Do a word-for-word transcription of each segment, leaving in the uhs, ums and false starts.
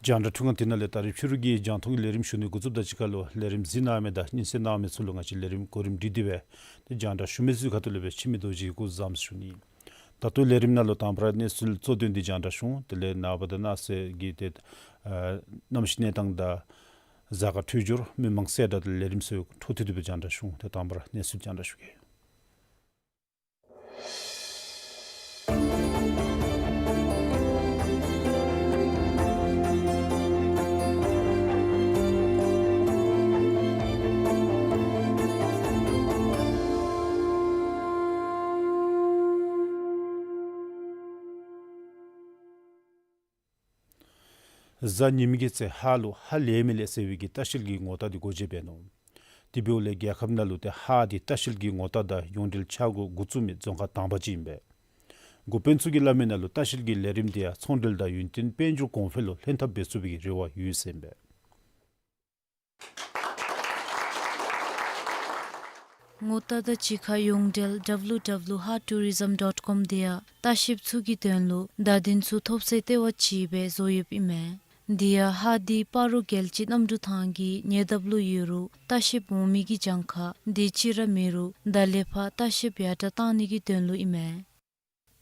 རྒྱང་བསྒྲགས་འཕྲུལ་ཁང་འདི་ནང་ལས་ད་རིས་ཕྱི་རུ་གི་རྒྱང་མཐོང་གི་ལས་རིམ་ཞུ་ནི་འགོ་བཙུགསཔ་དང་གཅིག་ཁར་ལུ་ལས་རིམ་གཟིགས་གནང་མི་དང་སྙན་གསན་གནང་མི་ཚུ་ལུ་ང་བཅས་ལས་རིམ་གོ་རིམ་སྒྲིག་སྟེ་སྦེ་ཏེ་རྒྱང་བསྒྲགས་ཞུ་མི་ཚུ་གི་ཁ་ཐུག་ལས་སྦེ་འཆི་མེད་རྡོ་རྗེ་གིས་སྐུ་གཟུགས་བཟང་པོ་ཞུ་ནི། ད་ལྟོ་ལས་རིམ་ནང་ལུ་དང་པ་ར་གནས་ཚུལ་གཙོ་དོན་འདི་རྒྱང་བསྒྲགས་ཞུ་འོང་། དེ་ལས་ནངས་པ་དང་གནངས་ཚེ་གི་ཏེ་ཨ་གནམ་གཤིས་གནས་སྟངས་དང་གཟའ་སྐར་འཕྲོད་སྦྱོར་མི་མང་གསལ་བསྒྲགས་དང་ལས་རིམ་ཚུ་འཕྲོ་མཐུད་དེ་སྦེ་རྒྱང་བསྒྲགས་ཞུ་འོང་། ཏེ་དང་པ་ར་གནས་ཚུལ་རྒྱང་བསྒྲགས་ཞུ་གེ། གཟའ་ཉི་མའི་གི་ཚེ་ཧཱ་ལུ་ཧཱ་ལས་མི་ལས་ཟེར་བའི་གི་ལྟ་བཤལ་གྱི་ངོ་རྟགས་འདི་སྒོ་འབྱེད་འབད་ནུག། དེ་འབདཝ་ལས་རྒྱལ་ཁབ་ནང་ལུ་ཏེ་ཧཱ་འདི་ལྟ་བཤལ་གྱི་ངོ་རྟགས་དང་ཡོངས་འབྲེལ་ཆ་བགོས་འགོ་བཙུགས་མི་རྫོང་ཁག་དང་པ་ཅིག་ཨིན་པས། འགོ་དཔོན་ཚུ་གིས་སླབ་མི་ནང་ལུ་ལྟ་བཤལ་གྱི་ལས་རིམ་འདི་ཡང་ཚོང་འབྲེལ་དང་ཡུན་བརྟན་དཔལ་འབྱོར་གོང་འཕེལ་ལུ་ལྷན་ཐབས་འབད་ཚུགས་པའི་རེ་བ་ཡོད་ཟེར་ཨིན་པས། ངོ་རྟགས་དང་གཅིག་ཁར་ཡོངས་འབྲེལ་W W W dot hatourism dot com འདི་ཡང་ལྟ་བཤལཔ་ཚུ་གི་དོན་ལུ་བརྡ་དོན་ཚུ་ཐོབ་སའི་ལྟེ་བ་ཅིག་སྦེ་བཟོ་ཡོདཔ་ཨིན་མས། འདི་ཡང་ཧཱ་འདི་སྤ་རོ་རྒྱལ་སྤྱིའི་གནམ་གྲུ་ཐང་གི་ཉེ་འདབས་ལུ་ཡོད་རུང་ལྟ་བཤལཔ་འོང་མི་གི་གྱངས་ཁ་དེ་ཅིག་ར་མེད་རུང་ད་ལས་ཕར་ལྟ་བཤལཔ་ཡར་དྲགས་གཏང་ནི་གི་དོན་ལུ་ཨིན་མས།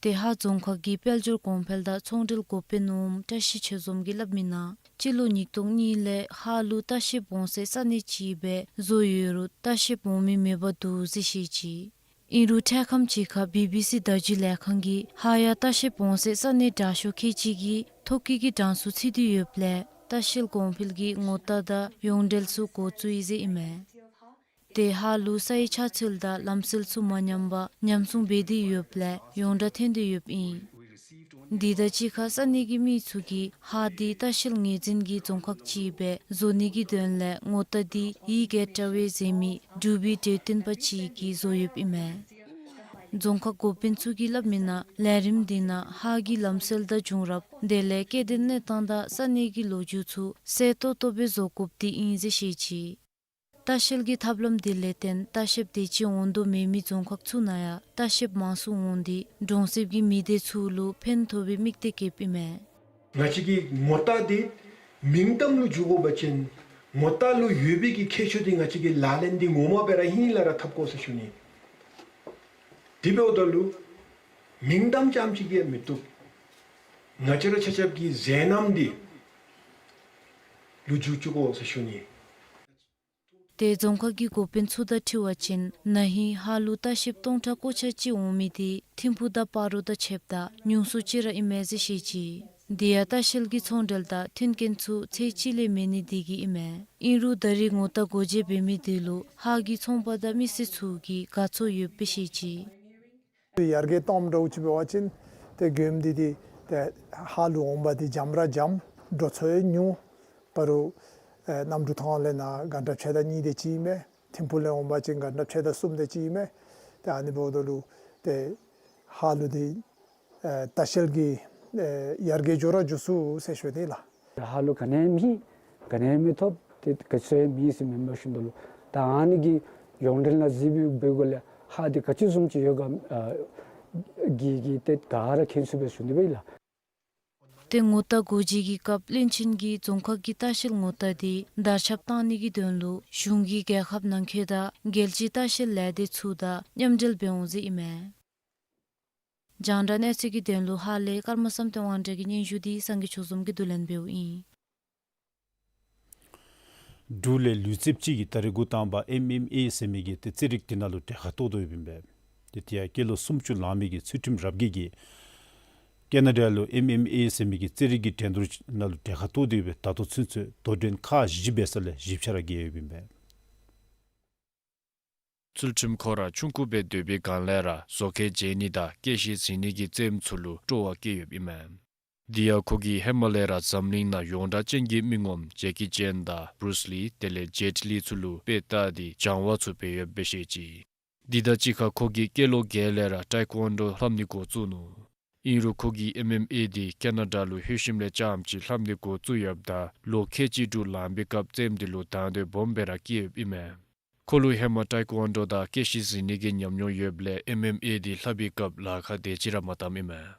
ཏེ་ཧཱ་རྫོང་ཁག་གི་དཔལ་འབྱོར་གོང་འཕེལ་དང་ཚོང་འབྲེལ་འགོ་དཔོན་འོགམ་བཀྲ་ཤིས་ཆོས་འཛོམས་ཀྱིས་སླབ་མི་ནང་སྤྱི་ལོ་ཉིས་སྟོང་གཉིས་ལས་ཧཱ་ལུ་ལྟ་བཤལཔ་འོང་སའི་ས་གནས་ཅིག་སྦེ་བཟོ་ཡོད་རུང་ལྟ་བཤལཔ་འོང་མི་མེདཔ་འདུག་ཟེར་བཤད་ཅི། ཨིན་རུང་འཕྲལ་ཁམས་ཅིག་ཁར་བི་བི་སི་བརྡ་བརྒྱུད་ལས་ཁང་གིས་ཧཱ་ཡང་ལྟ་བཤལཔ་འོང་སའི་ས་གནས་དྲག་ཤོས་ཁལ་གཅིག་གི་ཐོ་བཀོད་ཀྱི་གྲངས་སུ་ཚུད་དེ་ཡོདཔ་ལས་ལྟ་བཤལ་གོང་འཕེལ་གྱི་ངོ་རྟགས་དང་ཡོངས་འབྲེལ་ཚུ་འགོ་བཙུགས་ཡི་ཟེར་ཨིན་མས། ཏེ་ཧཱ་ལུ་སའི་ཆགས་ཚུལ་དང་ལམ་སྲོལ་ཚུ་མ་ཉམས་པར་ཉམས་སྲུང་འབད་དེ་ཡོདཔ་ལས་ཡོངས་གྲགས་ཐོན་ཏེ་ཡོདཔ་ཨིན། དེ་དང་གཅིག་ཁར་ས་གནས་ཀྱི་མི་ཚུ་གིས་ཧཱ་འདི་ལྟ་བཤལ་ངོས་འཛིན་གྱི་རྫོང་ཁག་ཅིག་སྦེ་བཟོ་ནི་གི་དོན་ལས་ངོ་རྟགས་འདི་ཡི་གེ་ཊ་ཝེ་ཟེར་མི་འབྲུག་པའི་འབྲས་ལྡན་པ་ཅིག་གིས་བཟོ་ཡོདཔ་ཨིན་མས། རྫོང་ཁག་འགོ་དཔོན་ཚུ་གིས་སླབ་མི་ནང་ལས་རིམ་འདི་ནང་ཧཱ་གི་ལམ་སྲོལ་དང་བྱུང་རབས་དེ་ལས་སྐྱེ་ལྡན་གནས་སྟངས་དང་ས་གནས་ཀྱི་ལོ་རྒྱུས་ཚུ་གསལ་ཏོག་ཏོ་སྦེ་བཟོ་དགོཔ་འདི་ཨིན་ཟེར་བཤད་ཅི། ལྟ་བཤལ་གྱི་ཐབས་ལམ་འདི་ལས་བརྟེན་ལྟ་བཤལཔ་དེ་ཅིག་འོང་དོ་མེད་མི་རྫོང་ཁག་ཚུ་ནང་ཡང་ལྟ་བཤལཔ་མང་སུ་འོང་སྟེ་གྲོང་གསེབ་ཀྱི་མི་སྡེ་ཚུ་ལུ་ཕན་ཐོགས་པའི་དམིགས་གཏད་བསྐྱེདཔ་ཨིན་མས། ང་བཅས་ཀྱི་ངོ་རྟགས་འདི་མིང་གཏམ་ལུ་འཇུག་དགོ་པ་ཅིན་ངོ་རྟགས་ལུ་ཡོད་པའི་གི་ཁྱད་ཆོས་འདི་ང་བཅས་ཀྱིས་ལག་ལེན་འདི་ངོ་མ་སྦེ་ར་ཧིང་ལས་ར་འཐབ་དགོ་ཟེར་ཞུ་ནི། དེ་འབདཝ་ད་ལུ་མིང་གཏམ་རྐྱངམ་ཅིག་གིས་མི་བཏུབ། ང་བཅས་ར་ཆ་ཁྱབ་ཀྱི་མཛད་རྣམ་འདི་ལུ་འཇུག་བཅུག་དགོ་ཟེར་ཞུ་ནི། ཏེ་རྫོང་ཁག་གི་འགོ་དཔོན་ཚུ་དང་འཁྲིལ་བ་ཅིན་ན་ཧིང་ཧཱ་ལུ་ལྟ་བཤལཔ་སྟོང་ཕྲག་ཀོ་ཆ་གཅིག་འོང་མི་འདི་ཐིམ་ཕུག་དང་སྤ་རོ་དང་ཕྱདཔ་ད་ཉུང་སུ་ཅིག་ར་ཨིན་མས་ཟེར་བཤད་ཅི། དེ་ཡང་ལྟ་བཤལ་གྱི་ཚོང་འབྲེལ་དང་མཐུན་རྐྱེན་ཚུ་ཚད་ཅིག་ལས་མེད་ནི་དེ་གིས་ཨིན་མས། ཨིན་རུང་ད་རིས་ངོ་རྟགས་སྒོ་འབྱེད་འབད་མི་དེ་ལུ་ཧཱ་གི་ཚོང་པ་དང་མི་སེར་ཚུ་གིས་དགའ་ཚོར་ཡོདཔ་སྦེ་བཤད་ཅི། ཡར་རྒྱས་གཏངམ་འདྲཝ་ཅིག་འབད་བ་ཅིན་ཏེ་མགྱོནམ་འདི་འདི་ཏེ་ཧཱ་ལུ་འོང་པ་འདི་འཇམ་ར་འཇམ། འགྲོ་སོང་ཡང་ཉུང་། པ་རུ་ཨེ་གནམ་གྲུ་ཐང་ལས་ནཱ་གྷན་ཊ་ཕྱེད་དང་གཉིས་དེ་ཅིག་ཨིན་མས། ཐིམ་ཕུག་ལས་འོང་པ་ཅིན་གྷན་ཊ་ཕྱེད་དང་གསུམ་དེ་ཅིག་ཨིན་མས། ཏེ་ཨ་ནི་འབདཝ་ད་ལུ་ཏེ་ཧཱ་ལུ་འདི་ཨེ་ལྟ་བཤལ་གྱི་ཨེ་ཡར་རྒྱས་འགྱོ་ར་འགྱོ་ཚུགས་ཟེར་ཞུ་ནི་ལགས། ཧཱ་ལུ་ག་ནི་ཡང་མེད། ག་ནི་ཡང་མི་ཐོབ། ཏེ་ག་ཅི་ཡང་མེད་ཟེར་མེན་པར་ཞུ་ནི་འདུག་ལོ། ད་ཨ་ནི་གི་ཡོངས་འབྲེལ་ནང་གཟིགས་པའི་སྒོ་ལས་ཧཱ་འདི་ག་ཅི་བཟུམ་ཅིག་ཡོད་ག་ཨ་གི་གི་ཏེ་ག་ར་མཁྱེན་ཚུགས་པས་ཞུ་ནི་སྦེ་ལགས། ཏེ་ངོ་རྟགས་སྒོ་འབྱེད་ཀྱི་སྐབས་བློན་ཆེན་གྱིས་རྫོང་ཁག་གི་ལྟ་བཤལ་ངོ་རྟགས་འདི་དར་ཁྱབ་གཏང་ནི་གི་དོན་ལུ་གཞུང་གིས་རྒྱལ་ཁབ་ནང་འཁོད་དང་རྒྱལ་སྤྱིའི་ལྟ་བཤལ་ལས་སྡེ་ཚུ་དང་མཉམ་འབྲེལ་འབད་འོང་ཟེར་ཨིན་མས། རྒྱང་བསྒྲགས་གནས་ཚུལ་གྱི་དོན་ལུ་ཧཱ་ལས་ཀརྨ་བསམ་གཏན་དབང་གྲགས་ཀྱི་སྙན་ཞུ་འདི་སངས་རྒྱས་ཆོས་འཛོམས་ཀྱིས་བསྡུ་ལེན་འབདཝ་ཨིན། འབྲུག་ལས་ལུས་རྩལཔ་ཅིག་གིས་ད་རེས་འགོ་དང་པ་ཨེམ་ཨེམ་ཨེ་ཟེར་མི་གི་ཏེ་རྩེད་རིགས་འདི་ནང་ལུ་གྲལ་ཁར་གཏོགས་དོ་ཡོདཔ་ཨིན་པས། ཏེ་དེ་ཡང་སྐྱེས་ལོ་སུམ་ཅུ་ལང་མི་གི་ཚུལ་ཁྲིམས་རབ་རྒྱས་ཀྱིས་ ཀེ་ན་ཌ་ལུ་ཨེམ་ཨེམ་ཨེ་ཟེར་མི་གི་རྩེད་རིགས་ཀྱི་འགྲན་བསྡུར་ནང་ལུ་གྲལ་ཁར་གཏོགས་ཏེ་ཡོད་པའི་ད་ལྟོ་ཚུན་ཚོད་དོ་འགྲན་ཁག་བཞི་འབད་ས་ལས་བཞི་ཆ་ར་རྒྱལ་ཡོདཔ་ཨིན་པས། ཚུལ་ཁྲིམས་ཁོ་ར་ཆུང་ཀུ་སྦེ་སྡོད་པའི་སྒང་ལས་ར་བཟོ་བཀོད་བྱེད་ནི་དང་སྐད་ཤེད་འཛིན་ནི་གི་རྩེདམོ་ཚུ་ལུ་སྤྲོ་བ་བསྐྱེད་ཡོདཔ་ཨིན་མས། དེ་ཡང་ཁོ་གིས་ཧེ་མ་ལས་ར་འཛམ་གླིང་ནང་ཡོངས་གྲགས་ཅན་གྱི་མི་ངོམ་ཇེ་ཀི་ཅན་དང་བུ་རུས་ལི་དེ་ལས་ཇེཊ་ལི་ཚུ་ལུ་དཔེ་བལྟ་སྟེ་སྦྱང་བ་ཚུ་འབད་ཡོདཔ་སྦེ་བཤད་ཅི། དེ་དང་གཅིག་ཁར་ཁོ་གིས་སྐྱེས་ལོ་བརྒྱད་ལས་ར་ཊའེ་ཀོ་ཝོན་ཌོ་ལྷབ་ནི་འགོ་བཙུགས་ནུག། ཨིན་རུང་ཁོ་གིས་ཨེམ་ཨེམ་ཨེ་དེ་ཀེ་ན་ཌ་ལུ་ལྷོད་ཞིནམ་ལས་རྐྱངམ་ཅིག་ལྷབ་ནི་འགོ་བཙུགས་ཡོདཔ་ད་ལོ་ཁལ་གཅིག་དྲུག་ལང་པའི་སྐབས་རྩེདམོ་དེ་ལུ་དང་འདོད་སྦོམ་སྦེ་ར་བསྐྱེད་ཡོདཔ་ཨིན་མས། ཁོ་ལུ་ཧེ་མ་ཊའེ་ཀོ་ཝོན་ཌོ་དང་སྐད་ཤེད་འཛིན་ནི་གི་ཉམས་མྱོང་ཡོདཔ་ལས་ཨེམ་ཨེམ་ཨེ་དེ་ལྷབ་པའི་སྐབས་ལཱ་ཁག་དེ་ཅིག་ར་མ་བཏངམ་ཨིན་མས།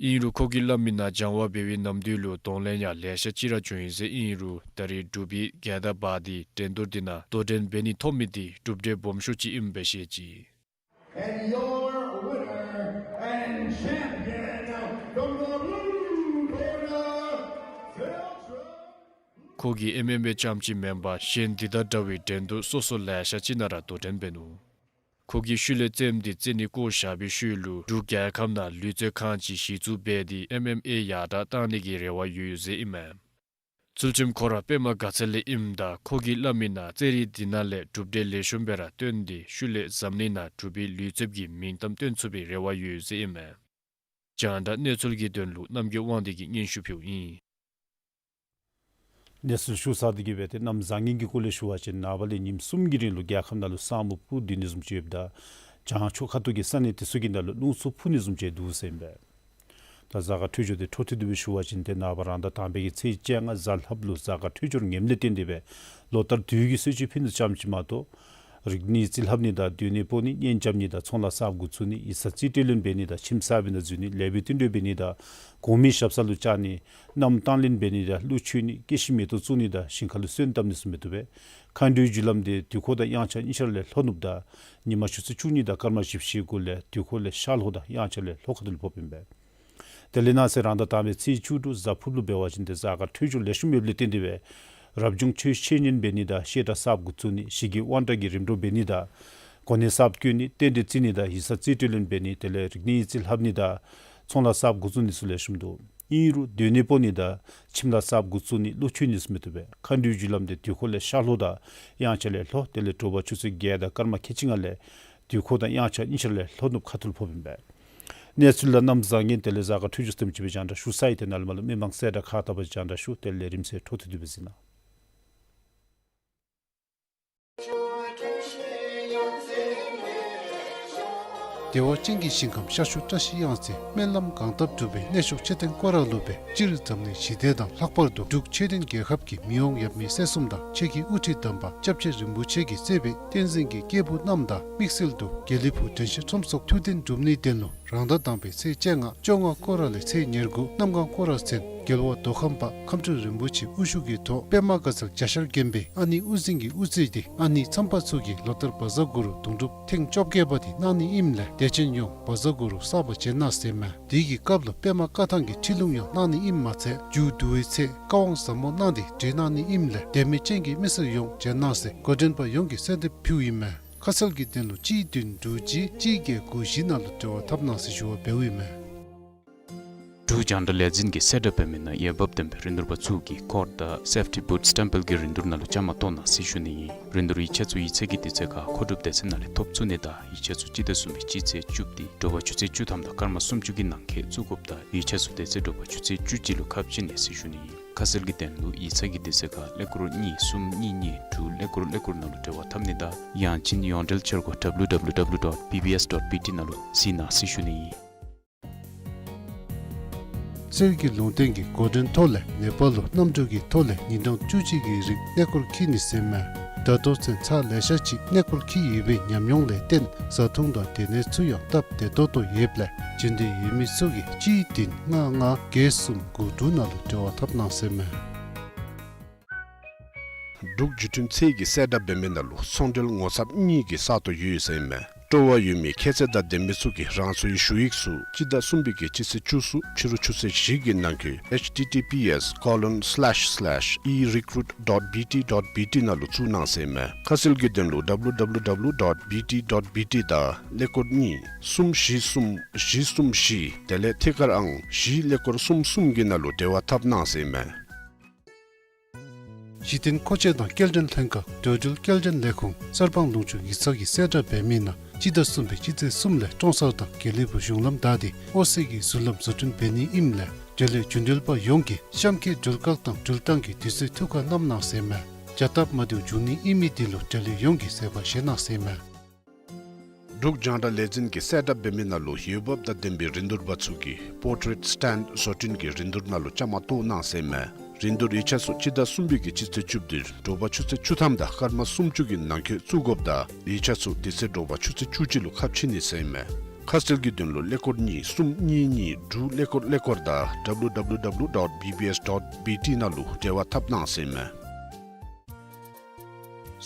ཨིན་རུང་ཁོ་གིས་སླབ་མི་ནང་སྦྱང་བ་འབད་བའི་ནམ་དུས་ལུ་གདོང་ལེན་ཡང་ལེ་ཤ་ཅིག་ར་བྱུང་ཡི་ཟེར། ཨིན་རུང་ད་རེས་འབྲུག་པའི་རྒྱལ་དར་འབག་སྟེ་འགྲན་བསྡུར་དེ་ནང་དོ་འགྲན་འབད་ནི་ཐོབ་མི་དེ་གྲུབ་འབྲས་སྦོམ་ཤོས་ཅིག་ཨིནམ་སྦེ་བཤད་ཅི། And your winner and champion from the blue corner, Filter. ཁོ་གིས་ཨེམ་ཨེམ་ཨེ་རྐྱངམ་ཅིག་མེན་པར་གཞན་དེ་དང་འདྲ་བའི་འགྲན་བསྡུར་སོ་སོ་ལེ་ཤ་ཅིག་ནང་ར་དོ་འགྲན་འབད་ནུག། ཁོ་གིས་ཤུལ་ལས་རྩེདམོ་དེ་རྩེ་ནི་བཀོ་བཞག་པའི་ཤུལ་ལུ་འབྲུག་རྒྱལ་ཁབ་ནང་ལུས་རྩལ་ཁང་ཅིག་གཞི་བཙུགས་འབད་དེ་ཨེམ་ཨེམ་ཨེ་ཡར་དྲག་བཏང་ནི་གི་རེ་བ་ཡོད་ཟེར་ཨིན་མས། ཚུལ་ཁྲིམས་ཁོ་ར་པདྨ་དགའ་ཚལ་ལས་ཨིནམ་ད་ཁོ་གིས་སླབ་མི་ནང་རྩེད་རིགས་དེ་ནང་ལས་གྲུབ་འབྲས་ལེགས་ཤོམ་སྦེ་ར་སྟོན་ཏེ་ཤུལ་ལས་འཛམ་གླིང་ནང་འབྲུག་པའི་ལུས་རྩལཔ་གི་མིང་གཏམ་སྟོན་ཚུགས་པའི་རེ་བ་ཡོད་ཟེར་ཨིན་མས། རྒྱང་བསྒྲགས་གནས་ཚུལ་གྱི་དོན་ལུ་རྣམ་རྒྱལ་དབང་འདུས་ཀྱིས་སྙན་ཞུ་ཕུལཝ་ཨིན། གནས་ཚུལ་ཞུ་ཚར་ཏེ་གི་སྦེ་ཏེ་གནམ་བཟང་ངན་གྱི་སྐོར་ལས་ཞུ་བ་ཅིན་ནངས་པ་ལས་ཉིནམ་གསུམ་གྱི་རིང་ལུ་རྒྱལ་ཁབ་ནང་ལུ་ས་སྨུག་སྤུབས་ཏེ་ནི་བཟུམ་ཅིག་ཡོདཔ་ད་བྱང་ཕྱོགས་ཁ་ཐུག་གི་ས་གནས་དེ་ཚུ་གི་ནང་ལུ་རླུང་འཚུབ་འཕུ་ནི་བཟུམ་ཅིག་འདུག་ཟེར་ཨིན་པས། ད་གཟའ་སྐར་འཕྲོད་སྦྱོར་དེ་འཕྲོ་མཐུད་དེ་སྦེ་ཞུ་བ་ཅིན་ཏེ་ནངས་པ་རང་ཟླ་དང་པའི་གི་ཚེས་བཅོ་ལྔ་གཟའ་ལྷགཔ་ལུ་གཟའ་སྐར་འཕྲོད་སྦྱོར་ངནམ་ལས་བརྟེན་ཏེ་སྦེ་ལོ་ལྟར་དུས་ཀྱི་གསོལ་མཆོད་ཕུལ་ནི་ཙམ་ཅིག་མ་གཏོགས་རིག་གནས་རྩིས་ལྷབ་ནི་དང་སྡོད་གནས་སྤོ་ནི་གཉེན་རྐྱབ་ནི་དང་ཚོང་ལཱ་གསརཔ་འགོ་བཙུགས་ནི་ཡིག་ཚང་རྩིས་སྤྲོད་ལེན་འབད་ནི་དང་ཁྱིམ་གསརཔ་ཨིན་ན་འཛུལ་ནི་ལེགས་པའི་བསྟུན་གྲོས་འབད་ནི་དང་གོང་མའི་ཞབས་ས་ལུ་བཅར་ནི་མནའམ་དང་ལེན་འབད་ནི་དང་གླུ་མཆོད་ནི་སྐྱེ་ཤི་མེ་ཏོག་བཙུགས་ནི་དང་ཞིང་ཁ་ལུ་སོན་བཏབ་ནི་ཚུ་མི་བཏུབ་པས། མཁའ་འགྲོའི་རྒྱུ་ལམ་དེ་དུས་འཁོར་དང་དབྱངས་འཆར་གཉིས་ཆ་ལས་ལྷོ་ནུབ་དང་ཉི་མ་ཆུ་ཚོད་བཅུ་གཉིས་དང་སྐར་མ་བཞི་བཅུ་ཞེ་དགུ་ལས་དུས་འཁོར་ལས་ཤར་ལྷོ་དང་དབྱངས་འཆར་ལས་ལྷོ་ཁ་ཐུག་ལུ་ཕོགཔ་ཨིན་པས། དེ་ལས་ནངས་ཚེ་རང་ཟླ་དང་པའི་ཚེས་བཅུ་དྲུག་གཟའ་ཕུརཔ་ལུ་འབད་བ་ཅིན་ཏེ་གཟའ་སྐར་འཕྲོད་སྦྱོར་ལེགས་ཤོམ་ཡོདཔ་ལས་བརྟེན་ཏེ་སྦེ་རབ་བྱུང་ཆོས་འཆད་ཉན་འབད་ནི་དང་བཤད་གྲྭ་གསརཔ་འགོ་བཙུགས་ནི་ཞི་རྒྱས་དབང་དྲག་གི་རིམ་གྲོ་འབད་ནི་དང་གོ་གནས་གསརཔ་བསྐོ་ནི་རྟེན་འབྲེལ་བརྩི་ནི་དང་ཡིག་ཚང་རྩིས་སྤྲོད་ལེན་འབད་ནི་དེ་ལས་རིག་གནས་ཡིག་རྩིས་ལྷབ་ནི་དང་ཚོང་ལཱ་གསརཔ་འགོ་བཙུགས་ནི་ཚུ་ལེགས་ཤོམ་འདུག། ཨིན་རུང་སྡོད་གནས་སྤོ་ནི་དང་ཁྱིམ་ལཱ་གསརཔ་འགོ་བཙུགས་ནི་གླུ་མཆོད་ནི་ཚུ་མི་བཏུབ་པས། མཁའ་འགྲོའི་རྒྱུ་ལམ་དེ་དུས་འཁོར་ལས་ཤར་ལྷོ་དང་དབྱངས་འཆར་ལས་ལྷོ་དེ་ལས་དྲོ་པ་ཆུ་ཚོད་བརྒྱད་དང་སྐར་མ་ཁལ་གཅིག་ལྔ་ལས་དུས་འཁོར་དང་དབྱངས་འཆར་གཉིས་ཆ་ལས་ལྷོ་ནུབ་ཁ་ཐུག་ལུ་ཕོགཔ་ཨིན་པས། གནས་ཚུལ་དང་གནམ་བཟང་ངན་དེ་ལས་གཟའ་སྐར་འཕྲོད་སྦྱོར་དེམ་ཅིག་སྦེ་རྒྱང་བསྒྲགས་ཞུ་ཚར་ཡི། ཏེ་ནཱ་ལས་མར་ལུ་མི་མང་གསལ་བསྒྲགས་ཁག་བལྟ་བར་རྒྱང་བསྒྲགས་ཞུ། དེ་ལས་རིམ་གསལ་འཕྲོ་མཐུད་དེ་སྦེ་གཟིགས་གནང་། བདེ་བ་ཅན་གྱི་ཞིང་ཁམས་ཤར་ཕྱོགས་བཀྲ་ཤིས་གཡང་རྩེ་སྨོན་ལམ་གང་བཏབ་འགྲུབ་པའི་གནས་མཆོག་མཆོད་རྟེན་སྐོར་ར་ལུ་སྦེ་སྤྱིར་འཛམ་གླིང་ཞི་བདེ་དང་ལྷག་པར་དུ་འབྲུག་མཆོད་རྟེན་རྒྱལ་ཁབ་ཀྱི་མི་དབང་ཡབ་མེས་སྲས་གསུམ་དང་ཆོས་ཀྱི་དབུ་ཁྲིད་དམ་པ་སྐྱབས་རྗེ་རིན་པོ་ཆེ་གི་བརྩེ་བའི་བསྟན་འཛིན་གྱི་སྐྱེས་བུ་རྣམས་དང་དམིགས་བསལ་དུ་དགེ་ལེགས་ཕུག་དྲན་ཤེས་ཁྲོམ་སོགས་ཐུགས་རྟེན་སྒྲུབ་ནིའི་དོན་ལུ་རང་ཟླ་དང་པའི་ཚེས་བཅོ་ལྔ་བཅོ་ལྔ་སྐོར་ར་ལས་ཚེས་ཉེར་དགུ་གནམ་གང་སྐོར་ར་ཚུན་རྒྱལ་བ་མདོ་ཁམས་པ་ཁམས་སྤྲུལ་རིན་པོ་ཆེ་དབུ་བཞུགས་ཀྱི་ཐོག་པདྨ་དགའ་ཚལ་གྱ་ཤར་དགོན་པའི་ཨ་ནེ་དབུ་འཛིན་གྱིས་དབུ་བརྩིས་ཏེ་ཨ་ནེ་མཚམས་པ་ཚུ་གིས་ལོ་ལྟར་བཛྲ་གུ་རུ་དུང་སྒྲུབ་ཐེངས་བཅོ་བརྒྱད་པ་དེ་གནང་ནི་ཨིནམ་ལས་དད་ཅན་ཡོངས་བཛྲ་གུ་རུ་བསགས་པ་བྱོན་གནང་ཟེར་མས། དེ་གི་སྐབས་ལུ་པདྨ་བཀའ་ཐང་གི་ཁྲིད་ལུང་ཡང་གནང་ནི་ཨིནམ་མ་ཚད་མཇུག་བསྡུ་བའི་ཚེ་བཀའ་དབང་ཟབ་མོ་གནང་སྟེ་བགྲེས་གནང་ནི་ཨིནམ་ལས་དད་མོས་ཅན་གྱི་མི་སེར་ཡོངས་བྱོན་གནང་ཟེར་འགོ་འདྲེན་པ་ཡོངས་ཀྱིས་གསོལ་འདེབས་ཕུལཝ་ཨིན་མས། ཁ་གསལ་གྱི་དོན་ལུ་གཅིག་བདུན་དྲུག་གཅིག་གཅིག་བརྒྱད་དགུ་བཞི་ནང་ལུ་འབྲེལ་བ་འཐབ་གནང་ཟེར་ཞུ་བ་འབདཝ་ཨིན་མས། འབྲུག་རྒྱང་བསྒྲགས་ལས་འཛིན་གྱིས་གསལ་བསྒྲགས་འབད་མི་ནང་འོས་འབབ་ལྡན་པའི་རིན་བསྡུར་པ་ཚུ་གིས་ཀོཌ་དང་སེཕ་ཊི་བུཐ་སི་ཊེམ་པལ་གྱི་རིན་བསྡུར་ནང་ལུ་བཅའ་མར་གཏོགས་གནང་ཟེར་ཞུ་ནི་ཨིན། རིན་བསྡུར་ཡིག་ཆ་ཚུ་ཡིག་ཚང་གི་དུས་ཚོད་ཁར་མཁོ་སྒྲུབ་སྡེ་ཚན་ནང་ལས་ཐོབ་ཚུགས་ནི་དང་ཡིག་ཆ་ཚུ་སྤྱི་ཟླ་གསུམ་པའི་སྤྱི་ཚེས་བཅུ་པ་དེ་དྲོ་པ་ཆུ་ཚོད་བཅུ་ཐམ་དང་སྐར་མ་སུམ་ཅུ་གི་ནང་འཁོད་བཙུགས་དགོཔ་དང་ཡིག་ཆ་ཚུ་དེ་ཚེ་དྲོ་པ་ཆུ་ཚོད་བཅུ་གཅིག་ལུ་ཁ་ཕྱེ་ནི་ཟེར་ཞུ་ནི་ཨིན། ཁ་གསལ་གྱི་དོན་ལུ་ཡིག་ཚང་གི་དུས་ཚོད་ཁར་ཀླད་ཀོར་གཉིས་གསུམ་གཉིས་གཉིས་དྲུག་ཀླད་ཀོར་ཀླད་ཀོར་ནང་ལུ་འབྲེལ་བ་འཐབ་ནི་དང་ཡང་ཅིན་ཡོངས་འབྲེལ་འཆར་སྒོ་ཌབ་ལུ་ཌབ་ལུ་ཌབ་ལུ་ཌོཊ་བི་བི་ཨེསི་ཌོཊ་བི་ཊི་ནང་ལུ་གཟིགས་གནང་ཟེར་ཞུ་ནི་ཨིན། གསེར་གྱི་ལུང་བསྟན་གྱི་འགོ་འདྲེན་ཐོག་ལས་ནེ་པཱལ་ལུ་གནམ་གྲུ་གི་ཐོག་ལས་ཉིན་གྲངས་བཅུ་གཅིག་གི་རིང་གནས་སྐོར་འཁྱིད་ནི་ཟེར་མས། ད་ལྟོ་ཚུན་ཚར་ལེ་ཤ་ཅིག་གནས་སྐོར་འཁྱིད་ཡོད་པའི་ཉམས་མྱོང་ལས་བརྟེན་བཟའ་འཐུང་དང་སྡོད་གནས་ཚུ་ཡང་སྟབས་བདེ་ཏོག་ཏོ་ཡོདཔ་ལས་འབྱོན་འདོད་ཡོད་མི་ཚུ་གིས་གཅིག་བདུན་ལྔ་ལྔ་བརྒྱད་གསུམ་དགུ་དྲུག་ནང་ལུ་འབྲེལ་བ་འཐབ་གནང་ཟེར་མས། འབྲུག་བརྒྱུད་འཕྲིན་ཚད་ཀྱིས་གསལ་བསྒྲགས་འབད་མི་ནང་ལུ་ཚོང་འབྲེལ་ངོ་ཚབ་གཉིས་ཀྱི་ས་སྟོང་ཡོད་ཟེར་ཨིན་མས། སྤྲོ་བ་ཡོད་མི་ཁྱད་ཚད་དང་ལྡན་མི་ཚུ་གིས་རང་སོའི་ཞུ་ཡིག་ཚུ་སྤྱི་ཟླ་གསུམ་པའི་གི་སྤྱི་ཚེས་བཅུ་གསུམ་ཕྱི་རུ་ཆུ་ཚོད་བཞི་གི་ནང་འཁོད་H T T P S colon slash slash e recruit dot B T dot B T ནང་ལུ་བཙུགས་གནང་ཟེར་ཨིན་མས། ཁ་གསལ་གྱི་དོན་ལུ་W W W dot B T dot B T དང་ཀླད་ཀོར་གཉིས་གསུམ་བཞི་གསུམ་བཞི་གསུམ་བཞི་དེ་ལས་ཐད་ཀར་ཨང་བཞི་ཀླད་ཀོར་གསུམ་གསུམ་གྱི་ནང་ལུ་འབྲེལ་བ་འཐབ་གནང་ཟེར་ཨིན་མས། གཞི་རྟེན་མཁོ་ཆས་དང་སྐྱེལ་འདྲེན་ལྷན་ཁག་འགྲོ་འགྲུལ་སྐྱེལ་འདྲེན་ལས་ཁུངས་གསར་སྤང་ལུང་ཕྱོགས་ཡིག་ཚང་གིས་གསལ་བསྒྲགས་འབད་མི་ནང་སྤྱི་ཟླ་གསུམ་པའི་སྤྱི་ཚེས་གསུམ་ལས་ཀྲོང་གསར་དང་དགེ་ལེགས་ཕུག་གཞུང་ལམ་བདའ་སྟེ་ཨོ་སི་ཀི་གི་ཟུར་ལམ་བཟོ་སྐྲུན་འབད་ནི་ཨིནམ་ལས་འབྲེལ་ཡོད་འགྲུལ་འགྲུལ་པ་ཡོངས་ཀྱིས་གཤམ་འཁོད་འགྲུལ་བཀག་དང་འགྲུལ་བཏང་གི་དུས་ཚོད་ཐུགས་ཁར་བསྣམ་གནང་ཟེར་ཨིན་མས། བྱ་སྟབས་མ་བདེཝ་འབྱུང་ནི་ཨིན་མི་འདི་ལུ་འབྲེལ་ཡོད་ཡོངས་ཀྱིས་བཟོད་པ་བཞེས་གནང་ཟེར་ཨིན་མས། འབྲུག་རྒྱང་བསྒྲགས་ལས་འཛིན་གྱིས་གསལ་བསྒྲགས་འབད་མི་ནང་ལུ་འོས་འབབ་དང་ལྡན་པའི་རིན་བསྡུར་པ་ཚུ་གིས་པོར་ཊེཊ་སི་ཊེན་ཌི་བཟོ་སྐྲུན་གྱི་རིན་བསྡུར་ནང་ལུ་བཅའ་མར་གཏོགས་གནང་ཟེར་ཨིན་མས། རིན་བསྡུར་ཡིག་ཆ་ཚུ་སྤྱི་ཟླ་གསུམ་པའི་གི་སྤྱི་ཚེས་བཅུ་བདུན་དྲོ་པ་ཆུ་ཚོད་བཅུ་ཐམ་དང་སྐར་མ་སུམ་ཅུ་གི་ནང་འཁོད་བཙུགས་དགོཔ་དང་ཡིག་ཆ་ཚུ་དེ་ཚེ་དྲོ་པ་ཆུ་ཚོད་བཅུ་གཅིག་ལུ་ཁ་ཕྱེ་ནི་ཟེར་ཨིན་མས། ཁ་གསལ་གྱི་དོན་ལུ་ཀླད་ཀོར་གཉིས་གསུམ་གཉིས་གཉིས་དྲུག་ཀླད་ཀོར་ཀླད་ཀོར་དང་W W W dot B B S dot B T ནང་ལུ་འབྲེལ་བ་འཐབ་གནང་ཟེར་ཨིན་མས།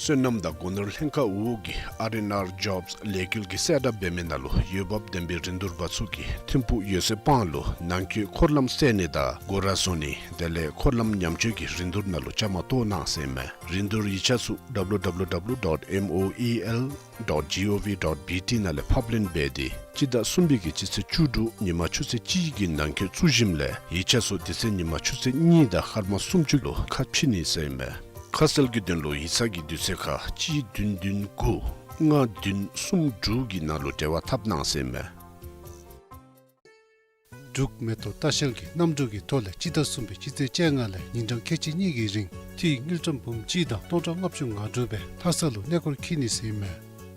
སོ་ནམ་དང་སྒོ་ནོར་ལྷན་ཁག་འོག་གི་ཨར་ཨེན་ཨར་ཇོབས་ལས་འགུལ་གྱིས་གསལ་བསྒྲགས་འབད་མི་ནང་ལུ་འོས་འབབ་ལྡན་པའི་རིན་བསྡུར་པ་ཚུ་གིས་ཐིམ་ཕུག་ཡོད་ཚད་སྤང་ལུ་ནང་འཁོད་འཁོར་ལམ་བསལ་ནི་དང་སྒོ་ར་བཟོ་ནི་དེ་ལས་འཁོར་ལམ་ཉམས་བཅོས་ཀྱི་རིན་བསྡུར་ནང་ལུ་བཅའ་མར་གཏོགས་གནང་ཟེར་ཨིན་མས། རིན་བསྡུར་ཡིག་ཆ་ཚུ་W W W dot M O E L dot G O V dot B T ནང་ལས་ཕབ་ལེན་འབད་དེ་སྤྱི་ཟླ་གསུམ་པའི་གི་སྤྱི་ཚེས་བཅུ་དྲུག་ཉིན་མ་ཆུ་ཚོད་གཅིག་གི་ནང་འཁོད་བཙུགས་ཞིནམ་ལས་ཡིག་ཆ་ཚུ་དེ་ཚེ་ཉིན་མ་ཆུ་ཚོད་གཉིས་དང་སྐར་མ་སུམ་ཅུ་ལུ་ཁ་ཕྱེ་ནི་ཟེར་ཨིན་མས། ཁ་གསལ་གྱི་དོན་ལུ་ཡིག་ཚང་གི་དུས་ཚོད་ཁར་གཅིག་བདུན་བདུན་དགུ་ལྔ་བདུན་གསུམ་དྲུག་གི་ནང་ལུ་འབྲེལ་བ་འཐབ་གནང་ཟེར་ཨིན་མས། འབྲུག་མེ་ཏོག་ལྟ་བཤལ་གྱིས་གནམ་གྲུ་གི་ཐོག་ལས་སྤྱི་ཟླ་གསུམ་པའི་སྤྱི་ཚེས་བཅོ་ལྔ་ལས་ཉིན་གྲངས་ཁལ་གཅིག་གཉིས་ཀྱི་རིང་འཐུས་དངུལ་ཀྲམ་འབུམ་གཅིག་དང་སྟོང་ཕྲག་ལྔ་བཅུ་ང་དྲུག་སྦེ་ལྷ་ས་ལུ་གནས་སྐོར་འཁྱིད་ནི་ཟེར་ཨིན་མས།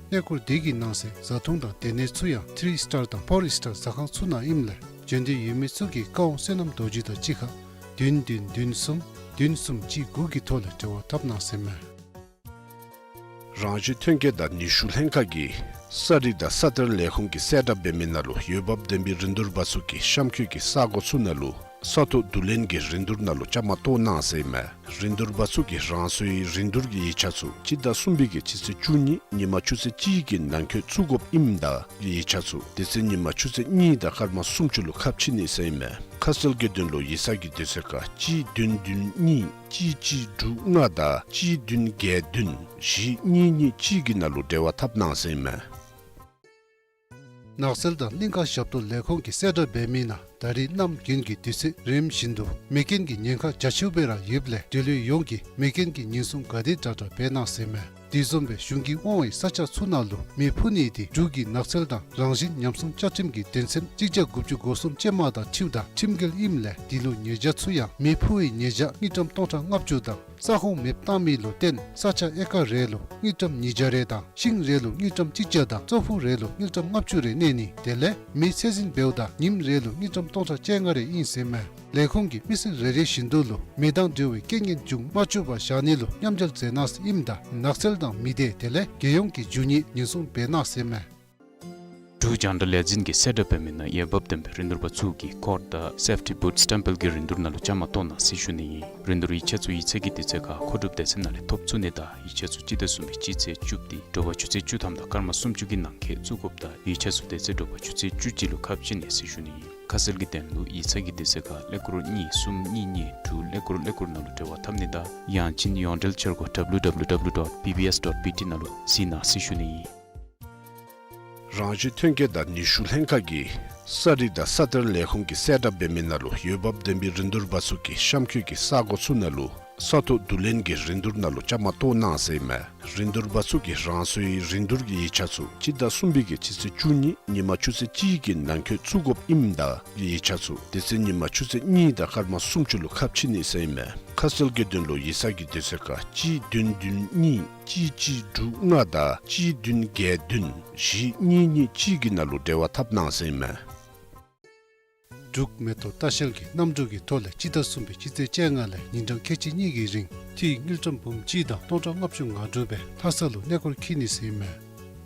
གནས་སྐོར་དེ་གི་ནང་གསེས་བཟའ་འཐུང་དང་སྡོད་གནས་ཚུ་ཡང་ཐི་རི་སི་ཊར་དང་ཕོར་སི་ཊར་ཟ་ཁང་ཚུ་ནང་ཨིནམ་ལས་བྱོན་འདོད་ཡོད་མི་ཚུ་གིས་བཀའ་དབང་བསོད་ནམས་རྡོ་རྗེ་དང་གཅིག་ཁར་བདུན་བདུན་བདུན་གསུམ་བདུན་གསུམ་གཅིག་དགུ་གི་ཐོག་ལས་འབྲེལ་བ་འཐབ་གནང་ཟེར་ཨིན་མས། རང་བཞིན་ཐོན་སྐྱེད་དང་ནུས་ཤུགས་ལྷན་ཁག་གིས་ས་རིག་དང་ས་གཏེར་ལས་ཁུངས་ཀྱིས་གསལ་བསྒྲགས་འབད་མི་ནང་ལུ་འོས་འབབ་ལྡན་པའི་རིན་བསྡུར་པ་ཚུ་གིས་གཤམ་འཁོད་ཀྱི་ས་གོ་ཚུ་ནང་ལུ་ས་ཐོག་བསྡུ་ལེན་གྱི་རིན་བསྡུར་ནང་ལུ་བཅའ་མར་གཏོགས་གནང་ཟེར་ཨིན་མས། རིན་བསྡུར་པ་ཚུ་གིས་རང་སོའི་རིན་བསྡུར་གྱི་ཡིག་ཆ་ཚུ་སྤྱི་ཟླ་གསུམ་པའི་གི་སྤྱི་ཚེས་བཅུ་གཉིས་ཉིན་མ་ཆུ་ཚོད་གཅིག་གི་ནང་འཁོད་བཙུགས་དགོཔ་ཨིནམ་ད་ཡིག་ཆ་ཚུ་དེ་ཚེ་ཉིན་མ་ཆུ་ཚོད་གཉིས་དང་སྐར་མ་སུམ་ཅུ་ལུ་ཁ་ཕྱེ་ནི་ཟེར་ཨིན་མས། ཁ་གསལ་གྱི་དོན་ལུ་ཡིག་ཚང་གི་དུས་ཚོད་ཁར་གཅིག་བདུན་བདུན་གཉིས་གཅིག་གཅིག་དྲུག་ལྔ་དང་གཅིག་བདུན་བརྒྱད་བདུན་བཞི་གཉིས་གཉིས་གཅིག་གི་ནང་ལུ་འབྲེལ་བ་འཐབ་གནང་ཟེར་ཨིན་མས། ནགས་ཚལ་དང་གླིང་ཀ་ཞབས་ཏོག་ལས་ཁུངས་ཀྱིས་གསལ་བསྒྲགས་འབད་མི་ནང་ད་རིས་གནམ་དགུན་གྱི་དུས་ཚོད་རིམ་བཞིན་དུ་མེ་རྐྱེན་གྱི་ཉེན་ཁ་རྒྱ་ཆེཝ་སྦེ་ར་ཡོདཔ་ལས་འབྲེལ་ཡོད་ཡོངས་ཀྱིས་མེ་རྐྱེན་གྱི་ཉེན་སྲུང་ག་དེ་དྲག་དྲག་འབད་གནང་ཟེར་ཨིན་མས། དེ་བཟུམ་སྦེ་གཞུང་གིས་དབང་བའི་ས་ཆ་ཚུ་ནང་ལུ་མེ་ཕུ་ནི་དེ་འབྲུག་གི་ནགས་ཚལ་དང་རང་བཞིན་ཉམས་སྲུང་བཅའ་ཁྲིམས་ཀྱི་དོན་ཚན་གཅིག་བརྒྱ་དགུ་བཅུ་གོ་གསུམ་ཅན་མ་དང་འཁྲིལཝ་ད་ཁྲིམས་འགལ་ཨིནམ་ལས་དེ་ལུ་ཉེས་བྱ་ཚུ་ཡང་མེ་ཕུ་བའི་ཉེས་བྱ་དངུལ་ཀྲམ་སྟོང་ཕྲག་ལྔ་བཅུ་དང་ས་ཁོངས་མེདཔ་བཏང་མི་ལུ་བརྟེན་ས་ཆ་ཨེ་ཀར་རེ་ལུ་དངུལ་ཀྲམ་ཉིས་བརྒྱ་རེ་དང་ཤིང་རེ་ལུ་དངུལ་ཀྲམ་གཅིག་བརྒྱ་དང་ཙོག་ཕུག་རེ་ལུ་དངུལ་ཀྲམ་ལྔ་བཅུ་རེ་གནས་ནི་དེ་ལས་མེ་ཚད་འཛིན་འབདཝ་ད་ཉིནམ་རེ་ལུ་དངུལ་ཀྲམ་སྟོང་ཕྲག་བཅོ་ལྔ་རེ་ཨིན་ཟེར་ཨིན་མས། ལས་ཁུངས་ཀྱིས་མི་སེར་རེ་རེ་བཞིན་དུ་ལུ་མེ་དང་འབྲེལ་བའི་རྐྱེན་ངན་འབྱུང་མ་བཅུག་པར་བཞག་ནི་ལུ་མཉམ་འབྲེལ་མཛད་གནང་ཟེར་ཨིནམ་ད་ནགས་ཚལ་དང་མི་སྡེ་དེ་ལས་རྒྱལ་ཡོངས་ཀྱི་རྒྱུ་ནོར་ཉེན་སྲུང་འབད་གནང་ཟེར་ཨིན་མས། འབྲུག་རྒྱང་བསྒྲགས་ལས་འཛིན་གྱིས་གསལ་བསྒྲགས་འབད་མི་ནང་འོས་འབབ་ལྡན་པའི་རིན་བསྡུར་པ་ཚུ་གིས་ཀོཌ་དང་སེཕ་ཊི་བུཊ་སི་ཊེམ་པལ་གྱི་རིན་བསྡུར་ནང་ལུ་བཅའ་མར་གཏོགས་གནང་ཟེར་ཞུ་ནི་ཨིན། རིན་བསྡུར་ཡིག་ཆ་ཚུ་ཡིག་ཚང་གི་དུས་ཚོད་ཁར་མཁོ་སྒྲུབ་སྡེ་ཚན་ནང་ལས་ཐོབ་ཚུགས་ནི་དང་ཡིག་ཆ་ཚུ་སྤྱི་ཟླ་གསུམ་པའི་སྤྱི་ཚེས་བཅུ་བདུན་དྲོ་པ་ཆུ་ཚོད་བཅུ་ཐམ་དང་སྐར་མ་སུམ་ཅུ་གི་ནང་འཁོད་བཙུགས་དགོཔ་ད་ཡིག་ཆ་ཚུ་དེ་ཚེ་དྲོ་པ་ཆུ་ཚོད་བཅུ་གཅིག་ལུ་ཁ་ཕྱེ་ནི་ཟེར་ཞུ་ནི་ཨིན། ཁ་གསལ་གྱི་དོན་ལུ་ཡིག་ཚང་གི་དུས་ཚོད་ཁར་ཀླད་ཀོར་གཉིས་གསུམ་གཉིས་གཉིས་དྲུག་ཀླད་ཀོར་ཀླད་ཀོར་ནང་ལུ་འབྲེལ་བ་འཐབ་ནི་དང་ཡང་ཅིན་ཡོངས་འབྲེལ་འཆར་སྒོ་W W W dot B B S dot B T ནང་ལུ་གཟིགས་གནང་ཟེར་ཞུ་ནི་ཨིན། རང་བཞིན་ཐོན་སྐྱེད་དང་ནུས་ཤུགས་ལྷན་ཁག་གིས་ས་རིག་དང་ས་གཏེར་ལས་ཁུངས་ཀྱིས་གསལ་བསྒྲགས་འབད་མི་ནང་ལུ་འོས་འབབ་ལྡན་པའི་རིན་བསྡུར་པ་ཚུ་གིས་གཤམ་འཁོད་ཀྱི་ས་གོ་ཚུ་ནང་ལུ་ས་ཐོག་བསྡུ་ལེན་གྱི་རིན་བསྡུར་ནང་ལུ་བཅའ་མར་གཏོགས་གནང་ཟེར་ཨིན་མས། རིན་བསྡུར་པ་ཚུ་གིས་རང་སོའི་རིན་བསྡུར་གྱི་ཡིག་ཆ་ཚུ་སྤྱི་ཟླ་གསུམ་པའི་གི་སྤྱི་ཚེས་བཅུ་གཉིས་ཉིན་མ་ཆུ་ཚོད་གཅིག་གི་ནང་འཁོད་བཙུགས་དགོཔ་ཨིནམ་ད་ཡིག་ཆ་ཚུ་དེ་ཚེ་ཉིན་མ་ཆུ་ཚོད་གཉིས་དང་སྐར་མ་སུམ་ཅུ་ལུ་ཁ་ཕྱེ་ནི་ཟེར་ཨིན་མས། ཁ་གསལ་གྱི་དོན་ལུ་ཡིག་ཚང་གི་དུས་ཚོད་ཁར་གཅིག་བདུན་བདུན་གཉིས་གཅིག་གཅིག་དྲུག་ལྔ་དང་གཅིག་བདུན་བརྒྱད་བདུན་བཞི་གཉིས་གཉིས་གཅིག་གི་ནང་ལུ་འབྲེལ་བ་འཐབ་གནང་ཟེར་ཨིན་མས། འབྲུག་མེ་ཏོག་ལྟ་བཤལ་གྱིས་གནམ་གྲུ་གི་ཐོག་ལས་སྤྱི་ཟླ་གསུམ་པའི་སྤྱི་ཚེས་བཅོ་ལྔ་ལས་ཉིན་གྲངས་ཁལ་གཅིག་གཉིས་ཀྱི་རིང་འཐུས་དངུལ་ཀྲམ་འབུམ་གཅིག་དང་སྟོང་ཕྲག་ལྔ་བཅུ་ང་དྲུག་སྦེ་ལྷ་ས་ལུ་གནས་སྐོར་འཁྱིད་ནི་ཟེར་ཨིན་མས།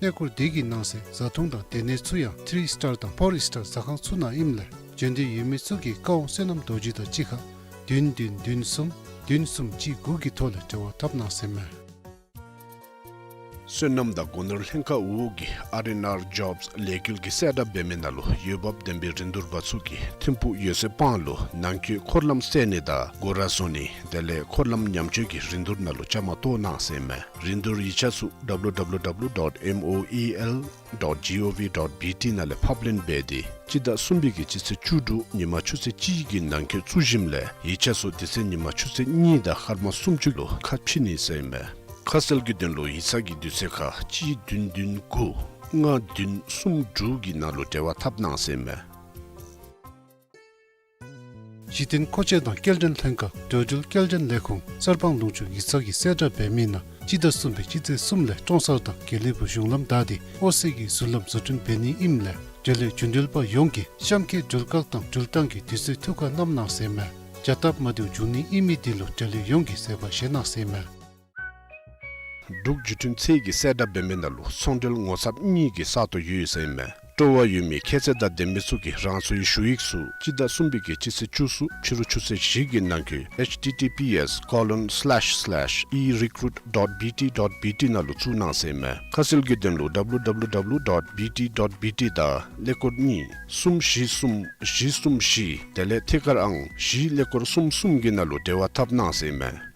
གནས་སྐོར་དེ་གི་ནང་གསེས་བཟའ་འཐུང་དང་སྡོད་གནས་ཚུ་ཡང་ཐི་རི་སི་ཊར་དང་ཕོར་སི་ཊར་ཟ་ཁང་ཚུ་ནང་ཨིནམ་ལས་བྱོན་འདོད་ཡོད་མི་ཚུ་གིས་བཀའ་དབང་བསོད་ནམས་རྡོ་རྗེ་དང་གཅིག་ཁར་བདུན་བདུན་བདུན་གསུམ་བདུན་གསུམ་གཅིག་དགུ་གི་ཐོག་ལས་འབྲེལ་བ་འཐབ་གནང་ཟེར་ཨིན་མས། སོ་ནམ་དང་སྒོ་ནོར་ལྷན་ཁག་འོག་གི་ཨར་ཨེན་ཨར་ཇོབས་ལས་འགུལ་གྱིས་གསལ་བསྒྲགས་འབད་མི་ནང་ལུ་འོས་འབབ་ལྡན་པའི་རིན་བསྡུར་པ་ཚུ་གིས་ཐིམ་ཕུག་ཡོད་ཚད་སྤང་ལུ་ནང་འཁོད་འཁོར་ལམ་བསལ་ནི་དང་སྒོ་ར་བཟོ་ནི་དེ་ལས་འཁོར་ལམ་ཉམས་བཅོས་ཀྱི་རིན་བསྡུར་ནང་ལུ་བཅའ་མར་གཏོགས་གནང་ཟེར་ཨིན་མས། རིན་བསྡུར་ཡིག་ཆ་ཚུ་W W W dot M O E L dot G O V dot B T ནང་ལས་ཕབ་ལེན་འབད་དེ་སྤྱི་ཟླ་གསུམ་པའི་གི་སྤྱི་ཚེས་བཅུ་དྲུག་ཉིན་མ་ཆུ་ཚོད་གཅིག་གི་ནང་འཁོད་བཙུགས་ཞིནམ་ལས་ཡིག་ཆ་ཚུ་དེ་ཚེ་ཉིན་མ་ཆུ་ཚོད་གཉིས་དང་སྐར་མ་སུམ་ཅུ་ལུ་ཁ་ཕྱེ་ནི་ཟེར་ཨིན་མས། ཁ་གསལ་གྱི་དོན་ལུ་ཡིག་ཚང་གི་དུས་ཚོད་ཁར་གཅིག་བདུན་བདུན་དགུ་ལྔ་བདུན་གསུམ་དྲུག་གི་ནང་ལུ་འབྲེལ་བ་འཐབ་གནང་ཟེར་ཨིན་མས། གཞི་རྟེན་མཁོ་ཆས་དང་སྐྱེལ་འདྲེན་ལྷན་ཁག་འགྲོ་འགྲུལ་སྐྱེལ་འདྲེན་ལས་ཁུངས་གསར་སྤང་ལུང་ཕྱོགས་ཡིག་ཚང་གིས་གསལ་བསྒྲགས་འབད་མི་ནང་སྤྱི་ཟླ་གསུམ་པའི་སྤྱི་ཚེས་གསུམ་ལས་ཀྲོང་གསར་དང་དགེ་ལེགས་ཕུག་གཞུང་ལམ་བདའ་སྟེ་ཨོ་སི་གི་ཟུར་ལམ་བཟོ་སྐྲུན་འབད་ནི་ཨིནམ་ལས་འབྲེལ་ཡོད་རྒྱུན་གྲོན་པ་ཡོངས་ཀྱིས་གཤམ་འཁོད་འགྲུལ་བཀག་དང་འགྲུལ་བཏང་གི་དུས་ཚོད་ཐུགས་ཁར་བསྣམ་གནང་ཟེར་ཨིན་མས། བྱ་སྟབས་མ་བདེཝ་འབྱུང་ནི་ཨིན་མི་དེ་ལུ་འབྲེལ་ཡོད་ཡོངས་ཀྱིས་བཟོད་པ་བཞེས་གནང་ཟེར་ཨིན་མས། འབྲུག་བརྒྱུད་འཕྲིན་ཚད་ཀྱིས་གསལ་བསྒྲགས་འབད་མི་ནང་ལུ་ཚོང་འབྲེལ་ངོ་ཚབ་གཉིས་ཀྱི་ས་སྟོང་ཡོད་ཟེར་ཨིན་མས། སྤྲོ་བ་ཡོད་མི་ཁྱད་ཚད་དང་ལྡན་མི་ཚུ་གིས་རང་སོའི་ཞུ་ཡིག་ཚུ་སྤྱི་ཟླ་གསུམ་པའི་གི་སྤྱི་ཚེས་བཅུ་གསུམ་ཕྱི་རུ་ཆུ་ཚོད་བཞི་གི་ནང་འཁོད་H T T P S colon slash slash e recruit dot B T dot B T ནང་ལུ་བཙུགས་གནང་ཟེར་ཨིན་མས། ཁ་གསལ་གྱི་དོན་ལུ W W W dot B T dot B T དང་ཀླད་ཀོར་གཉིས་གསུམ་བཞི་གསུམ་བཞི་གསུམ་བཞི་དེ་ལས་ཐད་ཀར་ཨང་བཞི་ཀླད་ཀོར་གསུམ་གསུམ་གྱི་ནང་ལུ་འབྲེལ་བ་འཐབ་གནང་ཟེར་ཨིན་མས།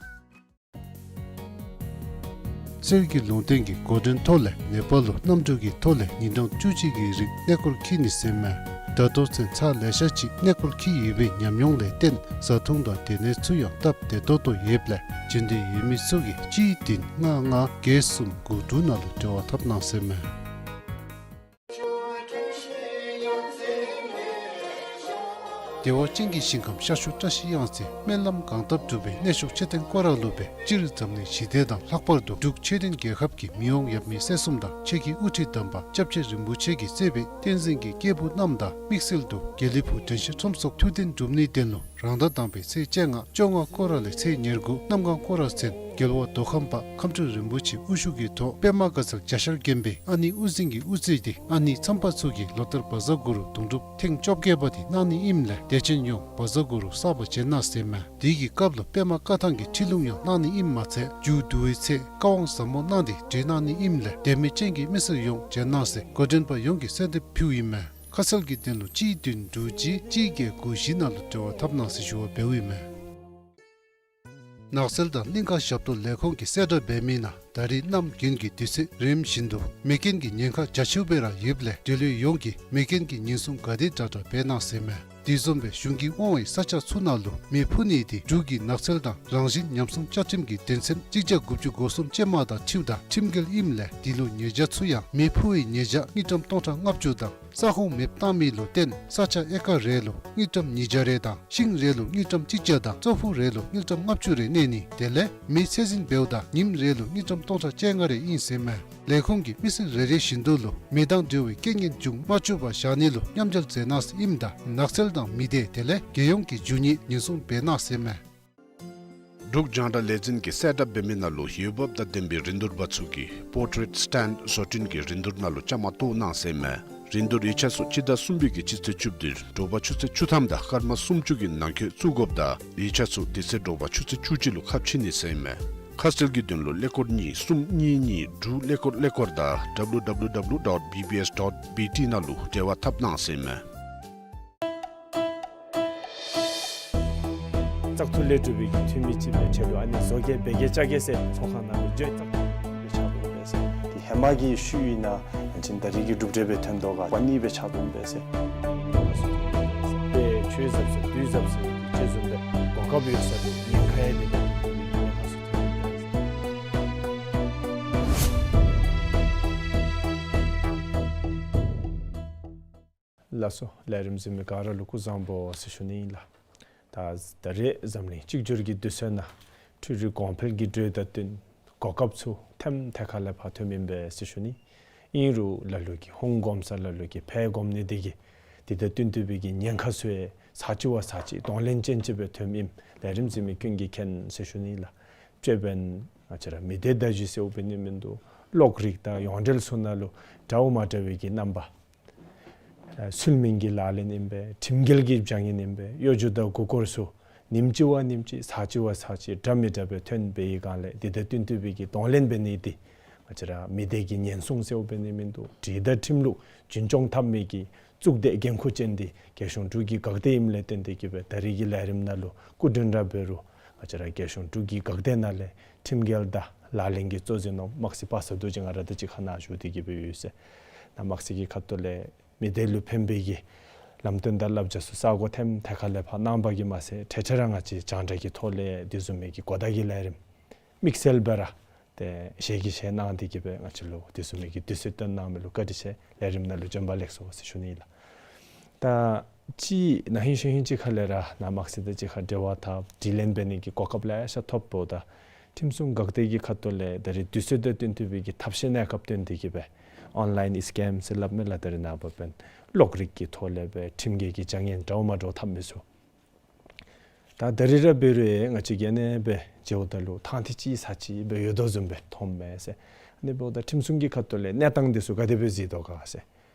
གསེར་གྱི་ལུང་བསྟན་གྱི་འགོ་འདྲེན་ཐོག་ལས་ནེ་པཱལ་ལུ་གནམ་གྲུ་གི་ཐོག་ལས་ཉིན་གྲངས་བཅུ་གཅིག་གི་རིང་གནས་སྐོར་འཁྱིད་ནི་ཟེར་ཨིན་མས། ད་ལྟོ་ཚུན་ཚར་ལེ་ཤ་ཅིག་གནས་སྐོར་འཁྱིད་ཡོད་པའི་ཉམས་མྱོང་ལས་བརྟེན་བཟའ་འཐུང་དང་སྡོད་གནས་ཚུ་ཡང་སྟབས་བདེ་ཏོག་ཏོ་ཡོདཔ་ལས་འབྱོན་འདོད་ཡོད་མི་ཚུ་གིས་གཅིག་བདུན་ལྔ་ལྔ་བརྒྱད་གསུམ་དགུ་དྲུག་ནང་ལུ་འབྲེལ་བ་འཐབ་གནང་ཟེར་ཨིན་མས། བདེ་བ་ཅན་གྱི་ཞིང་ཁམས་ཤར་ཕྱོགས་བཀྲ་ཤིས་གཡང་རྩེ་སྨོན་ལམ་གང་བཏབ་འགྲུབ་པའི་གནས་མཆོག་མཆོད་རྟེན་སྐོར་ར་ལུ་སྦེ་སྤྱིར་འཛམ་གླིང་ཞི་བདེ་དང་ལྷག་པར་དུ་འབྲུག་ཆོས་ལྡན་རྒྱལ་ཁབ་ཀྱི་མི་དབང་ཡབ་མེས་སྲས་གསུམ་དང་ཆོས་ཀྱི་དབུ་ཁྲིད་དམ་པ་སྐྱབས་རྗེ་རིན་པོ་ཆེ་གིས་གཙོས་པའི་བསྟན་འཛིན་གྱི་སྐྱེས་བུ་རྣམས་དང་དམིགས་བསལ་དུ་དགེ་ལེགས་ཕུག་དྲན་ཤེས་ཁྲོམ་ཚོགས་ཐུགས་གཏན་སྒྲུབ་ནིའི་དོན་ལུ་རང་ཟླ་དང་པའི་ཚེས་བཅོ་ལྔ་བཅོ་ལྔ་སྐོར་ར་ལས་ཚེས་ཉེར་དགུ་གནམ་སྒང་སྐོར་ར་ཚུན་རྒྱལ་བ་མདོ་ཁམས་པ་ཁམས་སྤྲུལ་རིན་པོ་ཆེ་དབུ་བཞུགས་ཀྱི་ཐོག་པདྨ་དགའ་ཚལ་རྒྱ་ཤར་དགོན་པའི་ཨ་ནེ་དབུ་འཛིན་གྱིས་དབུ་གཙོས་ཏེ་ཨ་ནེ་མཚམས་པ་ཚུ་གིས་ལོ་ལྟར་བཛྲ་གུ་རུ་དུང་སྒྲུབ་ཐེངས་བཅོ་བརྒྱད་པ་དེ་གནང་ནི་ཨིནམ་ལས་དད་ཅན་ཡོངས་བཛྲ་གུ་རུ་བསགས་པར་བྱོན་གནང་ཟེར་ཨིན་མས། དེ་གི་སྐབས་ལུ་པདྨ་བཀའ་ཐང་གི་ཁྲིད་ལུང་ཡང་གནང་ནི་ཨིནམ་མ་ཚད་མཇུག་བསྡུ་བའི་ཚེ་བཀའ་དབང་ཟབ་མོ་གནང་སྟེ་གྲོལ་གནང་ནི་ཨིནམ་ལས་དད་མོས་ཅན་གྱི་མི་སེར་ཡོངས་བྱོན་གནང་ཟེར་འགོ་འདྲེན་པ་ཡོངས་ཀྱིས་གསོལ་འདེབས་ཕུལཝ་ཨིན་མས། ཁ་གསལ་གྱི་དོན་ལུ་གཅིག་བདུན་དྲུག་གཅིག་གཅིག་བརྒྱད་དགུ་བཞི་ནང་ལུ་འབྲེལ་བ་འཐབ་གནང་ཟེར་ཞུ་བ་འབདཝ་ཨིན་མས། ནགས་ཚལ་དང་གླིང་ཁ་ཞབས་ཏོག་ལས་ཁུངས་ཀྱིས་གསལ་བསྒྲགས་འབད་མི་ནང་ད་རེས་གནམ་དགུན་གྱི་དུས་ཚོད་རནམ་བཞིན་དུ་མེ་རྐྱེན་གྱི་ཉེན་ཁ་རྒྱ་ཆེཝ་སྦེ་ར་ཡོདཔ་ལས་འབྲེལ་ཡོད་ཡོངས་ཀྱིས་མེ་རྐྱེན་གྱི་ཉེན་སྲུང་ག་དེ་དྲག་དྲག་འབད་གནང་ཟེར་ཨིན་མས། དེ་བཟུམ་སྦེ་གཞུང་གིས་དབང་བའི་ས་ཆ་ཚུ་ནང་ལུ་མེ་འཕུ་ནི་དེ་འབྲུག་གི་ནགས་ཚལ་དང་རང་བཞིན་ཉམས་སྲུང་བཅའ་ཁྲིམས་ཀྱི་དོན་ཚན་གཅིག་བརྒྱ་དགུ་བཅུ་གོ་གསུམ་ཅན་མ་དང་འཁྲིལཝ་ད་ཁྲིམས་འགལ་ཨིནམ་ལས་དེ་ལུ་ཉེས་བྱ་ཚུ་ཡང་མེ་འཕུ་བའི་ཉེས་བྱ་དངུལ་ཀྲམ་སྟོང་ཕྲག་ལྔ་བཅུ་དང་ས་ཁོངས་མེདཔ་བཏང་མི་ལུ་བརྟེན་ས་ཆ་ཨེ་ཀར་རེ་ལུ་དངུལ་ཀྲམ་ཉིས་བརྒྱ་རེ་དང་ཤིང་རེ་ལུ་དངུལ་ཀྲམ་གཅིག་བརྒྱ་དང་ཙོག་ཕུག་རེ་ལུ་དངུལ་ཀྲམ་ལྔ་བཅུ་རེ་གནས་ནི་དེ་ལས་མེ་ཚད་འཛིན་འབདཝ་ད་ཉིནམ་རེ་ལུ་དངུལ་ཀྲམ་སྟོང་ཕྲག་བཅོ་ལྔ་རེ་ཨིན་ཟེར་ཨིན་མས། ལས་ཁུངས་ཀྱིས་མི་སེར་རེ་རེ་བཞིན་དུ་ལུ་མེ་དང་འབྲེལ་བའི་རྐྱེན་ངན་འབྱུང་མ་བཅུག་པར་བཞག་ནི་ལུ་མཉམ་འབྲེལ་མཛད་གནང་ཟེར་ཨིནམ་ད་ནགས་ཚལ་དང་མི་སྡེ་དེ་ལས་རྒྱལ་ཡོངས་ཀྱི་རྒྱུ་དངོས་ཉེན་སྲུང་འབད་གནང་ཟེར་ཨིན་མས། འབྲུག་རྒྱང་བསྒྲགས་ལས་འཛིན་གྱིས་གསལ་བསྒྲགས་འབད་མི་ནང་ལུ་འོས་འབབ་དང་ལྡན་པའི་རིན་བསྡུར་པ་ཚུ་གིས་པོར་ཊེཊ་སི་ཊེནཌ་བཟོ་སྐྲུན་གྱི་རིན་བསྡུར་ནང་ལུ་བཅའ་མར་གཏོགས་གནང་ཟེར་ཨིན་མས། རིན་བསྡུར་ཡིག་ཆ་ཚུ་སྤྱི་ཟླ་གསུམ་པའི་གི་སྤྱི་ཚེས་བཅུ་བདུན་དྲོ་པ་ཆུ་ཚོད་བཅུ་ཐམ་དང་སྐར་མ་སུམ་ཅུ་གི་ནང་འཁོད་བཙུགས་དགོཔ་ད་ཡིག་ཆ་ཚུ་དེ་ཚེ་དྲོ་པ་ཆུ་ཚོད་བཅུ་གཅིག་ལུ་ཁ་ཕྱེ་ནི་ཟེར་ཨིན་མས། ཁ་གསལ་གྱི་དོན་ལུ་ཀླད་ཀོར་གཉིས་གསུམ་གཉིས་གཉིས་དྲུག་ཀླད་ཀོར་ཀླད་ཀོར་དང་W W W dot B B S dot B T ནང་ལུ་འབྲེལ་བ་འཐབ་གནང་ཟེར་ཨིན་མས། བཙག་འཐུ་ལས་གྲུབ་པའི་གི་འཐུས་མི་ཅིག་སྦེ་ཆགས་འདུག། ཨ་ནི་བཟོ་གེ་འབད་གེ་རྐྱབ་གེ་ཟེར་ཚོགས་ཁང་ནང་ལུ་འགྱོ་བཙག་འཐུ་སྦེ་ཆགས་འདུག་པས་ཟེར། དེ་ཧེ་མ་གི་ཤུལ་ཨིན་ན་ཨ་ནི་ད་རེས་ཀྱི་གྲུབ་འབྲས་སྦེ་ཐོན་དོ་ག་པ་ནི་སྦེ་ཆགས་འདུག་པས་ཟེར། དཔེ་ཆོས་ཟབ་ཟེར་དུས་ཟབ་ཟེར་གྱི་ཆོས་བཟུམ་སྦེ་གོ་སྐབས་ཡོད་ས་ལུ་ཉེན་ཁ་ཡང་དེ་ལས་ཉེན་ཁ་ཚུ་ཐོན་ཡི་པས་ཟེར། ལགས་སོ། ལས་རིམ་གཟིགས་མི་ག་ར་ལུ་སྐུ་གཟུགས་བཟང་པོ་ཟེར་ཞུ་ནི་ཨིན་ལགས། ད་ད་རེས་འཛམ་གླིང་གཅིག་གྱུར་གྱི་དུས་ཚོད་ནང་འཕྲུལ་རིག་གོང་འཕེལ་གྱི་འགྲོས་དང་བསྟུན་གོ་སྐབས་ཚུ་ཐེམ་ཐེ་ཁ་ལས་ཕར་ཐོནམ་ཨིན་པས་ཟེར་ཞུ་ནི། ཨིན་རུང་ལ་ལུ་གིས་ཧོངས་གོམ་ས་ལ་ལུ་གིས་ཕར་གོམ་ནི་དེ་གིས་དེ་དང་བསྟུན་ཏེ་སྦེ་གི་ཉེན་ཁ་ཚུ་ཡང་ཚར་གཅིག་བ་ཚར་གཅིག་གདོང་ལེན་ཅན་ཅིག་སྦེ་ཐོནམ་ཨིནམ་ལས་རིམ་གཟིགས་མི་ཀུན་གྱིས་མཁྱེན་ཟེར་ཞུ་ནི་ལགས། དཔྱེ་འབདན་ང་བཅས་ར་མི་སྡེ་བརྡ་བརྒྱུད་ཟེརཝ་འབད་ནི་མིན་འདུག། གློག་རིག་དང་ཡོངས་འབྲེལ་ཚུ་ནང་ལུ་འདྲཝ་མ་འདྲ་བའི་གི་རྣམ་པ་ཨ་ཚུལ་མིན་གྱི་ལག་ལེན་ཨིན་པས། ཁྲིམས་འགལ་གྱི་བྱ་ངན་ཨིན་པས། གཡོ་སྒྱུ་དང་མགུ་སྐོར་ཚུ་ཉིནམ་གཅིག་བ་ཉིནམ་གཅིག་ཚར་གཅིག་བ་ཚར་གཅིག་འདྲ་མི་འདྲ་སྦེ་ཐོན་པའི་སྒང་ལས་དེ་དང་བསྟུན་ཏེ་སྦེ་གི་གདོང་ལེན་འབད་ནི་དེ་ ང་བཅས་ར་མི་སྡེ་གི་ཉེན་སྲུང་ཟེརཝ་འབད་ནི་མིན་འདུག། སྒྲིག་གཞི་དང་ཁྲིམས་ལུགས་རྒྱུན་སྐྱོང་འཐབ་མི་གི་གཙུག་སྡེ་འགན་ཁུར་ཅན་འདི་རྒྱལ་གཞུང་འབྲུག་གི་འགག་སྡེ་ཨིནམ་ལས་བརྟེན་ཏེ་གིས་སྦེ་ད་རེས་ཀྱི་ལས་རིམ་ནང་ལུ་སྐུ་མགྲོན་ར་འབད་རུང་ང་བཅས་ར་རྒྱལ་གཞུང་འབྲུག་གི་འགག་སྡེ་ནང་ལས་ཁྲིམས་འགལ་དང་ལག་ལེན་གྱི་གཙོ་འཛིན་འོགམ་དམག་སྲིད་པ་ས་རྡོ་རྗེ་ང་ར་དང་གཅིག་ཁར་ནཱ་བཞུགས་ཏེ་གིས་སྦེ་ཡོད་ཟེར། ནཱ་དམག་སྲིད་ཀྱི་ཁ་ཐུག་ལས་མི་སྡེ་ལུ་ཕན་པའི་གི་ལམ་སྟོན་དང་བསླབ་བྱ་ཚུ་ས་གོ་ཐེམ་ཐད་ཁ་ལས་ཕར་གནང་བ་གིས་མ་ཚད་ཁྲེ་ཁྲེ་ར་ང་བཅས་རྒྱང་བསྒྲགས་ཀྱི་ཐོག་ལས་དེ་བཟུམ་མའི་གི་གོ་བརྡ་གི་ལས་རིམ་དམིགས་བསལ་སྦེ་ར་ཏེ་ཞལ་གྱིས་བཞེས་གནང་སྟེ་གིས་སྦེ་ང་བཅས་ལུ་དེ་བཟུམ་མའི་གི་དུས་ཚོད་བཏོན་གནང་མི་ལུ་བཀའ་དྲིན་ཆེ། ལས་རིམ་ནང་ལུ་བྱོན་པ་ལེགས་སོ་ཟེར་ཞུ་ནི་ལགས། ད་ཅི་ན་ཧིང་ཤུལ་ཧིང་ཅིག་ཁ་ལས་ར་ནཱ་དམག་སྲིད་དང་གཅིག་ཁར་འབྲེལ་བ་འཐབ་དྲི་ལན་འབད་ནི་གི་གོ་སྐབས་ལེ་ཤ་ཐོབ་འོངམ་ད་ཁྲིམས་སྲུང་འགག་སྡེ་གི་ཁ་ཐུག་ལས་ད་རེས་དུས་ཚོད་དང་བསྟུན་ཏེ་སྦེ་གི་ཐབས་ཤེས་གནས་སྐབས་བཏོན་ཏེ་གིས་སྦེ་ཨོན་ལཱའིན་སི་ཀེམ་ཟེར་སླབ་མས་ལགས། ད་རེས་ནངས་པ་འབདན་གློག་རིག་གི་ཐོག་ལས་སྦེ་ཁྲིམས་འགལ་གྱི་བྱ་ངན་འདྲཝ་མ་འདྲཝ་འཐབ་མི་ཚུ་ད་ད་རེས་ར་འབད་རུང་ང་བཅས་ཀྱིས་ཨ་ནེ་སྦེ་མཇལཝ་ད་ལུ་ཐང་ཐིག་ཅིག་ས་ཅིག་སྦེ་ཡོད་དོ་བཟུམ་སྦེ་མཐོངམ་མས་ཟེར། ཨ་ནི་འབདཝ་ད་ཁྲིམས་སྲུང་གི་ཁ་ཐུག་ལས་གནས་སྟངས་འདི་ཚུ་ག་དེ་སྦེ་གཟིགས་དོ་ག་ཟེར།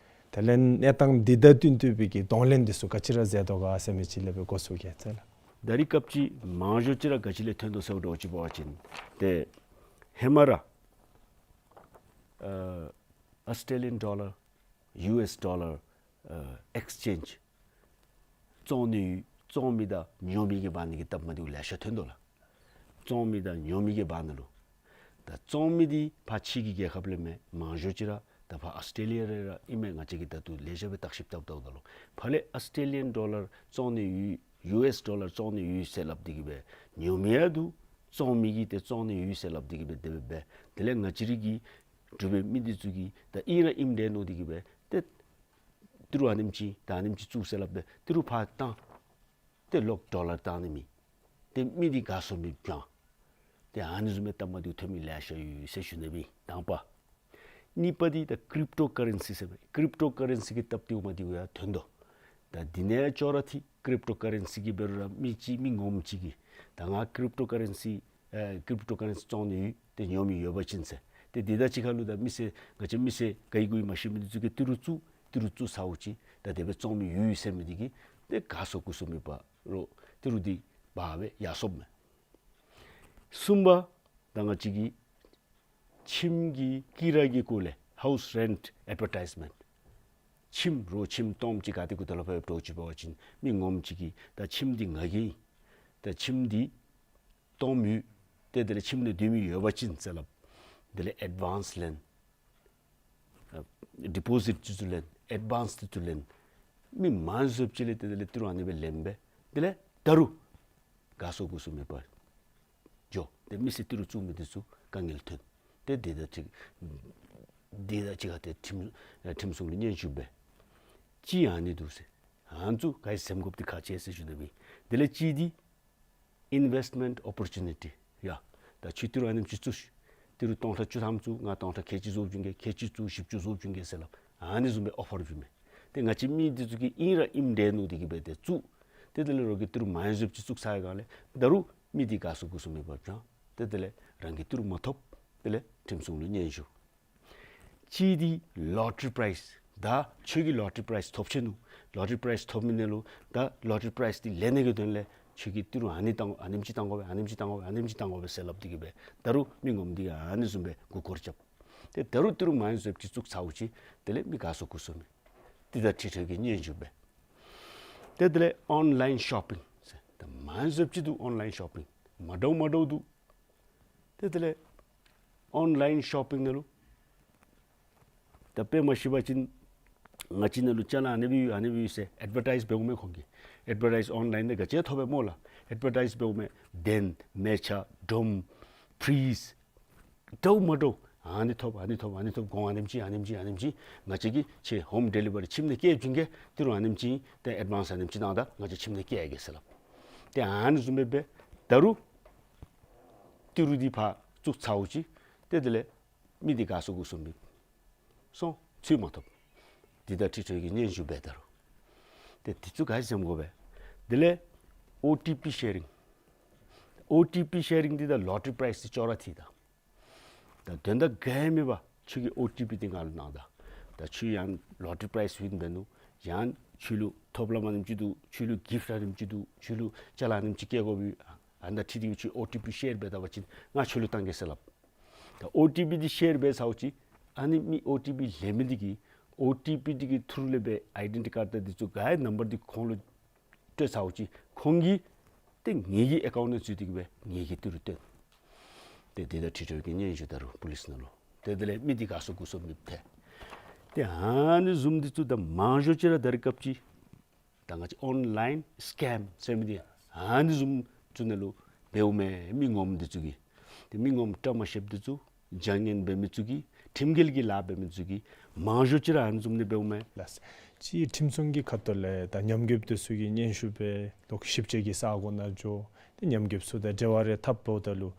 དེ་ལས་གནས་སྟངས་འདི་དང་བསྟུན་ཏེ་སྦེ་གི་གདོང་ལེན་འདི་ཚུ་ག་ཅི་ར་མཛད་དོ་ག་ཟེར་མི་ཅིག་ལས་སྦེ་འགོ་བཙུགས་གེ་ཟེར་ལགས། ད་རེས་སྐབས་ཅིག་མང་ཤོས་ཅིག་ར་ག་ཅི་ལས་ཐོན་དོ་ཟེར་བ་ཅིན་ཏེ་ཧེ་མ་ར་ཨ་ཨོསི་ཊྲེ་ལི་ཡཱན་ཌོ་ལར་ཡུ་ཨེསི་ཌོ་ལར་ཨ་ཨེགསི་ཅེནཇི་བཙོང་ནི་ཡོད། བཙོང་མི་དང་ཉོ་མི་གི་བར་ན་གི་སྟབས་མ་བདེཝ་ལེ་ཤ་ཐོན་དོ་ལགས། བཙོང་མི་དང་ཉོ་མི་གི་བར་ན་ལུ། ད་བཙོང་མི་འདི་ཕར་ཕྱི་གི་རྒྱལ་ཁབ་ལས་མེན། མང་ཤོས་ཅིག་ར་ད་ཕར་ཨོསི་ཊྲེ་ལི་ཡ་རེ་ར་ཨིན་མས། ང་བཅས་ཀྱིས་ད་ལྟོ་ལེགས་ཤོམ་སྦེ་བརྟག་ཞིབ་བཏང་བལྟཝ་ད་ལུ་ཕར་ལས་ཨོསི་ཊྲེ་ལི་ཡཱན་ཌོ་ལར་བཙོང་ནི་ཡོད། ཡུ་ཨེསི་ཌོ་ལར་བཙོང་ནི་ཡོད་ཟེར་སླབ་སྟེ་གིས་སྦེ་ཉོ་མི་ཡང་འདུག། བཙོང་མི་གིས་ཏེ་བཙོང་ནི་ཡོད་ཟེར་སླབ་སྟེ་གིས་སྦེ་དེ་སྦེ་འབད། དེ་ལས་ང་བཅས་རའི་གི་འབྲུག་པའི་མི་འདི་ཚུ་གིས་ད་ཨིན་ར་ཨིནམ་འདྲས་མནོ་སྟེ་གིས་སྦེ་ཏེ་ཏི་རུ་ཨ་ནེམ་ཅིག་ད་ཨ་ནེམ་ཅིག་བཙུགས་ཟེར་སླབ་སྦེ་ཏི་རུ་ཕར་བཏང་། ཏེ་ལོག་ཌོ་ལར་བཏང་ནི་མེད། ཏེ་མི་འདི་དགའ་ཚོར་མེདཔ་བྱུང་། ཏེ་ཨ་ནི་བཟུམ་མའི་སྟབས་མ་བདེཝ་ཐོན་མི་ལེ་ཤ་ཡོད་ཟེར་ཞུ་ནི་ཨིན། དང་པ། གཉིས་པ་འདི་ད་ཀྲིབ་ཊོ་ཀ་རེན་སི་ཟེར་མི་ཀྲིབ་ཊོ་ཀ་རེན་སི་གི་སྟབས་བདེཝ་མ་བདེཝ་ཡང་ཐོན་དོ། ད་འདི་ནང་ཡང་ཅོག་ར་འཐད། ཀྲིབ་ཊོ་ཀ་རེན་སི་གི་འབད་རུང་ར་མི་ཅིག་མི་ངོམ་ཅིག་གིས་ད་ང་ཀྲིབ་ཊོ་ཀ་རེན་སི་ཨེ་ཀྲིབ་ཊོ་ཀ་རེན་སི་བཙོང་ནི་ཡོད། ཏེ་ཉོ་མི་ཡོད་པ་ཅིན་ཟེར། ཏེ་འདི་དང་གཅིག་ཁར་ལུ་ད་མི་སེར་ང་བཅས་མི་སེར་ག་ཡི་གུ་ཡི་མ་ཤེས་མི་འདི་ཚུ་གིས་ཏི་རུ་བཙུགས། ཏི་རུ་བཙུགས་ཚརཝ་ཅིག་ད་དེ་སྦེ་བཙོང་མི་ཡོད་ཟེར་མི་འདི་གིས་ཏེ་དགའ་ཚོར་མགུ་ཚོར་མེད་པར་ཏི་རུ་འདི་འབག་སྦེ་ཡར་སོངམ་མས། གསུམ་པ། ད་ང་བཅས་ཀྱི་ཁྱིམ་གྱི་ཀི་ར་གི་སྐོར་ལས་ཧའུསི་རེནཊ་ཨེཌ་བར་ཊའིཛ་མེནཊ། ཁྱིམ་རོགས་ཁྱིམ་སྟོངམ་ཅིག་ག་ཏེ་གུ་ད་ལུ་ཕར་འགྱོ་ཅི་འབད་བ་ཅིན་མི་ངོམ་ཅིག་གིས་ད་ཁྱིམ་འདི་ང་གི་ཨིན། ད་ཁྱིམ་འདི་སྟོངམ་ཡོད། ཏེ་དེ་ལས་ཁྱིམ་ནང་སྡོད་མི་ཡོད་པ་ཅིན་ཟེར་སླབ། དེ་ལས་ཨེཌ་ཝཱནསི་ལེན། ཨ་ཌི་པོ་ཟིཊ་ཚུ་ལེན། ཨེཌ་ཝཱནསི་ཚུ་ལེན། མི་མང་སུ་ཅིག་ལས་ཏེ་དེ་ལས་ཏི་རུ་ཨ་ནི་སྦེ་ལེན་སྦེ་དེ་ལས་ད་རུང་དགའ་ཚོར་མགུ་ཚོར་མེད་པར་འགྱོ། ཏེ་མི་སེར་ཏི་རུ་བཙུགས་མི་འདི་ཚུ་དཀའ་ངལ་ཐོན། ཏེ་འདི་དང་གཅིག་འདི་དང་གཅིག་ཁར་ཏེ་ཁྲིམས་ཨ་ཁྲིམས་སྲུང་ལུ་སྙན་ཞུ་འབད། ཅིག་ཨ་ནི་འདུག་ཟེར། ཨ་ནི་ཚུ་ག་ཅི་སེམས་དགོཔ་འདི་ཁག་ཆེ་ཟེར་ཞུ་ནི་ཨིན། དེ་ལས་གཅིག་འདི་ཨིན་ཝེསཊ་མེནཊ་ཨོ་པོར་ཅུ་ནི་ཊི། ཡ་ད་ཁྱོད་ཏི་རུ་ཨ་ནེམ་ཅིག་བཙུགས་ཤིག། ཏི་རུ་སྟོང་ཕྲག་བཅུ་ཐམ་བཙུགས། ང་སྟོང་ཕྲག་ཁལ་གཅིག་བཟོ་བྱིན་གེ། ཁལ་གཅིག་བཙུགས་བཞི་བཅུ་བཟོ་བྱིན་གེ་ཟེར་སླབ། ཨ་ནི་བཟུམ་སྦེ་ཨོ་ཕར་བྱིན་མས། ཏེ་ང་བཅས་མི་འདི་ཚུ་གིས་ཨིན་ར་ཨིནམ་འདྲས་མནོ་སྟེ་གིས་སྦེ་ཏེ་བཙུགས། ཏེ་དེ་ལས་རོགས་ཀྱིས་ཏི་རུ་མང་སུ་ཅིག་བཙུགས་ཚར་བའི་སྒང་ལས་ད་རུང་མི་འདི་དགའ་ཚོར་མགུ་ཚོར་མེད་པར་བྱུང་། ཏེ་དེ་ལས་རང་གིས་ཏི་རུ་མ་ཐོབ། དེ་ལས་ཁྲིམས་སྲུང་ལུ་སྙན་ཞུ། གཅིག་འདི་ལོ་ཊ་རི་པ་རའིཛ། ད་ཁྱོད་ཀྱིས་ལོ་ཊ་རི་པ་རའིཛ་ཐོབ་ཆི་ནུག། ལོ་ཊ་རི་པ་རའིཛ་ཐོབ་མི་ནང་ལུ་ད་ལོ་ཊ་རི་པ་རའིཛ་འདི་ལེན་ནི་གི་དོན་ལས་ཁྱོད་ཀྱིས་ཏི་རུ་ཨ་ནི་བཏང་དགོ། ཨ་ནེམ་ཅིག་བཏང་དགོ་པས། ཨ་ནེམ་ཅིག་བཏང་དགོ་པས། ཨ་ནེམ་ཅིག་བཏང་དགོ་པས་ཟེར་སླབ་སྟེ་གིས་སྦེ་ད་རུང་མི་ངོམ་འདི་གིས་ཨ་ནི་བཟུམ་སྦེ་མགུ་སྐོར་རྐྱབ། ཏེ་ད་རུང་ཏི་རུ་མང་སུ་ཅིག་བཙུགས་ཚརཝ་ཅིག་དེ་ལས་མི་དགའ་ཚོར་མགུ་ཚོར་མས། འདི་དང་འཁྲིལ་ཏེ་གིས་སྙན་ཞུ་འབད། ཏེ་དེ་ལས་ཨོན་ལཱའིན་ཤོ་པིང་ཟེར། ད་མང་སུ་ཅིག་འདུག། ཨོན་ལཱའིན་ཤོ་པིང་མ་འདྲཝ་མ་འདྲཝ་འདུག། ཏེ་དེ་ལས་ཨོན་ལཱའིན་ཤོ་པིང་ནང་ལུ་ད་དཔེ་མ་ཤེས་པ་ཅིན་ང་བཅས་ནང་ལུ་ཅ་ལ་ཨ་ནི་སྦེ་ཡོད། ཨ་ནི་སྦེ་ཡོད་ཟེར་ཨེཌ་བར་ཊའིཛ་འབདཝ་མས། ཁོང་གིས་ཨེཌ་བར་ཊའིཛ་ཨོན་ལཱའིན་ནང་ག་ཅི་ཐོབ་པས་སྨོ་ལགས། ཨེཌ་བར་ཊའིཛ་འབདཝ་མས། གདན་མལ་ཆ་སྒྲོམ་ཕྲིས་འདྲཝ་མ་འདྲཝ་ཨ་ནི་ཐོབ། ཨ་ནི་ཐོབ། ཨ་ནི་ཐོབ། གོང་ཨ་ནེམ་ཅིག། ཨ་ནེམ་ཅིག། ཨ་ནེམ་ཅིག། ང་བཅས་ཀྱིས་ཁྱོད་ཧོམ་ཌེ་ལི་བ་རི་ཁྱིམ་ནང་བསྐྱལ་བྱིན་གེ། ཏི་རུ་ཨ་ནེམ་ཅིག། ཏེ་ཨེཌ་ཝཱནསི་ཨ་ནེམ་ཅིག་གནང་ད་ང་བཅས་ཁྱིམ་ནང་བསྐྱལ་གེ་ཟེར་སླབ། ཏེ་ཨ་ནི་བཟུམ་སྦེ་འབད། ད་རུང་ཏི་རུ་འདི་ཕར་བཙུགས་ཚརཝ་ཅིག་ཏེ་དེ་ལས་མི་འདི་དགའ་ཚོར་མགུ་ཚོར་མེད། སོང་། ཚུར་མ་ཐོབ། འདི་དང་འཁྲིལ་ཏེ་གིས་སྙན་ཞུ་འབད། ད་རུང་ཏེ་འདི་ཚུ་ག་ཅི་སེམས་དགོ་པས། དེ་ལས་ཨོ་ཊི་པི་ཤེ་རིང་། ཨོ་ཊི་པི་ཤེ་རིང་འདི་དང་ལོ་ཊ་རི་པ་རའིཛ་འདི་ཅོག་ར་འཐད་ད། ད་དོན་དག་ག་ཡང་མེད་པར་ཁྱོད་ཀྱིས་ཨོ་ཊི་པི་འདི་ང་ལུ་གནང་ད། ད་ཁྱོད་ཡང་ལོ་ཊ་རི་པ་རའིཛ་ཝིན་འབད་ནུག། ཡང་ཁྱོད་ལུ་ཐོབ་ལམ་ཨ་ནེམ་ཅིག་འདུག། ཁྱོད་ལུ་གིཕཊ་ཨ་ནེམ་ཅིག་འདུག། ཁྱོད་ལུ་ཅ་ལ་ཨ་ནེམ་ཅིག་བསྐྱལ་དགོ་པས། ཨ་ནི་དང་འཁྲིལ་ཏེ་ཁྱོད་ཨོ་ཊི་པི་ཤེར་འབད་ད་པ་ཅིན་ང་ཁྱོད་ལུ་བཏང་གེ་ཟེར་སླབ། ད་ཨོ་ཊི་པི་འདི་ཤེར་འབད་ཚརཝ་ཅིག་ཨ་ནི་མི་ཨོ་ཊི་པི་ལེན་མི་འདི་གིས་ཨོ་ཊི་པི་འདི་གི་ཐུར་ལས་སྦེ་ཨའི་ཌེན་ཊི་ཊི་ཀཱརཌ་འདི་ཚུ་ག་ཡི་ནམ་བར་འདི་ཁོང་ལུ་སྤྲོད་ཚརཝ་ཅིག་ཁོང་གིས་ཏེ་ངེ་གི་ཨེ་ཀའུནཊ་ནང་འཛུལ་ཏེ་གི་སྦེ་ངེ་གི་ཏི་རུ་སྟོན། ཏེ་འདི་དང་འཁྲིལ་འཁྲིལ་བའི་གི་སྙན་ཞུ་ད་རུང་པོ་ལིསི་ནང་ལུ་ཏེ་དེ་ལས་མི་འདི་ག་སོང་གུ་སོང་མི་ཐལ། ཏེ་ཨ་ནི་བཟུམ་འདི་ཚུ་ད་མང་ཤོས་ཅིག་ར་ད་རེས་སྐབས་ཅིག་ད་ང་བཅས་ཨོན་ལའིན་སི་ཀེམ་ཟེར་མི་འདི་ཨ་ནི་བཟུམ་ཚུ་ནང་ལུ་འབདཝ་མས། མི་ངོམ་འདི་ཚུ་གིས་ཏེ་མི་ངོམ་བཀྲ་མ་ཤིསཔ་འདི་ཚུ་བྱ་ངན་འབད་མི་ཚུ་གིས་ཁྲིམས་འགལ་གྱི་ལཱ་འབད་མི་ཚུ་གིས་མང་ཤོས་ཅིག་ར་ཨ་ནི་བཟུམ་ནི་འབདཝ་མས་ལགས། ཅིག་ཁྲིམས་སྲུང་གི་ཁ་ཐུག་ལས་ད་ཉམས་རྒུདཔ་འདི་ཚུ་གི་སྙན་ཞུ་འབད་ལོག་ཞིབ་དཔྱད་ཀྱི་ས་གོ་ནང་འགྱོ། ཏེ་ཉམས་རྒུདཔ་ཚུ་དང་འབྲེལ་བ་རེ་འཐབ་འབདཝ་ད་ལུ་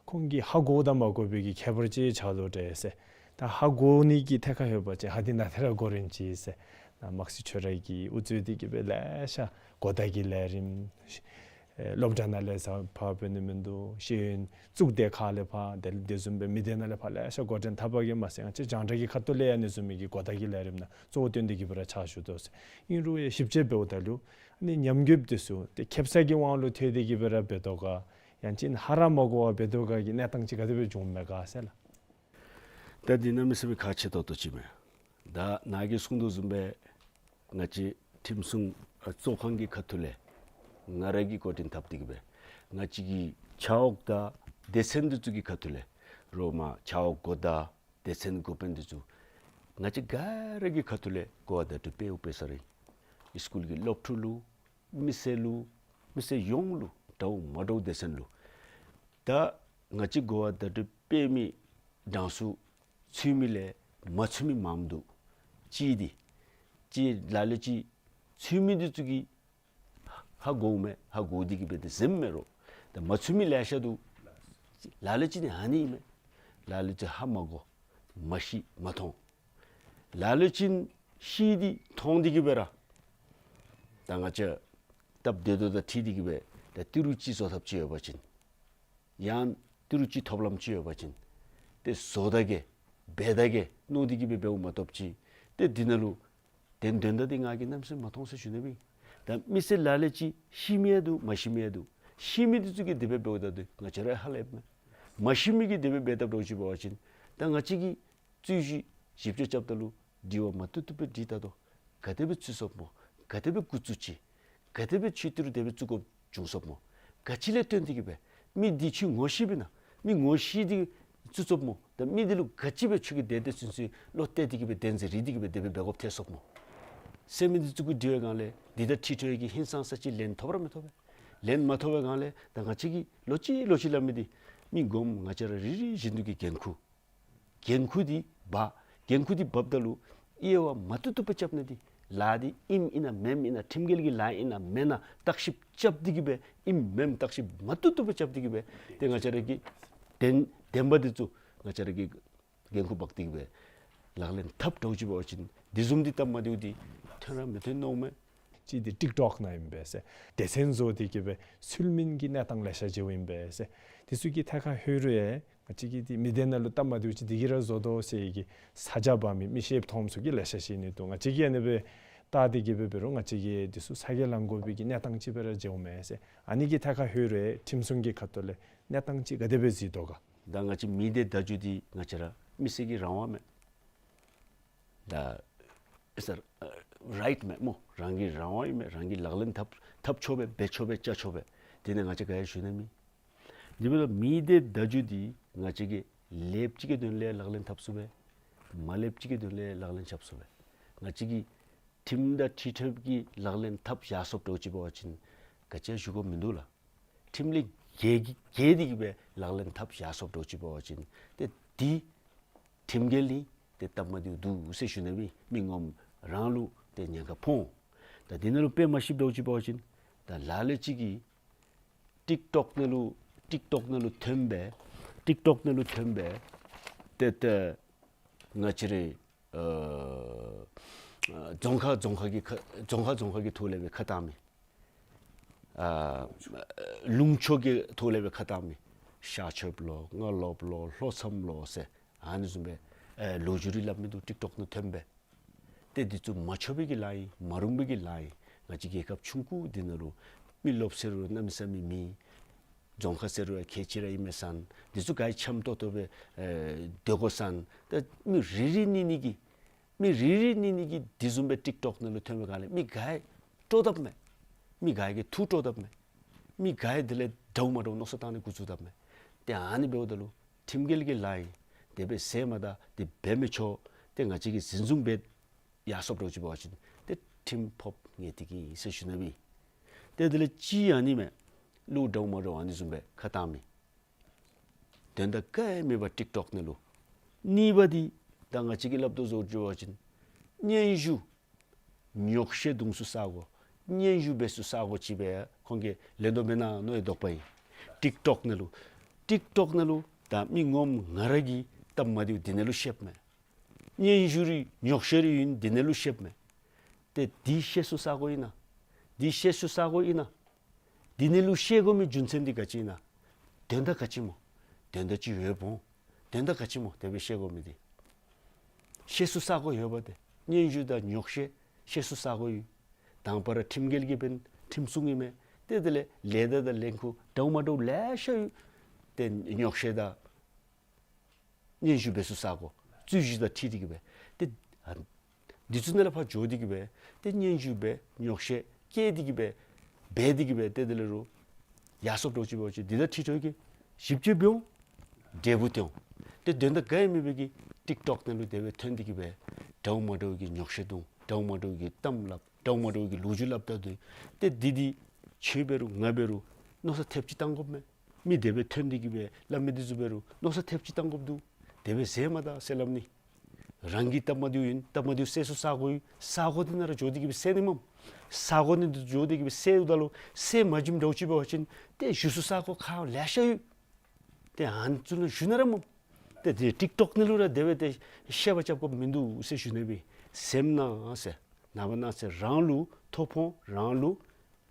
ཁོང་གིས་ཧ་གོ་དང་མ་གོ་བའི་གི་ཁྱད་པར་ཅིག་ཆགས་དོ་འདྲས་ཟེར། ད་ཧ་གོ་ནི་གི་ཐད་ཁར་ལྷོད་པ་ཅིན་ཧ་འདི་ནཱ་ཏེ་ར་གོ་རན་ཅི་ཟེར། ནཱ་དམག་སྲིད་ཆོས་ར་གི་དབུ་གཙོས་ཏེ་གི་སྦེ་ལེ་ཤ་གོ་བརྡ་གི་ལས་རིམ་ཨེ་སློབ་གྲྭ་ནང་ལས་ས་ཕར་འབད་ནི་མིན་འདུག། ཤེས་ཡོན་གཙུག་སྡེ་ཁག་ལས་ཕར་དེ་དེ་བཟུམ་སྦེ་མི་སྡེ་ནང་ལས་ཕར་ལེ་ཤ་འགོ་འདྲེན་འཐབ་པ་གིས་མ་ཚད་ང་བཅས་རྒྱང་བསྒྲགས་ཀྱི་ཁ་ཐུག་ལས་ཡང་ཨ་ནི་བཟུམ་མའི་གི་གོ་བརྡ་གི་ལས་རིམ་ནང་གཙོ་བོ་བཏོན་ཏེ་གི་སྦེ་ར་ཕྱག་ཞུ་དོ་ཟེར། ཨིན་རུང་ཡང་ཞིབ་དཔྱད་འབདཝ་ད་ལུ་ཨ་ནི་ཉམས་རྒུདཔ་འདི་ཚུ་ཏེ་ཁེབ་ས་གི་དབང་ལུ་ཐལ་ཏེ་གི་སྦེ་ར་འབད་དོ་ག། ཡང་ཅིན་ཧ་ར་མ་གོ་བར་འབད་དོ་ག་གི་གནས་སྟངས་ཅིག་ག་དེ་སྦེ་འབྱུངམ་མས་ག་ཟེར་ལགས། ད་འདི་གནམ་མེད་ས་མེད་ཁག་ཆེ་ཏོག་ཏོ་ཅིག་མས། ད་ནཱ་གིས་གསུངས་དོ་བཟུམ་སྦེ་ང་བཅས་ཁྲིམས་སྲུང་ཨ་གཙོ་ཁང་གི་ཁ་ཐུག་ལས་ང་ར་གིས་འགོ་འདྲེན་འཐབ་སྟེ་གི་སྦེ་ང་བཅས་ཀྱི་ཆ་འོག་དང་སྡེ་ཚན་འདི་ཚུ་གི་ཁ་ཐུག་ལས་རོགས་མ་ཆ་འོག་འགོ་བདག་སྡེ་ཚན་འགོ་དཔོན་འདི་ཚུ་ང་བཅས་ག་ར་གི་ཁ་ཐུག་ལས་གོ་བ་བརྡ་སྤྲོད་འབད་འབད་ས་ར་ཨིན། སི་ཀུལ་གྱི་སློབ་ཕྲུག་ལུ་མི་སེར་ལུ་མི་སེར་ཡོངས་ལུ་འདྲཝ་མ་འདྲཝ་སྡེ་ཚན་ལུ་ད་ང་བཅས་གོ་བ་བརྡ་སྤྲོད་འབད་མི་གྲངས་སུ་ཚུད་མི་ལས་མ་ཚུད་མི་མངམ་འདུག། གཅིག་འདི་གཅིག་ལ་ལུ་ཅིག་ཚུད་མི་འདི་ཚུ་གིས་ཧ་གོཝ་མས། ཧ་གོ་སྟེ་གི་སྦེ་ཏེ་གཟིམ་མས་རོགས། ད་མ་ཚུད་མི་ལེ་ཤ་འདུག། ལ་ལུ་ཅིག་ནི་ཨ་ནི་ཨིན་མས། ལ་ལུ་ཅིག་ཧ་མ་གོ་མ་ཤེས་མ་མཐོང་། ལ་ལུ་ཅིག་ཤེས་ཏེ་མཐོང་སྟེ་གི་སྦེ་ར་ད་ང་བཅས་སྟབས་བདེ་ཏོག་ཏོ་དང་འཁྲིལ་ཏེ་གི་སྦེ་ད་ཏི་རུ་ཅིག་བཟོ་ཐབས་ཅིག་ཡོད་པ་ཅིན་ཡང་ཏི་རུ་ཅིག་ཐོབ་ལམ་ཅིག་ཡོད་པ་ཅིན་ཏེ་བཟོ་ད་གེ་འབད་ད་གེ་མནོ་སྟེ་གི་སྦེ་འབདཝ་མ་གཏོགས་ཅིག་ཏེ་འདི་ནང་ལུ་དོན་དོན་དག་འདི་ང་གིས་གནམ་མེད་ས་མེད་མ་མཐོང་ཟེར་ཞུ་ནི་མས། ད་མི་སེར་ལ་ལུ་ཅིག་ཤེས་མི་ཡང་འདུག། མ་ཤེས་མི་ཡང་འདུག། ཤེས་མི་འདི་ཚུ་གིས་དེ་སྦེ་འབདཝ་ད་འདི་ང་བཅས་ར་ཧ་ལས་མས། མ་ཤེས་མི་གིས་དེ་སྦེ་འབད་དཔ་འདྲཝ་ཅིག་འབད་བ་ཅིན་ད་ང་བཅས་ཀྱིས་རྩོད་གཞི་ཞིབ་དཔྱད་རྐྱབ་ད་ལུ་དྲི་བ་མ་བཏུབ་བཏུབ་སྦེ་དྲིས་ད་དོ། ག་དེ་སྦེ་ཚུད་སོངམ་སྨོ། ག་དེ་སྦེ་འགོ་བཙུགས་ཅི། ག་དེ་སྦེ་ཁྱོད་ཏི་རུ་དེ་སྦེ་བཙུགས་དགོཔ་བྱུང་སོངམ་སྨོ། ག་ཅི་ལས་བརྟེན་ཏེ་གི་སྦེ་མི་འདི་ཁྱོད་ངོ་ཤེས་པས་ན། མི་ངོ་ཤེས་ཏེ་བཙུགས་སོངམ་སྨོ། ད་མི་འདི་ལུ་ག་ཅི་སྦེ་ཁྱོད་ཀྱིས་དེ་དེ་ཚུན་ཚོད་བློ་གཏད་དེ་གི་སྦེ་དེ་ཚུ་རིག་སྟེ་གི་སྦེ་དེ་སྦེ་འབད་དགོཔ་ཐལ་སོངམ་སྨོ་ཟེར་མི་འདི་ཚུ་གུ་དྲི་བའི་སྒང་ལས་འདི་དང་འཁྲིལ་འཁྲིལ་བའི་གི་ཧིང་སངས་ས་ཅིག་ལན་ཐོབ་ར་མི་ཐོབ་པས། ལན་མ་ཐོབ་པའི་སྒང་ལས་ད་ང་བཅས་ཀྱིས་ལོག་ཅི་ལོག་ཅི་སླབ་མི་འདི་མི་ངོམ་ང་བཅས་ར་རེ་རེ་བཞིན་དུ་གི་འགན་ཁུར་འགན་ཁུར་འདི་འབག། འགན་ཁུར་འདི་འབགཔ་ད་ལུ་དབྱེ་བ་མ་བཏུབ་བཏུབ་སྦེ་རྐྱབ་ནི་འདི་ལཱ་འདི་ཨིནམ་ཨིན་ན་མེནམ་ཨིན་ན་ཁྲིམས་འགལ་གྱི་ལཱ་ཨིན་ན་མེན་ན་བརྟག་ཞིབ་རྐྱབ་སྟེ་གི་སྦེ་ཨིནམ་མེནམ་བརྟག་ཞིབ་མ་བཏུབ་བཏུབ་སྦེ་རྐྱབ་སྟེ་གི་སྦེ་ཏེ་ང་བཅས་ར་གི་བདེན་བདེན་པ་འདི་ཚུ་ང་བཅས་ར་གིས་འགན་ཁུར་འབག་སྟེ་གི་སྦེ་ལག་ལེན་འཐབ་འདྲཝ་ཅིག་འབད་བ་ཅིན་འདི་བཟུམ་འདི་སྟབས་མ་བདེཝ་འདི་ཐོན་ར་མི་ཐོན་མནོཝ་མས། གཅིག་འདི་ཊིཀ་ཊོཀ་ནང་ཨིན་པས་ཟེར། སྡེ་ཚན་བཟོ་སྟེ་གི་སྦེ་ཚུལ་མིན་གྱི་གནས་སྟངས་ལེ་ཤ་ཅིག་ཨིན་པས་ཟེར། འདི་ཚུ་གི་ཐད་ཁར་ལྷོད་རུང་ཡང་ང་བཅས་ཀྱི་འདི་མི་སྡེ་ནང་ལུ་སྟབས་མ་བདེཝ་ཅིག་འདི་གིས་ར་བཟོ་དོ་ཟེར་གི་ས་ཆ་འབག་མི་མི་ཤེསཔ་མཐོངམ་ཚུ་གིས་ལེ་ཤ་ཅིག་ཨིན་ནི་འདུག། ང་བཅས་ཀྱིས་ཨ་ནི་སྦེ་བལྟ་སྟེ་གི་སྦེ་འབད་རུང་ང་བཅས་ཀྱིས་འདི་ཚུ་ཚ་གྱང་ལང་དགོ་པའི་གི་གནས་སྟངས་ཅིག་སྦེ་ར་མཇལཝ་མས་ཟེར། ཨ་ནི་གི་ཐད་ཁར་ལྷོད་རུང་ཡང་ཁྲིམས་སྲུང་གི་ཁ་ཐུག་ལས་གནས་སྟངས་ཅིག་ག་དེ་སྦེ་གཟིགས་དོ་ག། ད་ང་བཅས་མི་སྡེ་བརྡ་བརྒྱུད་འདི་ང་བཅས་ར་མི་སེར་གྱི་རང་དབང་མས། ད་ཨེ་ཟེར་རའིཊ་མས་སྨོ། རང་གི་རང་དབང་ཨིན་མས། རང་གིས་ལག་ལེན་འཐབ་འཐབ་ཆོག་པས། འབད་ཆོག་པས། བཅའ་ཆོག་པས། དེ་ནི་ང་བཅས་ག་ཡང་ཞུ་ནི་མེད། དེ་འབདཝ་ད་མི་སྡེ་བརྡ་བརྒྱུད་འདི་ང་བཅས་ཀྱིས་ལེགསཔ་ཅིག་གི་དོན་ལས་ལག་ལེན་འཐབ་ཚུགས་པས། མ་ལེགསཔ་ཅིག་གི་དོན་ལས་ལག་ལེན་འཐབ་ཚུགས་པས། ང་བཅས་ཀྱིས་ཁྲིམས་དང་འཁྲིལ་འཁྲིལཝ་གི་ལག་ལེན་འཐབ་བཞག་སོངམ་འདྲཝ་ཅིག་འབད་བ་ཅིན་ག་ཅི་ཡང་ཞུ་དགོཔ་མིན་འདུག་ལགས། ཁྲིམས་ལས་འགལ་གྱི་འགལ་ཏེ་གི་སྦེ་ལག་ལེན་འཐབ་བཞག་སོངམ་འདྲཝ་ཅིག་འབད་བ་ཅིན་ཏེ་འདི་ཁྲིམས་འགལ་ཨིན། ཏེ་སྟབས་མ་བདེཝ་འདུག་ཟེར་ཞུ་ནི་མས། མི་ངོམ་རང་ལུ་ཏེ་ཉེན་ཁ་ཕོག། ད་འདི་ནང་ལུ་དཔེ་མ་ཤེསཔ་འདྲཝ་ཅིག་འབད་བ་ཅིན་ད་ལ་ལུ་ཅིག་གིས་ཊིཀ་ཊོཀ་ནང་ལུ་ཊིཀ་ཊོཀ་ནང་ལུ་ཐོན་སྦེ་ཊིཀ་ཊོཀ་ནང་ལུ་ཐོན་སྦེ་ཏེ་ཏེ་ང་བཅས་རའི་ཨ་རྫོང་ཁག་རྫོང་ཁག་གི་ཁ་རྫོང་ཁག་རྫོང་ཁག་གི་ཐོག་ལས་སྦེ་ཁ་བཏང་མི་ཨ་ལུང་ཕྱོགས་ཀྱི་ཐོག་ལས་སྦེ་ཁ་བཏང་མི་ཤར་ཕྱོགསཔ་ལོ་སྔ་ལོགསཔ་ལོ་ལྷོ་མཚམས་ལོ་ཟེར་ཨ་ནི་བཟུམ་སྦེ་ཨེ་ལོ་རྒྱུས་རེ་སླབ་མི་འདུག། ཊིཀ་ཊོཀ་ནང་ཐོན་སྦེ་ཏེ་འདི་ཚུ་མ་ཆོག་པའི་གི་ལཱ་ཨིན། མ་རུང་པའི་གི་ལཱ་ཨིན། ང་བཅས་རྒྱལ་ཁབ་ཆུང་ཀུ་འདི་ནང་ལུ་མི་རློབས་ཟེར་རུང་གནམ་མེད་ས་མེད་མེད། རྫོང་ཁ་ཟེར་རུང་ཡང་ཁལ་གཅིག་ར་ཨིན་མས་ཟེར་ན། འདི་ཚུ་ག་ར་འཆམ་ཏོག་ཏོ་སྦེ་ཨེ་སྡོད་དགོ་ཟེར་ན། ད་མི་རེ་རེ་གཉིས་གཉིས་ཀྱིས་མི་རེ་རེ་གཉིས་གཉིས་ཀྱིས་འདི་བཟུམ་སྦེ་ཊིཀ་ཊོཀ་ནང་ལུ་ཐོན་པའི་སྒང་ལས་མི་ག་ར་སྤྲོ་དཔ་མས། མི་ག་ར་གིས་ཐུགས་སྤྲོ་དཔ་མས། མི་ག་ར་དེ་ལས་འདྲཝ་མ་འདྲཝ་མནོ་བསམ་བཏང་ནི་འགོ་བཙུགས་དཔ་མས། ཏེ་ཨ་ནི་འབདཝ་ད་ལུ་ཁྲིམས་འགལ་གྱི་ལཱ་ཨིན། དེ་སྦེ་ཟེར་མ་ད་དེ་འབད་མི་ཆོག། ཏེ་ང་བཅས་ཀྱིས་འཛིན་བཟུང་འབད་ཡར་སོངམ་འདྲཝ་ཅིག་འབད་བ་ཅིན་ཏེ་ཁྲིམས་ཕོགཔ་ངེས་ཏིག་ཨིན་ཟེར་ཞུ་ནི་སྦེ། ཏེ་དེ་ལས་གཅིག་ཨ་ནི་མས། ལུ་འདྲཝ་མ་འདྲཝ་ཨ་ནི་བཟུམ་སྦེ་ཁ་བཏང་མི། དོན་དག་ག་ཡང་མེད་པར་ཊིཀ་ཊོཀ་ནང་ལུ། གཉིས་པ་འདི་ད་ང་བཅས་ཀྱིས་སླབ་དོ་བཟུམ་ཅིག་འབད་བ་ཅིན་སྙན་ཞུ་ཉོགས་བཤད་འཐུང་སའི་ས་གོ་སྙན་ཞུ་འབད་སའི་ས་གོ་ཅིག་སྦེ་ཁོང་གིས་ལེན་དོ་མེན་ན་མནོ་བའི་དོགས་པ་ཨིན། ཊིཀ་ཊོཀ་ནང་ལུ། ཊིཀ་ཊོཀ་ནང་ལུ་ད་མི་ངོམ་ང་ར་གི་སྟབས་མ་བདེཝ་འདི་ནང་ལུ་བཤདཔ་མས། སྙན་ཞུ་རེ་ཉོགས་བཤད་རེ་ཨིན་འདི་ནང་ལུ་བཤདཔ་མས། ཏེ་འདི་བཤད་སའི་ས་གོ་ཨིན་ན། འདི་བཤད་སའི་ས་གོ་ཨིན་ན། འདི་ནང་ལུ་བཤད་དགོ་མི་རྒྱུ་མཚན་འདི་ག་ཅི་ཨིན་ན། དོན་དག་ག་ཅི་སྨོ། དོན་དག་ཅིག་ཡོདཔ་འོང་། དོན་དག་ག་ཅི་སྨོ་དེ་སྦེ་བཤད་དགོ་མི་འདི། བཤད་སའི་ས་གོ་ཡོདཔ་ཏེ། སྙན་ཞུ་དང་ཉོགས་བཤད་བཤད་སའི་ས་གོ་ཡོད། དང་པ་ར་ཁྲིམས་འགལ་གྱི་འབདན་ཁྲིམས་སྲུང་ཨིན་མས། ཏེ་དེ་ལས་ལས་སྡེ་དང་ལས་ཁུངས་འདྲཝ་མ་འདྲཝ་ལེ་ཤ་ཡོད། ཏེ་ཉོགས་བཤད་དང་སྙན་ཞུ་འབད་སའི་ས་གོ་རྩོད་གཞི་དང་འཁྲིལ་ཏེ་གི་སྦེ། ཏེ་ཨ་འདི་ཚུ་ནང་ལས་ཕར་འགྱོ་སྟེ་གི་སྦེ་ཏེ་སྙན་ཞུ་འབད་ཉོགས་བཤད་བཀལ་ཏེ་གི་སྦེ་འབད་དེ་གི་སྦེ་ཏེ་དེ་ལས་རུང་ཡར་སོངམ་འདྲཝ་ཅིག་འབད་བ་ཅིན་འདི་དང་འཁྲིལ་འགྱོ་གི་ཞིབ་དཔྱད་འབད་འོང་། འབྲས་བུ་སྟོན་འོང་། ཏེ་དོན་དག་ག་ཡང་མེད་པའི་གི་ཊིཀ་ཊོཀ་ནང་ལུ་དེ་སྦེ་ཐོན་ཏེ་གི་སྦེ་འདྲཝ་མ་འདྲཝ་གི་ཉོགས་བཤད་འཐུང་། འདྲཝ་མ་འདྲཝ་གི་གཏམ་སླབ། འདྲཝ་མ་འདྲཝ་གི་ལོ་རྒྱུས་སླབ་ད་འདུག། ཏེ་འདི་འདི་ཁྱོད་འབད་རུང་ང་འབད་རུང་མནོ་བསམ་ཐེབས་ཅིག་བཏང་དགོཔ་མས། མི་དེ་སྦེ་ཐོན་ཏེ་གི་སྦེ་སླབ་མི་འདི་ཚུ་འབད་རུང་མནོ་བསམ་ཐེབས་ཅིག་བཏང་དགོཔ་འདུག། དེ་སྦེ་ཟེར་མ་ད་ཟེར་སླབ་ནི། རང་གི་སྟབས་མ་བདེཝ་ཨིན། སྟབས་མ་བདེཝ་སེལ་སའི་ས་གོ་ཡོད། ས་གོ་འདི་ནང་ར་འགྱོ་སྟེ་གི་སྦེ་སེལ་ནི་མས། ས་གོ་འདི་ནང་འགྱོ་སྟེ་གི་སྦེ་སེལཝ་ད་ལུ་སེལ་མ་བྱིནམ་འདྲཝ་ཅིག་འབད་བ་ཅིན་ཏེ་ཞུ་སའི་ས་གོ་ཁག་ལེ་ཤ་ཡོད། ཏེ་ཨ་ནི་ཚུ་ནང་ཞུ་ནི་ར་མས། ཏེ་དེ་ཊིཀ་ཊོཀ་ནང་ལུ་ར་དེ་སྦེ་ཏེ་བཤད་པ་རྐྱབ་དགོཔ་མིན་འདུག་ཟེར་ཞུ་ནི་སྦེ། སེམས་ནང་ཟེར་ནངས་པ་གནངས་ཚེ་རང་ལུ་ཐོ་ཕོག་འོང་། རང་ལུ་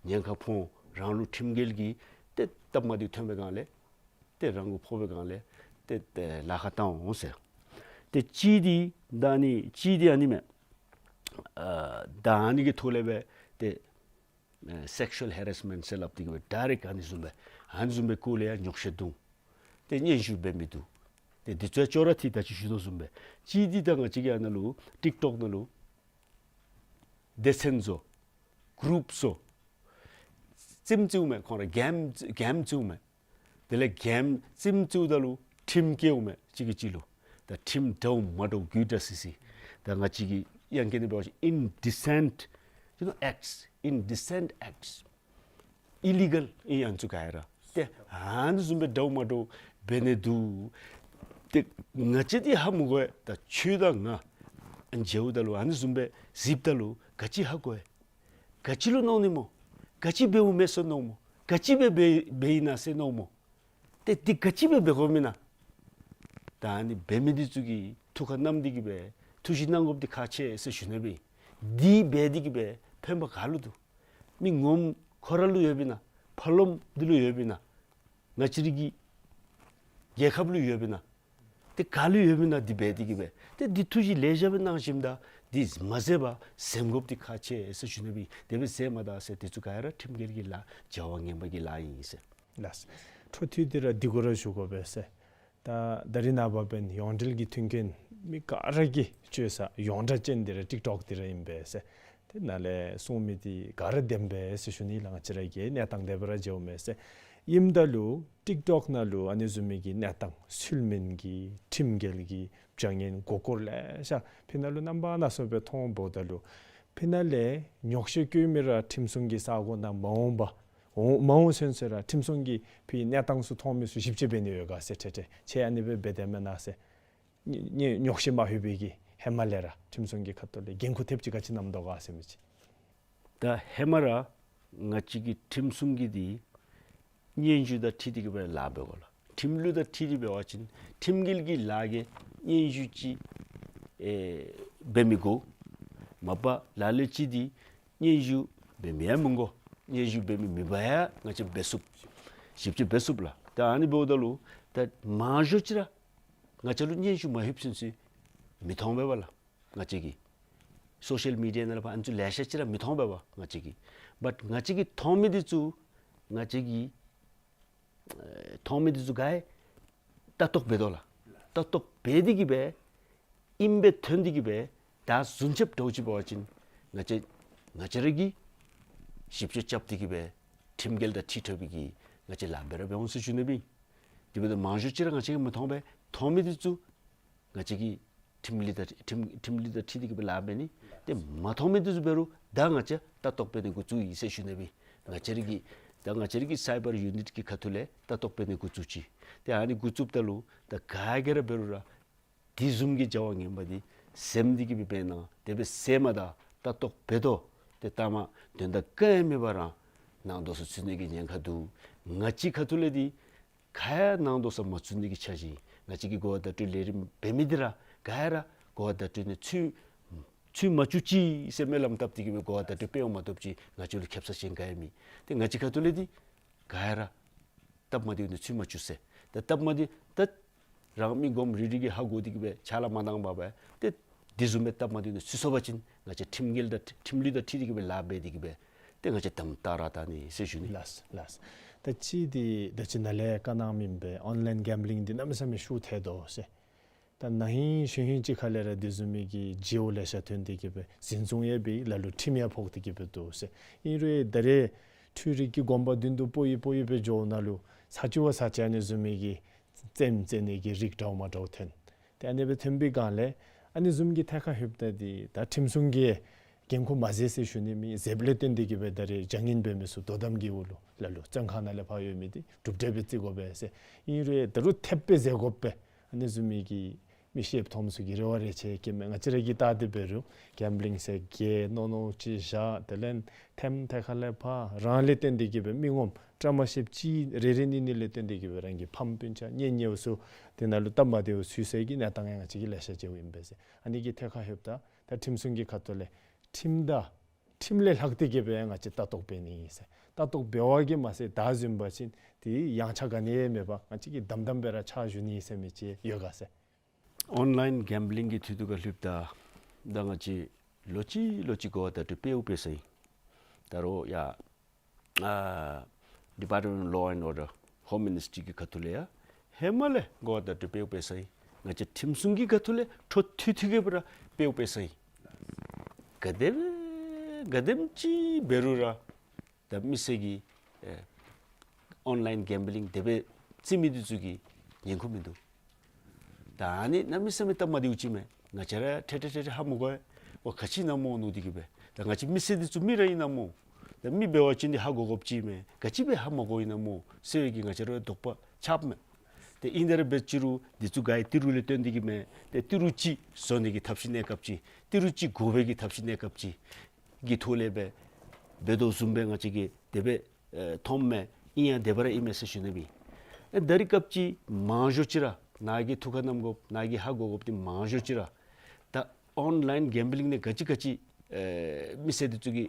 ཉེན་ཁ་ཕོག་འོང་། རང་ལུ་ཁྲིམས་འགལ་གྱི་ཏེ་སྟབས་མ་བདེཝ་ཐོན་པའི་སྒང་ལས་ཏེ་རང་གུ་ཕོག་པའི་སྒང་ལས་ཏེ་ཏེ་ལཱ་ཁག་བཏང་འོང་ཟེར། ཏེ་གཅིག་འདི་ད་ཨ་ནི་གཅིག་འདི་ཨ་ནི་མས། ཨ་ད་ཨ་ནི་གི་ཐོག་ལས་སྦེ་ཏེ་ཨེ་སེག་ཤུ་ཨལ་ཧེ་རེསི་མེནཊ་ཟེར་སླབ་སྟེ་གི་སྦེ་ཌའི་རེཀཊ་ཨ་ནི་བཟུམ་སྦེ་ཨ་ནི་བཟུམ་སྦེ་སྐོར་ལས་ཡང་ཉོགས་བཤད་འཐུང་། ཏེ་སྙན་ཞུ་འབད་མི་འདུག། ཏེ་འདི་ཚུ་ཡང་ཅོག་ར་འཐད། ད་ཅི་ཞུ་དོ་བཟུམ་སྦེ་གཅིག་འདི་ད་ང་བཅས་ཀྱི་ཨ་ནཱ་ལུ་ཊིཀ་ཊོཀ་ནང་ལུ་སྡེ་ཚན་བཟོ། གུ་རུབ་བཟོ། རྩེདམོ་རྩེཝ་མས། ཁོང་ར་གེམ་གེམ་རྩེཝ་མས། དེ་ལས་གེམ་རྩེདམོ་རྩེཝ་ད་ལུ་ཁྲིམས་བཀལཝ་མས་གཅིག་གིས་གཅིག་ལུ། ད་ཁྲིམས་འདྲཝ་མ་འདྲཝ་རྒྱུད་དྲགས་སི་སི། ད་ང་བཅས་ཀྱི་དབྱངས་སྐད་ནང་འབད་བ་ཅིན་ཨིན་ཌི་སེནཊ་ཡུ་ནོ་ཨེཀཊས། ཨིན་ཌི་སེནཊ་ཨེཀཊས། ཨི་ལི་གཱལ་ཨིན་ཨ་ནི་ཚུ་ག་ར། ཏེ་ཨ་ནི་བཟུམ་སྦེ་འདྲཝ་མ་འདྲཝ་འབད་ནི་འདུག། ཏེ་ང་བཅས་འདི་ཧ་མི་གོ་བས། ད་ཁྱོད་དང་ང་ཨ་ནི་མཇལཝ་ད་ལུ་ཨ་ནི་བཟུམ་སྦེ་གཟིགསཔ་ད་ལུ་ག་ཅི་ཧ་གོ་བས། ག་ཅི་ལུ་མནོ་ནི་སྨོ། ག་ཅི་འབདཝ་མས་ཟེར་མནོཝ་སྨོ། ག་ཅི་སྦེ་འབད་འབད་ཨིན་ན་ཟེར་མནོཝ་སྨོ། ཏེ་འདི་ག་ཅི་སྦེ་འབད་དགོཔ་ཨིན་ན། ད་ཨ་ནི་འབད་མི་འདི་ཚུ་གི་ཐུགས་ཁར་བསྣམས་ཏེ་གི་སྦེ་ཐུགས་བཞེད་གནང་དགོཔ་འདི་ཁག་ཆེ་ཟེར་ཞུ་ནི་སྦེ། འདི་འབད་དེ་གི་སྦེ་ཕན་པ་ག་ལུ་འདུག། མི་ངོམ་ཁོ་ར་ལུ་ཡོདཔ་ཨིན་ན། ཕར་ལོགམ་འདི་ལུ་ཡོདཔ་ཨིན་ན། ང་བཅས་རའི་གི་རྒྱལ་ཁབ་ལུ་ཡོདཔ་ཨིན་ན། ཏེ་ག་ལུ་ཡོདཔ་ཨིན་ན་འདི་འབད་དེ་གི་སྦེ། ཏེ་འདི་ཐུགས་བཞེད་ལེ་ཤ་སྦེ་གནང་ཞིནམ་ད་འདི་མ་ཟད་པར་གཟིམ་དགོཔ་འདི་ཁག་ཆེ་ཟེར་ཞུ་ནི་སྦེ། དེ་སྦེ་ཟེར་མ་ད་ཟེར་འདི་ཚུ་ག་ར་ཁྲིམས་འགལ་གྱི་ལཱ་བྱ་བ་ངན་པ་གི་ལཱ་ཨིན་ཟེར། ལགས། འཕྲོ་མཐུད་དེ་ར་འདི་གུ་ར་ཞུ་དགོ་པས་ཟེར། ད་ད་རིས་ནངས་པ་འབདན་ཡོངས་འབྲེལ་གྱི་མཐུན་རྐྱེན་མི་ག་ར་གིས་སྤྱོད་ས་ཡོངས་གྲགས་ཅན་འདི་ར་ཊིཀ་ཊོཀ་འདི་ར་ཨིན་པས་ཟེར། དེ་ནང་ལས་གསུང་མི་འདི་ག་ར་བདེན་པས་ཟེར་ཞུ་ནི་ལགས། ང་བཅས་ར་གི་གནས་སྟངས་དེ་སྦེ་ར་མཇལཝ་མས་ཟེར། ཨིནམ་ད་ལུ་ཊིཀ་ཊོཀ་ནང་ལུ་ཨ་ནི་བཟུམ་མའི་གི་གནས་སྟངས་ཚུལ་མིན་གྱི་ཁྲིམས་འགལ་གྱི་བྱ་ངན་མགུ་སྐོར་ལེ་ཤ་ཕི་ནང་ལུ་རྣམ་པ་སྣ་ཚོགས་སྦེ་མཐོངམ་ད་ལུ་ཕི་ནང་ལས་ཉོགས་བཤད་བཀོད་མི་ར་ཁྲིམས་སྲུང་གི་ས་གོ་ནང་མ་འོངམ་པ་འོང་མ་འོང་ཚུན་ཚོད་ར་ཁྲིམས་སྲུང་གིས་ཕི་གནས་སྟངས་ཚུ་མཐོང་མི་ཚུ་ཞིབ་དཔྱད་འབད་ནི་ཡོད་ག་ཟེར་ཁྲེ་ཁྲེ་ཁྱེད་ཨ་ནི་སྦེ་འབད་དེས་མེན་ན་ཟེར། ཉེ་ཉེ་ཉོགས་བཤད་མ་ལྷོད་པའི་གི་ཧེ་མ་ལས་ར་ཁྲིམས་སྲུང་གི་ཁ་ཐུག་ལས་འགན་ཁུར་ཐེབས་ཅིག་ག་ཅི་བསྣམས་དོ་ག་ཟེར་མི་ཅིག། ད་ཧེ་མ་ར་ང་བཅས་ཀྱི་ཁྲིམས་སྲུང་གི་འདི་སྙན་ཞུ་དང་འཁྲིལ་ཏེ་གི་སྦེ་ལཱ་འབད་དགོ་ལགས། ཁྲིམས་ལུགས་དང་འཁྲིལ་ཏེ་འབད་བ་ཅིན་ཁྲིམས་འགལ་གྱི་ལཱ་གིས་སྙན་ཞུ་ཅིག་ཨེ་འབད་མི་དགོ། མ་པ་ལ་ལུ་ཅིག་འདི་སྙན་ཞུ་འབད་མི་ཡང་མི་དགོ། སྙན་ཞུ་འབད་མི་མེད་པར་ཡང་ང་བཅས་འབད་ཚུགས། ཞིབ་དཔྱད་འབད་ཚུགས་ལགས། ད་ཨ་ནི་འབདཝ་ད་ལུ་ད་མང་ཤོས་ཅིག་ར་ང་བཅས་ལུ་སྙན་ཞུ་མ་ལྷོདཔ་ཚུན་ཚོད་མི་མཐོང་པས་པ་ལགས། ང་བཅས་ཀྱི་སོ་ཤལ་མི་ཌི་ཡ་ནང་ལས་ཕར་ཨ་ནི་ཚུ་ལེ་ཤ་ཅིག་ར་མི་མཐོང་པས་པ་ང་བཅས་ཀྱིས། བཊ་ང་བཅས་ཀྱིས་མཐོང་མི་འདི་ཚུ་ང་བཅས་ཀྱིས་ ཨེ་མཐོང་མི་འདི་ཚུ་ག་ར་ལྟ་རྟོག་འབད་དོ་ལགས། ལྟ་རྟོག་འབད་དེ་གི་སྦེ་ཨིནམ་སྦེ་ཐོན་ཏེ་གི་སྦེ་ད་བཟུམ་ཅིག་འདྲཝ་ཅིག་འབད་བ་ཅིན་ང་བཅས་ང་བཅས་ར་གིས་ཞིབ་དཔྱད་རྐྱབ་སྟེ་གི་སྦེ་ཁྲིམས་འགལ་དང་འཁྲིལ་འཁྲིལཝ་གི་ང་བཅས་ལཱ་འབད་ར་འབད་འོང་ཟེར་ཞུ་ནི་སྦེ། དེ་འབདཝ་ད་མང་ཤོས་ཅིག་ར་ང་བཅས་ཀྱིས་མི་མཐོང་པས། མཐོང་མི་འདི་ཚུ་ང་བཅས་ཀྱིས་ཁྲིམས་ལུགས་དང་ཁྲིམས་ཁྲིམས་ལུགས་དང་འཁྲིལ་ཏེ་གི་སྦེ་ལཱ་འབད་ནི། ཏེ་མ་མཐོང་མི་འདི་ཚུ་འབད་རུང་ད་ང་བཅས་ལྟ་རྟོག་འབད་ནི་འགོ་བཙུགས་ཡི་ཟེར་ཞུ་ནི་སྦེ། ང་བཅས་ར་གི་ད་ང་བཅས་ར་གི་སའི་བར་ཡུ་ནིཊ་གི་ཁ་ཐུག་ལས་ལྟ་རྟོག་འབད་ནི་འགོ་བཙུགས་ཅི། ཏེ་ཨ་ནི་འགོ་བཙུགསཔ་ད་ལུ་ད་ག་གིས་ར་འབད་རུང་ར་དེ་བཟུམ་གྱི་བྱ་བ་ངན་པ་འདི་གཟེངས་ཏེ་གི་སྦེ་འབད་ན་དེ་སྦེ་གཟེངས་མ་ད་ལྟ་རྟོག་འབད་དོ། ཏེ་ལྟ་མ་དོན་དག་ག་ཡང་མེད་པར་ར་ནང་དོག་ས་ཚུད་ནི་གི་ཉེན་ཁ་འདུག། ང་བཅས་ཁ་ཐུག་ལས་འདི་ག་ཡང་ནང་དོག་ས་མ་ཚུད་ནི་གི་འཆར་གཞི། ང་བཅས་ཀྱི་གོ་བ་བརྡ་སྤྲོད་ལས་རིམ་འབད་མི་འདི་ར་ག་ཡང་ར་གོ་བ་བརྡ་སྤྲོད་ནང་ཚུད་ཚུད་མ་བཅུག་ཅིག་ཟེར་སྨོན་ལམ་བཏབ་སྟེ་གི་སྦེ་གོ་བ་བརྡ་སྤྲོད་སྤེལཝ་མ་གཏོགས་ཅིག་ང་བཅས་ལུ་ཁེབ་ས་ཅིག་ག་ཡང་མེད། ཏེ་ང་བཅས་ཁ་ཐུག་ལས་འདི་ག་ཡང་ར་སྟབས་མ་བདེཝ་ནང་ཚུད་མ་བཅུག་ཟེར། ད་སྟབས་མ་བདེ་ད་རང་མི་གོངམ་རེ་རེ་གིས་ཧ་གོ་སྟེ་གི་སྦེ་ཕྱག་ལཱ་མ་གནང་པར་སྦེ་ཏེ་དེ་བཟུམ་སྦེ་སྟབས་མ་བདེཝ་ནང་ཚུད་སོང་པ་ཅིན་ང་བཅས་ཁྲིམས་འགལ་དང་ཁྲིམས་ལུགས་དང་འཁྲིལ་ཏེ་གི་སྦེ་ལཱ་འབད་དེ་གི་སྦེ་ཏེ་ང་བཅས་དམ་དྲག་ར་ད་ནི་ཟེར་ཞུ་ནི། ལགས་ལགས། ད་ཅི་འདི་ད་ཅི་ནཱ་ལས་བཀའ་གནང་མི་སྦེ་ཨོན་ལཱའིན་གེམ་བི་ལིང་འདི་གནམ་མེད་ས་མེད་ཤུགས་ཐལ་དོ་ཟེར། ད་ན་ཧིང་གཞེས་ཧིང་ཅིག་ཁ་ལས་ར་དེ་བཟུམ་མའི་གི་བརྗེ་བོ་ལེ་ཤ་ཐོན་ཏེ་གི་སྦེ་འཛིན་བཟུང་ཡང་འབད་ལ་ལུ་ཁྲིམས་ཡང་ཕོག་སྟེ་གི་སྦེ་འདུག་ཟེར། ཨིན་རུང་ད་རེས་འཕྲུལ་རིག་གི་གོམ་པ་མདུན་དུ་སྤོ་ཡི་སྤོ་ཡི་སྦེ་འགྱོཝ་ད་ལུ་ས་བཅུ་བ་ས་བཅུ་ཨ་ནི་བཟུམ་མའི་གི་རྩེདམོ་རྩེ་ནི་གི་རིགས་འདྲཝ་མ་འདྲཝ་ཐོན། ཏེ་ཨ་ནི་སྦེ་ཐོན་པའི་སྒང་ལས་ཨ་ནི་བཟུམ་གྱི་ཐད་ཁར་ལྷོདཔ་ད་འདི་ད་ཁྲིམས་སྲུང་གི་འགན་ཁུར་མ་མཛད་ཟེར་ཞུ་ནི་མེད། མཛདཔ་ལས་བརྟེན་ཏེ་གི་སྦེ་ད་རེས་བྱ་ངན་འབད་མི་ཚུ་དོ་དམ་གྱི་འོག་ལུ་ལ་ལུ་བཙོན་ཁང་ནང་ལས་ཕར་ཡོད་མི་འདི་གྲུབ་འབྲས་སྦེ་བརྩི་དགོ་པས་ཟེར། ཨིན་རུང་ད་རུང་ཐེབས་སྦེ་མཛད་དགོ་པས། ཨ་ནི་བཟུམ་མའི་གི་མི་ཤེསཔ་མཐོངམ་ཚུ་གིས་རེ་བ་རེ་ཆེ་བསྐྱེདཔ་མས། ང་བཅས་ར་གིས་བལྟ་སྟེ་འབད་རུང་གེམ་བི་ལིང་ཟེར་གྱི་ནོ་ནོ་ཅིག་བཞག། དེ་ལས་ཐེམ་ཐད་ཁ་ལས་ཕར་རང་ལས་བརྟེན་ཏེ་གི་སྦེ་མི་ངོམ་བཀྲ་མ་ཤིསཔ་ཅིག་རེ་རེ་གཉིས་གཉིས་ལས་བརྟེན་ཏེ་གི་སྦེ་རང་གི་ཕམ་སྤུན་ཆ་གཉེན་ཉེཝ་ཚུ་དེ་ནང་ལུ་སྟབས་མ་བདེཝ་ཚུད་སའི་གི་གནས་སྟངས་ཡང་ང་བཅས་ཀྱིས་ལེ་ཤ་མཇལཝ་ཨིན་པས་ཟེར། ཨ་ནི་གི་ཐད་ཁར་ལྷོདཔ་ད་ད་ཁྲིམས་སྲུང་གི་ཁ་ཐུག་ལས་ཁྲིམས་དང་ཁྲིམས་ལས་ལྷག་སྟེ་གི་སྦེ་ང་བཅས་ལྟ་རྟོག་འབད་ནི་ཨིན་ཟེར། ལྟ་རྟོག་འབད་བ་གིས་མ་ཚད་ད་བཟུམ་འབད་བ་ཅིན་དེ་ཡངས་ཆག་ག་ནི་ཡང་མེད་པར་ང་བཅས་ཀྱིས་དམ་དམ་སྦེ་ར་ཕྱག་ཞུ་ནི་ཟེར་མི་ཅིག་ཡོད་ག་ཟེར། ཨོན་ལཱའིན་གེམ་བི་ལིང་གི་འཐུས་ཐུག་ཁར་ལྷོདཔ་ད་ད་ང་བཅས་ལོ་གཅིག་ལོ་གཅིག་གོ་བ་བརྡ་སྤྲོད་སྤེལཝ་སྤེལ་ས་ཨིན། ད་རུང་ཡ་ཨ་Department of Law and Order, Home Ministry གི་ཁ་ཐུག་ལས་ཡང་ཧེ་མ་ལས་གོ་བ་བརྡ་སྤྲོད་སྤེལཝ་སྤེལ་ས་ཨིན། ང་བཅས་ཁྲིམས་སྲུང་གི་ཁ་ཐུག་ལས་འཕྲོ་མཐུད་མཐུད་དེ་གི་སྦེ་ར་སྤེལཝ་སྤེལ་ས་ཨིན། ག་དེ་སྦེ་ག་དེམ་ཅིག་འབད་རུང་ར་ད་མི་སེར་གྱིས་ཨེ་ཨོན་ལཱའིན་གེམ་བི་ལིང་དེ་སྦེ་རྩེད་མི་འདི་ཚུ་གིས་ཉན་ཁུངས་མིན་འདུག། ད་ཨ་ནི་གནམ་མེད་ས་མེད་སྟབས་མ་བདེཝ་ཅིག་མས། ང་བཅས་ར་ཐད་ཐད་ཐད་ཐད་ཧ་མ་གོ་བས། འོ་ག་ཅི་ཨིན་ན་སྨོ་མནོ་སྟེ་གི་སྦེ། ད་ང་བཅས་མི་སེར་འདི་ཚུ་མི་ར་ཨིན་ན་སྨོ། ད་མི་འབད་བ་ཅིན་འདི་ཧ་གོ་དགོཔ་ཅིག་མས། ག་ཅི་སྦེ་ཧ་མ་གོཝ་ཨིན་ན་སྨོ་ཟེར་བའི་གི་ང་བཅས་ར་དོགས་པ་ཆགསཔ་མས། ཏེ་ཨིན་ཏེ་ར་འབད་ཅི་རུང་འདི་ཚུ་ག་ར་ཏི་རུ་ལས་བརྟེན་ཏེ་གི་མས། ཏེ་ཏི་རུ་ཅིག་བཟོ་ནི་གི་ཐབས་ཤེས་གནས་སྐབས་ཅིག་ཏི་རུ་ཅིག་དགོ་པའི་གི་ཐབས་ཤེས་གནས་སྐབས་ཅིག་གི་ཐོག་ལས་སྦེ་འབད་དོ་བཟུམ་སྦེ་ང་བཅས་ཀྱིས་དེ་སྦེ་ཨེ་མཐོངམ་མས། ཨིན་ཡང་དེ་སྦེ་ར་ཨིན་མས་ཟེར་ཞུ་ནི་སྦེ། ཨེ་ད་རིས་སྐབས་ཅིག་མང་ཤོས་ཅིག་ར་ནཱ་གིས་ཐུགས་ཁར་བསྣམ་དགོཔ་ནཱ་གིས་ཧ་གོ་དགོཔ་འདི་མང་ཤོས་ཅིག་ར་ད་ཨོན་ལཱའིན་གེམ་བི་ལིང་ནང་ག་ཅི་ག་ཅི་ཨེ་མི་སེར་འདི་ཚུ་གིས་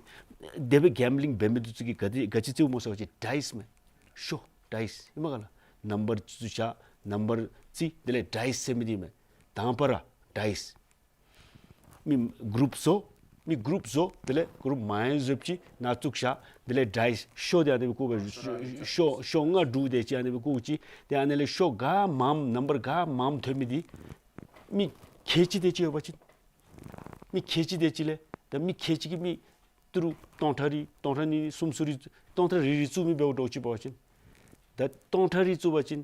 དེ་སྦེ་གེམ་བི་ལིང་འབད་མི་འདི་ཚུ་གིས་ག་དེ་ག་ཅི་རྩེདཔ་སྨོ་ཟེར་བ་ཅིན་ཌའིསི་མས། ཤོ་ཌའིསི་ཨིན་མས་ག་ལགས། ནམ་བར་ཚུ་བཞག་ནམ་བར་རྩེད། དེ་ལས་ཌའིསི་ཟེར་མི་འདི་མས། དང་པ་ར་ཌའིསི། མི་གུ་རུཔ་བཟོ། མི་གུ་རུཔ་བཟོ། དེ་ལས་གུ་རུཔ་མང་ཡང་བཟོཝ་ཅིག་ནང་བཙུགས་བཞག། དེ་ལས་ཌའིསི་ཤོ་འདི་ཨ་ནི་སྦེ་བཀོ་སྦེ་ཤོ་ཤོ་ལྔ་དྲུག་དེ་ཅིག་ཨ་ནི་སྦེ་བཀོ་ཅི། ཏེ་ཨ་ནི་ལས་ཤོ་ག་མངམ་ནམ་བར་ག་མངམ་ཐོན་མི་འདི་མི་ཁལ་གཅིག་དེ་ཅིག་ཡོད་པ་ཅིན་མི་ཁལ་གཅིག་དེ་ཅིག་ལས་ད་མི་ཁལ་གཅིག་གིས་མི་ཏི་རུ་སྟོང་ཕྲག་རེ་སྟོང་ཕྲག་གཉིས་གསུམ་ཚུ་རེ་སྟོང་ཕྲག་རེ་རེ་བཙུགས་མི་འབདཝ་འདྲཝ་ཅིག་འབད་བ་ཅིན་ད་སྟོང་ཕྲག་རེ་བཙུགས་པ་ཅིན་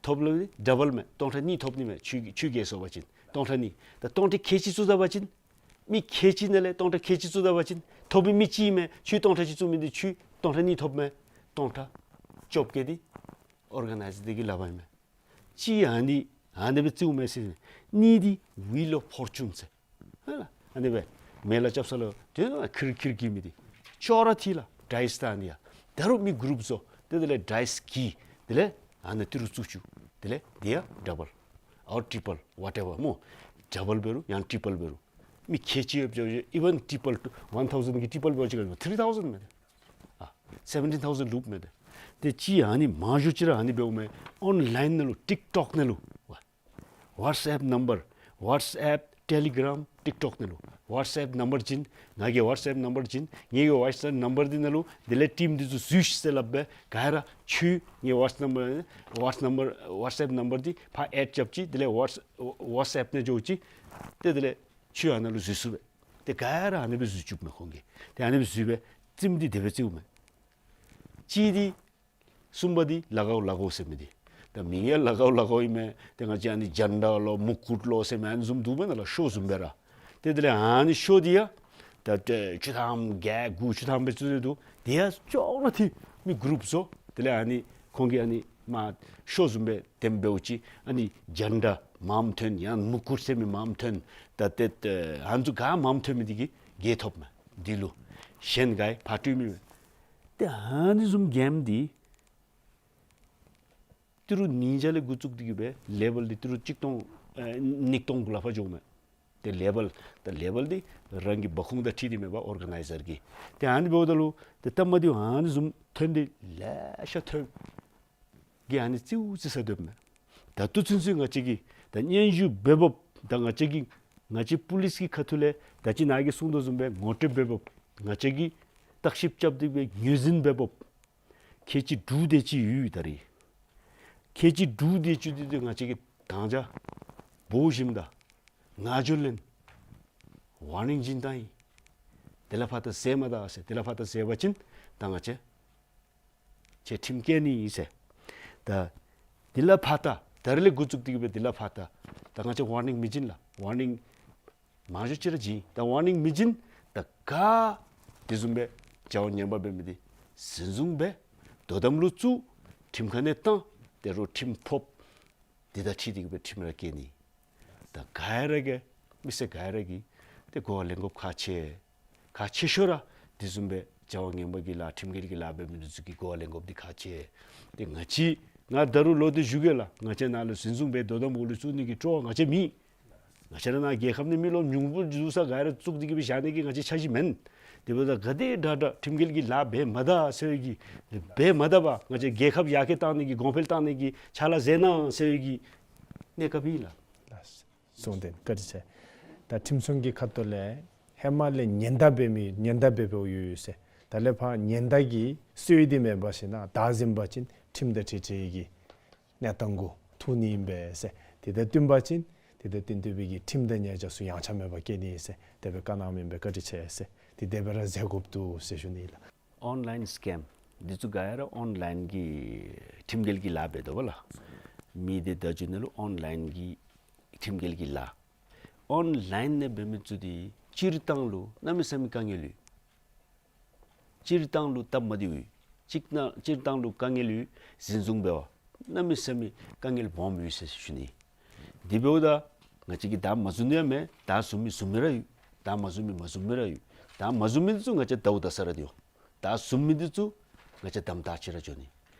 ཐོབ་ལུ་ཌ་བཱལ་མས། སྟོང་ཕྲག་གཉིས་ཐོབ་ནི་མས། ཁྱོད་ཁྱོད་རྒྱལ་སོང་པ་ཅིན་སྟོང་ཕྲག་གཉིས། ད་སྟོང་ཕྲག་ཁལ་གཅིག་བཙུགས་ད་པ་ཅིན་མི་ཁལ་གཅིག་ནང་ལས་སྟོང་ཕྲག་ཁལ་གཅིག་བཙུགས་ད་པ་ཅིན་ཐོབ་མི་མི་གཅིག་མས། ཁྱོད་སྟོང་ཕྲག་གཅིག་བཙུགས་མི་འདི་ཁྱོད་སྟོང་ཕྲག་གཉིས་ཐོབ་མས། སྟོང་ཕྲག་བཅོ་བརྒྱད་འདི་ཨོར་ག་ནའིཛ་འདི་གི་ལག་པར་ཨིན་མས། གཅིག་ཨ་ནི་ཨ་ནི་སྦེ་བཙུགས་མས་ཟེར། གཉིས་འདི་ཝིལ་ཨོཕ་ཕོར་ཅུན་ཟེར། ཧ་ལ། ཨ་ནི་སྦེ་མེ་ལ་རྐྱབ་ས་ལུ་དེ་ཁིར་ཁིར་གྱི་མི་འདི་ཅོག་ར་འཐད་ལགས། ཌའིསི་ད་ཨ་ནི་ཡ། ད་རུང་མི་གུ་རུཔ་བཟོ། དེ་དེ་ལས་ཌའིསི་གི་དེ་ལས་ཨ་ནི་ཏི་རུ་བཙུགས་བཅུག། དེ་ལས་འདི་ཡང་ཌ་བཱལ་ཨོར་ཊི་པཱལ་ཝ་ཊེ་ཝར་སྨོ། ཌ་བཱལ་འབད་རུང་ཡང་ཊི་པཱལ་འབད་རུང་མི་ཁལ་གཅིག་ཡོདཔ་ཅིག་ཨི་ཝན་ཊི་པཱལ་ཊུ་ཝན་ཐའུ་ཟེན་གྱི་ཊི་པཱལ་འབད་བ་ཅིན་ཐི་རི་ཐའུ་ཟེན་མས། ཨ་སེ་བེན་ཊིན་ཐའུ་ཟེན་ལུསཔ་མས། ཏེ་གཅིག་ཨ་ནི་མང་ཤོས་ཅིག་ར་ཨ་ནི་འབདཝ་མས། ཨོན་ལཱའིན་ནང་ལུ་ཊིཀ་ཊོཀ་ནང་ལུ་ཝ་ཝཊསི་ཨེཔ་ནམ་བར་ཝཊསི་ཨེཔ་ ཊེ་ལི་གྲམ་ཊིཀ་ཊོཀ་ནང་ལུ་ཝཊསི་ཨེཔ་ནམ་བར་བྱིན། ང་གི་ཝཊསི་ཨེཔ་ནམ་བར་བྱིན། ངེ་གི་ཝཊསི་ཨེཔ་ནམ་བར་འདི་ནང་ལུ་དེ་ལས་ཊིམ་འདི་ཚུ་འཛུལ་ཤིག་ཟེར་སླབ་སྦེ་ག་ར་ཁྱོད་ངེ་ཝཊསི་ནམ་བར་ཝཊསི་ནམ་བར་ཝཊསི་ཨེཔ་ནམ་བར་འདི་ཕར་ཨེཌ་རྐྱབ་ཅི། དེ་ལས་ཝཊསི་ཝཊསི་ཨེཔ་ནང་འགྱོ་ཅི། ཏེ་དེ་ལས་ཁྱོད་ཨ་ནཱ་ལུ་འཛུལ་ཚུགས་པས། ཏེ་ག་ར་ཨ་ནི་སྦེ་འཛུལ་བཅུགཔ་མས་ཁོང་གིས། ཏེ་ཨ་ནི་སྦེ་འཛུལ་སྦེ་རྩེདམོ་འདི་དེ་སྦེ་རྩེཝ་མས། གཅིག་འདི་གསུམ་པ་འདི་ལ་གའུ་ལ་གའུ་ཟེར་མི་འདི། ད་མིང་ཡང་ལ་གའུ་ལ་གའུ་ཨིན་མས། ཏེ་ང་བཅས་ཨ་ནི་ཇན་ཌ་ལོ་མུ་ཀུཊ་ལོ་ཟེར་མི་ཨ་ནི་བཟུམ་འདུག་མེན་ན་ལགས། ཤོ་བཟུམ་སྦེ་ར། ཏེ་དེ་ལས་ཨ་ནི་ཤོ་འདི་ཡང་ད་ཏེ་བཅུ་ཐམ་བརྒྱད་དགུ་བཅུ་ཐམ་སྦེ་བཙུགས་ཏེ་འདུག། དེ་ཡང་ཅོག་ར་འཐདཔ་མས་གུ་རུབ་བཟོ། དེ་ལས་ཨ་ནི་ཁོང་གིས་ཨ་ནི་མར་ཤོ་བཟུམ་སྦེ་འདེམས་འབདཝ་ཅིག། ཨ་ནི་ཇན་ཌ་མངམ་ཐོན་ཡང་མུ་ཀུཊ་ཟེར་མི་མངམ་ཐོན། ད་ཏེ་ཨ་ནི་ཚུ་ག་མངམ་ཐོན་མི་འདི་གིས་རྒྱལ་ཐོབ་མས། འདི་ལུ་གཞན་ག་ཡང་ཕར་སྤྲོད་མི་མེད། ཏེ་ཨ་ནི་བཟུམ་གེམ་འདི་ཏི་རུ་ཉིས་བརྒྱ་ལས་འགོ་བཙུགས་ཏེ་གི་སྦེ་ལེ་བཱལ་འདི་ཏི་རུ་གཅིག་སྟོང་ཨེ་ཉིས་སྟོང་གུ་ལས་ཕར་འགྱོཝ་མས། ཏེ་ལེ་བཱལ་ད་ལེ་བཱལ་འདི་རང་གི་འབབ་ཁུངས་དང་འཁྲིལ་ཏེ་མེན་པར་ཨོར་ག་ནའི་ཛར་གྱི། ཏེ་ཨ་ནི་འབདཝ་ད་ལུ་ཏེ་སྟབས་མ་བདེཝ་ཨ་ནི་བཟུམ་ཐོན་ཏེ་ལེ་ཤ་ཐོན། གི་ཨ་ནི་རྩེཝ་རྩེ་ས་སྡོདཔ་མས། ད་ལྟོ་ཚུན་ཚོད་ང་བཅས་ཀྱིས་ད་སྙན་ཞུ་འབད་འབདཝ་ད་ང་བཅས་ཀྱིས་ང་བཅས་པུ་ལིསི་གི་ཁ་ཐུག་ལས་ད་ཅི་ནཱ་གིས་གསུངས་དོ་བཟུམ་སྦེ་ངོ་སྤྲོད་འབད་འབདཝ་ང་བཅས་ཀྱིས་བརྟག་ཞིབ་རྐྱབ་སྟེ་སྦེ་ངོས་འཛིན་འབད་འབདཝ་ཁལ་གཅིག་དྲུག་དེ་ཅིག་ཡོད་ད་རེས། ཁལ་གཅིག་དྲུག་དེ་ཅིག་འདི་ཏེ་ང་བཅས་ཀྱིས་དང་ཅ་འབོ་ཞིནམ་ད་ང་འགྱོ་ལེན་ཝར་ནིང་བྱིན་བཏང་ཡི། དེ་ལས་ཕར་ད་བཟེད་མ་ད་ཟེར། དེ་ལས་ཕར་ད་བཟེད་པ་ཅིན་ད་ང་བཅས་ཁྱོད་ཁྲིམས་བཀལ་ནི་ཨིན་ཟེར། ད་དེ་ལས་ཕར་ད་ད་རེས་ལས་འགོ་བཙུགས་ཏེ་གི་སྦེ་དེ་ལས་ཕར་ད་ད་ང་བཅས་ཝར་ནིང་མི་བྱིན་ལགས། ཝར་ནིང་མང་ཤོས་ཅིག་ར་བྱིན། ད་ཝར་ནིང་མི་བྱིན། ད་ག་དེ་བཟུམ་སྦེ་བྱ་བ་ངན་པ་འབད་མི་འདི་འཛིན་བཟུང་འབད། དོ་དམ་ལུ་བཙུགས། ཁྲིམས་ཁང་ནང་བཏང་། ད་རུང་ཁྲིམས་ཕོགཔ་འདི་དང་འཁྲིལ་ཏེ་གི་སྦེ་ཁྲིམས་ར་བཀལ་ནི། ད་ག་ར་གིས་མི་སེར་ག་ར་གིས་ཏེ་གོ་བ་ལེན་དགོཔ་ཁག་ཆེ། ཁག་ཆེ་ཤོས་ར་དེ་བཟུམ་སྦེ་བྱ་བ་ངན་པ་གི་ལཱ་ཁྲིམས་འགལ་གྱི་ལཱ་འབད་མི་འདི་ཚུ་གིས་གོ་བ་ལེན་དགོཔ་འདི་ཁག་ཆེ། ཏེ་ང་བཅས་ང་ད་རུང་ལོག་སྟེ་ཞུ་གེ་ལགས། ང་བཅས་ནཱ་ལུ་འཛིན་བཟུང་འབད་དོ་དམ་འོག་ལུ་བཙུགས་ནི་གི་སྤྲོ་བ་ང་བཅས་མེད། ང་བཅས་ར་ནཱ་རྒྱལ་ཁབ་ནང་མི་ལོ་ཉུང་སུ་ས་ག་ར་བཙུགས་ཏེ་གི་སྦེ་བཞག་ནི་གི་ང་བཅས་འཆར་གཞི་མེན། དེ་འབདཝ་ད་ག་དེ་དྲག་དྲག་ཁྲིམས་འགལ་གྱི་ལཱ་འབད་མ་ད་ཟེར་བའི་གི་འབད་མ་ད་པར་ང་བཅས་རྒྱལ་ཁབ་ཡར་རྒྱས་བཏང་ནི་གི་གོང་འཕེལ་བཏང་ནི་གི་ཕྱག་ལཱ་མཛད་གནང་ཟེར་བའི་གི་གནས་སྐབས་ཨིན་ལགས། ལགས་སོ། བཀའ་དྲིན་ཆེ། ད་ཁྲིམས་སྲུང་གི་ཁ་ཐུག་ལས་ཧེ་མ་ལས་ཉེན་བརྡ་འབད་མི་ཉེན་བརྡ་འབད་འབདཝ་ཡོད་ཡོད་ཟེར། ད་ལས་ཕར་ཉེན་བརྡ་གི་སྲོལ་འདི་མེད་པ་ཅིན་ནཱ་བདའ་ཟུན་པ་ཅིན་ཁྲིམས་དང་འཁྲིལ་འཁྲིལ་གྱི་གནས་སྟངས་གུ་ཐུག་ནི་ཨིན་པས་ཟེར། དེ་དང་བསྟུན་པ་ཅིན་དེ་དང་བསྟུན་ཏེ་སྦེ་གི་ཁྲིམས་དང་ཉེས་བྱ་ཚུ་ཡངས་ཆག་མེད་པར་བཀལ་ནི་ཟེར་དེ་སྦེ་བཀའ་གནང་མི་ཨིན་པས། བཀའ་དྲིན་ཆེ་ཟེར། དེ་དེ་སྦེ་ར་མཛད་དགོཔ་འདུག་ཟེར་ཞུ་ནི་ལགས། ཨོན་ལཱའིན་སི་ཀེམ་འདི་ཚུ་ག་ར་ཨོན་ལཱའིན་གྱི་ཁྲིམས་འགལ་གྱི་ལཱ་འབད་དོ་བ་ལགས། མི་སྡེ་བརྡ་བརྒྱུད་ནང་ལུ་ཨོན་ལཱའིན་གྱི་ཁྲིམས་འགལ་གྱི་ལཱ། ཨོན་ལཱའིན་ནང་འབད་མི་ཚུ་འདི་སྤྱིར་བཏང་ལུ་གནམ་མེད་ས་མེད་དཀའ་ངལ་ཡོད། སྤྱིར་བཏང་ལུ་སྟབས་མ་བདེཝ་ཡོད། སྤྱིར་བཏང་སྤྱིར་བཏང་ལུ་དཀའ་ངལ་ཡོད། འཛིན་བཟུང་འབད་བར་གནམ་མེད་ས་མེད་དཀའ་ངལ་སྦོམ་ཡོད་ཟེར་ཞུ་ནི། དེ་འབདཝ་ད་ང་བཅས་ཀྱིས་བདའ་མ་ཟུན་ནི་ཡང་མེད། བདའ་ཟུན་མི་ཟུན་མི་ར་ཡོད། བདའ་མ་ཟུན་མི་མ་ཟུན་མི་ར་ཡོད། བདའ་མ་ཟུན་མི་ཚུ་ང་བཅས་བདའཝ་བདའ་ས་ར་སྡོད་འོང་། བདའ་ཟུན་མི་འདི་ཚུ་ང་བཅས་དམ་དྲག་ཅིག་ར་འགྱོ་ནི།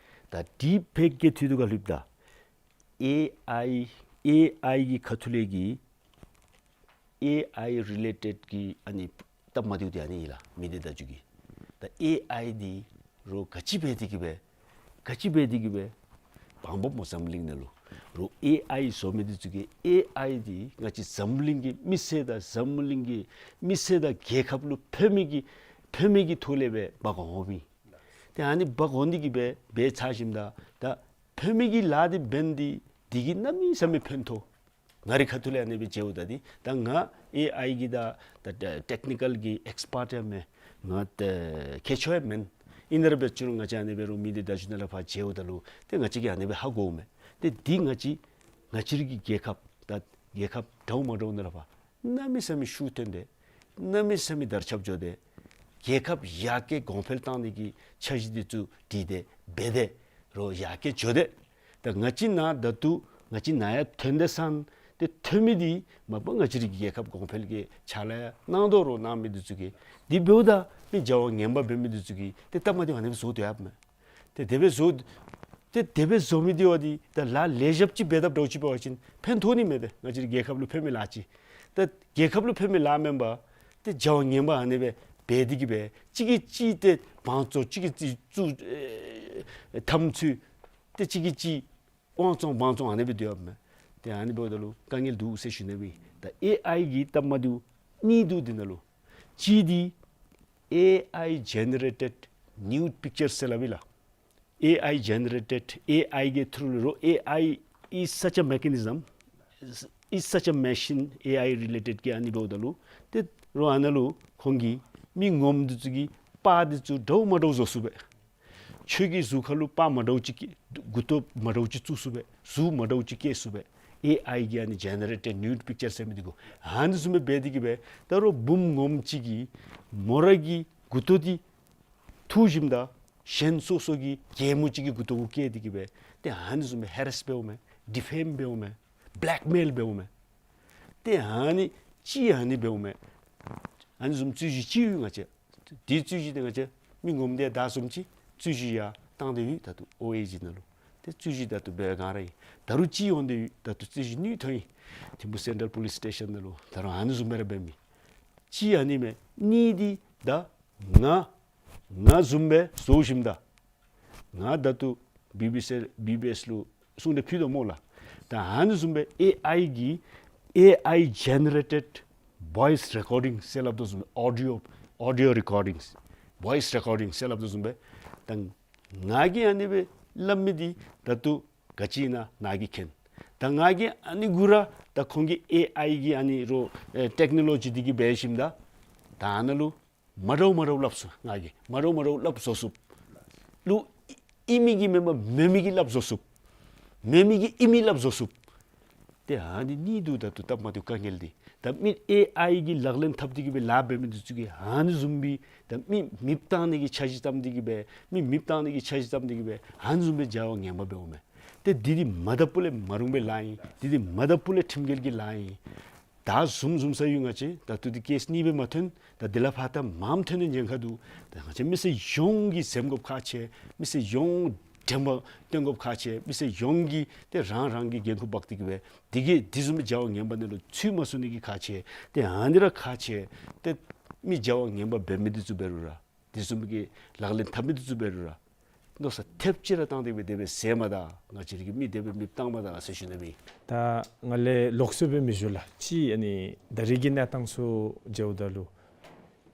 ད་འདི་ཕལ་སྐད་ཐོག་ཏུ་ག་ལྷོདཔ་ད་ཨེ་ཨའི་ཨེ་ཨའི་གི་ཁ་ཐུག་ལས་ཀྱི་ཨེ་ཨའི་རི་ལེ་ཊེཌ་གི་ཨ་ནི་སྟབས་མ་བདེཝ་འདི་ཨ་ནི་ཨིན་ལགས། མི་སྡེ་བརྡ་བརྒྱུད་ཀྱི། ད་ཨེ་ཨའི་འདི་རོགས་ག་ཅི་འབད་དེ་གི་སྦེ་ག་ཅི་འབད་དེ་གི་སྦེ་བང་འབོབ་སྨོ་འཛམ་གླིང་ནང་ལུ། རོགས་ཨེ་ཨའི་བཟོ་མི་འདི་ཚུ་གིས་ཨེ་ཨའི་འདི་ང་བཅས་འཛམ་གླིང་གི་མི་སེར་དང་འཛམ་གླིང་གི་མི་སེར་དང་རྒྱལ་ཁབ་ལུ་ཕན་མི་གི་ཕན་མི་གི་ཐོག་ལས་སྦེ་འབག་འོང་མི། ཏེ་ཨ་ནི་འབག་འོང་ནི་གི་སྦེ་འབད་ཚར་ཞིནམ་ད་ད་ཕན་མི་གི་ལཱ་འདི་འབད་ནི་འདི་འདི་གིས་གནམ་མེད་ས་མེད་ཕན་ཐོགས། ང་རའི་ཁ་ཐུག་ལས་ཨ་ནི་སྦེ་མཇལཝ་ད་འདི་ད་ང་ཨེ་ཨའི་གི་ད་ད་ཊེག་ནི་ཀཱལ་གྱི་ཨེགསི་པརཊ་ཡང་མེན། ང་ད་མཁས་མཆོག་ཡང་མེན། ཨིན་རུང་སྦེ་ཅིག་རུང་ང་བཅས་ཨ་ནི་སྦེ་རོགས་མི་སྡེ་བརྡ་བརྒྱུད་ནང་ལས་ཕར་མཇལཝ་ད་ལུ་ཏེ་ང་བཅས་ཀྱིས་ཨ་ནི་སྦེ་ཧ་གོཝ་མས། ཏེ་འདི་ང་བཅས་ང་བཅས་རའི་གི་རྒྱལ་ཁབ་ད་རྒྱལ་ཁབ་འདྲཝ་མ་འདྲཝ་ནང་ལས་ཕར་གནམ་མེད་ས་མེད་ཤུགས་ཐོན་ཏེ་གནམ་མེད་ས་མེད་དར་ཁྱབ་འགྱོ་སྟེ་རྒྱལ་ཁབ་ཡར་རྒྱས་གོང་འཕེལ་བཏང་ནི་གི་འཆར་གཞི་འདི་ཚུ་བྲིས་ཏེ་འབད་དེ་རོགས་ཡར་རྒྱས་འགྱོ་སྟེ། ད་ང་བཅས་ནཱ་ད་ལྟོ་ང་བཅས་ནཱ་ཡར་ཐོན་ཏེ་སོང་སྟེ་ཐོན་མི་འདི་མ་པ་ང་བཅས་རའི་གི་རྒྱལ་ཁབ་གོང་འཕེལ་གྱི་ཕྱག་ལཱ་ཡང་གནང་དོ་རོགས་གནང་མི་འདི་ཚུ་གིས། དེ་འབདཝ་ད་མི་བྱ་བ་ངན་པ་འབད་མི་འདི་ཚུ་གིས་ཏེ་སྟབས་མ་བདེཝ་ཨ་ནི་སྦེ་བཟོ་སྡོད་ཡོདཔ་མས། ཏེ་དེ་སྦེ་བཟོ་ཏེ་དེ་སྦེ་བཟོ་མི་འདི་བ་འདི་ད་ལཱ་ལེགས་ཤོམ་ཅིག་འབད་དཔ་འདྲཝ་ཅིག་འབད་བ་ཅིན་ཕན་ཐོགས་ནི་མས། ཏེ་ང་བཅས་རའི་རྒྱལ་ཁབ་ལུ་ཕན་མི་ལཱ་ཅིག། ད་རྒྱལ་ཁབ་ལུ་ཕན་མི་ལཱ་མེན་པར་ཏེ་བྱ་བ་ངན་པ་ཨ་ནི་སྦེ་འབད་དེ་གི་སྦེ་གཅིག་གིས་གཅིག་ཏེ་བང་བཙོང་གཅིག་གིས་གཅིག་བཙུགས་ཨེ་འཐབ་རྩོད་ཏེ་གཅིག་གིས་གཅིག་དབང་བཙོང་བང་བཙོང་ཨ་ནི་སྦེ་སྡོད་ཡོདཔ་མས། ཏེ་ཨ་ནི་འབདཝ་ད་ལུ་དཀའ་ངལ་འདུག་ཟེར་ཞུ་ནི་སྦེ་ཨིན། ད་ཨེ་ཨའི་གི་སྟབས་མ་བདེཝ་གཉིས་འདུག་འདི་ནང་ལུ། གཅིག་འདི་ཨེ་ཨའི་ཇེ་ནེ་རེ་ཊེཌ་ནིའུཌ་པིཀ་ཅར་ཟེར་སླབ་ཨིན་ལགས། ཨེ་ཨའི་ཇེ་ནེ་རེ་ཊེཌ་ཨེ་ཨའི་གི་ཐུ་རུ་ལུ་རོགས། ཨེ་ཨའི་is such a mechanism, is such a machine, ཨེ་ཨའི་རི་ལེ་ཊེཌ་གི་ཨ་ནི་འབདཝ་ད་ལུ་ཏེ་རོགས་ཨ་ནཱ་ལུ་ཁོང་གིས་མི་ངོམ་འདི་ཚུ་གི་པར་འདི་ཚུ་འདྲཝ་མ་འདྲཝ་བཟོ་ཚུགས་པས། ཁྱོད་ཀྱི་གཟུགས་ཁར་ལུ་པར་མ་འདྲཝ་ཅིག་བཀལ་མགུ་ཏོ་མ་འདྲཝ་ཅིག་བཙུགས་ཚུགས་པས། གཟུགས་མ་འདྲཝ་ཅིག་བཀལ་ཚུགས་པས། ཨེ་ཨའི་གི་ཨ་ནི་ཇེ་ནེ་རེ་ཊེཌ་ནིའུཌ་པིཀ་ཅར་ཟེར་མི་འདི་གུ་ཨ་ནི་བཟུམ་སྦེ་འབད་དེ་གིས་སྦེ་ད་རོགས་བུམོ་ངོམ་ཅིག་གིས་མོ་ར་གི་མགུ་ཏོ་འདི་འཐུ་ཞིནམ་ད་གཞན་སོ་སོ་གི་རྒྱལ་མོ་ཅིག་གི་མགུ་ཏོ་གུ་བཀལ་ཏེ་གིས་སྦེ་ཏེ་ཨ་ནི་བཟུམ་སྦེ་ཧེ་རེསི་འབདཝ་མས། ཌི་ཕེམ་འབདཝ་མས། བེ་ལེཀ་མེལ་འབདཝ་མས། ཏེ་ཨ་ནི་ཅིག་ཨ་ནི་འབདཝ་མས། ཨ་ནི་བཟུམ་རྩོད་གཞི་ཅིག་ཡོད་ང་བཅས། དེ་རྩོད་གཞི་དེ་ང་བཅས་མི་ངོམ་དེ་དང་བཟུམ་ཅིག་རྩོད་གཞི་ཡང་བཏང་སྟེ་ཡོད། ད་ལྟོ་ཨོ་ཨེ་ཇི་ནང་ལུ་ཏེ་རྩོད་གཞི་ད་ལྟོ་འབད་ག་ར་ཨིན། ད་རུང་ཅིག་འོང་སྟེ་ཡོད། ད་ལྟོ་རྩོད་གཞི་ནུས་ཐོན་ཡི། ཐིམ་ཕུ་སེན་ཊྲལ་པོ་ལིསི་སི་ཊེ་ཤཱན་ནང་ལུ་ད་རུང་ཨ་ནི་བཟུམ་སྦེ་ར་འབད་མི་ཅིག་ཨ་ནི་མས། གཉིས་འདི་ད་ང་ང་བཟུམ་སྦེ་བཟོ་ཞིནམ་ད་ང་ད་ལྟོ་བི་བི་སི་བི་བི་ཨེསི་ལུ་གསུང་གྲོས་ཕུལ་དོ་སྨོ་ལགས། ད་ཨ་ནི་བཟུམ་སྦེ་ཨེ་ཨའི་གི་ཨེ་ཨའི་ཇེ་ནེ་རེ་ཊེཌ་བོའིསི་རེ་ཀོར་ཌིང་ཟེར་སླབ་དོ་བཟུམ་སྦེ་ཨོ་ཌི་ཡོ་ཨོ་ཌི་ཡོ་རེ་ཀོར་ཌིང་བོའིསི་རེ་ཀོར་ཌིང་ཟེར་སླབ་དོ་བཟུམ་སྦེ་ད་ང་གིས་ཨ་ནི་སྦེ་སླབ་མི་འདི་ད་ལྟོ་ག་ཅི་ཨིན་ན་ནཱ་གིས་མཁྱེན། ད་ང་གིས་ཨ་ནི་གུ་ར་ད་ཁོང་གི་ཨེ་ཨའི་གི་ཨ་ནི་རོགས་ཨེ་ཊེཀ་ནོ་ལོ་ཇི་འདི་གིས་འབད་ཞིནམ་ད་ད་ཨ་ནཱ་ལུ་མ་འདྲཝ་མ་འདྲཝ་སླབ་ཚུགས། ང་གིས་མ་འདྲཝ་མ་འདྲཝ་སླབ་བཟོ་ཚུགསཔ་ལུ་ཨིན་མི་གི་མེན་པར་མེན་མི་གི་སླབ་བཟོ་ཚུགསཔ། མེན་མི་གི་ཨིན་མི་སླབ་བཟོ་ཚུགསཔ། ཏེ་ཨ་ནི་གཉིས་འདུག། ད་ལྟོ་སྟབས་མ་བདེཝ་དཀའ་ངལ་འདི་ད་མི་ཨེ་ཨའི་གི་ལག་ལེན་འཐབ་སྟེ་གིས་སྦེ་ལཱ་འབད་མི་འདི་ཚུ་གིས་ཨ་ནི་བཟུམ་སྦེ་ད་མི་མེདཔ་བཏང་ནི་གི་འཆར་གཞི་བརྩམས་ཏེ་གིས་སྦེ་མི་མེདཔ་བཏང་ནི་གི་འཆར་གཞི་བརྩམས་ཏེ་གིས་སྦེ་ཨ་ནི་བཟུམ་སྦེ་བྱ་བ་ངན་པ་འབདཝ་མས། ཏེ་འདི་འདི་མ་དག་པ་ལས་མ་རུང་བའི་ལཱ་ཨིན། འདི་འདི་མ་དག་པ་ལས་ཁྲིམས་འགལ་གྱི་ལཱ་ཨིན། ད་བཟུམ་བཟུམ་ས་ཡོད་ང་བཅས། ད་ལྟོ་འདི་ཀེསི་གཉིས་སྦེ་མ་ཐོན། ད་འདི་ལས་ཕར་ད་མངམ་ཐོན་ནི་ཉེན་ཁ་འདུག། ད་ང་བཅས་མི་སེར་ཡོངས་ཀྱིས་འཛེམ་དགོཔ་ཁག་ཆེ། མི་སེར་ཡོངས་དྲན་པ་བཏོན་དགོཔ་ཁག་ཆེ། མི་སེར་ཡོངས་ཀྱིས་ཏེ་རང་རང་གི་འགན་ཁུར་འབག་སྟེ་གིས་སྦེ་འདི་གིས་འདི་བཟུམ་སྦེ་བྱ་བ་ངན་པ་ནང་ལུ་ཚུད་མ་ཚུགས་ནི་གི་ཁག་ཆེ། ཏེ་ཨ་ནི་ར་ཁག་ཆེ། ཏེ་མི་བྱ་བ་ངན་པ་འབད་མི་འདི་ཚུ་འབད་རུང་ར་དེ་བཟུམ་གྱི་ལག་ལེན་འཐབ་མི་འདི་ཚུ་འབད་རུང་ར་མནོ་བསམ་ཐེབས་ཅིག་ར་བཏང་སྟེ་སྦེ་དེ་སྦེ་ཟེར་མ་ད། ང་བཅས་ར་གིས་མི་དེ་སྦེ་མེདཔ་བཏང་མ་ད་ཟེར་ཞུ་ནི་མས། ད་ང་ལས་ལོགས་སུ་སྦེ་མི་ཞུ་ལགས། ཅིག་ཨ་ནི་ད་རིས་ཀྱི་གནས་སྟངས་ཚུ་མཇལཝ་ད་ལུ་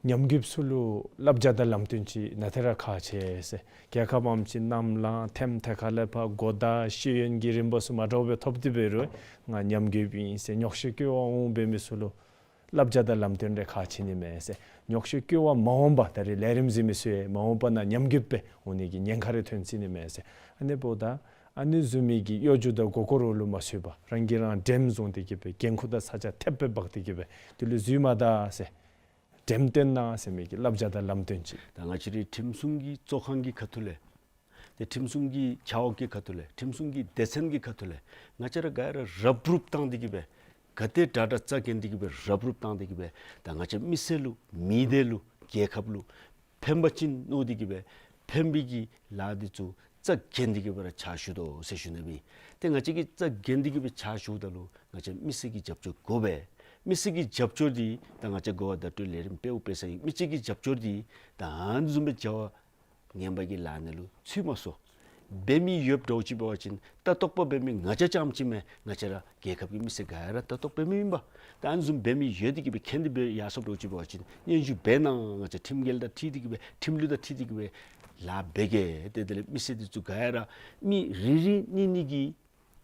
ཉམས་རྒུདཔ་ཚུ་ལུ་བསླབ་བྱ་དང་ལམ་སྟོན་ཅིག་ནང་ཏེ་ར་ཁག་ཆེ་ཟེར། རྒྱལ་ཁབ་ཨམ་ཅིག་གནམ་ལངས་ཐེམ་ཐེ་ཁ་ལས་ཕར་གོ་བརྡ་ཤེས་ཡོན་གྱི་རིམ་པ་ཚུ་མ་འདྲཝ་སྦེ་ཐོབ་སྟེ་འབད་རུང་ང་ཉམས་རྒུདཔ་ཨིན་ཟེར་ཉོགས་བཤད་སྐྱོ་བ་འོང་འབད་མི་ཚུ་ལུ་བསླབ་བྱ་དང་ལམ་སྟོན་རེ་ཁག་ཆེ་ནི་མས་ཟེར། ཉོགས་བཤད་སྐྱོ་བ་མ་འོངས་པ་ད་རིས་ལས་རིམ་གཟིགས་མི་ཚུ་ཡང་མ་འོངས་པ་ནང་ཉམས་རྒུདཔ་སྦེ་འོང་ནི་གི་ཉེན་ཁ་རེ་ཐོན་སྲིད་ནི་མས་ཟེར། ཨ་ནི་འབདཝ་ད་ཨ་ནི་བཟུམ་མའི་གི་གཡོ་སྒྱུ་དང་མགུ་སྐོར་ལུ་མ་ཚུད་པར་རང་གིས་རང་འགྲེམས་བཟུང་སྟེ་གིས་སྦེ་འགན་ཁུར་དང་ཚ་གྱང་ཐེབས་སྦེ་འབག་སྟེ་གིས་སྦེ་དེ་ལུ་འཛུལ་མ་ད་ཟེར། འགྲེམས་སྟོན་གནང་ཟེར་མི་གི་བསླབ་བྱ་དང་ལམ་སྟོན་ཅིག། ད་ང་བཅས་རའི་ཁྲིམས་སྲུང་གི་གཙོ་ཁང་གི་ཁ་ཐུག་ལས་ཏེ་ཁྲིམས་སྲུང་གི་ཆ་འོག་གི་ཁ་ཐུག་ལས་ཁྲིམས་སྲུང་གི་སྡེ་ཚན་གྱི་ཁ་ཐུག་ལས་ང་བཅས་ར་ག་ར་རབ་རུབ་བཏང་སྟེ་གིས་སྦེ་ག་དེ་དྲག་དྲག་རྩ་འགེངས་ཏེ་གིས་སྦེ་རབ་རུབ་བཏང་སྟེ་གིས་སྦེ་ད་ང་བཅས་མི་སེར་ལུ་མི་སྡེ་ལུ་རྒྱལ་ཁབ་ལུ་ཕན་པ་ཅིན་མནོ་སྟེ་གིས་སྦེ་ཕན་པའི་གི་ལཱ་འདི་ཚུ་རྩ་འགེངས་ཏེ་གིས་སྦེ་ར་ཕྱག་ཞུ་དོ་ཟེར་ཞུ་ནི་སྦེ། ཏེ་ང་བཅས་ཀྱིས་རྩ་འགེངས་ཏེ་གིས་སྦེ་ཕྱག་ཞུཝ་ད་ལུ་ང་བཅས་མི་སེར་གྱི་རྒྱབ་སྐྱོར་དགོ་པས། མི་སེར་གྱི་རྒྱབ་སྐྱོར་འདི་ད་ང་བཅས་གོ་བ་བརྡ་སྤྲོད་ལས་རིམ་འབདཝ་འབད་ས་ཨིན། མི་སེར་གྱི་རྒྱབ་སྐྱོར་འདི་ད་ཨ་ནི་བཟུམ་སྦེ་བྱ་བ་ངན་པ་གི་ལཱ་ནང་ལུ་ཚུད་མ་སོང་། འབད་མི་ཡོདཔ་འདྲཝ་ཅིག་འབད་བ་ཅིན་ལྟ་རྟོག་པ་འབད་མི་ང་བཅས་རྐྱངམ་ཅིག་མེན། ང་བཅས་ར་རྒྱལ་ཁབ་ཀྱི་མི་སེར་ག་ར་ལྟ་རྟོག་འབད་མི་ཨིན་པས། ད་ཨ་ནི་བཟུམ་འབད་མི་ཡོད་དེ་གིས་སྦེ་མཁྱེན་ཏེ་སྦེ་ཡར་སོངམ་འདྲཝ་ཅིག་འབད་བ་ཅིན་སྙན་ཞུ་འབད་གནང་། ང་བཅས་ཁྲིམས་འགལ་དང་འཁྲིལ་ཏེ་གིས་སྦེ་ཁྲིམས་ལུགས་དང་འཁྲིལ་ཏེ་གིས་སྦེ་ལཱ་འབད་གེ། ཏེ་དེ་ལས་མི་སེར་འདི་ཚུ་ག་ར་མི་རེ་རེ་གཉིས་གཉིས་ཀྱིས་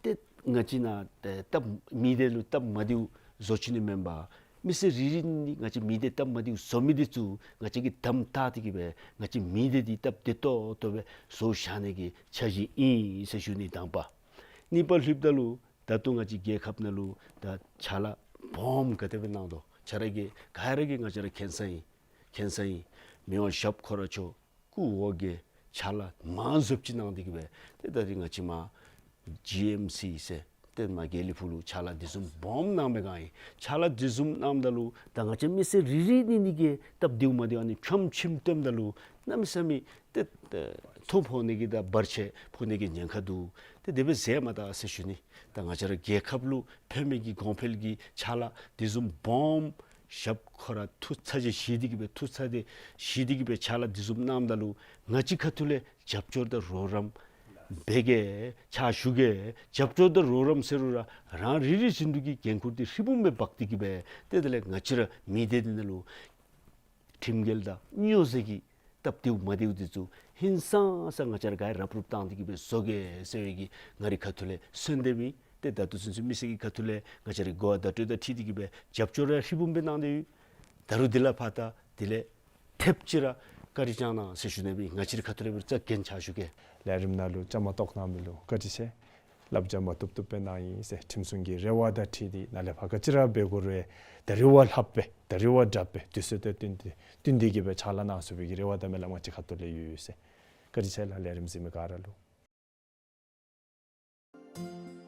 ཏེ་ང་བཅས་ནང་ཏེ་སྟབས་མི་སྡེ་ལུ་སྟབས་མ་བདེཝ་བཟོ་བཅུག་ནི་མེན་པར་མི་སེར་རེ་རེ་གཉིས་ང་བཅས་མི་སྡེ་སྟབས་མ་བདེཝ་བཟོ་མི་འདི་ཚུ་ང་བཅས་ཀྱིས་དམ་བཏགས་ཏེ་གིས་སྦེ་ང་བཅས་མི་སྡེ་འདི་སྟབས་བདེ་ཏོག་ཏོ་སྦེ་བཟོ་བཞག་ནི་གི་འཆར་གཞི་ཨིན་ཟེར་ཞུ་ནི་དང་པ། གཉིས་པ་ལྷོདཔ་ད་ལུ་ད་ལྟོ་ང་བཅས་རྒྱལ་ཁབ་ནང་ལུ་ད་ཕྱག་ལཱ་སྦོམ་ག་དེ་སྦེ་གནང་དོ་ཆ་ར་གིས་ག་ར་གིས་ང་བཅས་ར་མཁྱེན་ས་ཨིན། མཁྱེན་ས་ཨིན། མི་དབང་ཞབས་ཁོ་ར་མཆོག་སྐུ་འོ་བརྒྱལ་ཕྱག་ལཱ་མང་རབས་ཅིག་གནང་སྟེ་གིས་སྦེ་ཏེ་ད་རིས་ང་བཅས་མར་ཇི་ཨེམ་སི་ཟེར་ཏེ་མར་དགེ་ལེགས་ཕུག་ལུ་ཕྱག་ལཱ་འདི་བཟུམ་སྦོམ་གནང་མི་ག་ཨིན། ཕྱག་ལཱ་འདི་བཟུམ་གནངམ་ད་ལུ་ད་ང་བཅས་མི་སེར་རེ་རེ་གཉིས་གཉིས་ཀྱིས་སྟབས་བདེཝ་མ་བདེཝ་ཨ་ནི་ཁྱོམ་ཁྱིམ་སྟོནམ་ད་ལུ་གནམ་མེད་ས་མེད་ཏེ་ཏེ་ཐོ་ཕོག་ནི་གི་དང་བར་ཆད་ཕོག་ནི་གི་ཉེན་ཁ་འདུག། ཏེ་དེ་སྦེ་ཟེར་མ་ད་ཟེར་ཞུ་ནི། ད་ང་བཅས་ར་རྒྱལ་ཁབ་ལུ་ཕན་མི་གི་གོང་འཕེལ་གྱི་ཕྱག་ལཱ་འདི་བཟུམ་སྦོམ་ཞབས་ཁོ་ར་ཐུགས་ཚ་གྱང་བཞེས་ཏེ་གིས་སྦེ་ཐུགས་ཚ་གྱང་བཞེས་ཏེ་གིས་སྦེ་ཕྱག་ལཱ་འདི་བཟུམ་གནངམ་ད་ལུ་ང་བཅས་ཁ་ཐུག་ལས་རྒྱབ་སྐྱོར་དང་རོགས་རམ་ འབད་གེ་ཕྱག་ཞུ་གེ་རྒྱབ་སྐྱོར་དང་རོགས་རམ་ཟེར་རུང་ར་རང་རེ་རེ་བཞིན་དུ་གི་འགན་ཁུར་འདི་ཧྲིལ་བུམ་སྦེ་འབག་སྟེ་གི་སྦེ་ཏེ་དེ་ལས་ང་བཅས་ར་མི་སྡེ་འདི་ནང་ལུ་ཁྲིམས་འགལ་དང་སྨྱོ་རྫས་ཀྱི་སྟབས་བདེཝ་མ་བདེཝ་འདི་ཚུ་ཧིང་སངས་ས་ང་བཅས་ར་ག་ར་རུབ་རུབ་བཏང་སྟེ་གི་སྦེ་བཟོ་གེ་ཟེར་བའི་གི་ང་རའི་ཁ་ཐུག་ལས་གསོལ་འདེབས་ཨིན། ཏེ་ད་ལྟོ་ཚུན་ཚོད་མི་སེར་གྱི་ཁ་ཐུག་ལས་ང་བཅས་ར་གི་གོ་བ་བརྡ་སྤྲོད་དང་འཁྲིལ་ཏེ་གི་སྦེ་རྒྱབ་སྐྱོར་ར་ཧྲིལ་བུམ་སྦེ་གནང་སྟེ་ཡོད། ད་རུང་དེ་ལས་ཕར་ད་དེ་ལས་ཐེབས་ཅིག་ར་བཀའ་དྲིན་བསྐྱང་གནང་ཟེར་ཞུ་ནི་སྦེ་ང་བཅས་རའི་ཁ་ཐུག་ལས་འབད་རུང་རྩ་འགེངས་ཕྱག་ཞུ་གེ། ལས་རིམ་ནང་ལུ་བཅའ་མར་གཏོགས་གནང་མི་ལུ་བཀའ་དྲིན་ཆེ། བསླབ་བྱ་མ་བཏུབ་བཏུབ་སྦེ་གནང་ཡི་ཟེར་ཁྲིམས་སྲུང་གི་རེ་བ་དང་འཁྲིལ་ཏེ་ནཱ་ལས་ཕར་ག་ཅི་ར་འབད་དགོ་རུང་ད་རེས་བ་ལྷགཔ་སྦེ་ད་རེས་བ་དྲགཔ་སྦེ་དུས་ཚོད་དང་བསྟུན་ཏེ་བསྟུན་ཏེ་གི་སྦེ་ཕྱག་ལཱ་གནང་ཚུགས་པའི་གི་རེ་བ་དང་སྨོན་ལམ་ང་བཅས་ཁ་ཐུག་ལས་ཡོད་ཡོད་ཟེར། བཀའ་དྲིན་ཆེ་ལགས། ལས་རིམ་གཟིགས་མི་ག་ར་ལུ།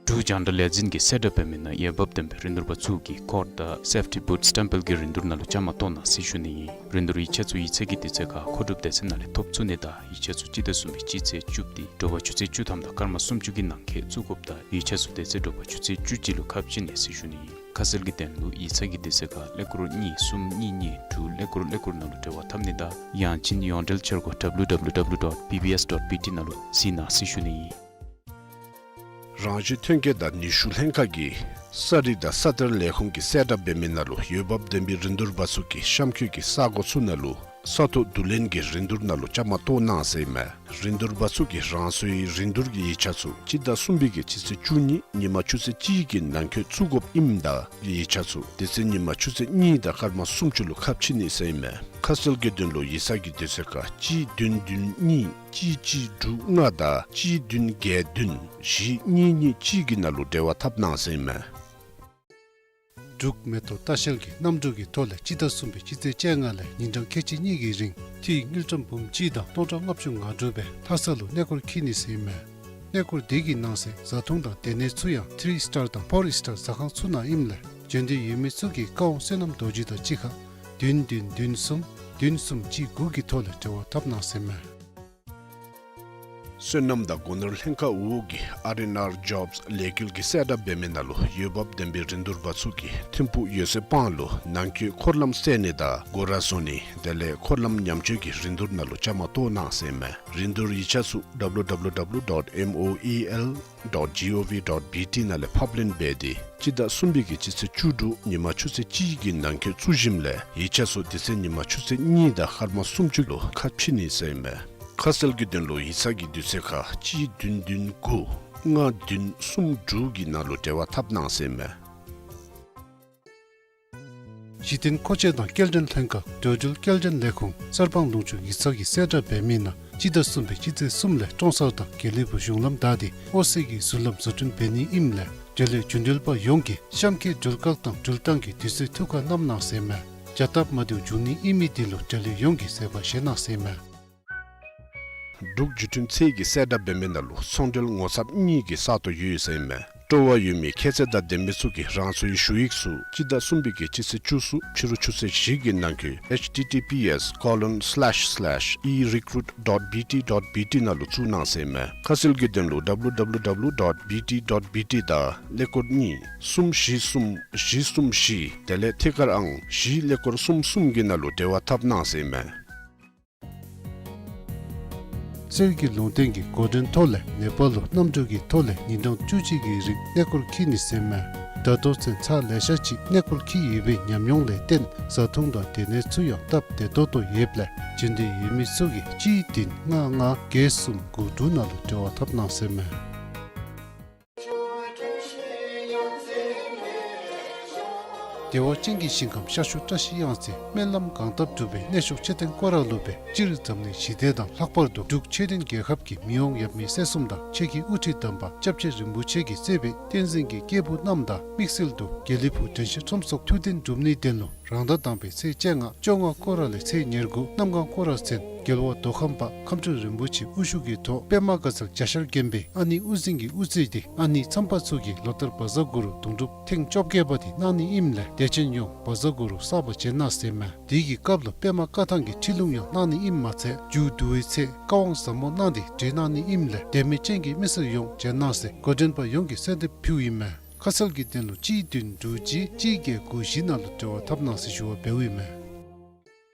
འབྲུག་རྒྱང་བསྒྲགས་ལས་འཛིན་གྱིས་གསལ་བསྒྲགས་འབད་མི་ནང་འོས་འབབ་ལྡན་པའི་རིན་བསྡུར་པ་ཚུ་གིས་ཀོཌ་དང་སེཕ་ཊི་བུཊ་སི་ཊེམ་པལ་གྱི་རིན་བསྡུར་ནང་ལུ་བཅའ་མར་གཏོགས་གནང་ཟེར་ཞུ་ནི་ཨིན། རིན་བསྡུར་ཡིག་ཆ་ཚུ་ཡིག་ཚང་གི་དུས་ཚོད་ཁར་མཁོ་སྒྲུབ་སྡེ་ཚན་ནང་ལས་ཐོབ་ཚུགས་ནི་དང་ཡིག་ཆ་ཚུ་སྤྱི་ཟླ་གསུམ་པའི་སྤྱི་ཚེས་བཅུ་པ་སྟེ་དྲོ་པ་ཆུ་ཚོད་བཅུ་ཐམ་དང་སྐར་མ་སུམ་ཅུ་གི་ནང་འཁོད་བཙུགས་དགོཔ་དང་ཡིག་ཆ་ཚུ་དེ་ཚེ་དྲོ་པ་ཆུ་ཚོད་བཅུ་གཅིག་ལུ་ཁ་ཕྱེ་ནི་ཟེར་ཞུ་ནི་ཨིན། ཁ་གསལ་གྱི་དོན་ལུ་ཡིག་ཚང་གི་དུས་ཚོད་ཁར་ཀླད་ཀོར་གཉིས་གསུམ་གཉིས་གཉིས་དྲུག་ཀླད་ཀོར་ཀླད་ཀོར་ནང་ལུ་འབྲེལ་བ་འཐབ་ནི་དང་ཡང་ཅིན་ཡོངས་འབྲེལ་འཆར་སྒོ་W W W dot B B S dot B T ནང་ལུ་གཟིགས་གནང་ཟེར་ཞུ་ནི་ཨིན། རང་བཞིན་ཐོན་སྐྱེད་དང་ནུས་ཤུགས་ལྷན་ཁག་གིས་ས་རིག་དང་ས་གཏེར་ལས་ཁུངས་ཀྱིས་གསལ་བསྒྲགས་འབད་མི་ནང་ལུ་འོས་འབབ་ལྡན་པའི་རིན་བསྡུར་པ་ཚུ་གིས་གཤམ་འཁོད་ཀྱི་ས་གོ་ཚུ་ནང་ལུ་ས་ཐོག་བསྡུ་ལེན་གྱི་རིན་བསྡུར་ནང་ལུ་བཅའ་མར་གཏོགས་གནང་ཟེར་ཨིན་མས། རིན་བསྡུར་པ་ཚུ་གིས་རང་སོའི་རིན་བསྡུར་གྱི་ཡིག་ཆ་ཚུ་སྤྱི་ཟླ་གསུམ་པའི་གི་སྤྱི་ཚེས་བཅུ་གཉིས་ཉིན་མ་ཆུ་ཚོད་གཅིག་གི་ནང་འཁོད་བཙུགས་དགོཔ་ཨིནམ་ད་ཡིག་ཆ་ཚུ་དེ་ཚེ་ཉིན་མ་ཆུ་ཚོད་གཉིས་དང་སྐར་མ་སུམ་ཅུ་ལུ་ཁ་ཕྱེ་ནི་ཟེར་ཨིན་མས། ཁ་གསལ་གྱི་དོན་ལུ་ཡིག་ཚང་གི་དུས་ཚོད་ཁར་གཅིག་བདུན་བདུན་གཉིས་གཅིག་གཅིག་དྲུག་ལྔ་དང་གཅིག་བདུན་བརྒྱད་བདུན་བཞི་གཉིས་གཉིས་གཅིག་གི་ནང་ལུ་འབྲེལ་བ་འཐབ་གནང་ཟེར་ཨིན་མས། འབྲུག་མེ་ཏོག་ལྟ་བཤལ་གྱིས་གནམ་གྲུ་གི་ཐོག་ལས་སྤྱི་ཟླ་གསུམ་པའི་སྤྱི་ཚེས་བཅོ་ལྔ་ལས་ཉིན་གྲངས་ཁལ་གཅིག་གཉིས་ཀྱི་རིང་ཐིག་དངུལ་ཀྲམ་འབུམ་གཅིག་དང་སྟོང་ཕྲག་ལྔ་བཅུ་ང་དྲུག་སྦེ་ལྷ་ས་ལུ་གནས་སྐོར་འཁྱིད་ནི་ཟེར་ཨིན་མས། གནས་སྐོར་དེ་གི་ནང་གསེས་བཟའ་འཐུང་དང་སྡོད་གནས་ཚུ་ཡང་ཐི་རི་སི་ཊར་དང་ཕོར་སི་ཊར་ཟ་ཁང་ཚུ་ནང་ཨིནམ་ལས་བྱོན་འདོད་ཡོད་མི་ཚུ་གིས་བཀའ་དབང་བསོད་ནམས་རྡོ་རྗེ་དང་གཅིག་ཁར་བདུན་བདུན་བདུན་གསུམ་བདུན་གསུམ་གཅིག་དགུ་གི་ཐོག་ལས་འབྲེལ་བ་འཐབ་གནང་ཟེར་ཨིན་མས། སོ་ནམ་དང་སྒོ་ནོར་ལྷན་ཁག་འོག་གི་ཨར་ཨེན་ཨར་ཇོབས་ལས་འགུལ་གྱིས་གསལ་བསྒྲགས་འབད་མི་ནང་ལུ་འོས་འབབ་ལྡན་པའི་རིན་བསྡུར་པ་ཚུ་གིས་ཐིམ་ཕུག་ཡོད་ཚད་སྤང་ལུ་ནང་འཁོད་འཁོར་ལམ་བསལ་ནི་དང་སྒོ་ར་བཟོ་ནི་དེ་ལས་འཁོར་ལམ་ཉམས་བཅོས་ཀྱི་རིན་བསྡུར་ནང་ལུ་བཅའ་མར་གཏོགས་གནང་ཟེར་ཨིན་མས། རིན་བསྡུར་ཡིག་ཆ་ཚུ་W W W dot M O E L dot G O V dot B T ནང་ལས་ཕབ་ལེན་འབད་དེ་སྤྱི་ཟླ་གསུམ་པའི་གི་སྤྱི་ཚེས་བཅུ་དྲུག་ཉིན་མ་ཆུ་ཚོད་གཅིག་གི་ནང་འཁོད་བཙུགས་ཞིནམ་ལས་ཡིག་ཆ་ཚུ་དེ་ཚེ་ཉིན་མ་ཆུ་ཚོད་གཉིས་དང་སྐར་མ་སུམ་ཅུ་ལུ་ཁ་ཕྱེ་ནི་ཟེར་ཨིན་མས། ཁ་གསལ་གྱི་དོན་ལུ་ཡིག་ཚང་གི་དུས་ཚོད་ཁར་གཅིག་བདུན་བདུན་དགུ་ལྔ་བདུན་གསུམ་དྲུག་གི་ནང་ལུ་འབྲེལ་བ་འཐབ་གནང་ཟེར་ཨིན་མས། གཞི་རྟེན་མཁོ་ཆས་དང་སྐྱེལ་འདྲེན་ལྷན་ཁག་འགྲོ་འགྲུལ་སྐྱེལ་འདྲེན་ལས་ཁུངས་གསར་སྤང་ལུང་ཕྱོགས་ཡིག་ཚང་གིས་གསལ་བསྒྲགས་འབད་མི་ནང་སྤྱི་ཟླ་གསུམ་པའི་སྤྱི་ཚེས་གསུམ་ལས་ཀྲོང་གསར་དང་དགེ་ལེགས་ཕུག་གཞུང་ལམ་བདའ་སྟེ་ཨོ་སི་གི་ཟུར་ལམ་བཟོ་སྐྲུན་འབད་ནི་ཨིནམ་ལས་འབྲེལ་ཡོད་རྒྱུན་འགྲུལ་པ་ཡོངས་ཀྱིས་གཤམ་འཁོད་འགྲུལ་བཀག་དང་འགྲུལ་བཏང་གི་དུས་ཚོད་ཐུགས་ཁར་བསྣམ་གནང་ཟེར་ཨིན་མས། བྱ་སྟབས་མ་བདེཝ་འབྱུང་ནི་ཨིན་མི་དེ་ལུ་འབྲེལ་ཡོད་ཡོངས་ཀྱིས་བཟོད་པ་བཞེས་གནང་ཟེར་ཨིན་མས། འབྲུག་བརྒྱུད་འཕྲིན་ཚད་ཀྱིས་གསལ་བསྒྲགས་འབད་མི་ནང་ལུ་ཚོང་འབྲེལ་ངོ་ཚབ་གཉིས་ཀྱི་ས་སྟོང་ཡོད་ཟེར་ཨིན་མས། སྤྲོ་བ་ཡོད་མི་ཁྱད་ཚད་དང་ལྡན་མི་ཚུ་གིས་རང་སོའི་ཞུ་ཡིག་ཚུ་སྤྱི་ཟླ་གསུམ་པའི་གི་སྤྱི་ཚེས་བཅུ་གསུམ་ཕྱི་རུ་ཆུ་ཚོད་བཞི་གི་ནང་འཁོད་H T T P S colon slash slash e recruit dot B T dot B T ནང་ལུ་བཙུགས་གནང་ཟེར་ཨིན་མས། ཁ་གསལ་གྱི་དོན་ལུ W W W dot B T dot B T དང་ཀླད་ཀོར་གཉིས་གསུམ་བཞི་གསུམ་བཞི་གསུམ་བཞི་དེ་ལས་ཐད་ཀར་ཨང་བཞི་ཀླད་ཀོར་གསུམ་གསུམ་གྱི་ནང་ལུ་འབྲེལ་བ་འཐབ་གནང་ཟེར་ཨིན་མས། གསེར་གྱི་ལུང་བསྟན་གྱིས་འགོ་འདྲེན་ཐོག་ལས་ནེ་པཱལ་ལུ་གནམ་གྲུ་གི་ཐོག་ལས་ཉིན་གྲངས་བཅུ་གཅིག་གི་རིང་གནས་སྐོར་འཁྱིད་ནི་ཟེར་ཨིན་མས། ད་ལྟོ་ཚུན་ཚོད་ལེ་ཤ་ཅིག་གནས་སྐོར་འཁྱིད་ཡོད་པའི་ཉམས་མྱོང་ལས་བརྟེན་བཟའ་འཐུང་དང་སྡོད་གནས་ཚུ་ཡང་སྟབས་བདེ་ཏོག་ཏོ་ཡོདཔ་ལས་བྱོན་འདོད་ཡོད་མི་ཚུ་གིས་གཅིག་བདུན་ལྔ་ལྔ་བརྒྱད་གསུམ་དགུ་དྲུག་ནང་ལུ་འབྲེལ་བ་འཐབ་གནང་ཟེར་ཨིན་མས། བདེ་བ་ཅན་གྱི་ཞིང་ཁམས་ཤར་ཕྱོགས་བཀྲ་ཤིས་གཡང་རྩེ་སྨོན་ལམ་གང་བཏབ་འགྲུབ་པའི་གནས་མཆོག་མཆོད་རྟེན་སྐོར་ར་ལུ་སྦེ་སྤྱིར་འཛམ་གླིང་ཞི་བདེ་དང་ལྷག་པར་དུ་འབྲུག་ཆོས་ལྡན་རྒྱལ་ཁབ་ཀྱི་མི་དབང་ཡབ་མེས་སྲས་གསུམ་དང་ཆོས་ཀྱི་དབུ་ཁྲིད་དམ་པ་སྐྱབས་རྗེ་རིན་པོ་ཆེ་གིས་གཙོས་པའི་བསྟན་འཛིན་གྱི་སྐྱེས་བུ་རྣམས་དང་དམིགས་བསལ་དུ་དགེ་ལེགས་ཕུག་དྲན་ཤེས་ཁྲོམ་ཚོགས་ཐུགས་རྟེན་སྒྲུབ་ནིའི་དོན་ལུ་རང་ཟླ་དང་པའི་ཚེས་བཅོ་ལྔ་བཅོ་ལྔ་སྐོར་ར་ལས་ཚེས་ཉེར་དགུ་གནམ་གང་སྐོར་ར་ཚུན་རྒྱལ་བ་མདོ་ཁམས་པ་ཁམས་སྤྲུལ་རིན་པོ་ཆེ་དབུ་བཞུགས་ཀྱི་ཐོག་པདྨ་དགའ་ཚལ་རྒྱ་ཤར་དགོན་པའི་ཨ་ནེ་དབུ་འཛིན་གྱིས་དབུ་གཙོས་ཏེ་ཨ་ནེ་ཚངས་པ་མཚོ་གིས་ལོ་ལྟར་བཛྲ་གུ་རུ་དུང་སྒྲུབ་ཐེངས་བཅོ་བརྒྱད་པ་དེ་གནང་ནི་ཨིནམ་ལས་དད་ཅན་ཡོངས་བཛྲ་གུ་རུ་བསགས་པར་བྱོན་གནང་ཟེར་ཨིན་མས། དེ་གི་སྐབས་ལུ་པདྨ་བཀའ་ཐང་གི་ཁྲིད་ལུང་ཡང་གནང་ནི་ཨིནམ་མ་ཚད་མཇུག་བསྡུ་བའི་ཚེ་བཀའ་དབང་ཟབ་མོ་གནང་སྟེ་གྲོལ་གནང་ནི་ཨིནམ་ལས་དད་མོས་ཅན་གྱི་མི་སེར་ཡོངས་བྱོན་གནང་ཟེར་འགོ་འདྲེན་པ་ཡོངས་ཀྱིས་གསོལ་འདེབས་ཕུལཝ་ཨིན་མས། ཁ་གསལ་གྱི་དོན་ལུ་གཅིག་བདུན་དྲུག་གཅིག་གཅིག་བརྒྱད་དགུ་བཞི་ནང་ལུ་འབྲེལ་བ་འཐབ་གནང་ཟེར་ཞུ་བ་འབདཝ་ཨིན་མས།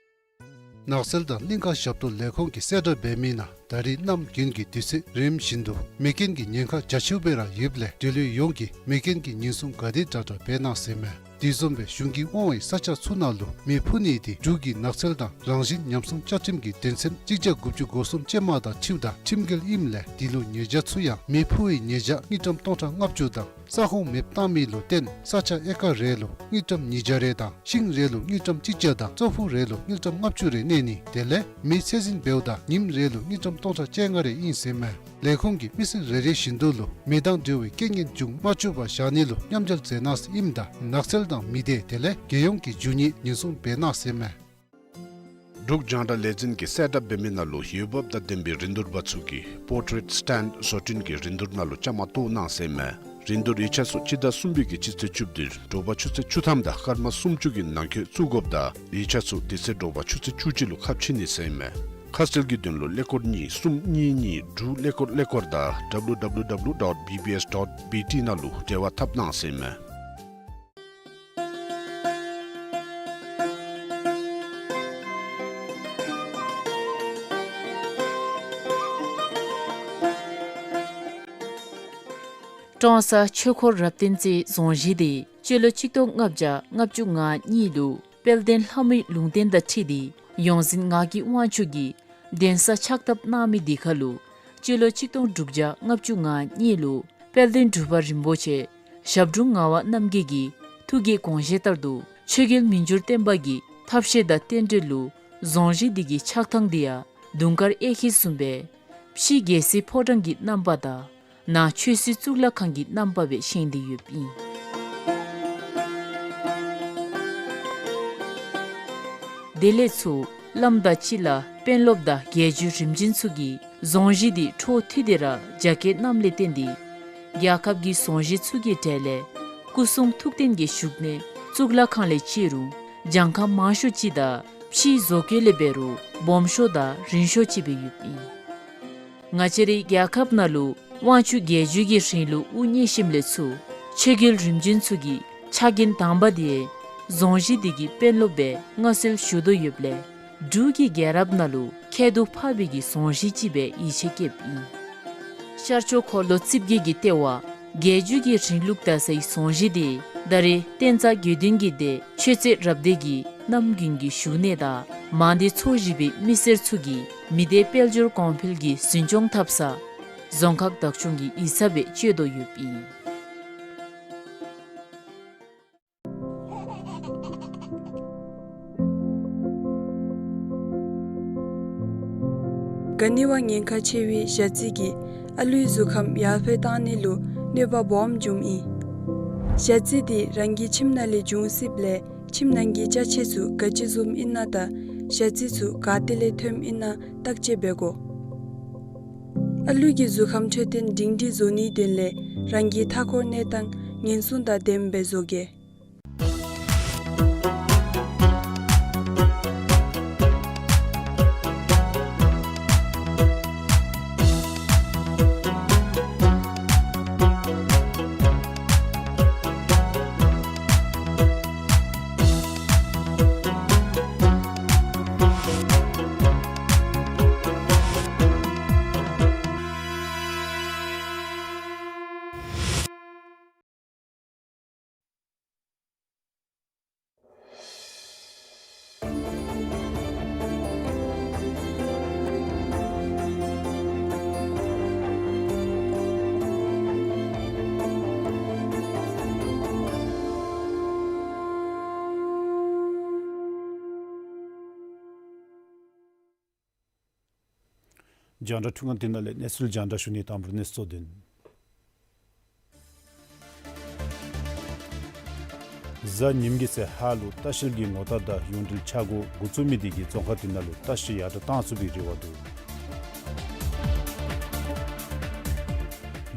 ནགས་ཚལ་དང་གླིང་ཀ་ཞབས་ཏོག་ལས་ཁུངས་ཀྱིས་གསལ་བསྒྲགས་འབད་མི་ནང་ད་རིས་གནམ་དགུན་གྱི་དུས་ཚོད་རིམ་བཞིན་དུ་མེ་རྐྱེན་གྱི་ཉེན་ཁ་རྒྱ་ཆེཝ་སྦེ་ར་ཡོདཔ་ལས་འབྲེལ་ཡོད་ཡོངས་ཀྱིས་མེ་རྐྱེན་གྱི་ཉེན་སྲུང་ག་དེ་དྲག་དྲག་འབད་གནང་ཟེར་མས། དེ་བཟུམ་སྦེ་གཞུང་གིས་དབང་བའི་ས་ཆ་ཚུ་ནང་ལུ་མེ་འཕུ་ནི་དེ་འབྲུག་གི་ནགས་ཚལ་དང་རང་བཞིན་ཉམས་སྲུང་བཅའ་ཁྲིམས་ཀྱི་དོན་ཚན་གཅིག་བརྒྱ་དགུ་བཅུ་གོ་གསུམ་ཅན་མ་དང་འཁྲིལཝ་ད་ཁྲིམས་འགལ་ཨིནམ་ལས་དེ་ལུ་ཉེས་བྱ་ཚུ་ཡང་མེ་འཕུ་བའི་ཉེས་བྱ་དངུལ་ཀྲམ་སྟོང་ཕྲག་ལྔ་བཅུ་དང་ས་ཁོངས་མེདཔ་བཏང་མི་ལུ་བརྟེན་ས་ཆ་ཨེ་ཀར་རེ་ལུ་དངུལ་ཀྲམ་ཉིས་བརྒྱ་རེ་དང་ཤིང་རེ་ལུ་དངུལ་ཀྲམ་གཅིག་བརྒྱ་དང་ཙོག་ཕུད་རེ་ལུ་དངུལ་ཀྲམ་ལྔ་བཅུ་རེ་གནས་ནི་དེ་ལས་མེ་ཚད་འཛིན་འབདཝ་ད་ཉིནམ་རེ་ལུ་དངུལ་ཀྲམ་སྟོང་ཕྲག་བཅོ་ལྔ་རེ་ཨིན་ཟེར་མས། ལས་ཁུངས་ཀྱིས་མི་སེར་རེ་རེ་བཞིན་དུ་ལུ་མེ་དང་འབྲེལ་བའི་རྐྱེན་ངན་འབྱུང་མ་བཅུག་པར་བཞག་ནི་ལུ་མཉམ་འབྲེལ་མཛད་གནང་ཟེར་ཨིནམ་ད་ནགས་ཚལ་དང་མི་སྡེ་དེ་ལས་རྒྱལ་ཡོངས་ཀྱི་རྒྱུ་དངོས་ཉེན་སྲུང་འབད་གནང་ཟེར་མས། འབྲུག་རྒྱང་བསྒྲགས་ལས་འཛིན་གྱིས་གསལ་བསྒྲགས་འབད་མི་ནང་ལུ་འོས་འབབ་དང་ལྡན་པའི་རིན་བསྡུར་པ་ཚུ་གིས་པོར་ཊེཊ་སི་ཊེནཌ་བཟོ་སྐྲུན་གྱི་རིན་བསྡུར་ནང་ལུ་བཅའ་མར་གཏོགས་གནང་ཟེར་མས། རིན་བསྡུར་ཡིག་ཆ་ཚུ་སྤྱི་ཟླ་གསུམ་པའི་གི་སྤྱི་ཚེས་བཅུ་པ་དེ་དྲོ་པ་ཆུ་ཚོད་བཅུ་ཐམ་དང་སྐར་མ་སུམ་ཅུ་གི་ནང་འཁོད་བཙུགས་དགོཔ་ད་ཡིག་ཆ་ཚུ་དེ་ཚེ་དྲོ་པ་ཆུ་ཚོད་བཅུ་གཅིག་ལུ་ཁ་ཕྱེ་ནི་ཟེར་མས། ཁ་གསལ་གྱི་དོན་ལུ་ཀླད་ཀོར་གཉིས་གསུམ་གཉིས་གཉིས་དྲུག་ཀླད་ཀོར་ཀླད་ཀོར་དང་W W W dot B B S dot B T ནང་ལུ་འབྲེལ་བ་འཐབ་གནང་ཟེར་མས། ཀྲོང་གསར་ཆོས་འཁོར་རབ་བརྟན་རྩེའི་རྫོང་གཞིས་དེ་སྤྱི་ལོ་ཆིག་སྟོང་ལྔ་བརྒྱ་ལྔ་བཅུ་ང་གཉིས་ལུ་དཔལ་ལྡན་ལྷ་མོའི་ལུང་བསྟན་དང་འཁྲིལ་ཏེ་ཡོངས་འཛིན་ངག་གི་དབང་ཕྱུག་གིས་གདན་ས་ཕྱག་བཏབ་གནང་མི་དེ་ཁར་ལུ་སྤྱི་ལོ་ཆིག་སྟོང་དྲུག་བརྒྱ་ལྔ་བཅུ་ང་གཉིས་ལུ་དཔལ་ལྡན་འབྲུག་པ་རིན་པོ་ཆེ་ཞབས་དྲུང་ངག་དབང་རྣམ་རྒྱལ་གྱི་ཐུགས་ཀྱི་དགོངས་བཞེད་ལྟར་དུ་ཆོས་རྒྱལ་མི་འགྱུར་བརྟན་པ་གི་ཐབས་ཤེས་དང་རྟེན་འབྲེལ་ལུ་རྫོང་གཞིས་དེ་གི་ཆགས་ཐངས་དེ་ཡང་དུང་དཀར་གཡས་འཁྱིལ་བཟུམ་སྦེ་ཕྱི་རྒྱལ་སྲིད་ཕོ་བྲང་གི་རྣམ་པ་དང་ནང་ཆོས་སྲིད་གཙུག་ལག་ཁང་གི་རྣམ་པ་སྦེ་བཞེངས་ཏེ་ཡོདཔ་ཨིན། དེ་ལས་ཚུར་བླམ་དང་སྤྱི་བླ་དཔོན་སློབ་དང་རྒྱལ་བརྒྱུད་རིམ་བྱོན་ཚུ་གིས་རྫོང་གཞིས་དེ་འཕྲོ་མཐུད་དེ་ར་རྒྱ་སྐྱེད་གནངམ་ལས་བརྟེན་ཏེ་རྒྱལ་ཁབ་ཀྱི་རྫོང་གཞིས་ཚུ་གི་གྲས་ལས་སྐུ་གསུང་ཐུགས་རྟེན་གྱི་བཞུགས་གནས་གཙུག་ལག་ཁང་ལས་བརྩི་རུང་གྱངས་ཁ་མང་ཤོས་ཅིག་དང་ཕྱིའི་བཟོ་བཀོད་ལས་འབད་རུང་སྦོམ་ཤོས་དང་རིང་ཤོས་ཅིག་སྦེ་ཡོདཔ་ཨིན། ང་བཅས་རའི་རྒྱལ་ཁབ་ནང་ལུ་དབང་ཕྱུག་རྒྱལ་བརྒྱུད་ཀྱི་རིང་ལུགས་དབུ་བརྙེས་ཞིནམ་ལས་ཚུར་ཆོས་རྒྱལ་རིམ་བྱོན་ཚུ་གི་ཕྱག་འགན་དང་པ་དེ་རྫོང་གཞིས་དེ་གི་དཔོན་སློབ་སྦེ་མངའ་གསོལ་ཞུ་དོ་ཡོདཔ་ལས་འབྲུག་གི་རྒྱལ་རབས་ནང་ལུ་ཁྱད་དུ་འཕགས་པའི་གི་རྫོང་གཞིས་ཅིག་སྦེ་ཡིད་ཆེས་བསྐྱེདཔ་ཨིན། ཤར་ཕྱོགས་འཁོར་ལོ་རྩིབས་བརྒྱད་ཀྱི་ལྟེ་བ་རྒྱལ་བརྒྱུད་ཀྱི་རིང་ལུགས་དར་སའི་རྫོང་གཞིས་དེ་ད་རེས་བསྟན་རྩ་དགེ་འདུན་གྱི་སྡེ་ཆོས་རྩེ་རབ་སྡེ་གི་གནམ་དགུན་གྱི་བཞུགས་གནས་དང་མང་སྡེ་ཚོ་བཞི་པའི་མི་སེར་ཚུ་གིས་མི་སྡེ་དཔལ་འབྱོར་གོང་འཕེལ་གྱི་འཛིན་སྐྱོང་འཐབ་ས་རྫོང་ཁག་བདག་སྐྱོང་གི་ཡིག་ཚང་སྦེ་སྤྱོད་དོ་ཡོདཔ་ཨིན། ག་ནི་བ་ཉེན་ཁ་ཆེ་བའི་ཞ་རྩི་གིས་ཨ་ལུའི་གཟུགས་ཁམས་ཡར་འཕེལ་བཏང་ནི་ལུ་གནོད་པ་སྦོམ་འབྱུངམ་ཨིན། ཞ་རྩི་དེ་རང་གི་ཁྱིམ་ནང་ལས་འབྱུང་སྲིདཔ་ལས་ཁྱིམ་ནང་གི་ཅ་ཆས་ཚུ་ག་ཅི་བཟུམ་ཨིན་ན་དང་ཞ་རྩི་ཚུ་ག་ཏེ་ལས་ཐོནམ་ཨིན་ན་བརྟག་དཔྱད་འབད་དགོ། ཨ་ལུ་གི་གཟུགས་ཁམས་འཕྲོད་བསྟེན་སྒྲིང་སྒྲིང་བཟོ་ནིའི་དོན་ལས་རང་གི་མཐའ་འཁོར་གནས་སྟངས་ཉེན་སྲུང་དང་ལྡནམ་སྦེ་བཟོ་གེ། རྒྱང་བསྒྲགས་འཕྲུལ་ཁང་འདི་ནང་ལས་གནས་ཚུལ་རྒྱང་བསྒྲགས་ཞུ་ནི། དང་པ་ར་གནས་ཚུལ་དོན། གཟའ་ཉིམ་གི་ཚེ་ཧཱ་ལུ་ལྟ་བཤལ་གྱི་ངོ་རྟགས་དང་ཡོངས་འབྲེལ་འཆར་སྒོ་འགོ་བཙུགས་མི་དེ་གིས་རྫོང་ཁག་དེ་ནང་ལུ་ལྟ་བཤལ་ཡར་དྲག་བཏང་ཚུགས་པའི་རེ་བ་འདུག།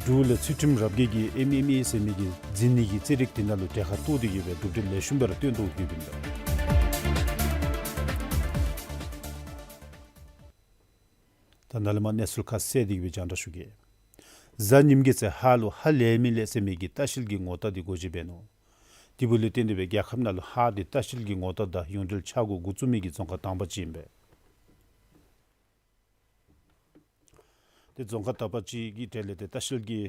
འབྲུག་ལས་ཚུལ་ཁྲིམས་རབ་རྒྱས་ཀྱིས་ཨེམ་ཨེམ་ཨེ་ཟེར་མི་གི་འཛིན་ནི་གི་རྩེད་རིགས་དེ་ནང་ལུ་གྲལ་ཁར་གཏོགས་ཏེ་གིས་སྦེ་གྲུབ་འབྲས་ལེགས་ཤོམ་སྦེ་ར་བཏོན་དོ་ཡོདཔ་ཨིན་པས། ད་ནཱ་ལས་མར་གནས་ཚུལ་ཁ་གསལ་ཏེ་གིས་སྦེ་རྒྱང་བསྒྲགས་ཞུ་གེ། གཟའ་ཉིམ་གི་ཚེ་ཧཱ་ལུ་ཧ་ལས་མི་ལེགས་ཟེར་མི་གི་ལྟ་བཤལ་གྱི་ངོ་རྟགས་དེ་སྒོ་འབྱེད་འབད་ནུག། དེ་འབདཝ་ལས་བརྟེན་ཏེ་སྦེ་རྒྱལ་ཁབ་ནང་ལུ་ཧཱ་དེ་ལྟ་བཤལ་གྱི་ངོ་རྟགས་དང་ཡོངས་འབྲེལ་འཆར་སྒོ་འགོ་བཙུགས་མི་གི་རྫོང་ཁག་དང་པ་ཅིག་ཨིན་པས། ཏེ་རྫོང་ཁག་དག་པ་ཅིག་གི་གྲས་ལས་ཏེ་ལྟ་བཤལ་གྱི་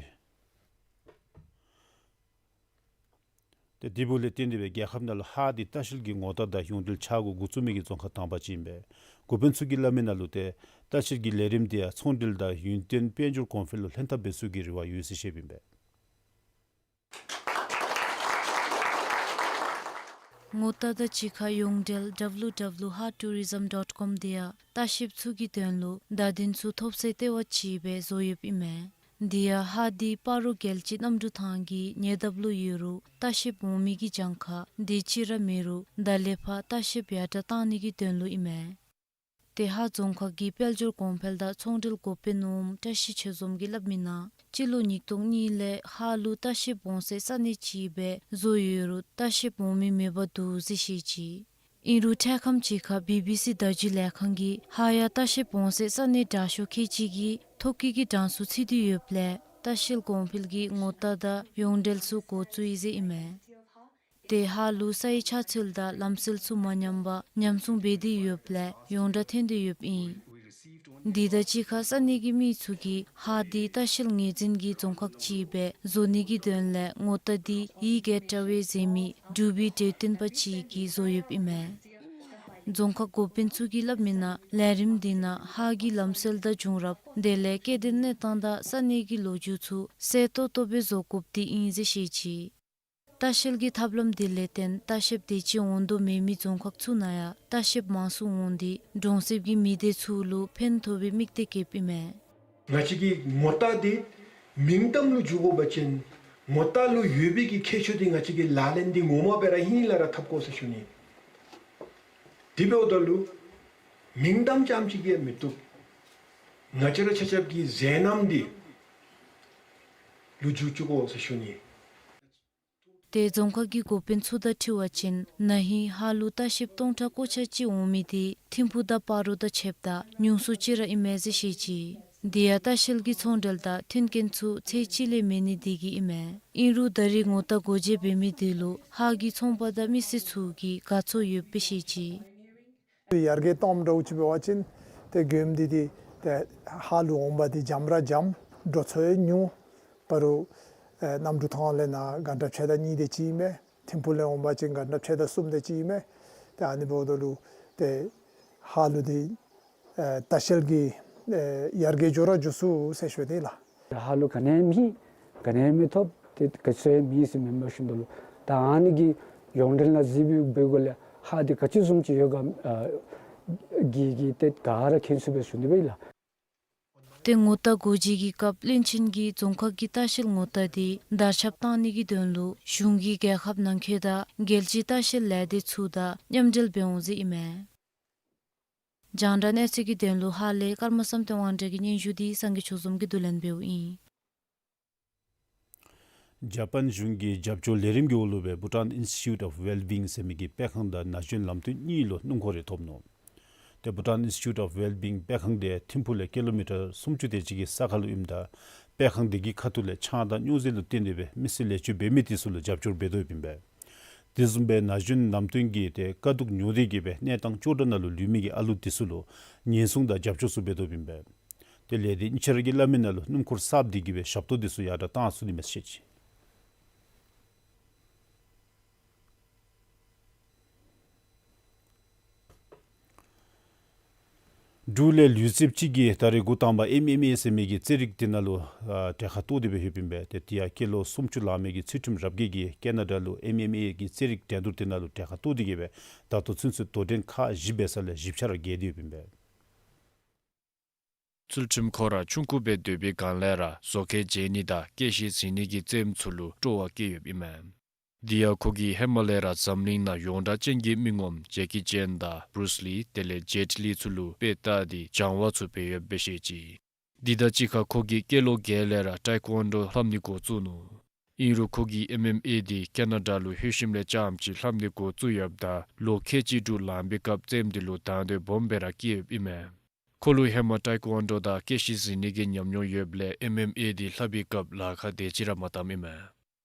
ཏེ་དེ་འབདཝ་ལས་བརྟེན་ཏེ་སྦེ་རྒྱལ་ཁབ་ནང་ལུ་ཧཱ་འདི་ལྟ་བཤལ་གྱི་ངོ་རྟགས་དང་ཡོངས་འབྲེལ་ཆ་བགོས་འགོ་བཙུགས་མི་གི་རྫོང་ཁག་དང་པ་ཅིག་ཨིན་པས། འགོ་དཔོན་ཚུ་གིས་སླབ་མི་ནང་ལུ་ཏེ་ལྟ་བཤལ་གྱི་ལས་རིམ་འདི་ཡང་ཚོང་འབྲེལ་དང་ཡུན་བརྟན་དཔལ་འབྱོར་གོང་འཕེལ་ལུ་ལྷན་ཐབས་འབད་ཚུགས་ཀྱི་རེ་བ་ཡོད་ཟེར་བཤདཔ་ཨིན་པས། ངོ་རྟགས་དང་གཅིག་ཁར་ཡོངས་འབྲེལ་W W W dot hatourism dot com འདི་ཡང་ལྟ་བཤལཔ་ཚུ་གི་དོན་ལུ་བརྡ་དོན་ཚུ་ཐོབ་ཚད་ལྟེ་བ་ཅིག་སྦེ་བཟོ་ཡོདཔ་ཨིན་མས། འདི་ཡང་ཧཱ་འདི་སྤ་རོ་རྒྱལ་སྤྱིའི་གནམ་གྲུ་ཐང་གི་ཉེ་འདབས་ལུ་ཡོད་རུང་ལྟ་བཤལཔ་འོང་མི་གི་གྱངས་ཁ་དེ་ཅིག་ར་མེད་རུང་ད་ལས་ཕར་ལྟ་བཤལཔ་ཡར་དྲགས་བཏང་ནི་གི་དོན་ལུ་ཨིན་མས། ཏེ་ཧཱ་རྫོང་ཁག་གི་དཔལ་འབྱོར་གོང་འཕེལ་དང་ཚོང་འབྲེལ་འགོ་དཔོན་འོགམ་བཀྲ་ཤིས་ཆོས་འཛོམས་ཀྱིས་སླབ་མི་ནང་སྤྱི་ལོ་ཉིས་སྟོང་གཉིས་ལས་ཧཱ་ལུ་ལྟ་བཤལཔ་འོང་སའི་ས་གནས་ཅིག་སྦེ་བཟོ་ཡོད་རུང་ལྟ་བཤལཔ་འོང་མི་མེདཔ་འདུག་ཟེར་བཤད་ཅི། ཨིན་རུང་འཕྲལ་ཁམས་ཅིག་ཁར་བི་བི་སི་བརྡ་བརྒྱུད་ལས་ཁང་གིས་ཧཱ་ཡང་ལྟ་བཤལཔ་འོང་སའི་ས་གནས་དྲག་ཤོས་ཁལ་གཅིག་གི་ཐོ་བཀོད་ཀྱི་གྲངས་སུ་ཚུད་དེ་ཡོདཔ་ལས་ལྟ་བཤལ་གོང་འཕེལ་གྱི་ངོ་རྟགས་དང་ཡོངས་འབྲེལ་ཚུ་འགོ་བཙུགས་ཡི་ཟེར་ཨིན་མས། ཏེ་ཧཱ་ལུ་སའི་ཆགས་ཚུལ་དང་ལམ་སྲོལ་ཚུ་མ་ཉམས་པར་ཉམས་སྲུང་འབད་དེ་ཡོདཔ་ལས་ཡོངས་གྲགས་ཐོན་ཏེ་ཡོདཔ་ཨིན། འདི་དང་གཅིག་ཁར་ས་གནས་ཀྱི་མི་ཚུ་གིས་ཧཱ་འདི་ལྟ་བཤལ་ངོས་འཛིན་གྱི་རྫོང་ཁག་ཅིག་སྦེ་བཟོ་ནི་གི་དོན་ལས་ངོ་རྟགས་འདི་E-Gateway ཟེར་མི་འབྲུག་པའི་འབྲེལ་ཡོད་བསྟན་པ་ཅིག་གིས་བཟོ་ཡོདཔ་ཨིན་མས། རྫོང་ཁག་འགོ་དཔོན་ཚུ་གིས་སླབ་མི་ནང་ལས་རིམ་འདི་ནང་ཧཱ་གི་ལམ་སྲོལ་དང་བྱུང་རབས་དེ་ལས་སྐྱེ་ལྡན་གནས་སྟངས་དང་ས་གནས་ཀྱི་ལོ་རྒྱུས་ཚུ་གསལ་ཏོག་ཏོ་སྦེ་བཟོ་དགོཔ་འདི་ཨིན་ཟེར་བཤད་ཅི། ལྟ་བཤལ་གྱི་ཐབས་ལམ་འདི་ལས་བརྟེན་ལྟ་བཤལཔ་དེ་ཅིག་འོང་དོ་མེད་མི་རྫོང་ཁག་ཚུ་ནང་ཡང་ལྟ་བཤལཔ་མང་སུ་འོང་སྟེ་གྲོང་གསེབ་ཀྱི་མི་སྡེ་ཚུ་ལུ་ཕན་ཐོགས་པའི་དམིགས་གཏད་བསྐྱེདཔ་ཨིན་མས། ང་བཅས་ཀྱི་ངོ་རྟགས་འདི་མིང་གཏམ་ལུ་འཇུག་དགོ་པ་ཅིན་ངོ་རྟགས་ལུ་ཡོད་པའི་གི་ཁྱད་ཆོས་འདི་ང་བཅས་ཀྱིས་ལག་ལེན་འདི་ངོ་མ་སྦེ་ར་ཧིང་ལས་ར་འཐབ་དགོ་ཟེར་ཞུ་ནི། དེ་འབདཝ་ད་ལུ་མིང་གཏམ་རྐྱངམ་ཅིག་གིས་མི་བཏུབ། ང་བཅས་ར་ཆ་ཁྱབ་ཀྱི་མཛད་རྣམ་འདི་ལུ་འཇུག་བཅུག་དགོ་ཟེར་ཞུ་ནི། ཏེ་རྫོང་ཁག་གི་འགོ་དཔོན་ཚུ་དང་འཁྲིལ་བ་ཅིན་ན་ཧིང་ཧཱ་ལུ་ལྟ་བཤལཔ་སྟོང་ཕྲག་གོ་ཆ་གཅིག་འོང་མི་འདི་ཐིམ་ཕུག་དང་སྤ་རོ་དང་ཕྱདཔ་ད་ཉུང་སུ་ཅིག་ར་ཨིན་མས་ཟེར་བཤད་ཅི། དེ་ཡང་ལྟ་བཤལ་གྱི་ཚོང་འབྲེལ་དང་མཐུན་རྐྱེན་ཚུ་ཚད་ཅིག་ལས་མེད་ནི་དེ་གིས་ཨིན་མས། ཨིན་རུང་ད་རེས་ངོ་རྟགས་སྒོ་འབྱེད་འབད་མི་དེ་ལུ་ཧཱ་གི་ཚོང་པ་དང་མི་སེར་ཚུ་གིས་དགའ་ཚོར་ཡོདཔ་སྦེ་བཤད་ཅི། ཡར་རྒྱས་གཏངམ་འདྲཝ་ཅིག་འབད་བ་ཅིན་ཏེ་མགྱོནམ་འདི་འདི་ཏེ་ཧཱ་ལུ་འོང་པ་འདི་འཇམ་ར་འཇམ། འགྲོ་སོང་ཡང་ཉུང་། སྤ་རོ་ཨེ་གནམ་གྲུ་ཐང་ལས་ནཱ་གྷན་ཊ་ཕྱེད་དང་གཉིས་དེ་ཅིག་ཨིན་མས། ཐིམ་ཕུག་ལས་འོང་པ་ཅིན་གྷན་ཊ་ཕྱེད་དང་གསུམ་དེ་ཅིག་ཨིན་མས། ཏེ་ཨ་ནི་འབདཝ་ད་ལུ་ཏེ་ཧཱ་ལུ་འདི་ཨེ་ལྟ་བཤལ་གྱི་ཨེ་ཡར་རྒྱས་འགྱོ་ར་འགྱོ་ཚུགས་ཟེར་ཞུ་ནི་ལགས། ཧཱ་ལུ་ག་ནི་མེད་ག་ནི་མི་ཐོབ། ཏེ་ག་ཅི་ཡང་མེད་ཟེར་མེན་པར་ཞུ་དོ་ལོ། ད་ཨ་ནི་གི་ཡོངས་འབྲེལ་ནང་གཟིགས་འབད་འབདཝ་ལས་ཧཱ་འདི་ག་ཅི་བཟུམ་ཅིག་ཡོད་ག་ཨ་གི་གི་ཏེ་ག་ར་མཁྱེན་ཚུགས་པས་ཞུ་ནི་སྦེ་ལགས། ཏེ་ངོ་རྟགས་སྒོ་འབྱེད་ཀྱི་སྐབས་བློན་ཆེན་གྱིས་རྫོང་ཁག་གི་ལྟ་བཤལ་ངོ་རྟགས་འདི་དར་ཁྱབ་གཏང་ནི་གི་དོན་ལུ་གཞུང་གིས་རྒྱལ་ཁབ་ནང་འཁོད་དང་རྒྱལ་སྤྱིའི་ལྟ་བཤལ་ལས་སྡེ་ཚུ་དང་མཉམ་འབྲེལ་འབད་འོང་ཟེར་ཨིན་མས། རྒྱང་བསྒྲགས་གནས་ཚུལ་གྱི་དོན་ལུ་ཧཱ་ལས་ཀརྨ་བསམ་གཏན་དབང་གྲགས་ཀྱི་སྙན་ཞུ་འདི་སངས་རྒྱས་ཆོས་འཛོམས་ཀྱིས་བསྡུ་ལེན་འབདཝ་ཨིན། ཇ་པཱན་གཞུང་གི་རྒྱབ་སྐྱོར་ལས་རིམ་གྱི་འོག་ལུ་སྦེ་Bhutan Institute of Wellbeing ཟེར་མི་གི་སྤེལ་ཁང་དང་ན་གཞོན་ལམ་སྟོན་གཉིས་ལུ་སྣུམ་འཁོར་རེ་ཐོབ་ནུག། ཏེ་Bhutan Institute of Wellbeing སྤེལ་ཁང་འདི་ཐིམ་ཕུག་ལས་ཀི་ལོ་མི་ཊར་སུམ་ཅུ་དེ་ཅིག་གི་ས་ཁར་ལུ་ཨིནམ་ད་སྤེལ་ཁང་འདི་གི་ཁ་ཐུག་ལས་ཆང་དང་སྨྱོ་རྫས་ལུ་བརྟེན་ཏེ་སྦེ་མི་སེར་ལས་བཅོལ་འབད་མི་དེ་ཚུ་ལུ་རྒྱབ་སྐྱོར་འབད་དོ་ཡོདཔ་ཨིན་པས། དེ་བཟུམ་སྦེ་ན་གཞོན་ལམ་སྟོན་གྱིས་ཏེ་དཀའ་སྡུག་མྱོང་སྟེ་གིས་སྦེ་གནས་སྟངས་སྐྱོ་དྲགས་ནང་ལུ་ལུས་མི་གི་ཨ་ལུ་དེ་ཚུ་ལུ་ཉེན་སྲུང་དང་རྒྱབ་སྐྱོར་ཚུ་འབད་དོ་ཡོདཔ་ཨིན་པས། ཏེ་ལས་སྡེ་གཉིས་ཆ་ར་གིས་སླབ་མི་ནང་ལུ་སྣུམ་འཁོར་གསརཔ་འདི་གིས་སྦེ་ཞབས་ཏོག་འདི་ཚུ་ཡར་དྲགས་གཏང་ཚུགས་ནི་མས་ཟེར་བཤད་ཅི། འབྲུག་ལས་ལུས་རྩལཔ་ཅིག་གིས་ད་རེས་འགོ་དང་པ་ཨེམ་ཨེམ་ཨེ་ཟེར་མི་གི་རྩེད་རིགས་དེ་ནང་ལུ་ཨ་གྲལ་ཁར་གཏོགས་ཏེ་སྦེ་ཡོདཔ་ཨིན་པས། ཏེ་དེ་ཡང་སྐྱེས་ལོ་སུམ་ཅུ་ལང་མི་གི་ཚུལ་ཁྲིམས་རབ་རྒྱས་ཀྱིས་ཀེ་ན་ཌ་ལུ་ཨེམ་ཨེམ་ཨེ་གི་རྩེད་རིགས་འགྲན་བསྡུར་དེ་ནང་ལུ་གྲལ་ཁར་གཏོགས་ཏེ་གིས་སྦེ་ད་ལྟོ་ཚུན་ཚོད་དོ་འགྲན་ཁག་བཞི་འབད་ས་ལས་བཞི་ཆ་ར་རྒྱལ་ཏེ་ཡོདཔ་ཨིན་པས། ཚུལ་ཁྲིམས་ཁོ་ར་ཆུང་ཀུ་སྦེ་སྡོད་པའི་སྒང་ལས་ར་བཟོ་ཁས་འཇལ་ནི་དང་སྐད་གཤིས་འཛིན་ནི་གི་རྩེདམོ་ཚུ་ལུ་སྤྲོ་བ་བསྐྱེད་ཡོདཔ་ཨིན་མས། དེ་ཡང་ཁོ་གིས་ཧེ་མ་ལས་ར་འཛམ་གླིང་ནང་ཡོངས་གྲགས་ཅན་གྱི་མི་ངོམ་ཇེ་ཀི་ཅན་དང་བུ་རུས་ལི་དེ་ལས་ཇེཊ་ལི་ཚུ་ལུ་དཔེ་བལྟ་སྟེ་སྦྱང་བ་ཚུ་འབད་ཡོདཔ་སྦེ་བཤད་ཅི། དེ་དང་གཅིག་ཁར་ཁོ་གིས་སྐྱེས་ལོ་བརྒྱད་ལས་ར་ཊའི་ཀོན་ཌོ་ལྷབ་ནི་འགོ་བཙུགས་ནུག། ཨིན་རུང་ཁོ་གིས་ཨེམ་ཨེམ་ཨེ་འདི་ཀེ་ན་ཌ་ལུ་ལྷོད་ཞིནམ་ལས་རྐྱངམ་ཅིག་ལྷབ་ནི་འགོ་བཙུགས་ཡོདཔ་ད་ལོ་ཁལ་གཅིག་དྲུག་ལང་པའི་སྐབས་རྩེདམོ་འདི་ལུ་དང་འདོད་སྦོམ་སྦེ་ར་བསྐྱེད་ཡོདཔ་ཨིན་མས། ཁོ་ལུ་ཧེ་མ་ཊའི་ཀོན་ཌོ་དང་སྐད་གཤིས་འཛིན་ནི་གི་ཉམས་མྱོང་ཡོདཔ་ལས་ཨེམ་ཨེམ་ཨེ་འདི་ལྷབ་པའི་སྐབས་ལཱ་ཁག་དེ་ཅིག་ར་མ་བཏངམ་ཨིན་མས།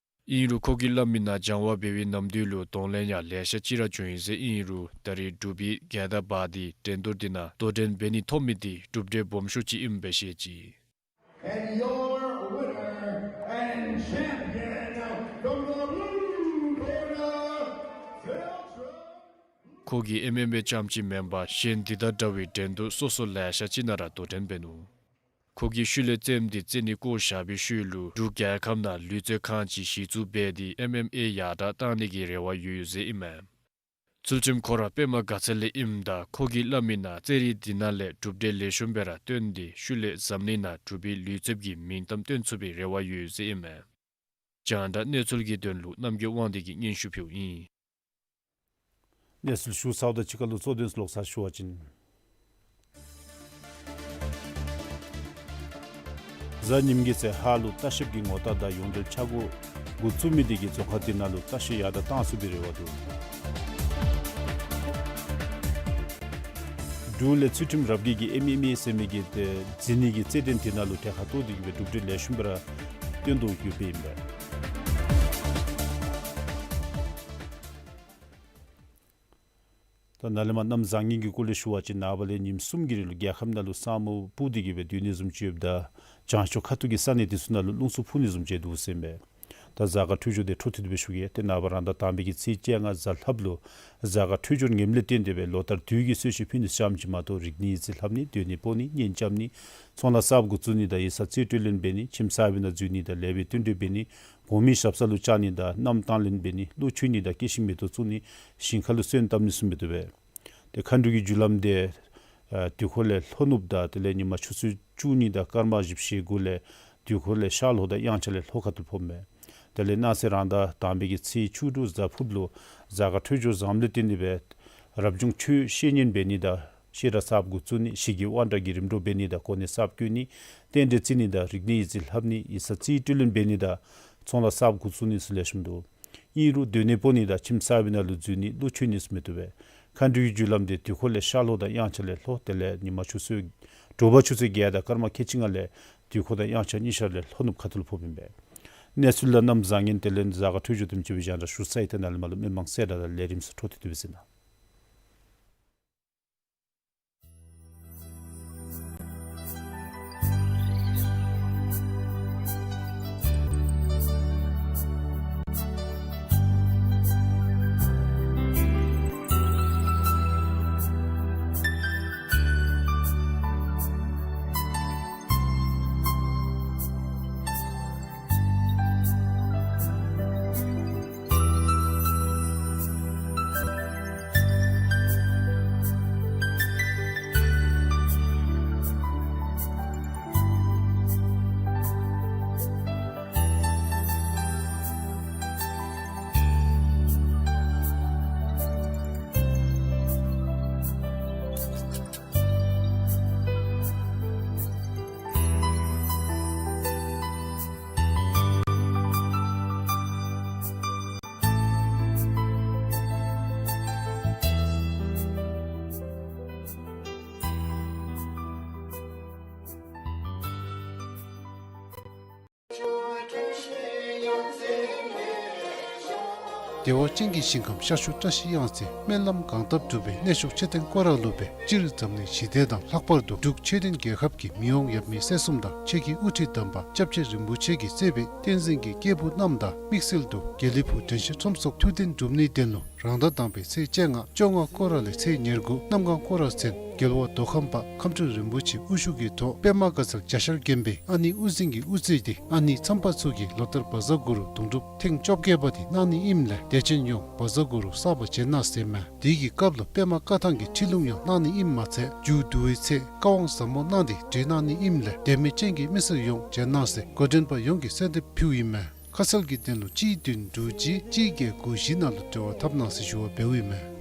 ཨིན་རུང་ཁོ་གིས་སླབ་མི་ནང་སྦྱང་བ་འབད་བའི་ནམ་དུས་ལུ་གདོང་ལེན་ཡང་ལེ་ཤ་ཅིག་ར་བྱུང་ཡི་ཟེར། ཨིན་རུང་ད་རེས་འབྲུག་པའི་རྒྱལ་དར་འབག་སྟེ་འགྲན་བསྡུར་འདི་ནང་དོ་འགྲན་འབད་ནི་ཐོབ་མི་འདི་གྲུབ་འབྲས་སྦོམ་ཤོས་ཅིག་ཨིནམ་སྦེ་བཤད་ཅི། And your winner and champion from the blue corner, Zilch. ཁོ་གིས་ཨེམ་ཨེམ་ཨེ་རྐྱངམ་ཅིག་མེན་པར་གཞན་འདི་དང་འདྲ་བའི་འགྲན་བསྡུར་སོ་སོ་ལེ་ཤ་ཅིག་ནང་ར་དོ་འགྲན་འབད་ནུག། ཁོ་གིས་ཤུལ་ལས་རྩེདམོ་འདི་རྩེ་ནི་བཀོ་བཞག་པའི་ཤུལ་ལུ་འབྲུག་རྒྱལ་ཁབ་ནང་ལུས་རྩལ་ཁང་ཅིག་གཞི་བཙུགས་འབད་དེ་ཨེམ་ཨེམ་ཨེ་ཡར་དྲག་གཏང་ནི་གི་རེ་བ་ཡོད་ཟེར་ཨིན་མས། ཚུལ་ཁྲིམས་ཁོ་ར་པདྨ་དགའ་ཚལ་ལས་ཨིནམ་ད་ཁོ་གིས་སླབ་མི་ནང་རྩེད་རིགས་འདི་ནང་ལས་གྲུབ་འབྲས་ལེགས་ཤོམ་སྦེ་ར་བཏོན་ཏེ་ཤུལ་ལས་འཛམ་གླིང་ནང་འབྲུག་པའི་ལུས་རྩལཔ་གི་མིང་གཏམ་བཏོན་ཚུགས་པའི་རེ་བ་ཡོད་ཟེར་ཨིན་མས། རྒྱང་བསྒྲགས་གནས་ཚུལ་གྱི་དོན་ལུ་རྣམ་རྒྱལ་དབང་འདུས་ཀྱིས་སྙན་ཞུ་ཕུལཝ་ཨིན། གནས་ཚུལ་ཞུ་ཚརཝ་དང་གཅིག་ཁར་ལུ་གཙོ་དོན་ལོག་ཚར་ཞུ་བ་ཅིན། གཟའ་ཉིམ་གི་ཚེ་ཧཱ་ལུ་ལྟ་བཤལཔ་གི་ངོ་རྟགས་དང་ཡོངས་འབྲེལ་འཆར་སྒོ་འགོ་བཙུགས་མི་དེ་གིས་རྫོང་ཁག་དེ་ནང་ལུ་ལྟ་བཤལ་ཡར་དྲག་གཏང་ཚུགས་པའི་རེ་བ་འདུག། འབྲུག་ལས་ཚུལ་ཁྲིམས་རབ་རྒྱས་ཀྱིས་ཨེམ་ཨེམ་ཨེ་ཟེར་མི་གི་ཏེ་འཛིང་ནི་གི་རྩེད་འགྲན་དེ་ནང་ལུ་གྲལ་ཁར་གཏོགས་ཏེ་གིས་སྦེ་གྲུབ་འབྲས་ལེགས་ཤོམ་སྦེ་ར་བཏོན་དོ་ཡོདཔ་ཨིན་པས། ད་ནཱ་ལས་མར་གནམ་བཟང་ངན་གྱི་སྐོར་ལས་ཞུ་བ་ཅིན་ནངས་པ་ལས་ཉིནམ་གསུམ་གྱི་རིང་ལུ་རྒྱལ་ཁབ་ནང་ལུ་ས་སྨུག་སྤུབས་ཏེ་གིས་སྦེ་སྡོད་ནི་བཟུམ་ཅིག་ཡོདཔ་ད་བྱང་ཕྱོགས་ཁ་ཐུག་གི་ས་གནས་དེ་ཚུ་ནང་ལུ་རླུང་འཚུབ་འཕུ་ནི་བཟུམ་ཅིག་འདུག་ཟེར་ཨིན་པས། ད་གཟའ་སྐར་འཕྲོད་སྦྱོར་དེ་འཕྲོ་མཐུད་དེ་སྦེ་ཞུ་གེ། ཏེ་ནངས་པ་རང་ཟླ་དང་པའི་གི་ཚེས་བཅོ་ལྔ་གཟའ་ལྷགཔ་ལུ་གཟའ་སྐར་འཕྲོད་སྦྱོར་ངནམ་ལས་བརྟེན་ཏེ་སྦེ་ལོ་ལྟར་དུས་ཀྱི་གསོལ་མཆོད་ཕུལ་ནི་ཙམ་ཅིག་མ་གཏོགས་རིག་གནས་ཡིག་རྩིས་ལྷབ་ནི་སྡོད་གནས་སྤོ་ནི་གཉེན་རྐྱབ་ནི་ཚོང་ལཱ་གསརཔ་འགོ་བཙུགས་ནི་དང་ཡིག་ཚང་རྩིས་སྤྲོད་ལེན་འབད་ནི་ཁྱིམ་གསར་པའི་ནང་འཛུལ་ནི་དང་ལེགས་པའི་བསྟུན་གྲོས་འབད་ནི་གོང་མའི་ཞབས་ས་ལུ་བཅར་ནི་དང་མནའམ་བཏང་ལེན་འབད་ནི་བློ་ཆོས་ནི་དང་སྐྱེ་ཤི་མེ་ཏོག་བཙུགས་ནི་ཞིང་ཁ་ལུ་སོན་བཏབ་ནི་བཟུམ་མི་བཏུབ་པས། ཏེ་མཁའ་འགྲོ་གི་རྒྱུ་ལམ་དེ་ཨ་དུས་འཁོར་ལས་ལྷོ་ནུབ་དང་དེ་ལས་ཉིན་མ་ཆུ་ཚོད་བཅུ་གཉིས་དང་སྐར་མ་བཞི་བཅུ་ཞེ་དགུ་ལས་དུས་འཁོར་ལས་ཤར་ལྷོ་དང་དབྱངས་འཆར་ལས་ལྷོ་ཁ་ཐུག་ཕོགཔ་མས། དེ་ལས་གནངས་ཚེ་རང་ཟླ་དང་པའི་གི་ཚེས་བཅུ་དྲུག་གཟའ་ཕུརཔ་ལུ་གཟའ་སྐར་འཕྲོད་སྦྱོར་བཟངམ་ལས་བརྟེན་ཏེ་སྦེ་རབ་བྱུང་ཆོས་བཤད་ཉན་འབད་ནི་དང་བཤད་གྲྭ་གསརཔ་འགོ་བཙུགས་ནི་ཞི་རྒོལ་དབང་དྲག་གི་རིམ་གྲོ་འབད་ནི་དང་གོ་གནས་གསརཔ་བསྐོ་ནི་རྟེན་འབྲེལ་བརྩི་ནི་དང་རིག་གནས་ཡིག་རྩིས་ལྷབ་ནི་ཡིག་ཚང་རྩིས་སྤྲོད་ལེན་འབད་ནི་དང་ཚོང་ལཱ་གསརཔ་འགོ་བཙུགས་ནི་ཚུ་ལེགས་ཤོམ་འདུག། ཨིན་རུང་སྡོད་གནས་སྤོ་ནི་དང་ཁྱིམ་གསར་པའི་ནང་ལུ་འཛུལ་ནི་བློ་ཆོས་ནི་ཚུ་མི་བཏུབ་པས། མཁའ་འགྲོའི་རྒྱུ་ལམ་དེ་དུས་འཁོར་ལས་ཤར་ལྷོ་དང་དབྱངས་འཆར་ལས་ལྷོ་དེ་ལས་ཉིན་མ་ཆུ་ཚོད་དྲོ་པ་ཆུ་ཚོད་བརྒྱད་དང་སྐར་མ་ཁལ་གཅིག་ལྔ་ལས་དུས་འཁོར་དང་དབྱངས་འཆར་གཉིས་ཆ་ལས་ལྷོ་ནུབ་ཁ་ཐུག་ལུ་ཕོགཔ་ཨིན་པས། གནས་ཚུལ་ལ་གནམ་བཟང་ངན་དེ་ལས་གཟའ་སྐར་འཕྲོད་སྦྱོར་དེམ་ཅིག་སྦེ་རྒྱང་བསྒྲགས་ཞུ་ཚར་ཡི། ཏེ་ནཱ་ལས་མར་ལུ་མི་མང་གསལ་བསྒྲགས་དང་ལས་རིམ་ཚུ་འཕྲོ་མཐུད་དེ་སྦེ་གཟིགས་གནང་། བདེ་བ་ཅན་གྱི་ཞིང་ཁམས་ཤར་ཕྱོགས་བཀྲ་ཤིས་གཡང་རྩེ། སྨོན་ལམ་གང་བཏབ་འགྲུབ་པའི་གནས་མཆོག་མཆོད་རྟེན་སྐོར་ར་ལུ་སྦེ་སྤྱིར་འཛམ་གླིང་ཞི་བདེ་དང་ལྷག་པར་དུ་འབྲུག་ཆོས་ལྡན་རྒྱལ་ཁབ་ཀྱི་མི་དབང་ཡབ་མེས་སྲས་གསུམ་དང་ཆོས་ཀྱི་དབུ་ཁྲིད་དམ་པ་སྐྱབས་རྗེ་རིན་པོ་ཆེ་གིས་གཙོས་པའི་བསྟན་འཛིན་གྱི་སྐྱེས་བུ་རྣམས་དང་དམིགས་བསལ་དུ་དགེ་ལེགས་ཕུག་དྲན་ཤེས་ཁྲོམ་སོགས་ཐུགས་གཏན་སྒྲུབ་ནིའི་དོན་ལུ་རང་ཟླ་དང་པའི་ཚེས་བཅོ་ལྔ་བཅོ་ལྔ་སྐོར་ར་ལས་ཚེས་ཉེར་དགུ་གནམ་གང་སྐོར་ར་ཚུན་རྒྱལ་བ་མདོ་ཁམས་པ་ཁམས་སྤྲུལ་རིན་པོ་ཆེ་དབུ་བཞུགས་ཀྱི་ཐོག་པདྨ་དགའ་ཚལ་རྒྱ་ཤར་དགོན་པའི་ཨ་ནི་དབུ་འཛིན་གྱི་དབུ་རྩེ་དེ་ཨ་ནི་མཚམས་པ་ཚུ་གིས་ལོ་ལྟར་བཛྲ་གུ་རུ་དུང་སྒྲུབ་ཐེངས་བཅོ་བརྒྱད་པ་དེ་གནང་ནི་ཨིནམ་ལས་དད་ཅན་ཡོངས་བཛྲ་གུ་རུ་བསགས་པ་བྱོན་གནང་ཟེར་མས། དེ་གི་སྐབས་ལུ་པདྨ་བཀའ་ཐང་གི་ཁྲིད་ལུང་ཡང་གནང་ནི་ཨིནམ་མ་ཚད་མཇུག་བསྡུ་བའི་ཚེ་བཀའ་དབང་ཟབ་མོ་གནང་སྟེ་བགྲོས་གནང་ནི་ཨིནམ་ལས་དད་མོས་ཅན་གྱི་མི་སེར་ཡོངས་བྱོན་གནང་ཟེར་འགོ་འདྲེན་པ་ཡོངས་ཀྱིས་གསོལ་འདེབས་ཕུལཝ་ཨིན་མས། ཁ་གསལ་གྱི་དོན་ལུ་གཅིག་བདུན་དྲུག་གཅིག་གཅིག་བརྒྱད་དགུ་བཞི་ནང་ལུ་འབྲེལ་བ་འཐབ་གནང་ཟེར་ཞུ་བ་འབདཝ་ཨིན་མས།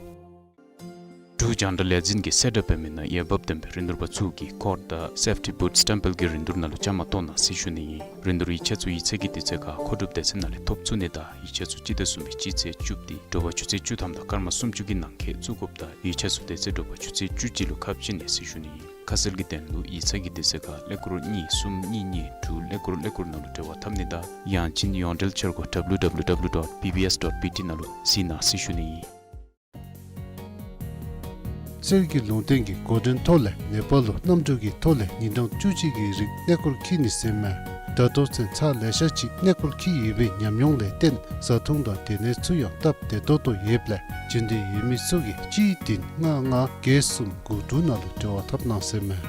འབྲུག་རྒྱང་བསྒྲགས་ལས་འཛིན་གྱིས་གསལ་བསྒྲགས་འབད་མི་ནང་འོས་འབབ་ལྡན་པའི་རིན་བསྡུར་པ་ཚུ་གིས་ཀོཌ་དང་སེཕ་ཊི་བུཊ་སི་ཊེམ་པལ་གྱི་རིན་བསྡུར་ནང་ལུ་བཅའ་མར་གཏོགས་གནང་ཟེར་ཞུ་ནི་ཨིན། རིན་བསྡུར་ཡིག་ཆ་ཚུ་ཡིག་ཚང་གི་དུས་ཚོད་ཁར་མཁོ་སྒྲུབ་སྡེ་ཚན་ནང་ལས་ཐོབ་ཚུགས་ནི་དང་ཡིག་ཆ་ཚུ་སྤྱི་ཟླ་གསུམ་པའི་སྤྱི་ཚེས་བཅུ་པ་དེ་དྲོ་པ་ཆུ་ཚོད་བཅུ་ཐམ་དང་སྐར་མ་སུམ་ཅུ་གི་ནང་འཁོད་བཙུགས་དགོཔ་དང་ཡིག་ཆ་ཚུ་དེ་ཚེ་དྲོ་པ་ཆུ་ཚོད་བཅུ་གཅིག་ལུ་ཁ་ཕྱེ་ནི་ཟེར་ཞུ་ནི་ཨིན། ཁ་གསལ་གྱི་དོན་ལུ་ཡིག་ཚང་གི་དུས་ཚོད་ཁར་ཀླད་ཀོར་གཉིས་གསུམ་གཉིས་གཉིས་དྲུག་ཀླད་ཀོར་ཀླད་ཀོར་ནང་ལུ་འབྲེལ་བ་འཐབ་ནི་དང་ཡང་ཅིན་ཡོངས་འབྲེལ་འཆར་སྒོ་W W W dot B B S dot B T ནང་ལུ་གཟིགས་གནང་ཟེར་ཞུ་ནི་ཨིན། གསེར་གྱི་ལུང་བསྟན་གྱི་གོ་དོན་ཐོག་ལས་ནེ་པཱལ་ལུ་གནམ་གྲུ་གི་ཐོག་ལས་ཉིན་གྲངས་བཅུ་གཅིག་གི་རིང་གནས་སྐོར་འཁྱིད་ནི་ཟེར་མས། ད་ལྟོ་ཚུན་ཚར་ལེ་ཤ་ཅིག་གནས་སྐོར་འཁྱིད་ཡོད་པའི་ཉམས་མྱོང་ལས་བརྟེན་བཟའ་འཐུང་དང་སྡོད་གནས་ཚུ་ཡང་སྟབས་བདེ་ཏོག་ཏོ་ཡོདཔ་ལས་བྱོན་འདོད་ཡོད་མི་ཚུ་གིས་གཅིག་བདུན་ལྔ་ལྔ་བརྒྱད་གསུམ་དགུ་དྲུག་ནང་ལུ་འབྲེལ་བ་འཐབ་གནང་ཟེར་མས།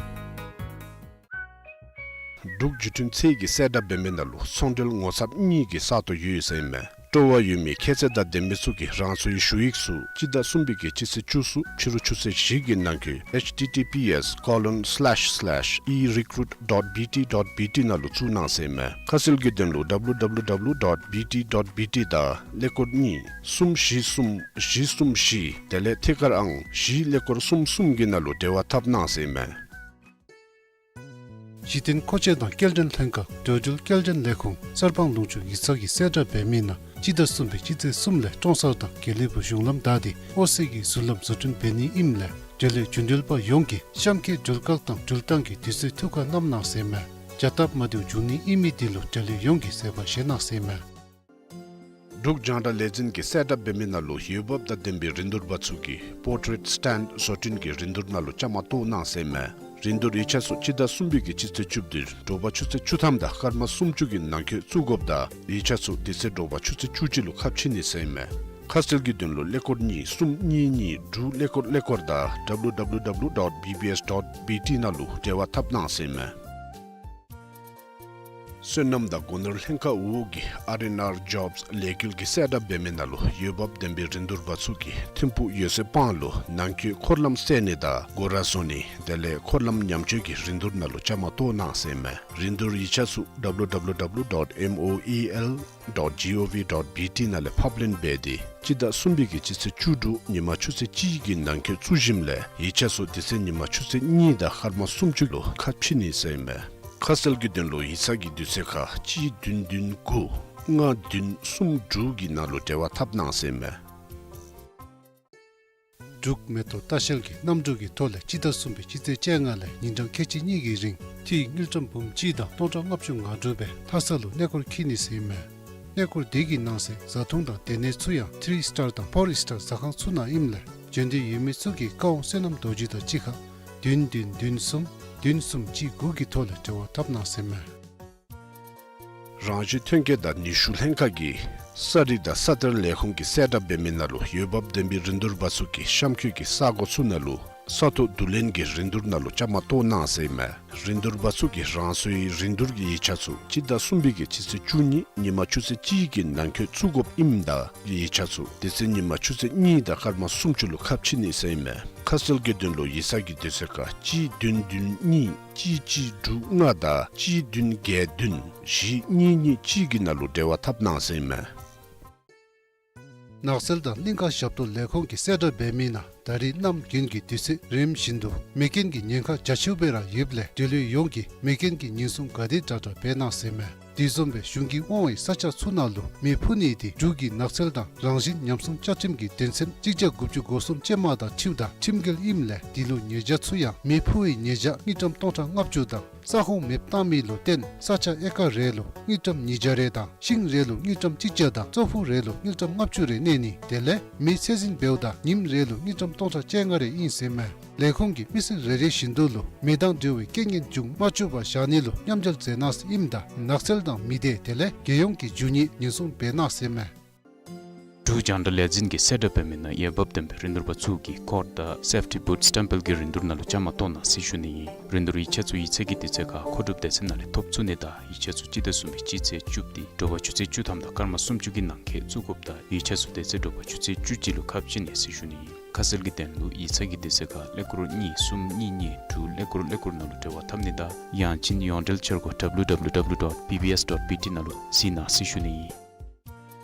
འབྲུག་བརྒྱུད་འཕྲིན་ཚད་ཀྱི་གསལ་བསྒྲགས་འབད་མི་ནང་ལུ་ཚོང་འབྲེལ་ངོ་ཚབ་གཉིས་ཀྱི་ས་སྟོང་ཡོད་ཟེར་མས། སྤྲོ་བ་ཡོད་མི་ཁྱད་ཚད་དང་ལྡན་མི་ཚུ་གིས་རང་སོའི་ཞུ་ཡིག་ཚུ་སྤྱི་ཟླ་གསུམ་པའི་གི་སྤྱི་ཚེས་བཅུ་གསུམ་ཕྱི་རུ་ཆུ་ཚོད་བཞི་གི་ནང་འཁོད་H T T P S colon slash slash e recruit dot B T dot B T ནང་ལུ་བཙུགས་གནང་ཟེར་མས། ཁ་གསལ་གྱི་དོན་ལུ W W W dot B T dot B T དང་ཀླད་ཀོར་གཉིས་གསུམ་བཞི་གསུམ་བཞི་གསུམ་བཞི་དེ་ལས་ཐད་ཀར་ཨང་བཞི་ཀླད་ཀོར་གསུམ་གསུམ་གྱི་ནང་ལུ་འབྲེལ་བ་འཐབ་གནང་ཟེར་མས། གཞི་རྟེན་མཁོ་ཆས་དང་སྐྱེལ་འདྲེན་ལྷན་ཁག་འགྲོ་འགྲུལ་སྐྱེལ་འདྲེན་ལས་ཁུངས་གསར་སྤང་ལུང་ཕྱོགས་ཡིག་ཚང་གི་གསལ་བསྒྲགས་འབད་མི་ནང་སྤྱི་ཟླ་གསུམ་པའི་སྤྱི་ཚེས་གསུམ་ལས་ཀྲོང་གསར་དང་དགེ་ལེགས་ཕུག་གཞུང་ལམ་བདའ་སྟེ་ཨོ་སི་གི་གཞུང་ལམ་བཟོ་སྐྲུན་འབད་ནི་ཨིནམ་ལས་འབྲེལ་ཡོད་རྒྱུན་འགྲུལ་པ་ཡོངས་ཀྱིས་གཤམ་འཁོད་འགྲུལ་བཀག་དང་འགྲུལ་བཏང་གི་དུས་ཚོད་ཐུགས་ཁར་བསྣམ་གནང་ཟེར་མས། བྱ་སྟབས་མ་བདེཝ་འབྱུང་ནི་ཨིན་མི་དེ་ལུ་འབྲེལ་ཡོད་ཡོངས་ཀྱིས་བཟོད་པ་བཞེས་གནང་ཟེར་མས། འབྲུག་རྒྱང་བསྒྲགས་ལས་འཛིན་གྱི་གསལ་བསྒྲགས་འབད་མི་ནང་ལུ་འོས་འབབ་དང་ལྡན་པའི་རིན་བསྡུར་པ་ཚུ་གིས་པོར་ཊེཊ་སི་ཊེན་ཌ་བཟོ་སྐྲུན་གྱི་རིན་བསྡུར་ནང་ལུ་བཅའ་མར་གཏོགས་གནང་ཟེར་མས། རིན་བསྡུར་ཡིག་ཆ་ཚུ་སྤྱི་ཟླ་གསུམ་པའི་གི་སྤྱི་ཚེས་བཅུ་བདུན་དྲོ་པ་ཆུ་ཚོད་བཅུ་ཐམ་དང་སྐར་མ་སུམ་ཅུ་གི་ནང་འཁོད་བཙུགས་དགོཔ་དང་ཡིག་ཆ་ཚུ་དེ་ཚེ་དྲོ་པ་ཆུ་ཚོད་བཅུ་གཅིག་ལུ་ཁ་ཕྱེ་ནི་ཟེར་མས། ཁ་གསལ་གྱི་དོན་ལུ་ཀླད་ཀོར་གཉིས་གསུམ་གཉིས་གཉིས་དྲུག་ཀླད་ཀོར་ཀླད་ཀོར་དང་W W W dot B B S dot B T ནང་ལུ་འབྲེལ་བ་འཐབ་གནང་ཟེར་མས། སོ་ནམ་དང་སྒོ་ནོར་ལྷན་ཁག་འོག་གི་R and R Jobs ལས་འགུལ་གྱི་གསལ་བསྒྲགས་འབད་མི་ནང་ལུ་འོས་འབབ་ལྡན་པའི་རིན་བསྡུར་པ་ཚུ་གིས་ཐིམ་ཕུག་ཡོད་ཚད་སྤང་ལུ་ནང་འཁོད་འཁོར་ལམ་བསལ་ནི་དང་སྒོ་ར་བཟོ་ནི་དེ་ལས་འཁོར་ལམ་ཉམས་བཅོས་ཀྱི་རིན་བསྡུར་ནང་ལུ་བཅའ་མར་གཏོགས་གནང་ཟེར་མས། རིན་བསྡུར་ཡིག་ཆ་ཚུ W W W dot M O E L dot G O V dot B T ནང་ལས་ཕབ་ལེན་འབད་དེ་སྤྱི་ཟླ་གསུམ་པའི་གི་སྤྱི་ཚེས་བཅུ་དྲུག་ཉིན་མ་ཆུ་ཚོད་གཅིག་གི་ནང་འཁོད་བཙུགས་ཞིནམ་ལས་ཡིག་ཆ་ཚུ་དེ་ཚེ་ཉིན་མ་ཆུ་ཚོད་གཉིས་དང་སྐར་མ་སུམ་ཅུ་ལུ་ཁ་ཕྱེ་ནི་ཟེར་མས། ཁ་གསལ་གྱི་དོན་ལུ་ཡིག་ཚང་གི་དུས་ཚོད་ཁར་གཅིག་བདུན་བདུན་དགུ་ལྔ་བདུན་གསུམ་དྲུག་གི་ནང་ལུ་འབྲེལ་བ་འཐབ་གནང་ཟེར་མས། འབྲུག་མེ་ཏོག་ལྟ་བཤལ་གྱིས་གནམ་གྲུ་གི་ཐོག་ལས་སྤྱི་ཟླ་གསུམ་པའི་སྤྱི་ཚེས་བཅོ་ལྔ་ལས་ཉིན་གྲངས་ཁལ་གཅིག་གཉིས་ཀྱི་རིང་ཏི་དངུལ་ཀྲམ་འབུམ་གཅིག་དང་སྟོང་ཕྲག་ལྔ་བཅུ་ང་དྲུག་སྦེ་ལྷ་ས་ལུ་གནས་སྐོར་འཁྱིད་ནི་ཟེར་མས། གནས་སྐོར་དེ་གི་ནང་གསེས་བཟའ་འཐུང་དང་སྡོད་གནས་ཚུ་ཡང་ཐི་རི་སི་ཊར་དང་ཕོར་སི་ཊར་ཟ་ཁང་ཚུ་ནང་ཨིནམ་ལས་བྱོན་འདོད་ཡོད་མི་ཚུ་གིས་བཀའ་དབང་བསོད་ནམས་རྡོ་རྗེ་དང་གཅིག་ཁར་བདུན་བདུན་བདུན་གསུམ་བདུན་གསུམ་གཅིག་དགུ་གི་ཐོག་ལས་འབྲེལ་བ་འཐབ་གནང་ཟེར་མས། རང་བཞིན་ཐོན་སྐྱེད་དང་ནུས་ཤུགས་ལྷན་ཁག་གིས་ས་རིག་དང་ས་གཏེར་ལས་ཁུངས་ཀྱི་གསལ་བསྒྲགས་འབད་མི་ནང་ལུ་འོས་འབབ་ལྡན་པའི་རིན་བསྡུར་པ་ཚུ་གིས་གཤམ་འཁོད་ཀྱི་ས་གོ་ཚུ་ནང་ལུ་ས་ཐོག་བསྡུ་ལེན་གྱི་རིན་བསྡུར་ནང་ལུ་བཅའ་མར་གཏོགས་གནང་ཟེར་མས། རིན་བསྡུར་པ་ཚུ་གིས་རང་སོའི་རིན་བསྡུར་གྱི་ཡིག་ཆ་ཚུ་སྤྱི་ཟླ་གསུམ་པའི་གི་སྤྱི་ཚེས་བཅུ་གཉིས་ཉིན་མ་ཆུ་ཚོད་གཅིག་གི་ནང་འཁོད་བཙུགས་དགོཔ་ཨིནམ་ད་ཡིག་ཆ་ཚུ་དེ་ཚེ་ཉིན་མ་ཆུ་ཚོད་གཉིས་དང་སྐར་མ་སུམ་ཅུ་ལུ་ཁ་ཕྱེ་ནི་ཟེར་མས། ཁ་གསལ་གྱི་དོན་ལུ་ཡིག་ཚང་གི་དུས་ཚོད་ཁར་གཅིག་བདུན་བདུན་གཉིས་གཅིག་གཅིག་དྲུག་ལྔ་དང་གཅིག་བདུན་བརྒྱད་བདུན་བཞི་གཉིས་གཉིས་གཅིག་གི་ནང་ལུ་འབྲེལ་བ་འཐབ་གནང་ཟེར་མས། ནགས་ཚལ་དང་གླིང་ཁ་ཞབས་ཏོག་ལས་ཁུངས་ཀྱིས་གསལ་བསྒྲགས་འབད་མི་ནང་ད་རེས་གནམ་དགུན་གྱི་དུས་ཚོད་རིམ་བཞིན་དུ་མེ་རྐྱེན་གྱི་ཉེན་ཁ་རྒྱ་ཆེཝ་སྦེ་ར་ཡོདཔ་ལས་འབྲེལ་ཡོད་ཡོངས་ཀྱིས་མེ་རྐྱེན་གྱི་ཉེན་སྲུང་ག་དེ་དྲག་དྲག་འབད་གནང་ཟེར་མས། དེ་བཟུམ་སྦེ་གཞུང་གིས་དབང་བའི་ས་ཆ་ཚུ་ནང་ལུ་མེ་ཕུ་ནི་དེ་འབྲུག་གི་ནགས་ཚལ་དང་རང་བཞིན་ཉམས་སྲུང་བཅའ་ཁྲིམས་ཀྱི་དོན་ཚན་གཅིག་བརྒྱ་དགུ་བཅུ་གོ་གསུམ་ཅན་མ་དང་འཁྲིལཝ་ད་ཁྲིམས་འགལ་ཨིནམ་ལས་དེ་ལུ་ཉེས་བྱ་ཚུ་ཡང་མེ་ཕུ་བའི་ཉེས་བྱ་དངུལ་ཀྲམ་སྟོང་ཕྲག་ལྔ་བཅུ་དང་ས་ཁོངས་མེདཔ་བཏང་མི་ལུ་བརྟེན་ས་ཆ་ཨེ་ཀར་རེ་ལུ་དངུལ་ཀྲམ་ཉིས་བརྒྱ་རེ་དང་ཤིང་རེ་ལུ་དངུལ་ཀྲམ་གཅིག་བརྒྱ་དང་ཙོག་ཕུག་རེ་ལུ་དངུལ་ཀྲམ་ལྔ་བཅུ་རེ་གནས་ནི་དེ་ལས་མེ་ཚད་འཛིན་འབདཝ་ད་ཉིམ་རེ་ལུ་དངུལ་ཀྲམ་སྟོང་ཕྲག་བཅོ་ལྔ་རེ་ཨིན་ཟེར་མས། ལས་ཁུངས་ཀྱིས་མི་སེར་རེ་རེ་བཞིན་དུ་ལུ་མེ་དང་འབྲེལ་བའི་རྐྱེན་ངན་འབྱུང་མ་བཅུག་པར་བཞག་ནི་ལུ་མཉམ་འབྲེལ་མཛད་གནང་ཟེར་ཨིནམ་ད་ནགས་ཚལ་དང་མི་སྡེ་དེ་ལས་རྒྱལ་ཡོངས་ཀྱི་རྒྱུ་དངོས་ཉེན་སྲུང་འབད་གནང་ཟེར་མས། འབྲུག་རྒྱང་བསྒྲགས་ལས་འཛིན་གྱིས་གསལ་བསྒྲགས་འབད་མི་ནང་འོས་འབབ་ལྡན་པའི་རིན་བསྡུར་པ་ཚུ་གིས་ཀོཊ་དང་སེཕ་ཊི་བུཊ་སི་ཊེམ་པལ་གྱི་རིན་བསྡུར་ནང་ལུ་བཅའ་མར་གཏོགས་གནང་ཟེར་ཞུ་ནི་ཨིན། རིན་བསྡུར་ཡིག་ཆ་ཚུ་ཡིག་ཚང་གི་དུས་ཚོད་ཁར་མཁོ་སྒྲུབ་སྡེ་ཚན་ནང་ལས་ཐོབ་ཚུགས་ནི་དང་ཡིག་ཆ་ཚུ་སྤྱི་ཟླ་གསུམ་པའི་སྤྱི་ཚེས་བཅུ་སྟེ་དྲོ་པ་ཆུ་ཚོད་བཅུ་ཐམ་དང་སྐར་མ་སུམ་ཅུ་གི་ནང་འཁོད་བཙུགས་དགོཔ་ད་ཡིག་ཆ་ཚུ་དེ་ཚེ་དྲོ་པ་ཆུ་ཚོད་བཅུ་གཅིག་ལུ་ཁ་ཕྱེ་ནི་ཟེར་ཞུ་ནི་ཨིན། ཁ་གསལ་གྱི་དོན་ལུ་ཡིག་ཚང་གི་དུས་ཚོད་ཁར་ཀླད་ཀོར་གཉིས་གསུམ་གཉིས་གཉིས་དྲུག་ཀླད་ཀོར་ཀླད་ཀོར་ནང་ལུ་འབྲེལ་བ་འཐབ་ནི་དང་ཡང་ཅིན་ཡོངས་འབྲེལ་འཆར་སྒོ་W W W dot B B S dot B T ནང་ལུ་གཟིགས་གནང་ཟེར་ཞུ་ནི་ཨིན།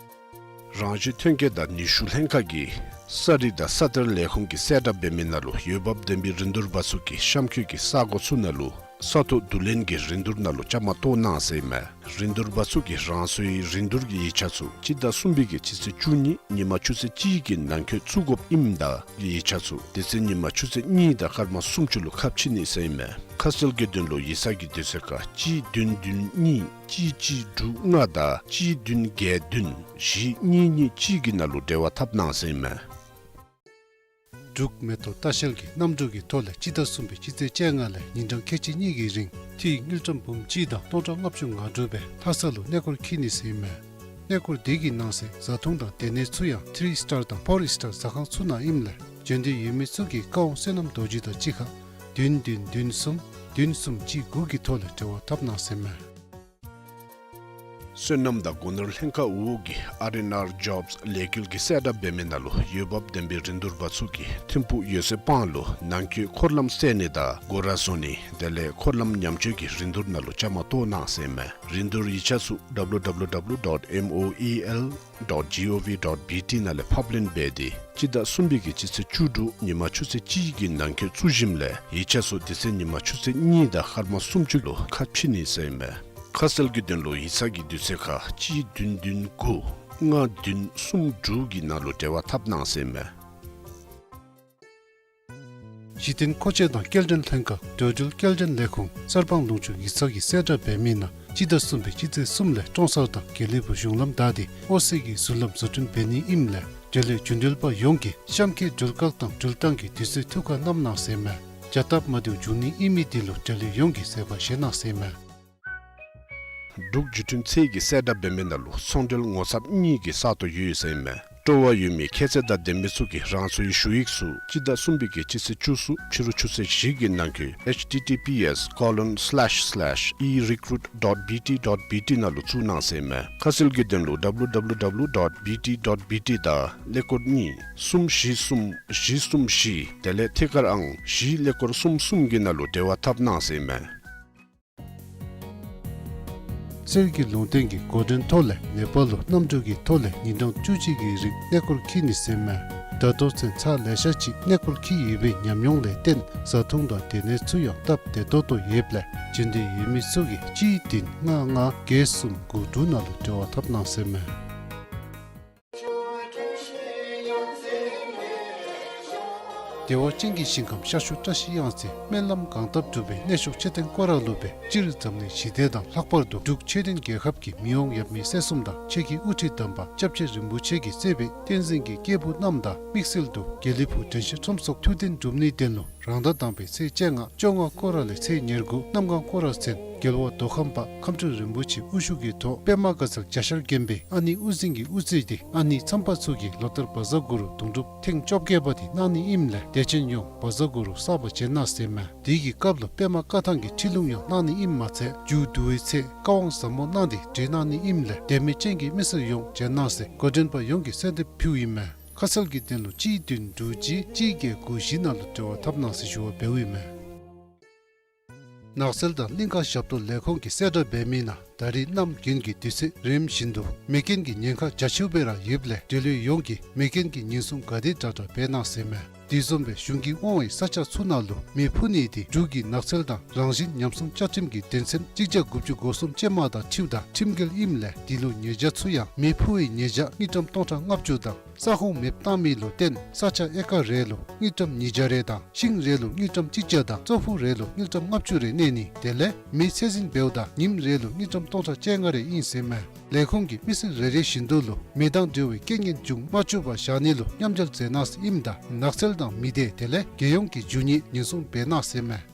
རང་བཞིན་ཐོན་སྐྱེད་དང་ནུས་ཤུགས་ལྷན་ཁག་གིས་ས་རིག་དང་ས་གཏེར་ལས་ཁུངས་ཀྱི་གསལ་བསྒྲགས་འབད་མི་ནང་ལུ་འོས་འབབ་ལྡན་པའི་རིན་བསྡུར་པ་ཚུ་གིས་གཤམ་འཁོད་ཀྱི་ས་གོ་ཚུ་ནང་ལུ་ས་ཐོག་བསྡུ་ལེན་གྱི་རིན་བསྡུར་ནང་ལུ་བཅའ་མར་གཏོགས་གནང་ཟེར་ཨིན་མས། རིན་བསྡུར་པ་ཚུ་གིས་རང་སོའི་རིན་བསྡུར་གྱི་ཡིག་ཆ་ཚུ་སྤྱི་ཟླ་གསུམ་པའི་གི་སྤྱི་ཚེས་བཅུ་གཉིས་ཉིན་མ་ཆུ་ཚོད་གཅིག་གི་ནང་འཁོད་བཙུགས་དགོཔ་ཨིནམ་ད་ཡིག་ཆ་ཚུ་དེ་ཚེ་ཉིན་མ་ཆུ་ཚོད་གཉིས་དང་སྐར་མ་སུམ་ཅུ་ལུ་ཁ་ཕྱེ་ནི་ཟེར་ཨིན་མས། ཁ་གསལ་གྱི་དོན་ལུ་ཡིག་ཚང་གི་དུས་ཚོད་ཁར་གཅིག་བདུན་བདུན་གཉིས་གཅིག་གཅིག་དྲུག་ལྔ་དང་གཅིག་བདུན་བརྒྱད་བདུན་བཞི་གཉིས་གཉིས་གཅིག་གི་ནང་ལུ་འབྲེལ་བ་འཐབ་གནང་ཟེར་ཨིན་མས། འབྲུག་མེ་ཏོག་ལྟ་བཤལ་གྱིས་གནམ་གྲུ་གི་ཐོག་ལས་སྤྱི་ཟླ་གསུམ་པའི་སྤྱི་ཚེས་བཅོ་ལྔ་ལས་ཉིན་གྲངས་ཁལ་གཅིག་གཉིས་ཀྱི་རིང་ཐིག་དངུལ་ཀྲམ་འབུམ་གཅིག་དང་སྟོང་ཕྲག་ལྔ་བཅུ་ང་དྲུག་སྦེ་ལྷ་ས་ལུ་གནས་སྐོར་འཁྱིད་ནི་ཟེར་ཨིན་མས། གནས་སྐོར་དེ་གི་ནང་གསེས་བཟའ་འཐུང་དང་སྡོད་གནས་ཚུ་ཡང་ཐི་རི་སི་ཊར་དང་ཕོར་སི་ཊར་ཟ་ཁང་ཚུ་ནང་ཨིནམ་ལས་བྱོན་འདོད་ཡོད་མི་ཚུ་གིས་བཀའ་དབང་བསོད་ནམས་རྡོ་རྗེ་དང་གཅིག་ཁར་བདུན་བདུན་བདུན་གསུམ་བདུན་གསུམ་གཅིག་དགུ་གི་ཐོག་ལས་འབྲེལ་བ་འཐབ་གནང་ཟེར་ཨིན་མས། སོ་ནམ་དང་སྒོ་ནོར་ལྷན་ཁག་འོག་གི་ཨར་ཨེན་ཨར་ཇོབས་ལས་འགུལ་གྱིས་གསལ་བསྒྲགས་འབད་མི་ནང་ལུ་འོས་འབབ་ལྡན་པའི་རིན་བསྡུར་པ་ཚུ་གིས་ཐིམ་ཕུག་ཡོད་ཚད་སྤང་ལུ་ནང་འཁོད་འཁོར་ལམ་སེལ་ནི་དང་སྒོ་ར་བཟོ་ནི་དེ་ལས་འཁོར་ལམ་ཉམས་བཅོས་ཀྱི་རིན་བསྡུར་ནང་ལུ་བཅའ་མར་གཏོགས་གནང་ཟེར་ཨིན་མས། རིན་བསྡུར་ཡིག་ཆ་ཚུ་W W W dot M O E L dot G O V dot B T ནང་ལས་ཕབ་ལེན་འབད་དེ་སྤྱི་ཟླ་གསུམ་པའི་གི་སྤྱི་ཚེས་བཅུ་དྲུག་ཉིན་མ་ཆུ་ཚོད་གཅིག་གི་ནང་འཁོད་བཙུགས་ཞིནམ་ལས་ཡིག་ཆ་ཚུ་དེ་ཚེ་ཉིན་མ་ཆུ་ཚོད་གཉིས་དང་སྐར་མ་སུམ་ཅུ་ལུ་ཁ་ཕྱེ་ནི་ཟེར་ཨིན་མས། ཁ་གསལ་གྱི་དོན་ལུ་ཡིག་ཚང་གི་དུས་ཚོད་ཁར་གཅིག་བདུན་བདུན་དགུ་ལྔ་བདུན་གསུམ་དྲུག་གི་ནང་ལུ་འབྲེལ་བ་འཐབ་གནང་ཟེར་ཨིན་མས། གཞི་རྟེན་མཁོ་ཆས་དང་སྐྱེལ་འདྲེན་ལྷན་ཁག་འགྲོ་འགྲུལ་སྐྱེལ་འདྲེན་ལས་ཁུངས་གསར་སྤང་ལུང་ཕྱོགས་ཡིག་ཚང་གིས་གསལ་བསྒྲགས་འབད་མི་ནང་སྤྱི་ཟླ་གསུམ་པའི་སྤྱི་ཚེས་གསུམ་ལས་ཀྲོང་གསར་དང་དགེ་ལེགས་ཕུག་གཞུང་ལམ་བདའ་སྟེ་ཨོ་སི་གི་ཟུར་ལམ་བཟོ་སྐྲུན་འབད་ནི་ཨིནམ་ལས་འབྲེལ་ཡོད་རྒྱུན་འགྲུལ་པ་ཡོངས་ཀྱིས་གཤམ་འཁོད་འགྲུལ་བཀག་དང་འགྲུལ་བཏང་གི་དུས་ཚོད་ཐུགས་ཁར་བསྣམ་གནང་ཟེར་ཨིན་མས། བྱ་སྟབས་མ་བདེཝ་འབྱུང་ནི་ཨིན་མི་དེ་ལུ་འབྲེལ་ཡོད་ཡོངས་ཀྱིས་གཟིགས་པར་བཞེས་གནང་ཟེར་ཨིན་མས། འབྲུག་བརྒྱུད་འཕྲིན་ཚད་ཀྱིས་གསལ་བསྒྲགས་འབད་མི་ནང་ལུ་ཚོང་འབྲེལ་ངོ་ཚབ་གཉིས་ཀྱི་ས་སྟོང་ཡོད་ཟེར་ཨིན་མས། སྤྲོ་བ་ཡོད་མི་ཁྱད་ཚད་དང་ལྡན་མི་ཚུ་གིས་རང་སོའི་ཞུ་ཡིག་ཚུ་སྤྱི་ཟླ་གསུམ་པའི་གི་སྤྱི་ཚེས་བཅུ་གསུམ་ཕྱི་རུ་ཆུ་ཚོད་བཞི་གི་ནང་འཁོད་H T T P S colon slash slash e recruit dot B T dot B T ནང་ལུ་བཙུགས་གནང་ཟེར་ཨིན་མས། ཁ་གསལ་གྱི་དོན་ལུ W W W dot B T dot B T དང་ཀླད་ཀོར་གཉིས་གསུམ་བཞི་གསུམ་བཞི་གསུམ་བཞི་དེ་ལས་ཐད་ཀར་ཨང་བཞི་ཀླད་ཀོར་གསུམ་གསུམ་གྱི་ནང་ལུ་འབྲེལ་བ་འཐབ་གནང་ཟེར་ཨིན་མས། གསེར་གྱི་ལུང་བསྟན་གྱི་འགོ་འདྲེན་ཐོག་ལས་ནེ་པཱལ་ལུ་གནམ་གྲུ་གི་ཐོག་ལས་ཉིན་གྲངས་བཅུ་གཅིག་གི་རིང་གནས་སྐོར་འཁྱིད་ནི་ཟེར་ཨིན་མས། ད་ལྟོ་ཚུན་ཚོད་ལེ་ཤ་ཅིག་གནས་སྐོར་འཁྱིད་ཡོད་པའི་ཉམས་མྱོང་ལས་བརྟེན་བཟའ་འཐུང་དང་སྡོད་གནས་ཚུ་ཡང་སྟབས་བདེ་ཏོག་ཏོ་ཡོདཔ་ལས་བྱོན་འདོད་ཡོད་མི་ཚུ་གིས་གཅིག་བདུན་ལྔ་ལྔ་བརྒྱད་གསུམ་དགུ་དྲུག་ནང་ལུ་འབྲེལ་བ་འཐབ་གནང་ཟེར་ཨིན་མས། བདེ་བ་ཅན་གྱི་ཞིང་ཁམས་ཤར་ཕྱོགས་བཀྲ་ཤིས་གཡང་རྩེ་སྨོན་ལམ་གང་བཏབ་འགྲུབ་པའི་གནས་མཆོག་མཆོད་རྟེན་སྐོར་ར་ལུ་སྦེ་སྤྱིར་འཛམ་གླིང་ཞི་བདེ་དང་ལྷག་པར་དུ་འབྲུག་ཆོས་ལྡན་རྒྱལ་ཁབ་ཀྱི་མི་དབང་ཡབ་མེས་སྲས་གསུམ་དང་ཆོས་ཀྱི་དབུ་ཁྲིད་དམ་པ་སྐྱབས་རྗེ་རིན་པོ་ཆེ་གིས་གཙོས་པའི་བསྟན་འཛིན་གྱི་སྐྱེས་བུ་རྣམས་དང་དམིགས་བསལ་དུ་དགེ་ལེགས་ཕུག་དྲན་ཤེས་ཁྲོམ་ཚོགས་ཐུགས་གཏན་སྒྲུབ་ནིའི་དོན་ལུ་རང་ཟླ་དང་པའི་ཚེས་བཅོ་ལྔ་བཅོ་ལྔ་སྐོར་ར་ལས་ཚེས་ཉེར་དགུ་གནམ་གང་སྐོར་ར་ཚུན་རྒྱལ་བ་མདོ་ཁམས་པ་ཁམས་སྤྲུལ་རིན་པོ་ཆེ་དབུ་བཞུགས་ཀྱི་ཐོག་པདྨ་དགའ་ཚལ་རྒྱ་ཤར་དགོན་པའི་ཨ་ནེ་དབུ་འཛིན་གྱིས་དབུ་གཙོས་ཏེ་ཨ་ནེ་མཚམས་པ་ཚུ་གིས་ལོ་ལྟར་བཛྲ་གུ་རུ་དུང་སྒྲུབ་ཐེངས་བཅོ་བརྒྱད་པ་དེ་གནང་ནི་ཨིནམ་ལས་དད་ཅན་ཡོངས་བཛྲ་གུ་རུ་བསག་པར་བྱོན་གནང་ཟེར་ཨིན་མས། དེ་གི་སྐབས་ལུ་པདྨ་བཀའ་ཐང་གི་ཁྲིད་ལུང་ཡང་གནང་ནི་ཨིནམ་མ་ཚད་མཇུག་བསྡུ་བའི་ཚེ་བཀའ་དབང་ཟབ་མོ་གནང་སྟེ་གྲོལ་གནང་ནི་ཨིནམ་ལས་དད་མོས་ཅན་གྱི་མི་སེར་ཡོངས་བྱོན་གནང་ཟེར་འགོ་འདྲེན་པ་ཡོངས་ཀྱིས་གསོལ་འདེབས་ཕུལཝ་ཨིན་མས། ཁ་གསལ་གྱི་དོན་ལུ་གཅིག་བདུན་དྲུག་གཅིག་གཅིག་བརྒྱད་དགུ་བཞི་ནང་ལུ་འབྲེལ་བ་འཐབ་གནང་ཟེར་ཞུ་བ་འབདཝ་ཨིན་མས། ནགས་ཚལ་དང་གླིང་ཁ་ཞབས་ཏོག་ལས་ཁུངས་ཀྱིས་གསལ་བསྒྲགས་འབད་མི་ནང་ད་རིས་གནམ་དགུན་གྱི་དུས་ཚོད་རིམ་བཞིན་དུ་མེ་རྐྱེན་གྱི་ཉེན་ཁ་རྒྱ་ཆེཝ་སྦེ་ར་ཡོདཔ་ལས་འབྲེལ་ཡོད་ཡོངས་ཀྱིས་མེ་རྐྱེན་གྱི་ཉེན་སྲུང་ག་དེ་དྲག་དྲག་འབད་གནང་ཟེར་ཨིན་མས། དེ་བཟུམ་སྦེ་གཞུང་གིས་དབང་བའི་ས་ཆ་ཚུ་ནང་ལུ་མེ་ཕུ་ནི་དེ་འབྲུག་གི་ནགས་ཚལ་དང་རང་བཞིན་ཉམས་སྲུང་བཅའ་ཁྲིམས་ཀྱི་དོན་ཚན་གཅིག་བརྒྱ་དགུ་བཅུ་གོ་གསུམ་ཅན་མ་དང་འཁྲིལཝ་ད་ཁྲིམས་འགལ་ཨིནམ་ལས་དེ་ལུ་ཉེས་བྱ་ཚུ་ཡང་མེ་ཕུ་བའི་ཉེས་བྱ་དངུལ་ཀྲམ་སྟོང་ཕྲག་ལྔ་བཅུ་དང་ས་ཁོངས་མེདཔ་བཏང་མི་ལུ་བརྟེན་ས་ཆ་ཨེ་ཀར་རེ་ལུ་དངུལ་ཀྲམ་ཉིས་བརྒྱ་རེ་དང་ཤིང་རེ་ལུ་དངུལ་ཀྲམ་གཅིག་བརྒྱ་དང་ཙོག་ཕུག་རེ་ལུ་དངུལ་ཀྲམ་ལྔ་བཅུ་རེ་གནས་ནི་དེ་ལས་མེ་ཚད་འཛིན་འབདཝ་ད་ཉིནམ་རེ་ལུ་དངུལ་ཀྲམ་སྟོང་ཕྲག་བཅོ་ལྔ་རེ་ཨིན་ཟེར་ཨིན་མས། ལས་ཁུངས་ཀྱིས་མི་སེར་རེ་རེ་བཞིན་དུ་ལུ་མེ་དང་འབྲེལ་བའི་རྐྱེན་ངན་འབྱུང་མ་བཅུག་པར་བཞག་ནི་ལུ་མཉམ་འབྲེལ་མཛད་གནང་ཟེར་ཨིནམ་ད་ནགས་ཚལ་དང་མི་སྡེ་དེ་ལས་རྒྱལ་ཡོངས་ཀྱི་རྒྱུ་དངོས་ཉེན་སྲུང་འབད་གནང་ཟེར་ཨིན་མས།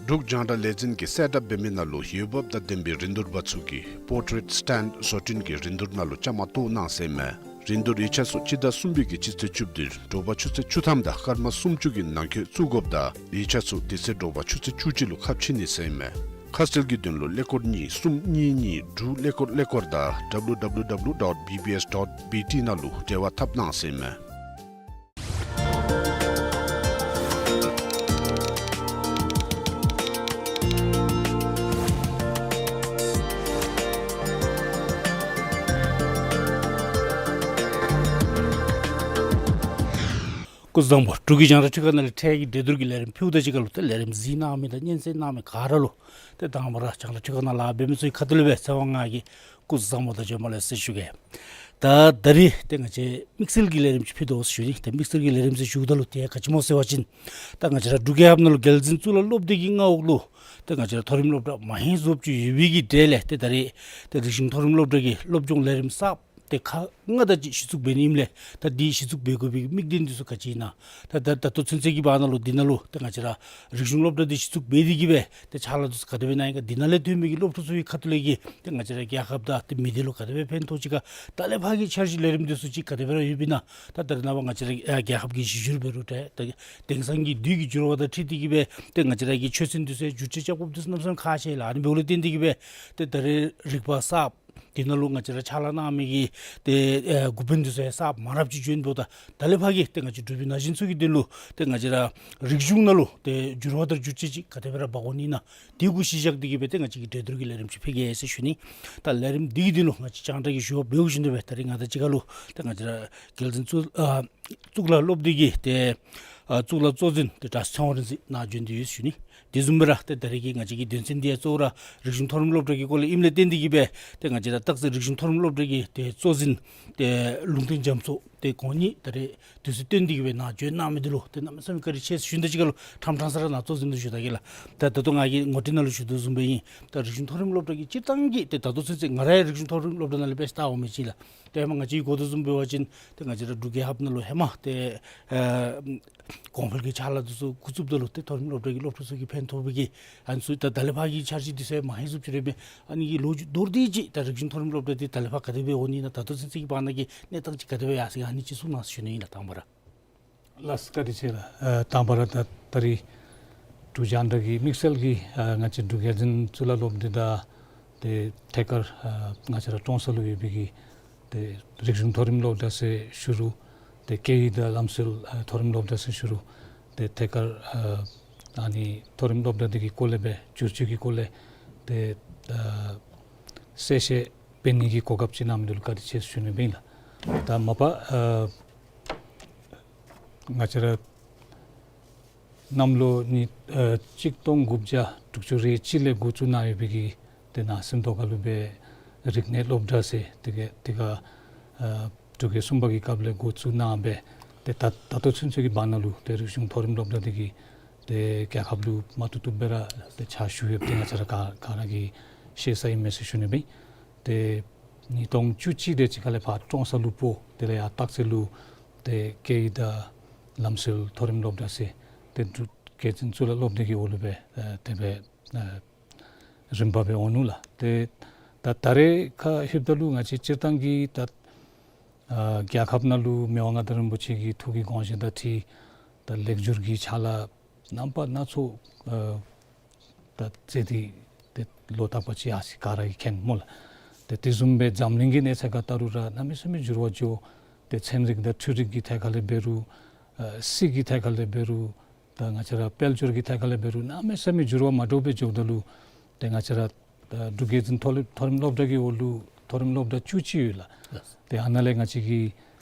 འབྲུག་རྒྱང་བསྒྲགས་ལས་འཛིན་གྱིས་གསལ་བསྒྲགས་འབད་མི་ནང་ལུ་འོས་འབབ་དང་ལྡན་པའི་རིན་བསྡུར་པ་ཚུ་གིས་པོར་ཊེཊ་སི་ཊེནཌ་བཟོ་སྐྲུན་གྱི་རིན་བསྡུར་ནང་ལུ་བཅའ་མར་གཏོགས་གནང་ཟེར་ཨིན་མས། རིན་བསྡུར་ཡིག་ཆ་ཚུ་སྤྱི་ཟླ་གསུམ་པའི་གི་སྤྱི་ཚེས་བཅུ་བདུན་དྲོ་པ་ཆུ་ཚོད་བཅུ་ཐམ་དང་སྐར་མ་སུམ་ཅུ་གི་ནང་འཁོད་བཙུགས་དགོཔ་དང་ཡིག་ཆ་ཚུ་དེ་ཚེ་དྲོ་པ་ཆུ་ཚོད་བཅུ་གཅིག་ལུ་ཁ་ཕྱེ་ནི་ཟེར་ཨིན་མས། ཁ་གསལ་གྱི་དོན་ལུ་ཀླད་ཀོར་གཉིས་གསུམ་གཉིས་གཉིས་དྲུག་ཀླད་ཀོར་ཀླད་ཀོར་དང་W W W dot B B S dot B T ནང་ལུ་འབྲེལ་བ་འཐབ་གནང་ཟེར་ཨིན་མས། སྐུ་གཟུགས་བཟང་པོ། འབྲུག་གི་རྒྱང་བསྒྲགས་ཁྲི་ཁ་ནང་ལས་འཕྲལ་གྱི་འགྲན་བསྡུར་གྱི་ལས་རིམ་ཕུལཝ་ད་གཅིག་ཁར་ལུ་ཏེ་ལས་རིམ་གཟིགས་གནང་མི་དང་སྙན་གསན་གནང་མི་ག་ར་ལུ་ཏེ་དང་པ་ར་རྒྱང་བསྒྲགས་ཁྲི་ཁ་ནང་ལཱ་འབད་མི་ཚུ་གི་ཁ་ཐུག་ལས་སྦེ་ཚེ་དབང་ང་གིས་སྐུ་གཟུགས་བཟང་པོ་དང་བྱོན་པ་ལེགས་ཟེར་ཞུ་གེ། ད་ད་རིས་ཏེ་ང་བཅས་དམིགས་བསལ་གྱི་ལས་རིམ་ཅིག་ཕུལ་དོ་ཟེར་ཞུ་ནི། ཏེ་དམིགས་བསལ་གྱི་ལས་རིམ་ཟེར་ཞུཝ་ད་ལུ་ཏེ་ག་ཅི་སྨོ་ཟེར་བ་ཅིན་ད་ང་བཅས་ར་འབྲུག་རྒྱལ་ཁབ་ནང་ལུ་རྒྱལ་འཛིན་གཙུག་ལག་སློབ་སྡེ་གི་མངའ་འོག་ལུ་ཏེ་ང་བཅས་ར་མཐོ་རིམ་སློབ་གྲྭ་མ་ཧེ་བཟོ་བཅུག་ཡོད་པའི་གི་གྲས་ལས་ཏེ་ད་རིས་ཏེ་རིགས་ཞུང་མཐོ་རིམ་སློབ་གྲྭ་གི་སློབ་སྦྱོང་ལས་རིམ་གསརཔ་ ཏེ་ཁག་ལྔ་དེ་ཅིག་གཞི་བཙུགས་འབད་ནི་ཨིནམ་ལས་ད་འདི་གཞི་བཙུགས་འབད་དགོ་པའི་དམིགས་དོན་འདི་ཚུ་ག་ཅི་ཨིན་ན། ད་ད་ད་ལྟོ་ཚུན་ཚོད་ཀྱི་བར་ན་ལུ་འདི་ནང་ལུ་ཏེ་ང་བཅས་ར་རིག་གཞུང་སློབ་གྲྭ་འདི་གཞི་བཙུགས་འབད་དེ་གིས་སྦེ་ཏེ་ཕྱག་ལཱ་འདི་ཚུ་ག་དེ་སྦེ་གནང་ཡི་ག། འདི་ནང་ལས་ཐོན་མི་གི་སློབ་ཕྲུག་ཚུ་གི་ཁ་ཐུག་ལས་ཀྱི་ཏེ་ང་བཅས་ར་རྒྱལ་ཁབ་དང་ཏེ་མི་སྡེ་ལུ་ག་དེ་སྦེ་ཕན་ཐོགས་ཅི་ག། ད་ལས་ཕར་གྱི་འཆར་གཞི་ལས་རིམ་འདི་ཚུ་ཅིག་ག་དེ་སྦེ་ར་ཡོདཔ་ཨིན་ན། ད་ད་རེས་ནངས་པ་ང་བཅས་ར་ཨ་རྒྱལ་ཁབ་ཀྱི་གཞི་བསྒྱུར་འབད་རུང་འདྲ་ད་དེང་སང་གི་དུས་ཀྱི་འགྱུར་བ་དང་འཁྲིལ་ཏེ་གིས་སྦེ་ཏེ་ང་བཅས་ར་གི་ཆོས་ཚན་འདི་ཚུ་ཡང་བསྒྱུར་བཅོས་རྐྱབ་དགོཔ་འདི་ཚུ་གནམ་མེད་ས་མེད་ཁག་ཆེ་ལགས། ཨ་ནི་འབདཝ་ལས་བརྟེན་ཏེ་གིས་སྦེ་ཏེ་ད་རེས་རིག་པ་གསརཔ་འདི་ནང་ལུ་ང་བཅས་ར་ཕྱག་ལཱ་གནང་མི་གི་ཏེ་ཨེ་འགོ་དཔོན་འདི་ཚུ་ཡང་གསརཔ་མང་རབས་ཅིག་བྱོན་འབདཝ་ད་ད་ལས་ཕར་གྱི་ཏེ་ང་བཅས་འབྲུག་པའི་ན་གཞོན་ཚུ་གི་དོན་ལུ་ཏེ་ང་བཅས་ར་རིག་གཞུང་ནང་ལུ་ཏེ་འགྱུར་བ་དང་བསྒྱུར་བཅོས་ཅིག་ག་དེ་སྦེ་ར་འབག་དགོ་ནི་ཨིན་ན། དེ་གུ་གཞི་བཞག་སྟེ་གིས་སྦེ་ཏེ་ང་བཅས་ཀྱིས་གྲོས་བསྡུར་གྱི་ལས་རིམ་ཅིག་ཕུལ་གེ་ཟེར་ཞུ་ནི། ད་ལས་རིམ་འདི་གི་དོན་ལུ་ང་བཅས་རྒྱང་བསྒྲགས་ཀྱི་ཞུ་བ་འབདཝ་བཞིན་དུ་སྦེ་ད་རིས་ང་དང་གཅིག་ཁར་ལུ་ཏེ་ང་བཅས་ར་རྒྱལ་བཙུན་གཙུག་ཨ་གཙུག་ལག་སློབ་སྡེ་གི་ཏེ་ཨ་གཙུག་ལག་གཙོ་འཛིན་ཏེ་དྲག་ཤོས་ཚེ་དབང་རིག་འཛིན་ནཱ་བྱོན་ཏེ་ཡོད་ཟེར་ཞུ་ནི། དེ་བཟུམ་སྦེ་ར་ཏེ་ད་རེས་ཀྱི་ང་བཅས་ཀྱི་དོན་ཚན་འདི་ཡང་གཙོ་བོ་ར་རིག་གཞུང་མཐོ་རིམ་སློབ་གྲྭ་གི་སྐོར་ལས་ཨིནམ་ལས་བརྟེན་ཏེ་གིས་སྦེ་ཏེ་ང་བཅས་ར་སྟག་རྩེ་རིག་གཞུང་མཐོ་རིམ་སློབ་གྲྭ་གི་ཏེ་གཙོ་འཛིན་ཏེ་ལུང་བསྟན་རྒྱ་མཚོ་ཏེ་ཁོང་གཉིས་ད་རེས་དུས་ཚོད་བཏོན་ཏེ་གིས་སྦེ་ནཱ་བྱོན་གནང་མི་འདི་ལུ་ཏེ་གནམ་མེད་ས་མེད་བཀའ་དྲིན་ཆེ་ཟེར་ཞུ་ནི་དང་གཅིག་ཁར་ལུ་ཕྲང་ཕྲང་ས་ར་ནཱ་གཙོ་འཛིན་ལུ་ཞུ་ད་གེ་ལགས། ད་ད་ལྟོ་ང་གིས་ངོ་སྤྲོད་ནང་ལུ་ཞུ་དོ་བཟུམ་སྦེ་ཨིན། ད་རིག་གཞུང་མཐོ་རིམ་སློབ་གྲྭ་གི་སྤྱིར་བཏང་གི་ཏེ་ད་ལྟོ་ཚུན་ཚོད་ང་ར་ཡང་རིག་གཞུང་མཐོ་རིམ་སློབ་གྲྭ་ནང་ལས་འབད་ཞིནམ་ད་འོང་མི་ཅིག་ལགས། ཏེ་ཧེ་མ་ང་བཅས་ཀྱིས་གོ་དོ་བཟུམ་འབད་བ་ཅིན་ཏེ་ང་བཅས་ར་འབྲུག་རྒྱལ་ཁབ་ནང་ལུ་ཧེ་མ་ཏེ་ཨེ་གོང་འཕེལ་གྱི་ཕྱག་ལཱ་འདི་ཚུ་འགོ་བཙུགསཔ་ད་ལུ་ཏེ་མཐོ་རིམ་སློབ་གྲྭ་གི་སློབ་ཕྲུག་ཚུ་གིས་ཕན་ཐོགས་པའི་གི་ཨ་ནི་ཚུ་ད་ད་ལས་ཕར་གྱི་འཆར་གཞི་འདི་ཚུ་ཡང་མང་ཧེང་སུ་ཅིག་ར་མས། ཨ་ནི་གི་ལོ་རྒྱུས་མདོར་བསྡུས་ཅིག་ད་རིག་གཞུང་མཐོ་རིམ་སློབ་གྲྭ་འདི་ད་ལས་ཕར་ག་དེ་སྦེ་འོང་ནི་ཨིན་ན། ད་ལྟོ་ཚུན་ཚོད་ཀྱི་བར་ན་གི་གནས་སྟངས་ཅིག་ག་དེ་སྦེ་ཡར་སོང་ཡི་ག། ཨ་ནི་ཅིག་གསུང་གནང་ཟེར་ཞུ་ནི་ཨིན་ལགས། དང་པ་ར། ལགས་སོ་བཀའ་དྲིན་ཆེ་ལགས། ཨ་དང་པ་ར་ད་ད་རིས་འབྲུག་རྒྱང་བསྒྲགས་ཀྱི་དམིགས་བསལ་གྱིས་ཨ་ང་བཅས་འབྲུག་རྒྱལ་བཙུན་གཙུག་ལག་སློབ་སྡེ་དང་ཏེ་ཐད་ཀར་ཨ་ང་བཅས་ར་ཀྲོང་གསར་ལུ་ཡོད་པའི་གི་ཏེ་རིག་གཞུང་མཐོ་རིམ་སློབ་གྲྭ་ཟེར་ཞུ་རུང་ཏེ་སྐད་ཡིག་དང་ལམ་སྲོལ་ཨ་མཐོ་རིམ་སློབ་གྲྭ་ཟེར་ཞུ་རུང་ཏེ་ཐད་ཀར་ཨ་ཨ་ནི་མཐོ་རིམ་སློབ་གྲྭ་འདི་གི་སྐོར་ལས་སྦེ་བསྒྱུར་བཅོས་ཀྱི་སྐོར་ལས་ཏེ་ཨ་གསལ་བཤད་འབད་ནི་གི་གོ་སྐབས་ཅིག་གནང་མི་འདི་ལུ་བཀའ་དྲིན་ཆེ་ཟེར་ཞུ་ནི་སྦེ་ཨིན་ལགས། ད་མ་པ་ཨ་ང་བཅས་ར་གནམ་ལོ་ནི་ཨ་གཅིག་སྟོང་དགུ་བརྒྱ་དྲུག་ཅུ་རེ་གཅིག་ལས་འགོ་བཙུགས་གནང་ཡོད་པའི་གི་ཏེ་ནང་སེམས་རྟོགས་ཁ་ལུ་སྦེ་རིག་གནས་སློབ་གྲྭ་ཟེར་དེ་གི་དེ་ག་ཨ་འབྲུག་རྒྱལ་གསུམ་པ་གི་སྐབས་ལས་འགོ་བཙུགས་གནང་སྦེ་ཏེ་ད་ད་ལྟོ་ཚུན་ཚོད་ཀྱི་བར་ན་ལུ་ཏེ་རིག་གཞུང་མཐོ་རིམ་སློབ་གྲྭ་འདི་གིས་ཏེ་རྒྱལ་ཁབ་ལུ་མ་བཏུབ་བཏུབ་སྦེ་ར་ཏེ་ཕྱག་ཞུ་ཡོདཔ་འདི་ང་བཅས་ར་ག་ག་ར་གིས་ཤེས་ས་ཨིན་མས་ཟེར་ཞུ་ནི་སྦེ་ཨིན། ཏེ་ཉིས་སྟོང་བཅུ་གཅིག་དེ་ཅིག་ཁ་ལས་ཕར་ཀྲོང་གསར་ལུ་སྤོ། དེ་ལས་ཡར་སྟག་རྩེ་ལུ་ཏེ་སྐད་ཡིག་དང་ལམ་སྲོལ་མཐོ་རིམ་སློབ་གྲྭ་ཟེར་ཏེ་འབྲུག་རྒྱལ་བཙུན་གཙུག་ལག་སློབ་སྡེ་གི་འོག་ལུ་སྦེ་ཨ་དེ་སྦེ་ཨ་རིམ་པ་སྦེ་འོང་ནུག་ལགས། ཏེ་ད་ད་རེས་ཁར་ལྷོདཔ་ད་ལུ་ང་བཅས་སྤྱིར་བཏང་གི་ད་ཨ་རྒྱལ་ཁབ་ནང་ལུ་མི་དབང་མངའ་བདག་རིན་པོ་ཆེ་གི་ཐུགས་ཀྱི་དགོངས་བཞེད་དང་འཁྲིལ་ད་ལེགས་བསྒྱུར་གྱི་ཕྱག་ལཱ་རྣམ་པ་སྣ་ཚོགས་ཨ་ད་མཛད་དེ་ཏེ་ལོ་རྟག་པ་ཅིག་ཡར་སོང་ཡི་ག་ར་གིས་མཁྱེན་སྨོ་ལགས། ཏེ་དེ་བཟུམ་སྦེ་འཛམ་གླིང་གི་གནས་ཚད་ཁར་ལྟ་རུང་ར་གནམ་མེད་ས་མེད་འགྱུར་བ་འགྱོ། ཏེ་ཚན་རིག་དང་འཕྲུལ་རིག་གི་ཐད་ཁ་ལས་འབད་རུང་ཨ་རྩིས་ཀྱི་ཐད་ཁ་ལས་འབད་རུང་ད་ང་བཅས་ར་དཔལ་འབྱོར་གྱི་ཐད་ཁ་ལས་འབད་རུང་གནམ་མེད་ས་མེད་འགྱུར་བ་མ་འདྲཝ་སྦེ་འགྱོཝ་ད་ལུ་ཏེ་ང་བཅས་ར་ཨ་འབྲུག་རྒྱལ་བཙུན་མཐོ་རིམ་མཐོ་རིམ་སློབ་གྲྭ་གི་འོག་ལུ་མཐོ་རིམ་སློབ་གྲྭ་བཅུ་གཅིག་ཡོད་ལགས། ཏེ་ཨ་ནཱ་ལས་ང་བཅས་ཀྱི་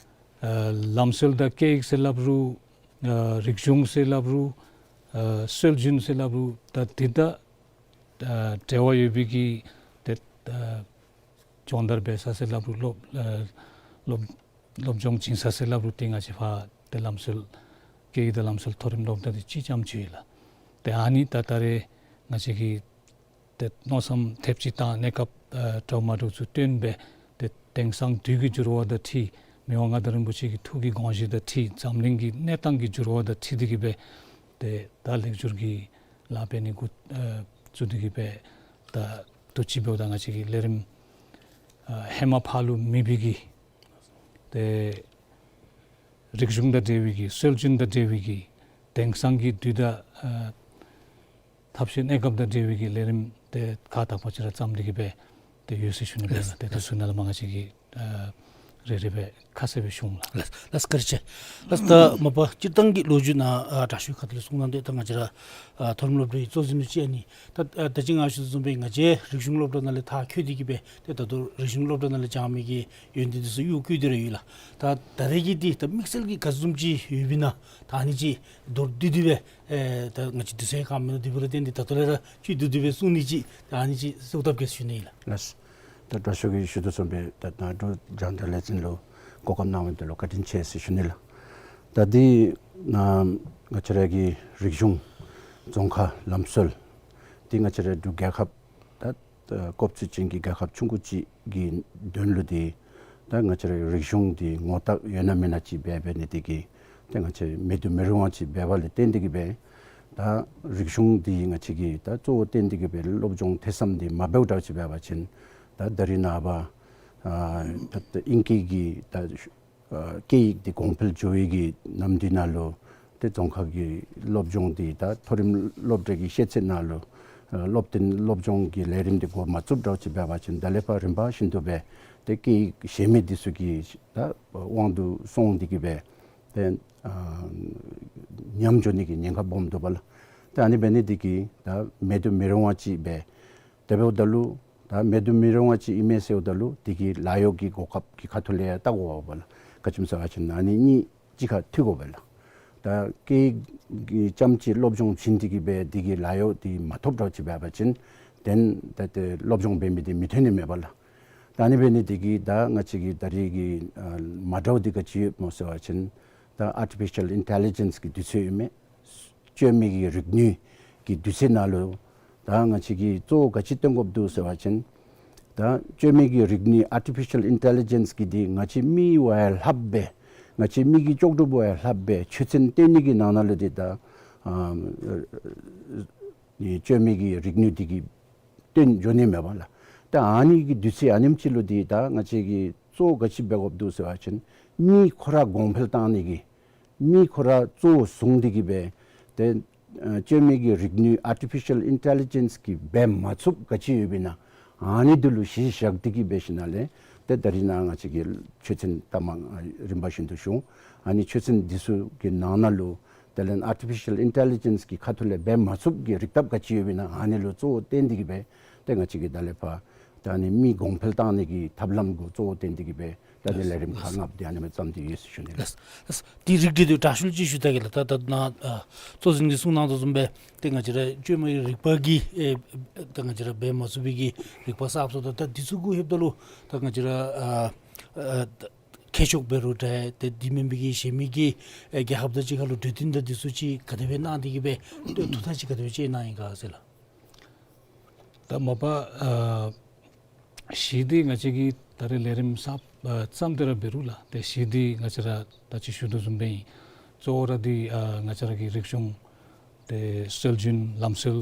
ཨ་ལམ་སྲོལ་དང་སྐད་ཡིག་ཟེར་སླབ་རུང་ཨ་རིག་གཞུང་ཟེར་སླབ་རུང་ཨ་སྲོལ་རྒྱུན་ཟེར་སླབ་རུང་ད་འདི་དང་ཨ་འབྲེལ་བ་ཡོད་པའི་གི་ཏེ་ཨ་སྦྱོང་བརྡར་འབད་ས་ཟེར་སླབ་རུང་སློབ་ཨ་སློབ་སློབ་སྦྱོང་བྱིན་ས་ཟེར་སླབ་རུང་ཏེ་ང་བཅས་ཕར་ཏེ་ལམ་སྲོལ་སྐད་ཡིག་དང་ལམ་སྲོལ་མཐོ་རིམ་སློབ་གྲྭ་འདི་གཅིག་རྐྱངམ་ཅིག་ཡོད་ལགས། ཏེ་ཨ་ནི་ད་ད་རེས་ང་བཅས་ཀྱི་ཏེ་མནོ་བསམ་ཐེབས་ཅིག་དང་གནས་སྐབས་ཨ་འདྲཝ་མ་འདྲཝ་ཚུ་བཏོན་སྦེ་ཏེ་དེང་སང་དུས་ཀྱི་འགྱུར་བ་དང་འཁྲིལ་མི་དབང་མངའ་བདག་རིན་པོ་ཆེ་གི་ཐུགས་ཀྱི་དགོངས་བཞེད་དང་འཁྲིལ་འཛམ་གླིང་གི་གནས་སྟངས་ཀྱི་འགྱུར་བ་དང་འཁྲིལ་ཏེ་གིས་སྦེ་ཏེ་ད་ལེགས་བསྒྱུར་གྱི་ལཱ་འབད་ནི་འགོ་ཨ་བཙུགས་ཏེ་གིས་སྦེ་ད་དུས་ཅི་འབདཝ་ད་ང་བཅས་ཀྱི་ལས་རིམ་ཨ་ཧེ་མ་ཕར་ལུ་མེད་པའི་གི་ཏེ་རིག་གཞུང་དང་འབྲེལ་བའི་གི་སྲོལ་རྒྱུན་དང་འབྲེལ་བའི་གི་དེང་སང་གི་དུས་དང་ཨ་ཐབས་ཤེས་གནས་སྐབས་དང་འབྲེལ་བའི་གི་ལས་རིམ་ཏེ་ཁག་དག་པ་ཅིག་ར་བརྩམས་ཏེ་གིས་སྦེ་ཏེ་ཡོད་ཟེར་ཞུ་ནི་སྦེ་ལགས། ཏེ་དེ་ཚུ་ནང་ལས་མར་ང་བཅས་ཀྱིས་ཨ་རེ་རེ་སྦེ་ཁ་གསལ་སྦེ་ཞུ་འོང་ལགས། ལགས་ལགས་བཀའ་དྲིན་ཆེ། ལགས་ད་མ་པ་སྤྱིར་བཏང་གི་ལོ་རྒྱུས་ནང་ཨ་དྲག་ཤོས་ཁ་ཐུག་ལས་གསུང་གནང་སྟེ་ད་ང་བཅས་ར་ཨ་མཐོ་རིམ་སློབ་གྲྭའི་གཙོ་འཛིན་ལུ་ཅིག་ཨ་ནི་ད་ཨ་ད་ཅི་ང་ཞུ་དོ་བཟུམ་སྦེ་ང་བཅས་རིག་གཞུང་སློབ་གྲྭ་ནང་ལས་མཐར་འཁྱོལ་ཏེ་གིས་སྦེ་ཏེ་ད་ལྟོ་རིག་གཞུང་སློབ་གྲྭ་ནང་ལས་སྦྱང་མི་གི་ཡོན་ཏན་འདི་ཚུ་གཡུག་བཀོལ་ཏེ་ར་ཡོད་ལགས། ད་ད་རེས་ཀྱི་འདི་ད་དམིགས་བསལ་གྱི་ག་བཟུམ་ཅིག་ཡོདཔ་ཨིན་ན་ད་ཨ་ནི་ཅིག་མདོར་བསྡུས་ཏེ་སྦེ་ཨེ་ད་ང་བཅས་དུས་ཚོད་ཁམ་མེད་ནུག། དེ་འབདཝ་ལས་བརྟེན་ཏེ་ད་ལྟོ་ལས་ར་བཅུད་བསྡུས་ཏེ་སྦེ་གསུང་ནི་ཅིག་ད་ཨ་ནི་ཅིག་གསོལཝ་བཏབ་གེ་ཟེར་ཞུ་ནི་ལགས། ལགས། ད་དྲག་ཤོས་ཀྱིས་ཞུ་དོ་བཟུམ་སྦེ་ད་ནཱ་འབྲུག་རྒྱང་བསྒྲགས་ལས་འཛིན་ལུ་གོ་སྐབས་གནང་མི་འདི་ལུ་བཀའ་དྲིན་ཆེ་ཟེར་ཞུ་ནི་ལགས། ད་འདི་ནཱ་ང་བཅས་ར་གི་རིག་གཞུང་རྫོང་ཁ་ལམ་སྲོལ་འདི་ང་བཅས་ར་འབྲུག་རྒྱལ་ཁབ་ད་ད་གོ་ཚད་ཅན་གྱི་རྒྱལ་ཁབ་ཆུང་ཀུ་ཅིག་གི་དོན་ལུ་འདི་ ད་ང་བཅས་རའི་རིག་གཞུང་འདི་ངོ་རྟགས་ཡོད་ན་མེད་ན་ཅིག་འབད་འབད་ནི་འདི་གིས་ད་ང་བཅས་མེད་དུ་མི་རུང་བ་ཅིག་འབདཝ་ལས་བརྟེན་ཏེ་གིས་སྦེ་ད་རིག་གཞུང་འདི་ང་བཅས་ཀྱིས་ད་གཙོ་བོ་བཏོན་ཏེ་གིས་སྦེ་སློབ་སྦྱོང་ཐོས་བསམ་འདི་མ་འབདཝ་འདྲཝ་ཅིག་འབད་བ་ཅིན་ད་ད་རིས་ནངས་པ་ཨ་ད་ད་ཨིང་སྐད་ཀྱི་ད་ཨ་སྐད་ཡིག་འདི་གོང་འཕེལ་འགྱོ་བའི་གི་ནམ་དུས་ནང་ལུ་ཏེ་རྫོང་ཁག་གི་སློབ་སྦྱོང་འདི་ད་མཐོ་རིམ་སློབ་གྲྭ་གི་ཤེས་ཚད་ནང་ལུ་ཨ་སློབ་སྟོན་སློབ་སྦྱོང་གི་ལས་རིམ་འདི་འགོ་མ་བཙུགས་འདྲཝ་ཅིག་འབད་བ་ཅིན་ད་ལས་ཕར་རིམ་པ་བཞིན་དུ་སྦེ་ཏེ་སྐད་ཡིག་གཞན་མི་འདི་ཚུ་གི་ད་དབང་དུ་སོང་སྟེ་གིས་སྦེ་ཏེ་ཨ་ཉམས་འགྱོ་ནི་གི་ཉེན་ཁ་སྦོམ་འདུག་པ་ལགས། ཏེ་ཨ་ནི་འབད་ནི་འདི་གིས་ད་མེད་དུ་མི་རུང་བ་ཅིག་སྦེ་དེ་འབདཝ་ད་ལུ་ད་མེད་དུ་མི་རུང་བ་ཅིག་ཨིན་མས་ཟེརཝ་ད་ལུ་དེ་གི་ལཱ་གཡོག་གི་གོ་སྐབས་ཀྱི་ཁ་ཐུག་ལས་ཡང་བལྟ་དགོ་པས་ལགས། ག་ཅི་སྨོ་ཟེར་བ་ཅིན་ཨ་ནི་གཉིས་གཅིག་ཁར་མཐུད་དགོ་པས་ལགས། ད་སྐད་ཡིག་གི་རྐྱངམ་ཅིག་སློབ་སྦྱོང་བྱིན་ཏེ་གིས་སྦེ་དེ་གི་ལཱ་གཡོག་དེ་མ་ཐོབ་འདྲཝ་ཅིག་འབད་བ་ཅིན་ཏེ་ད་ཏེ་སློབ་སྦྱོང་འབད་མི་དེ་མི་ཐོན་ནི་མས་པ་ལགས། ད་ཨ་ནི་འབད་ནི་དེ་གིས་ད་ང་བཅས་ཀྱི་ད་རིས་ཀྱི་ཨ་མ་འདྲཝ་འདི་ག་ཅི་ཡོདཔ་སྨོ་ཟེར་བ་ཅིན་ད་ཨར་ཊི་ཕི་ཤལ་ཨིན་ཊེ་ལི་ཇེནསི་གི་དུས་ཚོད་ཨིན་མས། བཅོས་མའི་གི་རིག་ནུས་ཀྱི་དུས་ཚོད་ནང་ལུ་ད་ང་བཅས་ཀྱིས་གཙོ་བོ་ག་ཅི་སྟོན་དགོཔ་འདུག་ཟེར་བ་ཅིན་ད་བཅོས་མའི་གི་རིག་ནུས་ཨར་ཊི་ཕི་ཤལ་ཨིན་ཊེ་ལི་ཇེནསི་གི་འདི་ང་བཅས་མི་བ་ཡང་ལྷགཔ་སྦེ་ང་བཅས་མི་གི་ལྕོགས་གྲུབ་བ་ཡང་ལྷགཔ་སྦེ་ཆོས་ཚན་སྟོན་ནི་གི་ནང་ན་ལུ་འདི་ད་ཨ་བཅོས་མའི་གི་རིག་ནུས་འདི་གིས་སྟོན་འགྱོ་ནི་མས་པ་ལགས། ད་ཨ་ནི་གི་དུས་ཚོད་ཨ་ནེམ་ཅིག་ལུ་འདི་ད་ང་བཅས་ཀྱིས་གཙོ་བོ་ག་ཅི་འབད་དགོཔ་འདུག་ཟེར་བ་ཅིན་མི་ཁོ་ར་གོང་འཕེལ་གཏང་ནི་གི་མི་ཁོ་ར་གཙོ་བོ་བཟུང་སྟེ་གིས་སྦེ་ཏེ་ཨ་བཅོས་མའི་གི་རིག་ནུས་ཨར་ཊི་ཕི་ཤལ་ཨིན་ཊེ་ལི་ཇེནསི་གིས་འབད་མ་ཚུགསཔ་ག་ཅི་ཡོདཔ་ཨིན་ན་ཨ་ནི་འདི་ལུ་གཞི་བཞག་སྟེ་གིས་འབད་ཞིནམ་ལས་ཏེ་ད་རིས་ནཱ་ང་བཅས་ཀྱིས་ཆོས་ཚན་ལྟ་མ་རིམ་པ་བཞིན་དུ་ཞུ། ཨ་ནི་ཆོས་ཚན་འདི་ཚུ་གི་ནང་ན་ལུ་དེ་ལས་ཨར་ཊི་ཕི་ཤལ་ཨིན་ཊེ་ལི་ཇེནསི་གི་ཁ་ཐུག་ལས་འབད་མ་ཚུགསཔ་གི་རིག་ཐབས་ག་ཅི་ཡོདཔ་ཨིན་ན་ཨ་ནི་ལུ་གཙོ་བོ་བཏོན་ཏེ་གིས་སྦེ་ཏེ་ང་བཅས་ཀྱིས་ད་ལས་ཕར་ད་ཨ་ནི་མི་གོང་འཕེལ་གཏང་ནི་གི་ཐབས་ལམ་གུ་གཙོ་བོ་བཏོན་ཏེ་གིས་སྦེ་ད་ཨ་ནི་ལས་རིམ་ཁག་ལྔ་པོ་འདི་ཨ་ནི་སྦེ་བརྩམས་ཏེ་ཡོད་ཟེར་ཞུ་ནི་ལགས། ལགས། ལགས། དེ་རིགས་འདི་དྲག་ཤོས་ཅིག་ཞུ་ད་གེ་ལགས། ད་ད་ནཱ་ཨ་གཙོ་འཛིན་གྱིས་གསུངས་གནང་དོ་བཟུམ་སྦེ་ཏེ་ང་བཅས་ར་བཅོས་མའི་རིག་པ་གི་ཨེ་ད་ང་བཅས་ར་འབད་མ་ཚུགས་པའི་གི་རིག་པ་གསརཔ་ཚུ་དང་ད་འདི་ཚུ་གུ་ལྷོདཔ་ད་ལུ་ད་ང་བཅས་ར་ཨ་ཨ་ད་མཁས་མཆོག་འབད་རུང་འདྲ་ཏེ་དེ་མེན་པའི་གི་གཞན་མི་གི་ཨེ་རྒྱལ་ཁབ་དང་གཅིག་ཁར་ལུ་གྲོས་བསྟུན་དང་འདི་ཚུ་ཅིག་ག་དེ་སྦེ་གནང་སྟེ་གིས་སྦེ་ཏེ་ཐུགས་ཐག་ཅིག་ག་དེ་སྦེ་བཅད་གནང་ཡི་ག་ཟེར་ལགས། ད་མ་པ་ཨ་གཞི་འདི་ང་བཅས་ཀྱིས་ད་རེས་ལས་རིམ་གསརཔ་ཨ་བརྩམས་ཏེ་ར་འབད་རུང་ལགས། ཏེ་གཞི་འདི་ང་བཅས་ར་ད་ཅི་ཞུ་དོ་བཟུམ་སྦེ་ཨིན། གཙོ་བོ་ར་འདི་ཨ་ང་བཅས་ར་གི་རིག་གཞུང་ཏེ་སྲོལ་རྒྱུན་ལམ་སྲོལ་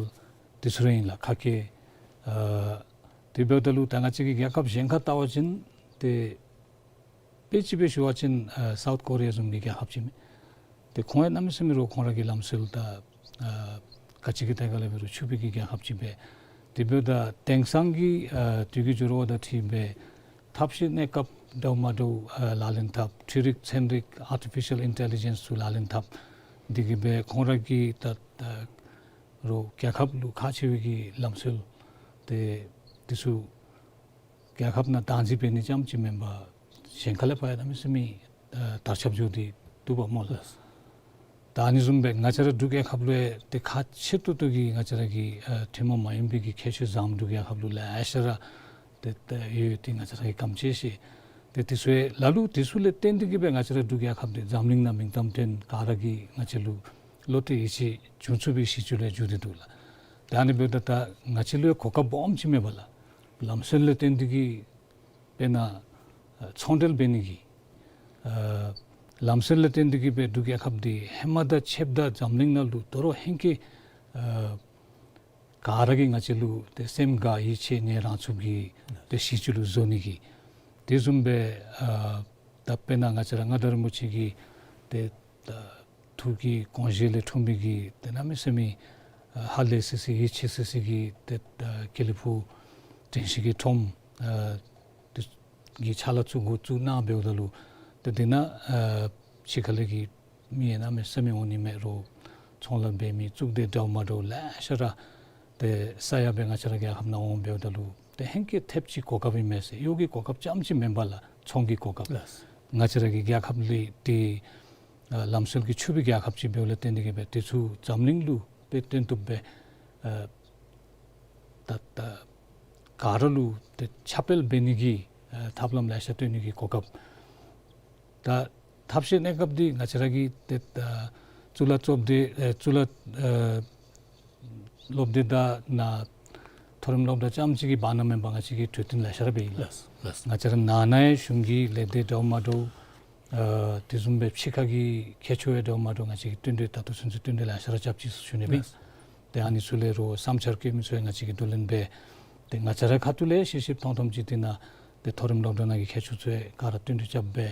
འདི་ཚུ་ར་ཨིན་ལགས། ཁ་སྐད་ཨ་དེ་འབདཝ་ད་ལུ་ད་ང་བཅས་ཀྱི་རྒྱལ་ཁབ་གཞན་ཁར་བལྟ་བ་ཅིན་ཏེ་དཔེ་ཅིག་སྦེ་ཞུ་བ་ཅིན་ཨ་སའུཐ་ཀོ་རི་ཡ་བཟུམ་གྱི་རྒྱལ་ཁབ་ཅིག་མས། ཏེ་ཁོང་ཡང་གནམ་མེད་ས་མེད་ར་ཁོང་ར་གི་ལམ་སྲོལ་དང་ཨ་ག་ཅི་གི་ཐད་ཁར་ལས་འབད་རུང་ཕྱུག་པའི་གི་རྒྱལ་ཁབ་ཅིག་མས། དེ་འབདཝ་ད་དེང་སང་གི་ཨ་དུས་ཀྱི་འགྱུར་བ་དང་འཁྲིལ་སྦེ་ཐབས་ཤེས་གནས་སྐབས་འདྲཝ་མ་འདྲཝ་ཨ་ལག་ལེན་འཐབ་འཕྲུལ་རིག་ཚན་རིག་ཨར་ཊི་ཕི་ཤལ་ཨིན་ཊེ་ལི་ཇེནསི་ཚུ་ལག་ལེན་འཐབ་འདི་གིས་སྦེ་ཁོང་ར་གི་ད་ད་རུང་རྒྱལ་ཁབ་ལུ་ཁག་ཆེ་བའི་གི་ལམ་སྲོལ་ཏེ་འདི་ཚུ་རྒྱལ་ཁབ་ནང་བདག་འཛིན་འབད་ནི་རྐྱངམ་ཅིག་མེན་པར་གཞན་ཁ་ལས་ཕར་ཡང་གནམ་མེད་ས་མེད་ཨ་དར་ཁྱབ་འགྱོ་སྟེ་འདུག་པ་སྨོ་ལགས། ད་ཨ་ནི་བཟུམ་སྦེ་ང་བཅས་ར་འབྲུག་རྒྱལ་ཁབ་ལུ་ཡང་ཏེ་ཁག་ཆེ་ཏོག་ཏོ་གི་ང་བཅས་ར་གི་ཨ་ཐུན་མོང་མ་ཡིན་པའི་གི་ཁྱད་ཆོས་འཛམ་འབྲུག་རྒྱལ་ཁབ་ལུ་ལེ་ཤ་ར་ཏེ་ཏེ་ཡོད། ཏེ་ང་བཅས་ར་གིས་ག་དེམ་ཅིག་ཤེས། ཏེ་དེ་ཚུ་ཡང་ལ་ལུ་དེ་ཚུ་ལས་བརྟེན་ཏེ་གིས་སྦེ་ང་བཅས་ར་འབྲུག་རྒྱལ་ཁབ་འདི་འཛམ་གླིང་ནང་མིང་གཏམ་ཐོན་ག་ར་གིས་ང་བཅས་ལུ་བློ་གཏད་ཡིད་ཆེས་བྱུང་ཚུགས་པའི་གཞི་བཅུད་ལུ་ཡང་འགྱུར་ཏེ་འདུག་ལགས། ད་ཨ་ནི་འབདཝ་ད་ད་ང་བཅས་ལུ་ཡང་གོ་སྐབས་སྦོམ་ཅིག་མས་པ་ལགས། ལམ་སྲོལ་ལས་བརྟེན་ཏེ་གིས་དཔེར་ན་ཨ་ཚོང་འབྲེལ་འབད་ནི་གི་ཨ་ལམ་སྲོལ་ལས་བརྟེན་ཏེ་གིས་སྦེ་འབྲུག་རྒྱལ་ཁབ་འདི་ཧེ་མ་དང་ཕྱདཔ་ད་འཛམ་གླིང་ནང་ལུ་དོ་རུང་ཧེང་སྐལ་ཨ་ག་ར་གིས་ང་བཅས་ལུ་ཏེ་སེམས་དགའ་ཡིད་ཆེས་ནི་རང་ཚུགས་ཀྱི་ཏེ་གཞི་བཅུད་ལུ་བཟོ་ནི་གི། དེ་བཟུམ་སྦེ་ཨ་ད་དཔེར་ན་ང་བཅས་ར་མངའ་བདག་རིན་པོ་ཆེ་གི་ཏེ་ད་ཐུགས་ཀྱི་དགོངས་བཞེད་ལས་འཁྲུངས་པའི་གི་ཏེ་གནམ་མེད་ས་མེད་ཨ་ཧ་ལས་སི་སི་ཡིད་ཆེས་སི་སི་གི་ཏེ་ད་དཀྱིལ་ལུས་ཕུག་དྲན་ཤེས་ཀྱི་ཁྲོམ་ཨ་དེ་གི་ཕྱག་ལཱ་ཚུ་འགོ་བཙུགས་གནང་འབདཝ་ད་ལུ་ཏེ་དེ་ནང་ཨ་ཕྱི་ཁ་ལས་ཀྱི་མི་ཡང་གནམ་མེད་ས་མེད་འོང་ནི་མས། རོགས་ཚོང་ལཱ་འབད་མི་གཙུག་སྡེ་འདྲཝ་མ་འདྲཝ་ལེ་ཤ་ར་ཏེ་ས་ཡ་སྦེ་ང་བཅས་ར་རྒྱལ་ཁབ་ནང་འོང་འབདཝ་ད་ལུ་ཏེ་ཧེང་སྐལ་ཐེབས་ཅིག་གོ་སྐབས་ཨིན་མས་ཟེར། གཡོག་གི་གོ་སྐབས་རྐྱངམ་ཅིག་མེན་པ་ལགས། ཚོང་གི་གོ་སྐབས། ལགས། ང་བཅས་ར་གི་རྒྱལ་ཁབ་ལས་ཏེ་ཨ་ལམ་སྲོལ་གྱི་ཕྱུག་པའི་རྒྱལ་ཁབ་ཅིག་འབདཝ་ལས་བརྟེན་ཏེ་གིས་སྦེ་དེ་ཚུ་འཛམ་གླིང་ལུ་ཏེ་སྟོན་བཏུབ་སྦེ་ཨ་ད་ད་ག་ར་ལུ་ཏེ་ཁྱབ་སྤེལ་འབད་ནི་གི་ཨ་ཐབས་ལམ་ལེ་ཤ་སྟོན་ནི་གི་གོ་སྐབས། ད་ཐབས་ཤེས་གནས་སྐབས་འདི་ང་བཅས་ར་གི་ཏེ་ད་གཙུག་ལག་བཅོ་ལྡན་ཨེ་གཙུག་ལག་ཨེ་སློབ་སྡེ་དང་ནཱ་ མཐོ་རིམ་སློབ་གྲྭ་རྐྱངམ་གཅིག་གི་བར་ན་མེན་པར་ང་བཅས་ཀྱིས་གྲོས་བསྟུན་ལེ་ཤ་ར་འབད་ཡི་ལགས། ལགས་ལགས། ང་བཅས་ར་ནང་ན་ཡང་གཞུང་གི་ལས་སྡེ་འདྲཝ་མ་འདྲཝ་ཨ་དེ་བཟུམ་སྦེ་ཕྱི་ཁ་གི་མཁས་མཆོག་ཡང་འདྲཝ་མ་འདྲཝ་ང་བཅས་ཀྱིས་བསྟུན་གྲོས་ད་ལྟོ་ཚུན་ཚོད་བསྟུན་གྲོས་ལེ་ཤ་ར་རྐྱབ་ཅི་ཟེར་ཞུ་ནི་སྦེ། ལགས། ཏེ་ཨ་ནི་ཚུ་ལས་རོགས་བསམ་འཆར་བཀོད་མི་ཚུ་ཡང་ང་བཅས་ཀྱིས་བསྡུ་ལེན་འབད། ཏེ་ང་བཅས་རའི་ཁ་ཐུག་ལས་ཤེས་ཤེསཔ་ཐོང་ཐོངམ་ཅིག་འདི་ནང་ཏེ་མཐོ་རིམ་སློབ་གྲྭ་ནང་གི་མཁས་མཆོག་ཚུ་ཡང་ག་ར་བསྟུན་གྲོས་རྐྱབ་སྦེ་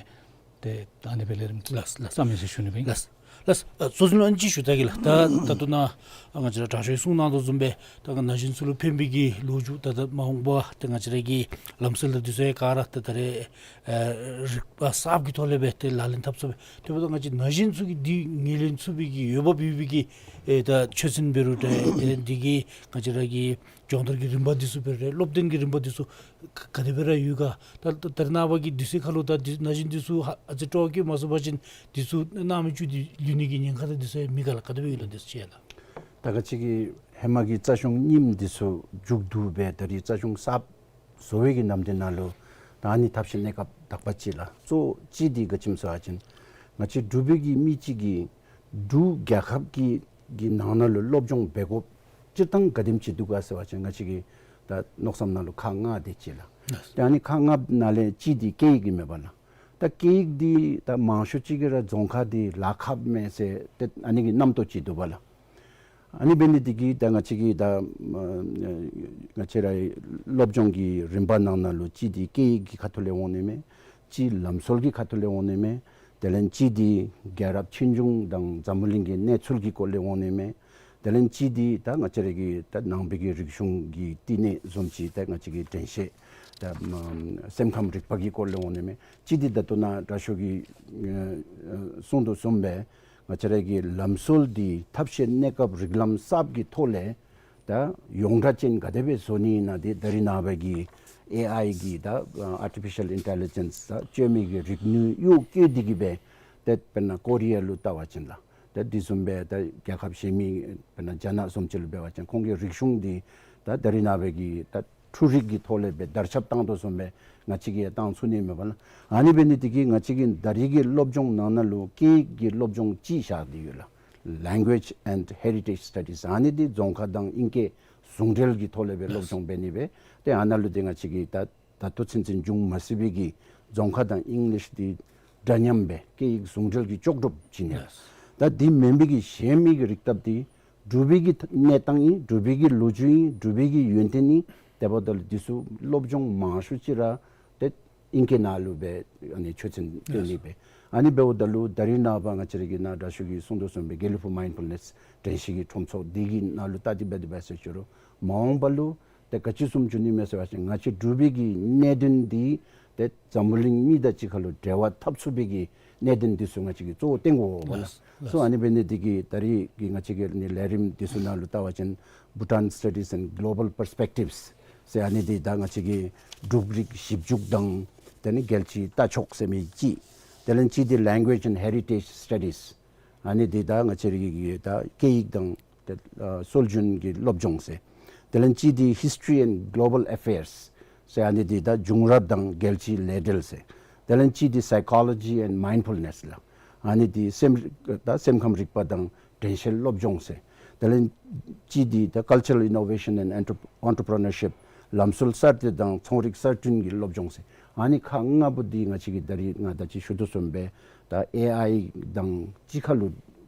ཏེ་ཨ་ནི་སྦེ་ལས་རིམ་ལགས་ལགས། བརྩམ་ཡི་ཟེར་ཞུ་ནི་སྦེ། ལགས་ལགས། ཨ་གཙོ་འཛིན་ལུ་ཨ་ནི་ཅིག་ཞུ་ད་གེ་ལགས། ད་ད་ལྟོ་ནཱ་ང་བཅས་ར་དྲག་ཤོས་གསུང་གནང་དོ་བཟུམ་སྦེ་ད་ན་གཞོན་ཚུ་ལུ་ཕན་པའི་གི་ལོ་རྒྱུས་ད་ད་མ་འོངས་པ་ཏེ་ང་བཅས་ར་གི་ལམ་སྲོལ་དང་འདི་ཚུ་ཡང་ག་ར་ད་ད་རེས་ཨ་རིག་པ་གསརཔ་གི་ཐོག་ལས་སྦེ་ཏེ་ལག་ལེན་འཐབ་ཚུགས་པས། དེ་འབདཝ་ད་ང་བཅས་ན་གཞོན་ཚུ་གིས་འདི་ངོས་ལེན་ཚུགས་པའི་གི་འོས་འབབ་ཡོད་པའི་གི་ཨེ་ད་ཆོས་ཚན་འབད་རུང་ཏེ་ཨེ་འདི་གི་ང་བཅས་ར་གི་སྦྱོང་བརྡར་གྱི་རིམ་པ་འདི་ཚུ་འབད་རུང་སློབ་སྟོན་གྱི་རིམ་པ་འདི་ཚུ་ག་ག་དེ་སྦེ་ར་ཡོད་ག། ད་ད་རེས་ནངས་པ་གི་དུས་ཚོད་ཁར་ལུ་ད་འདི་ན་གཞོན་འདི་ཚུ་ཧ་ཨ་ཙི་སྤྲོ་བ་བསྐྱེད་མ་ཚུགས་པ་ཅིན་འདི་ཚུ་གནམ་མེད་ས་མེད་ལུས་ནི་གི་ཉེན་ཁ་ད་འདི་ཚུ་ཡང་མེད་ག་ལགས། ག་དེ་སྦེ་ཡོད་ལགས་འདི་ཚུ་ཅིག་ལགས། ད་ག་ཅི་གི་ཧེ་མ་གི་རྩ་གཞུང་རྙིངམ་འདི་ཚུ་མཇུག་བསྡུ་སྦེ་ད་རིས་རྩ་གཞུང་གསརཔ་བཟོ་བའི་གི་ནམ་དུས་ནང་ལུ་ད་ཨ་ནི་ཐབས་ཤེས་གནས་སྐབས་དག་པ་ཅིག་ལགས། གཙོ་བོ་ཅིག་འདི་ག་ཅི་སྨོ་ཟེར་བ་ཅིན་ང་བཅས་འབྲུག་པའི་གི་མི་ཅིག་གིས་འབྲུག་རྒྱལ་ཁབ་ཀྱི་གི་ནང་ན་ལུ་སློབ་སྦྱོང་འབད་དགོཔ་སྤྱིར་བཏང་ག་དེམ་ཅིག་འདུག་ག་ཟེར་བ་ཅིན་ང་བཅས་ཀྱི་ད་མནོ་བསམ་ནང་ལུ་ཁག་ལྔ་དེ་ཅིག་ལགས། ལགས། ཏེ་ཨ་ནི་ཁག་ལྔ་ནང་ལས་ཅིག་འདི་སྐད་ཡིག་གི་མེན་པ་ལགས། ད་སྐད་ཡིག་འདི་ད་མང་ཤོས་ཅིག་གིས་ར་རྫོང་ཁ་འདི་ལཱ་ཁགཔ་མས་ཟེར་ཏེ་ཨ་ནི་གི་རྣམ་རྟོག་ཅིག་འདུག་པ་ལགས། ཨ་ནི་འབད་ནི་འདི་གིས་ད་ང་བཅས་ཀྱི་ད་ཨ་ང་བཅས་རའི་སློབ་སྦྱོང་གི་རིམ་པ་ནང་ན་ལུ་ཅིག་འདི་སྐད་ཡིག་གི་ཁ་ཐུག་ལས་འོང་ནི་མས། ཅིག་ལམ་སྲོལ་གྱི་ཁ་ཐུག་ལས་འོང་ནི་མས། དེ་ལས་ཅིག་འདི་རྒྱལ་རབས་ཆོས་འབྱུང་དང་འཛམ་བུ་གླིང་གི་གནས་ཚུལ་གྱི་སྐོར་ལས་འོང་ནི་མས། དེ་ལས་ཅིག་འདི་ད་ང་བཅས་ར་གི་ད་ནང་པའི་གི་རིག་གཞུང་གི་བསྟི་གནས་བཟུམ་ཅིག་ད་ང་བཅས་ཀྱི་དྲན་ཤེས་ད་སེམས་ཁམས་རིག་པ་གི་སྐོར་ལས་འོང་ནི་མས། ཅིག་འདི་ད་ལྟོ་ནཱ་དྲག་ཤོས་ཀྱིས་ཨ་གསུང་དོ་བཟུམ་སྦེ་ང་བཅས་ར་གི་ལམ་སྲོལ་འདི་ཐབས་ཤེས་གནས་སྐབས་རིགས་ལམ་གསརཔ་གི་ཐོག་ལས་ད་ཡོངས་གྲགས་ཅན་ག་དེ་སྦེ་བཟོ་ནི་ཨིན་ན་འདི་ད་རེས་ནངས་པ་གི་ཨེ་ཨའི་གི་ད་ཨ་ཊི་ཕི་ཤཱལ་ཨིན་ཊེ་ལི་ཇེནསི་ད་བཅོས་མའི་གི་རིག་ནུས་གཡོག་བཀོལ་ཏེ་གི་སྦེ་ཏེ་དཔེར་ན་ཀོ་རི་ཡ་ལུ་བལྟ་བ་ཅིན་ལགས། ད་འདི་བཟུམ་སྦེ་ད་རྒྱལ་ཁབ་གཞན་མི་དཔེར་ན་རྒྱ་ནག་བཟུམ་ཅིག་ལུ་འབད་བ་ཅིན་ཁོང་གི་རིག་གཞུང་འདི་ད་ད་རེས་ནངས་པ་གི་ད་འཕྲུལ་རིག་གི་ཐོག་ལས་སྦེ་དར་ཁྱབ་བཏང་དོ་བཟུམ་སྦེ་ང་བཅས་ཀྱིས་ཡང་བཏང་ཚུགས་ནི་མས་པ་ལགས། ཨ་ནི་འབད་ནི་འདི་གིས་ང་བཅས་ཀྱི་ད་རེས་ཀྱི་སློབ་སྦྱོང་ནང་ན་ལུ་སྐད་ཡིག་གི་སློབ་སྦྱོང་ཅིག་བཞག་སྟེ་ཡོད་ལགས། Language and Heritage Studies། ཨ་ནི་འདི་རྫོང་ཁ་དང་ཨིང་སྐད་ཟུང་འབྲེལ་གྱི་ཐོག་ལས་སྦེ་སློབ་སྦྱོང་འབད་ནི་སྦེ་ཏེ་ཨ་ནཱ་ལུ་འདི་ང་བཅས་ཀྱིས་ད་ད་ལྟོ་ཚུན་ཚོད་འབྱུང་མ་ཚུགས་པའི་གི་རྫོང་ཁ་དང་ཨིང་ལིཤ་འདི་འདྲ་མཉམ་སྦེ་སྐད་ཡིག་ཟུང་འབྲེལ་གྱི་ལྕོགས་གྲུབ་བྱིན་ནི་ལགས། ད་འདི་མེན་པའི་གི་གཞན་མི་གི་རིག་སྟབས་འདི་འབྲུག་པའི་གི་གནས་སྟངས་ཨིན། འབྲུག་པའི་གི་ལོ་རྒྱུས་ཨིན། འབྲུག་པའི་གི་ཡོན་ཏན་ཨིན། དེ་འབདཝ་ད་ལུ་འདི་ཚུ་སློབ་སྦྱོང་མང་ཤོས་ཅིག་ར་ཏེ་ཨིང་སྐད་ནང་ལུ་སྦེ་ཨ་ནི་ཆོས་ཚན་སྟོན་ནི་སྦེ། ཨ་ནི་འབདཝ་ད་ལུ་ད་རེས་ནངས་པ་ང་བཅས་ར་གི་ནཱ་དྲག་ཤོས་ཀྱིས་གསུང་དོ་བཟུམ་སྦེ་དགེ་ལེགས་ཕུག་མའིནཌ་ཕུལ་ནེསི་དྲན་ཤེས་ཀྱི་ཁྲོམ་ཚོགས་འདི་གི་ནང་ལུ་བལྟ་སྟེ་འབད་དེ་འབད་ཟེར་ཞུ་རུང་མ་འོངས་པ་ལུ་ཏེ་ག་ཅི་བཟུམ་འགྱོ་ནི་མས་ཟེར་བ་ཅིན་ང་བཅས་འབྲུག་པའི་གི་གནད་དོན་འདི་ཏེ་འཛམ་བུ་གླིང་མི་དང་གཅིག་ཁར་ལུ་འབྲེལ་བ་འཐབ་ཚུགས་པའི་གི་གནད་དོན་འདི་ཚུ་ང་བཅས་ཀྱིས་གཙོ་བོ་བཏོན་དགོ་པ་ལགས། ལགས། སོ་ཨ་ནི་འབད་ནི་འདི་གིས་ད་རེས་ཀྱི་ང་བཅས་ཀྱི་ནི་ལས་རིམ་འདི་ཚུ་ནང་ལུ་བལྟ་བ་ཅིན་Bhutan Studies and Global Perspectives ཟེར་ཨ་ནི་འདི་ད་ང་བཅས་ཀྱི་འབྲུག་རིག་ཞིབ་འཇུག་དང་དེ་ནི་རྒྱལ་སྤྱིའི་ལྟ་ཕྱོགས་ཟེར་མི་ཅིག། དེ་ལས་ཅིག་འདི་Language and Heritage Studies། ཨ་ནི་འདི་ད་ང་བཅས་ར་གི་ད་སྐད་ཡིག་དང་ཏེ་ཨ་སྲོལ་རྒྱུན་གྱི་སློབ་སྦྱོང་ཟེར། དེ་ལས་ཅིག་འདི་History and Global Affairs ཟེར། ཨ་ནི་འདི་ད་བྱུང་རབས་དང་རྒྱལ་སྤྱིའི་ལས་འབྲེལ་ཟེར། དེ་ལས་ཅིག་འདི་Psychology and Mindfulness ལགས། ཨ་ནི་འདི་སེམས་ད་སེམས་ཁམས་རིག་པ་དང་དྲན་ཤེས་སློབ་སྦྱོང་ཟེར། དེ་ལས་ཅིག་འདི་ད་Cultural Innovation and Entrep- Entrepreneurship ལམ་སྲོལ་གསར་གཏོད་དང་ཚོང་རིག་གསར་སྐྲུན་གྱི་སློབ་སྦྱོང་ཟེར། ཨ་ནི་ཁག་ལྔ་པོ་འདི་ང་བཅས་ཀྱིས་ད་རེས་ང་ད་ཅི་ཞུ་དོ་བཟུམ་སྦེ་ད་ཨེ་ཨའི་དང་གཅིག་ཁར་ལུ་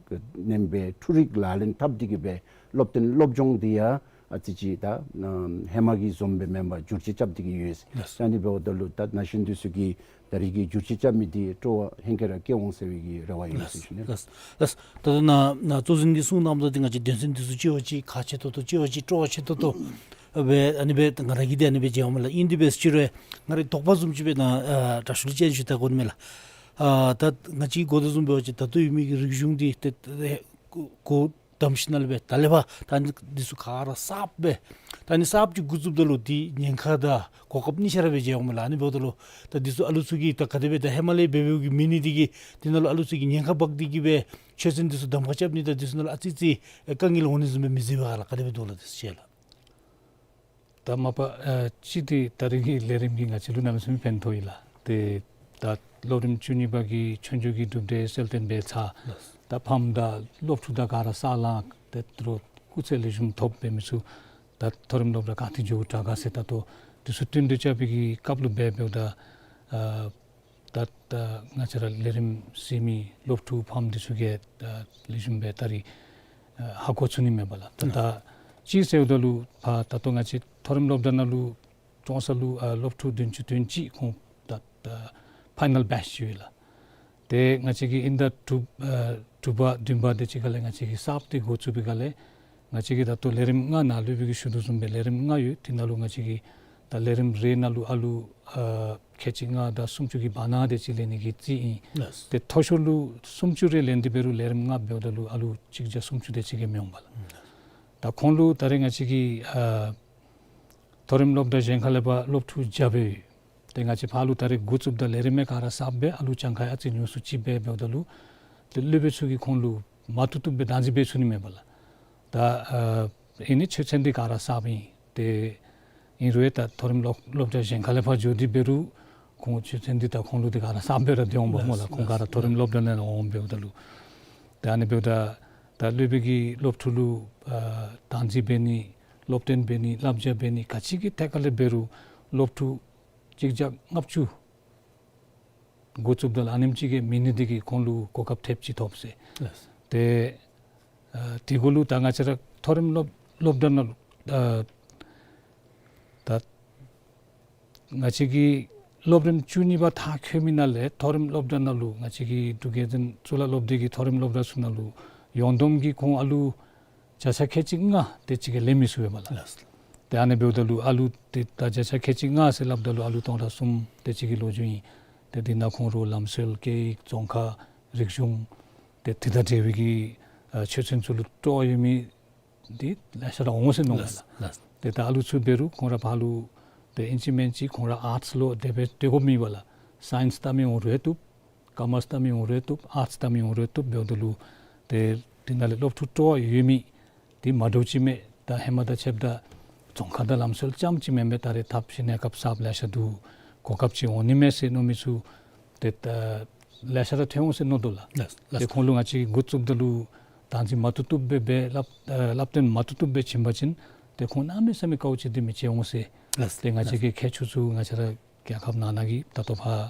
མནན་སྦེ་འཕྲུལ་རིག་ལག་ལེན་འཐབ་སྟེ་གི་སྦེ་སློབ་སྟོན་སློབ་སྦྱོང་འདི་ཡང་ཨ་ཙི་ཅིག་ད་ཨམ་ཧེ་མ་གི་བཟུམ་སྦེ་མེན་པར་བསྒྱུར་བཅོས་རྐྱབ་སྟེ་གི་ཡོད། ལགས། ཨ་ནི་འབདཝ་ད་ལུ་ད་ན་གཞོན་འདི་ཚུ་གིས་ད་རེས་ཀྱི་བསྒྱུར་བཅོས་རྐྱབ་མི་འདི་སྤྲོ་བ་ཧེང་སྐལ་ར་སྐྱེ་འོང་ཟེར་བའི་གི་རེ་བ་ཡོད་ཟེར་ཞུ་ནི། ལགས་ལགས། ད་ལྟོ་ནཱ་ནཱ་གཙོ་འཛིན་གྱིས་གསུང་གནངམ་ད་འདི་ང་བཅས་དོན་ཚན་འདི་ཚུ་ཅིག་བ་ཅིག་ཁག་ཆེ་ཏོག་ཏོ་ཅིག་བ་ཅིག་སྤྲོ་བ་ཆེ་ཏོག་ཏོ་སྦེ་ཨ་ནི་སྦེ་ང་ར་གིས་འདི་ཨ་ནི་སྦེ་མཇལཝ་མས་ལགས། ཨིན་དེ་སྦེ་ཟེར་ཅི་རུང་ང་རའི་དོགས་པ་བཟུམ་ཅིག་སྦེ་ནཱ་ཨ་དྲག་ཤོས་ལུ་དཔྱད་ཞུ་ད་དགོ་ནི་མས་ལགས། ཨ་ད་ང་བཅས་གོ་དོ་བཟུམ་འབད་བ་ཅིན་ད་ལྟོ་ཡོད་མི་གི་རིག་གཞུང་འདི་ཏེ་ཏེ་གོ་གོ་དམ་ཞིནམ་ལས་སྦེ་ད་ལས་ཕར་ད་ཨ་ནི་འདི་ཚུ་ག་ར་གསརཔ་སྦེ་ད་ཨ་ནི་གསརཔ་ཅིག་འགོ་བཙུགསཔ་ད་ལུ་འདི་ཉེན་ཁ་དང་གོ་སྐབས་གཉིས་ཆ་ར་སྦེ་མཇལཝ་མས་ལགས། ཨ་ནི་འབདཝ་ད་ལུ་ད་འདི་ཚུ་ཨ་ལུ་ཚུ་གིས་ད་ག་དེ་སྦེ་ད་ཧེ་མ་ལས་འབད་འབདཝ་གི་མེད་ནི་འདི་གིས་འདི་ནང་ལུ་ཨ་ལུ་ཚུ་གིས་ཉེན་ཁ་འབག་སྟེ་གི་སྦེ་ཆོས་ཚན་འདི་ཚུ་གདམ་ཁ་རྐྱབ་ནི་དང་འདི་ཚུ་ནང་ལུ་ཨ་ཙི་ཙི་ཨེ་དཀའ་ངལ་འོང་ནི་བཟུམ་སྦེ་མི་གཟིགས་པས་ག་ལགས། ག་དེ་སྦེ་འདུག་ལགས་འདི་ཚུ་ཅིག་ལགས། ད་མ་པ་ཨ་ཅིག་འདི་ད་རེས་ཀྱི་ལས་རིམ་གྱིས་ང་བཅས་ལུ་གནམ་མེད་ས་མེད་ཕན་ཐོགས་ཡི་ལགས། ཏེ་ད་སློབ་རིམ་བཅུ་གཉིས་པ་གི་ཆོས་རྒྱུགས་ཀྱི་གྲུབ་འབྲས་གསལ་སྟོན་འབད་ཚར། ལགས། ད་ཕམ་དང་སློབ་ཕྲུག་དང་ག་ར་ས་ལང་ཏེ་དོ་རུང་སྐུགས་ཚད་ལེགས་ཤོམ་ཐོབ་འབད་མི་ཚུ་ ད་མཐོ་རིམ་སློབ་གྲྭ་ག་ཏེ་འགྱོ་དྲག་ག་ཟེར་ད་ལྟོ་འདི་ཚུ་བསྟུན་གྲོས་རྐྱབ་པའི་གི་སྐབས་ལུ་འབད་འབདཝ་ད་ཨ་ད་ད་ང་བཅས་ར་ལས་རིམ་གཟིགས་མི་སློབ་ཕྲུག་ཕམ་འདི་ཚུ་གིས་ད་ལེགས་ཤོམ་སྦེ་ད་རིས་ཨ་ཧ་གོ་ཚུགས་ནི་མས་པ་ལགས། ད་ད་ཅི་ཟེརཝ་ད་ལུ་ཕར་ད་ལྟོ་ང་བཅས་མཐོ་རིམ་སློབ་གྲྭ་ནང་ལུ་ཀྲོང་གསར་ལུ་ཨ་སློབ་ཕྲུག་བདུན་ཅུ་དོན་གཅིག་ཁོང་ད་ད་ཕའི་ནལ་བེཆ་ཅིག་ཡོད་ལགས། ཏེ་ང་བཅས་ཀྱིས་དབྱིན་ཟླ་དྲུག་ཨ་དྲུག་པ་བདུན་པ་དེ་ཅིག་ཁ་ལས་ང་བཅས་ཀྱིས་གསརཔ་དེ་འགོ་བཙུགས་པའི་སྒང་ལས་ང་བཅས་ཀྱིས་ད་ལྟོ་ལས་རིམ་ལྔ་ནང་ལུ་སློབ་དཔོན་གྱིས་ཞུ་དོ་བཟུམ་སྦེ་ལས་རིམ་ལྔ་ཡོད། དེ་ནང་ལུ་ང་བཅས་ཀྱིས་ད་ལས་རིམ་རེ་ནང་ལུ་ཨ་ལུ་ཨ་ཁལ་གཅིག་ལྔ་དང་སུམ་ཅུ་གི་བར་ན་དེ་ཅིག་ལེན་ནི་གི་རྩིས་ཨིན། ལགས། ཏེ་མཐོ་ཤོས་ལུ་སུམ་ཅུ་རེ་ལེན་ཏེ་འབད་རུང་ལས་རིམ་ལྔ་འབདཝ་ད་ལུ་ཨ་ལུ་གཅིག་བརྒྱ་སུམ་ཅུ་དེ་ཅིག་གིས་མི་འོང་པ་ལགས། ད་ཁོང་ལུ་ད་རེས་ང་བཅས་ཀྱིས་ཨ་མཐོ་རིམ་སློབ་གྲྭ་གཞན་ཁ་ལས་ཕར་སློབ་ཕྲུག་བརྒྱ་སྦེ་ཡོད། ཏེ་ང་བཅས་ཕར་ལུ་ད་རེས་འགོ་བཙུགསཔ་ད་ལས་རིམ་ཡང་ག་ར་གསརཔ་སྦེ་ཨ་ལུ་གྱངས་ཁ་ཡང་ཨ་ཙི་ཉུང་སུ་ཅིག་སྦེ་འབདཝ་ད་ལུ་ཏེ་སློབ་དཔོན་ཚུ་གིས་ཁོང་ལུ་མ་བཏུབ་བཏུབ་སྦེ་བདག་འཛིན་འབད་ཚུགས་ནི་མས་པ་ལགས། ད་ཨ་ཨིན་ནི་ཆོས་ཚན་འདི་ག་ར་གསརཔ་ཨིན། ཏེ་ཨིན་རུང་ཡང་ད་མཐོ་རིམ་སློབ་སློབ་གྲྭ་གཞན་ཁ་ལས་ཕར་འགྱོ་སྟེ་འབད་རུང་ཁོང་ཆོས་ཚན་འདི་ད་ཁོང་ལུ་འདི་ག་ར་གསརཔ་སྦེ་ར་སྡོད་འོང་པ་སྨོ་ལགས། ལགས། ཁོང་ག་ར་ལགས། མཐོ་རིམ་སློབ་གྲྭ་ནང་ལས་འོང་འབདཝ་ད་ལུ། ཏེ་ཨ་ནི་འབདཝ་ད་ད་སློབ་དཔོན་གྱིས་སློབ་ཕྲུག་ལུ་ཨ་བདག་འཛིན་འབད་ནི་སློབ་སྟོན་འབད་ནི་བསླབ་བྱ་འབད་ནི་ག་ཅི་གི་ཐད་ཁ་ལས་འབད་རུང་སློབ་ཕྲུག་གཅིག་བརྒྱ་ལྔ་བཅུ་འགོ་བཙུགསཔ་ད་ལུ་ཨ་ནེམ་ཅིག་གིས་མེན་ནི་དེ་གིས་ཁོང་ལུ་གོ་སྐབས་ཐེབས་ཅིག་ཐོབ་ཟེར། ལགས། ཏེ་ཨ་དེ་གུ་ལུ་ད་ང་བཅས་ར་མཐོ་རིམ་སློབ་སློབ་གྲྭ་ནང་ཨ་ད་ང་བཅས་ཀྱིས་སློབ་རིམ་བཅུ་གཉིས་པ་མཐར་འཁྱོལ་མི་ནང་ལས་མཐོ་རིམ་སློབ་གྲྭ་ནང་ལུ་ང་བཅས་ཀྱི་འབྲུག་རྒྱལ་བཙུན་གཙུག་ལག་སློབ་སྡེ་གི་མཐོ་རིམ་སློབ་གྲྭ་ཚུ་ནང་ལུ་ཡོངས་བསྡོམས་ཀྱིས་ཁོང་ཨ་ལུ་བརྒྱ་ཆ་ཁལ་གཅིག་ལྔ་དེ་ཅིག་གིས་ལེན་མི་ཚུགས་པས་པ་ལགས། ལགས། ཏེ་ཨ་ནི་འབདཝ་ད་ལུ་ཨ་ལུ་ཏེ་ད་བརྒྱ་ཆ་ཁལ་གཅིག་ལྔ་ཟེར་སླབ་ད་ལུ་ཨ་ལུ་སྟོང་ཕྲག་གསུམ་དེ་ཅིག་གི་ལོ་རྒྱུས་ཨིན། ཏེ་དེ་ནང་ཁོང་ར་ལམ་སྲོལ་སྐད་ཡིག་རྫོང་ཁ་རིག་གཞུང་ཏེ་དེ་དང་འབྲེལ་བའི་གི་ཨ་ཆོས་ཚན་ཚུ་ལུ་སྤྲོ་བ་ཡོད་མི་འདི་ལེ་ཤ་ར་འོང་ཟེར་མནོཝ་མས་ལགས། ལགས། ལགས། ཏེ་ད་ཨ་ལུ་ཚུ་འབད་རུང་ཁོང་ར་ཕར་ལུ་ཏེ་ཨིན་ཅི་མིན་ཅི་ཁོང་ར་ཨརཊསི་ལུ་དེ་སྦེ་སྡོད་དགོཔ་མེད་པ་ལགས། སའིནསི་ལྟ་མི་འོང་རུང་བཏུབ། ཀོ་མརསི་ལྟ་མི་འོང་རུང་བཏུབ། ཨརཊསི་ལྟ་མི་འོང་རུང་བཏུབ། འབདཝ་ད་ལུ་ཏེ་དེ་ནང་ལས་སློབ་ཕྲུག་སྤྲོ་བ་ཡོད་མི་འདི་མ་འདྲཝ་ཅིག་མས། ད་ཧེ་མ་དང་ཕྱདཔ་ད་རྫོང་ཁ་དང་ལམ་སྲོལ་རྐྱངམ་ཅིག་མེན་པར་ད་རེས་ཐབས་ཤེས་གནས་སྐབས་གསརཔ་ལེ་ཤ་འདུག། གོ་སྐབས་ཅིག་འོང་ནི་མས་ཟེར་མནོ་མི་ཚུ་ཏེ་ད་ལེ་ཤ་ར་ཐོན་འོང་ཟེར་མནོ་དོ་ལགས། ལགས། ལགས། ཏེ་ཁོང་ལུ་ང་བཅས་འགོ་བཙུགསཔ་ད་ལུ་བདག་འཛིན་མ་བཏུབ་བཏུབ་སྦེ་སྦེ་བསླབ་ཨ་བསླབ་སྟོན་མ་བཏུབ་བཏུབ་སྦེ་བྱིན་པ་ཅིན་ཏེ་ཁོང་གནམ་མེད་ས་མེད་དཀའཝ་སྤྱད་དེ་མི་འགྱོ་འོང་ཟེར། ལགས། ཏེ་ང་བཅས་ཀྱི་ཁྱད་ཆོས་ཚུ་ང་བཅས་ར་རྒྱལ་ཁབ་ནང་ན་གི་ད་ལྟོ་ཕར་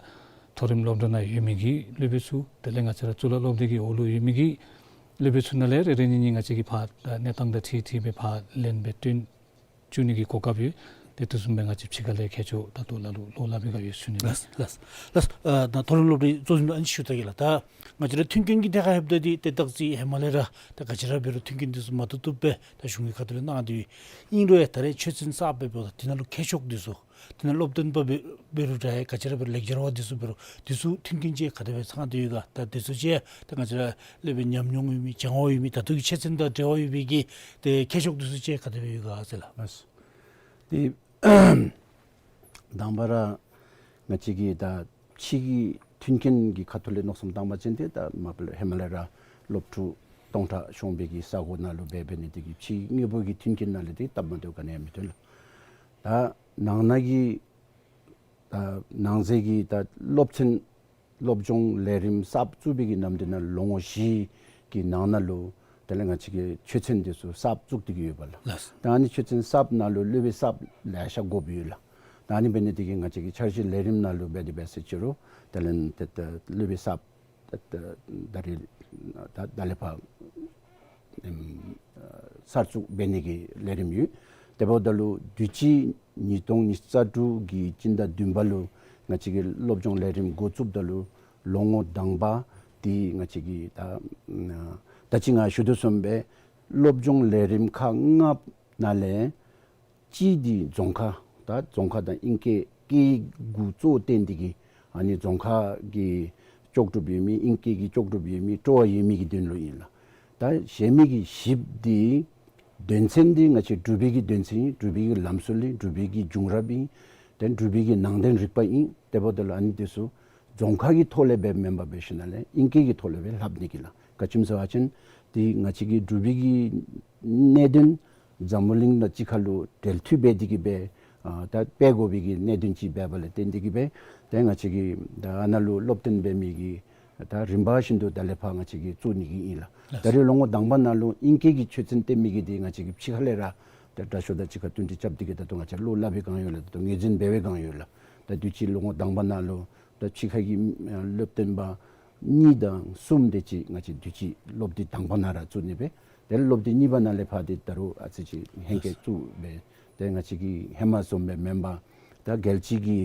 མཐོ་རིམ་སློབ་གྲྭ་ནང་ཡོད་མི་གི་སློབ་དཔོན་ཚུ་དེ་ལས་ང་བཅས་ར་གཙུག་ལག་སློབ་སྡེ་གི་འོག་ལུ་ཡོད་མི་གི་སློབ་དཔོན་ཚུ་ནང་ལས་རེ་རེ་གཉིས་གཉིས་ང་བཅས་ཀྱིས་ཕར་ཨ་གནས་སྟངས་དང་འཁྲིལ་འཁྲིལ་སྦེ་ཕར་ལེན་སྦེ་བཏོན་བཅུག་ནི་གི་གོ་སྐབས་ཡོད། ཏེ་དེ་བཟུམ་སྦེ་ང་བཅས་ཕྱི་ཁ་ལས་མཁས་མཆོག་ད་ལྟོ་ལ་ལུ་བློ་སླབ་པའི་སྒང་ཡོད་ཞུ་ནི་ལགས། ལགས། ལགས། ལགས། ཨ་ད་མཐོ་རིམ་སློབ་གྲྭའི་གཙོ་འཛིན་ལུ་ཨ་ནི་ཞུ་ད་གེ་ལགས། ད་ང་བཅས་ར་མཐུན་རྐྱེན་གྱི་ཐད་ཁར་ལྷོདཔ་ད་འདི་ཏེ་ད་ཅི་ཧེ་མ་ལས་ར་ད་ག་ཅི་ར་འབད་རུང་མཐུན་རྐྱེན་འདི་ཚུ་མ་བཏུབ་བཏུབ་སྦེ་ད་གཞུང་གི་ཁ་ཐུག་ལས་གནང་སྟེ་ཨིན་རུང་ཡང་ད་རེས་ཆོས་ཚན་གསརཔ་སྦེ་འབདཝ་ད་དེ་ནང་ལུ་མཁས་མཆོག་འདི་ཚུ་དེ་ནང་སློབ་སྟོན་པ་འབད་འབད་རུང་འདྲ་ཡང་ག་ཅི་ར་འབད་རུང་ལེགས་སྦྱར་བ་འདི་ཚུ་འབད་རུང་འདི་ཚུ་མཐུན་རྐྱེན་ཅིག་ག་དེ་སྦེ་ཚང་སྟེ་ཡོད་ག། ད་འདི་ཚུ་ཅིག་ད་ང་བཅས་ར་སློབ་དཔོན་ཉམས་མྱོང་ཡོད་མི་སྦྱང་བ་ཡོད་མི་ད་ལྟོ་གི་ཆོས་ཚན་དང་འབྲེལ་བ་ཡོད་པའི་གི་ཏེ་མཁས་མཆོག་འདི་ཚུ་ཅིག་ག་དེ་སྦེ་ཡོད་ག་ཟེར་ལགས། ལགས། ཏེ་དང་པ་ར་ང་བཅས་ཀྱི་ད་ཕྱི་གི་མཐུན་རྐྱེན་གྱི་ཁ་ཐུག་ལས་མནོ་བསམ་བཏང་བ་ཅིན་ཏེ་ད་མ་པ་ལས་ཧེ་མ་ལས་ར་སློབ་ཕྲུག་སྟོང་ཕྲག་ཤོང་པའི་གི་ས་གོ་ནང་ལུ་འབད་འབད་ནི་དེ་གིས་ཕྱི་དངོས་པོ་གི་མཐུན་རྐྱེན་ནང་ལས་ཏེ་སྟབས་མ་བདེཝ་ག་ནི་ཡང་མིན་འདུག་ལགས། ད་ནང་ན་གི་ད་ནང་གསེས་ཀྱི་ད་སློབ་ཚན་སློབ་སྦྱོང་ལས་རིམ་གསརཔ་བཙུགས་པའི་གི་ནམ་དུས་ནང་ལོ་ངོ་བཞི་གི་ནང་ན་ལུ་དེ་ལས་ང་བཅས་ཀྱི་ཆོས་ཚན་འདི་ཚུ་གསརཔ་བཙུགས་ཏེ་གི་ཡོད་པ་ལགས། ལགས། ད་ཨ་ནི་ཆོས་ཚན་གསརཔ་ནང་ལུ་སློབ་དཔོན་གསརཔ་ལེ་ཤ་དགོཔ་ཡོད་ལགས། ད་ཨ་ནི་འབད་ནི་དེ་གིས་ང་བཅས་ཀྱི་འཆར་གཞི་ལས་རིམ་ནང་ལུ་འབད་དེ་འབད་ཟེར་ཅི་རུང་དེ་ལས་ཏེ་ཏེ་སློབ་དཔོན་གསརཔ་ད་ད་རེས་ད་ད་ལས་ཕར་ཨེམ་གསར་བཙུགས་འབད་ནི་གི་ལས་རིམ་ཡོད། དེ་འབདཝ་ད་ལུ་དུས་ཅི་ཉིས་སྟོང་ཉི་ཤུ་རྩ་དྲུག་གི་སྤྱི་ཟླ་བདུན་པ་ལུ་ང་བཅས་ཀྱི་སློབ་སྦྱོང་ལས་རིམ་འགོ་བཙུགསཔ་ད་ལུ་ལོ་ངོ་དང་པ་འདི་ང་བཅས་ཀྱི་ད་ད་ཅི་ང་ཞུ་དོ་བཟུམ་སྦེ་སློབ་སྦྱོང་ལས་རིམ་ཁག་ལྔ་ནང་ལས་གཅིག་འདི་རྫོང་ཁ། ད་རྫོང་ཁ་དང་ཨིང་སྐད་སྐད་ཡིག་གུ་གཙོ་བོ་བཏོན་ཏེ་གི་ཨ་ནི་རྫོང་ཁ་གི་ལྕོགས་གྲུབ་ཡོད་མི་ཨིང་སྐད་ཀྱི་ལྕོགས་གྲུབ་ཡོད་མི་སྤྲོ་བ་ཡོད་མི་གི་དོན་ལུ་ཨིན་ལགས། ད་གཞན་མི་གི་བཞི་པ་འདི་དོན་ཚན་འདི་ང་བཅས་འབྲུག་པའི་གི་དོན་ཚན་ཨིན། འབྲུག་པའི་གི་ལམ་སྲོལ་ཨིན། འབྲུག་པའི་གི་བྱུང་རབས་ཨིན། ཏེ་འབྲུག་པའི་གི་ནང་བསྟན་རིག་པ་ཨིན། དེ་འབདཝ་ད་ལུ་ཨ་ནི་འདི་ཚུ་རྫོང་ཁ་གི་ཐོག་ལས་སྦེ་མེན་པར་འབད་ཞིནམ་ལས་ཨིང་སྐད་ཀྱི་ཐོག་ལས་སྦེ་ལྷབ་ནི་གི་ལགས། ག་ཅི་སྨོ་ཟེར་བ་ཅིན་འདི་ང་བཅས་ཀྱི་འབྲུག་པའི་གི་གནད་དོན་འཛམ་བུ་གླིང་ནང་གཅིག་ཁར་ལུ་འབྲེལ་མཐུད་འབད་དེ་གི་སྦེ་ཨ་ད་འབད་དགོ་པའི་གི་གནད་དོན་ཅིག་འབདཝ་ལས་བརྟེན་ཏེ་གི་སྦེ་ཏེ་ང་བཅས་ཀྱིས་ད་ཨ་ནཱ་ལུ་སློབ་སྟོན་འབད་མི་གི་ད་རིམ་པ་བཞིན་དུ་ད་ལས་ཕར་ང་བཅས་ཀྱིས་བཙུགས་ནི་གི་ཨིན་ལགས། ལགས། ད་རེས་ལོ་ངོ་དང་པ་ནང་ལུ་ཨིང་སྐད་ཀྱི་ཆོས་ཚན་སྟོན་མི་གི་འདི་ང་བཅས་ཀྱིས་ཕྱི་ཁ་ལས་ར་ད་ ད་དྲག་ཤོས་དང་གཅིག་ཁར་བསྟུན་ཏེ་རྐྱབ་སྟེ་གི་ད་ལྟོ་ང་བཅས་བློ་སླབ་པའི་བསྒང་ཡོད་ལགས། ད་ལྟོ་ངོས་འཛིན་འབད་བའི་བསྒང་ཡོད་ལགས། ད་དུས་ཅི་ལོ་ངོ་དང་པ་ནང་ལུ་ད་ཕྱི་ཁ་གི་ཨ་སློབ་སྟོན་པ་གཉིས་དང་གསུམ་དེ་ཅིག་ང་བཅས་དུས་ཅི་སློབ་དུས་དང་པ་ནང་ར་བཙུགས་ནི་སྦེ། དེ་ལས་སློབ་དུས་གཉིས་པ་ནང་ལས་ཕར་ཏེ་ད་རུང་ཨ་ཙི་ཅིག་ཧེང་སྐལ་བཙུགས་སྦེ། ཏེ་ང་བཅས་ཀྱི་ཧེ་མ་བཟུམ་སྦེ་མེན་པར་ད་རྒྱལ་སྤྱི་གི་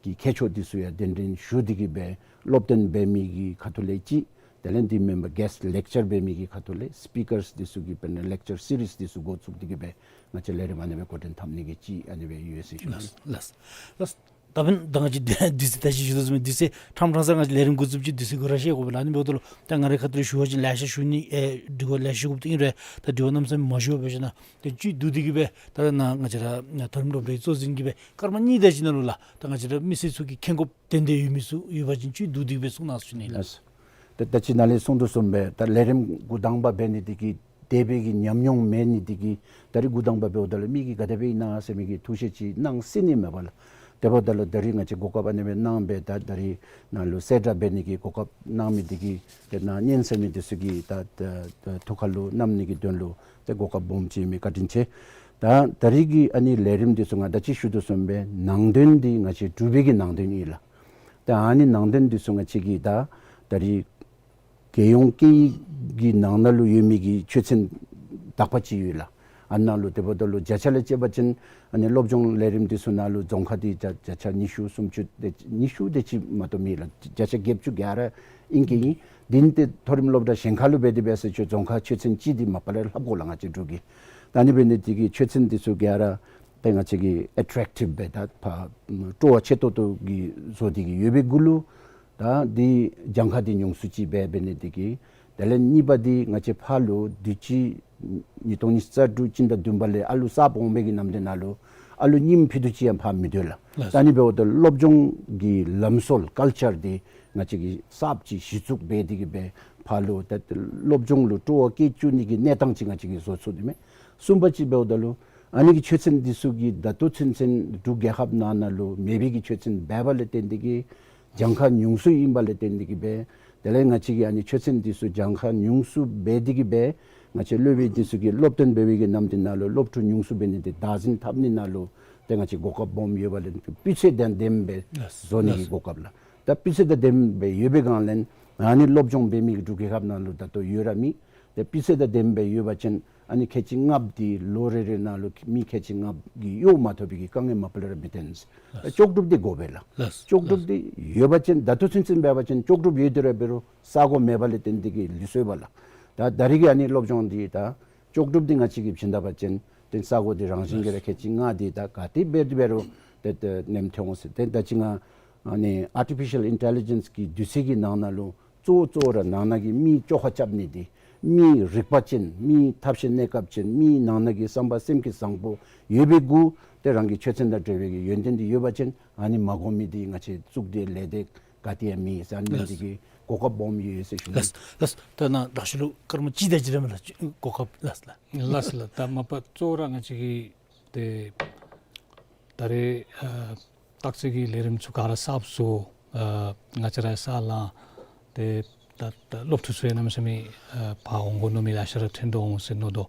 གི་མཁས་མཆོག་འདི་ཚུ་ཡང་གདན་འདྲེན་ཞུ་སྟེ་གི་སྦེ་སློབ་སྟོན་འབད་མི་གི་ཁ་ཐུག་ལས་ཅིག། དེ་ལས་འདི་མེན་པར་གེསཊ་ལེཀ་ཅར་འབད་མི་གི་ཁ་ཐུག་ལས་སི་པི་ཀརསི་འདི་ཚུ་གི་དཔེར་ན་ལེཀ་ཅར་སི་རིསི་འདི་ཚུ་འགོ་བཙུགས་ཏེ་གི་སྦེ་ང་བཅས་ལས་རིམ་ཨ་ནི་སྦེ་འགོ་འདྲེན་འཐབ་ནི་གི་ཅིག་ཨ་ནི་སྦེ་ཡོད་ཟེར་ཞུ་ནི། ལགས་ལགས་ལགས། ད་འབདན་ད་ང་བཅས་དུས་ཚོད་ད་ཅི་ཞུ་དོ་བཟུམ་སྦེ་དུས་ཚོད་ཕྲང་ཕྲང་ས་ང་བཅས་ལས་རིམ་འགོ་བཙུགསཔ་ཅིག་དུས་ཚོད་འགོར་ར་ཤེས་དགོ་པས་ལགས། ཨ་ནི་འབདཝ་ད་ལུ་ད་ང་རའི་ཁ་ཐུག་ལས་ཞུ་བ་ཅིན་ལེ་ཤ་ཞུ་ནི་ཨེ་དྲི་བ་ལེ་ཤ་ཞུ་དགོཔ་ད་ཨིན་རུང་ད་དྲི་བ་གནམ་མེད་ས་མེད་མ་ཞུ་བར་སྦེ་ཞིནམ་ལས་ཏེ་བཅུད་བསྡུ་སྟེ་གི་སྦེ་ད་ནཱ་ང་བཅས་ར་ནཱ་མཐོ་རིམ་སློབ་གྲྭའི་གཙོ་འཛིན་གྱིས་སྦེ་སྐར་མ་གཉིས་དེ་ཅིག་ནང་ལུ་ལགས་ད་ང་བཅས་ར་མི་སེར་ཚུ་གིས་མཁྱེན་དགོཔ་ཏན་ཏན་ཡོད་མི་ཚུ་ཡོད་པ་ཅིན་བཅུད་བསྡུ་སྟེ་གི་སྦེ་གསུང་གནང་ཟེར་ཞུ་ནི་ལགས། ལགས། ད་ད་ཅི་ནཱ་ལས་གསུངས་དོ་བཟུམ་སྦེ་ད་ལས་རིམ་འགོ་དང་པ་འབད་ནི་འདི་གིས་དེ་སྦེ་གི་ཉམས་མྱོང་མེད་ནི་འདི་གིས་ད་རིས་འགོ་དང་པ་འབདཝ་ད་ལུ་མི་གིས་ག་དེ་སྦེ་ཨིན་ན་ཟེར་མི་གི་ཐུགས་བཞེད་ཅིག་གནང་སྲིད་ནི་མས་པ་ལགས། དེ་འབདཝ་ད་ལུ་ད་རིས་ང་བཅས་གོ་སྐབས་ཨ་ནི་སྦེ་གནང་སྦེ་ད་ད་རིས་ནཱ་ལུ་གསལ་བསྒྲགས་འབད་ནི་གི་གོ་སྐབས་གནང་མི་འདི་གིས་ཏེ་ནཱ་ཉན་གསན་མི་འདི་ཚུ་གི་ད་ད་ད་ཐུགས་ཁར་ལུ་བསྣམ་ནི་གི་དོན་ལུ་ཏེ་གོ་སྐབས་སྦོམ་ཅིག་ཨིན་མས། བཀའ་དྲིན་ཆེ། ད་ད་རིས་ཀྱི་ཨ་ནི་ལས་རིམ་འདི་ཚུ་ང་ད་ཅི་ཞུ་དོ་བཟུམ་སྦེ་ནང་དོན་འདི་ང་བཅས་འབྲུག་པའི་གི་ནང་དོན་ཨིན་ལགས། ད་ཨ་ནི་ནང་དོན་འདི་ཚུ་ང་བཅས་ཀྱི་ད་ད་རིས་རྒྱལ་ཡོངས་སྐད་ཡིག་གི་ནང་ན་ལུ་ཡོད་མི་གི་ཆོས་ཚན་དག་པ་ཅིག་ཡོད་ལགས། ཨ་ནཱ་ལུ་དེ་འབདཝ་ད་ལུ་བརྒྱ་ཆ་ལས་བཅད་པ་ཅིན་ཨ་ནི་སློབ་སྦྱོང་ལས་རིམ་འདི་ཚུ་ནང་ལུ་རྫོང་ཁ་འདི་བརྒྱ་བརྒྱ་ཆ་ཉི་ཤུ་སུམ་ཅུ་དེ་ཉི་ཤུ་དེ་ཅིག་མ་གཏོགས་མེད་ལགས། བརྒྱ་ཆ་བརྒྱད་ཅུ་གྱ་ར་ཨིན་གྱི་ཨིན། འདི་ཏེ་མཐོ་རིམ་སློབ་གྲྭ་གཞན་ཁ་ལུ་འབད་དེ་འབད་ཟེར་ཆོས་རྫོང་ཁ་ཆོས་ཚན་ཅིག་འདི་མ་པ་ལས་ལྷབ་དགོ་ལགས་ང་བཅས་འབྲུག་གི། ད་ཨ་ནི་འབད་ནི་འདི་གིས་ཆོས་ཚན་འདི་ཚུ་གྱ་ར་ཏེ་ང་བཅས་ཀྱིས་ཨེ་ཊེཀ་ཊིབ་སྦེ་ད་ཕར་སྤྲོ་བ་ཆེ་ཏོག་ཏོ་གི་བཟོ་སྟེ་གི་ཡོད་པའི་གུ་ལུ་ད་འདི་གྱངས་ཁ་འདི་ཉུང་སུ་ཅིག་སྦེ་འབད་ནི་འདི་གིས། དེ་ལས་གཉིས་པ་འདི་ང་བཅས་ཕར་ལུ་དུས་ཅི་ཉིས་སྟོང་ཉི་ཤུ་རྩ་དྲུག་སྤྱི་ཟླ་བདུན་པ་ལས་ཨ་ལུ་གསརཔ་འོང་བའི་གི་ནམ་དུས་ནང་ལུ་ཨ་ལུ་རྙིངམ་ཕུད་རྡོག་ཅིག་ཡང་ཕར་མི་སྡོད་ལགས། ལགས། ད་ཨ་ནི་འབདཝ་ད་སློབ་སྦྱོང་གི་ལམ་སྲོལ་ཀལ་ཅར་འདི་ང་བཅས་ཀྱིས་གསརཔ་ཅིག་གཞི་བཙུགས་འབད་དེ་གི་སྦེ་ཕར་ལུ་ད་སློབ་སྦྱོང་ལུ་སྤྲོ་བ་བསྐྱེད་བཅུག་ནི་གི་གནས་སྟངས་ཅིག་ང་བཅས་ཀྱིས་བཟོ་ཚུགས་ནི་མས། གསུམ་པ་ཅིག་འབདཝ་ད་ལུ་ཨ་ནི་གི་ཆོས་ཚན་འདི་ཚུ་གིས་ད་ལྟོ་ཚུན་ཚོད་འབྲུག་རྒྱལ་ཁབ་ནང་ན་ལུ་མེད་པའི་གི་ཆོས་ཚན་འབད་བ་ལས་བརྟེན་ཏེ་གི་གྱངས་ཁ་ཉུང་སུ་ཨིན་པ་ལས་བརྟེན་ཏེ་གི་སྦེ། དེ་ལས་ང་བཅས་ཀྱིས་ཨ་ནི་ཆོས་ཚན་འདི་ཚུ་གྱངས་ཁ་ཉུང་སུ་འབད་དེ་གི་སྦེ་ང་བཅས་སློབ་དཔོན་འདི་ཚུ་གིས་སློབ་སྟོན་འབད་བའི་གི་ནམ་དུས་ནང་ལུ་སློབ་ཕྲུག་ཉུང་སུ་འབད་ནི་འདི་བདག་འཛིན་འཐབ་ནི་ནང་ལུ་ཏེ་ང་བཅས་གོ་སྐབས་སྦོམ་ཡོད་པ་ལས་སྤུས་ཚད་དང་ལྡནམ་སྦེ་ལགས། བཟོ་ནི་གི་ལགས། གོ་སྐབས་ལགས། ད་སྤུས་ཚད་དང་ལྡནམ་སྦེ་ཡོད་པའི་སྒང་ལས་ཨ་ནི་སློབ་སྦྱོང་འབད་མི་གི་འབྲུག་རྒྱལ་ཁབ་ནང་ལུ་ད་ལྟོ་ཡོད་ར་མེད། ཏེ་སྤུས་ཚད་དང་ལྡནམ་སྦེ་ཡོད་པ་ཅིན་ཨ་ནི་ཁལ་གཅིག་ལྔ་པོ་འདི་ལོ་རེ་རེ་ནང་ལུ་མི་ཁལ་གཅིག་ལྔ་པོ་གིས་གཡོག་མ་ཐོབ་པའི་གི་དཀའ་ངལ་མ་པ་ལས་ར་མི་འཐོན། ལགས། ལྕོགས་གྲུབ་འདི་དགོ་པས་ལགས། ལགས། ལྕོགས་གྲུབ་འདི་ཡོད་པ་ཅིན་ད་ལྟོ་ཚུན་ཚོད་འབད་བ་ཅིན་ལྕོགས་གྲུབ་ཡོད་དེ་ར་འབད་རུང་ས་གོ་མེད་པ་ལས་བརྟེན་ཏེ་གི་ལུས་སོང་པས་ལགས། ད་ད་རིས་ཀྱི་ཨ་ནི་སློབ་སྦྱོང་འདི་ད་ལྕོགས་གྲུབ་འདི་ང་བཅས་ཀྱིས་བྱིན་ད་པ་ཅིན་ཏེ་ས་གོ་འདི་རང་བཞིན་གྱིས་ར་ཁལ་གཅིག་ལྔ་འདི་ད་ག་ཏེ་འབད་དེ་འབད་རུང་ཏེ་ཏེ་ནེམ་ཐོན་འོང་ཟེར། ཏེ་ད་ཅི་ང་ཨ་ནི་ཨར་ཊི་ཕི་ཤལ་ཨིན་ཊེ་ལི་ཇེནསི་གི་དུས་ཚོད་ཀྱི་ནང་ན་ལུ་གཙོ་བོ་གཙོ་བོ་ར་ནང་ན་གི་མི་བཅོ་ཁ་རྐྱབ་ནི་འདི་མི་རིག་པ་ཅན་མི་ཐབས་ཤེས་གནས་སྐབས་ཅན་མི་ནང་ན་གི་བསམ་པ་སེམས་ཀྱི་བཟང་པོ་ཡོད་པའི་གུ་ཏེ་རང་གི་ཆོས་ཚན་དང་འབྲེལ་བའི་གི་ཡོན་ཏན་འདི་ཡོད་པ་ཅིན་ཨ་ནི་མ་དགོ་མི་འདི་ང་བཅས་བཙུགས་ཏེ་ལས་སྡེ་ག་ཏེ་ཡང་མེད་ཟེར་ཨ་ནི་འདི་གི་གོ་སྐབས་སྦོམ་ཡོད་ཟེར་ཞུ་ནི། ལགས་ལགས། ད་ནཱ་དྲག་ཤོས་ལུ་སྐར་མ་གཅིག་དེ་ཅིག་ར་མས་ལགས། གོ་སྐབས་ལགས་ལགས། ལགས་ལགས། ད་མ་པ་གཙོ་བོ་ར་ང་བཅས་ཀྱི་ཏེ་ད་རེས་ཨ་སྟག་རྩེ་གི་ལས་རིམ་ཚུ་ག་ར་གསརཔ་བཟོ་ཨ་ང་བཅས་ར་ས་ལང་ཏེ་ད་ད་སློབ་ཕྲུག་ཚུ་ཡང་གནམ་མེད་ས་མེད་ཨ་ཕར་འོང་དགོ་མནོ་མི་ལེ་ཤ་ར་ཐོན་དོ་འོང་ཟེར་མནོ་དོ།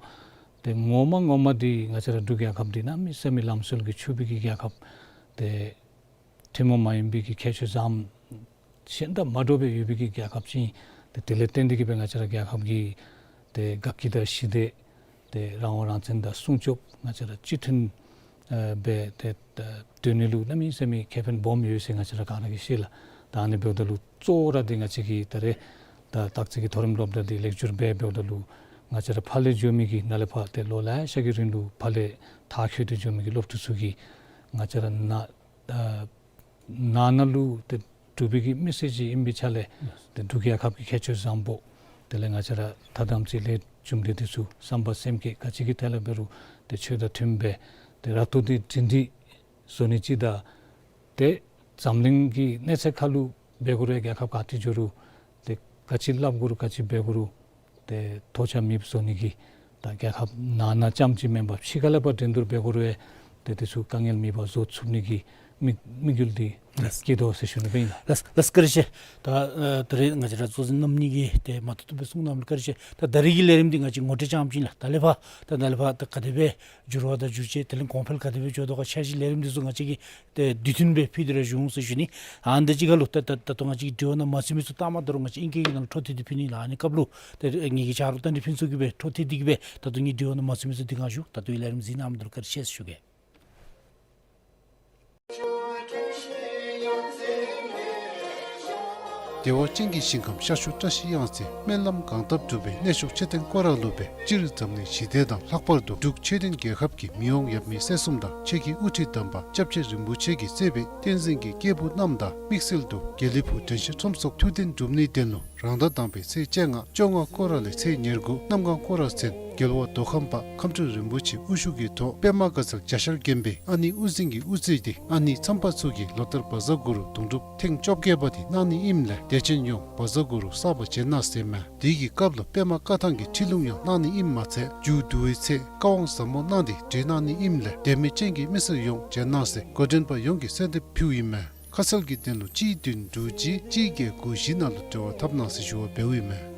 ཏེ་ངོ་མ་ངོ་མ་འདི་ང་བཅས་ར་འབྲུག་རྒྱལ་ཁབ་འདི་གནམ་མེད་ས་མེད་ལམ་སྲོལ་གྱིས་ཕྱུག་པའི་གི་རྒྱལ་ཁབ་ཏེ་ཐུན་མོང་མ་ཡིན་པའི་གི་ཁྱད་ཆོས་ཙམ་གཞན་དང་མ་འདྲཝ་སྦེ་ཡོད་པའི་གི་རྒྱལ་ཁབ་ཅིག་ཨིན། ཏེ་དེ་ལས་བརྟེན་ཏེ་གི་སྦེ་ང་བཅས་ར་རྒྱལ་ཁབ་ཀྱི་ཏེ་དགའ་སྐྱིད་དང་ཞི་བདེ་ཏེ་རང་དབང་རང་བཙན་དང་སྲུང་སྐྱོབ་ང་བཅས་ར་གཅིག་མཐུན་ཨ་སྦེ་ཏེ་ད་སྡོད་ནི་ལུ་གནམ་མེད་ས་མེད་ཁེ་ཕན་སྦོམ་ཡོད་ཟེར་ང་བཅས་ར་ག་ར་གིས་ཤེས་ལགས། ད་ཨ་ནི་འབདཝ་ད་ལུ་གཙོ་བོ་ར་འདི་ང་བཅས་ཀྱི་ད་རེས་ད་སྟག་རྩེ་གི་མཐོ་རིམ་སློབ་གྲྭ་འདི་ལེགས་བསྒྱུར་འབད་འབདཝ་ད་ལུ་ང་བཅས་ར་ཕར་ལས་འགྱོ་མི་གི་ནཱ་ལས་ཕར་ཏེ་ལོ་ལེ་ཤ་གི་རིང་ལུ་ཕར་ལས་མཐར་འཁྱོལ་ཏེ་འགྱོ་མི་གི་སློབ་ཕྲུག་ཚུ་གིས་ང་བཅས་ར་ནཱ་ཨ་ནང་ན་ལུ་ཏེ་འབྲུག་པའི་གི་མི་སེར་ཅིག་ཨིན་པའི་ཆ་ལས་ཏེ་འབྲུག་རྒྱལ་ཁབ་ཀྱི་ཁྱད་ཆོས་བཟང་པོ་དེ་ལས་ང་བཅས་ར་ད་དམ་ཚིག་ལས་རྒྱུ་འབྲས་འདི་ཚུ་བསམ་པ་སེམས་བསྐྱེད་ག་ཅི་གི་ཐད་ལས་འབད་རུང་ཏེ་ཆོས་དང་མཐུནམ་སྦེ་ཏེ་ར་ཏོ་འདི་སྒྲིང་སྒྲི་བཟོ་ནི་ཅིག་དང་ཏེ་འཛམ་གླིང་གི་གནས་ཚད་ཁར་ལུ་འབད་དགོ་རུང་རྒྱལ་ཁབ་ག་ཏེ་འགྱོ་རུང་ཏེ་ག་ཅི་སླབ་དགོ་རུང་ག་ཅི་འབད་དགོ་རུང་ཏེ་ཐོགས་ཆགས་མེདཔ་བཟོ་ནི་གི་ད་རྒྱལ་ཁབ་ནང་ན་རྐྱངམ་ཅིག་མེན་པར་ཕྱི་ཁ་ལས་ཕར་འགྲན་བསྡུར་འབད་དགོ་རུང་ཡང་ཏེ་དེ་ཚུ་དཀའ་ངལ་མེད་པར་བཟོ་ཚུགས་ནི་གི་ དམིགས་དམིགས་ཡུལ་འདི་ལགས། བསྐྱེད་དོ་ཟེར་ཞུ་ནི་སྦེ་ཨིན་ལགས། ལགས་ལགས། བཀའ་དྲིན་ཆེ། ད་ཨ་ད་རེས་ང་བཅས་ར་གཙོ་འཛིན་རྣམ་གཉིས་ཀྱིས་ཏེ་མ་ཐུབ་ཐུབ་སྦེ་གསུང་གནངམ་ལུ་བཀའ་དྲིན་ཆེ། ད་ད་རེས་ཀྱི་ལས་རིམ་འདི་ང་བཅས་ངོ་སྤྲོད་རྐྱངམ་ཅིག་ལགས། ད་ལས་ཕར་ད་ད་ལས་ཕར་ད་ག་དེ་སྦེ་འགྱུར་བ་དང་འགྱུར་བཅོས་དེ་ལས་གོང་འཕེལ་ག་དེ་སྦེ་འགྱོ་དོ་ག་འཆར་གཞི་ལས་རིམ་འདི་ཚུ་ང་བཅས་ཀྱིས་ཏེ་དུས་མཐུན་སྦེ་ཕུལ་ཏེ་ར་བཞུགས་འོང་ཟེར་ཞུ་ནི། ཨ་ནི་དང་གཅིག་ཁར་ལུ་ད་ད་ད་ལྟོ་ང་བཅས་ཀྱི་འབྲེལ་བ་ནང་མ་ཚུད་མི་ཚུ་ལྟ་མ་དོ་རུང་ང་བཅས་ཨིང་སྐད་ཀྱི་ནང་ལུ་འཕྲོ་མཐུད་དེ་ཕུལ་ནི་ལགས། ཨ་ནི་སྐབས་ལུ་ཏེ་ངེ་གི་ཆ་རོགས་རྟ་མགྲིན་ཕུན་ཚོགས་ཀྱིས་སྦེ་འཕྲོ་མཐུད་དེ་གིས་སྦེ་ད་ལྟོ་ངེའི་འབྲེལ་བ་ནང་མ་ཚུད་མི་ཚུ་འདི་གནང་ཞུ། ད་ལྟོ་ལས་རིམ་གཟིགས་གནང་མི་འདི་ལུ་བཀའ་དྲིན་ཆེ་ཟེར་ཞུ་གེ། བདེ་བ་ཅན་གྱི་ཞིང་ཁམས་ཤར་ཕྱོགས་བཀྲ་ཤིས་གཡང་རྩེ། སྨོན་ལམ་གང་བཏབ་འགྲུབ་པའི་གནས་མཆོག་མཆོད་རྟེན་སྐོར་ར་ལུ་སྦེ། སྤྱིར་འཛམ་གླིང་ཞི་བདེ་དང་ལྷག་པར་དུ་འབྲུག་ཆོས་ལྡན་རྒྱལ་ཁབ་ཀྱི་མི་དབང་ཡབ་མེས་སྲས་གསུམ་དང་ཆོས་ཀྱི་དབུ་ཁྲིད་དམ་པ་སྐྱབས་རྗེ་རིན་པོ་ཆེ་གིས་གཙོས་པའི་བསྟན་འཛིན་གྱི་སྐྱེས་བུ་རྣམས་དང་དམིགས་བསལ་དུ་དགེ་ལེགས་ཕུག་དྲན་ཤེས་ཁྲོམ་ཚོགས་ཐུགས་རྟེན་སྒྲུབ་ནིའི་དོན་ལུ་རང་ཟླ་དང་པའི་ཚེས་བཅོ་ལྔ་བཅོ་ལྔ་སྐོར་ར་ལས་ཚེས་ཉེར་དགུ་གནམ་གང་སྐོར་ར་ཚུན་རྒྱལ་བ་མདོ་ཁམས་པ་ཁམས་སྤྲུལ་རིན་པོ་ཆེ་དབུ་བཞུགས་ཀྱི་ཐོག་པདྨ་དགའ་ཚལ་གྱ་ཤར་དགོན་པའི་ཨ་ནེ་དབུ་འཛིན་གྱིས་དབུ་གཙོས་ཏེ་ཨ་ནེ་མཚམས་པ་ཚུ་གིས་ལོ་ལྟར་བཛྲ་གུ་རུ་དུང་སྒྲུབ་ཐེངས་བཅོ་བརྒྱད་པ་དེ་གནང་ནི་ཨིནམ་ལས་དད་ཅན་ཡོངས་བཛྲ་གུ་རུ་བསགས་པ་བྱོན་གནང་ཟེར་མས། དེ་གི་སྐབས་ལུ་པདྨ་བཀའ་ཐང་གི་ཁྲིད་ལུང་ཡང་གནང་ནི་ཨིནམ་མ་ཚད་མཇུག་བསྡུ་བའི་ཚེ་བཀའ་དབང་ཟབ་མོ་གནང་སྟེ་གྲོལ་གནང་ནི་ཨིནམ་ལས་དད་མོས་ཅན་གྱི་མི་སེར་ཡོངས་བྱོན་གནང་ཟེར་འགོ་འདྲེན་པ་ཡོངས་ཀྱིས་གསོལ་འདེབས་ཕུལཝ་ཨིན་མས། ཁ་གསལ་གྱི་དོན་ལུ་གཅིག་བདུན་དྲུག་གཅིག་གཅིག་བརྒྱད་དགུ་བཞི་ནང་ལུ་འབྲེལ་བ་འཐབ་གནང་ཟེར་ཞུ་བ་འབདཝ་ཨིན་མས།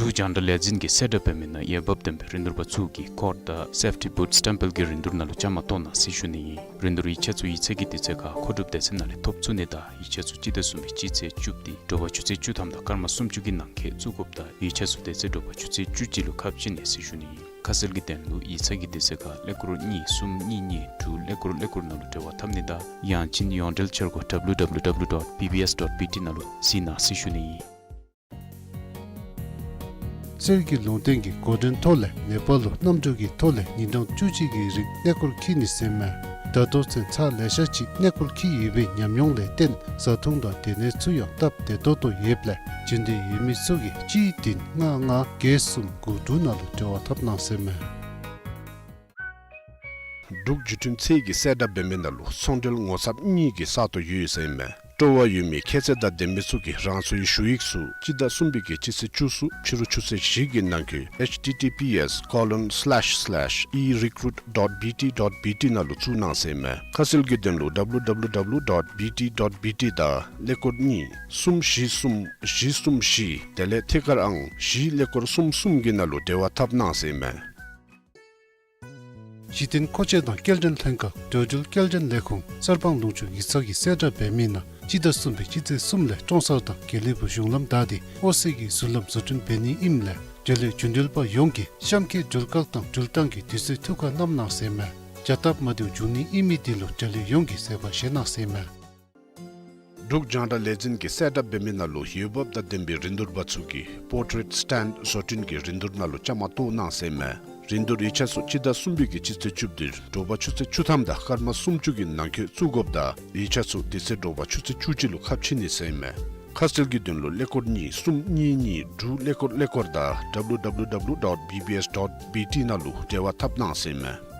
འབྲུག་རྒྱང་བསྒྲགས་ལས་འཛིན་གྱིས་གསལ་བསྒྲགས་འབད་མི་ནང་འོས་འབབ་ལྡན་པའི་རིན་བསྡུར་པ་ཚུ་གིས་ཀོཌ་དང་སེཕ་ཊི་བུཊ་སི་ཊེམ་པལ་གྱི་རིན་བསྡུར་ནང་ལུ་བཅའ་མར་གཏོགས་གནང་ཟེར་ཞུ་ནི་ཨིན། རིན་བསྡུར་ཡིག་ཆ་ཚུ་ཡིག་ཚང་གི་དུས་ཚོད་ཁར་མཁོ་སྒྲུབ་སྡེ་ཚན་ནང་ལས་ཐོབ་ཚུགས་ནི་དང་ཡིག་ཆ་ཚུ་སྤྱི་ཟླ་གསུམ་པའི་སྤྱི་ཚེས་བཅུ་པ་དེ་དྲོ་པ་ཆུ་ཚོད་བཅུ་ཐམ་དང་སྐར་མ་སུམ་ཅུ་གི་ནང་འཁོད་བཙུགས་དགོཔ་དང་ཡིག་ཆ་ཚུ་དེ་ཚེ་དྲོ་པ་ཆུ་ཚོད་བཅུ་གཅིག་ལུ་ཁ་ཕྱེ་ནི་ཟེར་ཞུ་ནི་ཨིན། ཁ་གསལ་གྱི་དོན་ལུ་ཡིག་ཚང་གི་དུས་ཚོད་ཁར་ཀླད་ཀོར་གཉིས་གསུམ་གཉིས་གཉིས་དྲུག་ཀླད་ཀོར་ཀླད་ཀོར་ནང་ལུ་འབྲེལ་བ་འཐབ་ནི་དང་ཡང་ཅིན་ཡོངས་འབྲེལ་འཆར་སྒོ་ཌབ་ལུ་ཌབ་ལུ་ཌབ་ལུ་ཌོཊ་བི་བི་ཨེསི་ཌོཊ་བི་ཊི་ནང་ལུ་གཟིགས་གནང་ཟེར་ཞུ་ནི་ཨིན། གསེར་གྱི་ལུང་བསྟན་གྱི་འགོ་འདྲེན་ཐོག་ལས་ནེ་པཱལ་ལུ་གནམ་གྲུ་གི་ཐོག་ལས་ཉིན་གྲངས་བཅུ་གཅིག་གི་རིང་ཀླད་ཀོར་འཁྱིད་ནི་ཟེར་མས། ད་ལྟོ་ཚུན་ཚར་ལེ་ཤ་ཅིག་ཀླད་ཀོར་འཁྱིད་ཡོད་པའི་ཉམས་མྱོང་ལས་བརྟེན་བཟའ་འཐུང་དང་སྡོད་གནས་ཚུ་ཡང་སྟབས་བདེ་ཏོག་ཏོ་ཡོདཔ་ལས་འབྱོན་འདོད་ཡོད་མི་ཚུ་གིས་གཅིག་བདུན་ལྔ་ལྔ་བརྒྱད་གསུམ་དགུ་དྲུག་ནང་ལུ་འབྲེལ་བ་འཐབ་གནང་ཟེར་མས། འབྲུག་བརྒྱུད་འཕྲིན་ཚད་ཀྱིས་གསལ་བསྒྲགས་འབད་མི་ནང་ལུ་ཚོང་འབྲེལ་ངོ་ཚབ་གཉིས་ཀྱི་ས་སྟོང་ཡོད་ཟེར་མས། སྤྲོ་བ་ཡོད་མི་ཁྱད་ཚད་དང་ལྡན་མི་ཚུ་གིས་རང་སོའི་ཞུ་ཡིག་ཚུ་སྤྱི་ཟླ་གསུམ་པའི་གི་སྤྱི་ཚེས་བཅུ་གསུམ་ཕྱི་རུ་ཆུ་ཚོད་བཞི་གི་ནང་འཁོད་ཨེཆ་ཊི་ཊི་པི་ཨེསི་ཀོ་ལོན་སི་ལེཤ་སི་ལེཤ་ཨི་རི་ཀུ་རུཊ་ཌོཊ་བི་ཊི་ཌོཊ་བི་ཊི་ནང་ལུ་བཙུགས་གནང་ཟེར་མས། ཁ་གསལ་གྱི་དོན་ལུ་ཌབ་ལུ་ཌབ་ལུ་ཌབ་ལུ་ཌོཊ་བི་ཊི་ཌོཊ་བི་ཊི་དང་ཀླད་ཀོར་གཉིས་གསུམ་བཞི་གསུམ་བཞི་གསུམ་བཞི་དེ་ལས་ཐད་ཀར་ཨང་བཞི་ཀླད་ཀོར་གསུམ་གསུམ་གྱི་ནང་ལུ་འབྲེལ་བ་འཐབ་གནང་ཟེར་མས། གཞི་རྟེན་མཁོ་ཆས་དང་སྐྱེལ་འདྲེན་ལྷན་ཁག་འགྲོ་འགྲུལ་སྐྱེལ་འདྲེན་ལས་ཁུངས་གསར་སྤང་ལུང་ཕྱོགས་ཡིག་ཚང་གིས་གསལ་བསྒྲགས་འབད་མི་ནང་སྤྱི་ཟླ་གསུམ་པའི་སྤྱི་ཚེས་གསུམ་ལས་ཀྲོང་གསར་དང་དགེ་ལེགས་ཕུག་གཞུང་ལམ་བདའ་སྟེ་ཨོ་སི་གི་ཟུར་ལམ་བཟོ་སྐྲུན་འབད་ནི་ཨིནམ་ལས་འབྲེལ་ཡོད་རྒྱུན་འགྲུལ་པ་ཡོངས་ཀྱིས་གཤམ་འཁོད་འགྲུལ་བཀག་དང་འགྲུལ་བཏང་གི་དུས་ཚོད་ཐུགས་ཁར་བསྣམས་གནང་ཟེར་མས། བྱ་སྟབས་མ་བདེཝ་འབྱུང་ནི་ཨིན་མི་དེ་ལུ་འབྲེལ་ཡོད་ཡོངས་ཀྱིས་གཟིགས་པར་བཞེས་གནང་ཟེར་མས། འབྲུག་རྒྱང་བསྒྲགས་ལས་འཛིན་གྱིས་གསལ་བསྒྲགས་འབད་མི་ནང་ལུ་འོས་འབབ་དང་ལྡན་པའི་རིན་བསྡུར་པ་ཚུ་གིས་པོར་ཊེཊ་སི་ཊེནཌ་བཟོ་སྐྲུན་གྱི་རིན་བསྡུར་ནང་ལུ་བཅའ་མར་གཏོགས་གནང་ཟེར་མས། རིན་བསྡུར་ཡིག་ཆ་ཚུ་སྤྱི་ཟླ་གསུམ་པའི་གི་སྤྱི་ཚེས་བཅུ་པ་དེ་དྲོ་པ་ཆུ་ཚོད་བཅུ་ཐམ་དང་སྐར་མ་སུམ་ཅུ་གི་ནང་འཁོད་བཙུགས་དགོཔ་དང་ཡིག་ཆ་ཚུ་དེ་ཚེ་དྲོ་པ་ཆུ་ཚོད་བཅུ་གཅིག་ལུ་ཁ་ཕྱེ་ནི་ཟེར་མས། ཁ་གསལ་གྱི་དོན་ལུ་ཀླད་ཀོར་གཉིས་གསུམ་གཉིས་གཉིས་དྲུག་ཀླད་ཀོར་ཀླད་ཀོར་དང་ཌབ་ལུ་ཌབ་ལུ་ཌབ་ལུ་ཌོཊ་བི་བི་ཨེསི་ཌོཊ་བི་ཊི་ནང་ལུ་འབྲེལ་བ་འཐབ་གནང་ཟེར་མས།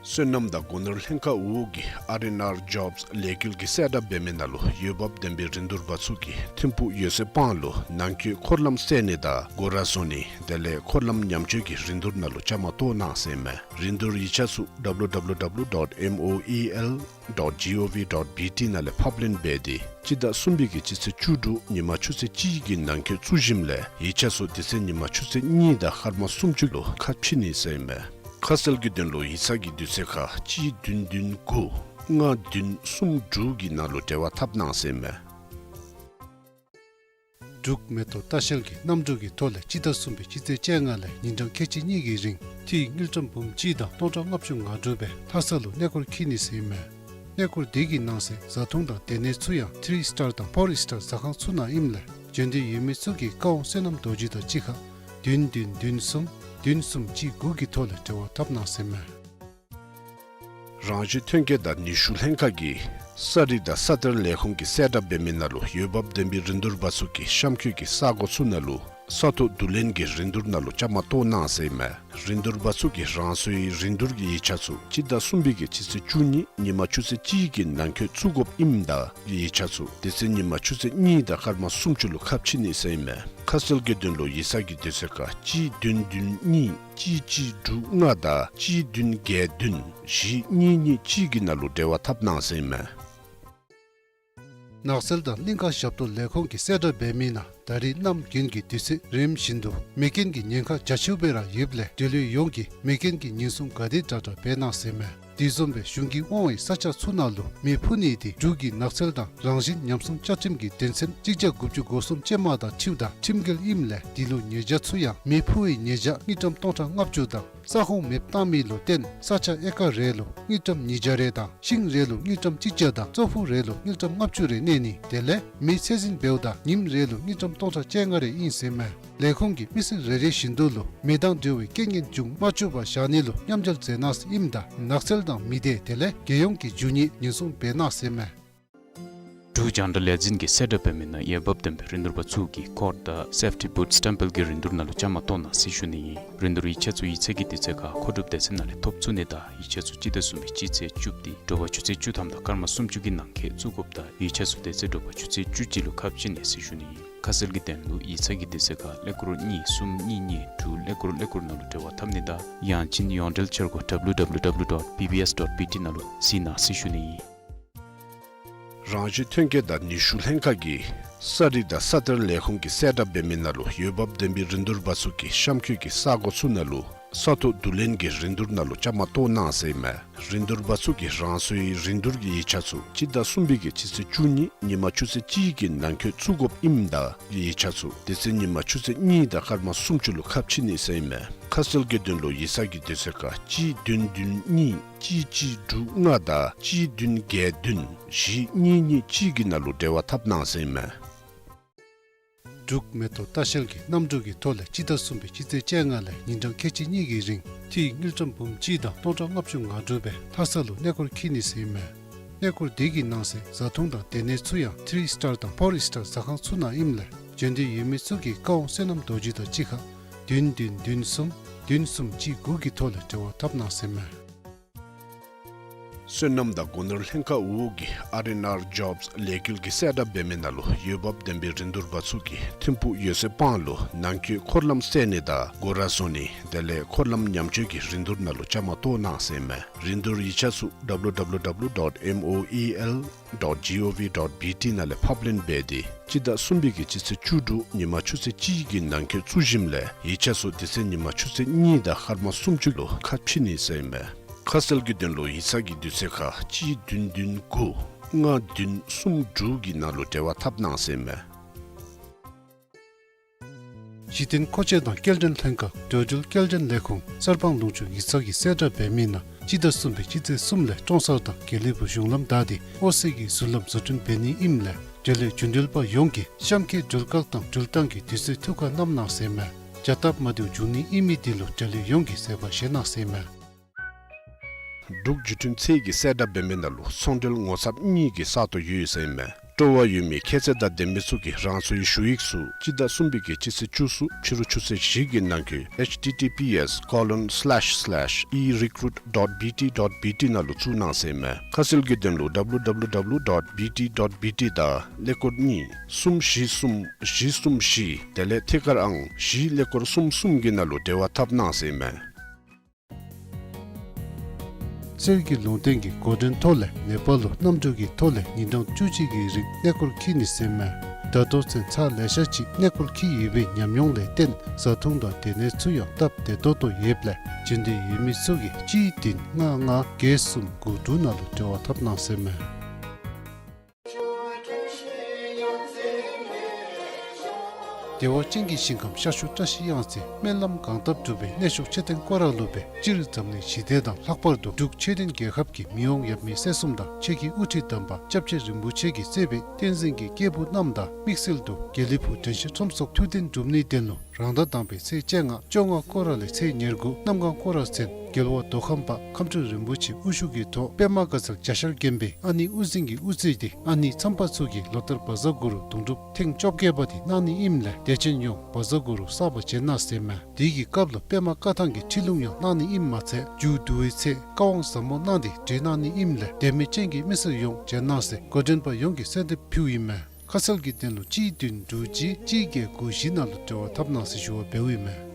སོ་ནམ་དང་སྒོ་ནོར་ལྷན་ཁག་འོག་གི་ཨར་ཨེན་ཨར་ཇོབས་ལས་འགུལ་གྱིས་གསལ་བསྒྲགས་འབད་མི་ནང་ལུ་འོས་འབབ་ལྡན་པའི་རིན་བསྡུར་པ་ཚུ་གིས་ཐིམ་ཕུག་ཡོད་ཚད་སྤང་ལུ་ནང་འཁོད་འཁོར་ལམ་བསལ་ནི་དང་སྒོ་ར་བཟོ་ནི་དེ་ལས་འཁོར་ལམ་ཉམས་བཅོས་ཀྱི་རིན་བསྡུར་ནང་ལུ་བཅའ་མར་གཏོགས་གནང་ཟེར་མས། རིན་བསྡུར་ཡིག་ཆ་ཚུ་ཌབ་ལུ་ཌབ་ལུ་ཌབ་ལུ་ཌོཊ་མོ་ཨི་ཨེལ་ཌོཊ་ཇི་ཨོ་ཝི་ཌོཊ་བི་ཊི་ནང་ལས་ཕབ་ལེན་འབད་དེ་སྤྱི་ཟླ་གསུམ་པའི་གི་སྤྱི་ཚེས་བཅུ་དྲུག་ཉིན་མ་ཆུ་ཚོད་གཅིག་གི་ནང་འཁོད་བཙུགས་ཞིནམ་ལས་ཡིག་ཆ་ཚུ་དེ་ཚེ་ཉིན་མ་ཆུ་ཚོད་གཉིས་དང་སྐར་མ་སུམ་ཅུ་ལུ་ཁ་ཕྱེ་ནི་ཟེར་མས། ཁ་གསལ་གྱི་དོན་ལུ་ཡིག་ཚང་གི་དུས་ཚོད་ཁར་གཅིག་བདུན་བདུན་དགུ་ལྔ་བདུན་གསུམ་དྲུག་གི་ནང་ལུ་འབྲེལ་བ་འཐབ་གནང་ཟེར་མས། འབྲུག་མེ་ཏོག་ལྟ་བཤལ་གྱིས་གནམ་གྲུ་གི་ཐོག་ལས་སྤྱི་ཟླ་གསུམ་པའི་སྤྱི་ཚེས་བཅོ་ལྔ་ལས་ཉིན་གྲངས་ཁལ་གཅིག་གཉིས་ཀྱི་རིང་ཐིག་དངུལ་ཀྲམ་འབུམ་གཅིག་དང་སྟོང་ཕྲག་ལྔ་བཅུ་ང་དྲུག་སྦེ་ལྷ་ས་ལུ་གནས་སྐོར་འཁྱིད་ནི་ཟེར་མས། གནས་སྐོར་དེ་གི་ནང་གསེས་བཟའ་འཐུང་དང་སྡོད་གནས་ཚུ་ཡང་ཐི་རི་སི་ཊར་དང་ཕོར་སི་ཊར་ཟ་ཁང་ཚུ་ནང་ཨིནམ་ལས་འབྱོན་འདོད་ཡོད་མི་ཚུ་གིས་བཀའ་དབང་བསོད་ནམས་རྡོ་རྗེ་དང་གཅིག་ཁར་བདུན་བདུན་བདུན་གསུམ་བདུན་གསུམ་གཅིག་དགུ་གི་ཐོག་ལས་འབྲེལ་བ་འཐབ་གནང་ཟེར་མས། རང་བཞིན་ཐོན་སྐྱེད་དང་ནུས་ཤུགས་ལྷན་ཁག་གིས་ས་རིག་དང་ས་གཏེར་ལས་ཁུངས་ཀྱིས་གསལ་བསྒྲགས་འབད་མི་ནང་ལུ་འོས་འབབ་ལྡན་པའི་རིན་བསྡུར་པ་ཚུ་གིས་གཤམ་འཁོད་ཀྱི་ས་གོ་ཚུ་ནང་ལུ་ ས་ཐོག་བསྡུ་ལེན་གྱི་རིན་བསྡུར་ནང་ལུ་བཅའ་མར་གཏོགས་གནང་ཟེར་ཨིན་མས། རིན་བསྡུར་པ་ཚུ་གིས་རང་སོའི་རིན་བསྡུར་གྱི་ཡིག་ཆ་ཚུ་སྤྱི་ཟླ་གསུམ་པའི་གི་སྤྱི་ཚེས་བཅུ་གཉིས་ཉིན་མ་ཆུ་ཚོད་གཅིག་གི་ནང་འཁོད་བཙུགས་དགོཔ་ཨིནམ་ད་ཡིག་ཆ་ཚུ་དེ་ཚེ་ཉིན་མ་ཆུ་ཚོད་གཉིས་དང་སྐར་མ་སུམ་ཅུ་ལུ་ཁ་ཕྱེ་ནི་ཟེར་ཨིན་མས། ཁ་གསལ་གྱི་དོན་ལུ་ཡིག་ཚང་གི་དུས་ཚོད་ཁར་གཅིག་བདུན་བདུན་གཉིས་གཅིག་གཅིག་དྲུག་ལྔ་དང་གཅིག་བདུན་བརྒྱད་བདུན་བཞི་གཉིས་གཉིས་གཅིག་གི་ནང་ལུ་འབྲེལ་བ་འཐབ་གནང་ཟེར་ཨིན་མས། ནགས་ཚལ་དང་གླིང་ག་ཞབས་ཏོག་ལས་ཁུངས་ཀྱིས་གསལ་བསྒྲགས་འབད་མི་ནང་ད་རིས་གནམ་དགུན་གྱི་དུས་ཚོད་རིམ་བཞིན་དུ་མེ་རྐྱེན་གྱི་ཉེན་ཁ་རྒྱ་ཆེཝ་སྦེ་ར་ཡོདཔ་ལས་འབྲེལ་ཡོད་ཡོངས་ཀྱིས་མེ་རྐྱེན་གྱི་ཉེན་སྲུང་ག་དེ་དྲག་དྲག་འབད་གནང་ཟེར་ཨིན་མས། དེ་བཟུམ་སྦེ་གཞུང་གིས་དབང་བའི་ས་ཆ་ཚུ་ནང་ལུ་མེ་འཕུ་ནི་དེ་འབྲུག་གི་ནགས་ཚལ་དང་རང་བཞིན་ཉམས་སྲུང་བཅའ་ཁྲིམས་ཀྱི་དོན་ཚན་གཅིག་བརྒྱ་དགུ་བཅུ་གོ་གསུམ་ཅན་མ་དང་འཁྲིལཝ་ད་ཁྲིམས་འགལ་ཨིནམ་ལས་འདི་ལུ་ཉེས་བྱ་ཚུ་ཡང་མེ་འཕུ་བའི་ཉེས་བྱ་དངུལ་ཀྲམ་སྟོང་ཕྲག་ལྔ་བཅུ་དང་ས་ཁོངས་མེདཔ་བཏང་མི་ལུ་བརྟེན་ས་ཆ་ཨེ་ཀར་རེ་ལུ་དངུལ་ཀྲམ་ཉིས་བརྒྱ་རེ་དང་ཤིང་རེ་ལུ་དངུལ་ཀྲམ་གཅིག་བརྒྱ་དང་ཙོག་ཕུད་རེ་ལུ་དངུལ་ཀྲམ་ལྔ་བཅུ་རེ་གནས་ནི་དེ་ལས་མེ་ཚད་འཛིན་འབདཝ་ད་ཉིནམ་རེ་ལུ་དངུལ་ཀྲམ་སྟོང་ཕྲག་བཅོ་ལྔ་རེ་ཨིན་ཟེར་ཨིན་མས། ལས་ཁུངས་ཀྱིས་མི་སེར་རེ་རེ་བཞིན་དུ་ལུ་མེ་དང་འབྲེལ་བའི་རྐྱེན་ངན་བྱུང་མ་བཅུག་པར་བཞག་ནི་ལུ་མཉམ་འབྲེལ་མཛད་གནང་ཟེར་ཨིནམ་ད་ནགས་ཚལ་དང་མི་སྡེ་དེ་ལས་རྒྱལ་ཡོངས་ཀྱི་རྒྱུ་དངོས་ཉེན་སྲུང་འབད་གནང་ཟེར་ཨིན་མས། འབྲུག་རྒྱང་བསྒྲགས་ལས་འཛིན་གྱིས་གསལ་བསྒྲགས་འབད་མི་ནང་འོས་འབབ་ལྡན་པའི་རིན་བསྡུར་པ་ཚུ་གིས་ཀོཌ་དང་སེཕ་ཊི་བུཊ་སི་ཊེམ་པལ་གྱི་རིན་བསྡུར་ནང་ལུ་བཅའ་མར་གཏོགས་གནང་ཟེར་ཞུ་ནི་ཨིན། རིན་བསྡུར་ཡིག་ཆ་ཚུ་ཡིག་ཚང་གི་དུས་ཚོད་ཁར་མཁོ་སྒྲུབ་སྡེ་ཚན་ནང་ལས་ཐོབ་ཚུགས་ནི་དང་ཡིག་ཆ་ཚུ་སྤྱི་ཟླ་གསུམ་པའི་སྤྱི་ཚེས་བཅུ་པ་དེ་དྲོ་པ་ཆུ་ཚོད་བཅུ་ཐམ་དང་སྐར་མ་སུམ་ཅུ་གི་ནང་འཁོད་བཙུགས་དགོཔ་དང་ཡིག་ཆ་ཚུ་དེ་ཚེ་དྲོ་པ་ཆུ་ཚོད་བཅུ་གཅིག་ལུ་ཁ་ཕྱེ་ནི་ཟེར་ཞུ་ནི་ཨིན། ཁ་གསལ་གྱི་དོན་ལུ་ཡིག་ཚང་གི་དུས་ཚོད་ཁར་ཀླད་ཀོར་གཉིས་གསུམ་གཉིས་གཉིས་དྲུག་ཀླད་ཀོར་ཀླད་ཀོར་ནང་ལུ་འབྲེལ་བ་འཐབ་ནི་དང་ཡང་ཅིན་ཡོངས་འབྲེལ་འཆར་སྒོ་W W W dot B B S dot B T ནང་ལུ་གཟིགས་གནང་ཟེར་ཞུ་ནི་ཨིན། རང་བཞིན་ཐོན་སྐྱེད་དང་ནུས་ཤུགས་ལྷན་ཁག་གིས་ས་རིག་དང་ས་གཏེར་ལས་ཁུངས་ཀྱིས་གསལ་བསྒྲགས་འབད་མི་ནང་ལུ་འོས་འབབ་ལྡན་པའི་རིན་བསྡུར་པ་ཚུ་གིས་གཤམ་འཁོད་ཀྱི་ས་གོ་ཚུ་ནང་ལུ་ས་ཐོག་བསྡུ་ལེན་གྱི་རིན་བསྡུར་ནང་ལུ་བཅའ་མར་གཏོགས་གནང་ཟེར་ཨིན་མས། རིན་བསྡུར་པ་ཚུ་གིས་རང་སོའི་རིན་བསྡུར་གྱི་ཡིག་ཆ་ཚུ་སྤྱི་ཟླ་གསུམ་པའི་གི་སྤྱི་ཚེས་བཅུ་གཉིས་ཉིན་མ་ཆུ་ཚོད་གཅིག་གི་ནང་འཁོད་བཙུགས་དགོཔ་ཨིནམ་ད་ཡིག་ཆ་ཚུ་དེ་ཚེ་ཉིན་མ་ཆུ་ཚོད་གཉིས་དང་སྐར་མ་སུམ་ཅུ་ལུ་ཁ་ཕྱེ་ནི་ཟེར་ཨིན་མས། ཁ་གསལ་གྱི་དོན་ལུ་ཡིག་ཚང་གི་དུས་ཚོད་ཁར་གཅིག་བདུན་བདུན་གཉིས་གཅིག་གཅིག་དྲུག་ལྔ་དང་གཅིག་བདུན་བརྒྱད་བདུན་བཞི་གཉིས་གཉིས་གཅིག་གི་ནང་ལུ་འབྲེལ་བ་འཐབ་གནང་ཟེར་ཨིན་མས། འབྲུག་མེ་ཏོག་ལྟ་བཤལ་གྱིས་གནམ་གྲུ་གི་ཐོག་ལས་སྤྱི་ཟླ་གསུམ་པའི་སྤྱི་ཚེས་བཅོ་ལྔ་ལས་ཉིན་གྲངས་ཁལ་གཅིག་གཉིས་ཀྱི་རིང་ཁྲི་དངུལ་ཀྲམ་འབུམ་གཅིག་དང་སྟོང་ཕྲག་ལྔ་བཅུ་ང་དྲུག་སྦེ་ལྷ་ས་ལུ་གནས་སྐོར་འཁྱིད་ནི་ཟེར་ཨིན་མས། གནས་སྐོར་དེ་གི་ནང་གསེས་བཟའ་འཐུང་དང་སྡོད་གནས་ཚུ་ཡང་ཐི་རི་སི་ཊར་དང་ཕོར་སི་ཊར་ཟ་ཁང་ཚུ་ནང་ཨིནམ་ལས་བྱོན་འདོད་ཡོད་མི་ཚུ་གིས་བཀའ་དབང་བསོད་ནམས་རྡོ་རྗེ་དང་གཅིག་ཁར་བདུན་བདུན་བདུན་གསུམ་བདུན་གསུམ་གཅིག་དགུ་གི་ཐོག་ལས་འབྲེལ་བ་འཐབ་གནང་ཟེར་ཨིན་མས། སོ་ནམ་དང་སྒོ་ནོར་ལྷན་ཁག་འོག་གི་ཨར་ཨེན་ཨར་ཇོབས་ལས་འགུལ་གྱིས་གསལ་བསྒྲགས་འབད་མི་ནང་ལུ་འོས་འབབ་ལྡན་པའི་རིན་བསྡུར་པ་ཚུ་གིས་ཐིམ་ཕུག་ཡོད་ཚད་སྤང་ལུ་ནང་འཁོད་འཁོར་ལམ་བསལ་ནི་དང་སྒོ་ར་བཟོ་ནི་དེ་ལས་འཁོར་ལམ་ཉམས་བཅོས་ཀྱི་རིན་བསྡུར་ནང་ལུ་བཅའ་མར་གཏོགས་གནང་ཟེར་ཨིན་མས། རིན་བསྡུར་ཡིག་ཆ་ཚུ་W W W dot M O E L dot G O V dot B T ནང་ལས་ཕབ་ལེན་འབད་དེ་སྤྱི་ཟླ་གསུམ་པའི་གི་སྤྱི་ཚེས་བཅུ་དྲུག་ཉིན་མ་ཆུ་ཚོད་གཅིག་གི་ནང་འཁོད་བཙུགས་ཞིནམ་ལས་ཡིག་ཆ་ཚུ་དེ་ཚེ་ཉིན་མ་ཆུ་ཚོད་གཉིས་དང་སྐར་མ་སུམ་ཅུ་ལུ་ཁ་ཕྱེ་ནི་ཟེར་ཨིན་མས། ཁ་གསལ་གྱི་དོན་ལུ་ཡིག་ཚང་གི་དུས་ཚོད་ཁར་གཅིག་བདུན་བདུན་དགུ་ལྔ་བདུན་གསུམ་དྲུག་གི་ནང་ལུ་འབྲེལ་བ་འཐབ་གནང་ཟེར་ཨིན་མས། གཞི་རྟེན་མཁོ་ཆས་དང་སྐྱེལ་འདྲེན་ལྷན་ཁག་འགྲོ་འགྲུལ་སྐྱེལ་འདྲེན་ལས་ཁུངས་གསར་སྤང་ལུང་ཕྱོགས་ཡིག་ཚང་གིས་གསལ་བསྒྲགས་འབད་མི་ནང་སྤྱི་ཟླ་གསུམ་པའི་སྤྱི་ཚེས་གསུམ་ལས་ཀྲོང་གསར་དང་དགེ་ལེགས་ཕུག་གཞུང་ལམ་བདའ་སྟེ་ཨོ་སི་གི་ཟུར་ལམ་བཟོ་སྐྲུན་འབད་ནི་ཨིནམ་ལས་འབྲེལ་ཡོད་རྒྱུན་འགྲུལ་པ་ཡོངས་ཀྱིས་གཤམ་འཁོད་འགྲུལ་བཀག་དང་འགྲུལ་བཏང་གི་དུས་ཚོད་ཐུགས་ཁར་བསྣམ་གནང་ཟེར་ཨིན་མས། བྱ་སྟབས་མ་བདེཝ་བྱུང་ནི་ཨིན་མི་དེ་ལུ་འབྲེལ་ཡོད་ཡོངས་ཀྱིས་བཟོད་པ་བཞེས་གནང་ཟེར་ཨིན་མས། འབྲུག་བརྒྱུད་འཕྲིན་ཚད་ཀྱིས་གསལ་བསྒྲགས་འབད་མི་ནང་ལུ་ཚོང་འབྲེལ་ངོ་ཚབ་གཉིས་ཀྱི་ས་སྟོང་ཡོད་ཟེར་ཨིན་མས། སྤྲོ་བ་ཡོད་མི་ཁྱད་ཚད་དང་ལྡན་མི་ཚུ་གིས་རང་སོའི་ཞུ་ཡིག་ཚུ་སྤྱི་ཟླ་གསུམ་པའི་གི་སྤྱི་ཚེས་བཅུ་གསུམ་ཕྱི་རུ་ཆུ་ཚོད་བཞི་གི་ནང་འཁོད་H T T P S colon slash slash e recruit dot B T dot B T ནང་ལུ་བཙུགས་གནང་ཟེར་ཨིན་མས། ཁ་གསལ་གྱི་དོན་ལུ་W W W dot B T dot B T དང་ཀླད་ཀོར་གཉིས་གསུམ་བཞི་གསུམ་བཞི་གསུམ་བཞི་དེ་ལས་ཐད་ཀར་ཨང་བཞི་ཀླད་ཀོར་གསུམ་གསུམ་གྱི་ནང་ལུ་འབྲེལ་བ་འཐབ་གནང་ཟེར་ཨིན་མས། གསེར་གྱི་ལུང་བསྟན་གྱི་འགོ་འདྲེན་ཐོག་ལས་ནེ་པཱལ་ལུ་གནམ་གྲུ་གི་ཐོག་ལས་ཉིན་གྲངས་བཅུ་གཅིག་གི་རིང་གནས་སྐོར་འཁྱིད་ནི་ཟེར་ཨིན་མས། ད་ལྟོ་ཚུན་ཚར་ལེ་ཤ་ཅིག་གནས་སྐོར་འཁྱིད་ཡོད་པའི་ཉམས་མྱོང་ལས་བརྟེན་བཟའ་འཐུང་དང་སྡོད་གནས་ཚུ་ཡང་སྟབས་བདེ་ཏོག་ཏོ་ཡོདཔ་ལས་འབྱོན་འདོད་ཡོད་མི་ཚུ་གིས་གཅིག་བདུན་ལྔ་ལྔ་བརྒྱད་གསུམ་དགུ་དྲུག་ནང་ལུ་འབྲེལ་བ་འཐབ་གནང་ཟེར་ཨིན་མས། བདེ་བ་ཅན་གྱི་ཞིང་ཁམས་ཤར་ཕྱོགས་བཀྲ་ཤིས་གཡང་རྩེ་སྨོན་ལམ་གང་བཏབ་འགྲུབ་པའི་གནས་མཆོག་མཆོད་རྟེན་སྐོར་ར་ལུ་སྦེ་སྤྱིར་འཛམ་གླིང་ཞི་བདེ་དང་ལྷག་པར་དུ་འབྲུག་ཆོས་ལྡན་རྒྱལ་ཁབ་ཀྱི་མི་དབང་ཡབ་མེས་སྲས་གསུམ་དང་ཆོས་ཀྱི་དབུ་ཁྲིད་དམ་པ་སྐྱབས་རྗེ་རིན་པོ་ཆེ་གིས་གཙོས་པའི་བསྟན་འཛིན་གྱི་སྐྱེས་བུ་རྣམས་དང་དམིགས་བསལ་དུ་དགེ་ལེགས་ཕུག་དྲན་ཤེས་ཁྲོམ་ཚོགས་ཐུགས་རྟེན་སྒྲུབ་ནིའི་དོན་ལུ་རང་ཟླ་དང་པའི་ཚེས་བཅོ་ལྔ་བཅོ་ལྔ་སྐོར་ར་ལས་ཚེས་ཉེར་དགུ་གནམ་གང་སྐོར་ར་ཚུན་ རྒྱལ་བ་མདོ་ཁམས་པ་ཁམས་སྤྲུལ་རིན་པོ་ཆེ་དབུ་བཞུགས་ཀྱི་ཐོག་པདྨ་དགའ་ཚལ་བྱ་ཤར་དགོན་པའི་ཨ་ནེ་དབུ་འཛིན་གྱི་དབུ་རྩེ་དེ་ཨ་ནེ་མཚམས་པ་ཚུ་གིས་ལོ་ལྟར་བཛྲ་གུ་རུ་དུང་སྒྲུབ་ཐེངས་བཅོ་བརྒྱད་པ་དེ་གནང་ནི་ཨིནམ་ལས་དད་ཅན་ཡོངས་བཛྲ་གུ་རུ་བསགས་པར་བྱོན་གནང་ཟེར་མས། དེ་གི་སྐབས་ལུ་པདྨ་བཀའ་ཐང་གི་ཁྲིད་ལུང་ཡང་གནང་ནི་ཨིནམ་མ་ཚད་མཇུག་བསྡུ་བའི་ཚེ་བཀའ་དབང་ཟབ་མོ་གནང་སྟེ་གྲོལ་གནང་ནི་ཨིནམ་ལས་དད་མོས་ཅན་གྱི་མི་སེར་ཡོངས་བྱོན་གནང་ཟེར་འགོ་འདྲེན་པ་ཡོངས་ཀྱིས་གསོལ་འདེབས་ཕུལཝ་ཨིན་མས། ཁ་གསལ་གྱི་དོན་ལུ་གཅིག་བདུན་དྲུག་གཅིག་གཅིག་བརྒྱད་དགུ་བཞི་ནང་ལུ་འབྲེལ་བ་འཐབ་གནང་ཟེར་ཞུ་བ་འབདཝ་ཨིན་མས།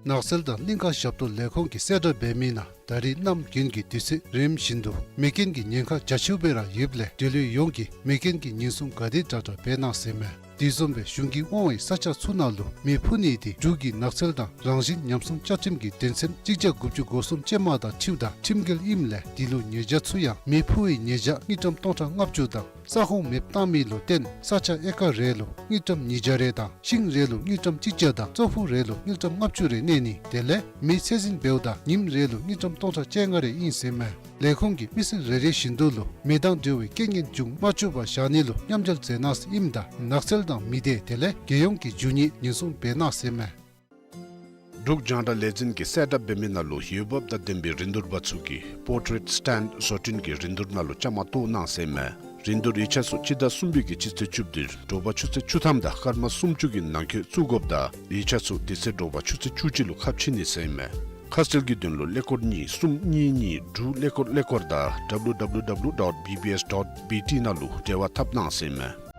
ནགས་ཚལ་དང་གླིང་ཁ་ཞབས་ཏོག་ལས་ཁུངས་ཀྱིས་གསལ་བསྒྲགས་འབད་མི་ནང་ད་རིས་གནམ་དགུན་གྱི་དུས་ཚོད་རིམ་བཞིན་དུ་མེ་རྐྱེན་གྱི་ཉེན་ཁ་རྒྱ་ཆེཝ་སྦེ་ར་ཡོདཔ་ལས་འབྲེལ་ཡོད་ཡོངས་ཀྱིས་མེ་རྐྱེན་གྱི་ཉེན་སྲུང་ག་དེ་དྲག་དྲག་འབད་གནང་ཟེར་མས། དེ་བཟུམ་སྦེ་གཞུང་གིས་དབང་བའི་ས་ཆ་ཚུ་ནང་ལུ་མེ་འཕུ་ནི་དེ་འབྲུག་གི་ནགས་ཚལ་དང་རང་བཞིན་ཉམས་སྲུང་བཅའ་ཁྲིམས་ཀྱི་དོན་ཚན་གཅིག་བརྒྱ་དགུ་བཅུ་གོ་གསུམ་ཅན་མ་དང་འཁྲིལཝ་ད་ཁྲིམས་འགལ་ཨིནམ་ལས་དེ་ལུ་ཉེས་བྱ་ཚུ་ཡང་མེ་འཕུ་བའི་ཉེས་བྱ་དངུལ་ཀྲམ་སྟོང་ཕྲག་ལྔ་བཅུ་དང་ས་ཁོངས་མེདཔ་བཏང་མི་ལུ་བརྟེན་ས་ཆ་ཨེ་ཀར་རེ་ལུ་དངུལ་ཀྲམ་ཉིས་བརྒྱ་རེ་དང་ཤིང་རེ་ལུ་དངུལ་ཀྲམ་གཅིག་བརྒྱ་དང་ཙོག་ཕུག་རེ་ལུ་དངུལ་ཀྲམ་ལྔ་བཅུ་རེ་གནས་ནི་དེ་ལས་མེ་ཚད་འཛིན་འབདཝ་ད་ཉིནམ་རེ་ལུ་དངུལ་ཀྲམ་སྟོང་ཕྲག་བཅོ་ལྔ་རེ་ཨིན་ཟེར་མས། ལས་ཁུངས་ཀྱིས་མི་ཚེ་རེ་རེ་བཞིན་དུ་ལུ་མེ་དང་འབྲེལ་བའི་རྐྱེན་ངན་འབྱུང་མ་བཅུག་པར་བཞག་ནི་ལུ་མཉམ་འབྲེལ་མཛད་གནང་ཟེར་ཨིནམ་ད་ནགས་ཚལ་དང་མི་སྡེ་དེ་ལས་རྒྱལ་ཡོངས་ཀྱི་རྒྱུ་དངོས་ཉེན་སྲུང་འབད་གནང་ཟེར་མས། འབྲུག་རྒྱང་བསྒྲགས་ལས་འཛིན་གྱིས་གསལ་བསྒྲགས་འབད་མི་ནང་ལུ་འོས་འབབ་དང་ལྡན་པའི་རིན་བསྡུར་པ་ཚུ་གིས་པོར་ཊེཊ་སི་ཊེནཌ་བཟོ་སྐྲུན་གྱི་རིན་བསྡུར་ནང་ལུ་བཅའ་མར་གཏོགས་གནང་ཟེར་མས། རིན་བསྡུར་ཡིག་ཆ་ཚུ་སྤྱི་ཟླ་གསུམ་པའི་གི་སྤྱི་ཚེས་བཅུ་བདུན་དྲོ་པ་ཆུ་ཚོད་བཅུ་ཐམ་དང་སྐར་མ་སུམ་ཅུ་གི་ནང་འཁོད་བཙུགས་དགོཔ་ད་ཡིག་ཆ་ཚུ་དེ་ཚེ་དྲོ་པ་ཆུ་ཚོད་བཅུ་གཅིག་ལུ་ཁ་ཕྱེ་ནི་ཟེར་མས། ཁ་གསལ་གྱི་དོན་ལུ་ཀླད་ཀོར་གཉིས་གསུམ་གཉིས་གཉིས་དྲུག་ཀླད་ཀོར་ཀླད་ཀོར་དང་W W W dot B B S dot B T ནང་ལུ་འབྲེལ་བ་འཐབ་གནང་ཟེར་མས།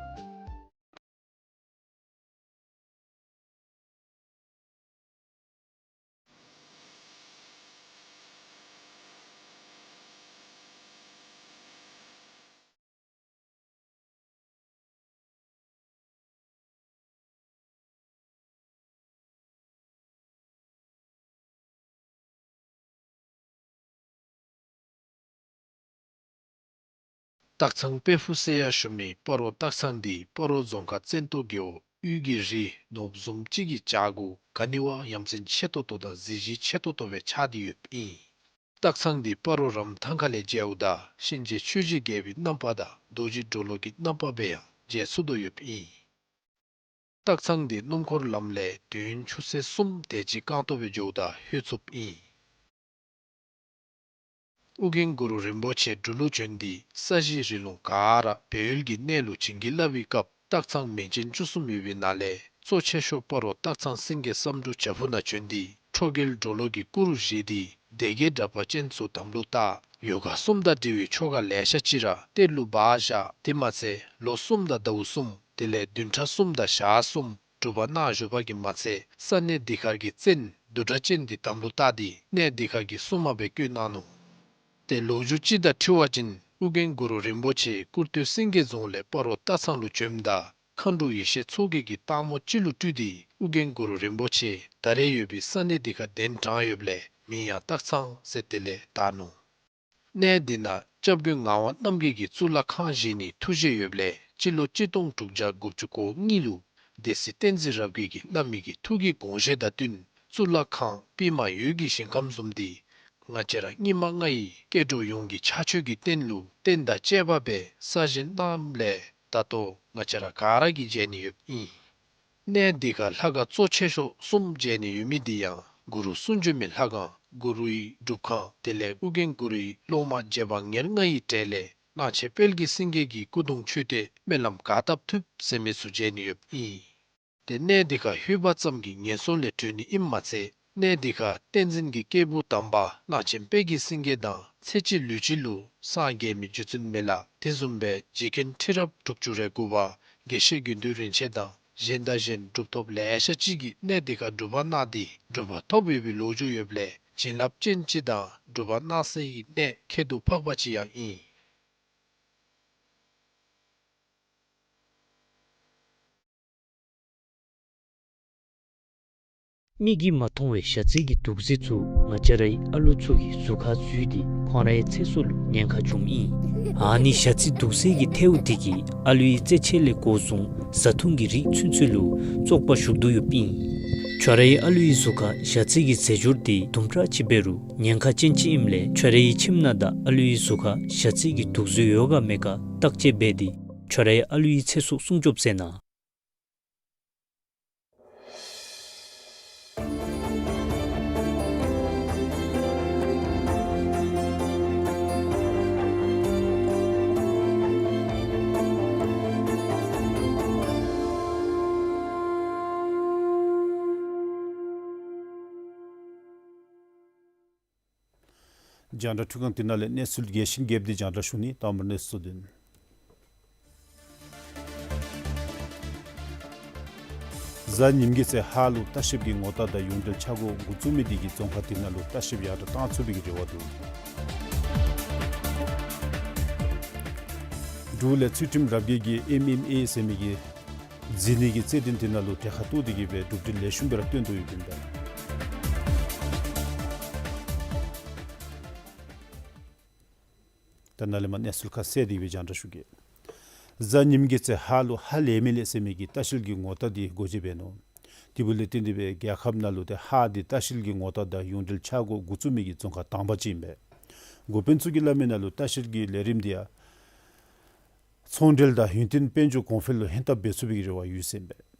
སྟག་ཚང་དཔལ་ཕུག་ཟེར་ཡང་ཞུ་མི་སྤ་རོ་སྟག་ཚང་འདི་སྤ་རོ་རྫོང་ཁག་བཙན་ཏོ་རྒེད་འོག་དབུས་ཀྱི་རི་ནོར་བུ་བཟུམ་ཅིག་གི་བྱག་གུ་ག་ནི་བ་ཡ་མཚན་ཆེ་ཏོག་ཏོ་དང་གཟི་བརྗིད་ཆེ་ཏོག་ཏོ་སྦེ་ཆགས་ཏེ་ཡོདཔ་ཨིན། སྟག་ཚང་འདི་སྤ་རོ་རམ་ཐང་ཁ་ལས་མཇལཝ་ད་གཤིན་རྗེ་ཆོས་རྗེ་རྒྱལ་པོའི་རྣམ་པ་དང་རྡོ་རྗེ་གྲོ་ལོད་ཀྱི་རྣམ་པ་སྦེ་ཡང་མཇལ་ཚུགས་དོ་ཡོདཔ་ཨིན། སྟག་ཚང་འདི་སྣུམ་འཁོར་ལམ་ལས་དུས་ཡུན་ཆུ་ཚོད་གསུམ་དེ་ཅིག་རྐང་སྟོང་སྦེ་འགྱོཝ་ད་ལྷོད་ཚུགསཔ་ཨིན། ཨོ་རྒྱན་གུ་རུ་རིན་པོ་ཆེ་འབྲུག་ལུ་བྱོན་ཏེ་ས་གཞི་རི་ལུང་ག་ར་བལ་ཡུལ་གྱི་གནས་ལུ་བྱིན་གྱིས་བརླབས་པའི་སྐབས་སྟག་ཚང་མིང་ཅན་བཅུ་གསུམ་ཡོད་པའི་ནང་ལས་གཙོ་ཆེ་ཤོས་སྤ་རོ་སྟག་ཚང་སེང་གེ་བསམ་འགྲུབ་བྱག་ཕུག་ནང་བྱོན་ཏེ་ཁྲོ་རྒྱལ་གྲོ་ལོད་ཀྱི་སྐུ་རུ་བཞེངས་ཏེ་སྡེ་བརྒྱད་དྲེགས་པ་ཅན་ཚུ་དམ་ལུ་བཏགས། ཡོ་ག་གསུམ་དང་འབྲེལ་བའི་ཆོ་ག་ལེ་ཤ་ཅིག་ར་གཏེར་ལུ་སྦ་བཞག། དེ་མ་ཚད་ལོ་གསུམ་དང་ཟླཝ་གསུམ་དེ་ལས་བདུན་ཕྲག་གསུམ་དང་ཞག་གསུམ་སྒྲུབ་པ་གནང་བཞུགས་པ་གིས་མ་ཚད་ས་གནས་འདི་ཁར་གྱི་བཙན་བདུད་དྲེགས་ཅན་འདི་དམ་ལུ་བཏགས་ཏེ་གནས་འདི་ཁར་གྱི་སྲུང་མ་སྦེ་བསྐོས་གནང་ནུག། ཏེ་ལོ་རྒྱུས་ཅིག་དང་འཁྲིལ་བ་ཅིན་ཨོ་རྒྱན་གུ་རུ་རིན་པོ་ཆེ་ཀུར་སྟོད་སེང་གེ་རྫོང་ལས་སྤ་རོ་སྟག་ཚང་ལུ་བྱོནམ་ད་མཁའ་འགྲོ་ཡེ་ཤེས་མཚོ་རྒྱལ་གྱིས་སྟག་མོ་ཅིག་ལུ་སྤྲུལ་ཏེ་ཨོ་རྒྱན་གུ་རུ་རིན་པོ་ཆེ་ད་རེས་ཡོད་པའི་ས་གནས་འདི་ཁར་གདན་དྲངས་ཡོདཔ་ལས་མིང་ཡང་སྟག་ཚང་ཟེར་དེ་ལས་བཏགས་ནུག། གནས་འདི་ནང་སྐྱབས་མགོན་ངག་དབང་རྣམ་རྒྱལ་གྱིས་གཙུག་ལག་ཁང་བཞེངས་ནིའི་ཐུགས་བཞེད་ཡོདཔ་ལས་སྤྱི་ལོ་གཅིག་སྟོང་དྲུག་བརྒྱ་དགུ་བཅུ་གོ་གཉིས་ལུ་སྡེ་སྲིད་བསྟན་འཛིན་རབ་རྒྱས་ཀྱིས་བླ་མའི་གི་ཐུགས་ཀྱི་དགོངས་བཞེད་དང་བསྟུན་གཙུག་ལག་ཁང་པདྨ་འོད་ཀྱི་ཞིང་ཁམས་བཟུམ་འདི་ང་བཅས་ར་སྙིགས་མ་ལྔ་ཡི་སྐྱེ་འགྲོ་ཡོངས་ཀྱི་ཕྱག་མཆོད་ཀྱི་རྟེན་ལུ་རྟེན་དང་བཅས་པ་སྦེ་གསར་བཞེངས་གནངམ་ལས་ད་ལྟོ་ང་བཅས་ར་ག་ར་གིས་མཇལ་ནི་ཡོདཔ་ཨིན། གནས་འདི་ཁར་ལྷ་ཁང་གཙོ་ཆེ་ཤོས་གསུམ་མཇལ་ནི་ཡོད་མི་འདི་ཡང་གུ་རུ་གསུང་བྱོན་མའི་ལྷ་ཁང་གུ་རུའི་སྒྲུབ་ཁང་དེ་ལས་ཨོ་རྒྱན་གུ་རུའི་སློབ་མ་རྗེ་འབངས་ཉེར་ལྔ་ཡི་གྲས་ལས་གླང་ཆེན་དཔལ་གྱི་སེང་གེ་གི་སྐུ་གདུང་མཆོད་རྟེན་སྨོན་ལམ་ག་བཏབ་ཐུབ་ཟེར་མི་ཚུ་མཇལ་ནི་ཡོདཔ་ཨིན། ཏེ་གནས་འདི་ཁར་ལྷོད་པ་ཙམ་གྱིས་ངན་སོང་ལས་གྲོལ་ནི་ཨིནམ་མ་ཚད་གནས་འདི་ཁར་བསྟན་འཛིན་གྱི་སྐྱེས་བུ་དམ་པ་གླང་ཆེན་དཔལ་གྱི་སེང་གེ་དང་ཚེ་གཅིག་ལུས་གཅིག་ལུ་སངས་རྒྱས་མི་རྗེ་བཙུན་མི་ལ་དེ་བཟུམ་སྦེ་རྗེ་མཁན་ཁྲི་རབས་དྲུག་ཅུ་རེ་དགུ་པ་དགེ་བཤེས་དགེ་འདུན་རིན་ཆེན་དང་གཞན་དང་གཞན་གྲུབ་ཐོབ་ལེ་ཤ་ཅིག་གིས་གནས་འདི་ཁར་སྒྲུབ་པ་གནང་སྟེ་གྲུབ་པ་ཐོབ་ཡོད་པའི་ལོ་རྒྱུས་ཡོདཔ་ལས་བྱིན་རླབས་ཅན་ཅིག་དང་སྒྲུབ་པ་གནང་སའི་གནས་ཁྱད་དུ་འཕགས་པ་ཅིག་ཡང་ཨིན། མིག་གིས་མ་མཐོང་བའི་ཞ་རྩི་གི་དུག་རྫས་ཚུ་ང་བཅས་རའི་ཨ་ལོ་ཚུ་གི་གཟུགས་ཁར་འཛུལ་ཏེ་ཁོང་རའི་ཚེ་སྲོག་ལུ་ཉེན་ཁ་བྱུངམ་ཨིན། ཨ་ནི་ཞ་རྩི་དུག་རྫས་ཀྱི་ཐལཝ་དེ་གིས་ཨ་ལོའི་རྩེད་ཆས་ལས་འགོ་བཟུང་བཟའ་འཐུང་གི་རིགས་ཚུན་ཚོད་ལུ་བཙོག་པ་ཞུགས་དོ་ཡོདཔ་ཨིན། ཁྱོད་རའི་ཨ་ལོའི་གཟུགས་ཁར་ཞ་རྩི་གི་རྫས་སྦྱོར་དེ་དུམ་གྲ་ཅིག་འབད་རུང་ཉེན་ཁ་ཅན་ཅིག་ཨིནམ་ལས་ཁྱོད་རའི་ཁྱིམ་ནང་དང་ཨ་ལོའི་གཟུགས་ཁར་ཞ་རྩི་གི་དུག་རྫས་ཡོད་ག་མེད་ག་བརྟག་དཔྱད་འབད་དེ་ཁྱོད་རའི་ཨ་ལོའི་ཚེ་སྲོག་སྲུང་སྐྱོབ་མཛད་གནང་། རྒྱང་བསྒྲགས་འཕྲུལ་ཁང་འདི་ནང་ལས་གནས་ཚུལ་རྒྱས་ཤིང་རྒྱསཔ་འདི་རྒྱང་བསྒྲགས་ཞུ་ནི། དང་པ་གནས་ཚུལ་དོན། གཟའ་ཉིམ་གི་ཚེ་ཧཱ་ལུ་ལྟ་བཤལ་གྱི་ངོ་རྟགས་དང་ཡོངས་འབྲེལ་ཆ་བགོས་འགོ་བཙུགས་མི་འདི་གིས་རྫོང་ཁག་འདི་ནང་ལུ་ལྟ་བཤལཔ་ཡར་དྲགས་བཏང་ཚུགས་པའི་གི་རེ་བ་འདུག། འབྲུག་ལས་ཚུལ་ཁྲིམས་རབ་རྒྱས་ཀྱི་ཨེམ་ཨེམ་ཨེ་ཟེར་མི་གི་འཛིན་ནི་གི་རྩེད་འགྲན་འདི་ནང་ལུ་གྲལ་ཁར་གཏོགས་ཏེ་གིས་སྦེ་གྲུབ་འབྲས་ལེགས་ཤོམ་སྦེ་ར་སྟོན་དོ་ཡོདཔ་ཨིན་པས། ད་ནཱ་ལས་མར་གནས་ཚུལ་ཁ་གསལ་ཏེ་སྦེ་རྒྱང་བསྒྲགས་ཞུ་གེ། གཟའ་ཉིམ་གི་ཚེ་ཧཱ་ལུ་ཧ་ལས་མི་ལེ་ཟེར་མི་གི་ལྟ་བཤལ་གྱི་ངོ་རྟགས་འདི་སྒོ་འབྱེད་འབད་ནུག། དེ་འབདཝ་ལས་བརྟེན་ཏེ་སྦེ་རྒྱལ་ཁབ་ནང་ལུ་ཏེ་ཧཱ་འདི་ལྟ་བཤལ་གྱི་ངོ་རྟགས་དང་ཡོངས་འབྲེལ་ཆ་བགོས་འགོ་བཙུགས་མི་གི་རྫོང་ཁག་དང་པ་ཅིག་ཨིན་པས། འགོ་དཔོན་ཚུ་གིས་སླབ་མི་ནང་ལུ་ལྟ་བཤལ་གྱི་ལས་རིམ་འདི་ཡང་ཚོང་འབྲེལ་དང་ཡུན་བརྟན་དཔལ་འབྱོར་གོང་འཕེལ་ལུ་ཧན་ཏབ་འབད་ཚུགས་པའི་རེ་བ་ཡོད་ཟེར་ཨིན་པས།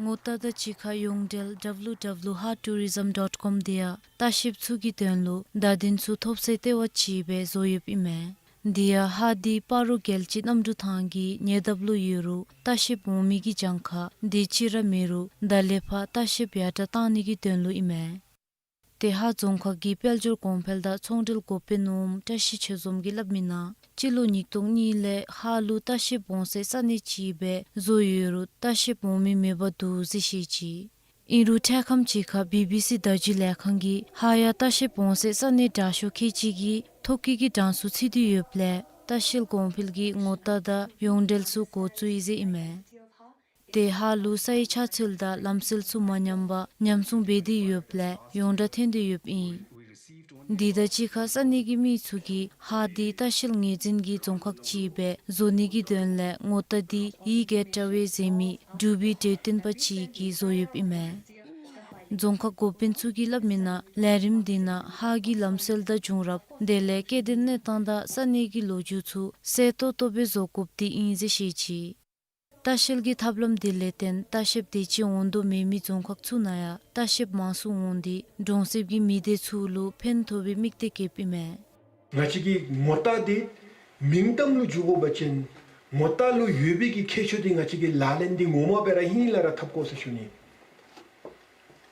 ངོ་རྟགས་དང་གཅིག་ཁར་ཡོངས་འབྲེལ་ཌབ་ལུ་ཌབ་ལུ་ཧཱ་ཊུ་རི་ཛམ་ཌོཊ་ཀོམ་འདི་ཡང་ལྟ་བཤལཔ་ཚུ་གི་དོན་ལུ་བརྡ་དོན་ཚུ་ཐོབ་སའི་ལྟེ་བ་ཅིག་སྦེ་བཟོ་ཡོདཔ་ཨིན་མས། འདི་ཡང་ཧཱ་འདི་སྤ་རོ་རྒྱལ་སྤྱི་གནམ་གྲུ་ཐང་གི་ཉེ་འདབས་ལུ་ཡོད་རུང་ལྟ་བཤལཔ་འོང་མི་གི་གྱངས་ཁ་དེ་ཅིག་ར་མེད་རུང་ད་ལས་ཕར་ལྟ་བཤལཔ་ཡར་དྲགས་བཏང་ནི་གི་དོན་ལུ་ཨིན་མས། ཏེ་ཧཱ་རྫོང་ཁག་གི་དཔལ་འབྱོར་གོང་འཕེལ་དང་ཚོང་འབྲེལ་འགོ་དཔོན་ནོར་བུ་བཀྲ་ཤིས་ཆོས་འཛོམས་ཀྱིས་སླབ་མི་ནང་སྤྱི་ལོ་ཉིས་སྟོང་གཉིས་ལས་ཧཱ་ལུ་ལྟ་བཤལཔ་འོང་སའི་ས་གནས་ཅིག་སྦེ་བཟོ་ཡོད་རུང་ལྟ་བཤལཔ་འོང་མི་མེདཔ་འདུག་ཟེར་བཤད་ཅི། ཨིན་རུང་འཕྲལ་ཁམས་ཅིག་ཁར་བི་བི་སི་བརྡ་བརྒྱུད་ལས་ཁང་གིས་ཧཱ་ཡང་ལྟ་བཤལཔ་འོང་སའི་ས་གནས་དྲག་ཤོས་ཁལ་གཅིག་གི་ཐོ་བཀོད་ཀྱི་གྲངས་སུ་ཚུད་དེ་ཡོདཔ་ལས་ལྟ་བཤལ་གོང་འཕེལ་གྱི་ངོ་རྟགས་དང་ཡོངས་འབྲེལ་ཚུ་འགོ་བཙུགས་ཡི་ཟེར་ཨིན་མས། ཏེ་ཧཱ་ལུ་སའི་ཆ་ཚུལ་དང་ལམ་སྲོལ་ཚུ་མ་ཉམས་པར་ཉམས་སྲུང་འབད་དེ་ཡོདཔ་ལས་ཡོངས་གྲགས་ཐོན་ཏེ་ཡོདཔ་ཨིན། འདི་དང་གཅིག་ཁར་ས་གནས་ཀྱི་མི་ཚུ་གིས་ཧཱ་འདི་ལྟ་བཤལ་ངོས་འཛིན་གྱི་རྫོང་ཁག་ཅིག་སྦེ་བཟོ་ནི་གི་དོན་ལས་ངོ་རྟགས་འདི་ཡི་གེ་ཊ་ཝེ་ཟེར་མི་འབྲུག་པའི་འབྲེལ་ཡོད་བསྟན་པ་ཅིག་གིས་བཟོ་ཡོདཔ་ཨིན་མས། རྫོང་ཁག་འགོ་དཔོན་ཚུ་གིས་སླབ་མི་ནང་ལས་རིམ་འདི་ནང་ཧཱ་གི་ལམ་སྲོལ་དང་བྱུང་རབས་དེ་ལས་སྐྱེ་ལྡན་གནས་སྟངས་དང་ས་གནས་ཀྱི་ལོ་རྒྱུས་ཚུ་གསལ་ཏོག་ཏོ་སྦེ་བཟོ་དགོཔ་འདི་ཨིན་ཟེར་བཤད་ཅི། ལྟ་བཤལ་གྱི་ཐབས་ལམ་འདི་ལས་བརྟེན་ལྟ་བཤལཔ་དེ་ཅིག་འོང་དོ་མེད་མི་རྫོང་ཁག་ཚུ་ནང་ཡང་ལྟ་བཤལཔ་མང་སུ་འོང་སྟེ་གྲོང་གསེབ་ཀྱི་མི་སྡེ་ཚུ་ལུ་ཕན་ཐོགས་པའི་དམིགས་གཏད་བསྐྱེདཔ་ཨིན་མས། ང་བཅས་ཀྱི་ངོ་རྟགས་འདི་མིང་གཏམ་ལུ་འཇུག་དགོ་པ་ཅིན་ངོ་རྟགས་ལུ་ཡོད་པའི་གི་ཁྱད་ཆོས་འདི་ང་བཅས་ཀྱིས་ལག་ལེན་འདི་ངོ་མ་སྦེ་ར་ཧིང་ལས་ར་འཐབ་དགོ་ཟེར་ཞུ་ནི།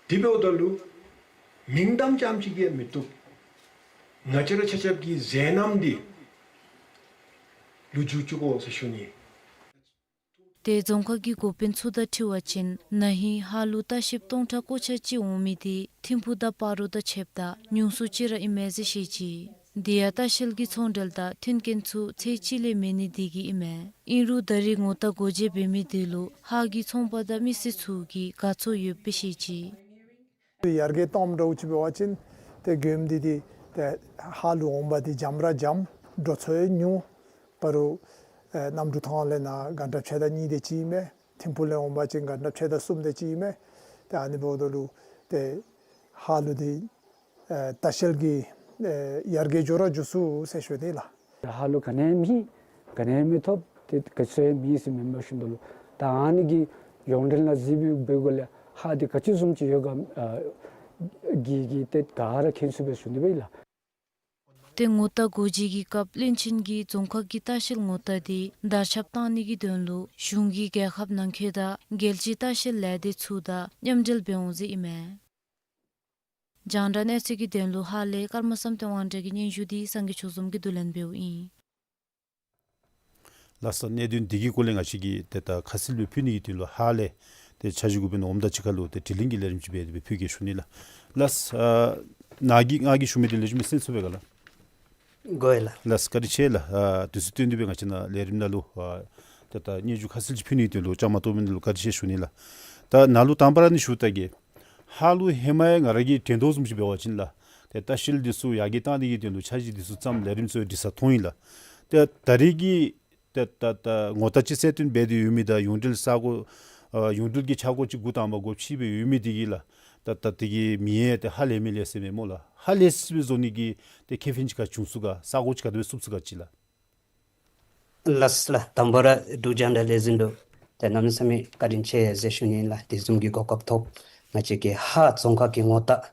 དེ་འབདཝ་ད་ལུ་མིང་གཏམ་རྐྱངམ་ཅིག་གིས་མི་བཏུབ། ང་བཅས་ར་ཆ་ཁྱབ་ཀྱི་མཛད་རྣམ་འདི་ལུ་འཇུག་བཅུག་དགོ་ཟེར་ཞུ་ནི། ཏེ་རྫོང་ཁག་གི་འགོ་དཔོན་ཚུ་དང་འཁྲིལ་བ་ཅིན་ན་ཧིང་ཧཱ་ལུ་ལྟ་བཤལཔ་སྟོང་ཕྲག་ཀོ་ཆ་གཅིག་འོང་མི་འདི་ཐིམ་ཕུག་དང་སྤ་རོ་དང་ཕྱདཔ་ད་ཉུང་སུ་ཅིག་ར་ཨིན་མས་ཟེར་བཤད་ཅི། དེ་ཡང་ལྟ་བཤལ་གྱི་ཚོང་འབྲེལ་དང་མཐུན་རྐྱེན་ཚུ་ཚད་ཅིག་ལས་མེད་ནི་དེ་གིས་ཨིན་མས། ཨིན་རུང་ད་རེས་ངོ་རྟགས་སྒོ་འབྱེད་འབད་མི་དེ་ལུ་ཧཱ་གི་ཚོང་པ་དང་མི་སེར་ཚུ་གིས་དགའ་ཚོར་ཡོདཔ་སྦེ་བཤད་ཅི། ཡར་རྒྱས་གཏོངམ་འདྲཝ་ཅིག་འབད་བ་ཅིན་ཏེ་མགྱོནམ་འདི་ཏེ་ཧཱ་ལུ་འོང་པ་འདི་འཇམ་ར་འཇམ། འགྲོ་སོང་ཡང་ཉུང་། པ་རུ་ཨེ་གནམ་གྲུ་ཐང་ལས་ནཱ་གྷན་ཊ་ཕྱེད་དང་གཉིས་དེ་ཅིག་ཨིན་མས། ཐིམ་ཕུག་ལས་འོང་པ་ཅིན་གྷན་ཊ་ཕྱེད་དང་གསུམ་དེ་ཅིག་ཨིན་མས། ཏེ་ཨ་ནི་འབདཝ་ད་ལུ་ཏེ་ཧཱ་ལུ་འདི་ཨེ་ལྟ་བཤལ་གྱི་ཨེ་ཡར་རྒྱས་འགྱོ་ར་འགྱོ་ཚུགས་ཟེར་ཞུ་ནི་ལགས། ཧཱ་ལུ་ག་ནི་ཡང་མེད། ག་ནི་ཡང་མི་ཐོབ། ཏེ་ག་ཅི་ཡང་མེད་ཟེར་མེན་པར་ཞུ་དོ་ལོ། ད་ཨ་ནི་གི་ཡོངས་འབྲེལ་ནང་གཟིགས་འབད་འབད་དགོ་ལགས། ཧཱ་འདི་ག་ཅི་བཟུམ་ཅིག་ཡོད་ག་ཨ་གི་གི་ཏེ་ག་ར་མཁྱེན་ཚུགས་པས་ཞུ་ནི་སྦེ་ལགས། ཏེ་ངོ་རྟགས་སྒོ་འབྱེད་ཀྱི་སྐབས་བློན་ཆེན་གྱིས་རྫོང་ཁག་གི་ལྟ་བཤལ་ངོ་རྟགས་འདི་དར་ཁྱབ་བཏང་ནི་གི་དོན་ལུ་གཞུང་གིས་རྒྱལ་ཁབ་ནང་འཁོད་དང་རྒྱལ་སྤྱིའི་ལྟ་བཤལ་ལས་སྡེ་ཚུ་དང་མཉམ་འབྲེལ་འབད་འོང་ཟེར་ཨིན་མས། རྒྱང་བསྒྲགས་གནས་ཚུལ་གྱི་དོན་ལུ་ཧཱ་ལས་ཀརྨ་བསམ་གཏན་དབང་གྲགས་ཀྱི་སྙན་ཞུ་འདི་སངས་རྒྱས་ཆོས་འཛོམས་ཀྱིས་བསྡུ་ལེན་འབདཝ་ཨིན། ལགས་སོ། གནད་དོན་འདི་གི་སྐོར་ལས་ང་བཅས་ཀྱིས་ཏེ་ད་ཁ་གསལ་སྦེ་ཕུལ་ནི་གི་དོན་ལུ་ཧཱ་ལས་ཏེ་འཆར་གཞི་འགོ་དཔོན་འོགམ་དང་གཅིག་ཁར་ལུ་ཏེ་དྲི་ལན་གྱི་ལས་རིམ་ཅིག་འབད་དེ་སྦེ་ཕུལ་གེ་ཞུ་ནི་ལགས། ལགས་སོ། ཨ་ནཱ་གིས་ང་གིས་ཞུ་མི་འདི་ལེགས་ཤོམ་སྦེ་གསན་ཚུགས་པས་ག་ལགས། གོ་ཡི་ལགས། ལགས་སོ། བཀའ་དྲིན་ཆེ་ལགས། ཨ་དུས་ཚོད་བཏོན་ཏེ་སྦེ་ང་བཅས་ནཱ་ལས་རིམ་ནང་ལུ་ཨ་ཏེ་ད་སྙན་ཞུ་ཁ་གསལ་ཅིག་ཕུལ་ནི་གི་དོན་ལུ་བཅའ་མར་གཏོགས་མི་འདི་ལུ་བཀའ་དྲིན་ཆེ་ཞུ་ནི་ལགས། ད་ནཱ་ལུ་དང་པ་ར་ནི་ཞུ་ད་གེ། ཧཱ་ལུ་ཧེ་མ་ཡང་ང་ར་གིས་དྲན་དོ་བཟུམ་ཅིག་འབད་བ་ཅིན་ལགས། ཏེ་ལྟ་བཤལ་འདི་ཚུ་ཡར་རྒྱས་བཏང་ནི་གི་དོན་ལུ་འཆར་གཞི་འདི་ཚུ་བརྩམས་ལས་རིམ་ཚུ་སྒྲིག་ས་མཐོང་ཡི་ལགས། ཏེ་ད་རེས་ཀྱི་ཏེ་ད་ད་ངོ་རྟགས་ཅིག་གསལ་སྟོན་འབད་དེ་ཡོད་མི་དང་ཡོངས་འབྲེལ་ས་སྒོ་ཨ་ཡོངས་འབྲེལ་གྱི་ཆ་བགོ་ཅིག་འགོ་དང་པ་སྒོ་ཕྱེ་སྦེ་ཡོད་མི་འདི་གིས་ལགས། ད་ད་འདི་གི་མི་ཡང་ཏེ་ཧ་ལས་མི་ལས་ཟེར་མས་སྨོ་ལགས། ཧ་ལས་སྦེ་བཟོ་ནི་གི་ཏེ་ཁེ་ཕན་ཅིག་ག་བྱུང་ཚུགས་ག། ས་སྒོ་ཅིག་ག་དེ་སྦེ་བཙུགས་ཚུགས་ག་ཅིག་ལགས། ལགས་ལགས། དང་པ་ར་འབྲུག་རྒྱང་བསྒྲགས་ལས་འཛིན་ལུ་ཏེ་གནམ་མེད་ས་མེད་བཀའ་དྲིན་ཆེ་ཟེར་ཞུ་ནི་ལགས། དེ་བཟུམ་གྱི་གོ་སྐབས་ཐོབ། ང་བཅས་ཀྱི་ཧཱ་རྫོང་ཁག་གི་ངོ་རྟགས་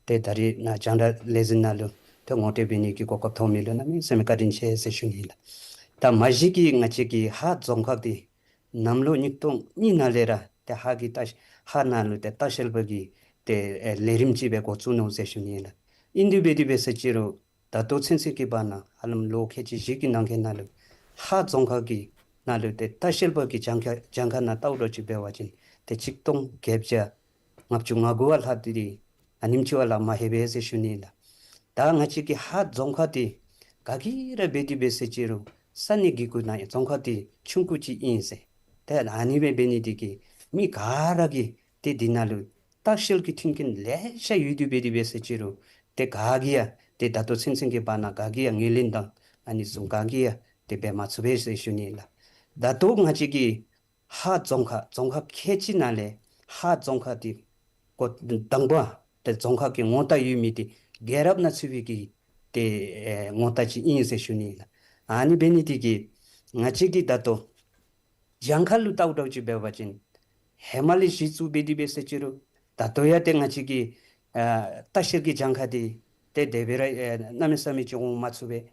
ཏེ་ད་རེས་ནཱ་རྒྱང་བསྒྲགས་ལས་འཛིན་ནང་ལུ་ཏེ་ངོ་སྤྲོད་འབད་ནི་གི་གོ་སྐབས་ཐོབ་མི་ལུ་གནམ་མེད་ས་མེད་བཀའ་དྲིན་ཆེ་ཟེར་ཞུ་ནི་ལགས། ད་མ་གཞི་གི་ང་བཅས་ཀྱི་ཧཱ་རྫོང་ཁག་འདི་གནམ་ལོ་ཉིས་སྟོང་གཉིས་ནང་ལས་ར་ཏེ་ཧཱ་གི་ལྟ་ཧཱ་ནང་ལུ་ཏེ་ལྟ་བཤལ་པ་གི་ ཏེ་ཨེ་ལས་རིམ་ཅིག་སྦེ་འགོ་བཙུགས་ནུག་ཟེར་ཞུ་ནི་ལགས། ཨིན་དེ་སྦེ་དེ་སྦེ་ཟེར་ཅི་རུང་ད་ལྟོ་ཚུན་ཚོད་ཀྱི་བར་ན་ཧ་ལམ་ལོ་ཁལ་གཅིག་བཞི་གི་ནང་འཁོད་ནང་ལུ་ཧཱ་རྫོང་ཁག་གི་ནང་ལུ་ཏེ་ལྟ་བཤལ་པ་གི་གྱངས་ཁ་གྱངས་ཁ་ནང་བལྟཝ་ད་ཅིག་འབད་བ་ཅིན་ཏེ་ཆིག་སྟོང་བརྒྱད་བརྒྱ་ལྔ་བཅུ་ང་དགུ་བ་ལྷག་སྟེ་ཨ་ནེམ་ཅིག་བ་ལས་མ་ལྷོད་པས་ཟེར་ཞུ་ནི་ལགས། ད་ང་བཅས་ཀྱི་ཧཱ་རྫོང་ཁག་འདི་ག་གིས་ར་འབད་དེ་སྦེ་ཟེར་ཅི་རུང་ས་གནས་ཀྱི་གུ་ན་རྫོང་ཁག་འདི་ཆུང་ཀུ་ཅིག་ཨིན་ཟེར། ཏེ་ཨ་ནི་སྦེ་འབད་ནི་འདི་གིས་མི་ག་ར་གིས་ཏེ་འདི་ནང་ལུ་ལྟ་བཤལ་གྱི་མཐུན་རྐྱེན་ལེ་ཤ་ཡོད་དེ་སྦེ་དེ་སྦེ་ཟེར་ཅི་རུང་ཏེ་ག་གིས་ཡང་ཏེ་ད་ལྟོ་ཚུན་ཚོད་ཀྱི་བར་ན་ག་གིས་ཡང་ངོས་ལེན་དང་ཨ་ནི་བཟུམ་ག་གིས་ཡང་ཏེ་འབད་མ་ཚུགས་པས་ཟེར་ཞུ་ནི་ལགས། ད་ལྟོ་ང་བཅས་ཀྱི་ཧཱ་རྫོང་ཁག་རྫོང་ཁག་ཁལ་གཅིག་ནང་ལས་ཧཱ་རྫོང་ཁག་འདི་འགོ་དང་པ་ཏེ་རྫོང་ཁག་གི་ངོ་རྟགས་ཡོད་མི་འདི་རྒྱལ་རབས་ནང་ཚུད་པའི་གི་ཏེ་ཨེ་ངོ་རྟགས་ཅིག་ཨིན་ཟེར་ཞུ་ནི་ལགས། ཨ་ནི་འབད་ནི་འདི་གིས་ང་བཅས་ཀྱི་ད་ལྟོ་གྱངས་ཁ་ལུ་བལྟཝ་ད་ཅིག་འབད་བ་ཅིན་ཧེ་མ་ལས་གཞི་བཙུགས་འབད་དེ་སྦེ་ཟེར་ཅི་རུང་ད་ལྟོ་ཡང་ཏེ་ང་བཅས་ཀྱི་ཨ་ལྟ་བཤལ་གྱི་གྱངས་ཁ་འདི་ཏེ་དེ་སྦེ་ར་ཨེ་གནམ་མེད་ས་མེད་ཅིག་འོང་མ་ཚུགས་པས།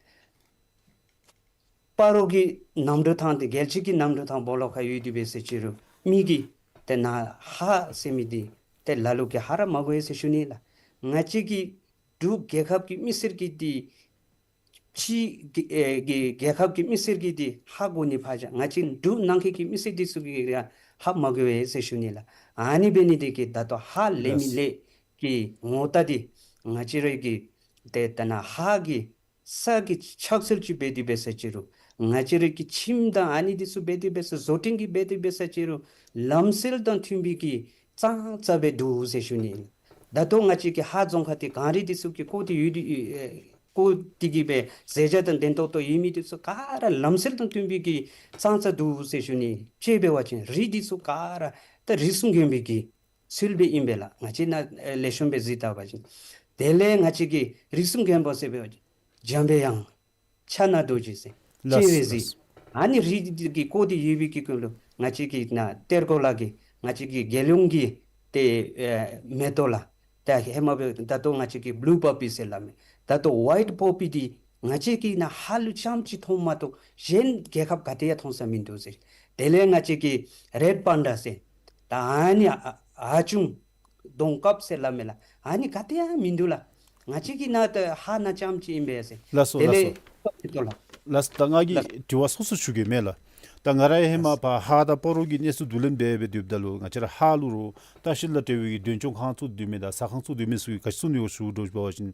སྤ་རོ་གི་གནམ་གྲུ་ཐང་འདི་རྒྱལ་སྤྱི་གི་གནམ་གྲུ་ཐང་སྦོ་ལོགས་ཁར་ཡོད་དེ་སྦེ་ཟེར་ཅི་རུང་མི་གིས་ཏེ་ནཱ་ཧཱ་ཟེར་མི་འདི་ཏེ་ལ་ལུ་གིས་ཧ་ར་མ་གོ་བས་ཟེར་ཞུ་ནི་ལགས། ང་བཅས་ཀྱི་འབྲུག་རྒྱལ་ཁབ་ཀྱི་མི་སེར་གྱི་འདི་ཕྱི་གི་ཨེ་གི་རྒྱལ་ཁབ་ཀྱི་མི་སེར་གྱི་འདི་ཧ་གོ་ནི་ཕར་བཞག་ང་བཅས་འབྲུག་ནང་འཁོད་ཀྱི་མི་སེར་འདི་ཚུ་གིས་ཡང་ཧ་མ་གོ་བས་ཟེར་ཞུ་ནི་ལགས། ཨ་ནི་འབད་ནི་འདི་གིས་ད་ལྟོ་ཧཱ་ལས་མི་ལས་ཀྱི་ངོ་རྟགས་འདི་ང་བཅས་ར་གི་ཏེ་ད་ནཱ་ཧཱ་གི་ས་གི་ཆགས་ཚུལ་ཅིག་འབད་དེ་སྦེ་ཟེར་ཅི་རུང་ང་བཅས་ར་གི་ཁྱིམ་དང་ཨ་ནི་འདི་ཚུ་འབད་དེ་སྦེ་ཟེར་བཟོ་སྐྲུན་གྱི་འབད་དེ་སྦེ་ཟེར་ཅི་རུང་ལམ་སྲོལ་དང་མཐུན་པའི་གི་ཙང་ཙ་སྦེ་འདུག་ཟེར་ཞུ་ནི། ད་ལྟོ་ང་བཅས་ཀྱི་ཧཱ་རྫོང་ཁག་འདི་གངས་རི་འདི་ཚུ་གིས་བསྐོར་ཏེ་ཡོད་དེ་ཨེ་བསྐོར་ཏེ་གི་སྦེ་མཛེས་ཆ་དང་ལྡན་ཏོག་ཏོ་ཡོད་མི་འདི་ཚུ་ག་ར་ལམ་སྲོལ་དང་མཐུན་པའི་གི་ཙང་ཙ་འདུག་ཟེར་ཞུ་ནི། དཔྱེ་འབད་བ་ཅིན་རི་འདི་ཚུ་ག་ར་ད་རིགས་གསུམ་མགོན་པོའི་གི་ཚུལ་སྦེ་ཨིན་པས་ལགས། ང་བཅས་ནཱ་ཨེ་ལེགས་ཤོམ་སྦེ་གཟིགས་བལྟ་བ་ཅིན། དེ་ལས་ང་བཅས་ཀྱི་རིགས་གསུམ་མགོན་པོ་ཟེར་འབད་བ་ཅིན་འཇམ་པའི་དབྱངས། ཕྱག་ན་རྡོ་རྗེ་ཟེར། ལགས་སོ། སྤྱན་རས་གཟིགས། ལགས་སོ། ཨ་ནི་རི་འདི་གིས་བསྐོར་ཏེ་ཡོད་པའི་གི་གུ་ལུ་ང་བཅས་ཀྱི་ནཱ་གཏེར་སྒོ་ལ་གི་ང་བཅས་ཀྱི་རྒྱལ་ཡོངས་ཀྱི་ཏེ་ཨེ་མེ་ཏོག་ལགས། ད་ཧེ་མ་སྦེ་ད་ལྟོ་ང་བཅས་ཀྱི་བླུ་པོ་པི་ཟེར་སླབ་མི། ད་ལྟོ་ཝའིཊ་པོ་པི་འདི་ང་བཅས་ཀྱི་ནཱ་ཧཱ་ལུ་རྐྱངམ་ཅིག་མཐོངམ་མ་གཏོགས་གཞན་རྒྱལ་ཁབ་ག་ཏེ་ཡང་མཐོང་ས་མིན་འདུག་ཟེར། དེ་ལས་ང་བཅས་ཀྱི་རེཌ་པཱན་ཌ་ཟེར། ད་ཨ་ནི་ཨ་ཨ་ཆུང་གདོང་དཀརཔོ་ཟེར་སླབ་མི་ལགས། ཨ་ནི་ག་ཏེ་ཡང་མིན་འདུག་ལགས། ང་བཅས་ཀྱི་ནཱ་ད་ཧཱ་ནང་རྐྱངམ་ཅིག་ཨིན་པས་ཟེར། ལགས་སོ། དེ་ལས་ལགས་སོ། ལགས་སོ། ད་ང་གིས་ལགས། དྲི་བ་སོ་སོ་ཞུ་གེ་མས་ལགས། ད་ང་ར་ཧེ་མ་ལགས། ཕར་ཧཱ་དང་སྤ་རོ་གི་གནས་ཚུལ་བསྡུ་ལེན་འབད་འབད་སྡོདཔ་ད་ལུ་ང་བཅས་ར་ཧཱ་ལུ་རུང་ལྟ་བཤལ་དང་འབྲེལ་བའི་གདོན་མཆོང་ཁང་བཙུགས་སྡོད་མི་དང་ཟ་ཁང་བཙུགས་སྡོད་མི་ཚུ་གིས་ག་ཅི་གསུང་ནི་ཡོད་ཞུ་དོ་ཞུ་བ་ཅིན།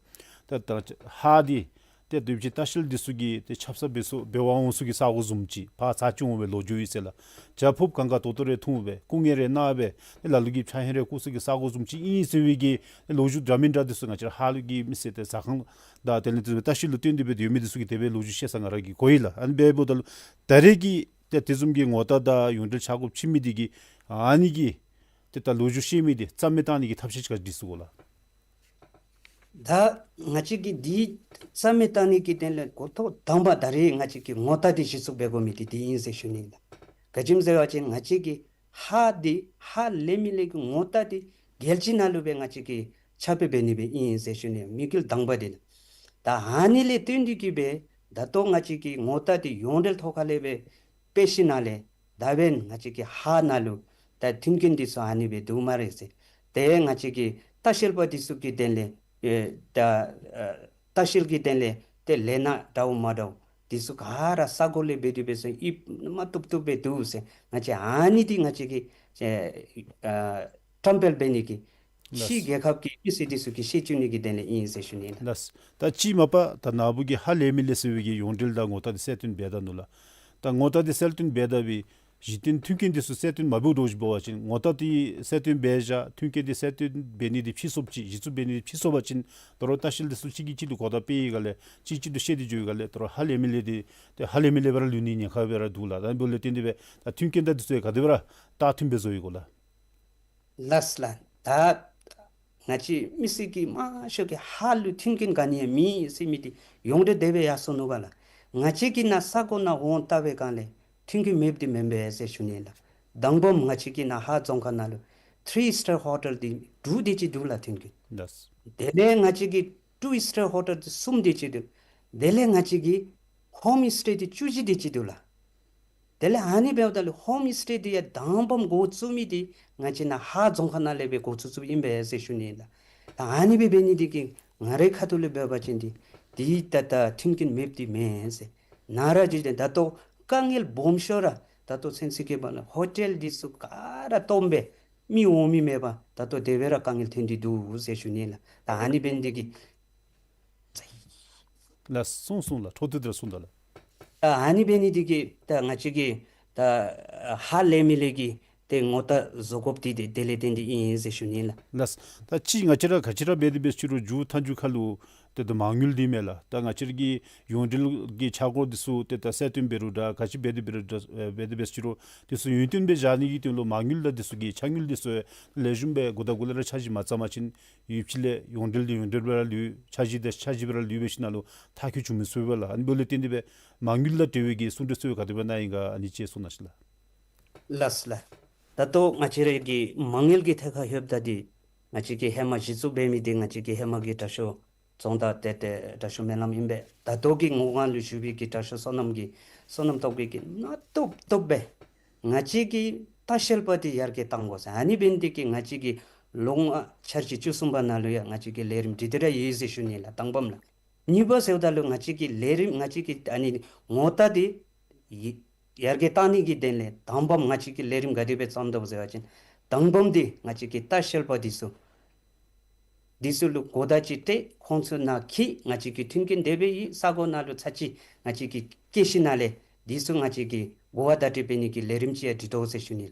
ད་ད་ཧཱ་འདི་ཏེ་སྡོད་ཅི་ལྟ་བཤལ་འདི་ཚུ་གིས་ཏེ་ཆབ་གསང་འབད་ས་འབད་བར་འོང་ས་གི་ས་གོ་བཟུམ་ཅིག་ཕར་ཚར་ཅིག་འོང་བའི་ལོ་རྒྱུས་ཡོད་ཟེར་ལགས། ཇ་ཕོརཔ་གང་ག་ཏོག་ཏོ་རེ་འཐུང་སྦེ་སྐུ་ངལ་རེ་ན་སྦེ་ཏེ་ལ་ལུ་གིས་ཕྱག་ཧེང་རེ་བསྐུར་ས་གི་ས་གོ་བཟུམ་ཅིག་ཨིན་ཟེར་བའི་གི་ལོ་རྒྱུས་འདྲ་མིན་འདྲ་འདི་ཚུ་ང་བཅས་ར་ཧཱ་ལུ་གི་མི་སེར་ཏེ་ཟ་ཁང་དང་དེ་ལས་དེ་ལྟ་བཤལ་ལུ་བརྟེན་ཏེ་སྦེ་ཡོད་མི་འདི་ཚུ་གིས་དེ་སྦེ་ལོ་རྒྱུས་བཤད་ས་ང་ར་གིས་གོ་ཡི་ལགས། ཨ་ནི་འབདཝ་ད་ལུ་ད་རེས་ཀྱི་ཏེ་དེ་བཟུམ་གྱི་ངོ་རྟགས་དང་ཡོངས་འབྲེལ་ཆ་བགོས་ཕྱེ་མི་འདི་གིས་ཨ་ནི་གི་ཏེ་ད་ལོ་རྒྱུས་བཤད་མི་འདི་རྩ་མེད་བཏང་ནི་གི་ཐབས་ཤེས་ཅིག་ག་ཅི་སྒྲིག་ཚུགས་དགོ་ལགས། ད་ང་བཅས་ཀྱིས་འདི་རྩ་མེད་བཏང་ནི་གི་དོན་ལས་འགོ་ཐོག་དང་པ་ད་རེས་ང་བཅས་ཀྱིས་ངོ་རྟགས་འདི་གཞི་བཙུགས་འབད་དགོ་མི་འདི་འདི་ཨིན་ཟེར་ཞུ་ནི་ལགས། ག་ཅི་སྨོ་ཟེར་བ་ཅིན་ང་བཅས་ཀྱི་ཧཱ་འདི་ཧཱ་ལས་མི་ལས་ཀྱི་ངོ་རྟགས་འདི་རྒྱལ་སྤྱི་ནང་ལུ་སྦེ་ང་བཅས་ཀྱིས་ཁྱབ་སྤེལ་འབད་ནི་སྦེ་ཨིན་ཟེར་ཞུ་ནི། དམིགས་ཡུལ་དང་པ་འདི་ལགས། ད་ཨ་ནི་ལས་བརྟེན་ཏེ་གི་སྦེ་ད་ལྟོ་ང་བཅས་ཀྱི་ངོ་རྟགས་འདི་ཡོངས་འབྲེལ་ཐོག་ཁ་ལས་སྦེ་དཔེ་ཤེས་ནང་ལས་ད་འབདན་ང་བཅས་ཀྱི་ཧཱ་ནང་ལུ་ད་མཐུན་རྐྱེན་འདི་ཚུ་ཨ་ནི་སྦེ་འདུག་སྨ་རེ་ཟེར། ཏེ་ང་བཅས་ཀྱི་ལྟ་བཤལ་པ་འདི་ཚུ་གི་དོན་ལས་ཨེ་ད་ཨ་ལྟ་བཤལ་གྱི་དོན་ལས་ཏེ་ལས་སྣ་འདྲཝ་མ་འདྲཝ་འདི་ཚུ་ག་ར་ས་གོ་ལས་འབད་དེ་སྦེ་ཟེར་ཨིནམ་བཏུབ་བཏུབ་སྦེ་འདུག་ཟེར། ང་བཅས་ཨ་ནི་འདི་ང་བཅས་ཀྱིས་ཨེ་ཨ་བཀྲམ་སྤེལ་འབད་ནི་གི་ཕྱི་རྒྱལ་ཁབ་ཀྱི་མི་སེར་འདི་ཚུ་གིས་ཤེས་བཅུག་ནི་གི་དོན་ལས་ཨིན་ཟེར་ཞུ་ནི་ལགས། ལགས། ད་ཅི་མ་པ་ད་ནཱ་བུ་གིས་ཧཱ་ལས་མི་ལས་ཟེར་བའི་གི་ཡོངས་འབྲེལ་དང་ངོ་རྟགས་འདི་གསལ་སྟོན་འབད་ད་ནུག་ལགས། ད་ངོ་རྟགས་འདི་གསལ་སྟོན་འབད་ད་བའི་གཞི་རྟེན་མཐུན་རྐྱེན་འདི་ཚུ་གསལ་སྟོན་མ་འབདཝ་འདྲཝ་ཅིག་འབད་བ་ཅིན་ངོ་རྟགས་འདི་གསལ་སྟོན་འབད་བཞག་མཐུན་རྐྱེན་འདི་གསལ་སྟོན་འབད་ནི་འདི་ཕྱིས་སོངམ་ཅིག་གཞི་བཙུགས་འབད་ནི་འདི་ཕྱིས་སོང་བ་ཅིན་ད་རུང་ལྟ་བཤལ་འདི་ཚུ་གཅིག་གིས་གཅིག་ལུ་གོ་བརྡ་སྤེལ་ཡི་ག་ལས་གཅིག་གཅིག་ལུ་བཤད་དེ་འགྱོ་ཡི་ག་ལས་ད་རུང་ཧཱ་ལས་མི་ལས་འདི་ཏེ་ཧཱ་ལས་མི་ལས་སྦེ་ར་ལུས་ནི་ཉེན་ཁ་སྦེ་ར་འདུག་ལགས། ད་འབདཝ་ལས་བརྟེན་ཏེ་སྦེ་ད་མཐུན་རྐྱེན་དང་འདི་ཚུ་ཡང་ག་དེ་སྦེ་ར་བལྟ་ཐོན་སྦེ་བཟོ་ཡི་གོ་ལགས། ལགས་ལགས། ད་ང་བཅས་མི་སེར་གྱི་མང་ཤོས་ཀྱིས་ཧཱ་ལུ་མཐུན་རྐྱེན་ག་ནི་ཡང་མེད་ཟེར་མི་འདི་ཡོངས་འབྲེལ་དེ་སྦེ་ཡར་སོ་ནུག་པ་ལགས། ང་བཅས་ཀྱི་ནཱ་ས་གོ་ནང་འོང་བལྟ་བའི་སྒང་ལས་མཐུན་རྐྱེན་མེདཔ་འདི་མེན་པས་ཟེར་ཞུ་ནི་ལགས། དང་པམ་ང་བཅས་ཀྱི་ནཱ་ཧཱ་རྫོང་ཁག་ནང་ལུ་ཐི་རི་སི་ཊར་ཧོ་ཊེལ་འདི་དྲུག་དེ་ཅིག་འདུག་ལགས་མཐུན་རྐྱེན། ལགས། དེ་ལས་ང་བཅས་ཀྱི་ཊུ་སི་ཊར་ཧོ་ཊེལ་འདི་གསུམ་དེ་ཅིག་འདུག། དེ་ལས་ང་བཅས་ཀྱི་ཧོམ་སི་ཊེ་འདི་བཅུ་བཞི་དེ་ཅིག་འདུག་ལགས། དེ་ལས་ཨ་ནི་འབདཝ་ད་ལུ་ཧོམ་སི་ཊེ་འདི་ཡང་དང་པམ་འགོ་བཙུགས་མི་འདི་ང་བཅས་ནཱ་ཧཱ་རྫོང་ཁག་ནང་ལས་སྦེ་འགོ་བཙུགས་བཙུགསཔ་ཨིན་པས་ཟེར་ཞུ་ནི་ལགས། ད་ཨ་ནི་སྦེ་འབད་ནི་འདི་གིས་ང་རའི་ཁ་ཐུག་ལས་འབད་བ་ཅིན་འདི་འདི་ད་ད་མཐུན་རྐྱེན་མེདཔ་འདི་མེན་ཟེར། ནཱ་ར་འདི་ད་ལྟོ་དཀའ་ངལ་སྦོམ་ཤོས་ར་ད་ལྟོ་ཚུན་ཚོད་ཀྱི་བར་ན་ཧོ་ཊེལ་འདི་ཚུ་ག་ར་སྟོངམ་སྦེ་མི་འོང་མི་མེད་པར་ད་ལྟོ་དེ་སྦེ་ར་དཀའ་ངལ་ཐོན་ཏེ་འདུག་ཟེར་ཞུ་ནི་ལགས། ད་ཨ་ནི་འབད་ནི་འདི་གིས། ལགས་སོ་གསུངས་སོང་ལགས། འཕྲོ་མཐུད་དེ་ར་གསུངས་དང་ལགས། ད་ཨ་ནི་འབད་ནི་འདི་གིས་ད་ང་བཅས་ཀྱིས་ད་ཧ་ལས་མི་ལས་ཀྱི་ཏེ་ངོ་རྟགས་བཟོ་དགོཔ་འདི་ཏེ་དེ་ལས་བརྟེན་ཏེ་ཨིན་ཟེར་ཞུ་ནི་ལགས། ལགས། ད་ཅི་ང་བཅས་ར་ག་ཅི་ར་འབད་དེ་འབད་ཅི་རུང་མཇུག་མཐའ་མཇུག་ཁ་ལུ་ཏེ་ད་མ་དངུལ་འདི་མས་ལགས། ད་ང་བཅས་ར་གི་ཡོངས་འབྲེལ་གྱི་འཆར་སྒོ་འདི་ཚུ་ཏེ་ད་གསལ་སྟོན་འབད་རུང་འདྲ་ག་ཅི་འབད་དེ་འབད་རུང་འདྲ་ཨེ་འབད་དེ་འབད་ཅི་རུང་འདི་ཚུ་ཡུན་བརྟན་སྦེ་བཞག་ནི་གི་དོན་ལུ་མ་དངུལ་དང་འདི་ཚུ་གི་ཆ་དངུལ་འདི་ཚུ་ལེགས་ཤོམ་སྦེ་འགོ་དང་འགོ་ལས་ར་འཆར་གཞི་མ་བརྩམས་པ་ཅིན་ཡུདཔ་ཅིག་ལས་ཡོངས་འབྲེལ་འདི་ཡོངས་འབྲེལ་སྦེ་ར་ལུས་འཆར་གཞི་འདི་འཆར་གཞི་སྦེ་ར་ལུས་པའི་ཤུལ་ནང་ལུ་མཐར་འཁྱོལ་འགྱོ་མི་ཚུགས་པས་ལགས། ཨ་ནི་འབདཝ་ལས་བརྟེན་ཏེ་སྦེ་མ་དངུལ་དང་འབྲེལ་བའི་གི་གསུང་གྲོས་ཚུ་ག་དེ་སྦེ་གནང་ཡི་ག་ཨ་ནི་ཅིག་གསུང་གནང་ཤིག་ལགས། ལགས་ལགས། ད་ལྟོ་ང་བཅས་ར་གི་མ་དངུལ་གྱི་ཐད་ཁར་ལྷོདཔ་ད་འདི་ང་བཅས་ཀྱིས་ཧེ་མ་གཞི་བཙུགས་འབད་མི་འདི་ང་བཅས་ཀྱིས་ཧེ་མ་གི་དྲག་ཤོས་རྫོང་བདག་ཏེ་ཏེ་དྲག་ཤོས་སྨོན་ལམ་ཨིན་པས། ད་ལྟོ་གི་ངོ་གནས་ལུ་བཞུགས་པའི་གི་དྲག་ཤོས་བསོད་ནམས་ཀྱིས་བསོད་ནམས་སྟོབས་རྒྱས་ཀྱིས་ནུས་ཏོག་ཏོ་སྦེ་ང་བཅས་ཀྱི་ལྟ་བཤལ་པ་འདི་ཡར་རྒྱས་གཏང་དགོ་ཟེར། ཨ་ནི་འབད་ནི་འདི་གིས་ང་བཅས་ཀྱིས་ལོ་ལྔ་འཆར་གཞི་བཅུ་གསུམ་པ་ནང་ལུ་ཡང་ང་བཅས་ཀྱིས་ལས་རིམ་སྒྲིག་སྟེ་ར་ཡོད་ཟེར་ཞུ་ནི་ལགས། དང་པམ་ལགས། གཉིས་པ་ཟེརཝ་ད་ལུ་ང་བཅས་ཀྱི་ལས་རིམ་ང་བཅས་ཀྱི་ཨ་ནི་ངོ་རྟགས་འདི་ཡི་ཡར་རྒྱས་གཏང་ནི་གི་དོན་ལས་དང་པམ་ང་བཅས་ཀྱིས་ལས་རིམ་ག་དེ་སྦེ་བརྩམ་དོ་ཟེར་བ་ཅིན་དང་པམ་འདི་ང་བཅས་ཀྱི་ལྟ་བཤལ་པ་འདི་ཚུ་འདི་ཚུ་ལུ་གོ་བརྡ་ཅིག་སྤྲོད། ཁོང་ཚུ་ནང་འཁྱིད། ང་བཅས་ཀྱིས་མཐུན་རྐྱེན་དེ་སྦེ་ཡོད། ས་གོ་ནང་ལུ་ཚར་གཅིག་ང་བཅས་ཀྱིས་བསྐྱལ་ཞིནམ་ལས་འདི་ཚུ་ང་བཅས་ཀྱིས་གོ་བ་བརྡ་སྤྲོད་འབད་ནི་གི་ལས་རིམ་ཅིག་ཡང་སྒྲིག་དོ་ཟེར་ཞུ་ནི།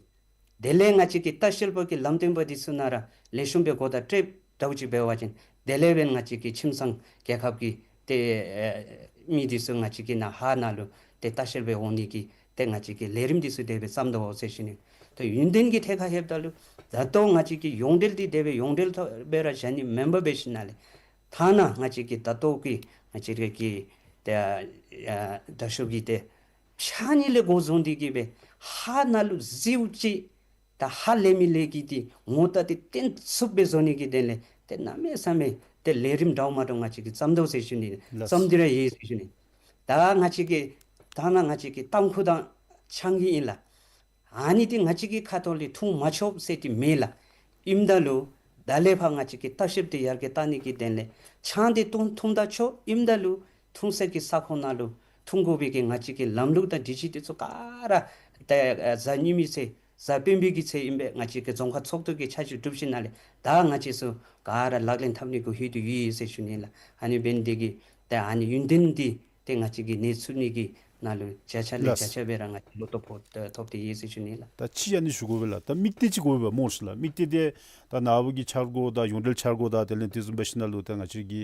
དེ་ལས་ང་བཅས་ཀྱི་ལྟ་བཤལ་པ་གི་ལམ་སྟོན་པ་འདི་ཚུ་ནང་ར་ལེགས་ཤོམ་སྦེ་གོ་བརྡ་སྤྲོད་དོ་ཅིག་འབད་བ་ཅིན་དེ་ལས་འབདན་ང་བཅས་ཀྱི་ཁྱིམ་ཚང་རྒྱལ་ཁབ་ཀྱི་ཏེ་ཨེ་མི་འདི་ཚུ་ང་བཅས་ཀྱི་ནཱ་ཧཱ་ནང་ལུ་ཏེ་ལྟ་བཤལ་སྦེ་འོང་ནི་གི་ཏེ་ང་བཅས་ཀྱིས་ལས་རིམ་འདི་ཚུ་དེ་སྦེ་བརྩམ་དོ་ཟེར་ཞུ་ནི། ཏེ་ཡུན་བརྟན་གྱི་ཐད་ཁར་ལྷོདཔ་ད་ལུ་ད་ལྟོ་ང་བཅས་ཀྱི་ཡོངས་འབྲེལ་འདི་དེ་སྦེ་ཡོངས་འབྲེལ་ཐོག་སྦེ་ར་བཞག་ནི་མེན་པར་འབད་ཞིནམ་ལས་ཐ་ན་ང་བཅས་ཀྱི་ད་ལྟོ་གི་ང་བཅས་ར་གི་ཏེ་ཨ་དྲག་ཤོས་ཀྱིས་ཏེ་ཕྱགས་སྙིགས་ལས་འགོ་བཟུང་སྟེ་གི་སྦེ་ཧཱ་ནང་ལུ་གཟིགས་ཅི། ད་ཧ་ལས་མི་ལས་ཀྱི་འདི་ངོ་རྟགས་འདི་བརྟན་ཚུགསཔ་སྦེ་བཟོ་ནི་གི་དོན་ལས་ཏེ་གནམ་མེད་ས་མེད་ཏེ་ལས་རིམ་འདྲཝ་མ་འདྲཝ་ང་བཅས་ཀྱིས་བརྩམ་དོ་ཟེར་ཞུ་ནི། ལགས། བརྩམས་ཏེ་ར་ཡོད་ཟེར་ཞུ་ནི། ད་ང་བཅས་ཀྱི་ཐ་ན་ང་བཅས་ཀྱི་ཏམ་ཁུ་དང་ཆང་གི་ཨིན་ལགས། ཨ་ནི་འདི་ང་བཅས་ཀྱི་ཁ་ཐུག་ལས་འཐུང་མ་ཆོག་ཟེར་འདི་མེད་ལགས། ཨིནམ་ད་ལུ་ད་ལས་ཕར་ང་བཅས་ཀྱི་ལྟ་བཤལཔ་འདི་ཡར་རྒྱས་གཏང་ནི་གི་དོན་ལས་ཆང་འདི་འཐུང་འཐུང་ད་ཆོག། ཨིནམ་ད་ལུ་འཐུང་ས་གི་ས་ཁོངས་ནང་ལུ་འཐུང་དགོ་པའི་གི་ང་བཅས་ཀྱི་ལམ་ལུགས་དང་སྒྲིག་གཞི་འདི་ཚུ་ག་ར་ཏེ་ཨ་གཟའ་ཉི་མའི་ཚེ་གཟའ་སྤེན་པའི་གི་ཚེ་ཨིན་པས། ང་བཅས་ཀྱི་རྫོང་ཁག་ཚོགས་འདུ་གིས་འཆར་གཞི་གྲུབ་ཞིནམ་ལས་ད་ང་བཅས་ཚུ་ག་ར་ལག་ལེན་འཐབ་ནི་གུ་ལྷོད་དེ་ཡོད་ཟེར་ཞུ་ནི་ལགས། ཨ་ནི་འབད་ནི་འདི་གིས་ཏེ་ཨ་ནི་ཡུན་བརྟན་འདི་ཏེ་ང་བཅས་ཀྱིས་གནས་ཚུགས་ནི་གི་ནང་ལུ་བརྒྱ་ཆ་ལས་ལགས། བརྒྱ་ཆ་སྦེ་ར་ང་བཅས་བློ་སྟོབས་ཐོབ་ཐོབ་སྟེ་ཡོད་ཟེར་ཞུ་ནི་ལགས། ད་ཅི་ཨ་ནི་ཞུ་དགོ་པས་ལགས། ད་དམིགས་གཏད་ཅིག་དགོ་པས་སྨོ་ཤིག་ལགས། དམིགས་གཏད་འདི་ད་ནཱ་བུ་གི་འཆར་སྒོ་དང་ཡོངས་འབྲེལ་འཆར་སྒོ་དང་དེ་ལས་དེ་བཟུམ་འབད་ཞིནམ་ལས་ད་ང་བཅས་ཀྱི་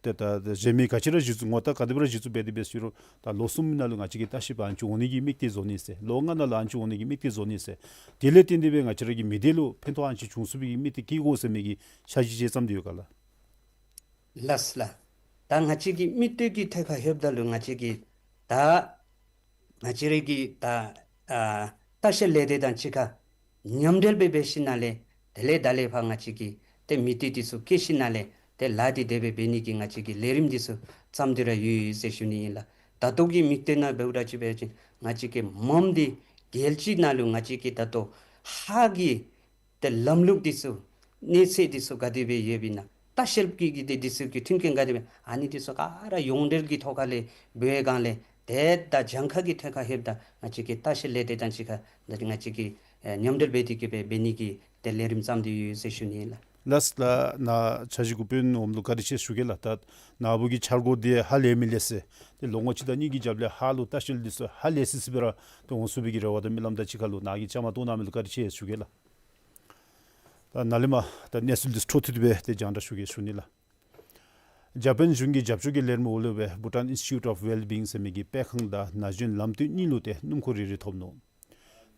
ཏེ་ད་ད་གཞན་མི་ག་ཅི་ར་གཞི་བཙུགས་ངོ་རྟགས་ག་དེ་སྦེ་ར་གཞི་བཙུགས་འབད་དེ་འབད་ཅི་རུང་ད་ལོ་གསུམ་ནང་ལུ་ང་བཅས་ཀྱི་ལྟ་བཤལཔ་ཨ་ནི་ཅིག་འོང་ནི་གི་དམིགས་གཏད་བཟོ་ནི་ཟེར། ལོ་ལྔ་ནང་ལུ་ཨ་ནི་ཅིག་འོང་ནི་གི་དམིགས་གཏད་བཟོ་ནི་ཟེར། དེ་ལས་བརྟེན་ཏེ་སྦེ་ང་བཅས་ར་གི་མི་སྡེ་ལུ་ཕན་ཐོགས་ཨ་ནི་ཅིག་བྱུང་ཚུགས་པའི་གི་དམིགས་གཏད་བསྐྱེད་དགོ་ཟེར་མི་གི་འཆར་གཞི་ཅིག་བརྩམས་ཏེ་ཡོད་ག་ལགས། ལགས་ལགས། ད་ང་བཅས་ཀྱི་དམིགས་གཏད་ཀྱི་ཐད་ཁར་ལྷོདཔ་ད་ལུ་ང་བཅས་ཀྱིས་ད་ང་བཅས་ར་གི་ད་ཨ་ལྟ་བཤལ་ལས་སྡེ་དང་གཅིག་ཁར་མཉམ་འབྲེལ་སྦེ་འབད་ཞིནམ་ལས་དེ་ལས་ད་ལས་ཕར་ང་བཅས་ཀྱིས་ཏེ་དམིགས་གཏད་འདི་ཚུ་བསྐྱེད་ཞིནམ་ལས་ཏེ་ལཱ་འདི་དེ་སྦེ་འབད་ནི་གི་ང་བཅས་ཀྱིས་ལས་རིམ་འདི་ཚུ་བརྩམས་ཏེ་ར་ཡོད་ཟེར་ཞུ་ནི་ཨིན་ལགས། ད་ལྟོ་གི་དམིགས་གཏད་ནང་འབདཝ་ད་ཅིག་འབད་བ་ཅིན་ང་བཅས་ཀྱི་མམ་འདི་རྒྱལ་སྤྱི་ནང་ལུ་ང་བཅས་ཀྱི་ད་ལྟོ་ཧཱ་གི་ཏེ་ལམ་ལུགས་འདི་ཚུ་གནས་ཚད་འདི་ཚུ་ག་དེ་སྦེ་ཡོདཔ་ཨིན་ན། ལྟ་བཤལ་གྱི་གི་ཏེ་འདི་ཚུ་གི་མཐུན་རྐྱེན་ག་དེ་སྦེ་ཨ་ནི་འདི་ཚུ་ག་ར་ཡོངས་འབྲེལ་གྱི་ཐོག་ཁ་ལས་འབད་བའི་སྒང་ལས་ཏེ་ད་གྱངས་ཁ་གི་ཐད་ཁར་ལྷོདཔ་ད་ང་བཅས་ཀྱི་ལྟ་བཤལ་ལས་སྡེ་དང་གཅིག་ཁར་ད་ང་བཅས་ཀྱིས་ཨེ་མཉམ་འབྲེལ་འབད་དེ་གི་སྦེ་འབད་ནི་གི་ཏེ་ལས་རིམ་བརྩམས་ཏེ་ཡོད་ཟེར་ཞུ་ནི་ཨིན་ལགས། ལགས་ལགས། ནཱ་འཆར་གཞི་གུ་དཔོན་ངོམ་ལུ་བཀའ་དྲིན་ཆེ་ཞུ་གེ་ལགས། ད་ནཱ་བུ་གི་འཆར་སྒོ་འདི་ཧ་ལས་མི་ལས་ཟེར་ཏེ་ལོ་ངོ་གཅིག་དང་གཉིས་ཀྱི་རྒྱབ་ལས་ཧཱ་ལུ་ལྟ་བཤལ་འདི་ཚུ་ཧ་ལས་སི་སི་སྦེ་ར་ཏེ་འོང་ཚུགས་པའི་གི་རེ་བ་དང་སྨོན་ལམ་དང་གཅིག་ཁར་ལུ་ནཱ་གིས་བཅའ་མར་གཏོགས་གནང་མི་ལུ་བཀའ་དྲིན་ཆེ་ཞུ་གེ་ལགས། ད་ནཱ་ལས་མར་ད་གནས་ཚུལ་འདི་འཕྲོ་མཐུད་དེ་སྦེ་ཏེ་རྒྱང་བསྒྲགས་ཞུ་གེ་ཞུ་ནི་ལགས། འཇར་པན་གཞུང་གི་རྒྱབ་སྐྱོར་གྱི་ལས་རིམ་འོག་ལུ་སྦེ་Bhutan Institute of Wellbeing ཟེར་མི་གི་སྤེལ་ཁང་དང་ན་གཞོན་ལམ་སྟོན་གཉིས་ལུ་ཏེ་སྣུམ་འཁོར་རེ་རེ་ཐོབ་ནུག།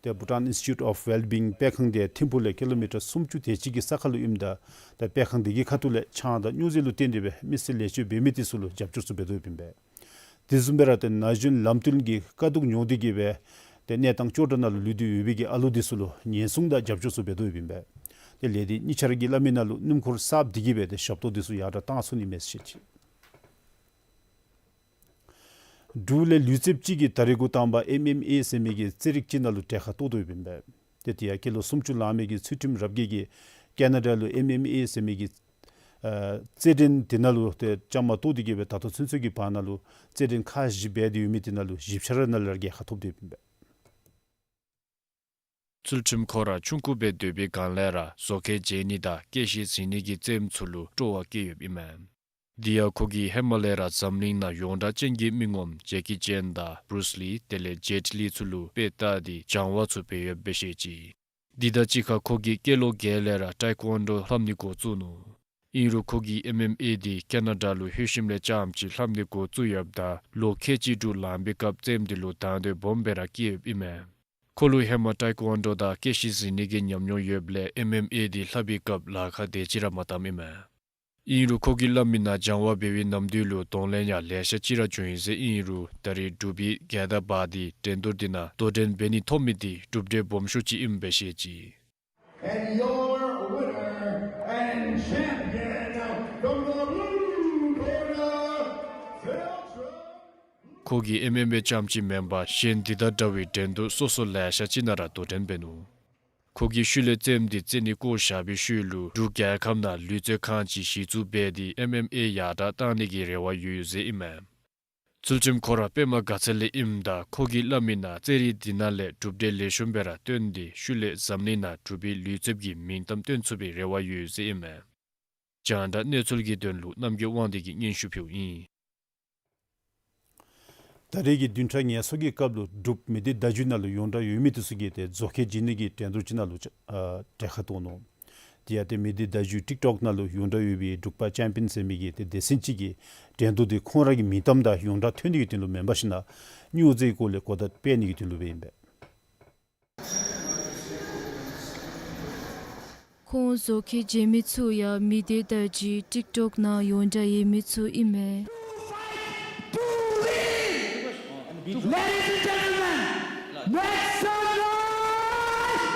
ཏེ་Bhutan Institute of Wellbeing སྤེལ་ཁང་འདི་ཐིམ་ཕུག་ལས་ཀི་ལོ་མི་ཊར་སུམ་ཅུ་དེ་ཅིག་གི་ས་ཁར་ལུ་ཨིནམ་ད་ཏེ་སྤེལ་ཁང་འདི་གི་ཁ་ཐུག་ལས་ཆང་དང་སྨྱོ་རྫས་ལུ་བརྟེན་ཏེ་སྦེ་མི་སེར་ལེགས་བཅོས་འབད་མི་འདི་ཚུ་ལུ་རྒྱབ་སྐྱོར་ཚུ་འབད་དོ་ཡོདཔ་ཨིན་པས། དེ་བཟུམ་སྦེ་ར་ཏེ་ན་གཞོན་ལམ་སྟོན་གྱི་དཀའ་སྡུག་མྱོང་སྟེ་གི་སྦེ་ཏེ་གནས་སྟངས་སྐྱོ་དྲགས་ནང་ལུ་ལུས་ཏེ་ཡོད་པའི་གི་ཨ་ལུ་འདི་ཚུ་ལུ་ཉེན་སྲུང་དང་རྒྱབ་སྐྱོར་ཚུ་འབད་དོ་ཡོདཔ་ཨིན་པས། ཏེ་ལས་འདི་གཉིས་ཆ་ར་གིས་སླབ་མི་ནང་ལུ་སྣུམ་འཁོར་གསརཔ་འདི་གིས་སྦེ་ཏེ་ཞབས་ཏོག་འདི་ཚུ་ཡར་དྲག་གཏང་ཚུགས་ནི་མས་ཟེར་ཅིག། འབྲུག་ལས་ལུས་རྩལཔ་ཅིག་གིས་ད་རེས་འགོ་དང་པ་ཨེམ་ཨེམ་ཨེ་ཟེར་མི་གི་རྩེད་རིགས་ཅིག་ནང་ལུ་གྲལ་ཁར་གཏོགས་དོ་ཡོདཔ་ཨིན་པས། ཏེ་དེ་ཡང་སྐྱེས་ལོ་སུམ་ཅུ་ལང་མི་གི་ཚུལ་ཁྲིམས་རབ་རྒྱས་ཀྱིས་ཀེ་ན་ཌ་ལུ་ཨེམ་ཨེམ་ཨེ་ཟེར་མི་གི་ཨ་རྩེད་འགྲན་དེ་ནང་ལུ་ཏེ་བཅའ་མར་གཏོགས་ཏེ་གིས་སྦེ་ད་ལྟོ་ཚུན་ཚོད་ཀྱི་བར་ན་ལུ་རྩེད་འགྲན་ཁག་བཞི་འབད་དེ་ཡོད་མི་དེ་ནང་ལུ་བཞི་ཆ་ར་ནང་ལས་ར་རྒྱལ་ཁ་ཐོབ་སྟེ་ཡོདཔ་ཨིན་པས། ཚུལ་ཁྲིམས་ཁོ་ར་ཆུང་ཀུ་སྦེ་སྡོད་པའི་སྒང་ལས་ར་བཟོ་ཁས་འཇལ་ནི་དང་སྐད་ཤེད་གཟིགས་ནི་གི་རྩེདམོ་ཚུ་ལུ་སྤྲོ་བ་བསྐྱེད་ཡོདཔ་ཨིན་མས། དེ་ཡང་ཁོ་གིས་ཧེ་མ་ལས་ར་འཛམ་གླིང་ནང་ཡོངས་གྲགས་ཅན་གྱི་མི་ངོམ་ཇེ་ཀི་ཅན་དང་བུ་རུས་ལི་དེ་ལས་ཇེཊ་ལི་ཚུ་ལུ་དཔེ་བལྟ་སྟེ་སྦྱང་བ་ཚུ་འབད་ཡོདཔ་སྦེ་བཤད་ཅི། དེ་དང་གཅིག་ཁར་ཁོ་གིས་སྐྱེས་ལོ་བརྒྱད་ལས་ར་ཊའི་ཀོ་ཝོན་ཌོ་ལྷབ་ནི་འགོ་བཙུགས་ནུག། ཨིན་རུང་ཁོ་གིས་ཨེམ་ཨེམ་ཨེ་དེ་ཀེ་ན་ཌ་ལུ་ལྷོད་ཞིནམ་ལས་རྐྱངམ་ཅིག་ལྷབ་ནི་འགོ་བཙུགས་ཡོདཔ་ད་ལོ་ཁལ་གཅིག་དྲུག་ལང་པའི་སྐབས་རྩེདམོ་དེ་ལུ་དང་འདོད་སྦོམ་སྦེ་ར་བསྐྱེད་ཡོདཔ་ཨིན་མས། ཁོ་ལུ་ཧེ་མ་ཊའི་ཀོ་ཝོན་ཌོ་དང་སྐད་ཤེད་གཟིགས་ནི་གི་ཉམས་མྱོང་ཡོདཔ་ལས་ཨེམ་ཨེམ་ཨེ་དེ་ལྷབ་པའི་སྐབས་ལཱ་ཁག་དེ་ཅིག་ར་མ་བཏངམ་ཨིན་མས། ཨིན་རུང་ཁོ་གིས་སླབ་མི་ནང་སྦྱང་བ་འབད་བའི་ནམ་དུས་ལུ་གདོང་ལེན་ཡང་ལེ་ཤ་ཅིག་ར་བྱུང་ཡི་ཟེར། ཨིན་རུང་ད་རེས་འབྲུག་པའི་རྒྱལ་དར་འབག་སྟེ་འགྲན་བསྡུར་དེ་ནང་དོ་འགྲན་འབད་ནི་ཐོབ་མི་དེ་གྲུབ་འབྲས་སྦོམ་ཤོས་ཅིག་ཨིནམ་སྦེ་བཤད་ཅི། And your winner and champion from the blue corner, Filtrum. ཁོ་གིས་ཨེམ་ཨེམ་ཨེ་རྐྱངམ་ཅིག་མེན་པར་གཞན་དེ་དང་འདྲ་བའི་འགྲན་བསྡུར་སོ་སོ་ལེ་ཤ་ཅིག་ནང་ར་དོ་འགྲན་འབད་ནུག། ཁོ་གིས་ཤུལ་ལས་རྩེདམོ་དེ་རྩེ་ནི་བཀོ་བཞག་པའི་ཤུལ་ལུ་འབྲུག་རྒྱལ་ཁབ་ནང་ལུས་རྩལ་ཁང་ཅིག་གཞི་བཙུགས་འབད་དེ་ཨེམ་ཨེམ་ཨེ་ཡར་དྲག་བཏང་ནི་གི་རེ་བ་ཡོད་ཟེར་ཨིན་མས། ཚུལ་ཁྲིམས་ཁོ་ར་པདྨ་དགའ་ཚལ་ལས་ཨིནམ་ད་ཁོ་གིས་སླབ་མི་ནང་རྩེད་རིགས་དེ་ནང་ལས་གྲུབ་འབྲས་ལེགས་ཤོམ་སྦེ་ར་སྟོན་ཏེ་ཤུལ་ལས་འཛམ་གླིང་ནང་འབྲུག་པའི་ལུས་རྩལཔ་གི་མིང་གཏམ་སྟོན་ཚུགས་པའི་རེ་བ་ཡོད་ཟེར་ཨིན་མས། རྒྱང་བསྒྲགས་གནས་ཚུལ་གྱི་དོན་ལུ་རྣམ་རྒྱལ་དབང་འདུས་ཀྱིས་སྙན་ཞུ་ཕུལཝ་ཨིན། ད་རེས་ཀྱི་བདུན་ཕྲག་ངལ་གསོ་གི་སྐབས་ལུ་འབྲུགཔ་མི་སྡེ་བརྡ་བརྒྱུད་ནང་ལུ་ཡོངས་གྲགས་ཡོད་མི་དེ་ཚུ་གིས་ཏེ་བཟོ་ཁས་འཇལ་ནི་གི་འགྲན་བསྡུར་ཅིག་ནང་ལུ་ཨ་གྲལ་ཁར་གཏོགས་ནུག། དེ་ཡང་ཏེ་མི་སྡེ་བརྡ་བརྒྱུད་ཊིཀ་ཊོཀ་ནང་ལུ་ཡོངས་གྲགས་ཡོད་པའི་འབྲུག་པ་ཅེམ་པི་ཡཱན་ཟེར་མི་གི་ཏེ་སྡེ་ཚན་ཅིག་གིས་འགྲན་བསྡུར་དེ་ཁོང་ར་གི་མིང་གཏམ་དང་ཡོངས་གྲགས་ཐོན་ནི་གི་དོན་ལུ་མེན་པར་ཞིན་ན་སྨྱོ་རྫས་སྐོར་ལས་གོ་བརྡ་སྤེལ་ནི་གི་དོན་ལུ་སྦེ་ཨིན་པས། ཁོང་བཟོ་ཁས་འཇལ་མི་ཚུ་ཡང་མི་སྡེ་བརྡ་བརྒྱུད་ཊིཀ་ཊོཀ་ནང་ཡོངས་གྲགས་ཡོད་མི་ཚུ་ཨིན་མས། Ladies and gentlemen, make some noise!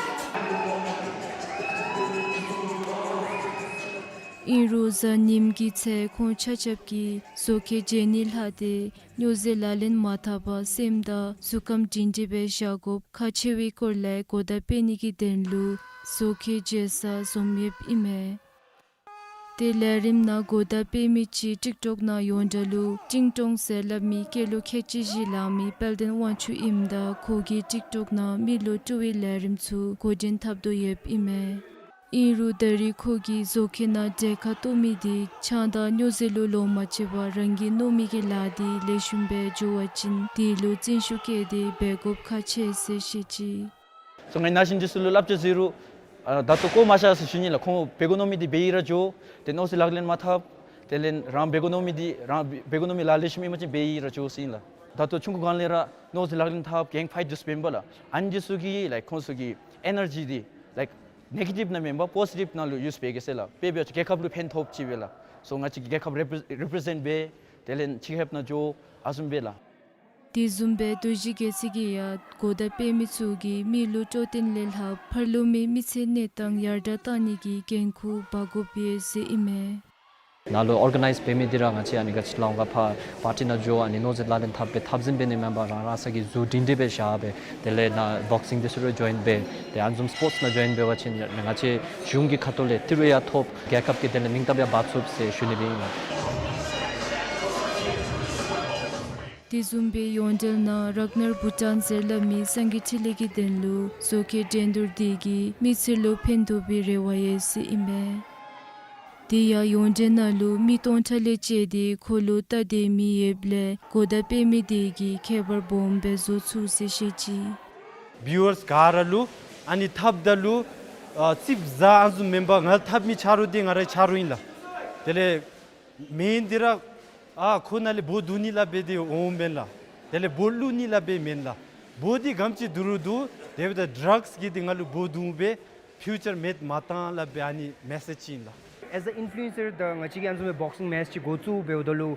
ཨིན་རུང་གཟའ་ཉིམ་གི་ཚེ་ཁོང་ཆ་ཁྱབ་ཀྱིས་བཟོ་ཁས་འཇལ་ནི་ལྷག་སྟེ་སྨྱོ་རྫས་ལག་ལེན་མ་འཐབ་པར་སེམས་དང་གཟུགས་ཁམས་སྒྲིང་སྒྲིང་སྦེ་བཞག་དགོཔ་ཁག་ཆེ་བའི་སྐོར་ལས་གོ་བརྡ་སྤེལ་ནི་གི་དོན་ལུ་བཟོ་ཁས་འཇལ་ས་འཛོམས་ཡོདཔ་ཨིན་མས། ཏེ་ལས་རིམ་ནང་གོ་བརྡ་སྤེལ་མི་ཅིག་ཊིཀ་ཊོཀ་ནང་ཡོངས་གྲགས་ལུ་ཊིང་ཊོང་ཟེར་སླབ་མི་སྐྱེས་ལོ་ཁལ་གཅིག་བཞི་ལང་མི་དཔལ་ལྡན་དབང་ཕྱུག་ཨིནམ་ད་ཁོ་གིས་ཊིཀ་ཊོཀ་ནང་མི་ལུ་སྤྲོ་བའི་ལས་རིམ་ཚུ་འགོ་འདྲེན་འཐབ་དོ་ཡོདཔ་ཨིན་མས། ཨིན་རུང་ད་རེས་ཁོ་གིས་བཟོ་ཁས་ནང་གྲལ་ཁར་གཏོགས་མི་དེ་ཆང་དང་སྨྱོ་རྫས་ལུ་ལོང་མ་བྱེད་པར་རང་གིས་མནོ་མི་གི་ལཱ་དེ་ལེགས་ཤོམ་སྦེ་འགྱོ་བ་ཅིན་དེ་ལུ་བརྩོན་ཤུགས་བསྐྱེད་དེ་འབད་དགོཔ་ཁག་ཆེ་ཟེར་བཤད་ཅི། སོ་ང་ན་གཞོན་འདི་ཚུ་ལུ་བསླབ་བྱ་ཟེར་རུང་ཨ་ད་ལྟོ་བཀོ་མ་བཞག་ཟེར་ཞུ་ནི་ལགས། ཁོང་འབད་དགོ་མནོ་མི་དེ་འབད་ཡི་ར་འགྱོ། ཏེ་སྨྱོ་རྫས་ལག་ལེན་མ་འཐབ། དེ་ལས་རང་འབད་དགོ་མནོ་མི་དེ་རང་འབད་དགོ་མནོ་མི་ལཱ་ལེགས་ཤོམ་ཨིན་པ་ཅིན་འབད་ཡི་ར་འགྱོ་ཟེར་ཨིན་ལགས། ད་ལྟོ་ཆུང་ཀུ་སྒང་ལས་ར་སྨྱོ་རྫས་ལག་ལེན་འཐབ་གེང་ཕའིཊ་འདི་ཚུ་འབད་ཨིན་པས་ལགས། ཨ་ནི་འདི་ཚུ་གིས་ལའིཀ་ཁོང་ཚུ་གི་ཨེ་ནར་ཇི་འདི་ལའིཀ་ནེ་གེ་ཊིབ་ནང་མེན་པར་པོ་ཟི་ཊིབ་ནང་ལུ་ཡུསི་འབད་གེ་ཟེར་ལགས། དཔེ་འབད་བ་ཅིན་རྒྱལ་ཁབ་ལུ་ཕན་ཐོགས་ཅིག་འབད་ལགས། སོ་ང་བཅས་ཀྱིས་རྒྱལ་ཁབ་རི་པི་རི་པི་རི་ཛེནཊ་འབད་དེ་ལས་ཕྱི་ཁྱབ་ནང་འགྱོ་ཨ་བཟུམ་འབད་ལགས། དེ་བཟུམ་སྦེ་རྡོ་རྗེ་རྒྱལ་མཚན་གྱིས་ཡང་གོ་བརྡ་སྤེལ་མི་ཚུ་གིས་མི་ལུ་སྤྲོ་སྟོན་ལས་ལྷག་ཕར་ལུ་མི་མི་ཚེ་གནས་སྟངས་ཡར་དྲག་བཏང་ནི་གི་འགན་ཁུར་འབག་དགོཔ་ཡོད་ཟེར་ཨིན་མས། ནཱ་ལུ་ཨོར་ག་ནའིཛ་འབད་མི་འདི་ར་ང་བཅས་ཨ་ནི་ག་ཅི་ལོག་ཁར་ཕར་པར་ཊི་ནང་འགྱོ་ཨ་ནི་སྨྱོ་རྫས་ལག་ལེན་འཐབ་སྦེ་འཐབ་འཛིང་འབད་ནི་མེན་པར་རང་རང་སོ་གི་གཟུགས་སྒྲིང་སྒྲིང་སྦེ་བཞག་སྦེ་དེ་ལས་ནཱ་བོག་སིང་འདི་ཚུ་ར་ཇོའིན་འབད་དེ་ཨ་ནི་བཟུམ་སི་པོརཊསི་ནང་ཇོའིན་འབད་བ་ཅིན་ཡང་ང་བཅས་གཞུང་གི་ཁ་ཐུག་ལས་ཏི་རུ་ཡང་ཐོབ་རྒྱལ་ཁབ་ཀྱི་དེ་ལས་མིང་གཏམ་ཡང་འབག་ཚུགས་ཟེར་ཞུ་ནི་སྦེ་ཨིན་ལགས། དེ་བཟུམ་སྦེ་ཡོངས་འབྲེལ་ནང་རཀྵ་ནར་བྷུ་ཊཱན་ཟེར་སླབ་མི་སངས་རྒྱས་འཕྲིན་ལས་ཀྱི་དོན་ལུ་བཟོ་ཁས་འགྲན་བསྡུར་དེ་གིས་མི་ཚེ་ལུ་ཕན་ཐོགས་པའི་རེ་བ་ཡོད་ཟེར་ཨིན་མས། དེ་ཡང་ཡོངས་འབྲེལ་ནང་ལུ་མི་སྟོང་ཕྲག་ལས་བཅད་དེ་ཁོ་ལུ་ལྟ་སྡོད་མི་ཡོདཔ་ལས་གོ་བརྡ་སྤེལ་མི་དེ་གིས་ཁྱད་པར་སྦོམ་སྦེ་བཟོ་ཚུགས་ཟེར་བཤད་ཅི། བིའུ་ཝརསི་ག་ར་ལུ་ཨ་ནི་འཐབ་ད་ལུ་ཨ་རྩིགཔ་བཟའ་ཨ་ནི་བཟུམ་མེན་པར་ང་འཐབ་མི་ཆ་རོགས་འདི་ང་རའི་ཆ་རོགས་ཨིན་ལགས། དེ་ལས་མེན་འདི་ར་ཨ་ཁོ་ནཱ་ལས་འབོ་བརྡུང་ནི་སླབ་སྦེ་འདི་འོངམ་མེན་ལགས། དེ་ལས་འབོ་བླུག་ནི་སླབ་སྦེ་མེན་ལགས། འབོ་འདི་ག་དེམ་ཅིག་བརྡུང་རུང་བརྡུང་དེ་འབདཝ་ད་ཌྲགསི་གིས་འདི་ང་ལུ་འབོ་བརྡུང་སྦེ་ཕིའུ་ཅར་མེདཔ་མ་བཏང་སླབ་སྦེ་ཨ་ནི་མེ་སེཇ་ཅིག་ཨིན་ལགས། As a influencer ད་ང་བཅས་ཀྱིས་ཨ་ནི་བཟུམ་སྦེ་བོག་སིང་མེཆ་ཅིག་འགོ་བཙུགས་འབདཝ་ད་ལུ་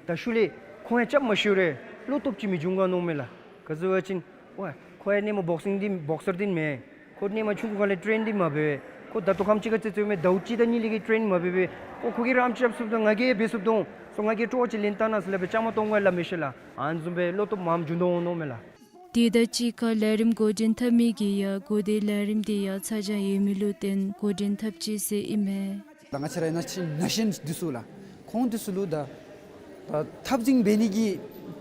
ད་ཤུལ་ལས་ཁོང་ཡང་རྐྱབ་མ་ཤེས་རུང་བློ་སྟོབས་ཅིག་མི་འབྱུང་ག་མནོཝ་མས་ལགས། ག་ཅི་སྦེ་ཟེར་བ་ཅིན་ཝའེ་ཁོ་ཡང་ཧེ་མ་བོག་སིང་འདི་བོག་སར་འདི་མེན། ཁོ་ཧེ་མ་ཆུང་ཀུ་སྒང་ལས་ཊེན་འདི་མ་འབད་བས། ཁོ་ད་ལྟོ་ཁམས་ཅིག་ཁར་རྩེད་རྩེདཔ་མས། ཟླཝ་གཅིག་དང་གཉིས་ལས་ཀྱི་ཊེན་མ་འབད་བས། ཨོ་ཁོ་གིས་ར་ཨ་ནེམ་ཅིག་རྐྱབ་ཚུགསཔ་ད་ང་གིས་ཡང་འབད་ཚུགསཔ་འོང་ ཏེ་ང་གིས་སྤྲོ་བ་ཅིག་ལེན་བཏང་ན་ཟེར་སླབ་སྦེ་བཅའ་མར་གཏོགས་འོང་ལགས། མི་ཤེས་ལགས། ཨ་ནི་བཟུམ་སྦེ་བློ་སྟོབས་མངམ་འགྱོ་དོ་འོང་མནོཝ་མས་ལགས། དེ་དང་གཅིག་ཁར་ལས་རིམ་འགོ་འདྲེན་འཐབ་མི་གིས་ཡང་གོ་བརྡའི་ལས་རིམ་དེ་ཡང་ཚ་གྱང་ཡོད་མི་ལུ་བརྟེན་འགོ་འདྲེན་འཐབ་ཅི་ཟེར་ཨིན་མས། ད་ང་བཅས་རའི་ན་གཞོན་ན་གཞོན་འདི་ཚུ་ལགས། ཁོང་འདི་ཚུ་ལུ་ད་ད་འཐབ་འཛིང་འབད་ནི་གི་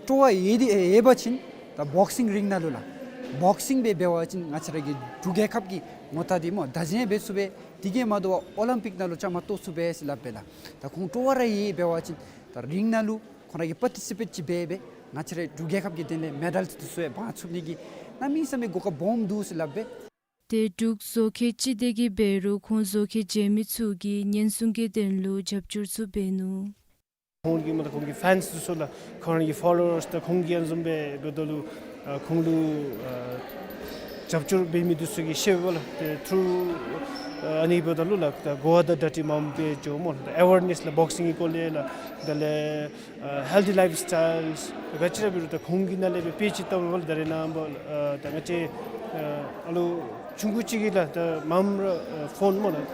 སྤྲོ་བ་ཡོད་དེ་ཡོད་པ་ཅིན་ད་བོག་སིང་རིང་ནང་ལུ་ལགས། བོག་སིང་སྦེ་འབད་བ་ཅིན་ང་བཅས་ར་གི་འབྲུག་རྒྱལ་ཁབ་ཀྱི་ངོ་རྟགས་འདི་སྨོ་བདག་འཛིན་འབད་ཚུགས་པས། དེ་གིས་མ་དོ་བར་ཨོ་ལིམ་པིག་ནང་ལུ་བཅའ་མར་གཏོགས་ཚུགས་པས་ཟེར་སླབ་པས་ལགས། ད་ཁོང་སྤྲོ་བ་ར་ཡོད་འབད་བ་ཅིན་ད་རིང་ནང་ལུ་ཁོང་ར་གིས་པར་ཊི་སི་པེཊ་ཅིག་འབད་སྦེ་ང་བཅས་རའི་འབྲུག་རྒྱལ་ཁབ་ཀྱི་དོན་ལས་མེ་ཌལ་འདི་ཚུ་ཡང་འབག་ཚུགས་ནི་གི་གནམ་མེད་ས་མེད་གོ་སྐབས་སྦོམ་འདུག་ཟེར་སླབ་པས། ཏེ་འབྲུག་བཟོ་མཁས་སྤྱི་སྡེ་གིས་འབད་རུང་ཁོང་བཟོ་མཁས་མཇལ་མི་ཚུ་གིས་ཉེན་སྲུང་གི་དོན་ལུ་རྒྱབ་སྐྱོར་ཚུ་འབད་ནུག། ཁོང་གི་མ་ད་ཁོང་གི་ཕེནསི་ཚུ་ལགས། ཁོང་རའི་ཕོ་ལོ་ཝརསི་དང་ཁོང་གིས་ཨ་ནི་བཟུམ་སྦེ་འབདཝ་ད་ལུ་ཨ་ཁོང་ལུ་ཨ་རྒྱབ་སྐྱོར་འབད་མི་འདི་ཚུ་གིས་ཤེས་པས་ལགས། ཏེ་ཐུར་ཨ་ནི་འབདཝ་ད་ལུ་ལགས་ད་གོ་བ་དང་གྲ་སྒྲིག་མངམ་སྦེ་འགྱོཝ་སྨོ་ལགས། ད་ཨེ་ཝེར་ནེསི་ལགས་བོག་སིང་གི་སྐོར་ལས་ལགས། དེ་ལས་ཨ་ཧེལ་ཐི་ལའིཕ་སི་ཊའིལ་ག་ཅི་ར་འབད་རུང་ད་ཁོང་གི་ནང་ལས་སྦེ་དཔེ་ཅིག་བལྟཝ་མས་ལགས། ད་རེས་ནངས་པ་ཨ་ད་ང་བཅས་ཨ་ཨ་ལོ་ཆུང་ཀུ་ཅིག་གིས་ལགས་ད་མངམ་ར་ཨ་ཕོན་སྨོ་ལགས་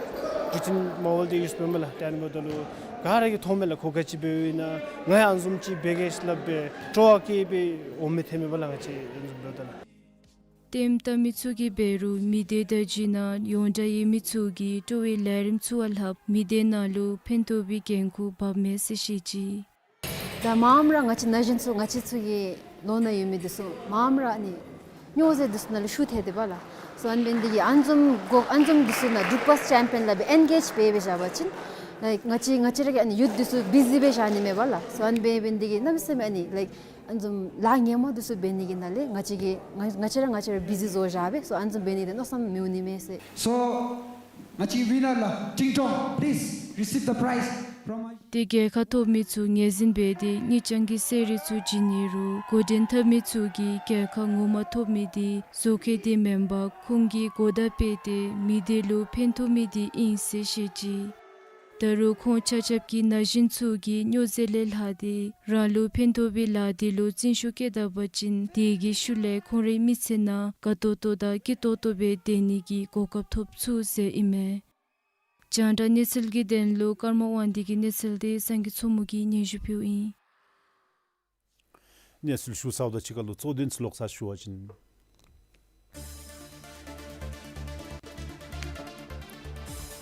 བི་ཊིན་མོ་བཱའིལ་འདི་ཡུསི་འབདཝ་མས་ལགས། ད་ཨ་ནི་འབདཝ་ད་ལུ་ག་ར་གིས་མཐོངམ་མས་ལགས། ཁོ་ག་ཅི་འབདཝ་ཨིན་ན་ང་ཡང་ཨ་ནི་བཟུམ་ཅིག་འབད་གེ་ཟེར་སླབ་སྦེ་སྤྲོ་བ་བསྐྱེད་སྦེ་འོངམ་མས་ཐོནམ་མས་ལགས། ང་བཅས་ཨ་ནི་བཟུམ་འབདཝ་ད་ལགས། ལྟདམོ་བལྟ་མི་ཚུ་གིས་འབད་རུང་མི་སྡེ་བརྡ་བརྒྱུད་ནང་ཡོངས་གྲགས་ཡོད་མི་ཚུ་གིས་སྤྲོ་བའི་ལས་རིམ་ཚུ་བ་ལྷག་མི་སྡེ་ནང་ལུ་ཕན་ཐོགས་པའི་འགན་ཁུར་འབགཔ་མས་ཟེར་བཤད་ཅི། ད་མངམ་ར་ང་བཅས་ན་གཞོན་ཚུ་ང་བཅས་ཚུ་གི་ནང་ན་ཡོད་མི་འདི་ཚུ་མངམ་ར་ཨ་ནི་སྨྱོ་རྫས་འདི་ཚུ་ནང་ལུ་ཤོར་ཏེ་འདུག་པ་ལགས། སོ་ཨ་ནི་འབད་ནི་འདི་གིས་ཨ་ནི་བཟུམ་འགོ་ཨ་ནི་བཟུམ་འདི་ཚུ་ནང་འབྲུག་པཱསི་ཅེམ་པི་ཡོན་སླབ་སྦེ་ཨེན་གེཇ་འབད་སྦེ་བཞག་པ་ཅིན་ལའིཀ་ང་བཅས་ང་བཅས་ར་གི་ཨ་ནི་ཡུཐ་འདི་ཚུ་བི་ཟི་སྦེ་བཞག་ནི་མས་པ་ལགས། སོ་ཨ་ནི་འབད་འབད་ནི་འདི་གིས་གནམ་མེད་ས་མེད་ཨ་ནི་ལའིཀ་ཨ་ནི་བཟུམ་ལཱ་ངན་མ་འདི་ཚུ་འབད་ནི་གི་ནང་ལས་ང་བཅས་ཀྱིས་ང་ང་བཅས་ར་ང་བཅས་ར་བི་ཟི་བཟོ་བཞག་པས། སོ་ཨ་ནི་བཟུམ་འབད་ནི་འདི་མནོ་བསམ་མི་འོང་ནི་མས་ཟེར། སོ་ང་བཅས་ཝི་ནར་ལགས་ཀྲིང་ཀྲོང་please receive the prize from ཏེ་རྒྱལ་ཁ་ཐོབ་མི་ཚུ་ངོས་འཛིན་འབད་དེ་དངུལ་རྐྱང་གི་གསོལ་རས་ཚུ་བྱིན་ནི་རུང་འགོ་འདྲེན་འཐབ་མི་ཚུ་གིས་རྒྱལ་ཁ་ངོ་མ་ཐོབ་མི་འདི་བཟོ་མཁན་འདི་མེན་པར་ཁོང་གིས་གོ་བརྡ་སྤེལ་ཏེ་མི་སྡེ་ལུ་ཕན་ཐོགས་མི་འདི་ཨིན་ཟེར་བཤད་ཅི། ད་རུང་ཁོང་ཆ་ཁྱབ་ཀྱིས་ན་གཞོན་ཚུ་གིས་སྨྱོ་རྫས་ལས་ལྷག་སྟེ་རང་ལུ་ཕན་ཐོགས་པའི་ལཱ་འདི་ལུ་བརྩོན་ཤུགས་བསྐྱེད་ད་པ་ཅིན་དེ་གི་ཤུལ་ལས་ཁོང་རའི་མི་ཚེ་ནང་དགའ་ཏོག་ཏོ་དང་སྐྱིད་ཏོག་ཏོ་སྦེ་སྡོད་ནི་གི་གོ་སྐབས་ཐོབ་ཚུགས་ཟེར་ཨིན་མས། རྒྱང་བསྒྲགས་གནས་ཚུལ་གྱི་དོན་ལུ་ཀརྨ་དབང་འདུས་ཀྱི་གནས་ཚུལ་འདི་སངས་རྒྱས་མཚོ་མོ་གིས་སྙན་ཞུ་ཕུལཝ་ཨིན། གནས་ཚུལ་ཞུ་ཚརཝ་དང་གཅིག་ཁར་ལུ་གཙོ་དོན་ཚུ་ལོག་ས་ཞུ་བ་ཅིན།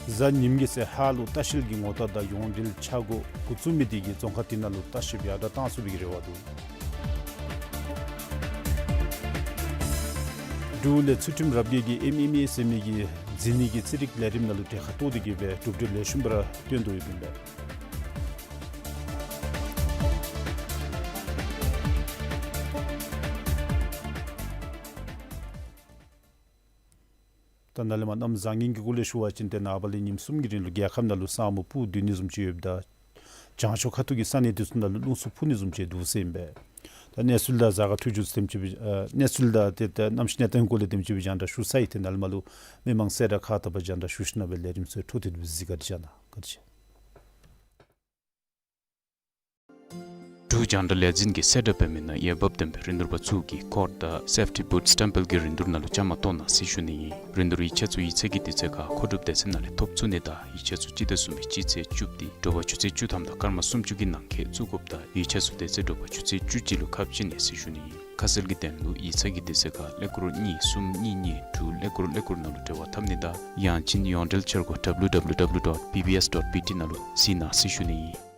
གཟའ་ཉིམ་གི་ཚེ་ཧཱ་ལུ་ལྟ་བཤལ་གྱི་ངོ་རྟགས་དང་ཡོངས་འབྲེལ་ཆ་བགོ་འགོ་བཙུགས་མི་དེ་གིས་རྫོང་ཁག་དེ་ནང་ལུ་ལྟ་བཤལཔ་ཡར་དྲག་བཏང་ཚུགས་པའི་རེ་བ་འདུག། འབྲུག་ལས་ཚུལ་ཁྲིམས་རབ་རྒྱས་ཀྱིས་ཨེམ་ཨེམ་ཨེ་ཟེར་མི་གི་འཛིན་ནི་གི་རྩིས་རིག་ལས་རིམ་ནང་ལུ་གྲལ་ཁར་གཏོགས་ཏེ་གིས་སྦེ་གྲུབ་འབྲས་ལེགས་ཤོམ་སྦེ་ར་སྟོན་དོ་ཡོདཔ་ཨིན་པས། ད་ནཱ་ལས་མར་གནམ་བཟང་ངན་གྱི་སྐོར་ལས་ཞུ་བ་ཅིན་ཏེ་ནངས་པ་ལས་ཉིནམ་གསུམ་གྱི་རིང་ལུ་རྒྱལ་ཁབ་ནང་ལུ་ས་སྨུག་སྤུབས་སྡོད་ནི་བཟུམ་ཅིག་ཡོདཔ་ད་བྱང་ཕྱོགས་ཁ་ཐུག་གི་ས་གནས་དེ་ཚུ་ནང་ལུ་རླུང་འཚུབ་འཕུ་ནི་བཟུམ་ཅིག་འདུག་ཟེར་ཨིན་པས། ད་གནས་ཚུལ་དང་གཟའ་སྐར་ཐོས་རྒྱུ་ཚུ་དེམ་ཅིག་སྦེ་ཨ་གནས་ཚུལ་དང་ཏེ་ད་གནམ་གཤིས་གནས་སྟངས་སྐོར་ལས་དེམ་ཅིག་སྦེ་རྒྱང་བསྒྲགས་ཞུ་ཚར་ཡི། ཏེ་ནཱ་ལས་མར་ལུ་མི་མང་གསལ་བསྒྲགས་ཁག་དག་པ་རྒྱང་བསྒྲགས་ཞུ་ཞིནམ་སྦེ་ལས་རིམ་ཚུ་འཕྲོ་མཐུད་དེ་གཟིགས་ག་ར་བྱོན་གནང་། བཀའ་དྲིན་ཆེ། འབྲུག་རྒྱང་བསྒྲགས་ལས་འཛིན་གྱིས་གསལ་བསྒྲགས་འབད་མི་ནང་འོས་འབབ་ལྡན་པའི་རིན་བསྡུར་པ་ཚུ་གིས་ཀོཌ་དང་སེཕ་ཊི་བུཊ་སི་ཊེམ་པལ་གྱི་རིན་བསྡུར་ནང་ལུ་བཅའ་མར་གཏོགས་གནང་ཟེར་ཞུ་ནི་ཨིན། རིན་བསྡུར་ཡིག་ཆ་ཚུ་ཡིག་ཚང་གི་དུས་ཚོད་ཁར་མཁོ་སྒྲུབ་སྡེ་ཚན་ནང་ལས་ཐོབ་ཚུགས་ནི་དང་ཡིག་ཆ་ཚུ་སྤྱི་ཟླ་གསུམ་པའི་སྤྱི་ཚེས་བཅུ་པ་སྟེ་དྲོ་པ་ཆུ་ཚོད་བཅུ་ཐམ་དང་སྐར་མ་སུམ་ཅུ་གི་ནང་འཁོད་བཙུགས་དགོཔ་དང་ཡིག་ཆ་ཚུ་དེ་ཚེ་དྲོ་པ་ཆུ་ཚོད་བཅུ་གཅིག་ལུ་ཁ་ཕྱེ་ནི་ཟེར་ཞུ་ནི་ཨིན། ཁ་གསལ་གྱི་དོན་ལུ་ཡིག་ཚང་གི་དུས་ཚོད་ཁར་ཀླད་ཀོར་གཉིས་གསུམ་གཉིས་གཉིས་དྲུག་ཀླད་ཀོར་ཀླད་ཀོར་ནང་ལུ་འབྲེལ་བ་འཐབ་ནི་དང་ཡང་ཅིན་ཡོངས་འབྲེལ་འཆར་སྒོ་W W W dot B B S dot B T ནང་ལུ་གཟིགས་གནང་ཟེར་ཞུ་ནི་ཨིན།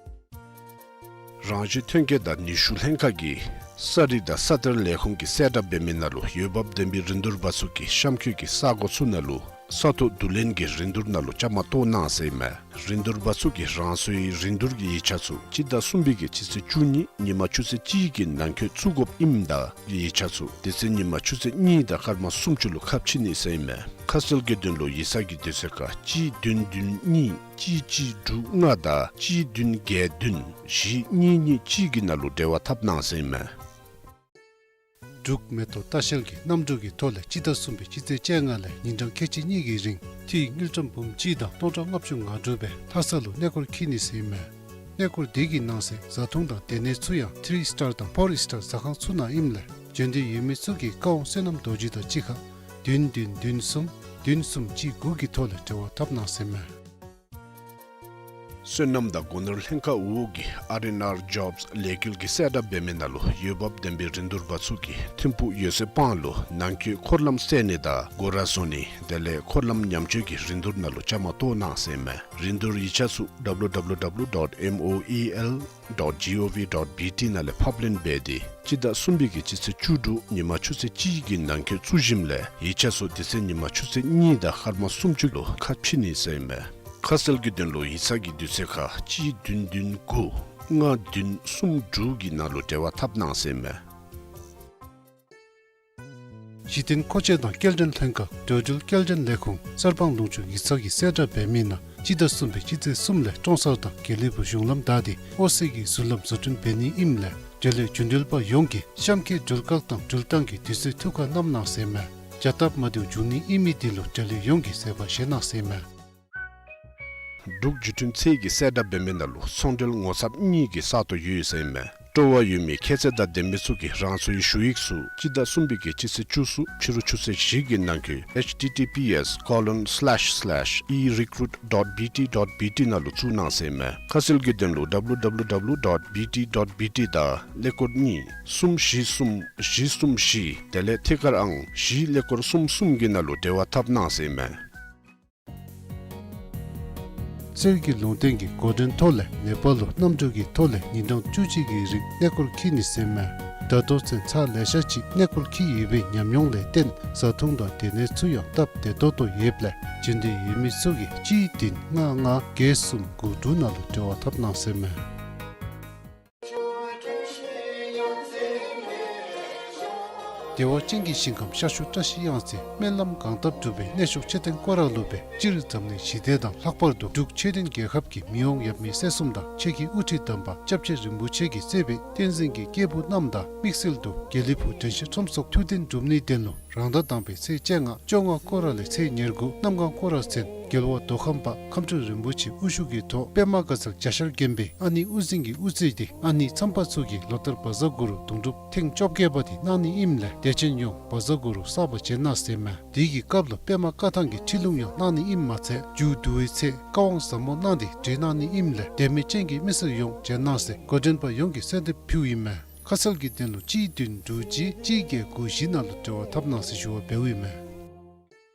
རང་བཞིན་ཐོན་སྐྱེད་དང་ནུས་ཤུགས་ལྷན་ཁག་གིས་ས་རིག་དང་ས་གཏེར་ལས་ཁུངས་ཀྱིས་གསལ་བསྒྲགས་འབད་མི་ནང་ལུ་འོས་འབབ་ལྡན་པའི་རིན་བསྡུར་པ་ཚུ་གིས་གཤམ་འཁོད་ཀྱི་ས་གོ་ཚུ་ནང་ལུ་ས་ཐོག་བསྡུ་ལེན་གྱི་རིན་བསྡུར་ནང་ལུ་བཅའ་མར་གཏོགས་གནང་ཟེར་ཨིན་མས། རིན་བསྡུར་པ་ཚུ་གིས་རང་སོའི་རིན་བསྡུར་གྱི་ཡིག་ཆ་ཚུ་སྤྱི་ཟླ་གསུམ་པའི་གི་སྤྱི་ཚེས་བཅུ་གཉིས་ཉིན་མ་ཆུ་ཚོད་གཅིག་གི་ནང་འཁོད་བཙུགས་དགོཔ་ཨིནམ་ད་ཡིག་ཆ་ཚུ་དེ་ཚེ་ཉིན་མ་ཆུ་ཚོད་གཉིས་དང་སྐར་མ་སུམ་ཅུ་ལུ་ཁ་ཕྱེ་ནི་ཟེར་ཨིན་མས། ཁ་གསལ་གྱི་དོན་ལུ་ཡིག་ཚང་གི་དུས་ཚོད་ཁར་གཅིག་བདུན་བདུན་གཉིས་གཅིག་གཅིག་དྲུག་ལྔ་དང་གཅིག་བདུན་བརྒྱད་བདུན་བཞི་གཉིས་གཉིས་གཅིག་གི་ནང་ལུ་འབྲེལ་བ་འཐབ་གནང་ཟེར་ཨིན་མས། འབྲུག་མེ་ཏོག་ལྟ་བཤལ་གྱིས་གནམ་གྲུ་གི་ཐོག་ལས་སྤྱི་ཟླ་གསུམ་པའི་སྤྱི་ཚེས་བཅོ་ལྔ་ལས་ཉིན་གྲངས་ཁལ་གཅིག་གཉིས་ཀྱི་རིང་ཐིག་དངུལ་ཀྲམ་འབུམ་གཅིག་དང་སྟོང་ཕྲག་ལྔ་བཅུ་ང་དྲུག་སྦེ་ལྷ་ས་ལུ་གནས་སྐོར་འཁྱིད་ནི་ཟེར་ཨིན་མས། གནས་སྐོར་དེ་གི་ནང་གསེས་བཟའ་འཐུང་དང་སྡོད་གནས་ཚུ་ཡང་ཐི་རི་སི་ཊར་དང་ཕོར་སི་ཊར་ཟ་ཁང་ཚུ་ནང་ཨིནམ་ལས་བྱོན་འདོད་ཡོད་མི་ཚུ་གིས་བཀའ་དབང་བསོད་ནམས་རྡོ་རྗེ་དང་གཅིག་ཁར་བདུན་བདུན་བདུན་གསུམ་བདུན་གསུམ་གཅིག་དགུ་གི་ཐོག་ལས་འབྲེལ་བ་འཐབ་གནང་ཟེར་ཨིན་མས། སོ་ནམ་དང་སྒོ་ནོར་ལྷན་ཁག་འོག་གི་ཨར་ཨེན་ཨར་ཇོབས་ལས་འགུལ་གྱིས་གསལ་བསྒྲགས་འབད་མི་ནང་ལུ་འོས་འབབ་ལྡན་པའི་རིན་བསྡུར་པ་ཚུ་གིས་ཐིམ་ཕུག་ཡོད་ཚད་སྤང་ལུ་ནང་འཁོད་འཁོར་ལམ་བསལ་ནི་དང་སྒོ་ར་བཟོ་ནི་དེ་ལས་འཁོར་ལམ་ཉམས་བཅོས་ཀྱི་རིན་བསྡུར་ནང་ལུ་བཅའ་མར་གཏོགས་གནང་ཟེར་ཨིན་མས། རིན་བསྡུར་ཡིག་ཆ་ཚུ་W W W dot M O E L dot G O V dot B T ནང་ལས་ཕབ་ལེན་འབད་དེ་སྤྱི་ཟླ་གསུམ་པའི་གི་སྤྱི་ཚེས་བཅུ་དྲུག་ཉིན་མ་ཆུ་ཚོད་གཅིག་གི་ནང་འཁོད་བཙུགས་ཞིནམ་ལས་ཡིག་ཆ་ཚུ་དེ་ཚེ་ཉིན་མ་ཆུ་ཚོད་གཉིས་དང་སྐར་མ་སུམ་ཅུ་ལུ་ཁ་ཕྱེ་ནི་ཟེར་ཨིན་མས། ཁ་གསལ་གྱི་དོན་ལུ་ཡིག་ཚང་གི་དུས་ཚོད་ཁར་གཅིག་བདུན་བདུན་དགུ་ལྔ་བདུན་གསུམ་དྲུག་གི་ནང་ལུ་འབྲེལ་བ་འཐབ་གནང་ཟེར་ཨིན་མས། གཞི་རྟེན་མཁོ་ཆས་དང་སྐྱེལ་འདྲེན་ལྷན་ཁག་འགྲོ་འགྲུལ་སྐྱེལ་འདྲེན་ལས་ཁུངས་གསར་སྤང་ལུང་ཕྱོགས་ཡིག་ཚང་གིས་གསལ་བསྒྲགས་འབད་མི་ནང་སྤྱི་ཟླ་གསུམ་པའི་སྤྱི་ཚེས་གསུམ་ལས་ཀྲོང་གསར་དང་དགེ་ལེགས་ཕུག་གཞུང་ལམ་བདའ་སྟེ་ཨོ་སི་གི་ཟུར་ལམ་བཟོ་སྐྲུན་འབད་ནི་ཨིནམ་ལས་འབྲེལ་ཡོད་རྒྱུན་འགྲུལ་པ་ཡོངས་ཀྱིས་གཤམ་འཁོད་འགྲུལ་བཀག་དང་འགྲུལ་བཏང་གི་དུས་ཚོད་ཐུགས་ཁར་བསྣམ་གནང་ཟེར་ཨིན་མས། བྱ་སྟབས་མ་བདེཝ་འབྱུང་ནི་ཨིན་མི་དེ་ལུ་འབྲེལ་ཡོད་ཡོངས་ཀྱིས་བཟོད་པ་བཞེས་གནང་ཟེར་ཨིན་མས། འབྲུག་བརྒྱུད་འཕྲིན་ཚད་ཀྱིས་གསལ་བསྒྲགས་འབད་མི་ནང་ལུ་ཚོང་འབྲེལ་ངོ་ཚབ་གཉིས་ཀྱི་ས་སྟོང་ཡོད་ཟེར་ཨིན་མས། སྤྲོ་བ་ཡོད་མི་ཁྱད་ཚད་དང་ལྡན་མི་ཚུ་གིས་རང་སོའི་ཞུ་ཡིག་ཚུ་སྤྱི་ཟླ་གསུམ་པའི་གི་སྤྱི་ཚེས་བཅུ་གསུམ་ཕྱི་རུ་ཆུ་ཚོད་བཞི་གི་ནང་འཁོད H T T P S colon slash slash e recruit dot B T dot B T ནང་ལུ་བཙུགས་གནང་ཟེར་ཨིན་མས། ཁ་གསལ་གྱི་དོན་ལུ W W W dot B T dot B T དང་ཀླད་ཀོར་གཉིས་གསུམ་བཞི་གསུམ་བཞི་གསུམ་བཞི་དེ་ལས་ཐད་ཀར་ཨང་བཞི་ཀླད་ཀོར་གསུམ་གསུམ་གྱི་ནང་ལུ་འབྲེལ་བ་འཐབ་གནང་ཟེར་ཨིན་མས། གསེར་གྱི་ལུང་བསྟན་གྱི་འགོ་འདྲེན་ཐོག་ལས་ནེ་པཱལ་ལུ་གནམ་གྲུ་གི་ཐོག་ལས་ཉིན་གྲངས་བཅུ་གཅིག་གི་རིང་གནས་སྐོར་འཁྱིད་ནི་ཟེར་ཨིན་མས། ད་ལྟོ་ཚུན་ཚར་ལེ་ཤ་ཅིག་གནས་སྐོར་འཁྱིད་ཡོད་པའི་ཉམས་མྱོང་ལས་བརྟེན་བཟའ་འཐུང་དང་སྡོད་གནས་ཚུ་ཡང་སྟབས་བདེ་ཏོག་ཏོ་ཡོདཔ་ལས་འབྱོན་འདོད་ཡོད་མི་ཚུ་གིས་གཅིག་བདུན་ལྔ་ལྔ་བརྒྱད་གསུམ་དགུ་དྲུག་ནང་ལུ་འབྲེལ་བ་འཐབ་གནང་ཟེར་ཨིན་མས། བདེ་བ་ཅན་གྱི་ཞིང་ཁམས་ཤར་ཕྱོགས་བཀྲ་ཤིས་གཡང་རྩེ་སྨོན་ལམ་གང་བཏབ་འགྲུབ་པའི་གནས་མཆོག་མཆོད་རྟེན་སྐོར་ར་ལུ་སྦེ་སྤྱིར་འཛམ་གླིང་ཞི་བདེ་དང་ལྷག་པར་དུ་འབྲུག་ཆོས་ལྡན་རྒྱལ་ཁབ་ཀྱི་མི་དབང་ཡབ་མེས་སྲས་གསུམ་དང་ཆོས་ཀྱི་དབུ་ཁྲིད་དམ་པ་སྐྱབས་རྗེ་རིན་པོ་ཆེ་གིས་གཙོས་པའི་བསྟན་འཛིན་གྱི་སྐྱེས་བུ་རྣམས་དང་དམིགས་བསལ་དུ་དགེ་ལེགས་ཕུག་དྲན་ཤེས་ཁྲོམ་ཚོགས་ཐུགས་གཏན་སྒྲུབ་ནིའི་དོན་ལུ་རང་ཟླ་དང་པའི་ཚེས་བཅོ་ལྔ་བཅོ་ལྔ་སྐོར་ར་ལས་ཚེས་ཉེར་དགུ་གནམ་གང་སྐོར་ར་ཚུན་རྒྱལ་བ་མདོ་ཁམས་པ་ཁམས་སྤྲུལ་རིན་པོ་ཆེ་དབུ་བཞུགས་ཀྱི་ཐོག་པདྨ་དགའ་ཚལ་རྒྱ་ཤར་དགོན་པའི་ཨ་ནེ་དབུ་འཛིན་གྱིས་དབུ་གཙོས་ཏེ་ཨ་ནེ་མཚམས་པ་ཚུ་གིས་ལོ་ལྟར་བཛྲ་གུ་རུ་དུང་སྒྲུབ་ཐེངས་བཅོ་བརྒྱད་པ་དེ་གནང་ནི་ཨིནམ་ལས་དད་ཅན་ཡོངས་བཛྲ་གུ་རུ་བསགས་པ་བྱོན་གནང་ཟེར་ཨིན་མས། དེ་གི་སྐབས་ལུ་པདྨ་བཀའ་ཐང་གི་ཁྲིད་ལུང་ཡང་གནང་ནི་ཨིནམ་མ་ཚད་མཇུག་བསྡུ་བའི་ཚེ་བཀའ་དབང་ཟབ་མོ་གནང་སྟེ་གྲོལ་གནང་ནི་ཨིནམ་ལས་དད་མོས་ཅན་གྱི་མི་སེར་ཡོངས་བྱོན་གནང་ཟེར་འགོ་འདྲེན་པ་ཡོངས་ཀྱིས་གསོལ་འདེབས་ཕུལཝ་ཨིན་མས། ཁ་གསལ་གྱི་དོན་ལུ་གཅིག་བདུན་དྲུག་གཅིག་གཅིག་བརྒྱད་དགུ་བཞི་ནང་ལུ་འབྲེལ་བ་འཐབ་གནང་ཟེར་ཞུ་བ་འབདཝ་ཨིན་མས།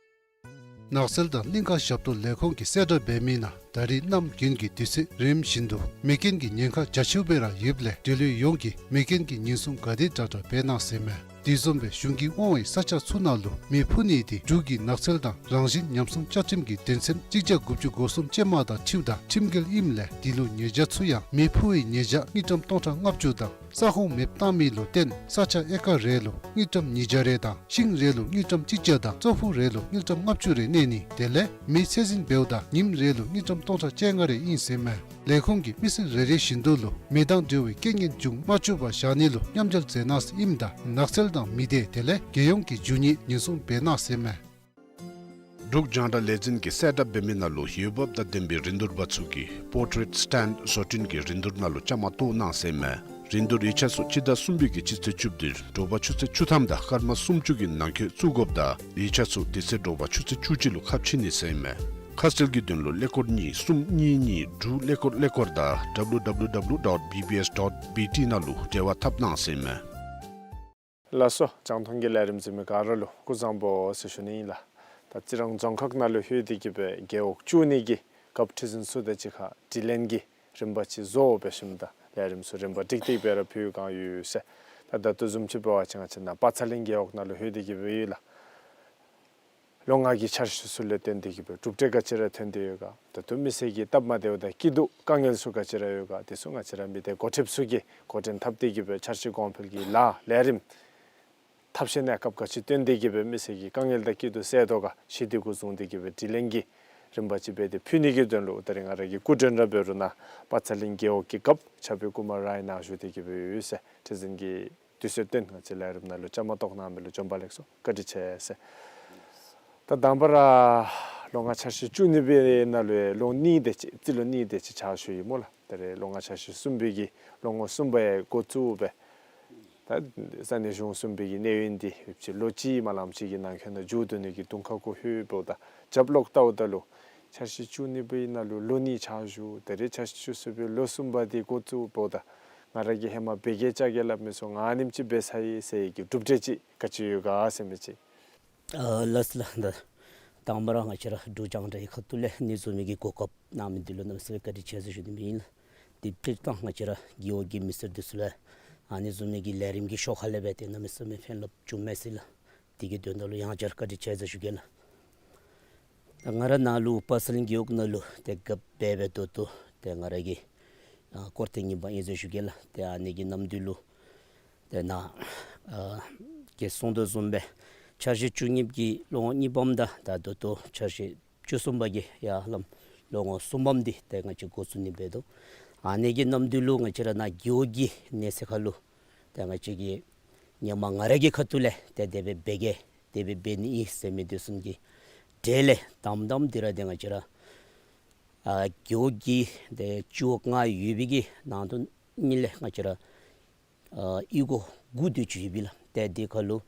ནགས་ཚལ་དང་གླིང་ཁ་ཞབས་ཏོག་ལས་ཁུངས་ཀྱིས་གསལ་བསྒྲགས་འབད་མི་ནང་ད་རེས་གནམ་དགུན་གྱི་དུས་ཚོད་རནམ་བཞིན་དུ་མེ་རྐྱེན་གྱི་ཉེན་ཁ་རྒྱ་ཆེཝ་སྦེ་ར་ཡོདཔ་ལས་འབྲེལ་ཡོད་ཡོངས་ཀྱིས་མེ་རྐྱེན་གྱི་ཉེན་སྲུང་ག་དེ་དྲག་དྲག་འབད་གནང་ཟེར་ཨིན་མས། དེ་བཟུམ་སྦེ་གཞུང་གིས་དབང་བའི་ས་ཆ་ཚུ་ནང་ལུ་མེ་འཕུ་ནི་དེ་འབྲུག་གི་ནགས་ཚལ་དང་རང་བཞིན་ཉམས་སྲུང་བཅའ་ཁྲིམས་ཀྱི་དོན་ཚན་གཅིག་བརྒྱ་དགུ་བཅུ་གོ་གསུམ་ཅན་མ་དང་འཁྲིལཝ་ད་ཁྲིམས་འགལ་ཨིནམ་ལས་དེ་ལུ་ཉེས་བྱ་ཚུ་ཡང་མེ་འཕུ་བའི་ཉེས་བྱ་དངུལ་ཀྲམ་སྟོང་ཕྲག་ལྔ་བཅུ་དང་ས་ཁོངས་མེདཔ་བཏང་མི་ལུ་བརྟེན་ས་ཆ་ཨེ་ཀར་རེ་ལུ་དངུལ་ཀྲམ་ཉིས་བརྒྱ་རེ་དང་ཤིང་རེ་ལུ་དངུལ་ཀྲམ་གཅིག་བརྒྱ་དང་ཙོག་ཕུག་རེ་ལུ་དངུལ་ཀྲམ་ལྔ་བཅུ་རེ་གནས་ནི་དེ་ལས་མེ་ཚད་འཛིན་འབདཝ་ད་ཉིནམ་རེ་ལུ་དངུལ་ཀྲམ་སྟོང་ཕྲག་བཅོ་ལྔ་རེ་ཨིན་ཟེར་ཨིན་མས། ལས་ཁུངས་ཀྱིས་མི་སེར་རེ་རེ་བཞིན་དུ་ལུ་མེ་དང་འབྲེལ་བའི་རྐྱེན་ངན་འབྱུང་མ་བཅུག་པར་བཞག་ནི་ལུ་མཉམ་འབྲེལ་མཛད་གནང་ཟེར་ཨིནམ་ད་ནགས་ཚལ་དང་མི་སྡེ་དེ་ལས་རྒྱལ་ཡོངས་ཀྱི་རྒྱུ་དངོས་ཉེན་སྲུང་འབད་གནང་ཟེར་ཨིན་མས། འབྲུག་རྒྱང་བསྒྲགས་ལས་འཛིན་གྱིས་གསལ་བསྒྲགས་འབད་མི་ནང་ལུ་འོས་འབབ་དང་ལྡན་པའི་རིན་བསྡུར་པ་ཚུ་གིས་པོར་ཊེཊ་སི་ཊེནཌ་བཟོ་སྐྲུན་གྱི་རིན་བསྡུར་ནང་ལུ་བཅའ་མར་གཏོགས་གནང་ཟེར་ཨིན་མས། རིན་བསྡུར་ཡིག་ཆ་ཚུ་སྤྱི་ཟླ་གསུམ་པའི་གི་སྤྱི་ཚེས་བཅུ་བདུན་དྲོ་པ་ཆུ་ཚོད་བཅུ་ཐམ་དང་སྐར་མ་སུམ་ཅུ་གི་ནང་འཁོད་བཙུགས་དགོཔ་ད་ཡིག་ཆ་ཚུ་དེ་ཚེ་དྲོ་པ་ཆུ་ཚོད་བཅུ་གཅིག་ལུ་ཁ་ཕྱེ་ནི་ཟེར་ཨིན་མས། ཁ་གསལ་གྱི་དོན་ལུ་ཀླད་ཀོར་གཉིས་གསུམ་གཉིས་གཉིས་དྲུག་ཀླད་ཀོར་ཀླད་ཀོར་དང་W W W dot B B S dot B T ནང་ལུ་འབྲེལ་བ་འཐབ་གནང་ཟེར་ཨིན་མས། ལགས་སོ། རྒྱང་མཐོང་གི་ལས་རིམ་གཟིགས་མི་ག་ར་ལུ་སྐུ་གཟུགས་བཟང་པོ་ཟེར་ཞུ་ནི་ཨིན་ལགས། ད་རྩི་རང་རྫོང་ཁག་ནང་ལུ་ལྷོད་དེ་གི་སྦེ་རྒེད་འོག་བཙུགས་ནི་གི་སྐབས་ཁྲི་འཛིན་ཚུ་དང་གཅིག་ཁར་དྲི་ལན་གྱི་རིམ་པ་ཅིག་བཟོ་འབད་ཞིནམ་ད་ལས་རིམ་ཚུ་རིམ་པ་སྒྲིག་སྟེ་སྦེ་ར་ཕུལ་གང་ཡོད་ཟེར། ད་ད་ལྟོ་བཟུམ་ཅིག་འབད་བ་ཅིན་ང་བཅས་ནཱ་པ་ཚ་གླིང་རྒེད་འོག་ནང་ལུ་ལྷོད་དེ་གི་སྦེ་ཡོད་ལགས། ལོ་ལྔ་གི་འཆར་གཞི་ཚུ་ལས་བརྟེན་ཏེ་གི་སྦེ་གྲུབ་འབྲས་ག་ཅི་ར་ཐོན་ཏེ་ཡོད་ག། ད་ལྟོ་མི་སེར་གྱི་སྟབས་མ་བདེཝ་དང་སྐྱིད་སྡུག་དཀའ་ངལ་ཚུ་ག་ཅི་ར་ཡོད་ག། དེ་ཚུ་ང་བཅས་ར་མི་སྡེ་འགོ་ཁྲིདཔ་ཚུ་གིས་འགོ་འདྲེན་འཐབ་སྟེ་གི་སྦེ་འཆར་གཞི་གོང་འཕེལ་གྱི་ལཱ་ལས་རིམ་ཐབས་ཤེས་གནས་སྐབས་ག་ཅི་བཏོན་ཏེ་གི་སྦེ་མི་སེར་གྱི་དཀའ་ངལ་དང་སྐྱིད་སྡུག་སེལ་དོ་ག་ཞུ་དེ་གུ་བཟུང་སྟེ་གི་སྦེ་དྲི་ལན་གྱི་རིམ་པ་ཅིག་འབད་དེ་ཕུལ་ནི་གི་དོན་ལུ་ད་རེས་ང་ར་གི་སྐུ་མགྲོན་ར་འབད་རུང་ནཱ་པ་ཚ་གླིང་རྒེད་འོག་གི་རྒཔོ་ཕྱག་དཔེ་ཀུ་མར་རའི་ནཱ་བཞུགས་ཏེ་གི་སྦེ་ཡོད་ཟེར། ཁྲི་འཛིན་གྱིས་དུས་ཚོད་བཏོན་ང་བཅས་ལས་རིམ་ནང་ལུ་བཅའ་མར་གཏོགས་གནང་མི་ལུ་བྱོན་པ་ལེགས་སོ། བཀའ་དྲིན་ཆེ་ཟེར། ད་དང་པ་ར་ལོ་ལྔ་འཆར་གཞི་བཅུ་གཉིས་པའི་ནང་ལུ་ལོ་གཉིས་དེ་ཅིག་རྩིས་ལོ་གཉིས་དེ་ཅིག་ཆགས་ཞུ་ཡི་སྨོ་ལགས། ད་རེས་ལོ་ལྔ་འཆར་གཞི་གསུམ་པའི་གི་ལོ་ངོ་གསུམ་པའི་འགོ་བཙུགས་སྦེ་ད་ས་གནས་གཞུང་གསུམ་པའི་གི་གནས་ཡུན་འདི་ཡོདཔ་ཅིག་ལོ་གཅིག་མ་ལངམ་ཅིག་གི་ནང་འཁོད་ནང་མཇུག་བསྡུ་ནི་གི་དུང་ཁ་གུ་ལྷོད་འབདཝ་ད་རྒྱབ་ལོག་བལྟཝ་ད་ལུ་ འཆར་གཞི་བཅུ་གཉིས་པའི་ནང་ལུ་ལོ་གཉིས་ཆགས་བཞུགས། ད་རེས་འཆར་གཞི་བཅུ་གསུམ་པའི་ལོ་གསུམ་པ་འདི་འགོ་བཙུགསཔ་ད་ང་ར་གིས་ཧེ་མ་བོད་སྐད་རྐྱབ་གེ་སླབ་མི་ཚུ་ང་ཨ་ནེམ་ཅིག་འབད་ཚར་ཡི་ཟེར་གྱི་གྲུབ་འབྲས་ཅིག་ག་ཅི་ཡོད་ག་ཟེར་མི་ཅིག། ཨ་ལགས་ལགས། ད་དང་པ་ར་ང་བཅས་ར་འབྲུག་རྒྱང་བསྒྲགས་ཀྱི་ཁ་ཐུག་ལས་ཨ་ནི་བཟུམ་མའི་གི་གོ་སྐབས་གནང་མི་འདི་ལུ་གནམ་མེད་ས་མེད་བཀའ་དྲིན་ཆེ་ཟེར་ཞུ་ནི་ཨིན་ལགས། དེ་སྤྱིར་བཏང་ང་བཅས་ར་རྒེད་འོག་གི་མི་སེར་འདི་ཚུ་ལུ་ཨ་ནི་བཟུམ་མའི་གི་ལས་རིམ་གྱི་ཤོག་ཁ་ལས་འབད་དེ་གནམ་མེད་ས་མེད་ཕན་རླབས་བྱུང་མས་ཟེར་ལགས། དེ་གི་དོན་དག་ལུ་ཡང་བསྐྱར་བཀའ་དྲིན་ཆེ་ཟེར་ཞུ་གེ་ལགས། ད་ང་ར་ནཱ་ལུ་པ་སངས་གླིང་རྒེད་འོག་ནང་ལུ་ཏེ་རྒཔོ་འབད་འབད་དོ་དོ་ཏེ་ང་ར་གི་ཨ་སྐོར་ཐེངས་གཉིས་པ་ཨིན་ཟེར་ཞུ་གེ་ལགས། ཏེ་ཨ་ནི་གི་ནམ་དུས་ལུ་ཏེ་ནཱ་ཨ་གིས་གསུངས་དོ་བཟུམ་སྦེ་འཆར་གཞི་བཅུ་གཉིས་ཀྱི་ལོ་ངོ་གཉིས་པམ་དང་ད་ད་ལྟོ་འཆར་གཞི་བཅུ་གསུམ་པ་གི་ཡར་ལམ་ལོ་ངོ་གསུམ་པམ་འདི་ཏེ་ང་བཅས་འགོ་བཙུགས་ནི་འབད་དོ། ཨ་ནི་གི་ནམ་དུས་ལུ་ང་བཅས་ར་ནཱ་རྒེད་འོག་གི་གནས་ཚད་ཁར་ལུ་ཏེ་ང་བཅས་ཀྱིས་ཧེ་མ་ང་ར་གི་ཁ་ཐུག་ལས་ཏེ་དེ་སྦེ་འབད་གེ་དེ་སྦེ་འབད་ནི་ཨིན་ཟེར་མི་འདི་ཚུ་གི་གྲས་ལས་དང་པ་དང་པ་འདི་ར་ཏེ་ང་བཅས་ར་ཨ་རྒེད་འོག་གི་ཏེ་སྤྱི་འོག་ལྔ་ཡོད་པའི་གི་ནང་དོན་ཨ་ནི་ལས་ང་བཅས་ར་ཨ་གཡུས་སྒོ་དགུ་དེ་ཅིག་ཡོད་པས་ལགས། ཏེ་དེ་ཁར་ལུ་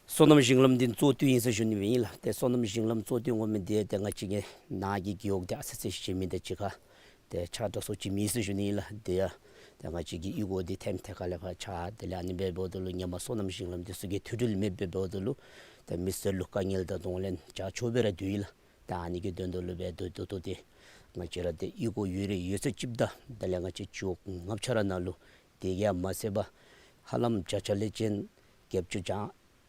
སོ་ནམ་ཞིང་ལམ་འདི་གཙོ་བཏོན་ཨིན་ཟེར་ཞུ་ནི་སྦེ་ཨིན་ལགས། ཏེ་སོ་ནམ་ཞིང་ལམ་གཙོ་བཏོན་དགོ་མི་འདི་ཏེ་ང་བཅས་ཀྱི་ནཱ་གི་རྒེད་འོག་འདི་ཨ་ཙི་ཙི་ཞིག་མི་འདི་ཅིག་ཁར་ཏེ་ཆགས་དྲགས་སུ་ཅིག་མེད་ཟེར་ཞུ་ནི་ཨིན་ལགས། དེ་ཡང་ཏེ་ང་བཅས་ཀྱི་གཡུས་སྒོ་འདི་ཐེམ་ཐེ་ཁ་ལས་ཕར་ཆགས། དེ་ལས་ཨ་ནི་འབདཝ་ད་ལུ་ཧེ་མ་སོ་ནམ་ཞིང་ལམ་འདི་ཚུ་གི་མཐུད་འབྲེལ་མེདཔ་འབདཝ་ད་ལུ་ཏེ་མི་སེར་ལུ་དཀའ་ངལ་དང་གདོང་ལེན་རྒྱ་ཆེཝ་སྦེ་ར་སྡོད་ཡི་ལགས། ཏེ་ཨ་ནི་གི་དོན་དག་ལུ་འབད་དོ་དོ་དོ་ཏེ་ང་བཅས་ར་ཏེ་གཡུས་སྒོ་ཡོད་རིགས་ཡོད་ཚད་ཅིག་དང་དེ་ལས་ང་བཅས་སྤྱི་འོག་ལྔ་ཆ་ར་ནང་ལུ་དེ་གིས་མ་ཚད་པར་ཧ་ལམ་བརྒྱ་ཆ་ལས་ཅན་བརྒྱད་ཅུ་གྱ་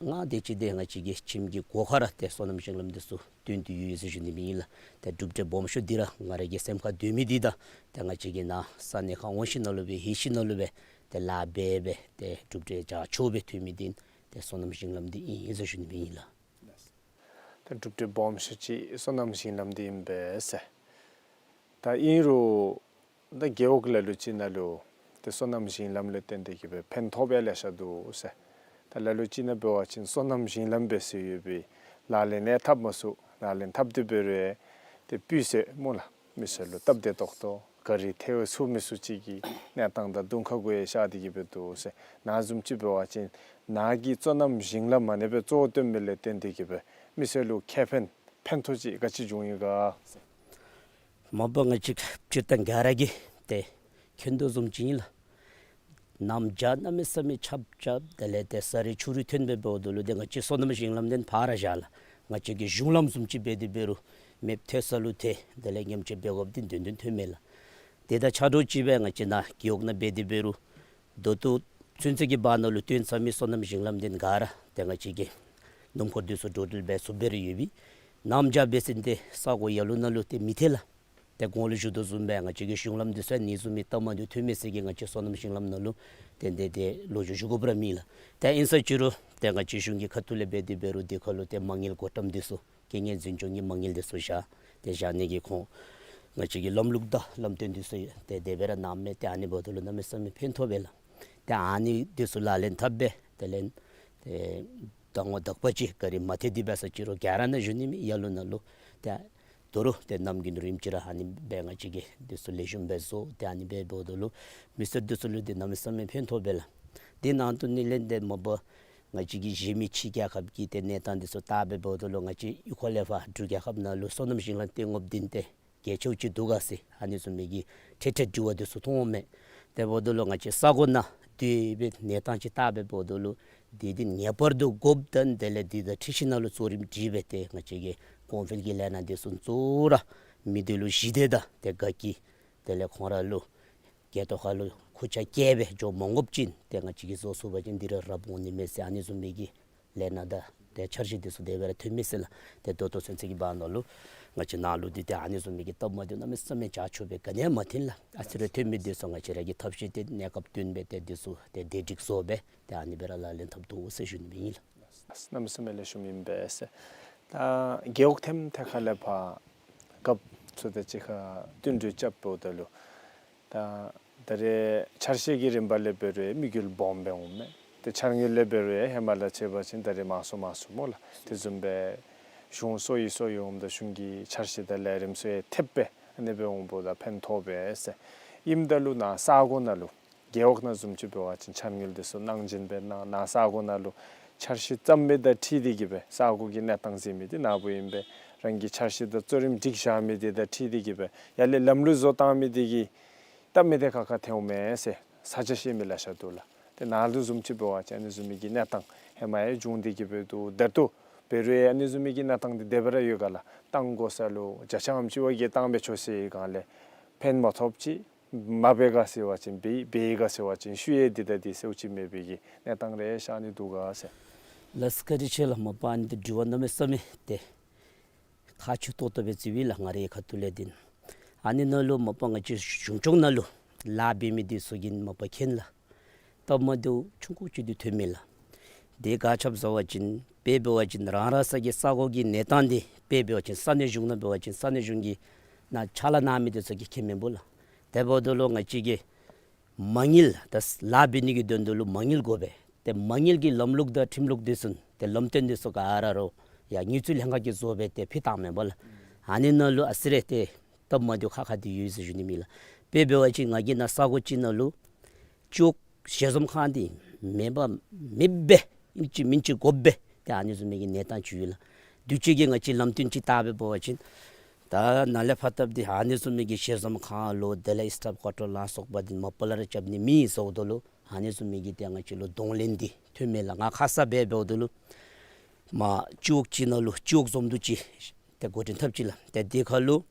ལྔ་དེ་ཅིག་ཏེ་ང་བཅས་ཀྱི་ཁྱིམ་གྱི་སྒོ་ཁར་ར་ཏེ་སོ་ནམ་ཞིང་ལམ་འདི་ཚུ་བཏོན་ཏེ་ཡོད་ཟེར་ཞུ་ནི་སྦེ་ཨིན་ལགས། ཏེ་གྲུབ་འབྲས་སྦོམ་ཤོས་འདི་ར་ང་ར་གི་སེམས་ཁར་སྡོད་མི་འདི་དང་ཏེ་ང་བཅས་ཀྱིས་ནཱ་ས་གནས་ཁར་འོང་ཞིནམ་ལས་སྦེ་ཧེ་ཤི་ནང་ལུ་སྦེ་ཏེ་ལཱ་འབད་སྦེ་ཏེ་གྲུབ་འབྲས་རྒྱ་ཆེཝ་སྦེ་ཐོན་མི་འདི་ཏེ་སོ་ནམ་ཞིང་ལམ་འདི་ཨིན་ཟེར་ཞུ་ནི་སྦེ་ཨིན་ལགས། ཏེ་གྲུབ་འབྲས་སྦོམ་ཤོས་ཅིག་སོ་ནམ་ཞིང་ལམ་འདི་ཨིན་པས་ཟེར། ད་ཨིན་རུང་ད་རྒེད་འོག་ལ་ལུ་ཅིག་ནང་ལུ་ཏེ་སོ་ནམ་ཞིང་ལམ་ལས་བརྟེན་ཏེ་གིས་སྦེ་ཕན་ཐོགས་པའི་ལེ་ཤ་འདུག་ཟེར། ད་ལ་ལུ་ཅིག་ནང་འབད་བ་ཅིན་སོ་ནམ་ཞིང་ལམ་འབད་ས་ཡོད་པའི་ལག་ལེན་ཡང་འཐབ་མ་ཚུགས། ལག་ལེན་འཐབ་སྟེ་འབད་རུང་ཏེ་སྤུས་ཚད་སྨོ་ལགས། མི་སེར་ལུ་སྟབས་བདེ་ཏོག་ཏོ་ག་རི་ཐལ་ཚུགས་མི་ཚུགས་ཅིག་གི་གནས་སྟངས་དང་གདོང་ཁ་གུ་ཡང་ཤར་ཏེ་གིས་སྦེ་འདུག་ཟེར། ནཱ་བཟུམ་ཅིག་འབད་བ་ཅིན་ནཱ་གིས་སོ་ནམ་ཞིང་ལམ་ཨ་ནི་སྦེ་གཙོ་བོ་བཏོན་མི་ལས་བརྟེན་ཏེ་གིས་སྦེ་མི་སེར་ལུ་ཁེ་ཕན་ཕན་ཐོགས་ཅིག་ག་ཅི་བྱུང་ཡི་ག་ཟེར། མ་པ་ང་བཅས་སྤྱིར་བཏང་ག་ར་གིས་ཏེ་མཁྱེན་དོ་བཟུམ་ཅིག་ཨིན་ལགས། གནམ་བྱཱར་གནམ་མེད་ས་མེད་ཆརཔ་རྐྱབ་དེ་ལས་ཏེ་ས་རུད་ཆུ་རུད་ཐོན་སྦེ་འབདཝ་ད་ལུ་ཏེ་ང་བཅས་སོ་ནམ་ཞིང་ལམ་འདི་ཕར་བཞག་ལགས། ང་བཅས་ཀྱི་གཞུང་ལམ་བཟུམ་ཅིག་འབད་དེ་འབད་རུང་མེདཔ་ཐལ་ས་ལུ་ཐལ། དེ་ལས་ཉམས་བཅོས་འབད་དགོཔ་འདི་དོན་དོན་ཐོན་མས་ལགས། དེ་དང་ཆ་འདྲཝ་ཅིག་སྦེ་ང་བཅས་ནཱ་རྒེད་འོག་ནང་འབད་དེ་འབད་རུང་ད་ལྟོ་ཚུན་ཚོད་ཀྱི་བར་ན་ལུ་བཏོན་ཚར་མི་སོ་ནམ་ཞིང་ལམ་འདི་ག་ར་ཏེ་ང་བཅས་ཀྱི་སྣུམ་འཁོར་འདི་ཚུ་འགྲོ་འགྲུལ་འབད་ཚུགསཔ་སྦེ་ར་ཡོད་པས། གནམ་བྱཱར་འབད་ཟེར་ཏེ་ས་གོ་ཡར་ལུ་ནཱ་ལུ་ཏེ་མི་ཐལ་ལགས། ཏེ་གོང་ལུ་ཞུ་དོ་བཟུམ་སྦེ་ང་བཅས་ཀྱི་གཞུང་ལམ་འདི་ཚུ་ཨ་ནི་བཟུམ་མའི་སྟབས་མ་བདེཝ་ཐོན་མས་ཟེར་གྱི་ང་བཅས་སོ་ནམ་ཞིང་ལམ་ནང་ལུ་ཏེ་ཏེ་ཏེ་ལོ་རྒྱུས་ཞུ་དགོཔ་ར་མེད་ལགས། ཏེ་ཨིན་ས་ཅི་རུང་ཏེ་ང་བཅས་གཞུང་གི་ཁ་ཐུག་ལས་འབད་དེ་འབད་རུང་དེ་ཁར་ལུ་ཏེ་མ་དངུལ་བགོ་བཀྲམ་འདི་ཚུ་རྐྱེན་ངན་འཛིན་སྐྱོང་གི་མ་དངུལ་འདི་ཚུ་བཞག། ཏེ་བཞག་ནི་གི་ཁོང་ང་བཅས་ཀྱི་ལམ་ལུགས་དང་ལམ་སྟོན་འདི་ཚུ་ཏེ་དེ་སྦེ་ར་གནངམ་མས། ཏེ་ཨ་ནི་འབདཝ་ད་ལུ་གནམ་མེད་ས་མེད་ཕན་ཐོགས་པས་ལགས། ཏེ་ཨ་ནི་འདི་ཚུ་ལག་ལེན་འཐབ་སྦེ་དེ་ལས་ཏེ་ཟླ་ངོ་དག་པ་ཅིག་ག་རི་མ་ཐལ་ཏེ་འབད་ས་ཅི་རུང་ག་ར་ནཱ་བཞུགས་ནི་མས། ལ་ལུ་ནཱ་ལུ་ཏེ་ད་རུང་ཏེ་ནམ་རྒྱུན་རིམ་གྱིས་ར་ཨ་ནི་སྦེ་ང་བཅས་ཀྱིས་འདི་ཚུ་ལེགས་ཤོམ་སྦེ་བཟོ། ཏེ་ཨ་ནི་སྦེ་འབདཝ་ད་ལུ་མི་སེར་འདི་ཚུ་ལུ་ཏེ་གནམ་མེད་ས་མེད་ཕན་ཐོགས་པས་ལགས། དེ་ནང་དོན་ནི་ལས་ཏེ་མ་པ་ང་བཅས་ཀྱིས་གཞན་མི་ཕྱི་རྒྱལ་ཁབ་ཀྱི་ཏེ་གནས་སྟངས་འདི་ཚུ་བལྟ་སྦེ་འབདཝ་ད་ལུ་ང་བཅས་གཡུས་ཁ་ལས་ཕར་འབྲུག་རྒྱལ་ཁབ་ནང་ལུ་སོ་ནམ་ཞིང་ལམ་བཏོན་དགོཔ་འདི་ཏེ་གལ་ཆེཝ་ཅིག་འདུག་ག་ཟེར་ཨ་ནི་བཟུམ་མའི་གི་ཁྲིག་ཁྲི་དྲི་བ་འདི་ཚུ་མཐོངམ་མས། དེ་འབདཝ་ད་ལུ་ང་བཅས་ས་གོ་ནང་སྡོད་སྦེ་གནས་སྟངས་ཅིག་བལྟ་སྦེ་འབདཝ་ད་ལུ་དེ་འདི་ངེས་པར་དུ་དགོཔ་དང་དེ་ལས་འདི་དང་འཁྲིལ་ཞིནམ་ལས་གཙོ་རིམ་སྒྲིག་སྦེ་ཏེ་ང་བཅས་ཀྱིས་གོང་འཕེལ་གྱི་ལས་སྣ་འདི་ཚུ་གཙོ་བོ་ར་མི་སྡེ་ལུ་ཞི་བདེ་དང་ཏེ་དགའ་སྐྱིད་དེ་ལས་ཁོང་ར་ལུ་སྐྱེ་ཏོག་ཁ་ལུ་ཁུར་ཆ་བཀལ་སྦེ་འགྱོ་མ་དགོཔ་ཅིག་ཏེ་ང་བཅས་ཀྱིས་བཟོ་ཚུགས་པ་ཅིན་འདི་ར་རབ་འོང་ནི་མས་ཟེར་ཨ་ནི་བཟུམ་མའི་གི་ལས་སྣ་དང་ཏེ་འཆར་གཞི་འདི་ཚུ་དེ་སྦེ་ར་ཐོན་མས་ཟེར་ལགས། ཏེ་ད་ལྟོ་ཚུན་ཚོད་ཀྱི་བར་ན་ལུ་ང་བཅས་ནཱ་ལུ་འདི་ཏེ་ཨ་ནི་བཟུམ་མའི་གི་སྟབས་མ་བདེཝ་གནམ་མེད་ས་མེད་རྒྱ་ཆེཝ་སྦེ་ག་ནི་ཡང་མ་ཐོན་ལགས། ཨ་ཙི་རེ་ཐོན་མི་འདི་ཚུ་ང་བཅས་ར་གིས་ཐབས་ཤེས་ཏེ་གནས་སྐབས་བསྟུན་སྦེ་ཏེ་འདི་ཚུ་ཏེ་བདེ་སྒྲིག་བཟོ་སྦེ་ཏེ་ཨ་ནི་སྦེ་ར་ལག་ལེན་འཐབ་དོ་ཟེར་ཞུ་ནི་སྦེ་ཨིན་ལགས། གནམ་མེད་ས་མེད་ལེགས་ཤོམ་ཨིན་པས་ཟེར། ད་རྒེད་འོག་ཐེམ་ཐེ་ཁ་ལས་ཕར་རྒཔོ་ཚུ་དང་གཅིག་ཁར་བསྟུན་གྲོས་རྐྱབ་འབདཝ་ད་ལུ་ད་ད་རེས་འཆར་གཞི་གི་རིམ་པ་ལས་འབད་རུང་དམིགས་ཡུལ་སྦོམ་སྦེ་འོང་མས། ཏེ་འཆར་དངུལ་ལས་འབད་རུང་ཧེ་མ་ལས་འབད་བ་ཅིན་ད་རེས་མང་སུ་མང་སུ་སྨོ་ལགས། དེ་བཟུམ་སྦེ་གཞུང་གསོ་བའི་གསོ་བའི་འོངམ་ད་གཞུང་གི་འཆར་གཞི་དང་ལས་རིམ་ཚུ་ཡང་ཐེབས་སྦེ་ཨ་ནི་སྦེ་འོང་འབདཝ་ད་ཕན་ཐོགས་པས་ཟེར། ཨིནམ་ད་ལུ་ནཱ་ས་གོ་ནང་ལུ་རྒེད་འོག་ནང་བཟུམ་ཅིག་འབད་བ་ཅིན་འཆར་དངུལ་འདི་ཚུ་གནང་སྦྱིན་སྦེ་གནང་། ནཱ་ས་གོ་ནང་ལུ་འཆར་གཞི་བརྩམ་མི་དང་འཁྲིལ་ཏེ་གིས་སྦེ་ས་གོ་གི་གནས་སྟངས་གཟིགས་མི་འདི་ནཱ་བུ་ཨིན་པས། རང་གི་འཆར་གཞི་དང་གཙོ་རིམ་སྒྲིག་བཞག་མི་འདི་དང་འཁྲིལ་ཏེ་གི་སྦེ་ཡར་ལས་ལམ་ལུགས་བཟོ་བཏང་མི་འདི་གིས་སྟབས་མི་བདེ་ཁག་ཁ་ཐོནམ་མས་ཟེར་ས་ཆ་ཤེས་མི་ལེ་ཤ་འདུག་ལགས། ཏེ་ནཱ་ལུ་བཟུམ་ཅིག་འབད་བ་ཅིན་ཨ་ནི་བཟུམ་མའི་གི་གནས་སྟངས་ཧེ་མ་ཡང་བྱུང་སྟེ་གི་སྦེ་འདུག། ད་ལྟོ་འབད་རུང་ཡང་ཨ་ནི་བཟུམ་མའི་གི་གནས་སྟངས་འདི་དེ་སྦེ་ར་ཡོད་ག་ལགས། བཏང་དགོ་ས་ལུ་བརྒྱ་ཆ་ཨེམ་ཅིག་བ་གིས་བཏང་སྦེ་ཆོག་ཟེར་བའི་སྒང་ལས་ཕན་མ་ཐོགསཔ་ཅིག་མ་འབད་ག་ཟེར་བ་ཅིན་འབད་འབད་ག་ཟེར་བ་ཅིན་ཤུལ་ཡང་འདི་དང་འདི་ཟེརཝ་ཅིག་མེད་པའི་གི་གནས་སྟངས་རེ་ཤར་ནི་འདུག་ག་ཟེར། ལགས་བཀའ་དྲིན་ཆེ་ལགས། མ་པ་ཨ་ནི་འདི་དྲི་བ་གནམ་མེད་ས་མེད་ཏེ་ཁག་ཆེ་ཏོག་ཏོ་སྦེ་བརྩི་བས་ལགས། ང་རའི་ཁ་ཐུག་ལས་འདི་ཨ་ནི་ནང་ལུ་མ་པ་ང་བཅས་གཞུང་ཕྱོགས་ནང་ལུ་ལཱ་འབད་མི་འདི་ཚུ་གིས་མ་པ་མཁྱེན་ལགས། སྟབས་མ་བདེཝ་ཆུང་ཀུ་ཅིག་འདི་ཐོན་མས་ལགས། དེ་ག་ཅི་སྦེ་ཟེར་བ་ཅིན་དཔེ་འབད་བ་ཅིན་རང་རང་སོ་གི་ས་གོ་གི་གནས་སྟངས་འདི་དཔེ་འབད་བ་ཅིན་ས་གནས་གཞུང་ནང་འབད་བ་ཅིན་ས་གནས་གཞུང་གིས་ནཱ་ཕྱག་ལཱ་གནང་མི་འདི་ཚུ་གིས་མཁྱེན་མེན་པ་ལགས། དེ་འབདཝ་ད་ལུ་ང་བཅས་ཀྱིས་མ་དངུལ་ད་ལཱ་འབད་ནི་གི་དོན་དུ་ལུ་མ་དངུལ་དགོ་པས། ཏེ་མ་དངུལ་གྱི་ལམ་ལུགས་དང་ཁྲིམས་ལུགས་འདི་ཚུ་ཏེ་ལམ་སྟོན་འདི་ཚུ་ག་ར་ར་ཡར་དངུལ་རྩིས་ལྷན་ཁག་གིས་བཟོ་སྦེ་ཏེ་ཕུལ་བཏང་མེན་པ་ལགས། ཨ་ནི་ནང་ལུ་ཨ་ཙི་རེ་ཏེ་སྟབས་མ་བདེཝ་ཁག་ཁ་འདི་ཡོད་ཟེར་ཞུ་ནི་མས་ལགས། དཔེ་འབད་བ་ཅིན་ང་གིས་ནཱ་ས་གོ་ཅིག་ནང་ལུ་ཅོག་ཞལ་འཛོམས་ཁང་འདི་མེད་པ་མེདཔ་སྦེ་ཨིན་ཅི་མིན་ཅི་དགོཔ་སྦེ་ཏེ་ཨ་ནི་བཟུམ་མའི་གི་གནས་སྟངས་ཅིག་ཡོད་ལགས། དུས་ཅི་གི་ང་བཅས་ལམ་སྟོན་ཅིག་བཏང་སྦེ་འབད་བ་ཅིན་ད་ནཱ་ལས་ཕར་བཏབ་སྟེ་ཨ་ནི་བཟུམ་མའི་གི་ཞལ་འཛོམས་ཁང་ལུ་དེ་ལས་སི་ཊཱཕ་ཀུའར་ཊར་ལ་སོགས་པ་འདི་མ་པ་ལས་ར་རྐྱབ་ནི་མེད་ཟེརཝ་ད་ལུ་ཨ་ནི་བཟུམ་མའི་གི་ཏེ་ང་བཅས་ལུ་གདོང་ལེན་འདི་ཐོན་མས་ལགས། ང་ཁ་ཙ་སྦེ་འབདཝ་ད་ལུ་མར་ཅོག་ཅིག་ནང་ལུ་ཅོག་འཛོམས་འདུ་ཅིག་ཏེ་འགོ་འདྲེན་འཐབ་ཅི་ལགས། ཏེ་དེ་ཁར་ལུ་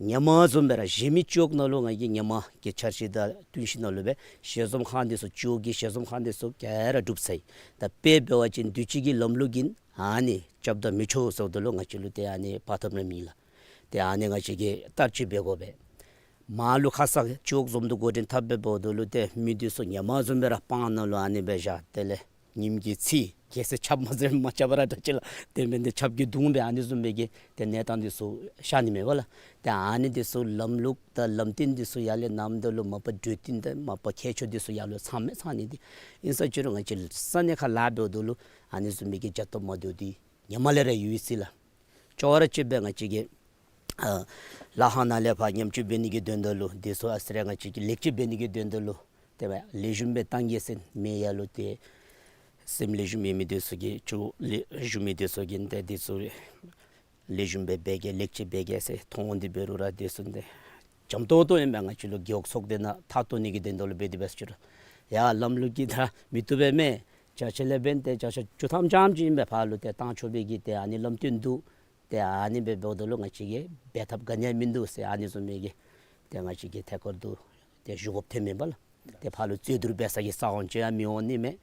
ཧེ་མ་བཟུམ་སྦེ་ར་གཞན་མི་ཅོག་ནང་ལུ་ང་གིས་ཧེ་མ་གི་འཆར་གཞི་དང་བསྟུན་ཞིནམ་ལས་སྦེ་ཞལ་འཛོམས་ཁང་འདི་ཚུ་ཅོག་གི་ཞལ་འཛོམས་ཁང་འདི་ཚུ་ག་ར་གྲུབ་ཚར་ཡི། ད་དཔེ་འབད་བ་ཅིན་དུས་ཅི་གི་ལམ་ལུགས་ཀྱིས་ཨ་ནི་རྐྱབ་ད་མི་ཆོག་ཟེརཝ་ད་ལུ་ང་བཅས་ལུ་ཏེ་ཨ་ནི་བར་ཐབས་ར་མེད་ལགས། ཏེ་ཨ་ནི་ང་བཅས་ཀྱིས་བསྟར་སྤྱོད་འབད་དགོ་པས། མར་ལུ་ཁ་ཙ་ཅོག་འཛོམས་འདུ་འགོ་འདྲེན་འཐབ་སྦེ་འབདཝ་ད་ལུ་ཏེ་མི་འདི་ཚུ་ཧེ་མ་བཟུམ་སྦེ་ར་སྤང་ནང་ལུ་ཨ་ནི་སྦེ་བཞག། དེ་ལས་ཉིམ་གིས་འཚིག། གལ་སྲིད་ཆརཔ་མ་ཟེར་མ་རྐྱབ་པར་ར་འདྲ་ཅིག་ལགས། དེ་མེན་ཏེ་ཆརཔ་གིས་བརྡུང་སྦེ་ཨ་ནི་བཟུམ་མའི་གི་ཏེ་གནས་སྟངས་འདི་ཚུ་ཤར་ནི་མས་པ་ལགས། ཏེ་ཨ་ནི་འདི་ཚུ་ལམ་ལུགས་དང་ལམ་སྟོན་འདི་ཚུ་ཡར་ལས་གནངམ་ད་ལུ་མ་པ་གྲོས་བསྟུན་དང་མ་པ་ཁྱད་ཆོས་འདི་ཚུ་ཡར་ལུ་ཚང་མས་ཚང་ནི་འདི་ཨིན་ས་ཅི་རུང་ང་བཅས་ས་གནས་ཁར་ལཱ་འབདཝ་ད་ལུ་ཨ་ནི་བཟུམ་མའི་གི་བྱ་སྟབས་མ་བདེཝ་འདི་ཧེ་མ་ལས་ར་ཡོད་ཡི་ཟེར་ལགས། ཅོག་ར་གཅིག་སྦེ་ང་བཅས་ཀྱིས་ཨ་ལཱ་ཁང་ནང་ལས་ཕར་ཉམས་བཅོས་འབད་ནི་གི་དོན་དག་ལུ་འདི་ཚུ་ཨ་ཙི་རེ་ང་བཅས་ཀྱིས་ལེགས་བཅོས་འབད་ནི་གི་དོན་དག་ལུ་ཏེ་སྦེ་ལེགས་ཤོམ་སྦེ་བཏང་གེ་ཟེར་མི་ཡར་ལུ་ཏེ་སེམས་ལེགས་ཤོམ་ཡོད་མི་འདི་ཚུ་གིས་ཅོག་ལེགས་ཤོམ་མི་འདི་ཚུ་གིས་ཏེ་འདི་ཚུ་ལེགས་ཤོམ་སྦེ་འབད་གེ་ལེགས་བཅོས་འབད་གེ་ཟེར་མཐོང་འོང་སྟེ་འབད་རུང་ར་འདི་ཚུ་ཏེ་འཇམ་ཏོང་ཏོ་ཨིན་པས། ང་བཅས་ལུ་རྒེད་འོག་ཚོགས་སྡེ་ནང་ཐག་བཏོག་ནི་གི་དོན་དག་ལུ་འབད་དེ་འབད་ས་ཅི་རུང་ཡར་ལམ་ལུགས་ཀྱིས་ད་མི་བཏུབ་པས་མས། བརྒྱ་ཆ་ལས་འབདན་ཏེ་བརྒྱ་ཆ་བཅུ་ཐམ་ཙམ་ཅིག་ཨིན་པས། ཕར་ལུ་ཏེ་བཏང་ཆོག་པའི་གི་ཏེ་ཨ་ནི་ལམ་སྟོན་འདུག། ཏེ་ཨ་ནི་སྦེ་འབདཝ་ད་ལུ་ང་བཅས་ཀྱིས་འབད་ཐབས་ག་ནི་ཡང་མིན་འདུག་ཟེར་ཨ་ནི་བཟུམ་མའི་གི་ཏེ་ང་བཅས་ཀྱིས་ཐད་ཀར་དུ་ཏེ་ཞུ་དགོཔ་ཐོན་མས་པ་ལགས། ཏེ་ཕར་ལུ་རྩོད་བསྡུར་འབད་ས་གི་ས་ཁོངས་ཅིག་ཡང་མི་འོང་ནི་མས།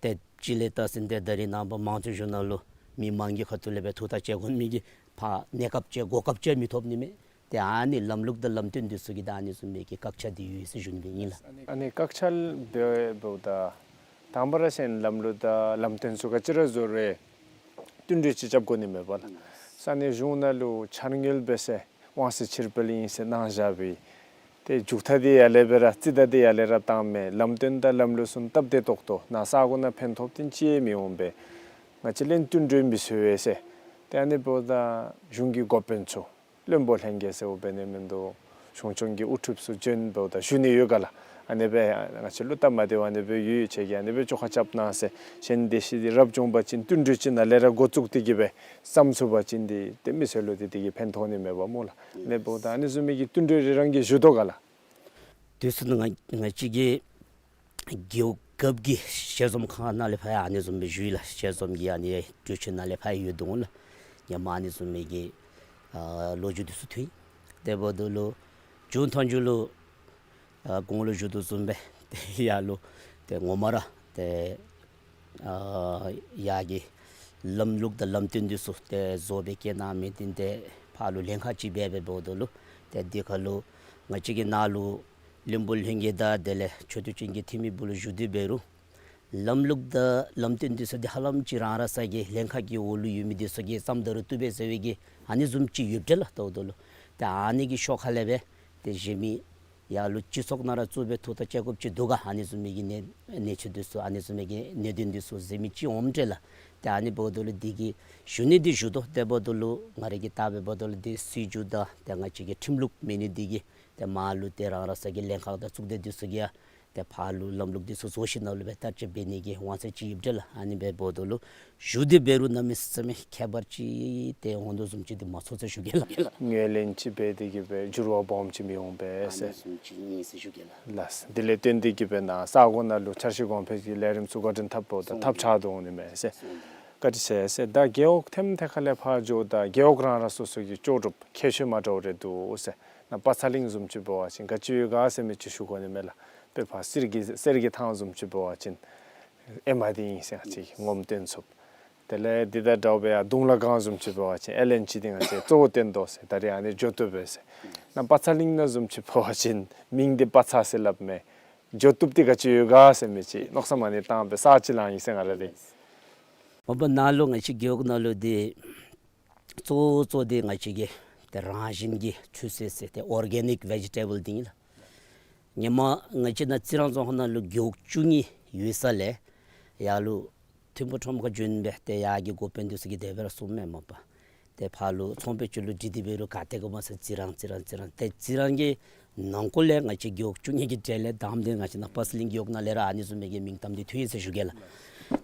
ཏེ་ཅིག་ལས་བལྟ་ཟེར་ན་ཏེ་ད་རིས་ནངས་པ་མང་གཙོའི་གཞུང་ནང་ལུ་མི་མང་གི་ཁ་ཐུག་ལས་སྦེ་ཐུགས་ཐག་བཅད་དགོ་མི་གི་ཕར་གནས་སྐབས་ཅིག་གོ་སྐབས་ཅིག་མི་ཐོབ་ནི་མས། ཏེ་ཨ་ནི་ལམ་ལུགས་དང་ལམ་སྟོན་འདི་ཚུ་གི་ད་ཨ་ནི་བཟུམ་མའི་གི་བཀག་ཆ་འདི་ཡོད་ཟེར་ཞུ་ནི་སྦེ་ཨིན་ལགས། ཨ་ནི་བཀག་ཆ་འབད་འབདཝ་ད་དང་པ་ར་ཟེར་ན་ལམ་ལུགས་དང་ལམ་སྟོན་ཚུ་ག་ཅི་ར་བཟོ་རུང་བསྟུན་གྲོས་ཅིག་རྐྱབ་དགོ་ནི་མས་པ་ལགས། ས་གནས་གཞུང་ནང་ལུ་འཆར་དངུལ་འབད་ཟེར་དབང་ཚད་ཕྱིར་སྤེལ་ཨིན་ཟེར་གནང་བཞག་པའི་ཏེ་མཇུག་མཐའ་འདི་ཡར་ལས་སྦེ་ར་རྩིས་ད་འདི་ཡར་ལས་ར་བཏངམ་མས། ལམ་སྟོན་དང་ལམ་ལུགས་ཚུ་སྟབས་བདེ་ཏོག་ཏོ་ནཱ་ས་གོ་ནང་ཕན་ཐོགས་ཏེ་ཅིག་ཡང་མི་འོང་པས། ང་བཅས་ལན་བསྟུན་གྲོས་མི་བཟོ་བས་ཟེར། ཏེ་ཨ་ནི་འབདཝ་ད་གཞུང་གི་འགོ་དཔོན་ཚུ་བློན་པོ་ལྷན་རྒྱས་ཟེརཝ་འབད་ནི་མིན་འདུག། གཞུང་སྐྱོང་གི་དབུ་ཁྲིདཔ་ཚུ་བྱོན་འབདཝ་ད་ཞུ་ནི་ཡོད་ག་ལགས། ཨ་ནི་སྦེ་ང་བཅས་ལུ་སྟབས་མ་བདེཝ་ཨ་ནི་སྦེ་ཡོད། ཁྱེད་ཀྱིས་ཨ་ནི་སྦེ་བཅོ་ཁ་རྐྱབ་གནང་ཟེར། གཞན་སྡེ་བཞི་འདི་རབ་བྱུང་པ་ཅིན་བསྟུན་གྲོས་ཅིག་ནཱ་ལས་ར་འགོ་བཙུགས་ཏེ་གི་སྦེ་བརྩམ་ཚུགས་པ་ཅིན་འདི་ཏེ་མི་སེར་ལུ་ཏེ་དེ་གིས་ཕན་ཐོགས་ནི་མས་པ་སྨོ་ལགས། ཨ་ནི་འབདཝ་ད་ཨ་ནི་བཟུམ་མའི་གི་བསྟུན་གྲོས་རེ་རང་གིས་ཞུ་དོ་ག་ལགས། དུས་ཚོད་ནང་ང་བཅས་ཀྱི་རྒེད་འོག་རྒཔོ་གི་ཞལ་འཛོམས་ཁང་ནང་ལས་ཕར་ཡང་ཨ་ནི་བཟུམ་སྦེ་ཞུ་ཡི་ལགས། ཞལ་འཛོམས་ཀྱི་ཨ་ནི་གྲོས་ཆོད་ནང་ལས་ཕར་ཡང་ཡོད་དོ་ལགས། ཧེ་མ་ཨ་ནི་བཟུམ་མའི་གི་ཨ་ལོ་རྒྱུས་འདི་ཚུ་ཐོན་ཡི། དེ་འབདཝ་ད་ལུ་མཇུག་མཐའ་མཇུག་ལུ་ཨ་གོང་ལུ་ཞུ་དོ་བཟུམ་སྦེ་ཏེ་ཡར་ལུ་ཏེ་ངོ་མ་ར་ཏེ་ཨ་ཡར་གྱི་ལམ་ལུགས་དང་ལམ་སྟོན་འདི་ཚུ་ཏེ་བཟོ་སྦེ་བསྐྱལ་གནང་མི་འདི་ཏེ་ཕར་ལུ་ལྷན་ཁག་ཅིག་འབད་འབདཝ་ད་ལུ་ཏེ་འདི་ཁར་ལུ་ང་བཅས་ཀྱི་ནཱ་ལུ་བློན་པོ་ལྷན་རྒྱས་དང་དེ་ལས་ཆོས་དད་ཅན་གྱི་འཐུས་མི་བུ་ལུ་ཞུ་དེ་འབད་རུང་ལམ་ལུགས་དང་ལམ་སྟོན་འདི་ཚུ་འདི་ཧ་ལམ་ཅིག་རང་རང་སོ་གི་ལྷན་ཁག་གི་འོག་ལུ་ཡོད་མི་འདི་ཚུ་གིས་བརྩམ་ད་རུང་བཏུབ་པས་ཟེར་བའི་གི་ཨ་ནི་བཟུམ་ཅིག་ཡོདཔ་འདྲས་ལགས། ལྟཝ་ད་ལུ་ཏེ་ཨ་ནི་གི་ཤོག་ཁ་ལས་སྦེ་ཏེ་གཞན་མི་ཡར་ལུ་སྤྱི་ཚོགས་ནང་ར་བཙུགས་སྦེ་ཐུགས་ཐག་བཅད་དགོཔ་ཅིག་འདུག་ག། ཨ་ནི་བཟུམ་མའི་གི་གནས་གནས་ཚུལ་འདི་ཚུ་ཨ་ནི་བཟུམ་མའི་གི་གནད་དོན་འདི་ཚུ་གཟིགས་མི་ཅིག་འོངམ་འདྲས་ལགས། ཏེ་ཨ་ནི་འབདཝ་ད་ལུ་འདི་གི་ཞུ་ནི་འདི་ཞུ་དོ། དེ་འབདཝ་ད་ལུ་ང་རའི་གི་ལྟ་བའི་འབདཝ་ད་ལུ་འདི་སྲིད་བྱུས་དང་ཏེ་ང་བཅས་ཀྱི་ཁྲིམས་ལུགས་མེད་ནི་འདི་གིས་ཏེ་མར་ལུ་ཏེ་རང་རང་སོ་གི་ལྷན་ཁག་དང་གཙུག་སྡེ་འདི་ཚུ་གིས་ཡང་ ཏེ་ཕར་ལུ་ལམ་ལུགས་འདི་ཚུ་བཟོ་ཞིནམ་ལས་སྦེ་བསྟར་སྤྱོད་འབད་ནི་གི་དབང་ཚད་ཅིག་ཡོདཔ་འདྲས་ལགས། ཨ་ནི་འབདཝ་ད་ལུ་ཞུ་སྟེ་འབད་རུང་གནམ་མེད་ས་མེད་ཁྱད་པར་ཅིག་ཏེ་འོང་དོ་བཟུམ་ཅིག་འདི་མ་ཚོར་ཟེར་ཞུ་གེ་ལགས། ངོས་ལེན་ཅིག་འབད་དེ་གི་སྦེ་འགྱུར་བ་སྦོམ་ཅིག་མི་འོང་པས་ཟེར། ཨ་ནི་བཟུམ་ཅིག་ཨིན་ཟེར་ཞུ་གེ་ལགས། ལགས། དེ་ལས་བརྟེན་ཏེ་གི་སྦེ་ནཱ་ས་གོ་ནང་ལུ་འཆར་གཞི་གོང་འཕེལ་གྱི་ལས་རིམ་ཚུ་བཀའ་དྲིན་ཐབས་པོ་ད་ཐབས་ཆག་དོ་འོང་ནི་མས་ཟེར། བཀའ་དྲིན་ཆེ་ཟེར། ད་རྒེད་འོག་ཐེམ་ཐེ་ཁ་ལས་ཕར་འགྱོཝ་ད་རྒེད་འོག་རང་རང་སོ་སོ་གི་ལྕོགས་གྲུབ་ཁྱད་ཆོས་མ་འདྲཝ་རེ་འདུག་ཟེར། ནཱ་པ་ཚ་གླིང་བཟུམ་ཅིག་འབད་བ་ཅིན་ག་ཅི་ཡོད་ག་ཟེར་མི་ཅིག་ཞུ་དགོ་ནི་མས་ལགས། དཔེར་ན་གསེར་གྱི་གསེར་གྱི་ཐང་བཟུམ་ཅིག་འབད་བ་ཅིན་ཨེམ་ཨའི་ཌི་ཨིན་ཟེར་ང་བཅས་ངོམ་སྟོན་ཚུགས། དེ་ལས་འདི་དང་འདྲཝ་སྦེ་ཡར་གདུང་ལ་སྒང་བཟུམ་ཅིག་འབད་བ་ཅིན་ཨེལ་ཨེན་ཇི་འདི་ང་བཅས་གཙོ་བོ་སྟོན་དོ་ཟེར། ད་རེས་ཨ་ནི་འགྱོ་བཏུབ་པས་ཟེར། ནཱ་པ་ཚ་གླིང་ནང་བཟུམ་ཅིག་འབད་བ་ཅིན་མིང་འདི་པ་ཚ་ཟེར་སླབ་མས། འགྱོ་བཏུབ་འདི་ག་ཅི་ཡོད་ག་ཟེར་མི་ཅིག་མནོ་བསམ་ཨ་ནི་བཏང་སྦེ་ས་ཅིག་ལང་ཡི་ཟེར་ང་ར་རེ། མ་པ་ནཱ་ལུ་ང་བཅས་རྒེད་འོག་ནང་ལུ་འདི་གཙོ་བོ་གཙོ་འདི་ང་བཅས་ཀྱི་ཏེ་རང་བཞིན་གྱི་ཆུད་ཟོས་ཟེར་ཏེ་ཨོར་གེ་ནིཀ་བེ་ཇི་ཊེ་བཱལ་འདི་ཨིན་ལགས། ཧེ་མ་ང་བཅས་ནཱ་རྩི་རང་རྫོང་ཁག་ནང་ལུ་རྒེད་འོག་བཅུ་གཉིས་ཡོད་ས་ལས་ཡར་ལུ་ཐིམ་ཕུག་ཁྲོམ་ཁར་བྱོན་སྦེ་ཏེ་ཡར་གྱི་འགོ་དཔོན་འདི་ཚུ་གིས་དེ་སྦེ་ར་གསུངམ་མས། མ་པ་ཏེ་ཕར་ལུ་ཚོང་པའི་ཅུ་ལུ་དྲི་སྟེ་འབད་རུང་ག་ཏེ་གོ་མས་ཟེར། རྩི་རང་རྩི་རང་རྩི་རང་། ཏེ་རྩི་རང་གི་ནང་འཁོད་ལས་ང་བཅས་རྒེད་འོག་བཅུ་གཉིས་ཀྱི་གྲས་ལས་དང་པ་འདི་ང་བཅས་ནཱ་པ་ཚ་གླིང་རྒེད་འོག་ནང་ལས་ར་ཨ་ནི་བཟུམ་མའི་གི་མིང་གཏམ་འདི་ཐོན་ཡི་ཟེར་ཞུ་གེ་ལགས།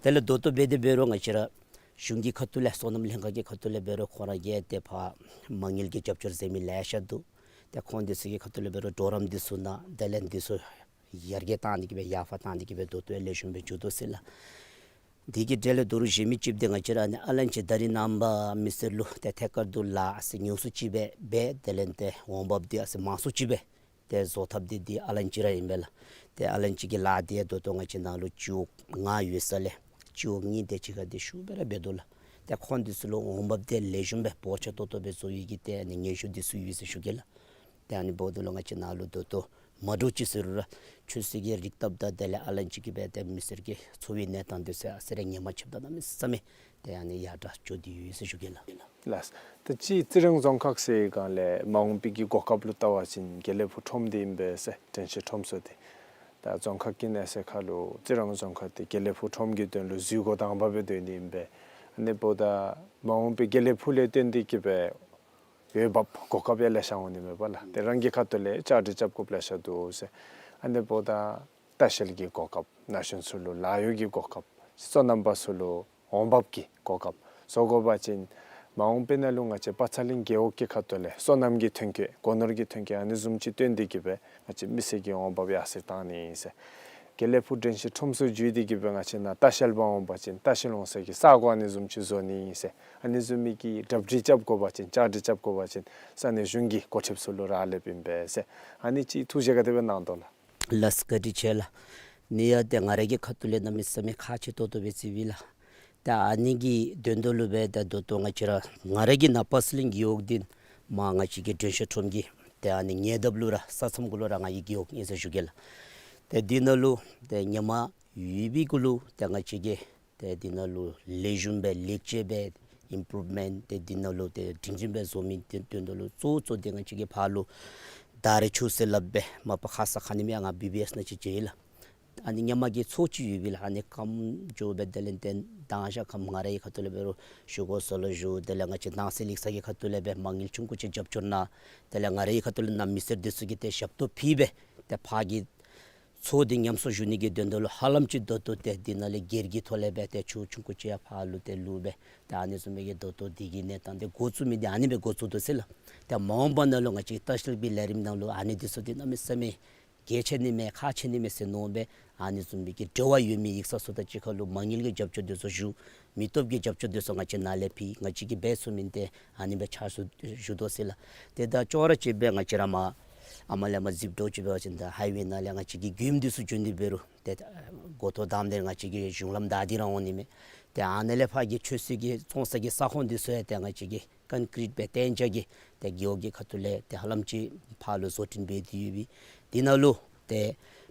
དེ་ལས་ད་ལྟོ་འབད་དེ་འབད་རུང་ང་བཅས་ར་གཞུང་གི་ཁ་ཐུག་ལས་སོ་ནམ་ལྷན་ཁག་གི་ཁ་ཐུག་ལས་འབད་རུང་ཁོང་ར་གིས་ཏེ་ཕར་མ་དངུལ་གྱི་རྒྱབ་སྐྱོར་མཛད་མི་ལེ་ཤ་འདུག། ཏེ་ཁོང་འདི་ཚུ་གི་ཁ་ཐུག་ལས་འབད་རུང་གྲོགས་རམ་འདི་ཚུ་གནང་། དེ་ལས་འདི་ཚུ་ཡར་རྒྱས་བཏང་ནི་གི་སྦེ་ཡར་ཕར་བཏང་ནི་གི་སྦེ་ད་ལྟོ་ཡང་ལེགས་ཤོམ་སྦེ་འགྱོ་དོ་ཟེར་ལགས། དེ་གི་གྲས་ལས་ད་རུང་གཞན་མི་ཅིག་འདི་ང་བཅས་ར་ཨ་ནི་ཨ་ལན་ཅི་ད་རིས་ནངས་པ་མི་སེར་ལུ་ཏེ་ཐད་ཀར་དུ་ལཱ་ཟེར་ཉུང་སུ་ཅིག་སྦེ་འབད། དེ་ལས་ཏེ་འོང་འབབ་འདི་ཨ་ཙི་མང་སུ་ཅིག་སྦེ་ཏེ་བཟོ་ཐབས་འདི་འདི་ཨ་ལན་ཅི་ར་ཨིན་པས་ལགས། ཏེ་ཨ་ལན་ཅི་གི་ལཱ་འདི་ཡང་ད་ལྟོ་ང་བཅས་ནཱ་ལུ་སྤྱི་འོག་ལྔ་ཡོད་ས་ལས་སྤྱི་འོག་གཉིས་དེ་ཅིག་ཁར་འདི་ཤུགས་སྦེ་ར་འབད་དོ་ལགས། ཏེ་ཁོང་འདི་ཚུ་ལུ་འོང་འབབ་འདི་ལེགས་ཤོམ་སྦེ་ཕོག་ཆེ་ཏོག་ཏོ་སྦེ་བཟོ་ཡི་གི་ཏེ་ཨ་ནི་སྙན་ཞུ་འདི་ཚུ་ཡོད་ཟེར་ཞུ་གེ་ལགས། ཏེ་ཨ་ནི་འབདཝ་ད་ལུ་ང་བཅས་ནཱ་ལུ་ད་ལྟོ་མ་འདྲཝ་ཅིག་ཟེར་རུང་ར་ཆུད་ཟོས་ཀྱི་རིགས་བཏབ་ད་དེ་ལས་ཨ་ལན་ཅི་གི་སྦེ་ཏེ་མི་སེར་གྱི་འཚོ་བའི་གནས་སྟངས་འདི་ཚུ་ཨ་ཙི་རེ་ངོ་མ་ཕྱདཔ་ད་གནམ་མེད་ས་མེད་ཏེ་ཨ་ནི་ཡར་དྲག་འགྱོ་སྟེ་ཡོད་ཟེར་ཞུ་གེ་ལགས། ལགས། ད་ཅི་རྩི་རང་རྫོང་ཁག་ཟེར་སྒང་ལས་མ་འོངས་པའི་གི་གོ་སྐབས་ལུ་བལྟ་བ་ཅིན་དགེ་ལེགས་ཕུག་ཁྲོམ་འདི་ཨིན་པས་ཟེར། དྲན་ཤེས་ཁྲོམ་ཚུ་འདི་ད་རྫོང་ཁག་གི་གནས་ཚད་ཁར་ལུ་རྩི་རང་རྫོང་ཁག་འདི་དགེ་ལེགས་ཕུག་ཁྲོམ་གྱི་དོན་ལུ་འཛུལ་སྒོ་དང་པ་སྦེ་སྡོད་ནི་ཨིན་པས། ཨ་ནི་འབདཝ་ད་མ་འོངས་པའི་དགེ་ལེགས་ཕུག་ལས་བརྟེན་ཏེ་གི་སྦེ་འོས་འབབ་གོ་སྐབས་ཡང་ལེ་ཤ་འོང་ནི་མས་པ་ལགས། ཏེ་རང་གི་ཁ་ཐུག་ལས་བཅའ་སྒྲིག་རྐྱབ་དགོཔ་ལེ་ཤ་འདུག་ཟེར། ཨ་ནི་འབདཝ་ད་ལྟ་བཤལ་གྱི་གོ་སྐབས་ན་གཞོན་ཚུ་ལུ་ལཱ་གཡོག་གི་གོ་སྐབས་སོ་ནམ་པ་ཚུ་ལུ་འོང་འབབ་ཀྱི་གོ་སྐབས་བཟོ་དགོ་པ་ཅིན་མ་འོངས་པའི་ནང་ལུ་ང་བཅས་པ་ཚ་གླིང་རྒེད་འོག་གི་ཁ་ཐུག་ལས་སོ་ནམ་གྱི་ཐོན་སྐྱེད་སྒོ་ནོར་གྱི་ཐོན་སྐྱེད་ཨ་ནི་བཟུམ་ཅིག་བཏོན་ཏེ་གི་སྦེ་ང་བཅས་མི་སེར་གྱི་འོང་འབབ་ཡར་སེང་བཏང་ནི་ཨིན་ཟེར། དགེ་ལེགས་ཕུག་དྲན་ཤེས་ཁྲོམ་ཚུ་བརྒྱུད་དེ་གི་སྦེ་ང་བཅས་ནཱ་ལྟ་བཤལ་པ་འོང་པ་ཅིན་ལྟ་བཤལ་འོང་ས་གི་ས་གོ་ཨ་ནི་བཟུམ་ཅིག་བཟོ་ནི་ཨིན་ཟེར། ཨ་ནི་བཟུམ་མའི་གི་གྲ་སྒྲིག་རྐྱབ་དགོ་པ་ཅིན་བཅའ་སྒྲིག་རྐྱབ་དགོ་པ་ཅིན་ས་གནས་གཞུང་གི་འགོ་ཁྲིདཔ་ཚུ་ལུ་རག་ལསཔ་ཨིན་པས་ཟེར། ཨ་ནི་ཅིག་ཐུགས་བཞེད་ག་དེ་སྦེ་གནང་དོ་ལགས། ལགས་བཀའ་དྲིན་ཆེ་ལགས། ཨ་ནི་ཡང་ཏེ་ང་ར་གི་ཁ་ཐུག་ལས་གནམ་མེད་ས་མེད་ཁག་ཆེ་ཏོག་ཏོ་སྦེ་བརྩིཝ་ཨིན་ལགས། ཏེ་ཨ་ནི་གི་དོན་དག་ལུ་སྦེ་ད་ད་ལྟོ་ང་བཅས་ར་ང་ར་གི་ནཱ་པ་ཚ་གླིང་རྒེད་འོག་འདི་མར་ང་བཅས་ཀྱི་དྲན་ཤེས་ཁྲོམ་གྱི་ཏེ་ཨ་ནི་ཉེ་འདབས་ལུ་ར་ས་མཚམས་གུ་ལུ་ར་ང་གི་རྒེད་འོག་ཨིན་ཟེར་ཞུ་གེ་ལགས། ཏེ་འདི་ནང་ལུ་ཏེ་ཧེ་མ་ཡོད་པའི་གུ་ལུ་ཏེ་ང་བཅས་ཀྱིས་ཏེ་འདི་ནང་ལུ་ལེགས་ཤོམ་སྦེ་ལེགས་བཅོས་སྦེ་ཨིམ་པུརུབ་མེནཊ་ཏེ་འདི་ནང་ལུ་ཏེ་སྒྲིང་སྒྲིང་སྦེ་བཟོ་མི་འདི་དོན་དག་ལུ་གཙོ་བོ་གཙོ་འདི་ང་བཅས་ཀྱིས་ཕར་ལུ་ད་རེས་ཆུ་ཟེར་སླབ་སྦེ་མ་པ་ཁ་ཙ་ཁ་ཉིནམ་ཡང་ང་བི་བི་ཨེསི་ནང་ཅིག་མཇལ་ཡི་ལགས། ཨ་ནི་ཧེ་མ་གི་མཚོ་ཅིག་ཡོདཔ་ཨིན་ལགས། ཨ་ནི་སྐམ་འགྱོ་སྦེ་དེ་ལས་ཏེ་མདང་ཞག་ཁམས་ང་རའི་ཁ་ཐུག་ལས་འབད་རུང་ཞུ་དགོ་ཟེར་ལོ་ཞུ། དེ་ལས་ང་བཅས་ནང་སྲིད་ལེགས་ཚ་གི་ཁ་ཐུག་ལས་སྦེ་མ་དངུལ་ཆུང་ཀུ་ཅིག་རྒྱབ་སྐྱོར་གནང་། དེ་ལས་ང་རའི་ཁ་ཐུག་ལས་ནཱ་མི་སེར་འདི་ཚུ་གིས་ཏེ་ཞབས་ཏོག་ཕུལ་སྦེ་ཏེ་ཕར་གྱི་མཚོ་འདི་ཉམས་གསོ་ཞུ་ནི་གི་དོན་དག་ལུ་ཧ་ལམ་ཅིག་ད་ལྟོ་ཏེ་འདི་ནང་ལས་སྒེར་གྱི་ཐོག་ལས་སྦེ་ཏེ་ཆུ་ཆུང་ཀུ་ཅིག་ཡང་ཕར་ལུ་ཏེ་བླུགས་སྦེ་ཏེ་ཨ་ནི་བཟུམ་མའི་གི་ད་ལྟོ་འདི་གི་གནས་སྟངས་འདི་འགོ་བཙུགས་མི་འདི་ཨ་ནི་སྦེ་འགོ་བཙུགས་དོ་ཟེར་ལགས། ཏེ་མ་འོངས་པ་ནང་ལུ་ང་བཅས་ལྟ་བཤལ་པའི་ལས་རིམ་ནང་ལུ་ཨ་ནི་འདི་ཚུ་འདི་གནམ་མེད་ས་མེད་གལ་ཆེ་ནི་མས་ཁག་ཆེ་ནི་མས་ཟེར་མནོ་སྦེ་ཨ་ནི་བཟུམ་མའི་གི་འབྲེལ་བ་ཡོད་མི་ཡིག་ཚང་ཚུ་དང་གཅིག་ཁར་ལུ་མ་དངུལ་གྱི་རྒྱབ་སྐྱོར་འདི་ཚུ་ཞུ། མི་སྟོབས་ཀྱི་རྒྱབ་སྐྱོར་འདི་ཚུ་ང་བཅས་ནཱ་ལས་ཕུལ། ང་བཅས་ཀྱིས་འབད་ཚུགས་མི་འདི་ཨ་ནི་སྦེ་ཕྱག་ཞུ་ཞུ་དོ་ཟེར་ལགས། ཏེ་ད་ཅོག་ར་གཅིག་སྦེ་ང་བཅས་ར་མར་ཨ་མ་ལས་མར་གཟིགས་དོ་ཅིག་འབད་བ་ཅིན་ད་ཧའི་ཝེ་ནང་ལས་ང་བཅས་ཀྱི་མགྱོནམ་འདི་ཚུ་བྱོན་ཏེ་འབད་རུང་ཏེ་འགོ་ཐོག་དང་པ་འདི་ང་བཅས་ཀྱི་གཞུང་ལམ་བདའ་སྟེ་ར་འོང་ནི་མས། ཏེ་ཨ་ནི་ལས་ཕར་གྱི་ཆུ་ཚོད་ཀྱི་བཙོང་ས་གི་ས་ཁོངས་འདི་ཚུ་ཡང་ཏེ་ང་བཅས་ཀྱིས་ཀོན་ཀྲིཊ་སྦེ་གཏན་འཇགས་ཀྱི་ཏེ་རྒེད་འོག་གི་ཁ་ཐུག་ལས་ཏེ་ཧ་ལམ་ཅིག་ཕར་ལུ་བཟོ་སྐྲུན་འབད་དེ་ཡོད་པས། འདི་ནང་ལུ་ཏེ་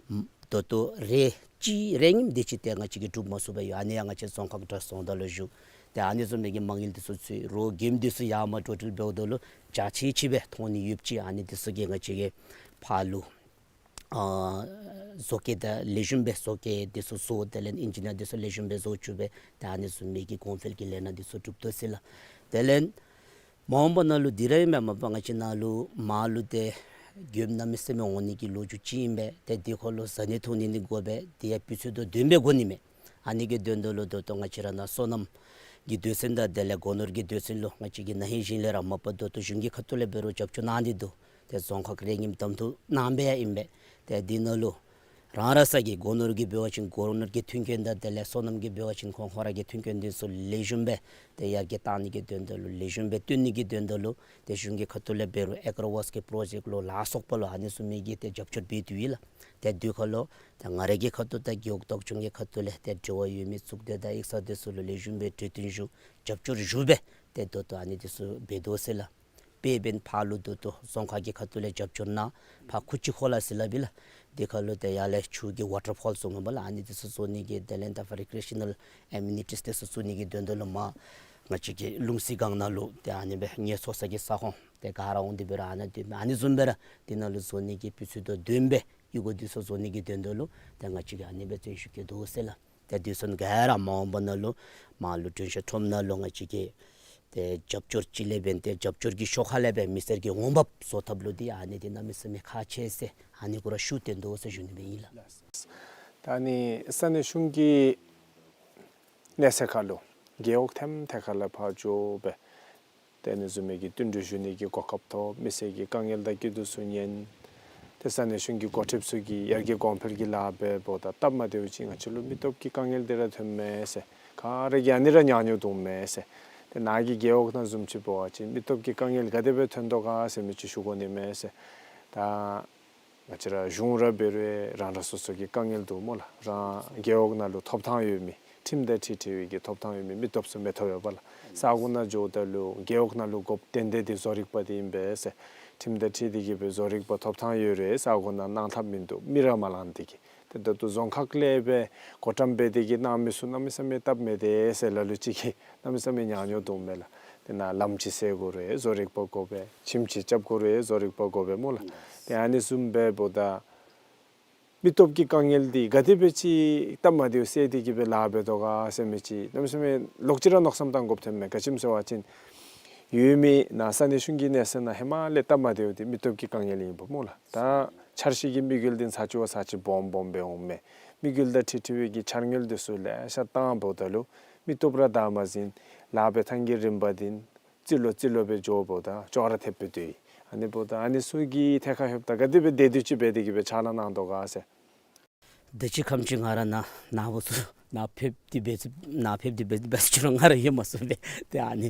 ད་ལྟོ་རེ་གཅིག་རེ་གཉིསམ་དེ་ཅིག་ཏེ་ང་བཅས་ཀྱིས་གྲུབ་མ་ཚུགས་པར་ཡོད། ཨ་ནི་ཡང་ང་བཅས་རྫོང་ཁག་དྲག་སོང་ད་ལོ་ཞུ། ཏེ་ཨ་ནི་བཟུམ་མའི་གི་མ་དངུལ་འདི་ཚུ་ཚུད་རོགས་མགྱོནམ་འདི་ཚུ་ཡར་མར་འགྲོ་འགྲུལ་འབདཝ་ད་ལུ་རྒྱ་ཆེ་ཆེ་སྦེ་མཐོང་ནི་ཡོདཔ་ཅིག་ཨ་ནི་འདི་ཚུ་གིས་ང་བཅས་ཀྱིས་ཕར་ལུ་ཨ་བཟོ་བཀོད་དང་ལེགས་ཤོམ་སྦེ་བཟོ་བཀོད་འདི་ཚུ་བཟོ། དེ་ལས་ཨིན་ཇི་ནི་ཡར་འདི་ཚུ་ལེགས་ཤོམ་སྦེ་བཟོ་བཅུག་སྦེ་ཏེ་ཨ་ནི་བཟུམ་མའི་གི་གོང་འཕེལ་གྱི་ལས་སྣ་འདི་ཚུ་སྒྲུབ་དོ་ཟེར་ལགས། དེ་ལས་མ་འོངས་པ་ནང་ལུ་འདི་ར་ཨིན་མས། མ་པ་ང་བཅས་ནཱ་ལུ་མར་ལུ་ཏེ་ མགྱོནམ་གནམ་མེད་ས་མེད་འོང་ནི་གི་ལོ་རྒྱུས་ཅིག་ཨིན་པས། ཏེ་འདི་ཁར་ལུ་བཟའ་ནི་འཐུང་ནི་ནི་དགོ་པས། དེ་ཡང་དུས་ཚོད་དོ་བདུན་པའི་འགོར་ནི་མས། ཨ་ནི་གི་དོན་དག་ལུ་ད་ལྟོ་ང་བཅས་ར་ནཱ་སོ་ནམ་གྱི་སྡོད་སའི་ད་དེ་ལས་སྒོ་ནོར་གྱི་སྡོད་སའི་ལུ་ང་བཅས་ཀྱིས་ན་ཧིང་ཞིནམ་ལས་ར་མ་པ་ད་ལྟོ་གཞུང་གི་ཁ་ཐུག་ལས་འབད་རུང་རྒྱབ་སྐྱོར་གནང་སྟེ་འདུག། ཏེ་རྫོང་ཁག་རེ་གཉིས་གདམ་འཐུ་གནང་སྦེ་ཡང་ཨིན་པས། ཏེ་འདི་ནང་ལུ་རང་ར་ས་གི་སྒོ་ནོར་གྱི་འབད་བ་ཅིན་སྒོ་ནོར་གྱི་མཐུན་རྐྱེན་དང་དེ་ལས་སོ་ནམ་གྱི་འབད་བ་ཅིན་ཁོང་ཁོང་ར་གི་མཐུན་རྐྱེན་འདི་ཚུ་ལེགས་ཤོམ་སྦེ་ཏེ་ཡར་རྒྱས་གཏང་ནི་གི་དོན་དག་ལུ་ལེགས་ཤོམ་སྦེ་བཏོན་ནི་གི་དོན་དག་ལུ་ཏེ་གཞུང་གི་ཁ་ཐུག་ལས་འབད་རུང་ཨེ་གར་ཝཱཀསི་གི་པྲོ་ཇེཀཊ་ལུ་ལ་སོགས་པ་ལུ་ཨ་ནི་བཟུམ་མའི་གི་ཏེ་རྒྱབ་སྐྱོར་འབད་དོ་ཡོད་ལགས། ཏེ་དེ་ཁར་ལུ་ཏེ་ང་རའི་གི་ཁ་ཐུག་ད་རྒེད་འོག་བདག་སྐྱོང་གི་ཁ་ཐུག་ལས་ཏེ་འབྲེལ་བ་ཡོད་མི་གཙུག་སྡེ་དང་ཡིག་ཚང་འདི་ཚུ་ལུ་ལེགས་ཤོམ་སྦེ་གྲོས་བསྟུན་ཞུ་རྒྱབ་སྐྱོར་ཞུ་སྦེ་ཏེ་ད་ལྟོ་ཨ་ནི་འདི་ཚུ་འབད་དོ་ཟེར་ལགས། དཔེ་འབདན་ཕར་ལུ་ད་ལྟོ་རྫོང་ཁག་གི་ཁ་ཐུག་ལས་རྒྱབ་སྐྱོར་གནང་ཕར་ཁུ་ཅི་ཁོ་ལ་ཟེར་སླབ་ཨིན་ལགས། དེ་ཁར་ལུ་ཏེ་ཡར་ལས་ཆུ་གི་ཝ་ཊར་ཕོལ་བཟུམ་མས་ལགས། ཨ་ནི་འདི་ཚུ་བཟོ་ནི་གི་དེ་ལས་ད་ཕར་རི་ཀི་རི་ཨེ་ཤ་ནཱལ་ཨེ་མི་ནི་ཊིས་འདི་ཚུ་བཙུགས་ནི་གི་དོན་དག་ལུ་མར་ང་བཅས་ཀྱི་ལུང་སྲིད་སྒང་ནང་ལུ་ཏེ་ཨ་ནི་སྦེ་ངལ་འཚོ་ས་གི་ས་ཁོངས་ཏེ་ག་ར་འོང་སྟེ་འབད་རུང་ཨ་ནི་འདི་ཨ་ནི་བཟུམ་སྦེ་ར་འདི་ནང་ལུ་བཟོ་ནི་གི་དུས་ཚོད་དོ་བདུན་པའི་གཡུས་སྒོ་འདི་ཚུ་བཟོ་ནི་གི་དོན་དག་ལུ་ཏེ་ང་བཅས་ཀྱིས་ཨ་ནི་སྦེ་བརྩོན་ཤུགས་བསྐྱེད་དོ་ཟེར་ལགས། ཏེ་དུས་ཚོད་ག་ར་མ་འོངས་པ་ནང་ལུ་མར་ལུ་དྲུང་ཆེན་ཁྲོམ་ནང་ལུ་ང་བཅས་ཀྱིས་ཏེ་རྒྱབ་སྐྱོར་ཅིག་ལས་འབདན་ཏེ་རྒྱབ་སྐྱོར་གྱི་ཤོག་ཁ་ལས་འབད་མི་སེར་གྱི་འོང་འབབ་བཟོ་ཐབས་ལུ་འདི་ཨ་ནི་འདི་གནམ་མེད་ས་མེད་ཁག་ཆེ་ཟེར་ཨ་ནི་གུ་ར་ཤུགས་བཏོན་དོ་ཟེར་ཞུ་ནི་སྦེ་ཨིན་ལགས། ད་ཨ་ནི་ས་གནས་གཞུང་གི་གནས་ཚད་ཁར་ལུ་རྒེད་འོག་ཐེམ་ཐད་ཁ་ལས་ཕར་འགྱོ་སྦེ་ཏེ་ཨ་ནི་བཟུམ་མའི་གི་བསྟུན་གྲོས་ཞུ་ནི་གི་གོ་སྐབས་ཐོབ། མི་སེར་གྱི་དཀའ་ངལ་དང་སྐྱིད་སྡུག་ཚུ་ཉན། ཏེ་ས་གནས་གཞུང་གི་འགོ་ཁྲིདཔ་ཚུ་གིས་ཡར་རྒྱས་གོང་འཕེལ་གྱི་ལཱ་འབད་འབདཝ་ད་སྟབས་མ་བདེཝ་ཅིག་ང་བཅས་ལུ་མི་སྟོབས་ཀྱི་དཀའ་ངལ་འདི་ར་ཐོནམ་མས་ཟེར། ག་ར་གིས་ཨ་ནི་ར་ཉག་ཉོག་འདུག་མས་ཟེར། ཏེ་ནཱ་གི་རྒེད་འོག་ནང་བཟུམ་ཅིག་འབད་བ་ཅིན་མི་སྟོབས་ཀྱི་དཀའ་ངལ་ག་དེ་སྦེ་ཐོན་དོ་ག་ཟེར་མི་ཅིག་ཞུ་དགོ་ནི་མས་ཟེར། ད་ང་བཅས་ར་གཞུང་ར་འབད་རུང་རང་རང་སོ་སོ་གི་དཀའ་ངལ་འདུག་སྨོ་ལགས། རང་རྒེད་འོག་ནང་ལུ་ཐོབ་ཐང་ཡོད་མི་ཁྲིམས་དང་འཁྲིལ་འཁྲིལ་བའི་གི་ཐོབ་ཐང་ཡོད་མི་མི་སྟོབས་ཚུ་མི་ཐོབ་ཡོདཔ་ལགས། ས་གོ་ནང་འགྱོཝ་ད་ལུ་རྒེད་འོག་ནང་ལུ་དགོཔ་ཏན་ཏན་འདི་བཟོ་རིག་པ་འདི་ཨིན་པས་ཟེར། ཁྲིམས་དང་འཁྲིལ་ཏེ་གི་སྦེ་བཟོ་རིག་པ་ཐོབ་ཐང་ཡོད་རུང་ས་གོ་ནང་གནང་ཐབས་མིན་འདུག། མི་ར་མ་ལང་སྟེ་གི། ཏེ་ད་ལྟོ་རྫོང་ཁག་ལས་སྦེ་གོ་བཀྲམ་འབད་དེ་གི་གནང་མི་ཚུ་གནམ་མེད་ས་མེད་སྟབས་མི་བདེ་ཟེར་ལ་ལུ་ཅིག་གིས་གནམ་མེད་ས་མེད་ཉག་ཉོག་འདུག་མས་ལགས། ཏེ་ནཱ་ལམ་ཅིག་སེལ་དགོ་རུང་བཟོ་རིག་པ་དགོ་པས། ཁྱིམ་ཅིག་རྐྱབ་དགོ་རུང་བཟོ་རིག་པ་དགོ་པས་སྨོ་ལགས། ཏེ་ཨ་ནི་བཟུམ་འབདཝ་ད་མི་སྟོབས་ཀྱི་དཀའ་ངལ་འདི་ག་དེ་སྦེ་ཅིག་སྟབས་མ་བདེཝ་སེལ་ཏེ་གི་སྦེ་ལཱ་འབད་དོ་ག་ཟེར་མི་ཅིག་གནམ་མེད་ས་མེད་ལོག་ཅི་ར་མནོ་བསམ་བཏང་དགོཔ་ཐོནམ་མས། ག་ཅི་སྨོ་ཟེར་བ་ཅིན་ཡོད་མི་ནཱ་ས་གནས་གཞུང་གི་གནས་ཚད་ནང་ཧེ་མ་ལས་སྟབས་མ་བདེཝ་འདི་མི་སྟོབས་ཀྱི་དཀའ་ངལ་ཨིན་པས་སྨོ་ལགས། ད་འཆར་གཞི་གི་དམིགས་ཡུལ་འདི་ཚར་གཅིག་བ་ཚར་གཅིག་སྦོམ་སྦོམ་སྦེ་འོངམ་མས། དམིགས་ཡུལ་དང་འཁྲིལ་འཁྲིལ་བའི་གི་འཆར་དངུལ་འདི་ཚུ་ལེ་ཤ་བཏང་འབདཝ་ད་ལུ་མི་སྟོབས་ར་བདའ་མ་ཟུན། ལཱ་འབད་ཐངས་ཀྱི་རིམ་པ་འདི་རྩིས་ལོ་རྩིས་ལོ་སྦེ་འགྱོ་འབདཝ་ད་ཅོག་ར་འཐདཔ་སྦེ་སྡོད་ཡི། ཨ་ནི་འབདཝ་ད་ཨ་ནི་ཚུ་གི་ཐད་ཁར་ལྷོདཔ་ད་ག་དེ་སྦེ་བདེ་སྡུག་ཅིག་འབད་དེ་གི་སྦེ་ཕྱག་ལཱ་གནང་དོ་ག་ཟེར། ད་ཅི་ཁམས་ཅིག་ང་ར་ནཱ་ནཱ་འབད་ཚུགས་ནཱ་ཕེབས་ཏེ་འབད་ཚུགས་ནཱ་ཕེབས་ཏེ་འབད་འབད་ཚུགས་ཅི་རུང་ང་ར་ཡོད་མ་ཚུགས་པས། ཏེ་ཨ་ནི་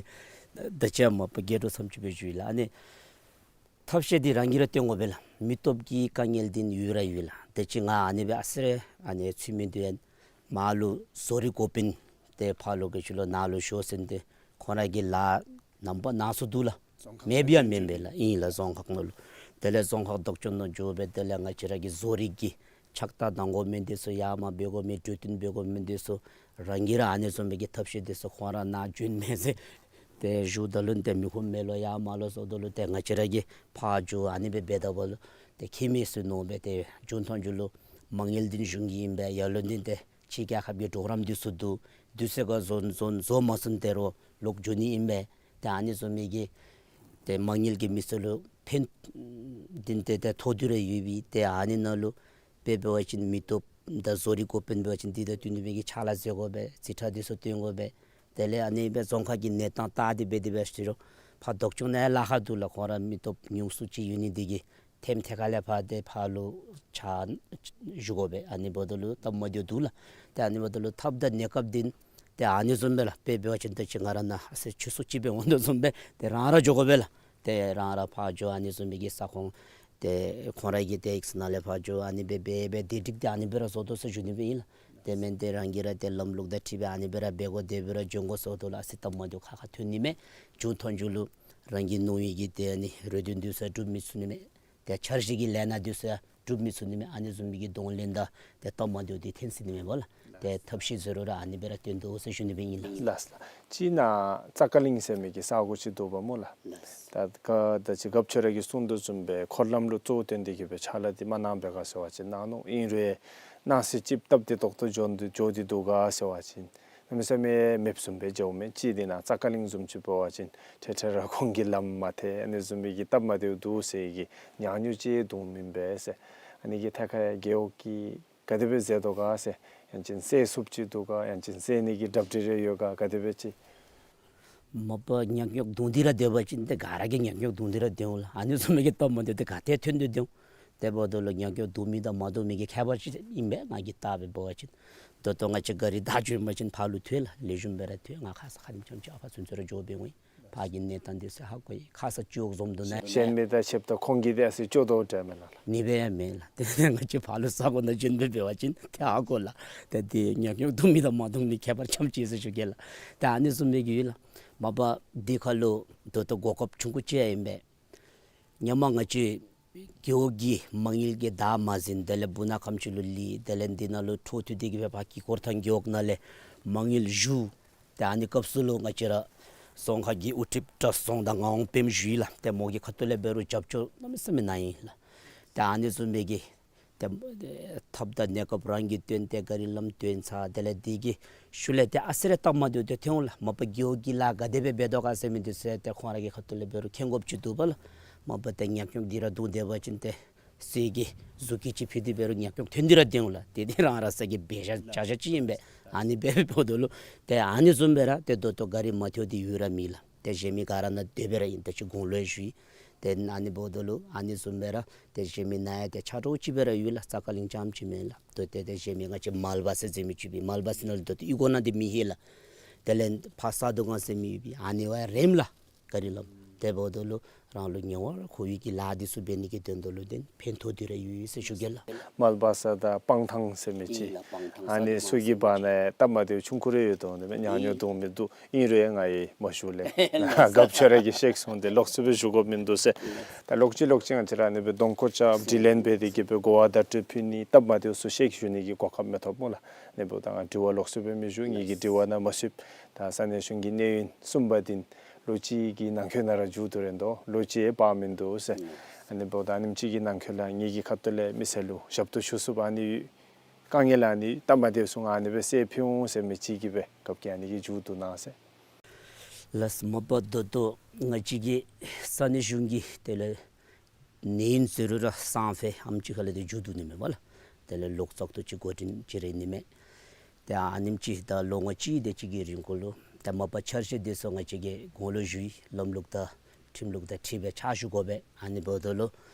ད་ཅི་ཡང་མ་པ་སྒེར་དྲོ་ཙམ་ཅིག་སྦེ་ཞུ་ཡི་ལགས། ཨ་ནི་ཐབས་ཤེས་འདི་རང་གིས་ར་སྟོན་དགོ་པས་ལགས། མི་སྟོབས་ཀྱི་དཀའ་ངལ་འདི་ཡོད་ར་ཡོད་ལགས། ད་ཅི་ང་ཨ་ནི་སྦེ་ཨ་ཙི་རེ་ཨ་ནི་ཚུད་མི་འདི་ཡང་མར་ལུ་བཟོ་རིག་འགོ་དཔོན་ཏེ་ཕར་ལུ་གི་ཅིག་ལུ་ནཱ་ལུ་ཞུ་ཟེར་ཏེ་ཁོང་ར་གིས་ལཱ་གནང་པ་གནང་ཚུགས་འདུག་ལགས། མེདཔ་ཡང་མེན་པས་ལགས། ཨིན་ལགས། རྫོང་ཁག་ནང་ལུ་དེ་ལས་རྫོང་ཁག་བདག་སྐྱོང་ནང་འགྱོ་སྦེ་དེ་ལས་ང་བཅས་ར་གི་བཟོ་རིག་གི་ཕྱག་རྟགས་གནང་དགོ་མི་འདི་ཚུ་ཡར་མར་འབད་དགོ་མི་གྲོས་བསྟུན་འབད་དགོ་མི་འདི་ཚུ་རང་གིས་ར་ཨ་ནི་བཟུམ་མའི་གི་ཐབས་ཤེས་འདི་ཚུ་ཁོང་ར་ནཱ་བྱོན་མས་ཟེར་ཏེ་ཞུཝ་ད་ལུ་ཏེ་མི་ཁོམ་མས་ལོ་ཡར་མར་ལོ་ཟེརཝ་ད་ལུ་ཏེ་ང་བཅས་ར་གིས་ཕར་འགྱོ་ཨ་ནི་སྦེ་འབད་ད་པ་ལུ་ཏེ་ཁྱད་མེད་ཟེར་མནོ་སྦེ་ཏེ་མཇུག་མཐའ་མཇུག་ལུ་མ་དངུལ་འདི་གཞུང་གི་ཨིན་པས། ཡར་ལུ་འདི་ཏེ་ཕྱི་རྒྱལ་ཁབ་ཀྱི་གྲོགས་རམ་འདི་ཚུ་འདུག། དུས་ཚོད་ཁར་བཟོ་བཟོ་བཟོ་མ་ཚུགས་ཏེ་རོགས་ལོག་འགྱོ་ནི་ཨིན་པས། ཏེ་ཨ་ནི་བཟུམ་མའི་གི་ཏེ་མ་དངུལ་གྱིས་མི་སེར་ལུ་ཕན་འདི་ཏེ་ཏེ་ཐོགས་རྒྱུ་ར་ཡོད་པས། ཏེ་ཨ་ནི་ནང་ལུ་དཔེ་འབད་བ་ཅིན་མི་སྟོབས་དང་བཟོ་རིག་འགོ་དཔོན་འབད་བ་ཅིན་འདི་དང་བསྟུན་ཏེ་སྦེ་གི་ཕྱག་ལཱ་མཛད་དགོ་པས། རྩིས་ཁྲ་འདི་ཚུ་སྟོན་དགོ་པས། དེ་ལས་ཨ་ནི་སྦེ་རྫོང་ཁག་གི་གནས་སྟངས་བལྟ་སྟེ་འབད་དེ་འབད་ཟེར་རུང་ཕར་བདག་སྐྱོང་ནང་ཡང་ལཱ་ཁག་འདུག་ལགས། ཁོང་ར་མི་སྟོབས་ཉུང་སུ་ཅིག་ཡོད་ནི་འདི་གིས་ཐེམ་ཐད་ཁ་ལས་ཕར་ཏེ་ཕར་ལུ་ཕྱག་ཞུ་དགོ་པས། ཨ་ནི་འབདཝ་ད་ལུ་སྟབས་མ་བདེཝ་འདུག་ལགས། ཏེ་ཨ་ནི་འབདཝ་ད་ལུ་ཐབས་དང་གནས་སྐབས་འདི་ཏེ་ཨ་ནི་བཟུམ་སྦེ་ལགས། དཔེ་འབད་བ་ཅིན་ད་ཅི་ང་ར་ནཱ་ཨ་ཙི་ཆུ་ཚོད་ཅིག་སྦེ་འོང་དོ་བཟུམ་སྦེ་ཏེ་རང་ར་འགྱོ་དགོ་པས་ལགས། ཏེ་རང་ར་ཕར་འགྱོ་ཨ་ནི་བཟུམ་མའི་གི་ས་ཁོངས་ཏེ་ཁོང་ར་གི་ཏེ་ཡིག་ཚང་ནང་ལས་ཕར་འགྱོ་ཨ་ནི་སྦེ་འབད་འབད་དེ་སྒྲིག་སྟེ་ཨ་ནི་སྦེ་ར་བཟོ་དོ་ཟེར་ཞུ་ནི་སྦེ་ཨིན་ལགས། དེ་མེན་ཏེ་རང་གིས་ར་ཏེ་ལམ་ལུགས་དང་འཁྲིལ་སྦེ་ཨ་ནི་སྦེ་ར་འབད་དགོ་དེ་སྦེ་ར་འགྱོ་དགོ་ཟེརཝ་ད་ལུ་ཨ་ཙི་སྟབས་མ་བདེཝ་ཁག་ཁ་ཐོན་ནི་མས། མཇུག་མཐའ་མཇུག་ལུ་རང་གིས་མནོ་བའི་གི་ཏེ་ཨ་ནི་རེ་འདུན་འདི་ཚུ་སྒྲུབ་མི་ཚུགས་ནི་མས། ཏེ་འཆར་གཞི་གི་ལས་སྣ་འདི་ཚུ་ཡང་སྒྲུབ་མི་ཚུགས་ནི་མས། ཨ་ནི་བཟུམ་མའི་གི་གདོང་ལེན་དང་ཏེ་སྟབས་མ་བདེཝ་འདི་ཐོན་སྲིད་ནི་མས་པ་ལགས། ཏེ་ཐབས་ཤེས་ཟེར་རུང་ར་ཨ་ནི་སྦེ་ར་བཏོན་དོ་ཟེར་ཞུ་ནི་སྦེ་ཨིན་ལགས། ལགས་ལགས། ཅིག་ནཱ་ཙ་ཀ་གླིང་ཟེར་མི་གི་ས་གོ་ཅིག་འདུག་པ་སྨོ་ལགས། ལགས། ད་ག་ད་ཅི་རྒཔོ་ཁྱོད་ར་གིས་གསུངས་དོ་བཟུམ་སྦེ་འཁོར་ལམ་ལུ་གཙོ་བོ་བཏོན་ཏེ་གི་སྦེ་ཕྱག་ལཱ་འདི་མ་གནང་པས་ག་ཟེར་བ་ཅིན་གནང་ནུག། ཨིན་རུང་སྣང་སྲིད་ཅིག་བཏབ་སྟེ་ཏོག་ཏོ་འགྱོ་འགྱོ་སྟེ་འདུག་ག་ཟེར་བ་ཅིན་ གནམ་མེད་ས་མེད་མེདཔ་བཟུམ་སྦེ་འགྱོཝ་མས། གཅིག་འདི་ནང་ཙ་ཀ་གླིང་བཟུམ་ཅིག་འབད་བ་ཅིན་འཕྲལ་འཕྲལ་ར་ཁོང་གིས་ལམ་མ་ཐལ། ཨ་ནི་བཟུམ་མའི་གི་སྟབས་མ་བདེཝ་འདུག་ཟེར་གྱི་ཉག་ཉོག་ཅིག་འདུག་མེན་པས་ཟེར། ཨ་ནི་གི་ཐད་ཁར་རྒེད་འོག་གིས་ག་དེ་སྦེ་མཛད་དོ་ག་ཟེར། ཡང་ཅིན་སེལ་ཚུགསཔ་ཅིག་འདུག་ག། ཡང་ཅིན་སེལ་ནི་གི་གྲ་སྒྲིག་རེ་ཡོད་ག། ག་དེ་སྦེ་ཅིག། མ་པ་ཉག་ཉོག་འདུག་སྟེ་ར་སྡོད་པ་ཅིན་ཏེ་ག་ར་གིས་ཉག་ཉོག་འདུག་སྟེ་ར་སྡོད་འོང་ལགས། ཨ་ནི་བཟུམ་མའི་གི་སྟབས་མ་བདེཝ་འདི་ག་ཏེ་ཐོན་ཏེ་སྡོད་འོང་། དེ་འབདཝ་ད་ལུ་ཉག་ཉོག་འདུག་མི་དང་མ་འདུག་མི་གི་ཁྱད་པར་ཅིག་ཨིན་པས། ང་གིས་བལྟ་སྦེ་འབད་བ་ཅིན། ད་ལྟོ་ང་བཅས་གཱ་རི་བདའ་འགྱོ་བ་ཅིན་ཕར་ལུ་ཐོན་ལགས། ལེགས་ཤོམ་སྦེ་ར་ཐོན། ང་ཁ་ཙ་ཁ་ཉིནམ་ཙམ་ཅིག་ཨ་ཕར་ཚུན་ཚོད་ར་འགྱོ་སྦེ་འོང་ཡི། ཕར་གྱི་གནས་སྟངས་འདི་ཚུ་ཧ་གོ་ཡི། ཁ་ཙ་སྐྱོ་བཟུམ་འདུག་ན་ཡང་། གཞན་མི་དང་ཕྱདཔ་ད་ཁོང་གིས་ཏེ་ཨ་ཙི་སྐྱོ་དོ་འདྲ་མེན་ན་ལགས། ནི་སྦེ་ཡང་མེན་ལགས། ཏེ་ང་བཅས་ཕར་ལུ་ས་གོ་ནང་བྱོན་སྦེ་འབད་བ་ཅིན་ཏེ་ཧ་གོ་ལགས། ཏེ་འདི་ཉག་ཉོག་འདུག་མི་དང་མ་འདུག་མི་ཁྱད་པར་ཙམ་ཅིག་ཟེར་ཞུ་གེ་ལགས། ཏེ་ཨ་ནི་བཟུམ་མའི་གི་ཡོད་ལགས། མ་པ་འདི་ཁར་ལུ་ད་ལྟོ་གོ་སྐབས་ཆུང་ཀུ་ཅིག་ཨིན་པས། སྔོན་མ་ང་བཅས་རྒེད་འོག་གིས་མ་དངུལ་གྱིས་བདའ་མ་ཟིན། དེ་ལས་སྦུག་ན་ཁམས་ཅིག་ལུ་ལུས། དེ་ལས་འདི་ནང་ལུ་འཕྲོ་མཐུད་དེ་གི་སྦེ་ཕར་གི་སྐོར་ཐང་རྒེད་འོག་ནང་ལས་མ་དངུལ་ཞུ། ཏེ་ཨ་ནི་སྐབས་སུ་ལུ་ང་བཅས་ར་རྫོང་ཁག་གི་དབུ་ཁྲིདཔ་གྲྭ་ཚང་དང་ངག་དབང་པདྨ་ཞུ་ཡི་ལགས། ཏེ་མོ་གི་ཁ་ཐུག་ལས་འབད་རུང་རྒྱབ་སྐྱོར་གནམ་མེད་ས་མེད་གནང་ཡི་ལགས། ཏེ་ཨ་ནི་བཟུམ་མའི་གི་ཏེ་ཐབས་དང་གནས་སྐབས་རང་གིས་བཏོན་ཏེ་གཱ་རི་ལམ་བཏོན་ཚར། དེ་ལས་འདི་གི་ཤུལ་ལས་ཏེ་ཨ་ཙི་རེ་སྟབས་མ་བདེཝ་འདི་ཐོན་འོང་ལགས། མ་པ་རྒེད་འོག་གི་ལཱ་ག་དེ་སྦེ་འབད་དོ་ག་ཟེར་མི་འདི་ཚུ་ཏེ་ཁོང་ར་གི་ཁ་ཐུག་ལས་འབད་རུང་མཁྱེན་དགོཔ་ཅིག་འདུག་པ་ལགས། མ་པ་ཏེ་ཉག་ཉོག་འདི་ར་འདུག་སྡོད་པ་ཅིན་ཏེ་ཟས་ཀྱི་གཟུགས་ཀྱི་ཅིག་ཕུལ་ཏེ་འབད་རུང་ཉག་ཉོག་ཐོན་ཏེ་ར་སྡོད་འོང་ལགས། ཏེ་འདི་རང་ར་ས་གི་འབད་བཞག་བྱ་བཞག་ཅིག་ཨིན་པས། ཨ་ནི་འབད་འབདཝ་ད་ལུ་ཏེ་ཨ་ནི་བཟུམ་སྦེ་ར་ཏེ་ད་ལྟོ་གཱ་རི་མ་ཐོན་ཏེ་ཡོད་ར་མེད་ལགས། ཏེ་གཞན་མི་ག་ར་ནཱ་སྡོད་སྦེ་ར་ཨིན། ད་ཅི་དགུང་ལོ་ཡང་ཞུ་ཡི། ཏེ་ཨ་ནི་འབདཝ་ད་ལུ་ཨ་ནི་བཟུམ་སྦེ་ར་ཏེ་གཞན་མི་ནཱ་ཡང་ཏེ་ཆ་རོགས་ཅིག་སྦེ་ར་ཡོད་ལགས། ཙ་ཀ་གླིང་རྐྱངམ་ཅིག་མེན་ལགས། ད་ཏེ་ཏེ་གཞན་མི་ང་བཅས་མལ་པ་ཟེར་མི་ཅིག་ཡོད་པས། མལ་པ་ཟེར་ནང་ལུ་ད་ཏེ་གཡུས་སྒོ་ནང་འདི་མི་ལྷོད་ལགས། དེ་ལས་ཕར་ས་རྡོ་སྒང་ཟེར་མི་ཡོད་པས། ཨ་ནི་བ་རནམ་ལགས། གཱ་རི་ལམ། དེ་འབདཝ་ད་ལུ་རང་ལུ་ཉེ་བར་ཁོར་ཡུག་གི་ལཱ་འདི་ཚུ་འབད་ནི་གི་དོན་དག་ལུ་ཏེ་ཕན་ཐོགས་ཏེ་ར་ཡོད་ཟེར་ཞུ་གེ་ལགས། མལ་པ་ས་དང་སྤང་ཐང་ཟེར་མི་ཅིག། ཨིན་ལགས། སྤང་ཐང་ཨ་ནི་ཚུ་གི་བར་ན་སྟབས་མ་བདེཝ་ཆུང་ཀུ་རེ་ཡོད་དོ་འདི་མས། ཉག་ཉོག་འདུག་མི་འདུག། ཨིན་རུང་ཡང་ང་གིས་མ་ཞུ་ལགས། རྒཔོ་ཁྱོད་ར་གིས་ཤེས་སོང་། ཏེ་ལོག་སུ་སྦེ་ཞུ་དགོཔ་མིན་འདུག་ཟེར། ད་ལོག་ཅི་ལོག་ཅི་ང་བཅས་ར་ཨ་ནི་སྦེ་གདོང་ཁར་རྐྱབ་དྲི་ལན་འབད་དེ་གི་སྦེ་གོ་བ་བརྡ་སྤྲོད་ཕུལ་ནི་སྟབས་མ་བདེཝ་ཚུ་བཤད་ཞུ་ནི་གི་གོ་སྐབས་མི་ཐོབ་སྨོ་ལགས། ཨ་ནི་འབདཝ་ད་ང་དྲི་བ་ལོག་སུ་སྦེ་མི་ཞུ། ངེ་གི་དྲི་བ་ནང་མ་ཚུད། ད་ས་གནས་གཞུང་གི་གནས་ཡུན་གསུམ་པ་འདི་ལོ་གཅིག་གི་ནང་འཁོད་ནང་ར་མཇུག་བསྡུ་རན་དོ། ལོ་གཅིག་ཡང་འབག་མིན་འདུག་ཟེར། ཨ་ནི་འབདཝ་ད་ཨ་ནེམ་ཅིག་གི་ནང་འཁོད་ལུ་ངེ་གི་ཁ་ཐུག་ལས་མི་སེར་ལུ་ཞབས་ཏོག་ཞུ་ཚུགསཔ་ཨ་ནི་དཀའ་ངལ་ཨ་ནི་སྟབས་མ་བདེཝ་ཚུ་ང་ཨ་ནི་སྦེ་སེལ་ཕུལ་འོང་ཟེར་མི་ཅིག་གི་སྦེ་རྒཔོ་གིས་ཨ་ནི་གི་མཇུག་བསྡུ་གནང་ཟེར། ལགས་སོ། མ་པ་ད་ལྟོ་ང་བཅས་ཀྱི་ས་གནས་གཞུང་གི་དེ་ལས་གནས་ཡུན་ཟེར་རུང་ར་སང་ཕོད་ཨ་ནེམ་ཅིག་ཁ་ལས་ཏེ་མཇུག་བསྡུ་ནི་མས་པ་ལགས། དེ་ལས་ལོག་ཙག་ཏོ་ཅིག་འགོ་འདྲེན་ཅིག་རེ་ནི་མས། ཏེ་ཨ་ནེམ་ཅིག་ད་ལོ་ངོ་གཅིག་དེ་ཅིག་གི་རིང་ཁར་ལུ་ཏེ་མ་པ་འཆར་གཞི་འདི་ཚུ་ང་བཅས་ཀྱིས་དགུང་ལོ་བཞུགས་ཡི། ལམ་ལུགས་དང་ཁྲིམས་ལུགས་དང་འཁྲིལ་སྦེ་ཕྱག་ཞུ་དགོ་པས། ཨ་ནི་འབདཝ་ད་ལུ་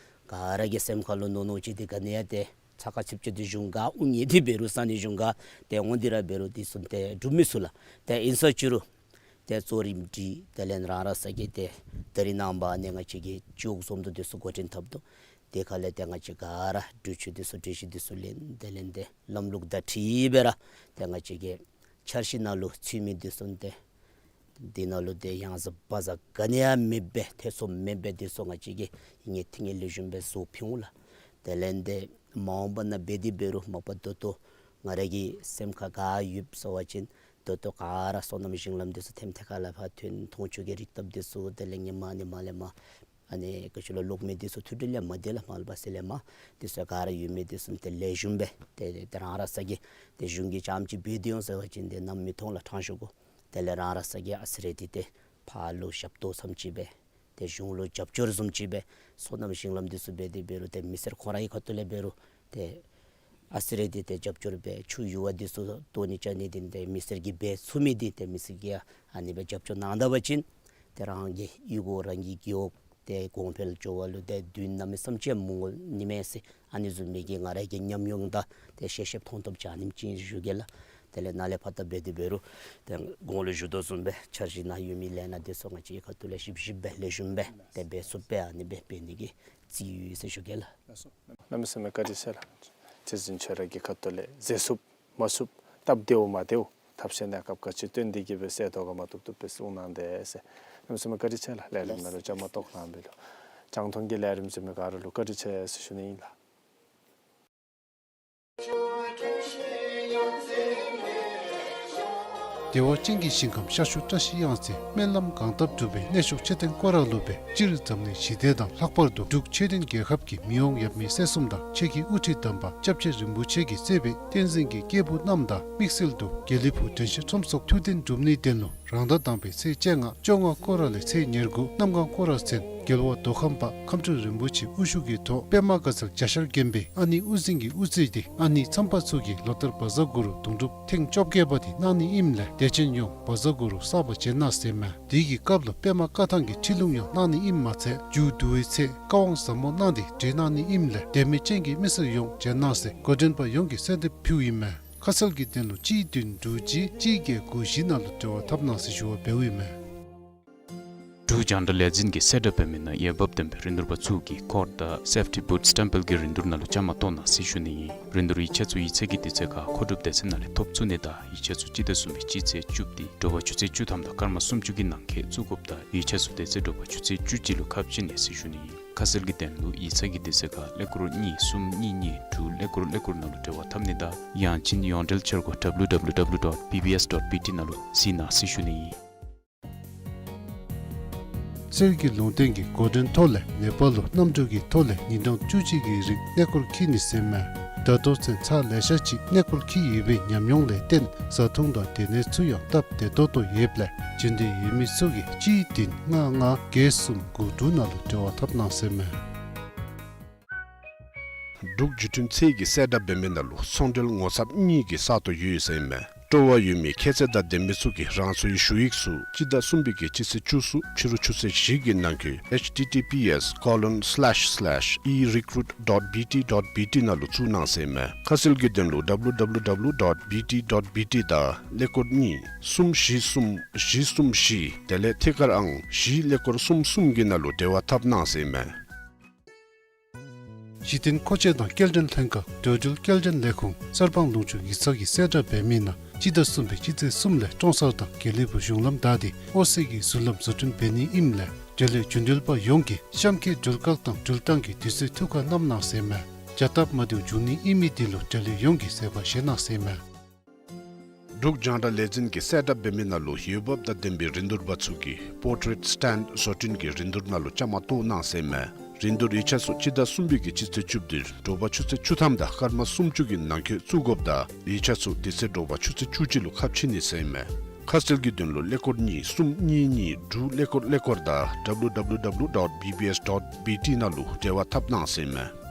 ག་ར་གི་སེམས་ཁར་ལུ་མནོ་མནོཝ་ཅིག་འདི་ག་ནི་ཡང་ཏེ་ཚ་ཁ་ཚུདཔ་ཅིག་འདི་གཞུང་ག་དབུ་བརྙེས་ཏེ་འབད་རུང་ས་གནས་གཞུང་ག་ཏེ་འོང་སྟེ་ར་འབད་རུང་འདི་ཚུ་ཏེ་འགྲུབ་མི་ཚུགས་ལགས། ཏེ་ཨིན་ས་ཅི་རུང་ཏེ་གཙོ་རིམ་སྒྲིག། དེ་ལས་རང་རང་ས་གི་ཏེ་ད་རིས་ནངས་པ་ཨ་ནི་ང་བཅས་ཀྱིས་ཅོག་བཟུམ་དུ་འདི་ཚུ་འགོ་འདྲེན་འཐབ་དོ། དེ་ཁ་ལས་ཏེ་ང་བཅས་ག་ར་གྲོས་ཆོད་འདི་ཚུ་གྲོས་གཞི་འདི་ཚུ་ལེན། དེ་ལས་ཏེ་ལམ་ལུགས་དང་འཁྲིལ་སྦེ་ར་ཏེ་ང་བཅས་ཀྱི་འཆར་གཞི་ནང་ལུ་ཚུད་མི་འདི་ཚུ་ཏེ་འདི་ནང་ལུ་ཏེ་ཡང་ཟ་བ་ཟ་ག་ནི་ཡང་མེད་པའི་ཐེ་ཚོམ་མེད་པའི་འདི་ཚུ་ང་བཅས་ཀྱིས་ངེས་ཏིང་ངེས་ལེགས་ཤོམ་སྦེ་བཟོ་ཕུལ་འོང་ལགས། དེ་ལས་ཏེ་མ་འོངས་པ་ནང་འབད་དེ་འབད་རུང་མ་པ་ད་ལྟོ་ང་ར་གི་སེམས་ཁར་ག་ཡོདཔ་ཟེར་བ་ཅིན་ད་ལྟོ་ག་ར་སོ་ནམ་ཞིང་ལམ་འདི་ཚུ་ཐེམ་ཐེ་ཁ་ལས་ཕར་ཐོན། མཐོང་ཆོས་ཀྱི་རིག་ཐབས་འདི་ཚུ་དེ་ལས་ཧེ་མ་ནི་མ་ལས་མ་ཨ་ནི་ག་ཅི་ལོ་ལོག་མི་འདི་ཚུ་མཐུད་དེ་ལས་མ་དེ་ལས་མལ་པ་ཟེར་ལས་མ་འདི་ཚུ་ག་ར་ཡོད་མི་འདི་ཚུ་ཏེ་ལེགས་ཤོམ་སྦེ་ཏེ་ཏེ་རང་རང་ས་གི་ཏེ་གཞུང་གིས་རྐྱངམ་ཅིག་འབད་དེ་འོང་ཟེར་བ་ཅིན་ཏེ་ནམ་མི་མཐོང་ལགས། ཕྲང་ཞུ་དགོ། དེ་ལས་རང་རང་ས་གི་ཨ་ཙི་རེ་འདི་ཏེ་ཕར་ལུ་ཞབས་ཏོག་ཙམ་ཅིག་སྦེ་ཏེ་གཞུང་ལུ་རྒྱབ་སྐྱོར་བཟུམ་ཅིག་སྦེ་སོ་ནམ་ཞིང་ལམ་འདི་ཚུ་འབད་དེ་འབད་རུང་ཏེ་མི་སེར་ཁོང་རའི་ཁ་ཐུག་ལས་འབད་རུང་ཏེ་ཨ་ཙི་རེ་འདི་ཏེ་རྒྱབ་སྐྱོར་འབད། ཆུ་ཡུར་བ་འདི་ཚུ་བཏོག་ནི་རྐྱབ་ནི་འདི་ཏེ་མི་སེར་གྱིས་འབད་ཚུགས་མི་འདི་ཏེ་མི་སེར་གྱིས་ཨ་ནི་སྦེ་རྒྱབ་སྐྱོར་གནང་ད་པ་ཅིན་ཏེ་རང་གི་གཡུས་སྒོ་རང་གི་རྒེད་འོག་ཏེ་གོང་འཕེལ་འགྱོ་བ་ལུ་ཏེ་དུས་གནམ་མེད་ས་མེད་ཅིག་མི་འགོར་ནི་མས་ཟེར། ཨ་ནི་བཟུམ་མའི་གི་ང་ར་གི་ཉམས་མྱོང་དང་ཏེ་ཤེས་ཤེསཔ་མཐོང་ཐོབ་ཅིག་ཨ་ནེམ་ཅིག་ཞུ་གེ་ལགས། དེ་ལས་ནཱ་ལས་ཕར་ད་འབད་དེ་འབད་རུང་ཏེ་གོང་ལུ་ཞུ་དོ་བཟུམ་སྦེ་འཆར་གཞི་ནང་ཡོད་མི་ལས་སྣ་འདི་ཚུ་ང་བཅས་ཁ་ཐུག་ལས་ཞིབ་ཞིབ་སྦེ་ལེགས་ཤོམ་སྦེ་ཏེ་འབད་ཚུགསཔ་སྦེ་ཨ་ནི་སྦེ་འབད་ནི་གི་རྩིས་ཡོད་ཟེར་ཞུ་གེ་ལགས། གནམ་མེད་ས་མེད་བཀའ་དྲིན་ཆེ་ལགས། རྗེ་བཙུན་ཁྱོད་ར་གི་ཁ་ཐུག་ལས་མཛད་ཚུགསཔ་མ་ཚུགསཔ་སྟབས་བདེཝ་མ་བདེཝ་ཐབས་ཤེས་གནས་སྐབས་ག་ཅི་བཏོན་ཏེ་གི་སྦེ་གསལ་ཏོག་ག་མ་བཏུབ་བཏུབ་སྦེ་གསུང་གནང་དེས་ཟེར། གནམ་མེད་ས་མེད་བཀའ་དྲིན་ཆེ་ལགས། ལས་རིམ་ནང་ལུ་བཅའ་མར་གཏོགས་གནང་མི་ལུ་རྒྱང་མཐོང་གི་ལས་རིམ་གཟིགས་མི་ག་ར་ལུ་བཀའ་དྲིན་ཆེ་ཟེར་ཞུ་ནི་ཨིན་ལགས། བདེ་བ་ཅན་གྱི་ཞིང་ཁམས་ཤར་ཕྱོགས་བཀྲ་ཤིས་གཡང་རྩེ་སྨོན་ལམ་གང་བཏབ་འགྲུབ་པའི་གནས་མཆོག་མཆོད་རྟེན་སྐོར་ར་ལུ་སྦེ་སྤྱིར་འཛམ་གླིང་ཞི་བདེ་དང་ལྷག་པར་དུ་འབྲུག་ཆོས་ལྡན་རྒྱལ་ཁབ་ཀྱི་མི་དབང་ཡབ་མེས་སྲས་གསུམ་དང་ཆོས་ཀྱི་དབུ་ཁྲིད་དམ་པ་སྐྱབས་རྗེ་རིན་པོ་ཆེ་གིས་གཙོས་པའི་བསྟན་འཛིན་གྱི་སྐྱེས་བུ་རྣམས་དང་དམིགས་བསལ་དུ་དགེ་ལེགས་ཕུག་དྲན་ཤེས་ཁྲོམ་སོགས་ཐུགས་དོན་སྒྲུབ་ནིའི་དོན་ལུ་རང་ཟླ་དང་པའི་ཚེས་བཅོ་ལྔ་བཅོ་ལྔ་སྐོར་ར་ལས་ཚེས་ཉེར་དགུ་གནམ་གང་སྐོར་ར་ཚུན་རྒྱལ་བ་མདོ་ཁམས་པ་ཁམས་སྤྲུལ་རིན་པོ་ཆེ་དབུ་བཞུགས་ཀྱི་ཐོག་པདྨ་དགའ་ཚལ་རྒྱ་ཤར་དགོན་པའི་ཨ་ནེ་དབུ་འཛིན་གྱི་དབུ་རྩེ་སྟེ་ཨ་ནེ་མཚམས་པ་ཚུ་གིས་ལོ་ལྟར་བཛྲ་གུ་རུ་དུང་སྒྲུབ་ཐེངས་བཅོ་བརྒྱད་པ་དེ་གནང་ནི་ཨིནམ་ལས་དད་ཅན་ཡོངས་བཛྲ་གུ་རུ་བསགས་པར་བྱོན་གནང་ཟེར་མས། དེ་གི་སྐབས་ལུ་པདྨ་བཀའ་ཐང་གི་ཁྲིད་ལུང་ཡང་གནང་ནི་ཨིནམ་མ་ཚད་མཇུག་བསྡུ་བའི་ཚེ་བཀའ་དབང་ཟབ་མོ་གནང་སྟེ་གྲོལ་གནང་ནི་ཨིནམ་ལས་དད་མོས་ཅན་གྱི་མི་སེར་ཡོངས་བྱོན་གནང་ཟེར་འགོ་འདྲེན་པ་ཡོངས་ཀྱིས་གསོལ་འདེབས་ཕུལཝ་ཨིན་མས། ཁ་གསལ་གྱི་དོན་ལུ་གཅིག་བདུན་དྲུག་གཅིག་གཅིག་བརྒྱད་དགུ་བཞི་ནང་ལུ་འབྲེལ་བ་འཐབ་གནང་ཟེར་ཞུ་བ་འབདཝ་ཨིན་མས། འབྲུག་རྒྱང་བསྒྲགས་ལས་འཛིན་གྱིས་གསལ་བསྒྲགས་འབད་མི་ནང་འོས་འབབ་ལྡན་པའི་རིན་བསྡུར་པ་ཚུ་གིས་ཀོཌ་དང་སེཕ་ཊི་བུཊ་སི་ཊེམ་པལ་གྱི་རིན་བསྡུར་ནང་ལུ་བཅའ་མར་གཏོགས་གནང་ཟེར་ཞུ་ནི་ཨིན། རིན་བསྡུར་ཡིག་ཆ་ཚུ་ཡིག་ཚང་གི་དུས་ཚོད་ཁར་མཁོ་སྒྲུབ་སྡེ་ཚན་ནང་ལས་ཐོབ་ཚུགས་ནི་དང་ཡིག་ཆ་ཚུ་སྤྱི་ཟླ་གསུམ་པའི་སྤྱི་ཚེས་བཅུ་དེ་དྲོ་པ་ཆུ་ཚོད་བཅུ་ཐམ་དང་སྐར་མ་སུམ་ཅུ་གི་ནང་འཁོད་བཙུགས་དགོཔ་དང་ཡིག་ཆ་ཚུ་དེ་ཚེ་དྲོ་པ་ཆུ་ཚོད་བཅུ་གཅིག་ལུ་ཁ་ཕྱེ་ནི་ཟེར་ཞུ་ནི་ཨིན། ཁ་གསལ་གྱི་དོན་ལུ་ཡིག་ཚང་གི་དུས་ཚོད་ཁར་ཀླད་ཀོར་གཉིས་གསུམ་གཉིས་གཉིས་དྲུག་ཀླད་ཀོར་ཀླད་ཀོར་ནང་ལུ་འབྲེལ་བ་འཐབ་ནི་དང་ཡང་ཅིན་ཡོངས་འབྲེལ་འཆར་སྒོ་W W W dot B B S dot B T ནང་ལུ་གཟིགས་གནང་ཟེར་ཞུ་ནི་ཨིན། གསེར་གྱི་ལུང་བསྟན་གྱི་འགོ་འདྲེན་ཐོག་ལས་ནེ་པཱལ་ལུ་གནམ་གྲུ་གི་ཐོག་ལས་ཉིན་གྲངས་བཅུ་གཅིག་གི་རིང་གནས་སྐོར་འཁྱིད་ནི་ཟེར་མས། ད་ལྟོ་ཚུན་ཚར་ལེ་ཤ་ཅིག་གནས་སྐོར་འཁྱིད་ཡོད་པའི་ཉམས་མྱོང་ལས་བརྟེན་བཟའ་འཐུང་དང་སྡོད་གནས་ཚུ་ཡང་སྟབས་བདེ་ཏོག་ཏོ་ཡོདཔ་ལས་བྱོན་འདོད་ཡོད་མི་ཚུ་གིས་གཅིག་བདུན་ལྔ་ལྔ་བརྒྱད་གསུམ་དགུ་དྲུག་ནང་ལུ་འབྲེལ་བ་འཐབ་གནང་ཟེར་མས། འབྲུག་བརྒྱུད་འཕྲིན་ཚད་ཀྱིས་གསལ་བསྒྲགས་འབད་མི་ནང་ལུ་ཚོང་འབྲེལ་ངོ་ཚབ་གཉིས་ཀྱི་ས་སྟོང་ཡོད་ཟེར་མས། སྤྲོ་བ་ཡོད་མི་ཁྱད་ཚད་དང་ལྡན་མི་ཚུ་གིས་རང་སོའི་ཞུ་ཡིག་ཚུ་སྤྱི་ཟླ་གསུམ་པའི་གི་སྤྱི་ཚེས་བཅུ་གསུམ་ཕྱི་རུ་ཆུ་ཚོད་བཞི་གི་ནང་འཁོད་H T T P S colon slash slash e recruit dot B T dot B T ནང་ལུ་བཙུགས་གནང་ཟེར་མས། ཁ་གསལ་གྱི་དོན་ལུ W W W dot B T dot B T དང་ཀླད་ཀོར་གཉིས་གསུམ་བཞི་གསུམ་བཞི་གསུམ་བཞི་དེ་ལས་ཐད་ཀར་ཨང་བཞི་ཀླད་ཀོར་གསུམ་གསུམ་གྱི་ནང་ལུ་འབྲེལ་བ་འཐབ་གནང་ཟེར་མས། གཞི་རྟེན་མཁོ་ཆས་དང་སྐྱེལ་འདྲེན་ལྷན་ཁག་འགྲོ་འགྲུལ་སྐྱེལ་འདྲེན་ལས་ཁུངས་གསར་སྤང་ལུང་ཕྱོགས་ཡིག་ཚང་གིས་གསལ་བསྒྲགས་འབད་མི་ནང་སྤྱི་ཟླ་གསུམ་པའི་སྤྱི་ཚེས་གསུམ་ལས་ཀྲོང་གསར་དང་དགེ་ལེགས་ཕུག་གཞུང་ལམ་བདའ་སྟེ་ཨོ་སི་གི་ཟུར་ལམ་བཟོ་སྐྲུན་འབད་ནི་ཨིནམ་ལས་འབྲེལ་ཡོད་རྒྱུན་འགྲུལ་པ་ཡོངས་ཀྱིས་གཤམ་འཁོད་འགྲུལ་བཀག་དང་འགྲུལ་བཏང་གི་དུས་ཚོད་ཐུགས་ཁར་བསྣམ་གནང་ཟེར་མས། བྱ་སྟབས་མ་བདེཝ་འབྱུང་ནི་ཨིན་མི་དེ་ལུ་འབྲེལ་ཡོད་ཡོངས་ཀྱིས་བཟོད་པ་བཞེས་གནང་ཟེར་མས། འབྲུག་རྒྱང་བསྒྲགས་ལས་འཛིན་གྱིས་གསལ་བསྒྲགས་འབད་མི་ནང་ལུ་འོས་འབབ་དང་ལྡན་པའི་རིན་བསྡུར་པ་ཚུ་གིས་པོར་ཊེཊ་སི་ཊེན་ཌ་བཟོ་སྐྲུན་གྱི་རིན་བསྡུར་ནང་ལུ་བཅའ་མར་གཏོགས་གནང་ཟེར་མས། རིན་བསྡུར་ཡིག་ཆ་ཚུ་སྤྱི་ཟླ་གསུམ་པའི་གི་སྤྱི་ཚེས་བཅུ་བདུན་དྲོ་པ་ཆུ་ཚོད་བཅུ་ཐམ་དང་སྐར་མ་སུམ་ཅུ་གི་ནང་འཁོད་བཙུགས་དགོཔ་དང་ཡིག་ཆ་ཚུ་དེ་ཚེ་དྲོ་པ་ཆུ་ཚོད་བཅུ་གཅིག་ལུ་ཁ་ཕྱེ་ནི་ཟེར་མས། ཁ་གསལ་གྱི་དོན་ལུ་ཀླད་ཀོར་གཉིས་གསུམ་གཉིས་གཉིས་དྲུག་ཀླད་ཀོར་ཀླད་ཀོར་དང་W W W dot B B S dot B T ནང་ལུ་འབྲེལ་བ་འཐབ་གནང་ཟེར་མས།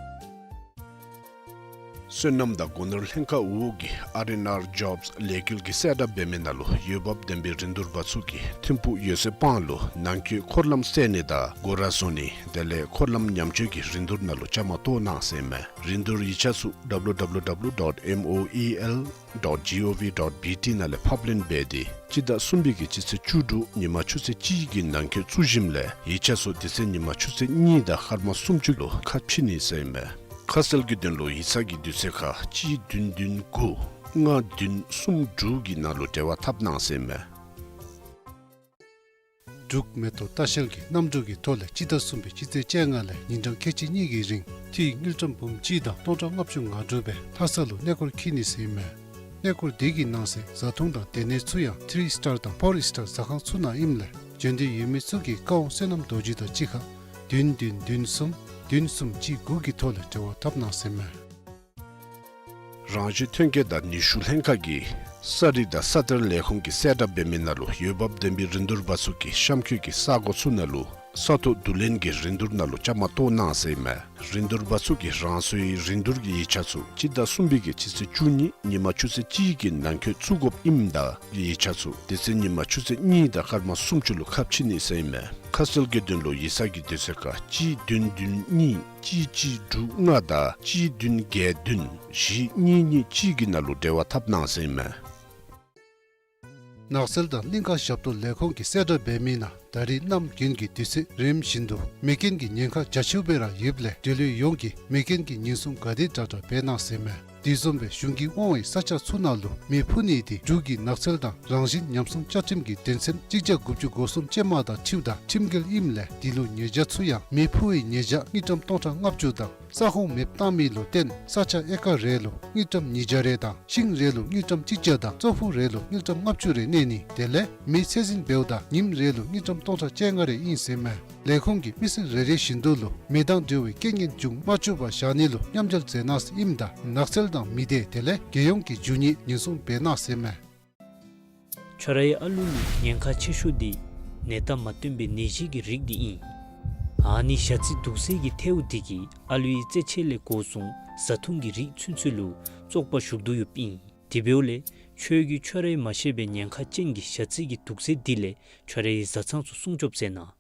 སོ་ནམ་དང་སྒོ་ནོར་ལྷན་ཁག་འོག་གི་R and R Jobs ལས་འགུལ་གྱིས་གསལ་བསྒྲགས་འབད་མི་ནང་ལུ་འོས་འབབ་ལྡན་པའི་རིན་བསྡུར་པ་ཚུ་གིས་ཐིམ་ཕུག་ཡོད་ཚད་སྤང་ལུ་ནང་འཁོད་འཁོར་ལམ་བསལ་ནི་དང་སྒོ་ར་བཟོ་ནི་དེ་ལས་འཁོར་ལམ་ཉམས་བཅོས་ཀྱི་རིན་བསྡུར་ནང་ལུ་བཅའ་མར་གཏོགས་གནང་ཟེར་མས། རིན་བསྡུར་ཡིག་ཆ་ཚུ་W W W dot M O E L dot G O V dot B T ནང་ལས་ཕབ་ལེན་འབད་དེ་སྤྱི་ཟླ་གསུམ་པའི་གི་སྤྱི་ཚེས་བཅུ་དྲུག་ཉིན་མ་ཆུ་ཚོད་གཅིག་གི་ནང་འཁོད་བཙུགས་ཞིནམ་ལས་ཡིག་ཆ་ཚུ་དེ་ཚེ་ཉིན་མ་ཆུ་ཚོད་གཉིས་དང་སྐར་མ་སུམ་ཅུ་ལུ་ཁ་ཕྱེ་ནི་ཟེར་མས། ཁ་གསལ་གྱི་དོན་ལུ་ཡིག་ཚང་གི་དུས་ཚོད་ཁར་གཅིག་བདུན་བདུན་དགུ་ལྔ་བདུན་གསུམ་དྲུག་གི་ནང་ལུ་འབྲེལ་བ་འཐབ་གནང་ཟེར་མས། འབྲུག་མེ་ཏོག་ལྟ་བཤལ་གྱིས་གནམ་གྲུ་གི་ཐོག་ལས་སྤྱི་ཟླ་གསུམ་པའི་སྤྱི་ཚེས་བཅོ་ལྔ་ལས་ཉིན་གྲངས་ཁལ་གཅིག་གཉིས་ཀྱི་རིང་འཐུས་དངུལ་ཀྲམ་འབུམ་གཅིག་དང་སྟོང་ཕྲག་ལྔ་བཅུ་ང་དྲུག་སྦེ་ལྷ་ས་ལུ་གནས་སྐོར་འཁྱིད་ནི་ཟེར་མས། གནས་སྐོར་དེ་གི་ནང་གསེས་བཟའ་འཐུང་དང་སྡོད་གནས་ཚུ་ཡང་ཐི་རི་སི་ཊར་དང་ཕོར་སི་ཊར་ཟ་ཁང་ཚུ་ནང་ཨིནམ་ལས་བྱོན་འདོད་ཡོད་མི་ཚུ་གིས་བཀའ་དབང་བསོད་ནམས་རྡོ་རྗེ་དང་གཅིག་ཁར་བདུན་བདུན་བདུན་གསུམ་བདུན་གསུམ་གཅིག་དགུ་གི་ཐོག་ལས་འབྲེལ་བ་འཐབ་གནང་ཟེར་མས། རང་བཞིན་ཐོན་སྐྱེད་དང་ནུས་ཤུགས་ལྷན་ཁག་གིས་ས་རིག་དང་ས་གཏེར་ལས་ཁུངས་ཀྱིས་གསལ་བསྒྲགས་འབད་མི་ནང་ལུ་འོས་འབབ་ལྡན་པའི་རིན་བསྡུར་པ་ཚུ་གིས་གཤམ་འཁོད་ཀྱི་ས་གོ་ཚུ་ནང་ལུ་ས་ཐོག་བསྡུ་ལེན་གྱི་རིན་བསྡུར་ནང་ལུ་བཅའ་མར་གཏོགས་གནང་ཟེར་མས། རིན་བསྡུར་པ་ཚུ་གིས་རང་སོའི་རིན་བསྡུར་གྱི་ཡིག་ཆ་ཚུ་སྤྱི་ཟླ་གསུམ་པའི་གི་སྤྱི་ཚེས་བཅུ་གཉིས་ཉིན་མ་ཆུ་ཚོད་གཅིག་གི་ནང་འཁོད་བཙུགས་དགོཔ་ཨིནམ་ད་ཡིག་ཆ་ཚུ་དེ་ཚེ་ཉིན་མ་ཆུ་ཚོད་གཉིས་དང་སྐར་མ་སུམ་ཅུ་ལུ་ཁ་ཕྱེ་ནི་ཟེར་མས། ཁ་གསལ་གྱི་དོན་ལུ་ཡིག་ཚང་གི་དུས་ཚོད་ཁར་གཅིག་བདུན་བདུན་གཉིས་གཅིག་གཅིག་དྲུག་ལྔ་དང་གཅིག་བདུན་བརྒྱད་བདུན་བཞི་གཉིས་གཉིས་གཅིག་གི་ནང་ལུ་འབྲེལ་བ་འཐབ་གནང་ཟེར་མས། ནགས་ཚལ་དང་གླིང་ཁ་ཞབས་ཏོག་ལས་ཁུངས་ཀྱིས་གསལ་བསྒྲགས་འབད་མི་ནང་ད་རེས་གནམ་དགུན་གྱི་དུས་ཚོད་རིམ་བཞིན་དུ་མེ་རྐྱེན་གྱི་ཉེན་ཁ་རྒྱ་ཆེཝ་སྦེ་ར་ཡོདཔ་ལས་འབྲེལ་ཡོད་ཡོངས་ཀྱིས་མེ་རྐྱེན་གྱི་ཉེན་སྲུང་ག་དེ་དྲག་དྲག་འབད་གནང་ཟེར་མས། དེ་བཟུམ་སྦེ་གཞུང་གིས་དབང་བའི་ས་ཆ་ཚུ་ནང་ལུ་མེ་ཕུ་ནི་དེ་འབྲུག་གི་ནགས་ཚལ་དང་རང་བཞིན་ཉམས་སྲུང་བཅའ་ཁྲིམས་ཀྱི་དོན་ཚན་གཅིག་བརྒྱ་དགུ་བཅུ་གོ་གསུམ་ཅན་མ་དང་འཁྲིལཝ་ད་ཁྲིམས་འགལ་ཨིནམ་ལས་དེ་ལུ་ཉེས་བྱ་ཚུ་ཡང་མེ་ཕུ་བའི་ཉེས་བྱ་དངུལ་ཀྲམ་སྟོང་ཕྲག་ལྔ་བཅུ་དང་ ས་ཁོངས་མེདཔ་བཏང་མི་ལུ་བརྟེན་ས་ཆ་ཨེ་ཀར་རེ་ལུ་དངུལ་ཀྲམ་ཉིས་བརྒྱ་རེ་དང་ཤིང་རེ་ལུ་དངུལ་ཀྲམ་གཅིག་བརྒྱ་དང་ཙོག་ཕུག་རེ་ལུ་དངུལ་ཀྲམ་ལྔ་བཅུ་རེ་གནས་ནི་དེ་ལས་མེ་ཚད་འཛིན་འབདཝ་ད་ཉིནམ་རེ་ལུ་དངུལ་ཀྲམ་སྟོང་ཕྲག་བཅོ་ལྔ་རེ་ཨིན་ཟེར་མས། ལས་ཁུངས་ཀྱིས་མི་སེར་རེ་རེ་བཞིན་དུ་ལུ་མེ་དང་འབྲེལ་བའི་རྐྱེན་ངན་འབྱུང་མ་བཅུག་པར་བཞག་ནི་ལུ་མཉམ་འབྲེལ་མཛད་གནང་ཟེར་ཨིནམ་ད་ནགས་ཚལ་དང་མི་སྡེ་དེ་ལས་རྒྱལ་ཡོངས་ཀྱི་རྒྱུ་ནི་ཉེན་སྲུང་འབད་གནང་ཟེར་མས། ཁྱོད་རའི་ཨ་ལུ་ལུ་ཉེན་ཁ་ཆེ་ཤོས་འདི་ནད་རྟགས་མ་སྟོན་པའི་ནད་གཞི་གི་རིགས་འདི་ཨིན། ཨ་ནི་ཞ་རྩི་དུག་སེལ་གྱི་ཐལཝ་འདི་གིས་ཨ་ལུའི་རྩེད་ཆས་ལས་འགོ་བཟུང་བཟའ་འཐུང་གི་རིགས་ཚུན་ཚོད་ལུ་བཙོག་པ་ཞུགས་དོ་ཡོདཔ་ཨིན། དེ་འབདཝ་ལས་ཁྱོད་ཀྱིས་ཁྱོད་རའི་མ་ཤེས་པའི་ཉེན་ཁ་ཅན་གྱི་ཞ་རྩི་གི་དུག་སེལ་འདི་ལས་ཁྱོད་རའི་བཟའ་ཚང་ཚུ་སྲུང་སྐྱོབ་མཛད་གནང་།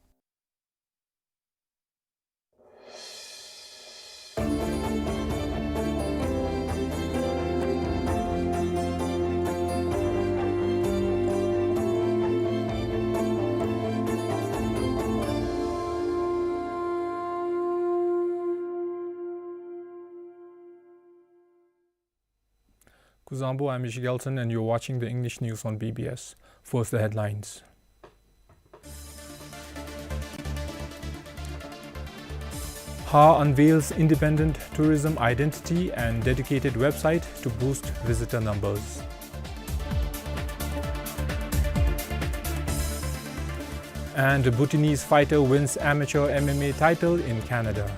Kuzuzangpo, I'm Michiel Gelson, and you're watching the English news on B B S. First, the headlines. Ha unveils independent tourism identity and dedicated website to boost visitor numbers. And Bhutanese fighter wins amateur M M A title in Canada.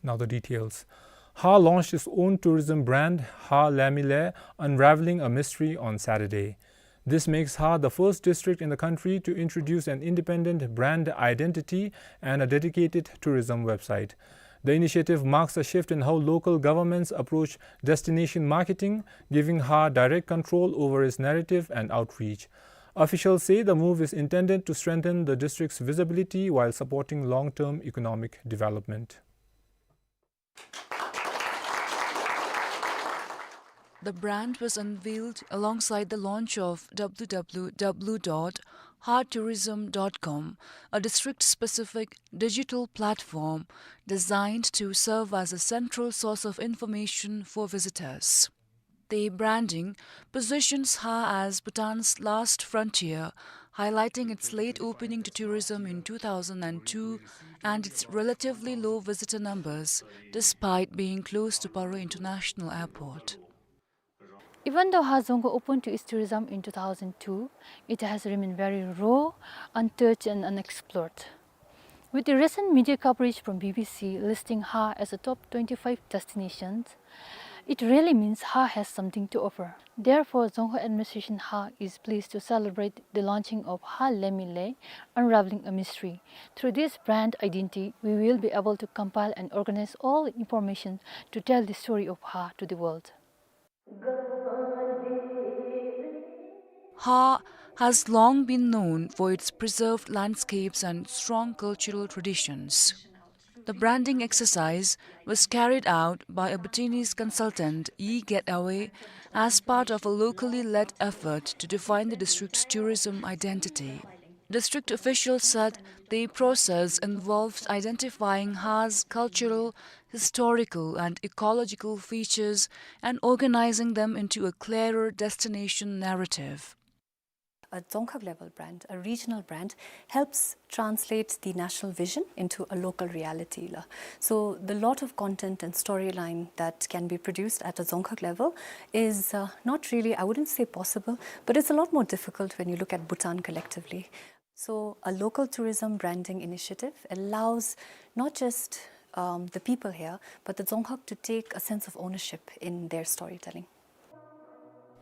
Now the details. Ha launched its own tourism brand, Ha Lemile, Unraveling a Mystery, on Saturday. This makes Ha the first district in the country to introduce an independent brand identity and a dedicated tourism website. The initiative marks a shift in how local governments approach destination marketing, giving Ha direct control over its narrative and outreach. Officials say the move is intended to strengthen the district's visibility while supporting long-term economic development. The brand was unveiled alongside the launch of W W W dot hatourism dot com, a district-specific digital platform designed to serve as a central source of information for visitors. The branding positions Ha as Bhutan's last frontier, highlighting its late opening to tourism in two thousand and two and its relatively low visitor numbers, despite being close to Paro International Airport. Even though Ha Dzongkhag opened to its tourism in two thousand two, it has remained very raw, untouched and unexplored. With the recent media coverage from B B C listing Ha as a top twenty-five destinations, it really means Ha has something to offer. Therefore, Dzongkhag administration Ha is pleased to celebrate the launching of Ha Lemile, Unraveling a Mystery. Through this brand identity, we will be able to compile and organize all information to tell the story of Ha to the world. Ha has long been known for its preserved landscapes and strong cultural traditions. The branding exercise was carried out by a Bhutanese consultant, Yi Get Awe, as part of a locally led effort to define the district's tourism identity. District officials said the process involves identifying Ha's cultural, historical, and ecological features and organizing them into a clearer destination narrative. A Dzongkhag level brand, a regional brand, helps translate the national vision into a local reality la. So the lot of content and storyline that can be produced at a Dzongkhag level is, uh, not really, I wouldn't say possible, but it's a lot more difficult when you look at Bhutan collectively. So a local tourism branding initiative allows not just, um, the people here, but the Dzongkhag to take a sense of ownership in their storytelling.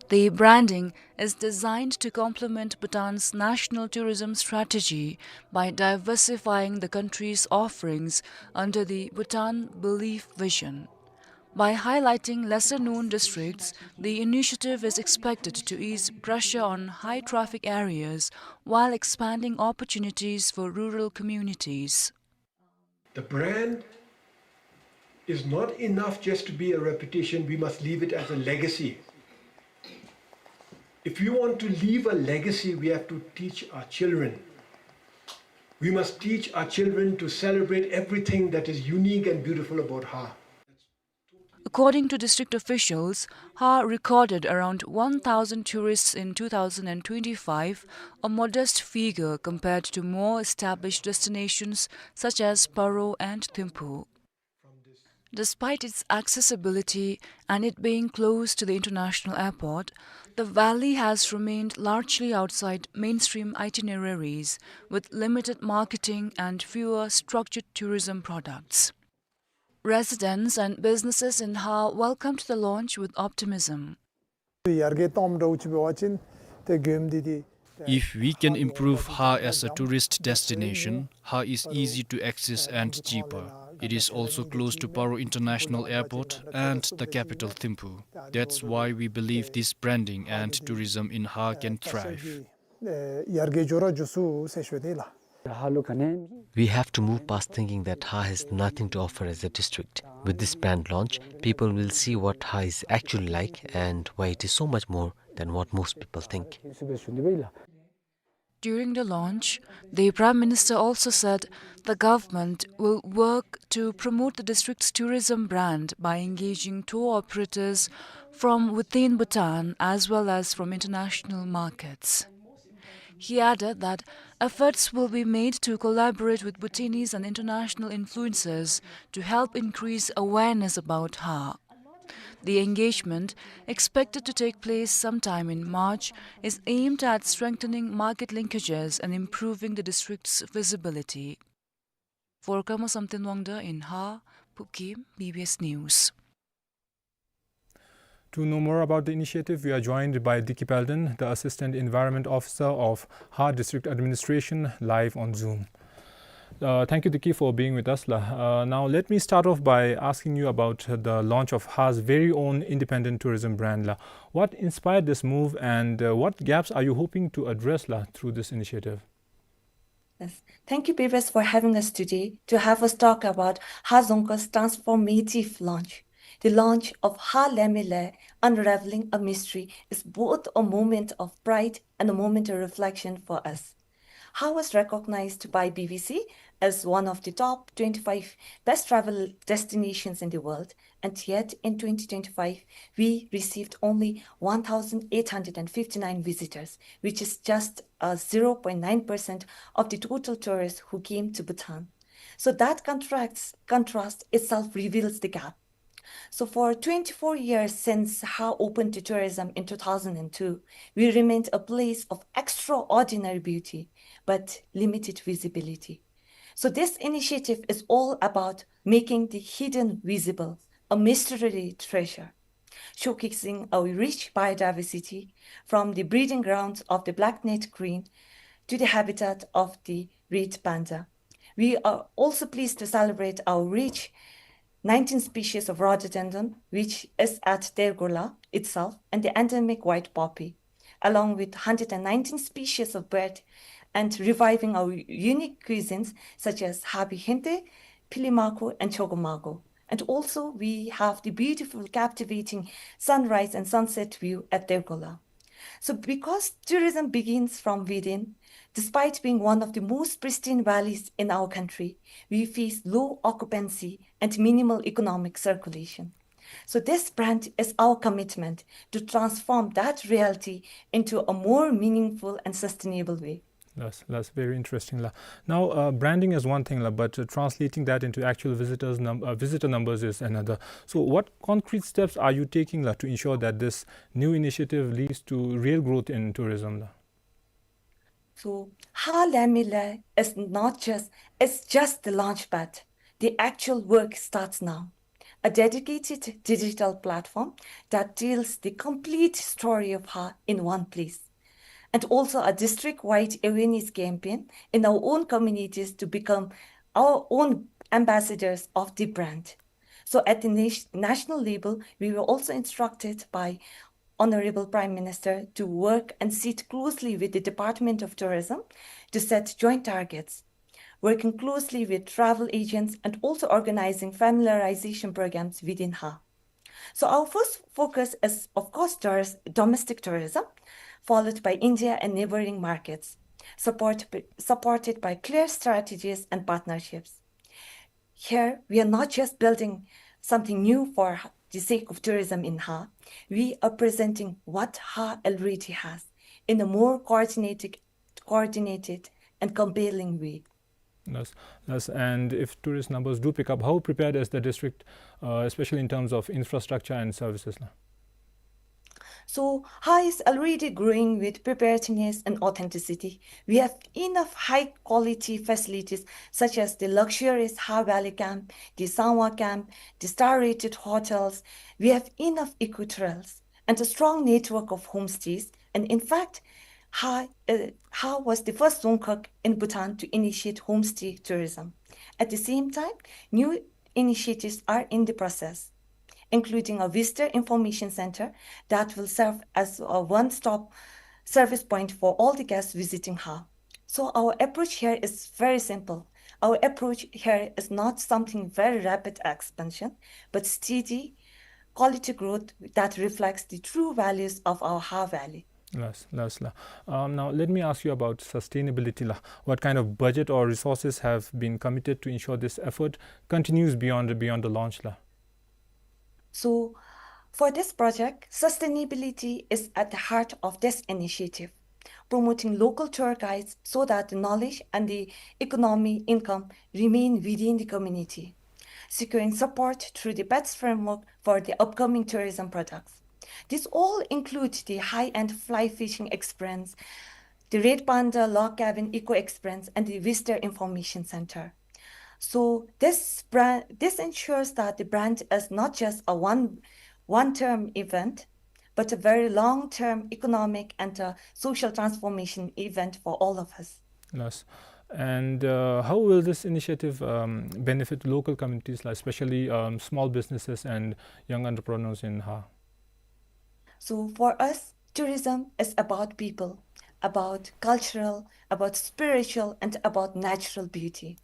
The branding is designed to complement Bhutan's national tourism strategy by diversifying the country's offerings under the Bhutan Belief Vision. By highlighting lesser-known districts, the initiative is expected to ease pressure on high-traffic areas while expanding opportunities for rural communities. The brand is not enough just to be a repetition, we must leave it as a legacy. If we want to leave a legacy, we have to teach our children. We must teach our children to celebrate everything that is unique and beautiful about Ha. According to district officials, Hha recorded around one thousand tourists in two thousand and twenty-five, a modest figure compared to more established destinations such as Paro and Thimphu. Despite its accessibility and it being close to the international airport, the valley has remained largely outside mainstream itineraries, with limited marketing and fewer structured tourism products. Residents and businesses in Hha welcomed the launch with optimism. ཡར་རྒྱས་གཏོང་འདྲཝ་ཅིག་འབད་བ་ཅིན་ཏེ་མགྱོནམ་འདི་འདི། If we can improve Hha as a tourist destination, Hha is easy to access and cheaper. It is also close to Paro International Airport and the capital Thimphu. That's why we believe this branding and tourism in Hha can thrive. ཡར་རྒྱས་འགྱོ་ར་འགྱོ་ཚུགས་ཟེར་ཞུ་ནི་ལགས། We have to move past thinking that Hha has nothing to offer as a district. With this brand launch, people will see what Hha is actually like and why it is so much more than what most people think. During the launch, the Prime Minister also said the government will work to promote the district's tourism brand by engaging tour operators from within Bhutan as well as from international markets. He added that efforts will be made to collaborate with Bhutanese and international influencers to help increase awareness about Hha. The engagement, expected to take place sometime in March, is aimed at strengthening market linkages and improving the district's visibility. For Karma Samten Wangda in Hha, Phukim, B B S News. To know more about the initiative, we are joined by Dicky Paldon, the Assistant Environment Officer of Hha District Administration, live on Zoom. Uh, thank you, Dicky, for being with us, la. Uh, now, let me start off by asking you about the launch of Hha's very own independent tourism brand, la. What inspired this move, and, uh, what gaps are you hoping to address, la, through this initiative? Yes. Thank you, B B S, for having us today to have us talk about Hha Dzongkha's transformative launch. The launch of Hha Lemile, Unraveling a Mystery, is both a moment of pride and a moment of reflection for us. Hha was recognized by B B C as one of the top twenty-five best travel destinations in the world, and yet in twenty twenty-five, we received only one thousand eight hundred and fifty-nine visitors, which is just, uh, zero point nine percent of the total tourists who came to Bhutan. So that contrasts, contrast itself reveals the gap. So for twenty-four years since Hha opened to tourism in two thousand and two, we remained a place of extraordinary beauty, but limited visibility. So this initiative is all about making the hidden visible, a mystery treasure, showcasing our rich biodiversity from the breeding grounds of the black-necked crane to the habitat of the red panda. We are also pleased to celebrate our rich nineteen species of rhododendron, which is at Tergola itself, and the endemic white poppy, along with hundred and nineteen species of bird, and reviving our unique cuisines such as Habi Hente, Pili Mako, and Chogo Mako. And also, we have the beautiful, captivating sunrise and sunset view at Tergola. So, because tourism begins from within, despite being one of the most pristine valleys in our country, we face low occupancy and minimal economic circulation. So this brand is our commitment to transform that reality into a more meaningful and sustainable way. That's, that's very interesting, la. Now, uh, branding is one thing, la, but, uh, translating that into actual visitors num-, uh, visitor numbers is another. So what concrete steps are you taking, la, to ensure that this new initiative leads to real growth in tourism, la? So, Hha Lemile is not just, it's just the launchpad. The actual work starts now. A dedicated digital platform that tells the complete story of Hha in one place. And also a district-wide awareness campaign in our own communities to become our own ambassadors of the brand. So at the nat-, national level, we were also instructed by Honorable Prime Minister to work and sit closely with the Department of Tourism to set joint targets, working closely with travel agents and also organizing familiarization programs within Hha. So our first focus is, of course, tourist, domestic tourism, followed by India and neighboring markets, support, supported by clear strategies and partnerships. Here, we are not just building something new for the sake of tourism in Ha, we are presenting what Ha already has in a more coordinated, coordinated and compelling way. Yes, yes. And if tourist numbers do pick up, how prepared is the district, uh, especially in terms of infrastructure and services, la? So, Ha is already growing with preparedness and authenticity. We have enough high-quality facilities such as the luxurious Ha Valley Camp, the Sangwa Camp, the star-rated hotels. We have enough eco-trails and a strong network of homestays. And in fact, Ha, uh, Ha was the first dzongkhag in Bhutan to initiate homestay tourism. At the same time, new initiatives are in the process, including a visitor information center that will serve as a one-stop service point for all the guests visiting Ha. So our approach here is very simple. Our approach here is not something very rapid expansion, but steady quality growth that reflects the true values of our Ha Valley. Yes, yes, la. Um, now, let me ask you about sustainability, la. What kind of budget or resources have been committed to ensure this effort continues beyond, beyond the launch, la? So, for this project, sustainability is at the heart of this initiative, promoting local tour guides so that the knowledge and the economy income remain within the community, securing support through the BETS framework for the upcoming tourism products. These all include the high-end fly fishing experience, the Red Panda log cabin eco experience, and the visitor information center. So this brand, this ensures that the brand is not just a one, one-term event, but a very long-term economic and a social transformation event for all of us. Yes. And, uh, how will this initiative, um, benefit local communities, like, especially, um, small businesses and young entrepreneurs in Ha? So for us, tourism is about people, about cultural, about spiritual, and about natural beauty.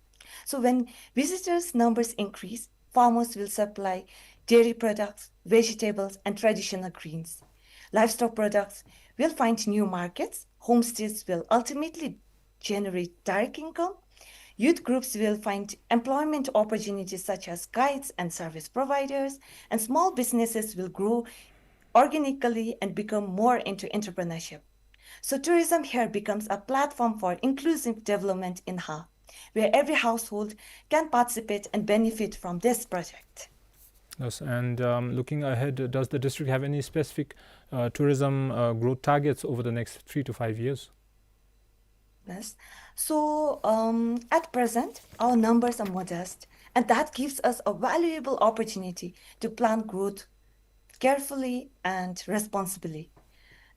So when visitors' numbers increase, farmers will supply dairy products, vegetables, and traditional greens. Livestock products will find new markets. Homestays will ultimately generate direct income. Youth groups will find employment opportunities such as guides and service providers, and small businesses will grow organically and become more into entrepreneurship. So tourism here becomes a platform for inclusive development in Ha, where every household can participate and benefit from this project. Yes, and, um, looking ahead, does the district have any specific, uh, tourism, uh, growth targets over the next three to five years? Yes. So, um, at present, our numbers are modest, and that gives us a valuable opportunity to plan growth carefully and responsibly.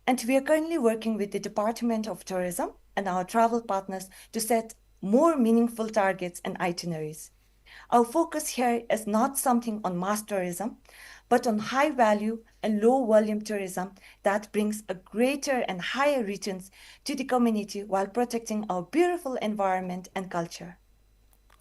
And we are currently working with the Department of Tourism and our travel partners to set more meaningful targets and itineraries. Our focus here is not something on mass tourism, but on high value and low volume tourism that brings a greater and higher returns to the community while protecting our beautiful environment and culture.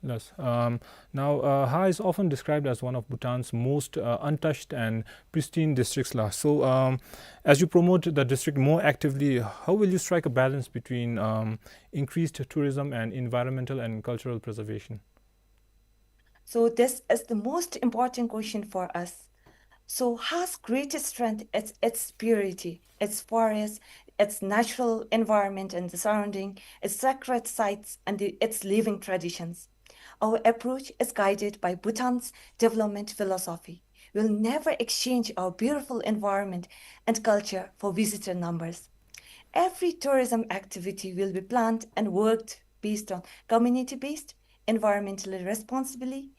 Yes. Um, now, uh, Ha is often described as one of Bhutan's most, uh, untouched and pristine districts, la. So, um, as you promote the district more actively, how will you strike a balance between, um, increased tourism and environmental and cultural preservation? So this is the most important question for us. So Ha's greatest strength is its purity, its forest, its natural environment and the surrounding, its sacred sites and the, its living traditions. Our approach is guided by Bhutan's development philosophy. We'll never exchange our beautiful environment and culture for visitor numbers. Every tourism activity will be planned and worked based on community-based, environmentally responsibly,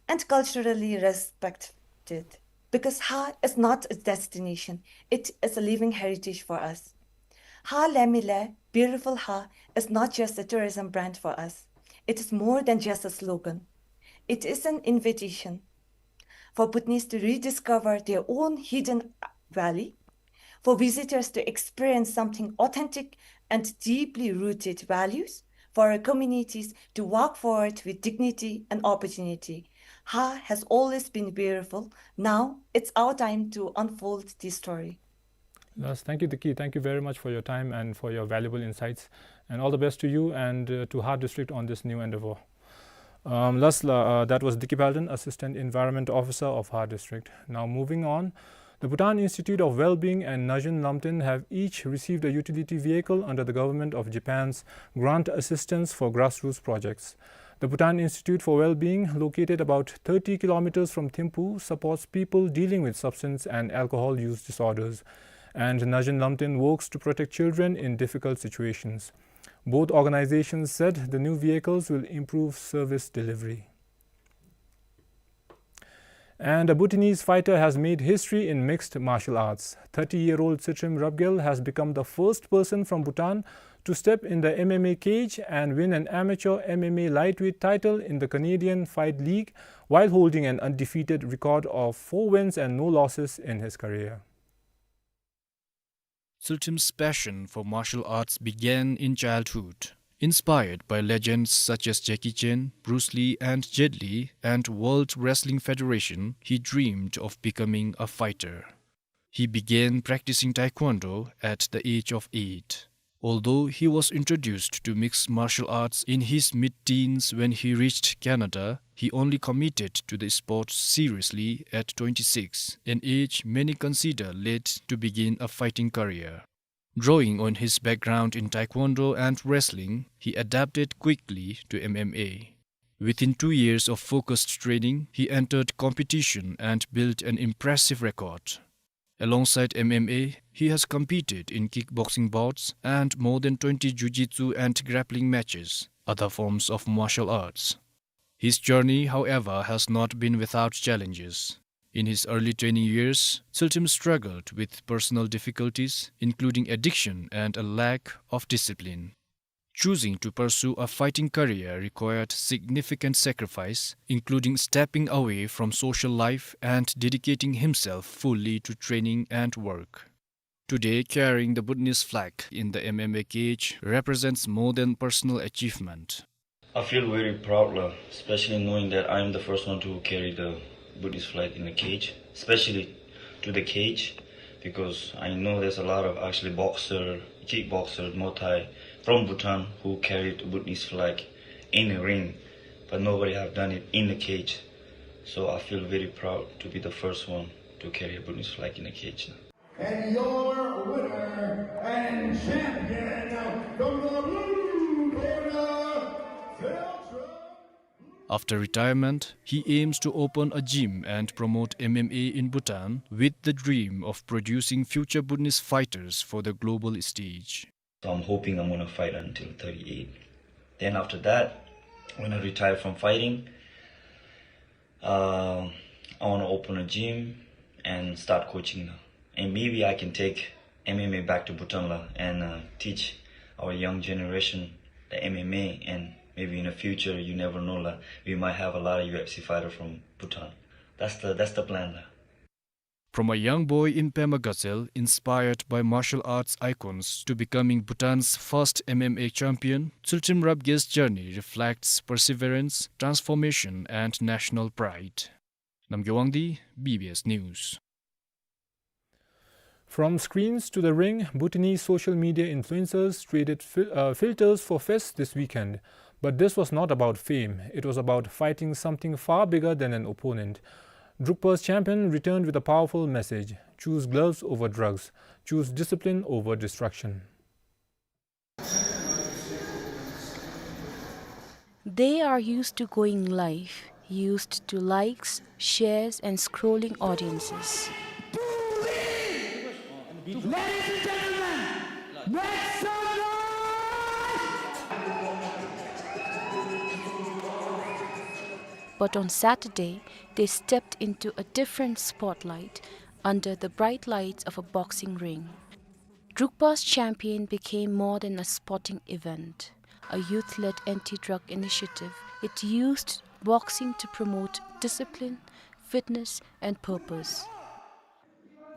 and culturally respected. Because Ha is not a destination, it is a living heritage for us. Ha Lemi Le, beautiful Ha, is not just a tourism brand for us. It is more than just a slogan. It is an invitation for Bhutanese to rediscover their own hidden valley, for visitors to experience something authentic and deeply rooted values, for our communities to walk forward with dignity and opportunity. Ha has always been beautiful. Now it's our time to unfold this story. Yes, thank you, Diki. Thank you very much for your time and for your valuable insights. And all the best to you and, uh, to Ha District on this new endeavor. Um, last, uh, uh, that was Dikki Palden, Assistant Environment Officer of Har District. Now moving on, the Bhutan Institute of Wellbeing and Najen Lamten have each received a utility vehicle under the Government of Japan's grant assistance for grassroots projects. The Bhutan Institute for Wellbeing, located about thirty kilometers from Thimphu, supports people dealing with substance and alcohol use disorders, and Najen Lamten works to protect children in difficult situations. Both organizations said the new vehicles will improve service delivery. And a Bhutanese fighter has made history in mixed martial arts. Thirty-year-old Tshiltrim Rabgel has become the first person from Bhutan to step in the M M A cage and win an amateur M M A lightweight title in the Canadian Fight League, while holding an undefeated record of four wins and no losses in his career. Tshiltrim's passion for martial arts began in childhood. Inspired by legends such as Jackie Chan, Bruce Lee, and Jet Li, and World Wrestling Federation, he dreamed of becoming a fighter. He began practicing Taekwondo at the age of eight. Although he was introduced to mixed martial arts in his mid-teens, when he reached Canada, he only committed to the sport seriously at twenty-six, an age many consider late to begin a fighting career. Drawing on his background in Taekwondo and wrestling, he adapted quickly to M M A. Within two years of focused training, he entered competition and built an impressive record. Alongside M M A, he has competed in kickboxing bouts and more than twenty jiu-jitsu and grappling matches, other forms of martial arts. His journey, however, has not been without challenges. In his early training years, Tshiltrim struggled with personal difficulties, including addiction and a lack of discipline. Choosing to pursue a fighting career required significant sacrifice, including stepping away from social life and dedicating himself fully to training and work. Today, carrying the Bhutanese flag in the M M A cage represents more than personal achievement. I feel very proud, la, especially knowing that I am the first one to carry the Bhutanese flag in the cage, especially to the cage, because I know there's a lot of actually boxer, kickboxer, Muay Thai from Bhutan who carried the Bhutanese flag in the ring, but nobody have done it in the cage. So I feel very proud to be the first one to carry a Bhutanese flag in the cage. And your winner and champion from the blue corner, Tshiltrim. After retirement, he aims to open a gym and promote M M A in Bhutan, with the dream of producing future Bhutanese fighters for the global stage. So I'm hoping I'm gonna fight until thirty-eight. Then after that, when I retire from fighting, uh, I wanna open a gym and start coaching now. And maybe I can take M M A back to Bhutan, la, and, uh, teach our young generation the M M A. And maybe in the future, you never know, la, we might have a lot of U F C fighter from Bhutan. That's the, that's the plan, la. From a young boy in Pema Gatshel, inspired by martial arts icons, to becoming Bhutan's first M M A champion, Tshiltrim Rabgel's journey reflects perseverance, transformation, and national pride. Namgay Wangdi, B B S News. From screens to the ring, Bhutanese social media influencers traded fil-, uh, filters for fists this weekend. But this was not about fame. It was about fighting something far bigger than an opponent. Drukpa's champion returned with a powerful message. Choose gloves over drugs. Choose discipline over destruction. They are used to going live, used to likes, shares, and scrolling audiences. Ladies and gentlemen, make some noise! But on Saturday, they stepped into a different spotlight under the bright lights of a boxing ring. Drukpa's champion became more than a sporting event, a youth-led anti-drug initiative. It used boxing to promote discipline, fitness, and purpose.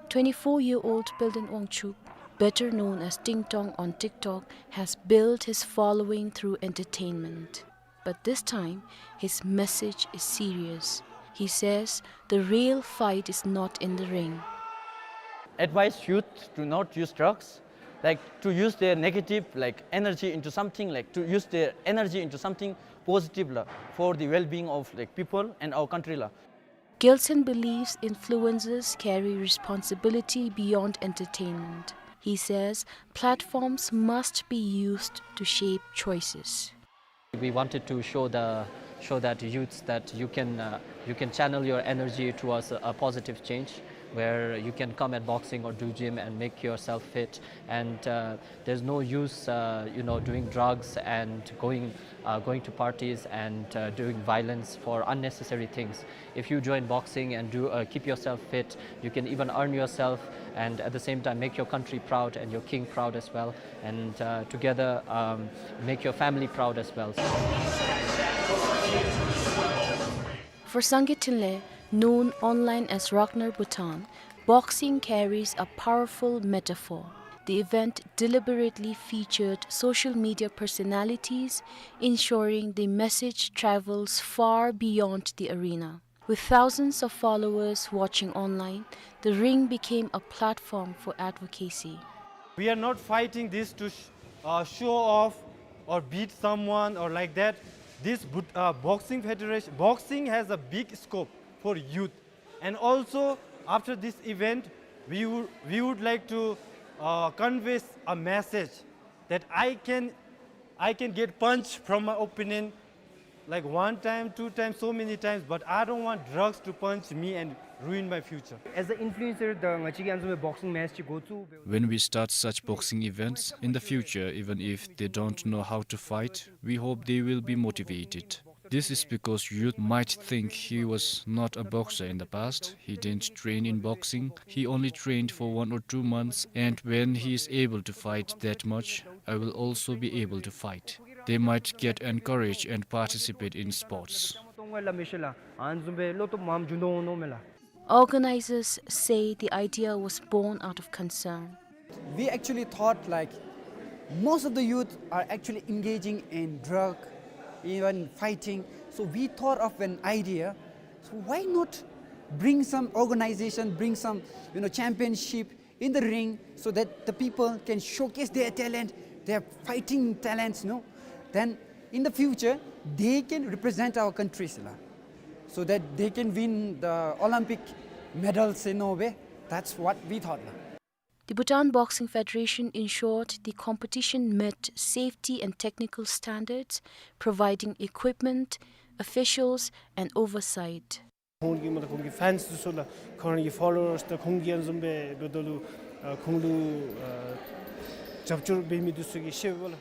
Twenty-four-year-old Pilden Wangchuck, better known as Ting Tong on TikTok, has built his following through entertainment. But this time, his message is serious. He says the real fight is not in the ring. Advise youth to not use drugs. Like, to use their negative, like, energy into something, like, to use their energy into something positive la, for the well-being of, like, people and our country la. Gyaltshen believes influencers carry responsibility beyond entertainment. He says platforms must be used to shape choices. We wanted to show the, show that youths that you can, uh, you can channel your energy towards a, a positive change, where you can come at boxing or do gym and make yourself fit, and, uh, there's no use, uh, you know, doing drugs and going, uh, going to parties and, uh, doing violence for unnecessary things. If you join boxing and do, uh, keep yourself fit, you can even earn yourself and at the same time make your country proud and your king proud as well, and, uh, together, um, make your family proud as well. For Sangay Thinley, known online as Ragnar Bhutan, boxing carries a powerful metaphor. The event deliberately featured social media personalities, ensuring the message travels far beyond the arena. With thousands of followers watching online, the ring became a platform for advocacy. We are not fighting this to sh-, uh, show off or beat someone or like that. This but-, uh, boxing federation, boxing has a big scope for youth. And also, after this event, we wou-, we would like to, uh, convey a message that I can, I can get punched from my opponent, like, one time, two times, so many times, but I don't want drugs to punch me and ruin my future. As an influencer, the ང་བཅས་ཀྱིས་ཨ་ནི་བཟུམ་མའི་boxing match ཅིག་འགོ་བཙུགས། When we start such boxing events, in the future, even if they don't know how to fight, we hope they will be motivated. This is because youth might think he was not a boxer in the past, he didn't train in boxing, he only trained for one or two months, and when he is able to fight that much, I will also be able to fight. They might get encouraged and participate in sports. Organizers say the idea was born out of concern. We actually thought, like, most of the youth are actually engaging in drug, even fighting. So we thought of an idea. So why not bring some organization, bring some, you know, championship in the ring so that the people can showcase their talent, their fighting talents, no? Then in the future, they can represent our countries, la, so that they can win the Olympic medals in Norway. That's what we thought, la. The Bhutan Boxing Federation ensured the competition met safety and technical standards, providing equipment, officials, and oversight. ཁོང་གི་མ་ད་ཁོང་གི་fans འདི་ཚུ་ལ་ཁོང་གི་followers དང་ཁོང་གི་ཨ་ནི་བཟུམ་སྦེ་འབདཝ་ད་ལུ་ཨ་ཁོང་ལུ་ཨ་རྒྱབ་སྐྱོར་འབད་མི་འདི་ཚུ་གིས་ཤེས་པས་ལགས།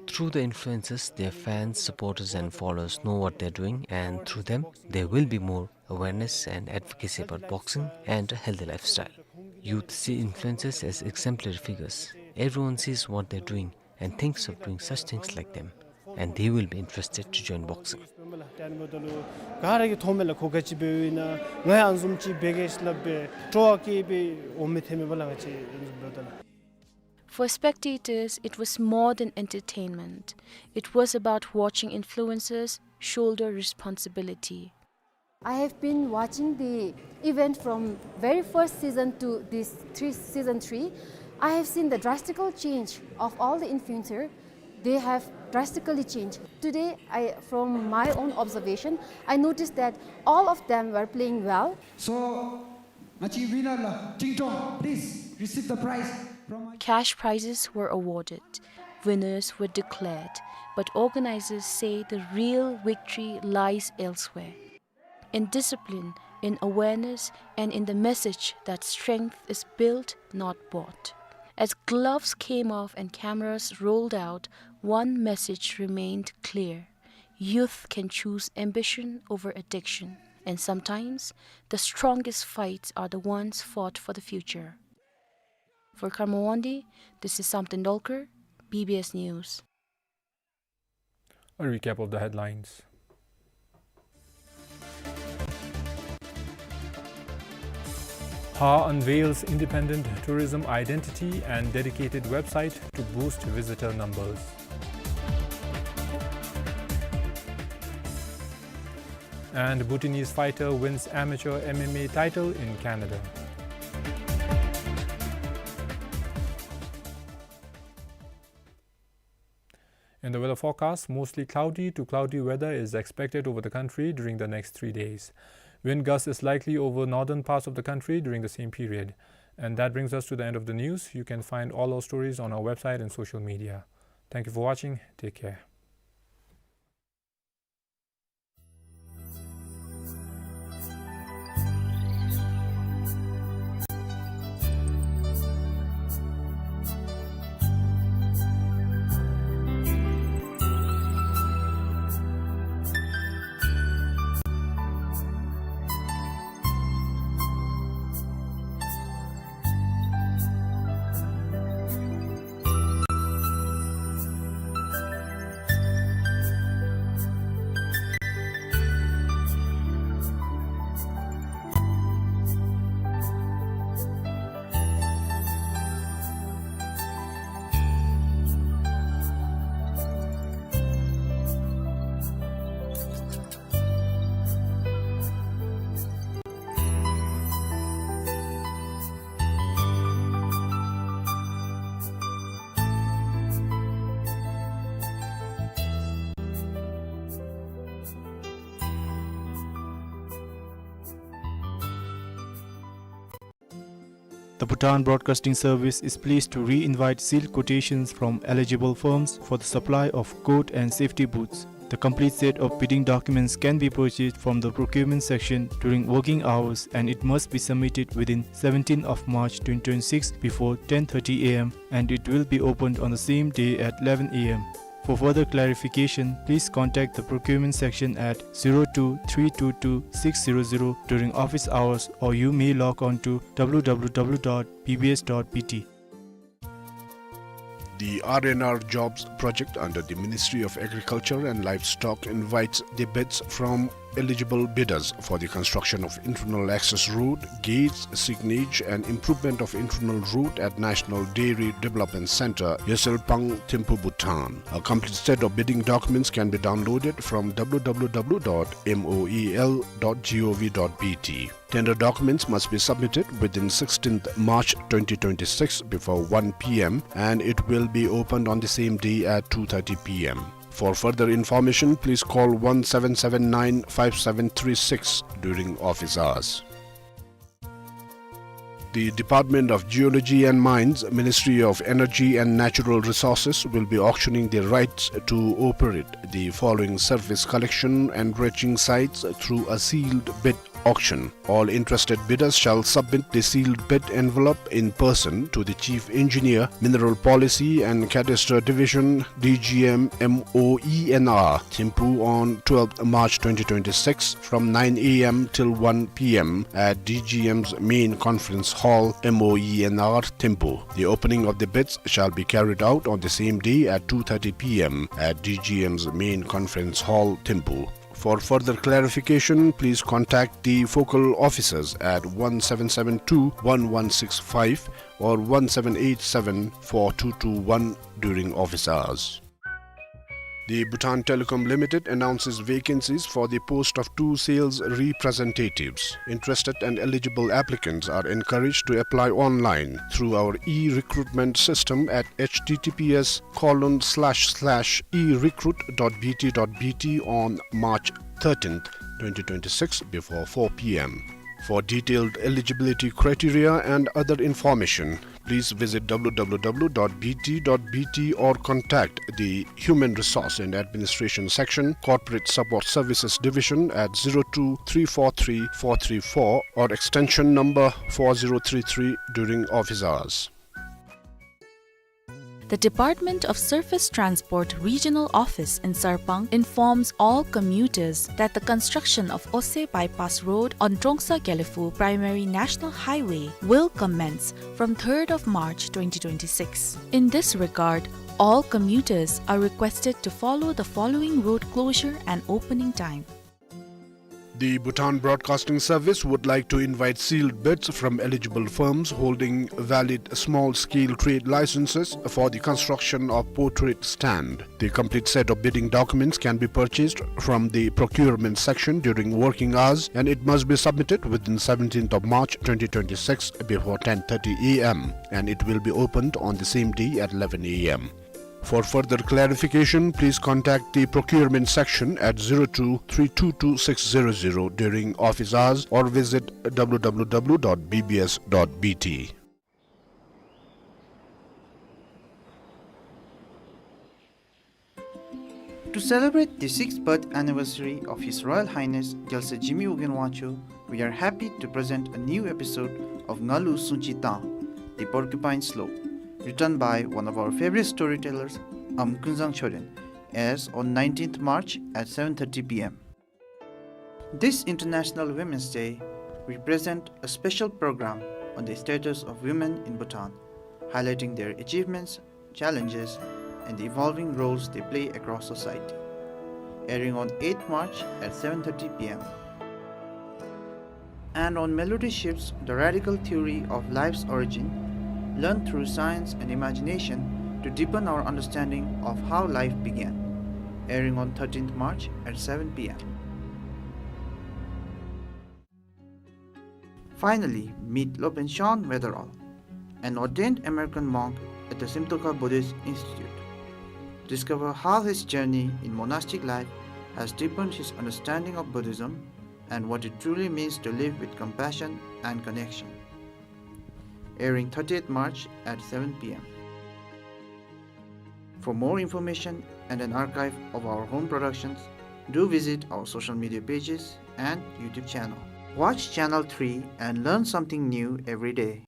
Through the influencers, their fans, supporters and followers know what they're doing, and through them, there will be more awareness and advocacy about boxing and a healthy lifestyle. Youth see influencers as exemplary figures. Everyone sees what they're doing and thinks of doing such things like them, and they will be interested to join boxing. ག་ར་གིས་མཐོང་མས་ལགས། ཁོ་ག་ཅི་འབདཝ་ཨིན་ན་ང་ཡང་ཨ་ནི་བཟུམ་ཅིག་འབད་གེ་ཟེར་སླབ་སྦེ་སྤྲོ་བ་བསྐྱེད་སྦེ་འོང་མི་ཐོན་མས་པ་ལགས། ང་བཅས་ཨ་ནི་བཟུམ་འབདཝ་ད་ལགས། For spectators, it was more than entertainment. It was about watching influencers shoulder responsibility. I have been watching the event from very first season to this three, season three. I have seen the drastical change of all the influencer. They have drastically changed. Today, I, from my own observation, I noticed that all of them were playing well. So, ང་བཅས་winner ལགས། ཊིང་ཊོང་། Please receive the prize from my Cash prizes were awarded. Winners were declared, but organizers say the real victory lies elsewhere. In discipline, in awareness, and in the message that strength is built, not bought. As gloves came off and cameras rolled out, one message remained clear. Youth can choose ambition over addiction, and sometimes the strongest fights are the ones fought for the future. For Karma Wangdi, this is Samten Dolkar, B B S News. A recap of the headlines. Pha unveils independent tourism identity and dedicated website to boost visitor numbers. And Bhutanese fighter wins amateur M M A title in Canada. In the weather forecast, mostly cloudy to cloudy weather is expected over the country during the next three days. Wind gusts is likely over northern parts of the country during the same period. And that brings us to the end of the news. You can find all our stories on our website and social media. Thank you for watching. Take care. The Bhutan Broadcasting Service is pleased to re-invite sealed quotations from eligible firms for the supply of coat and safety boots. The complete set of bidding documents can be purchased from the procurement section during working hours, and it must be submitted within seventeenth of March twenty twenty-six before ten thirty A M, and it will be opened on the same day at eleven A M. For further clarification, please contact the procurement section at zero two three two two six zero zero during office hours, or you may log on to W W W dot B B S dot B T. The R and R Jobs project under the Ministry of Agriculture and Livestock invites the bids from eligible bidders for the construction of internal access road, gates, signage, and improvement of internal road at National Dairy Development Centre, Yaselpang, Thimphu, Bhutan. A complete set of bidding documents can be downloaded from W W W dot M O E L dot G O V dot B T. Tender documents must be submitted within sixteenth March twenty twenty-six before one P M, and it will be opened on the same day at two thirty P M. For further information, please call one seven seven nine five seven three six during office hours. The Department of Geology and Mines, Ministry of Energy and Natural Resources, will be auctioning the rights to operate the following surface collection and dredging sites through a sealed bid auction. All interested bidders shall submit the sealed bid envelope in person to the Chief Engineer, Mineral Policy and Cadastre Division, D G M, M O E N R, Thimphu, on twelfth March twenty twenty-six from nine A M till one P M at D G M's main conference hall, M O E N R, Thimphu. The opening of the bids shall be carried out on the same day at two thirty P M at D G M's main conference hall, Thimphu. For further clarification, please contact the focal officers at one seven seven two one one six five or one seven eight seven four two two one during office hours. The Bhutan Telecom Limited announces vacancies for the post of two sales representatives. Interested and eligible applicants are encouraged to apply online through our e-recruitment system at H T T P S colon slash slash e recruit dot B T dot B T on March thirteenth, twenty twenty-six, before four P M. For detailed eligibility criteria and other information, please visit W W W dot B T dot B T or contact the Human Resource and Administration Section, Corporate Support Services Division at zero two three four three four three four or extension number four zero three three during office hours. The Department of Surface Transport Regional Office in Sarpang informs all commuters that the construction of Ose Bypass Road on Trongsa Gelephu Primary National Highway will commence from third of March twenty twenty-six. In this regard, all commuters are requested to follow the following road closure and opening time. The Bhutan Broadcasting Service would like to invite sealed bids from eligible firms holding valid small-scale trade licenses for the construction of portrait stand. The complete set of bidding documents can be purchased from the procurement section during working hours, and it must be submitted within seventeenth of March twenty twenty-six before ten thirty A M, and it will be opened on the same day at eleven A M. For further clarification, please contact the procurement section at zero two three two two six zero zero during office hours or visit w w w dot b b s dot b t. To celebrate the sixth birth anniversary of His Royal Highness Gyalse Jigme Wogyen Wangchuck, we are happy to present a new episode of Ngalu Sungchi Tang, The Porcupine Slope, written by one of our favorite storytellers, Am Kunzang Choden, airs on nineteenth March at seven thirty p m. This International Women's Day, we present a special program on the status of women in Bhutan, highlighting their achievements, challenges, and the evolving roles they play across society. Airing on eighth March at seven thirty p m. And on Melody Ships, the radical theory of life's origin, learned through science and imagination to deepen our understanding of how life began. Airing on thirteenth March at seven p m. Finally, meet Lopen Sean Weatherall, an ordained American monk at the Simtoka Buddhist Institute. Discover how his journey in monastic life has deepened his understanding of Buddhism and what it truly means to live with compassion and connection. Airing thirtieth March at seven p m. For more information and an archive of our home productions, do visit our social media pages and YouTube channel. Watch Channel three and learn something new every day.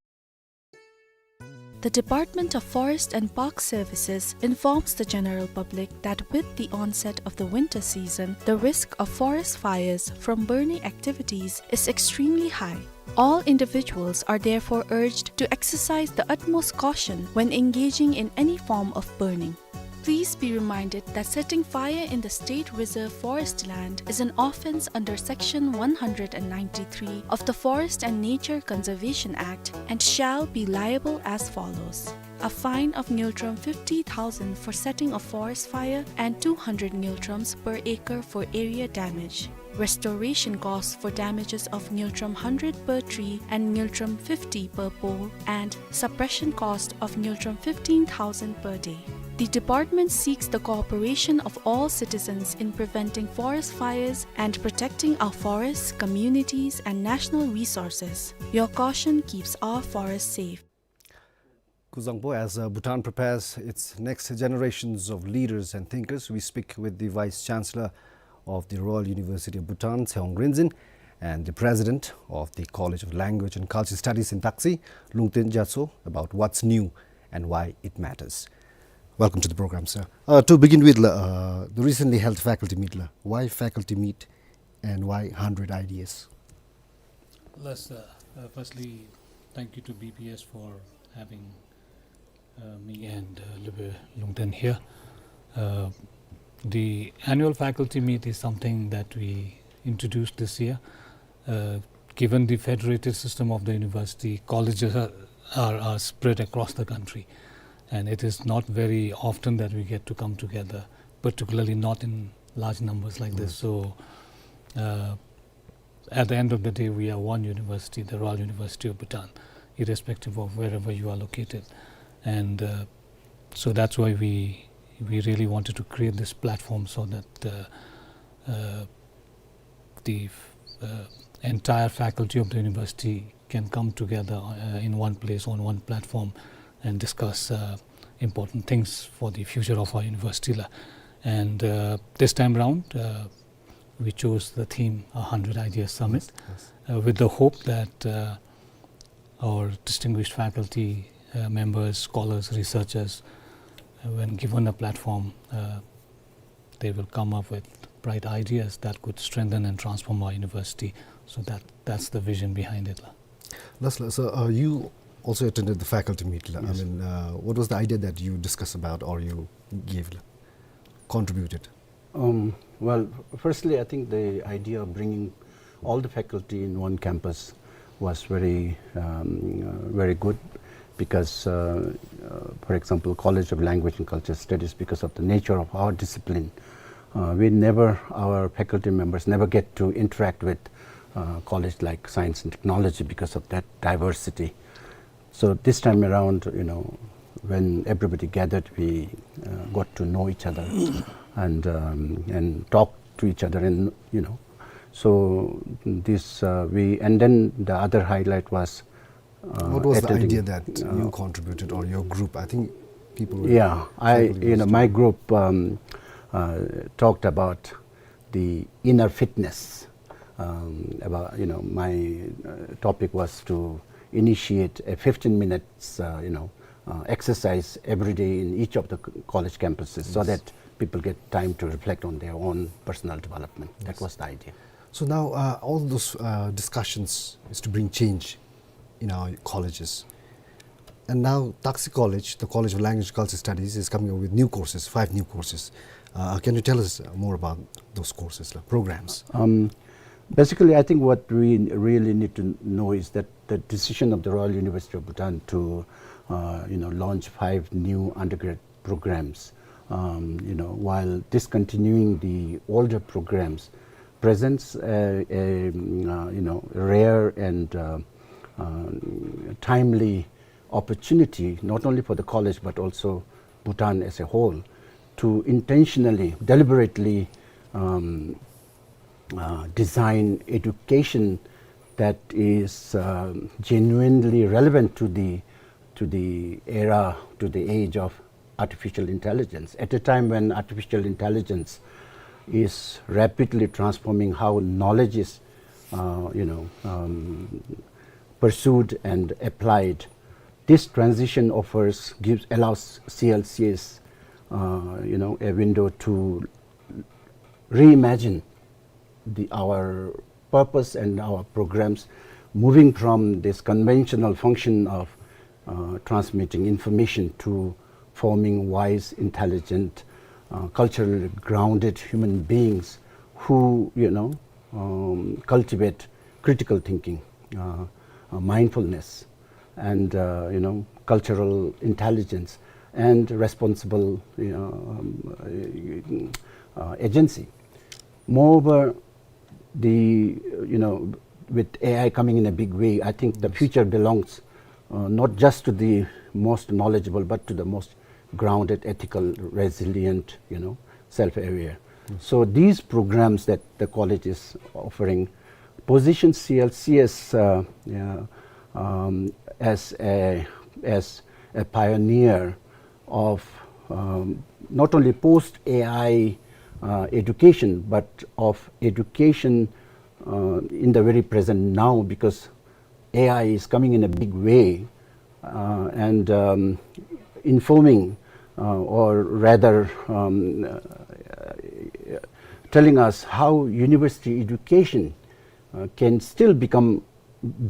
The Department of Forest and Park Services informs the general public that with the onset of the winter season, the risk of forest fires from burning activities is extremely high. All individuals are therefore urged to exercise the utmost caution when engaging in any form of burning. Please be reminded that setting fire in the State Reserve Forest land is an offence under Section one hundred and ninety-three of the Forest and Nature Conservation Act and shall be liable as follows: a fine of ngultrum fifty thousand for setting a forest fire and two hundred ngultrums per acre for area damage. Restoration costs for damages of ngultrum hundred per tree and ngultrum fifty per pole, and suppression cost of ngultrum fifteen thousand per day. The department seeks the cooperation of all citizens in preventing forest fires and protecting our forests, communities, and national resources. Your caution keeps our forests safe. Kuzangpo, as, uh, Bhutan prepares its next generations of leaders and thinkers, we speak with the Vice Chancellor of the Royal University of Bhutan, Tshewang Rinzin, and the President of the College of Language and Culture Studies in Taksi, Lungten Gyatso, about what's new and why it matters. Welcome to the program, sir. Uh, to begin with, la, uh, the recently held faculty meet, la. Why faculty meet and why hundred ideas? Yes, uh, uh, firstly, thank you to B B S for having, uh, me and, uh, Lube Lungten here. Uh, the annual faculty meet is something that we introduced this year. Uh, given the federated system of the university, colleges are, are, are spread across the country, and it is not very often that we get to come together, particularly not in large numbers like this. Yes. So, uh, at the end of the day, we are one university, the Royal University of Bhutan, irrespective of wherever you are located. And, uh, so that's why we, we really wanted to create this platform so that, uh, uh, the, uh, entire faculty of the university can come together, uh, in one place on one platform and discuss, uh, important things for the future of our university, la. And, uh, this time round, uh, we chose the theme, a hundred Ideas Summit, yes, yes, uh, with the hope that, uh, our distinguished faculty, uh, members, scholars, researchers, uh, when given a platform, uh, they will come up with bright ideas that could strengthen and transform our university. So that, that's the vision behind it, la. Last, la, so, uh, you also attended the faculty meet, la. Yes. I mean, uh, what was the idea that you discussed about or you gave, la, contributed? Um, well, firstly, I think the idea of bringing all the faculty in one campus was very, um, uh, very good because, uh, uh, for example, College of Language and Culture Studies, because of the nature of our discipline, uh, we never, our faculty members never get to interact with, uh, college like science and technology because of that diversity. So this time around, you know, when everybody gathered, we uh, got to know each other and um, and talk to each other, and you know, so this uh, we and then the other highlight was uh, What was the attending, idea that uh, you contributed, or your group? I think people were Yeah, I faculty you know was my group um, uh, talked about the inner fitness. Um, about you know my uh, topic was to initiate a fifteen minutes uh, you know uh, exercise every day in each of the c- college campuses, so that people get time to reflect on their own personal development. That was the idea. So now uh, all those uh, discussions is to bring change in our colleges. And now Taksi College, the College of Language and Culture Studies, is coming up with new courses, five new courses. Uh, can you tell us more about those courses, like programs? Um, basically, I think what we really need to know is that the decision of the Royal University of Bhutan to, uh, you know, launch five new undergrad programs, um, you know, while discontinuing the older programs, presents a, a mm, uh, you know rare and uh, uh, timely opportunity not only for the college but also Bhutan as a whole to intentionally, deliberately um, uh, design education that is uh, genuinely relevant to the to the era, to the age of artificial intelligence. At a time when artificial intelligence is rapidly transforming how knowledge is, uh, you know, um, pursued and applied, this transition offers gives allows C L C S, uh, you know, a window to reimagine the, our purpose and our programs, moving from this conventional function of uh, transmitting information to forming wise, intelligent, uh, culturally grounded human beings who, you know, um, cultivate critical thinking, uh, uh, mindfulness, and uh, you know, cultural intelligence and responsible you know, um, uh, agency. Moreover, the you know, with A I coming in a big way, I think the future belongs uh, not just to the most knowledgeable but to the most grounded, ethical, resilient, you know, self-aware. So these programs that the college is offering position C L C S uh, yeah, um, as a as a pioneer of um, not only post A I uh, education but of education uh, in the very present now, because A I is coming in a big way uh, and um, informing uh, or rather um, uh, telling us how university education uh, can still become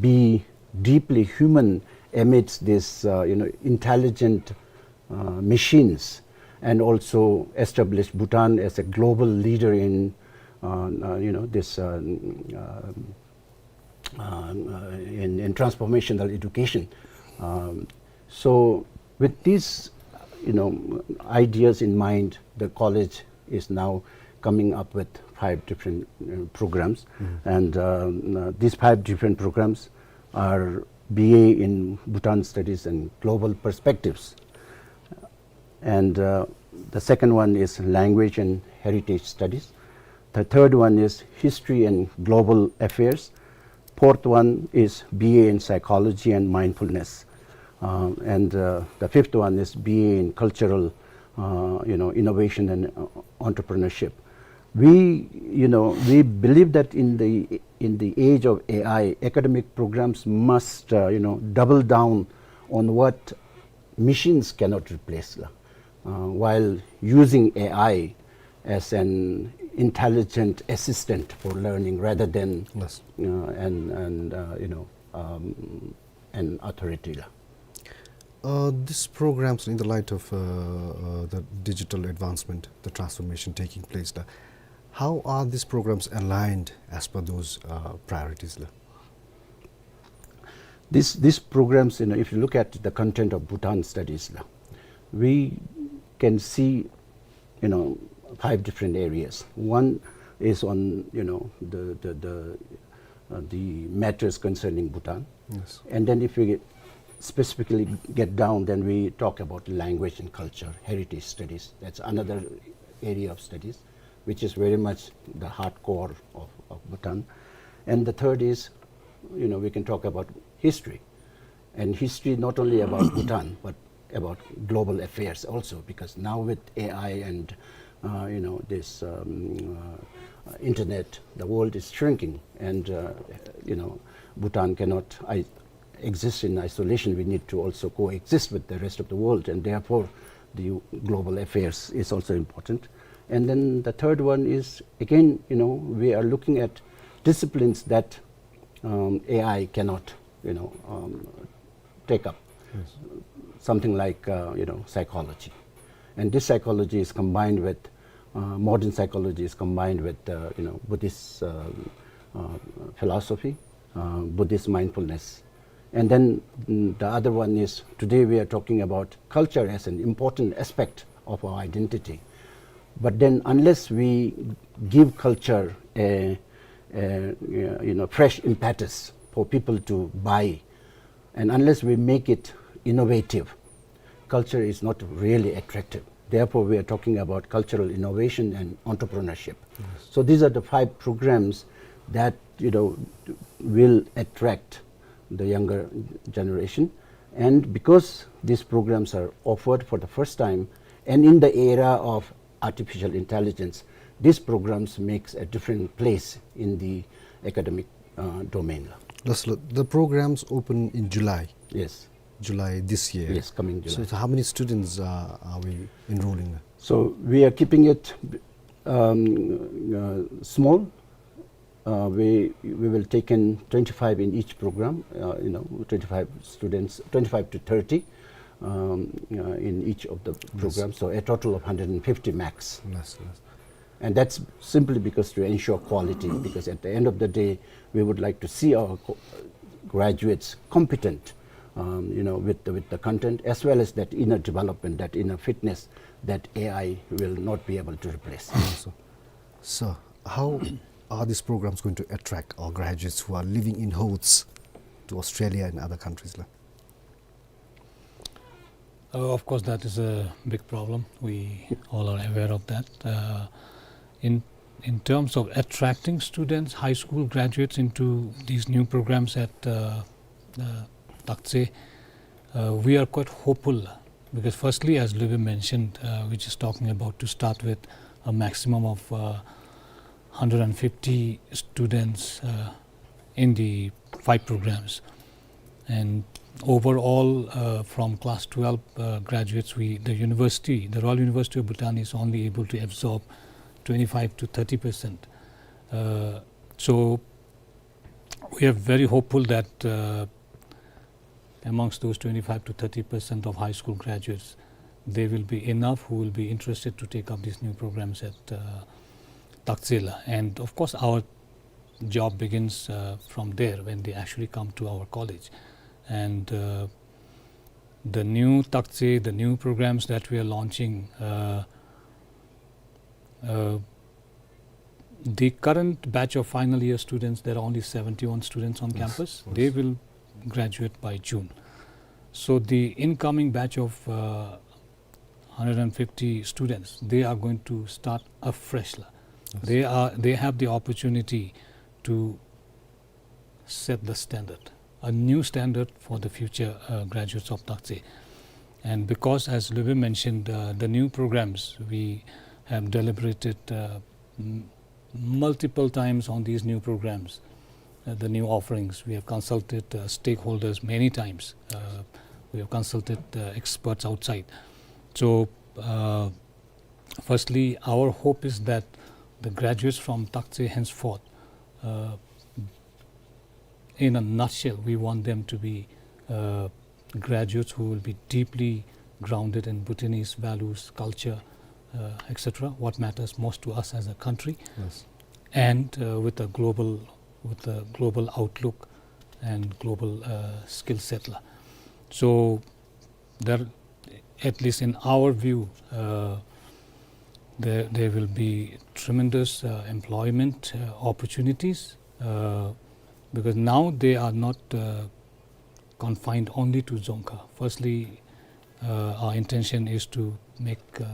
be deeply human amidst this uh, you know, intelligent uh, machines, and also establish Bhutan as a global leader in uh, uh, you know, this uh, uh, uh, in, in transformational education. Um, so with these you know, ideas in mind, the college is now coming up with five different uh, programs. And um, uh, these five different programs are B A in Bhutan Studies and Global Perspectives. And uh, the second one is Language and Heritage Studies. The third one is History and Global Affairs. Fourth one is B A in Psychology and Mindfulness. Uh, and uh, the fifth one is B A in Cultural uh, you know, Innovation and uh, Entrepreneurship. We, you know, we believe that in the in the age of A I, academic programs must uh, you know, double down on what machines cannot replace, uh, while using A I as an intelligent assistant for learning rather than Yes. uh, and and uh, you know, um, an authority. Uh, these programs, in the light of uh, uh, the digital advancement, the transformation taking place, the, how are these programs aligned as per those uh, priorities? La? These these programs, you know, if you look at the content of Bhutan Studies, la, we can see, you know, five different areas. One is on, you know, the the the, uh, the matters concerning Bhutan. Yes. And then if we get, specifically get down, then we talk about language and culture, heritage studies. That's another area of studies, which is very much the hardcore of, of Bhutan. And the third is, you know, we can talk about history. And history not only about Bhutan, but about global affairs also, because now with A I and, uh, you know, this, um, uh, internet, the world is shrinking, and, uh, you know, Bhutan cannot, I, exist in isolation. We need to also coexist with the rest of the world, and therefore the global affairs is also important. And then the third one is, again, you know, we are looking at disciplines that, um, A I cannot, you know, um, take up. Yes. Something like, uh, you know, psychology. And this psychology is combined with, uh, modern psychology is combined with, uh, you know, Buddhist, uh, uh, philosophy, uh, Buddhist mindfulness. And then, mm, the other one is, today we are talking about culture as an important aspect of our identity. But then unless we give culture a, a, you know, fresh impetus for people to buy, and unless we make it innovative, culture is not really attractive. Therefore, we are talking about cultural innovation and entrepreneurship. Yes. So these are the five programs that, you know, will attract the younger generation. And because these programs are offered for the first time, and in the era of artificial intelligence, these programs makes a different place in the academic, uh, domain. Thus, the programs open in July. Yes. July this year. Yes, coming July. So, so how many students, uh, are we enrolling? So we are keeping it, um, uh, small. Uh, we, we will take in twenty-five in each program, uh, you know, twenty-five students, twenty-five to thirty, um, uh, in each of the programs. So a total of hundred and fifty max. Yes, yes. And that's simply because to ensure quality, because at the end of the day, we would like to see our co-, graduates competent, um, you know, with the, with the content, as well as that inner development, that inner fitness that A I will not be able to replace. Awesome. So, how are these programs going to attract our graduates who are living in hordes to Australia and other countries, la? Uh, of course, that is a big problem. We all are aware of that. Uh, in, in terms of attracting students, high school graduates into these new programs at, uh, uh, Taktse, uh, we are quite hopeful, because firstly, as Lube mentioned, uh, we're just talking about to start with a maximum of, uh, hundred and fifty students, uh, in the five programs. And overall, uh, from class twelve, uh, graduates, we, the university, the Royal University of Bhutan is only able to absorb twenty-five to thirty percent. Uh, so we are very hopeful that, uh, amongst those twenty-five to thirty percent of high school graduates, there will be enough who will be interested to take up these new programs at, uh, Taktse la. And of course, our job begins, uh, from there when they actually come to our college. And, uh, the new Taktse, the new programs that we are launching, uh, uh, the current batch of final year students, there are only seventy-one students on campus. Yes, yes. They will graduate by June. So the incoming batch of, uh, hundred and fifty students, they are going to start afresh la. Yes. They are, they have the opportunity to set the standard, a new standard for the future, uh, graduates of Taktse. And because, as Lube mentioned, uh, the new programs, we have deliberated, uh, m-, multiple times on these new programs, uh, the new offerings. We have consulted, uh, stakeholders many times. Uh, we have consulted, uh, experts outside. So, uh, firstly, our hope is that the graduates from Taktse henceforth, uh, in a nutshell, we want them to be, uh, graduates who will be deeply grounded in Bhutanese values, culture, uh, et cetera, what matters most to us as a country, yes, and, uh, with a global, with a global outlook and global, uh, skill set la. So there, at least in our view, uh, there, there will be tremendous, uh, employment, uh, opportunities, uh, because now they are not, uh, confined only to Dzongkha. Firstly, uh, our intention is to make, uh,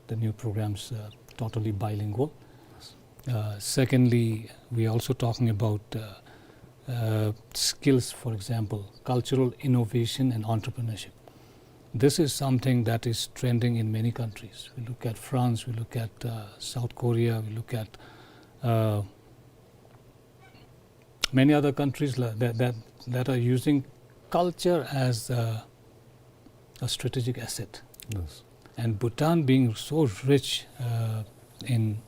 the new programs, uh, totally bilingual. Uh, secondly, we are also talking about, uh, uh, skills, for example, cultural innovation and entrepreneurship. This is something that is trending in many countries. We look at France, we look at, uh, South Korea, we look at, uh, many other countries la-, that, that, that are using culture as a, a strategic asset. Yes. And Bhutan being so rich, uh, in,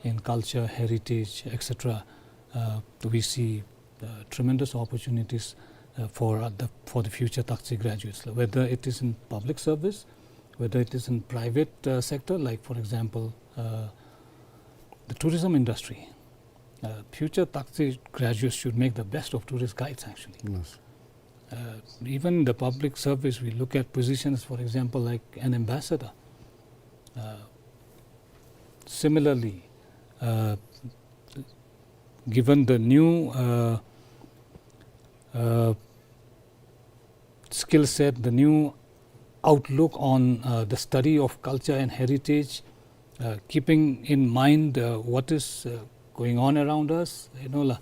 in culture, heritage, et cetera, uh, we see, uh, tremendous opportunities, uh, for, uh, the, for the future Taktse graduates, whether it is in public service, whether it is in private, uh, sector, like, for example, uh, the tourism industry. Uh, future Taktse graduates should make the best of tourist guides, actually. Yes. Uh, even the public service, we look at positions, for example, like an ambassador. Uh, similarly, uh, given the new, uh, uh, skill set, the new outlook on, uh, the study of culture and heritage, uh, keeping in mind, uh, what is, uh, going on around us, you know, la-,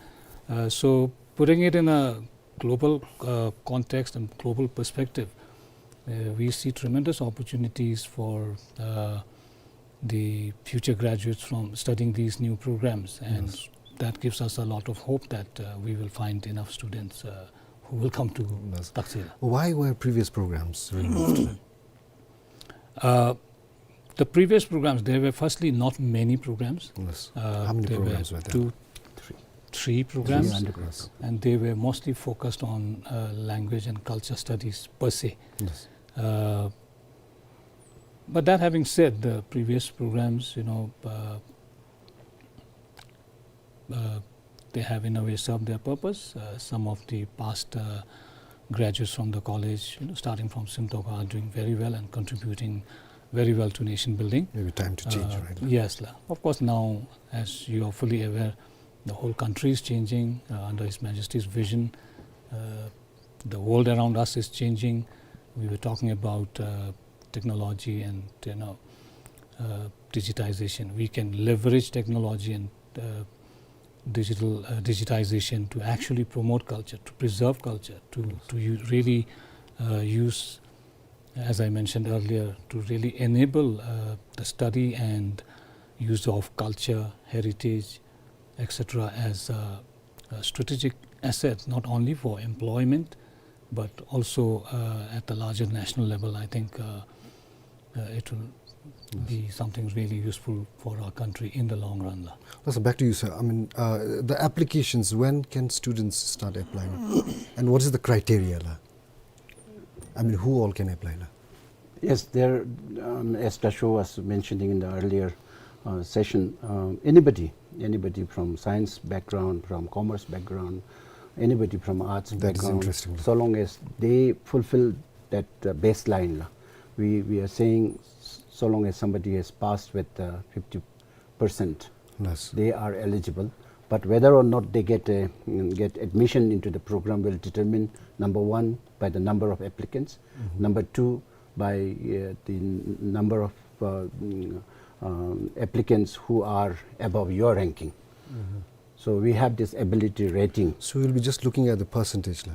uh, so putting it in a global, uh, context and global perspective, uh, we see tremendous opportunities for, uh, the future graduates from studying these new programs, and Yes. that gives us a lot of hope that, uh, we will find enough students, uh, who will come to Yes. Taktse la. Why were previous programs removed? Uh, the previous programs, there were firstly not many programs. Yes. Uh, How many there programs were were there? two, three, three programs, Three undergrads. and they were mostly focused on, uh, language and culture studies per se. Yes. Uh, but that having said, the previous programs, you know, uh, uh, they have in a way served their purpose. Uh, some of the past, uh, graduates from the college, you know, starting from Simtokha, are doing very well and contributing very well to nation building. Maybe time to change, Uh, right? Yes, la. Of course, now, as you are fully aware, the whole country is changing, uh, under His Majesty's vision. Uh, the world around us is changing. We were talking about, uh, technology and, you know, uh, digitization. We can leverage technology and, uh, digital, uh, digitization to actually promote culture, to preserve culture, to, Yes. to u-, really, uh, use, as I mentioned earlier, to really enable, uh, the study and use of culture, heritage, et cetera, as a, a strategic asset, not only for employment, but also, uh, at the larger national level. I think, uh, uh, it will be Yes. something really useful for our country in the long run la. Well, so back to you, sir. I mean, uh, the applications, when can students start applying? And what is the criteria la? I mean, who all can apply la? Yes, there, um, as Dasho was mentioning in the earlier, uh, session, um, anybody, anybody from science background, from commerce background, anybody from arts That is background, interesting. so long as they fulfill that, uh, baseline la. We, we are saying s-, so long as somebody has passed with, uh, fifty percent, Yes. they are eligible. But whether or not they get a, mm, get admission into the program will determine, number one, by the number of applicants, Mm-hmm. number two, by, uh, the n-, number of, uh, mm, um, applicants who are above your ranking. Mm-hmm. So we have this ability rating. So we'll be just looking at the percentage la.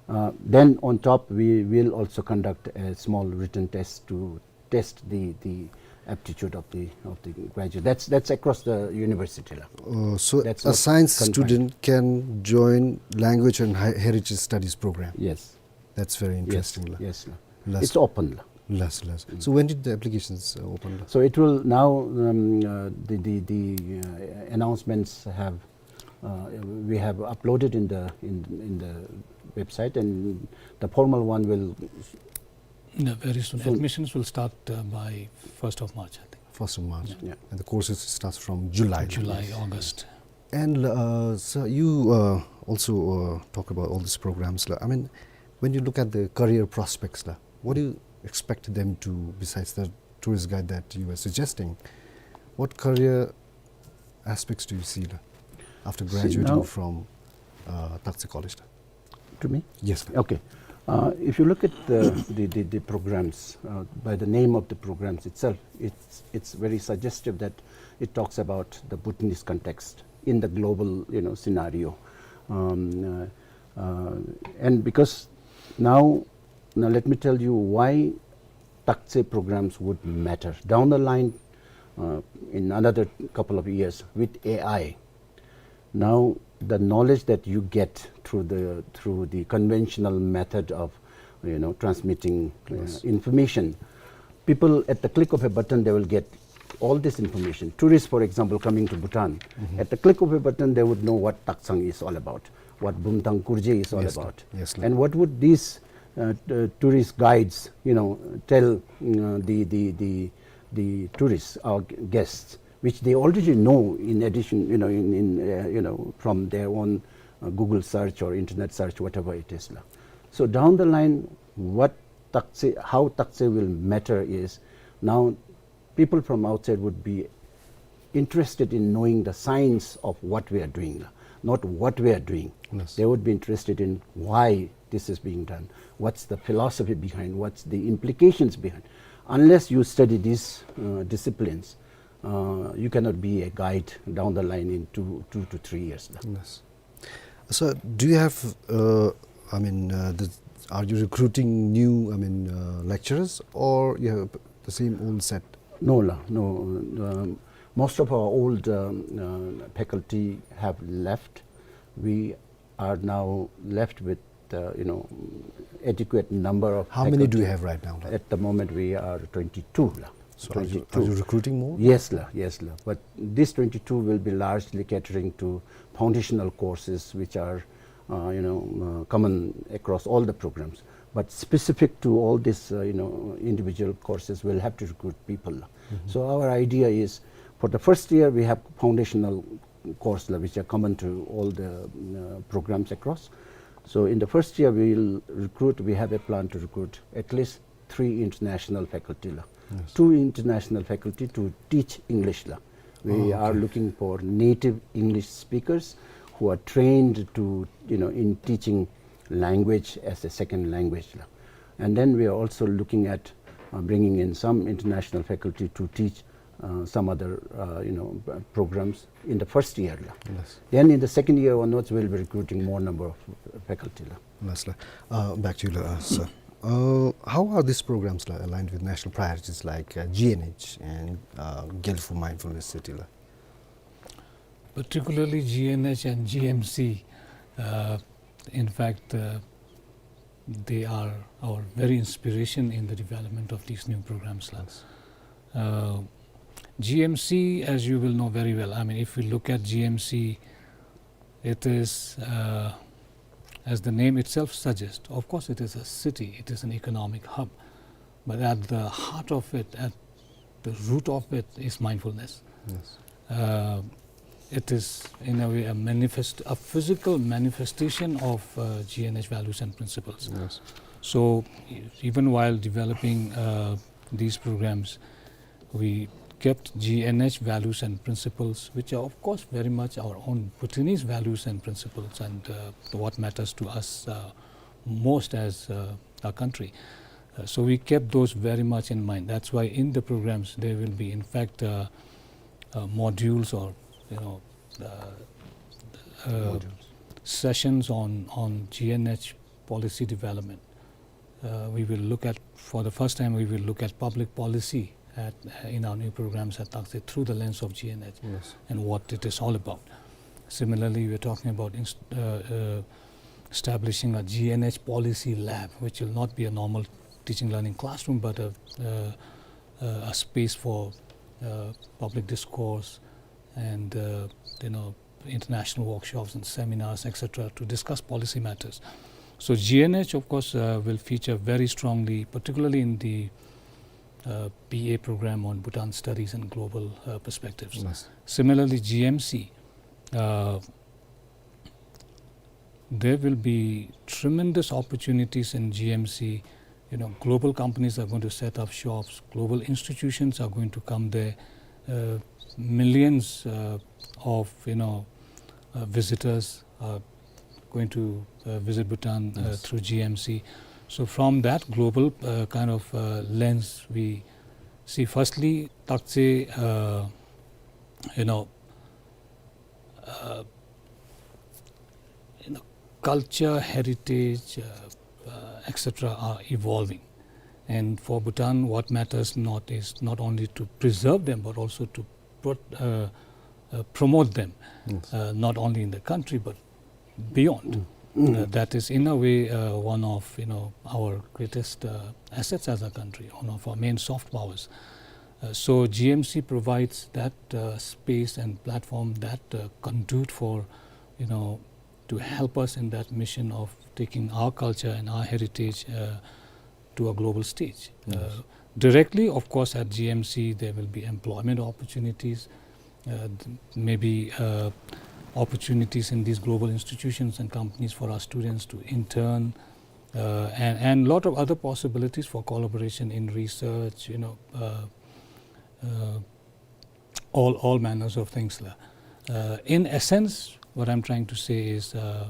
Uh, then on top, we will also conduct a small written test to test the, the aptitude of the, of the graduate. That's, that's across the university la. Uh, so That's a not science confined. student can join language and he-, heritage studies program? Yes. That's very Yes. interesting la. Yes, la. Last It's open la. Last, last. Mm. So when did the applications, uh, open la? So it will now, um, uh, the, the, the, uh, announcements have, uh, we have uploaded in the, in, in the website, and the formal one will No, very soon. Soon. Admissions will start, uh, by first of March, I think. First of March. Yeah. Yeah. And the courses starts from July. July, Yes. August. And, uh, sir, you, uh, also, uh, talk about all these programs la. I mean, when you look at the career prospects la, what do you expect them to, besides the tourist guide that you were suggesting, what career aspects do you see la, after See, graduating now from, uh, Taktse College la? To me? Yes, sir. Okay. Uh, if you look at the, the, the, the programs, uh, by the name of the programs itself, it's, it's very suggestive that it talks about the Bhutanese context in the global, you know, scenario. Um, uh, uh, and because now, now let me tell you why Taktse programs would matter. Down the line, uh, in another couple of years with A I, now the knowledge that you get through the, through the conventional method of, you know, transmitting, uh, Yes. information, people at the click of a button, they will get all this information. Tourists, for example, coming to Bhutan, Mm-hmm. at the click of a button, they would know what Taktsang is all about, what Bumtang Kurje is all Yes, sir. about. Yes, sir. And what would these, uh, t-, tourist guides, you know, tell, uh, the, the, the, the tourists, our g-, guests, which they already know in addition, you know, in, in, uh, you know, from their own, uh, Google search or internet search, whatever it is la. So down the line, what Taktse, how Taktse will matter is now people from outside would be interested in knowing the science of what we are doing, not what we are doing. Yes. They would be interested in why this is being done, what's the philosophy behind, what's the implications behind. Unless you study these, uh, disciplines, uh, you cannot be a guide down the line in two, two to three years. Yes. So, do you have, uh, I mean, uh, the, are you recruiting new, I mean, uh, lecturers, or you have the same old set? No, la, no. Um, most of our old, um, uh, faculty have left. We are now left with, uh, you know, adequate number of How many do you faculty. have right now, la? At the moment, we are twenty-two, la. So are you, are Twenty-two. you recruiting more? Yes, la, yes, la. But this twenty-two will be largely catering to foundational courses, which are, uh, you know, uh, common across all the programs. But specific to all these, uh, you know, individual courses, we'll have to recruit people, la. Mm-hmm. So our idea is, for the first year, we have foundational course, la, which are common to all the, uh, programs across. So in the first year, we'll recruit, we have a plan to recruit at least three international faculty, la. Yes. Two international faculty to teach English, la. We Oh, are okay. looking for native English speakers who are trained to, you know, in teaching language as a second language, la. And then we are also looking at, uh, bringing in some international faculty to teach, uh, some other, uh, you know, p-, programs in the first year, la. Yes. Then in the second year onwards, we'll be recruiting more number of faculty, la. Yes, la. Uh, back to you, la, uh, sir. Uh, how are these programs, la, aligned with national priorities like, uh, G N H and, uh, Gelephu Mindfulness City, la? Particularly G N H and G M C, uh, in fact, uh, they are our very inspiration in the development of these new programs, la. Yes. Uh, G M C, as you will know very well, I mean, if we look at G M C, it is, uh, as the name itself suggests, of course, it is a city, it is an economic hub. But at the heart of it, at the root of it is mindfulness. Yes. Uh, it is, in a way, a manifest-, a physical manifestation of, uh, G N H values and principles. Yes. So, e-, even while developing, uh, these programs, we kept G N H values and principles, which are, of course, very much our own Bhutanese values and principles and, uh, what matters to us, uh, most as, uh, a country. Uh, so we kept those very much in mind. That's why in the programs there will be, in fact, uh, uh, modules or, you know, uh, uh, Modules. sessions on, on G N H policy development. Uh, we will look at, for the first time, we will look at public policy at, uh, in our new programs at Taktse through the lens of G N H Yes. and what it is all about. Similarly, we're talking about inst-, uh, uh, establishing a G N H policy lab, which will not be a normal teaching learning classroom, but a, uh, uh, a space for, uh, public discourse and, uh, you know, international workshops and seminars, et cetera, to discuss policy matters. So G N H, of course, uh, will feature very strongly, particularly in the, uh, B A program on Bhutan Studies and Global, uh, Perspectives. Yes. Similarly, G M C, uh, there will be tremendous opportunities in G M C. You know, global companies are going to set up shops. Global institutions are going to come there. Uh, millions, uh, of, you know, uh, visitors are going to, uh, visit Bhutan, uh, Yes. through G M C. So from that global, uh, kind of, uh, lens, we see firstly, Taktse, uh, you know, uh, you know, culture, heritage, uh, uh, et cetera are evolving. And for Bhutan, what matters not is not only to preserve them, but also to pro-, uh, uh, promote them, Yes. uh, not only in the country, but beyond. Mm. Uh, that is, in a way, uh, one of, you know, our greatest, uh, assets as a country, one of our main soft powers. Uh, so G M C provides that, uh, space and platform, that, uh, conduit for, you know, to help us in that mission of taking our culture and our heritage, uh, to a global stage. Yes. Uh, directly, of course, at G M C, there will be employment opportunities, uh, th-, maybe, uh, opportunities in these global institutions and companies for our students to intern, uh, and, and lot of other possibilities for collaboration in research, you know, uh, uh, all, all manners of things la. Uh, in essence, what I'm trying to say is, uh,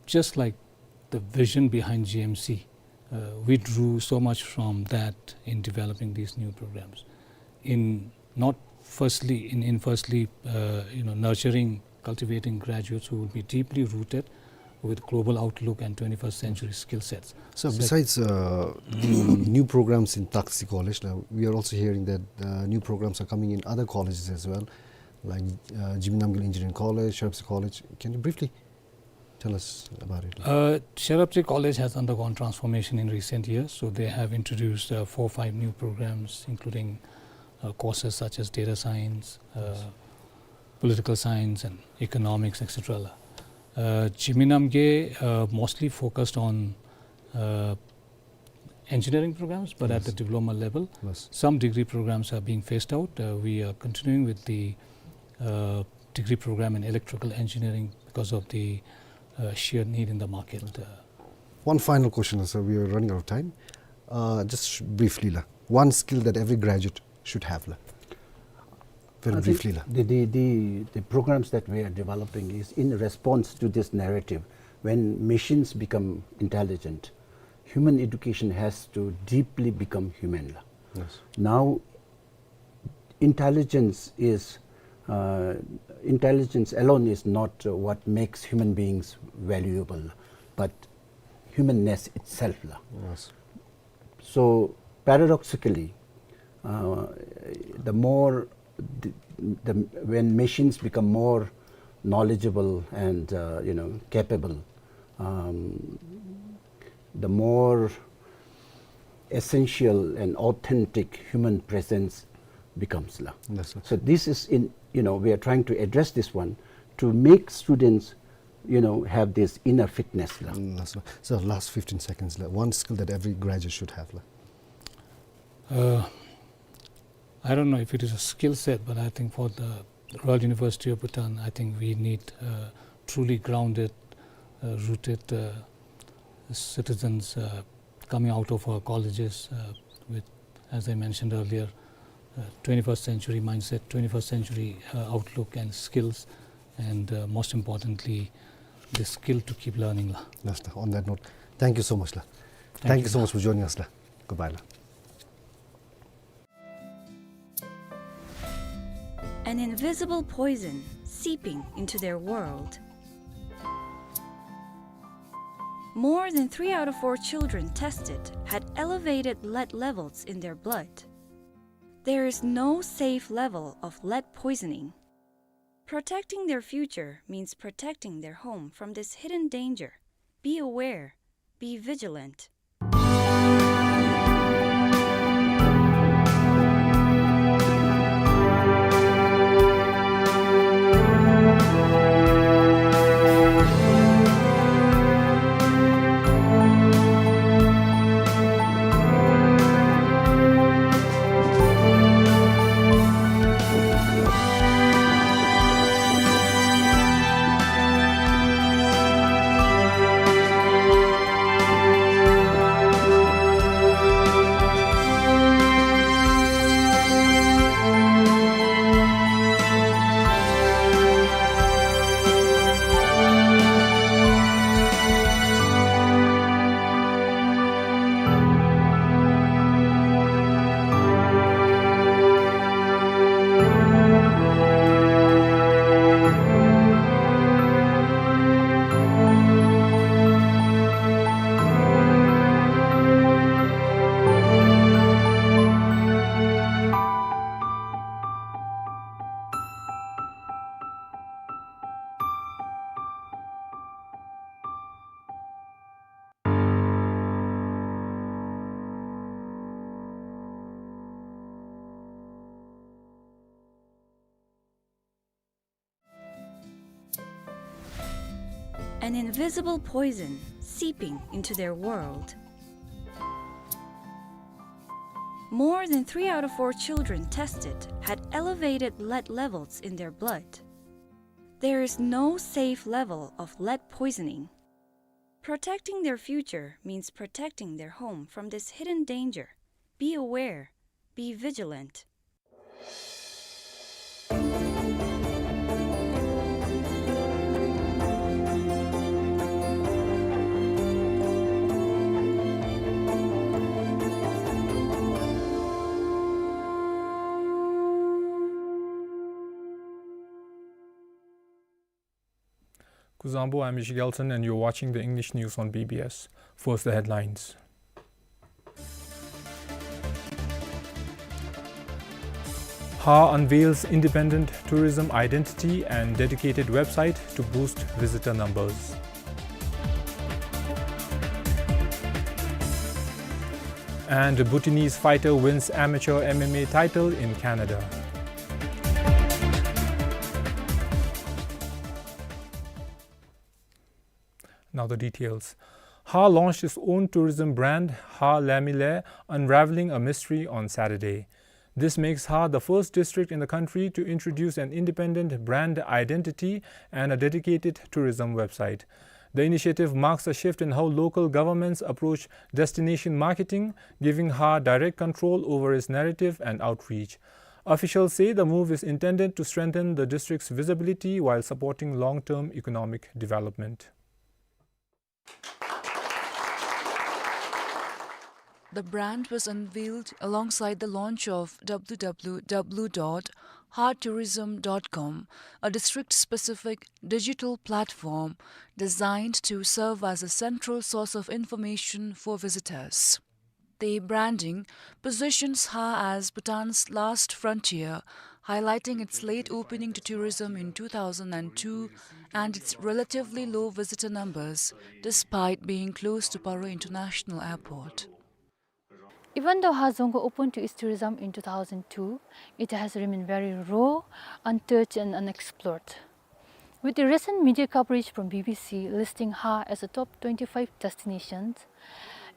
just like the vision behind G M C, uh, we drew so much from that in developing these new programs. In not firstly, in, in firstly, uh, you know, nurturing, cultivating graduates who will be deeply rooted with global outlook and twenty-first century skill sets. So Sec- besides, uh, the new programs in Taktse College, like, we are also hearing that, uh, new programs are coming in other colleges as well, like, uh, Jigme Namgyel Engineering College, Sherabtse College. Can you briefly tell us about it? Uh, Sherabtse College has undergone transformation in recent years, so they have introduced, uh, four, five new programs, including, uh, courses such as data science, uh, Yes. political science, and economics, et cetera la. Uh, Jigme Namgyel, uh, mostly focused on, uh, engineering programs, but at Yes. the diploma level. Yes. Some degree programs are being phased out. Uh, we are continuing with the, uh, degree program in electrical engineering because of the, uh, sheer need in the market. Uh, One final question, sir. We are running out of time. Uh, just sh-, briefly la. One skill that every graduate should have la. Very I think briefly la. The, the, the, the programs that we are developing is in response to this narrative. When machines become intelligent, human education has to deeply become human la. Yes. Now, intelligence is, uh, intelligence alone is not, uh, what makes human beings valuable, but humanness itself la. Yes. So paradoxically, uh, the more the, the, when machines become more knowledgeable and, uh, you know, capable, um, the more essential and authentic human presence becomes la. Yes, sir. So this is in, you know, we are trying to address this one to make students, you know, have this inner fitness la. Mm, that's right. So last fifteen seconds la. One skill that every graduate should have la. Uh, I don't know if it is a skill set, but I think for the Royal University of Bhutan, I think we need, uh, truly grounded, uh, rooted, uh, citizens, uh, coming out of our colleges, uh, with, as I mentioned earlier, uh, twenty-first century mindset, twenty-first century, uh, outlook and skills, and, uh, most importantly, the skill to keep learning la. Yes, sir. On that note, thank you so much la. Thank Thank you you so la. much for joining us la. Goodbye la. An invisible poison seeping into their world. More than three out of four children tested had elevated lead levels in their blood. There is no safe level of lead poisoning. Protecting their future means protecting their home from this hidden danger. Be aware. Be vigilant. an invisible poison seeping into their world. More than three out of four children tested had elevated lead levels in their blood. There is no safe level of lead poisoning. Protecting their future means protecting their home from this hidden danger. Be aware, be vigilant. Kuzuzangpo, I'm Michiel Gelson, and you're watching the English news on B B S. First, the headlines. Ha unveils independent tourism identity and dedicated website to boost visitor numbers. And a Bhutanese fighter wins amateur M M A title in Canada. Now the details. Ha launched its own tourism brand, Ha Lamile, Unraveling a Mystery, on Saturday. This makes Ha the first district in the country to introduce an independent brand identity and a dedicated tourism website. The initiative marks a shift in how local governments approach destination marketing, giving Ha direct control over its narrative and outreach. Officials say the move is intended to strengthen the district's visibility while supporting long-term economic development. The brand was unveiled alongside the launch of W W W dot ha tourism dot com, a district-specific digital platform designed to serve as a central source of information for visitors. The branding positions Ha as Bhutan's last frontier, highlighting its late opening to tourism in two thousand and two and its relatively low visitor numbers, despite being close to Paro International Airport. Even though Ha Dzongkhag opened to its tourism in two thousand two, it has remained very raw, untouched and unexplored. With the recent media coverage from B B C listing Ha as a top twenty-five destinations,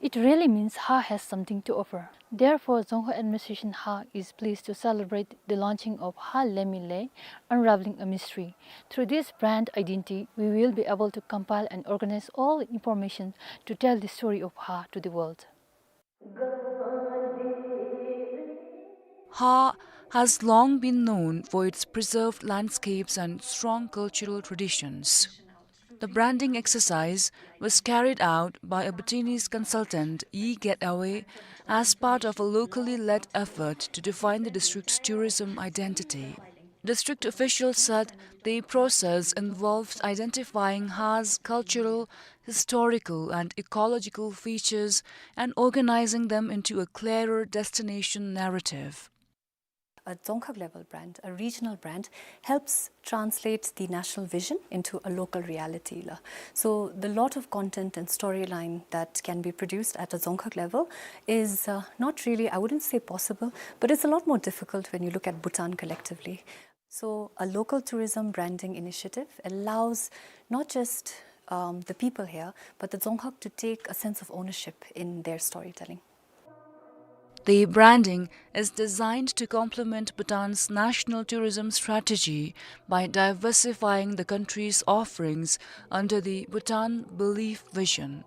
it really means Ha has something to offer. Therefore, Dzongkhag administration Ha is pleased to celebrate the launching of Ha Lemile, Unraveling a Mystery. Through this brand identity, we will be able to compile and organize all information to tell the story of Ha to the world. Ha has long been known for its preserved landscapes and strong cultural traditions. The branding exercise was carried out by a Bhutanese consultant, Yi Get Awe, as part of a locally led effort to define the district's tourism identity. District officials said the process involved identifying Ha's cultural, historical, and ecological features and organizing them into a clearer destination narrative. A Dzongkhag level brand, a regional brand, helps translate the national vision into a local reality la. So the lot of content and storyline that can be produced at a Dzongkhag level is, uh, not really, I wouldn't say possible, but it's a lot more difficult when you look at Bhutan collectively. So a local tourism branding initiative allows not just, um, the people here, but the Dzongkhag to take a sense of ownership in their storytelling. The branding is designed to complement Bhutan's national tourism strategy by diversifying the country's offerings under the Bhutan Belief Vision.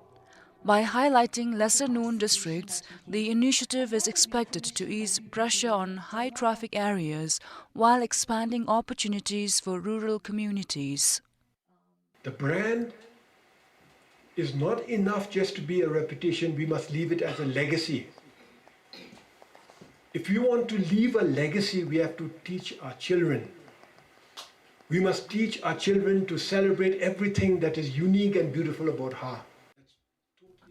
By highlighting lesser-known districts, the initiative is expected to ease pressure on high-traffic areas while expanding opportunities for rural communities. The brand is not enough just to be a reputation, we must leave it as a legacy. If we want to leave a legacy, we have to teach our children. We must teach our children to celebrate everything that is unique and beautiful about Ha.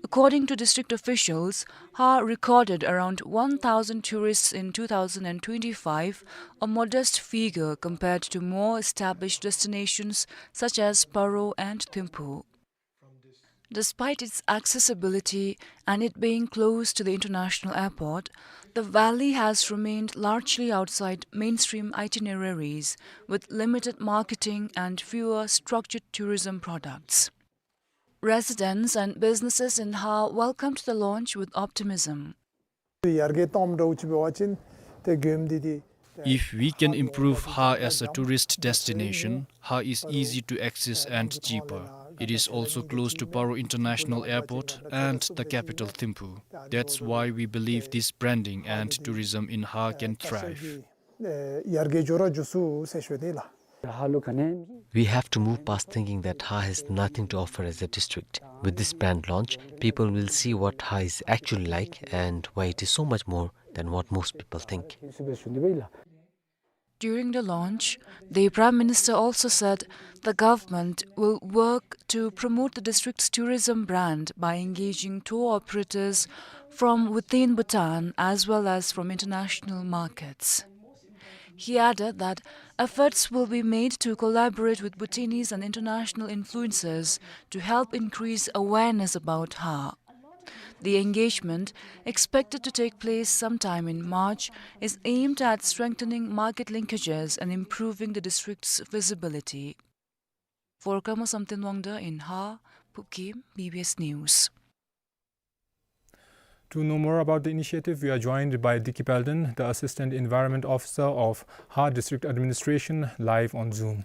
According to district officials, Ha recorded around one thousand tourists in two thousand and twenty-five, a modest figure compared to more established destinations such as Paro and Thimphu. Despite its accessibility and it being close to the international airport, the valley has remained largely outside mainstream itineraries, with limited marketing and fewer structured tourism products. Residents and businesses in Ha welcomed the launch with optimism. ཡར་རྒྱས་གཏོང་འདྲཝ་ཅིག་འབད་བ་ཅིན་ཏེ་མགྱོནམ་འདི་འདི། If we can improve Ha as a tourist destination, Ha is easy to access and cheaper. It is also close to Paro International Airport and the capital Thimphu. That's why we believe this branding and tourism in Ha can thrive. ཡར་རྒྱས་འགྱོ་ར་འགྱོ་ཚུགས་ཟེར་ཞུ་ནི་ལགས། We have to move past thinking that Ha has nothing to offer as a district. With this brand launch, people will see what Ha is actually like and why it is so much more than what most people think. During the launch, the Prime Minister also said the government will work to promote the district's tourism brand by engaging tour operators from within Bhutan as well as from international markets. He added that efforts will be made to collaborate with Bhutanese and international influencers to help increase awareness about Ha. The engagement, expected to take place sometime in March, is aimed at strengthening market linkages and improving the district's visibility. For Kama Samten Wangda in Ha, Pupkim, B B S News. To know more about the initiative, we are joined by Dicky Palden, the Assistant Environment Officer of Ha District Administration, live on Zoom.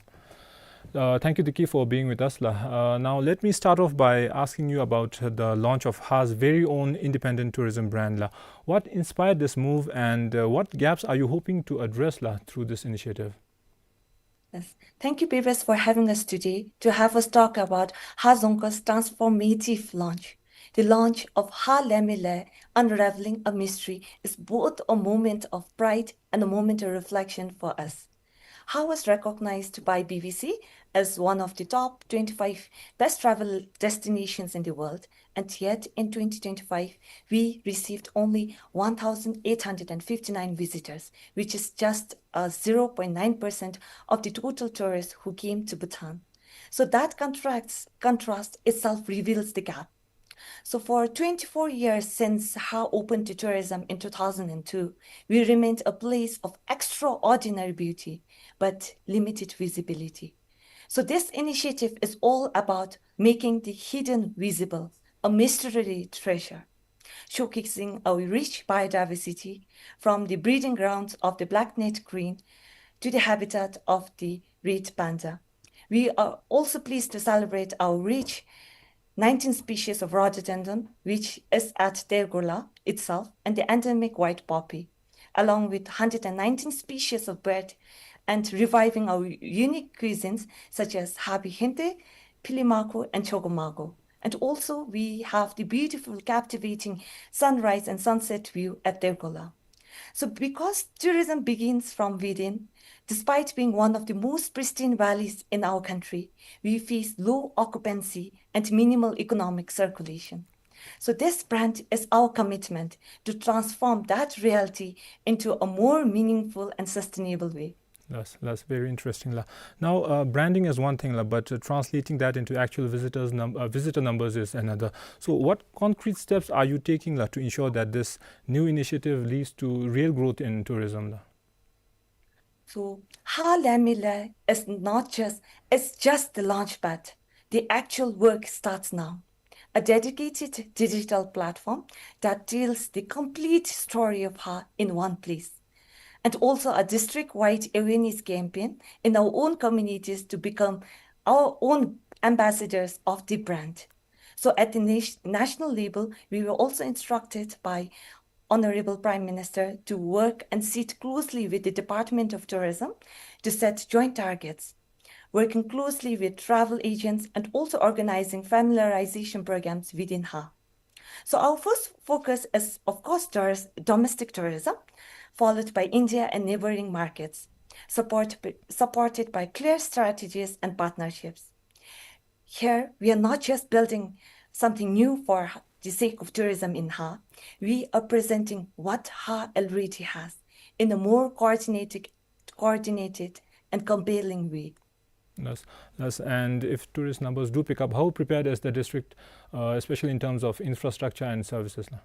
Uh, thank you, Dicky, for being with us, la. Uh, now, let me start off by asking you about the launch of Ha's very own independent tourism brand, la. What inspired this move, and, uh, what gaps are you hoping to address, la, through this initiative? Yes. Thank you, P B S, for having us today to have us talk about Ha Dzongkha's transformative launch. The launch of Ha Lemile, Unraveling a Mystery, is both a moment of pride and a moment of reflection for us. Ha was recognized by B B C as one of the top twenty-five best travel destinations in the world, and yet in twenty twenty-five, we received only one thousand eight hundred and fifty-nine visitors, which is just, uh, zero point nine percent of the total tourists who came to Bhutan. So that contrast, contrast itself reveals the gap. So for twenty-four years since Ha opened to tourism in two thousand and two, we remained a place of extraordinary beauty, but limited visibility. So this initiative is all about making the hidden visible, a mystery treasure, showcasing our rich biodiversity from the breeding grounds of the black-necked crane to the habitat of the red panda. We are also pleased to celebrate our rich nineteen species of rhododendron, which is at Dergola itself, and the endemic white poppy, along with hundred and nineteen species of bird, and reviving our unique cuisines such as Habi Hinte, Pili Mako, and Chogo Mago. And also, we have the beautiful, captivating sunrise and sunset view at Dergola. So, because tourism begins from within, despite being one of the most pristine valleys in our country, we face low occupancy and minimal economic circulation. So, this brand is our commitment to transform that reality into a more meaningful and sustainable way. That's, that's very interesting, la. Now, uh, branding is one thing, la, but, uh, translating that into actual visitors num-, uh, visitor numbers is another. So, what concrete steps are you taking, la, to ensure that this new initiative leads to real growth in tourism, la? So, Ha Lemile is not just, it's just the launchpad. The actual work starts now. A dedicated digital platform that tells the complete story of Ha in one place. And also a district-wide awareness campaign in our own communities to become our own ambassadors of the brand. So at the nat-, national level, we were also instructed by Honorable Prime Minister to work and sit closely with the Department of Tourism to set joint targets, working closely with travel agents and also organizing familiarization programs within Ha. So our first focus is, of course, tourist, domestic tourism, followed by India and neighboring markets, support, supported by clear strategies and partnerships. Here, we are not just building something new for the sake of tourism in Ha. We are presenting what Ha already has in a more coordinated, coordinated and compelling way. Yes, yes. And if tourist numbers do pick up, how prepared is the district, uh, especially in terms of infrastructure and services, la?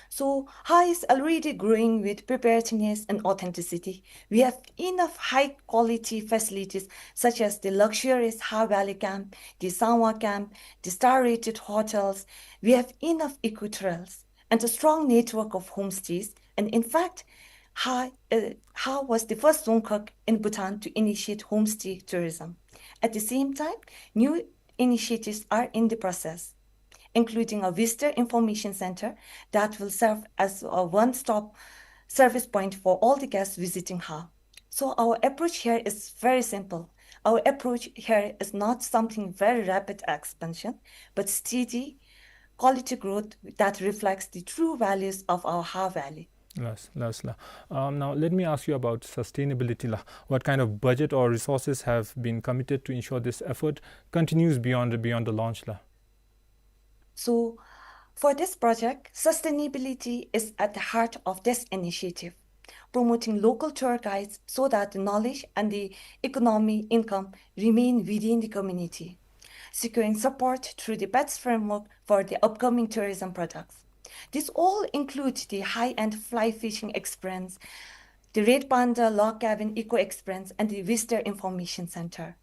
So Ha is already growing with preparedness and authenticity. We have enough high quality facilities such as the luxurious Ha Valley Camp, the Sangwa Camp, the star rated hotels. We have enough eco trails and a strong network of homestays. And in fact, Ha, uh, Ha was the first Dzongkhag in Bhutan to initiate homestay tourism. At the same time, new initiatives are in the process, including a visitor information center that will serve as a one-stop service point for all the guests visiting Ha. So our approach here is very simple. Our approach here is not something very rapid expansion, but steady quality growth that reflects the true values of our Ha Valley. Yes, yes, la. Um, now let me ask you about sustainability, la. What kind of budget or resources have been committed to ensure this effort continues beyond, beyond the launch, la? So, for this project, sustainability is at the heart of this initiative, promoting local tour guides so that the knowledge and the economy income remain within the community, securing support through the PETS framework for the upcoming tourism products. These all include the high-end fly fishing experience, the Red Panda log cabin eco experience, and the visitor information center.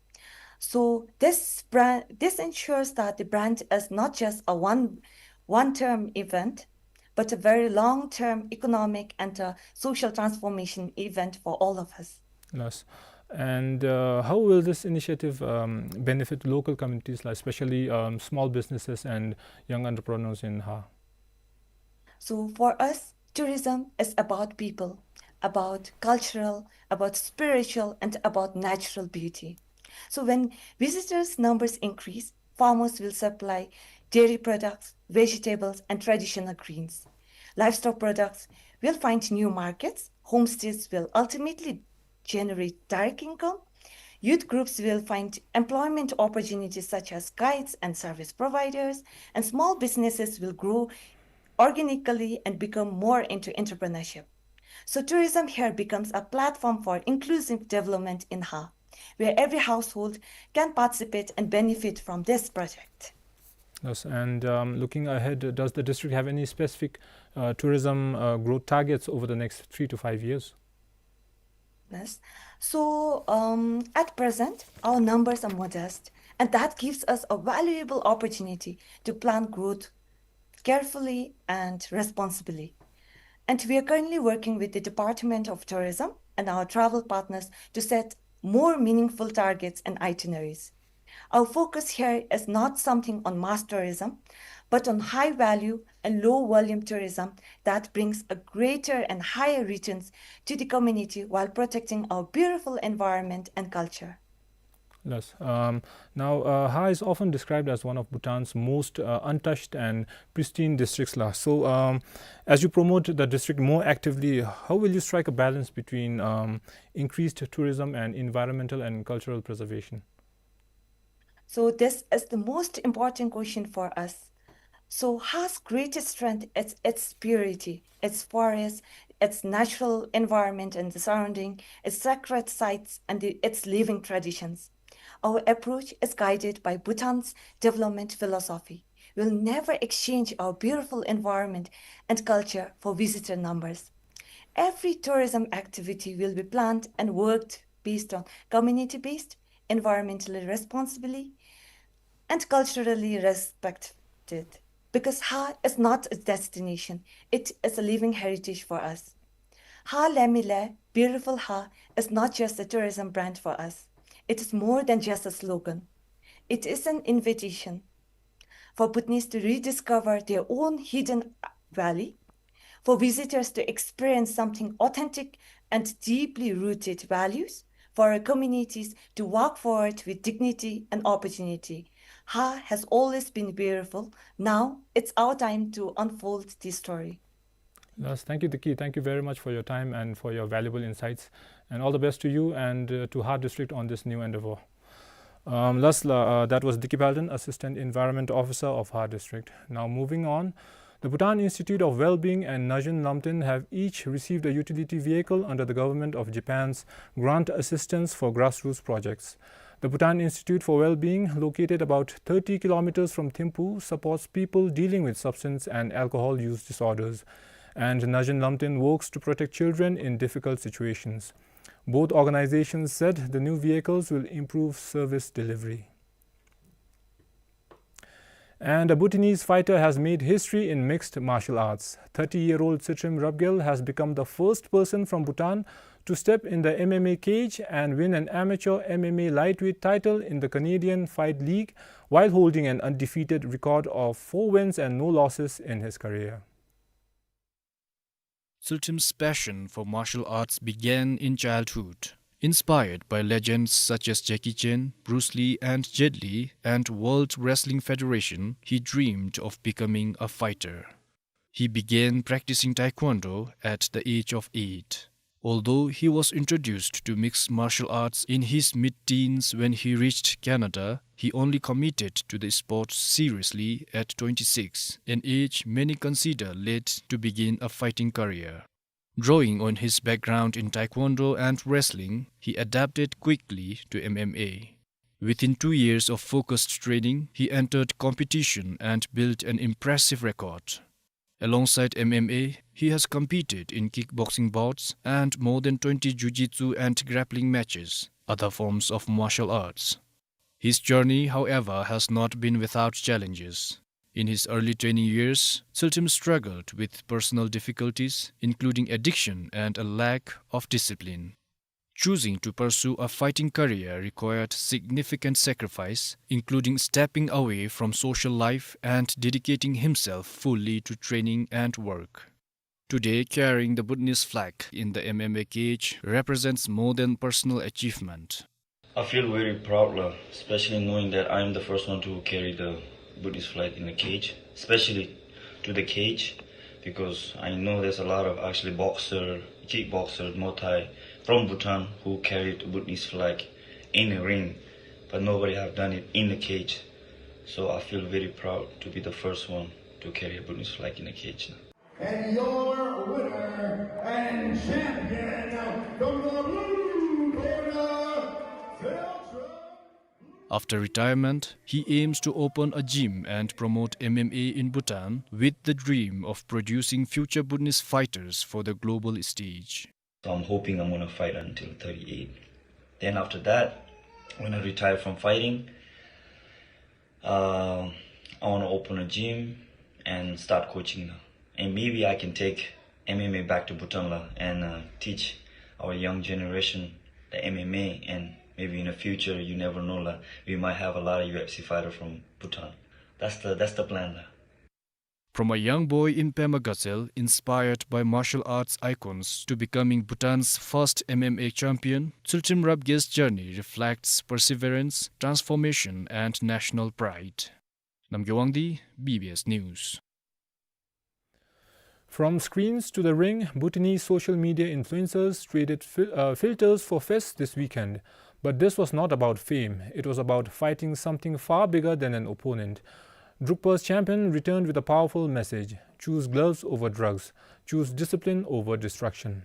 So this brand, this ensures that the brand is not just a one, one-term event, but a very long-term economic and, uh, social transformation event for all of us. Yes. And, uh, how will this initiative, um, benefit local communities, like, especially, um, small businesses and young entrepreneurs in Ha? So for us, tourism is about people, about cultural, about spiritual, and about natural beauty. So when visitors' numbers increase, farmers will supply dairy products, vegetables, and traditional greens. Livestock products will find new markets. Homestays will ultimately generate direct income. Youth groups will find employment opportunities such as guides and service providers, and small businesses will grow organically and become more into entrepreneurship. So tourism here becomes a platform for inclusive development in Ha, where every household can participate and benefit from this project. Yes, and, um, looking ahead, does the district have any specific, uh, tourism, uh, growth targets over the next three to five years? Yes. So, um, at present, our numbers are modest, and that gives us a valuable opportunity to plan growth carefully and responsibly. And we are currently working with the Department of Tourism and our travel partners to set more meaningful targets and itineraries. Our focus here is not something on mass tourism, but on high value and low volume tourism that brings a greater and higher returns to the community while protecting our beautiful environment and culture. Yes. Um, now, uh, Ha is often described as one of Bhutan's most, uh, untouched and pristine districts, la. So, um, as you promote the district more actively, how will you strike a balance between, um, increased tourism and environmental and cultural preservation? So this is the most important question for us. So Ha's greatest strength is its purity, its forest, its natural environment and the surrounding, its sacred sites and the, its living traditions. Our approach is guided by Bhutan's development philosophy. We'll never exchange our beautiful environment and culture for visitor numbers. Every tourism activity will be planned and worked based on community-based, environmentally responsibly, and culturally respected. Because Ha is not a destination, it is a living heritage for us. Ha Lemi Le, beautiful Ha, is not just a tourism brand for us. It is more than just a slogan. It is an invitation for Bhutanese to rediscover their own hidden valley, for visitors to experience something authentic and deeply rooted values, for our communities to walk forward with dignity and opportunity. Ha has always been beautiful. Now it's our time to unfold this story. Yes, thank you, Diki. Thank you very much for your time and for your valuable insights. And all the best to you and, uh, to Ha District on this new endeavor. Um, last, uh, that was Diki Palden, Assistant Environment Officer of Ha District. Now moving on, the Bhutan Institute of Wellbeing and Najin Lamten have each received a utility vehicle under the government of Japan's grant assistance for grassroots projects. The Bhutan Institute for Wellbeing, located about thirty kilometers from Thimphu, supports people dealing with substance and alcohol use disorders. And Najen Lamten works to protect children in difficult situations. Both organizations said the new vehicles will improve service delivery. And a Bhutanese fighter has made history in mixed martial arts. Thirty-year-old Tshiltrim Rabgel has become the first person from Bhutan to step in the M M A cage and win an amateur M M A lightweight title in the Canadian Fight League, while holding an undefeated record of four wins and no losses in his career. Tshiltrim's passion for martial arts began in childhood. Inspired by legends such as Jackie Chan, Bruce Lee, and Jet Li, and World Wrestling Federation, he dreamed of becoming a fighter. He began practicing Taekwondo at the age of eight. Although he was introduced to mixed martial arts in his mid-teens, when he reached Canada, he only committed to the sport seriously at twenty-six, an age many consider late to begin a fighting career. Drawing on his background in Taekwondo and wrestling, he adapted quickly to M M A. Within two years of focused training, he entered competition and built an impressive record. Alongside M M A, he has competed in kickboxing bouts and more than twenty jiu-jitsu and grappling matches, other forms of martial arts. His journey, however, has not been without challenges. In his early training years, Tshiltrim struggled with personal difficulties, including addiction and a lack of discipline. Choosing to pursue a fighting career required significant sacrifice, including stepping away from social life and dedicating himself fully to training and work. Today, carrying the Bhutanese flag in the M M A cage represents more than personal achievement. I feel very proud, la, especially knowing that I am the first one to carry the Bhutanese flag in the cage, especially to the cage, because I know there's a lot of actually boxer, kickboxer, Muay Thai from Bhutan who carried Bhutanese flag in the ring, but nobody have done it in the cage. So I feel very proud to be the first one to carry a Bhutanese flag in the cage. And your winner and champion from the blue corner, Tshiltrim. After retirement, he aims to open a gym and promote M M A in Bhutan with the dream of producing future Bhutanese fighters for the global stage. So I'm hoping I'm gonna fight until thirty-eight. Then after that, when I retire from fighting, uh, I wanna open a gym and start coaching now. And maybe I can take M M A back to Bhutan la and, uh, teach our young generation the M M A, and maybe in the future, you never know la, we might have a lot of U F C fighter from Bhutan. That's the, that's the plan la. From a young boy in Pema Gatshel, inspired by martial arts icons, to becoming Bhutan's first M M A champion, Tshiltrim Rabgel's journey reflects perseverance, transformation, and national pride. Namgay Wangdi, B B S News. From screens to the ring, Bhutanese social media influencers traded fil-, uh, filters for fists this weekend. But this was not about fame. It was about fighting something far bigger than an opponent. Drukpa's champion returned with a powerful message: choose gloves over drugs. Choose discipline over destruction.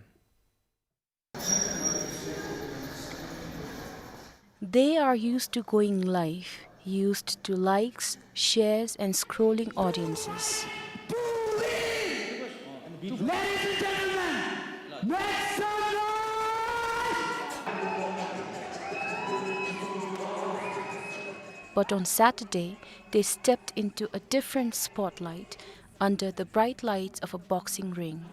They are used to going live, used to likes, shares, and scrolling audiences. Ladies and gentlemen, make some noise! But on Saturday, they stepped into a different spotlight under the bright lights of a boxing ring.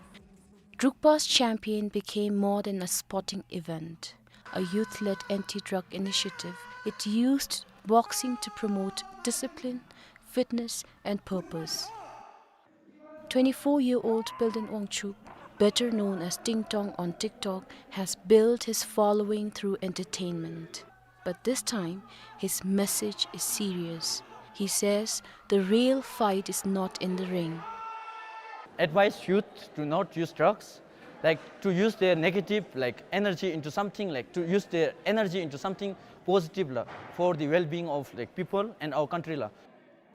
Drukpa's champion became more than a sporting event, a youth-led anti-drug initiative. It used boxing to promote discipline, fitness, and purpose. Twenty-four-year-old Pilden Wangchuk, better known as Ting Tong on TikTok, has built his following through entertainment. But this time, his message is serious. He says the real fight is not in the ring. Advise youth to not use drugs, like, to use their negative, like, energy into something, like, to use their energy into something positive la, for the well-being of, like, people and our country la.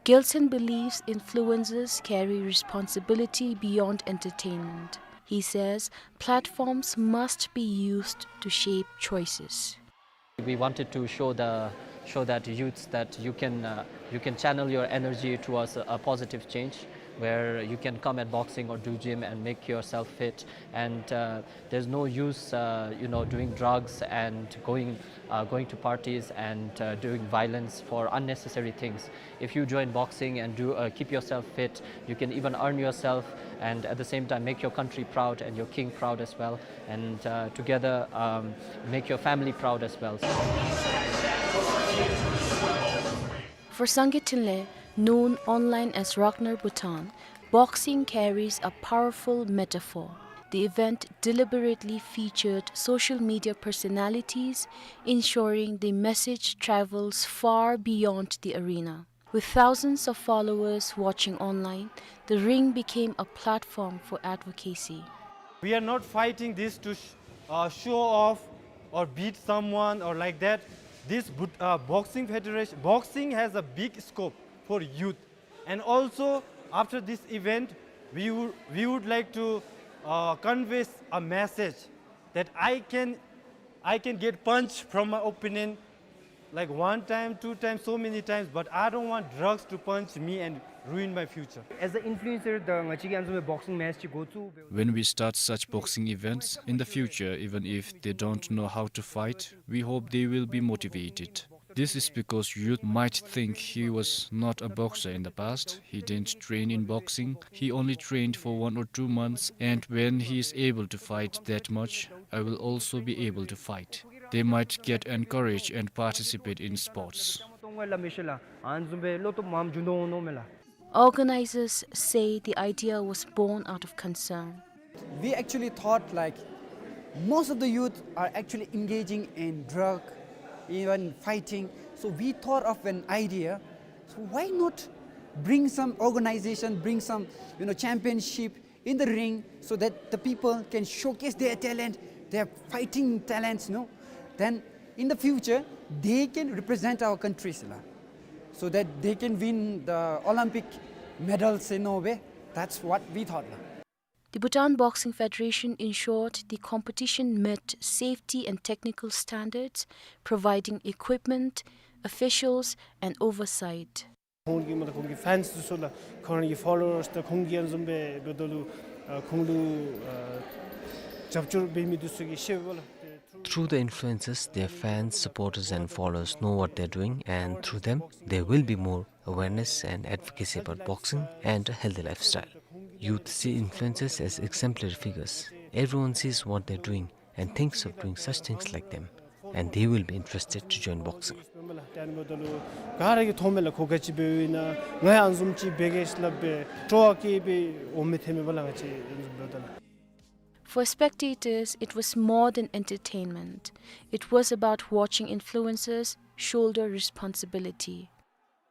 Gelson believes influencers carry responsibility beyond entertainment. He says platforms must be used to shape choices. We wanted to show the, show that youths that you can, uh, you can channel your energy towards a, a positive change. where you can come at boxing or do gym and make yourself fit. And, uh, there's no use, uh, you know, doing drugs and going, uh, going to parties and, uh, doing violence for unnecessary things. If you join boxing and do, uh, keep yourself fit, you can even earn yourself and at the same time make your country proud and your king proud as well. And, uh, together, um, make your family proud as well. For Sangay Thinley, known online as Ragnar Bhutan, boxing carries a powerful metaphor. The event deliberately featured social media personalities, ensuring the message travels far beyond the arena. With thousands of followers watching online, the ring became a platform for advocacy. We are not fighting this to sh-, uh, show off or beat someone or like that. This but-, uh, boxing federation, boxing has a big scope for youth. And also, after this event, we would, we would like to, uh, convey a message that I can, I can get punched from my opponent like one time, two times, so many times, but I don't want drugs to punch me and ruin my future. As an influencer, the ngachi ki anzum boxing match chi go to. When we start such boxing events, in the future, even if they don't know how to fight, we hope they will be motivated. This is because youth might think he was not a boxer in the past. He didn't train in boxing. He only trained for one or two months, and when he is able to fight that much, I will also be able to fight. They might get encouraged and participate in sports. Organizers say the idea was born out of concern. We actually thought, like, most of the youth are actually engaging in drug, even fighting. So we thought of an idea. So why not bring some organization, bring some, you know, championship in the ring so that the people can showcase their talent, their fighting talents, you know. Then in the future, they can represent our countries, la, so that they can win the Olympic medals in Norway. That's what we thought, la. The Bhutan Boxing Federation ensured the competition met safety and technical standards, providing equipment, officials, and oversight. ཁོང་གི་མ་ད་ཁོང་གི་ཕེནསི་ཚུ་ལ་ཁོང་གི་ཕོ་ལོ་ཝརསི་དང་ཁོང་གི་ཨ་བཟུམ་སྦེ་འབད་དོ་ལུ་ཨ་ཁོང་ལུ་ཨ་རྒྱབ་སྐྱོར་འབད་མི་འདི་ཚུ་གིས་ཤེས་པས་ལགས། Through the influencers, their fans, supporters and followers know what they're doing, and through them, there will be more awareness and advocacy about boxing and a healthy lifestyle. Youth see influencers as exemplary figures. Everyone sees what they're doing and thinks of doing such things like them, and they will be interested to join boxing. ག་ར་གིས་མཐོང་མས་ལགས། ཁོ་ག་ཅི་འབདཝ་ཨིན་ན་ང་ཡང་ཨ་བཟུམ་ཅིག་འབད་གེ་ཟེར་སླབ་སྦེ་སྤྲོ་བ་བསྐྱེད་སྦེ་འོང་མི་ཐོན་མས་པ་ལགས། ང་བཅས་ཨ་བཟུམ་འབདཝ་ད་ལགས། For spectators, it was more than entertainment. It was about watching influencers shoulder responsibility.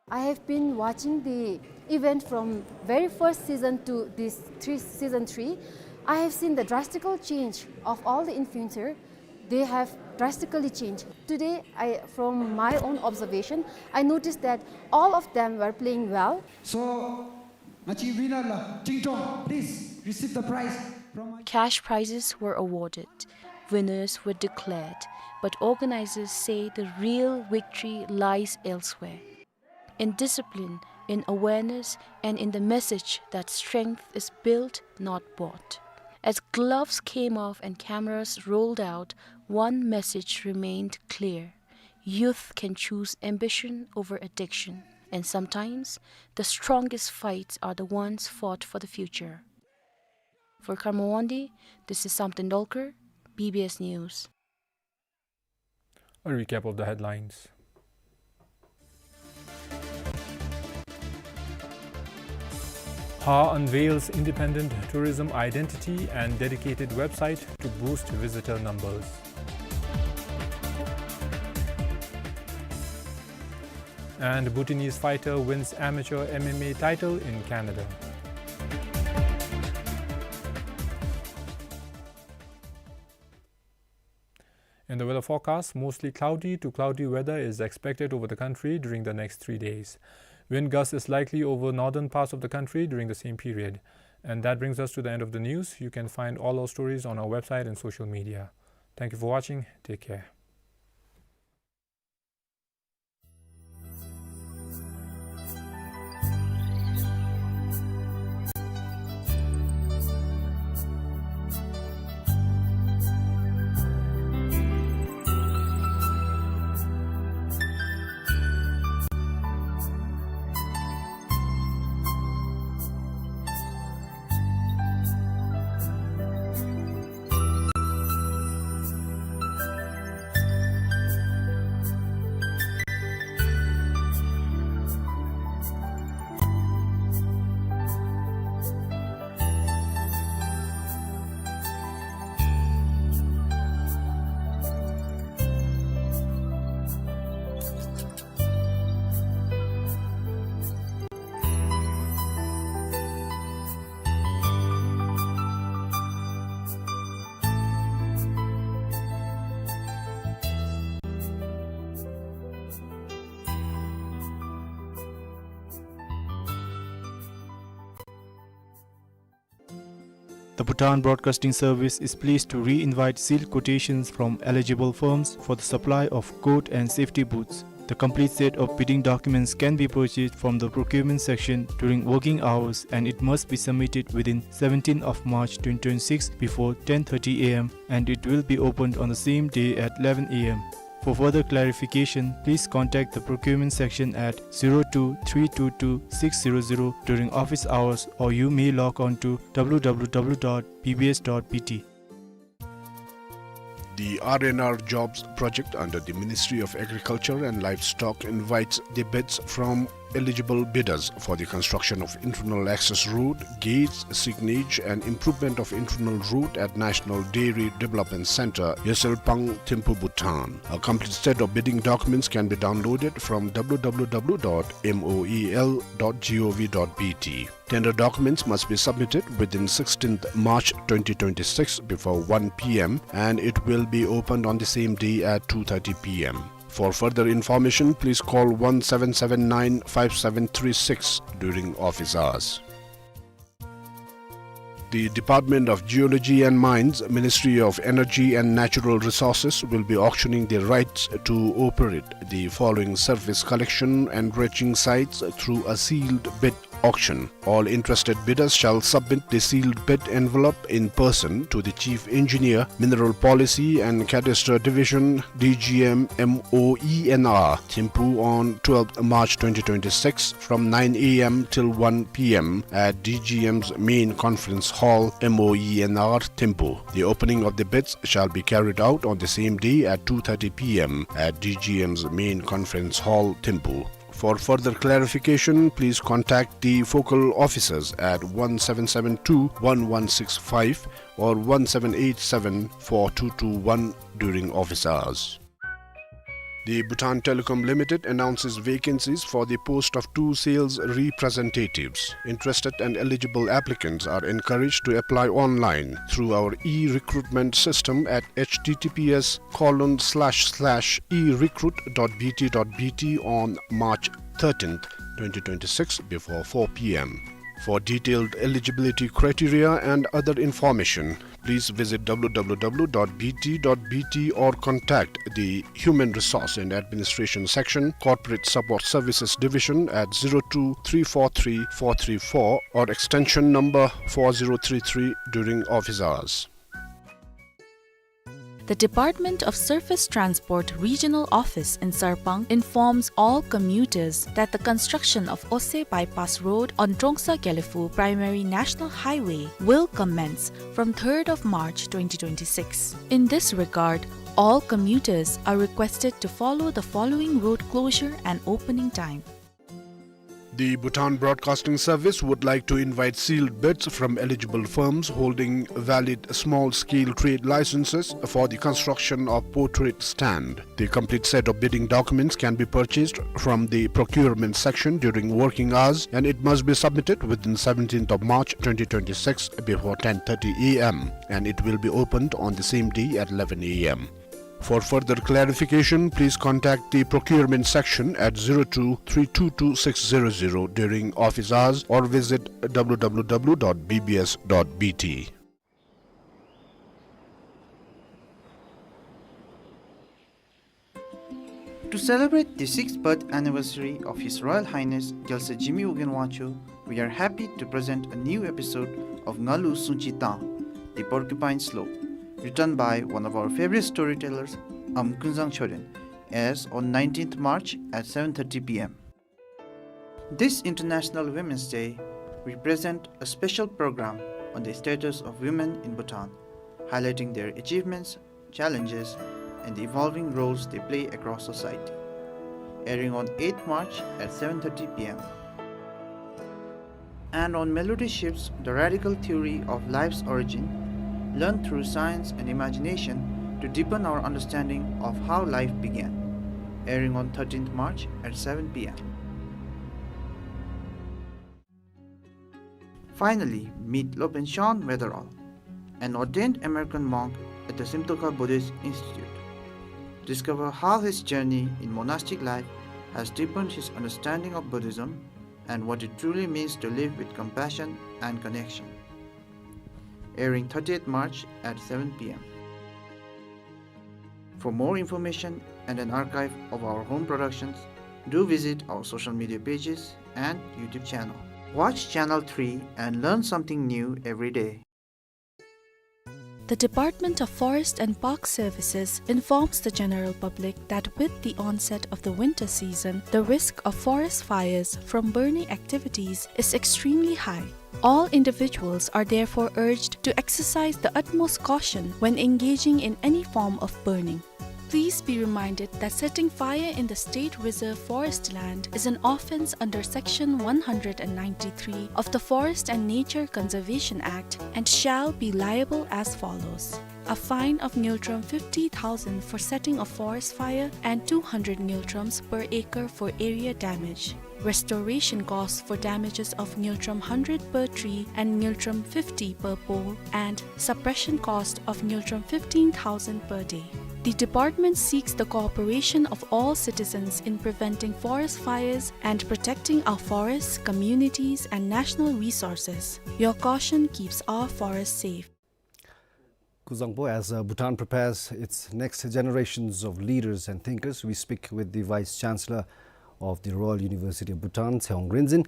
I have been watching the event from very first season to this three, season three. I have seen the drastical change of all the influencer. They have drastically changed. Today, I, from my own observation, I noticed that all of them were playing well. So, ngachi winner la, Ting Tong, please receive the prize from my... Cash prizes were awarded. Winners were declared. But organizers say the real victory lies elsewhere. In discipline, in awareness, and in the message that strength is built, not bought. As gloves came off and cameras rolled out, one message remained clear. Youth can choose ambition over addiction, and sometimes the strongest fights are the ones fought for the future. For Kharmawandi, this is Samten Dolkar, B B S News. A recap of the headlines. Hpa unveils independent tourism identity and dedicated website to boost visitor numbers. And Bhutanese fighter wins amateur M M A title in Canada. In the weather forecast, mostly cloudy to cloudy weather is expected over the country during the next three days. Wind gusts is likely over northern parts of the country during the same period. And that brings us to the end of the news. You can find all our stories on our website and social media. Thank you for watching. Take care. The Bhutan Broadcasting Service is pleased to re-invite sealed quotations from eligible firms for the supply of coat and safety boots. The complete set of bidding documents can be purchased from the procurement section during working hours, and it must be submitted within seventeenth of March twenty twenty-six before ten thirty A M, and it will be opened on the same day at eleven A M. For further clarification, please contact the procurement section at zero two three two two six zero zero during office hours, or you may log on to W W W dot B B S dot B T. The R and R Jobs project under the Ministry of Agriculture and Livestock invites the bids from eligible bidders for the construction of internal access road, gates, signage, and improvement of internal road at National Dairy Development Centre, Yaselpang, Thimphu, Bhutan. A complete set of bidding documents can be downloaded from W W W dot M O E L dot G O V dot B T. Tender documents must be submitted within sixteenth March twenty twenty-six before one P M, and it will be opened on the same day at two thirty P M. For further information, please call one seven seven nine five seven three six during office hours. The Department of Geology and Mines, Ministry of Energy and Natural Resources, will be auctioning the rights to operate the following surface collection and dredging sites through a sealed bid auction. All interested bidders shall submit the sealed bid envelope in person to the Chief Engineer, Mineral Policy and Cadastre Division, D G M, M O E N R, Thimphu, on twelfth March twenty twenty-six from nine A M till one P M at D G M's main conference hall, M O E N R, Thimphu. The opening of the bids shall be carried out on the same day at two thirty P M at D G M's main conference hall, Thimphu. For further clarification, please contact the focal officers at one seven seven two one one six five or one seven eight seven four two two one during office hours. The Bhutan Telecom Limited announces vacancies for the post of two sales representatives. Interested and eligible applicants are encouraged to apply online through our e-recruitment system at H T T P S colon slash slash e recruit dot B T dot B T on March thirteenth, twenty twenty-six, before four P M. For detailed eligibility criteria and other information, please visit W W W dot B T dot B T or contact the Human Resource and Administration Section, Corporate Support Services Division at zero two three four three four three four or extension number four zero three three during office hours. The Department of Surface Transport Regional Office in Sarpang informs all commuters that the construction of Ose Bypass Road on Trongsa Gelephu Primary National Highway will commence from third of March twenty twenty-six. In this regard, all commuters are requested to follow the following road closure and opening time. The Bhutan Broadcasting Service would like to invite sealed bids from eligible firms holding valid small-scale trade licenses for the construction of portrait stand. The complete set of bidding documents can be purchased from the procurement section during working hours, and it must be submitted within seventeenth of March twenty twenty-six before ten thirty A M, and it will be opened on the same day at eleven A M. For further clarification, please contact the procurement section at zero two three two two six zero zero during office hours or visit W W W dot B B S dot B T. To celebrate the sixth birth anniversary of His Royal Highness Gyaltsed Jigme Ugyen Wangchuck, we are happy to present a new episode of Ngalu Sungchi Tang, The Porcupine Slope, written by one of our favorite storytellers, Am Kunzang Choden, airs on nineteenth March at seven thirty P M. This International Women's Day, we present a special program on the status of women in Bhutan, highlighting their achievements, challenges, and the evolving roles they play across society. Airing on eighth March at seven thirty P M. And on Melody Shifts, the radical theory of life's origin, learned through science and imagination to deepen our understanding of how life began. Airing on thirteenth March at seven P M. Finally, meet Lopen Shan Weatherall, an ordained American monk at the Simtokha Buddhist Institute. Discover how his journey in monastic life has deepened his understanding of Buddhism and what it truly means to live with compassion and connection. airing thirtieth March at seven p m. For more information and an archive of our home productions, do visit our social media pages and YouTube channel. Watch Channel three and learn something new every day. The Department of Forest and Park Services informs the general public that with the onset of the winter season, the risk of forest fires from burning activities is extremely high. All individuals are therefore urged to exercise the utmost caution when engaging in any form of burning. Please be reminded that setting fire in the state reserve forest land is an offense under Section one hundred and ninety-three of the Forest and Nature Conservation Act and shall be liable as follows: a fine of ngultrum fifty thousand for setting a forest fire and two hundred ngultrums per acre for area damage. Restoration cost for damages of ngultrum hundred per tree and ngultrum fifty per pole, and suppression cost of ngultrum fifteen thousand per day. The department seeks the cooperation of all citizens in preventing forest fires and protecting our forests, communities, and national resources. Your caution keeps our forests safe. Kuzangpo, as, uh, Bhutan prepares its next generations of leaders and thinkers, we speak with the Vice Chancellor of the Royal University of Bhutan, Tshewang Rinzin,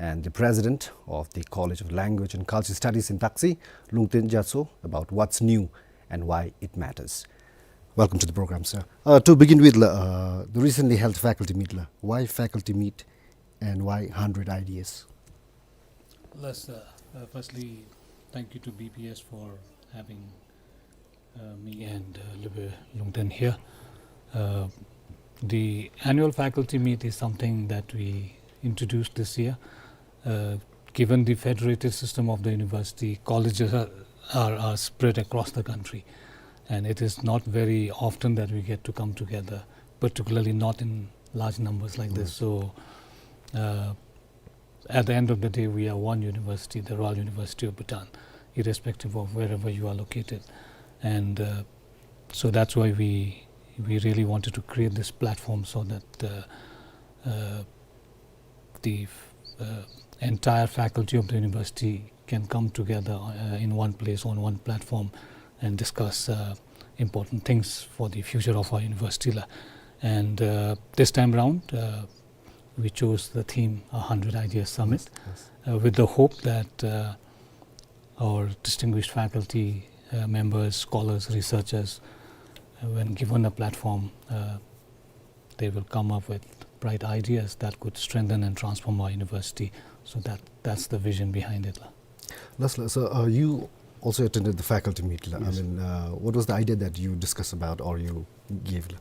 and the President of the College of Language and Culture Studies in Taksi, Lungten Gyatso, about what's new and why it matters. Welcome to the program, sir. Uh, to begin with, la, uh, the recently held faculty meet, la. Why faculty meet and why hundred ideas? Yes, uh, uh, firstly, thank you to B P S for having, uh, me and, uh, Lube Lungten here. Uh, the annual faculty meet is something that we introduced this year. Uh, given the federated system of the university, colleges are, are, are spread across the country, and it is not very often that we get to come together, particularly not in large numbers like this. Right. So, uh, at the end of the day, we are one university, the Royal University of Bhutan, irrespective of wherever you are located. And, uh, so that's why we, we really wanted to create this platform so that, uh, uh, the, uh, entire faculty of the university can come together, uh, in one place, on one platform, and discuss, uh, important things for the future of our university, la. And, uh, this time round, uh, we chose the theme A Hundred Ideas Summit, yes, yes, uh, with the hope that, uh, our distinguished faculty, uh, members, scholars, researchers, uh, when given a platform, uh, they will come up with bright ideas that could strengthen and transform our university. So that, that's the vision behind it, la. Last, la, sir, uh, you also attended the faculty meet, la. Yes. I mean, uh, what was the idea that you discussed about or you gave, la,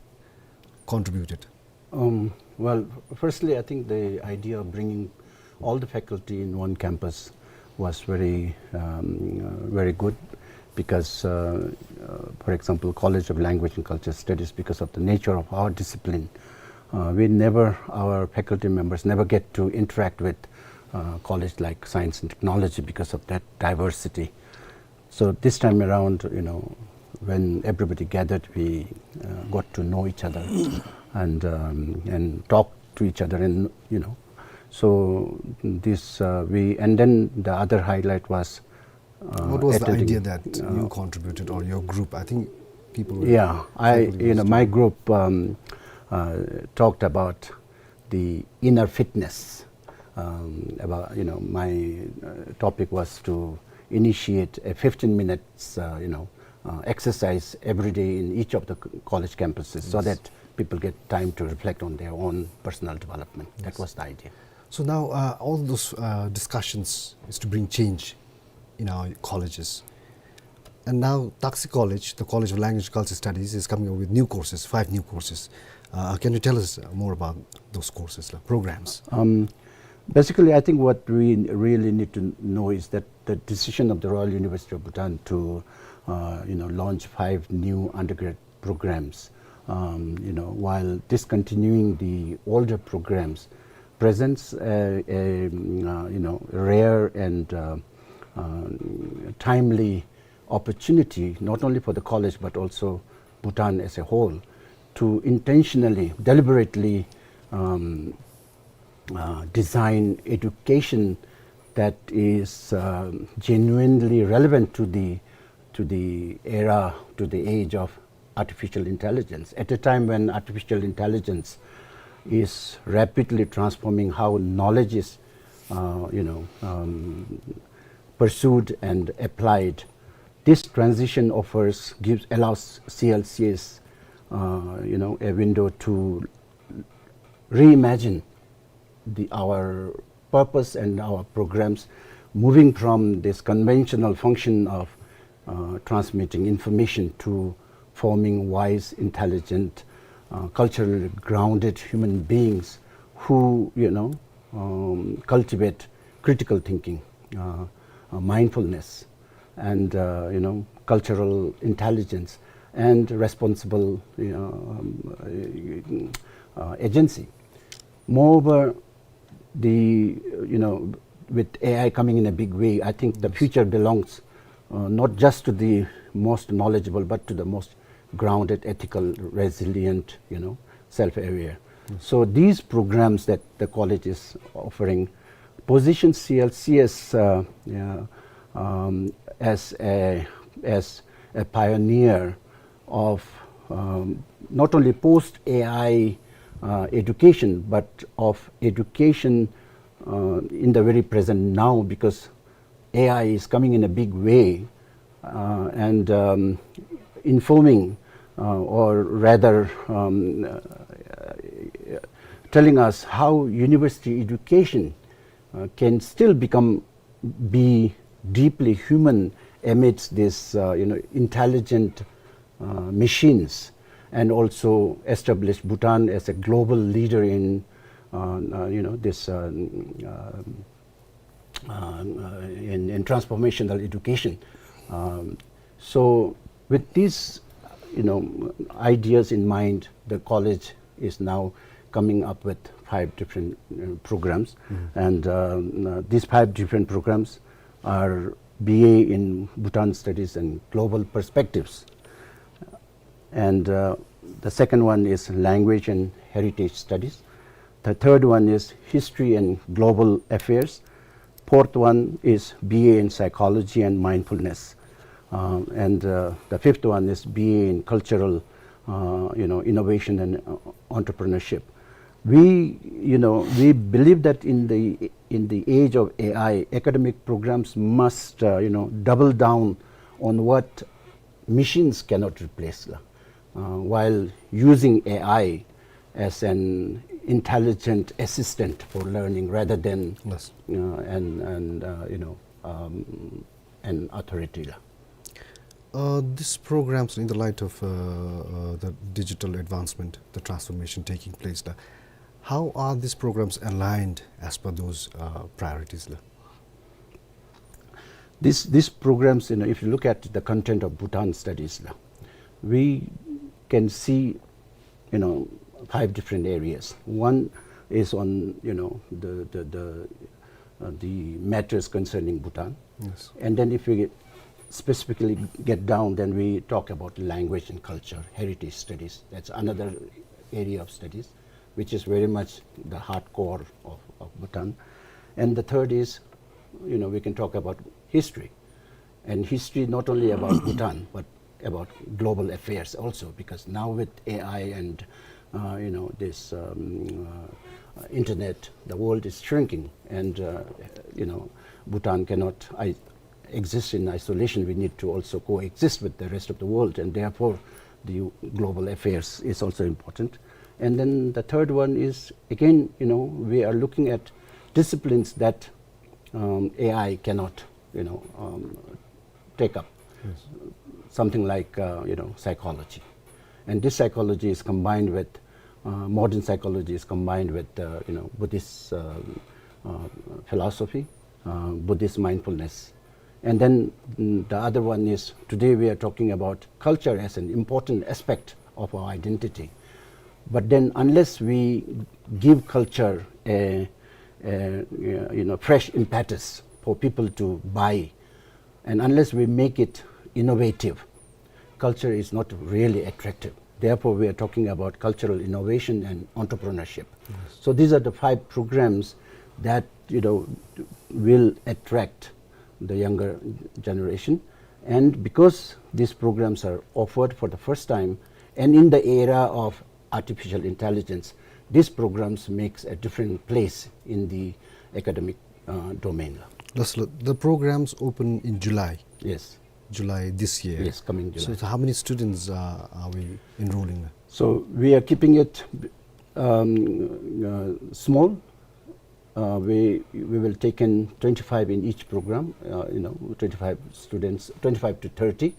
contributed? Um, well, firstly, I think the idea of bringing all the faculty in one campus was very, um, uh, very good because, uh, uh, for example, College of Language and Culture Studies, because of the nature of our discipline, uh, we never, our faculty members never get to interact with, uh, college like Science and Technology because of that diversity. So this time around, you know, when everybody gathered, we, uh, got to know each other and, um, and talk to each other, and, you know, so this, uh, we, and then the other highlight was, uh, what was the attending, idea that, uh, you contributed or your group? I think people were, yeah, I, faculty, you know, members, my group, um, uh, talked about the inner fitness. Um, about, you know, my, uh, topic was to initiate a fifteen minutes, uh, you know, uh, exercise every day in each of the c-, college campuses, so, yes, that people get time to reflect on their own personal development. That, yes, was the idea. So now, uh, all those, uh, discussions is to bring change in our colleges. And now Taksi College, the College of Language and Culture Studies, is coming up with new courses, five new courses. Uh, can you tell us more about those courses, la, programs? Um, basically, I think what we really need to know is that the decision of the Royal University of Bhutan to, uh, you know, launch five new undergrad programs, um, you know, while discontinuing the older programs, presents a, a, mm, uh, you know, rare and, uh, uh, timely opportunity, not only for the college but also Bhutan as a whole, to intentionally, deliberately, um, uh, design education that is uh, genuinely relevant to the, to the era, to the age of artificial intelligence. At a time when artificial intelligence is rapidly transforming how knowledge is, uh, you know, um, pursued and applied, this transition offers, gives, allows C L C S, uh, you know, a window to reimagine the, our purpose and our programs, moving from this conventional function of uh, transmitting information to forming wise, intelligent, uh, culturally grounded human beings who, you know, um, cultivate critical thinking, uh, uh, mindfulness, and uh, you know, cultural intelligence and responsible, you know, um, uh, uh, agency. Moreover, the, you know, with A I coming in a big way, I think the future belongs uh, not just to the most knowledgeable, but to the most grounded, ethical, resilient, you know, self-aware. So these programs that the college is offering position C L C S uh, yeah, um, as a, as a pioneer of um, not only post A I uh, education, but of education uh, in the very present now, because A I is coming in a big way uh, and um, informing, uh, or rather um, uh, telling us how university education uh, can still become, be deeply human amidst this, uh, you know, intelligent uh, machines, and also establish Bhutan as a global leader in, uh, uh, you know, this uh, uh, uh, in, in transformational education. Um, so with these, you know, ideas in mind, the college is now coming up with five different uh, programs. And um, uh, these five different programs are B A in Bhutan Studies and Global Perspectives. And uh, the second one is Language and Heritage Studies. The third one is History and Global Affairs. Fourth one is B A in Psychology and Mindfulness. Um, and uh, the fifth one is B A in Cultural, uh, you know, Innovation and uh, Entrepreneurship. We, you know, we believe that in the, in the age of A I, academic programs must, uh, you know, double down on what machines cannot replace, la. Uh, while using A I as an intelligent assistant for learning rather than uh, an, an uh, you know, um, an authority, la. Uh, these programs, in the light of uh, uh, the digital advancement, the transformation taking place, la, how are these programs aligned as per those uh, priorities, la? These, these programs, you know, if you look at the content of Bhutan Studies, la, we can see, you know, five different areas. One is on, you know, the, the, the, uh, the matters concerning Bhutan. Yes. And then if we get specifically get down, then we talk about language and culture, heritage studies. That's another area of studies, which is very much the hardcore of, of Bhutan. And the third is, you know, we can talk about history. And history not only about Bhutan, but about global affairs also, because now with A I and uh, you know, this um, uh, internet, the world is shrinking, and uh, you know, Bhutan cannot I, exist in isolation. We need to also coexist with the rest of the world, and therefore, the global affairs is also important. And then the third one is, again, you know, we are looking at disciplines that um, A I cannot, you know, um, take up. Something like, uh, you know, psychology. And this psychology is combined with, uh, modern psychology is combined with, uh, you know, Buddhist uh, uh, philosophy, uh, Buddhist mindfulness. And then mm, the other one is, today we are talking about culture as an important aspect of our identity. But then unless we give culture a, a, you know, fresh impetus for people to buy, and unless we make it innovative, culture is not really attractive. Therefore, we are talking about cultural innovation and entrepreneurship. So these are the five programs that, you know, will attract the younger generation. And because these programs are offered for the first time and in the era of artificial intelligence, these programs makes a different place in the academic, uh, domain. Thus, the programs open in July. Yes. July this year. Yes, coming July. So, so how many students, uh, are we enrolling? So we are keeping it, um, uh, small. Uh, we, we will take in twenty-five in each program, uh, you know, twenty-five students, twenty-five to thirty,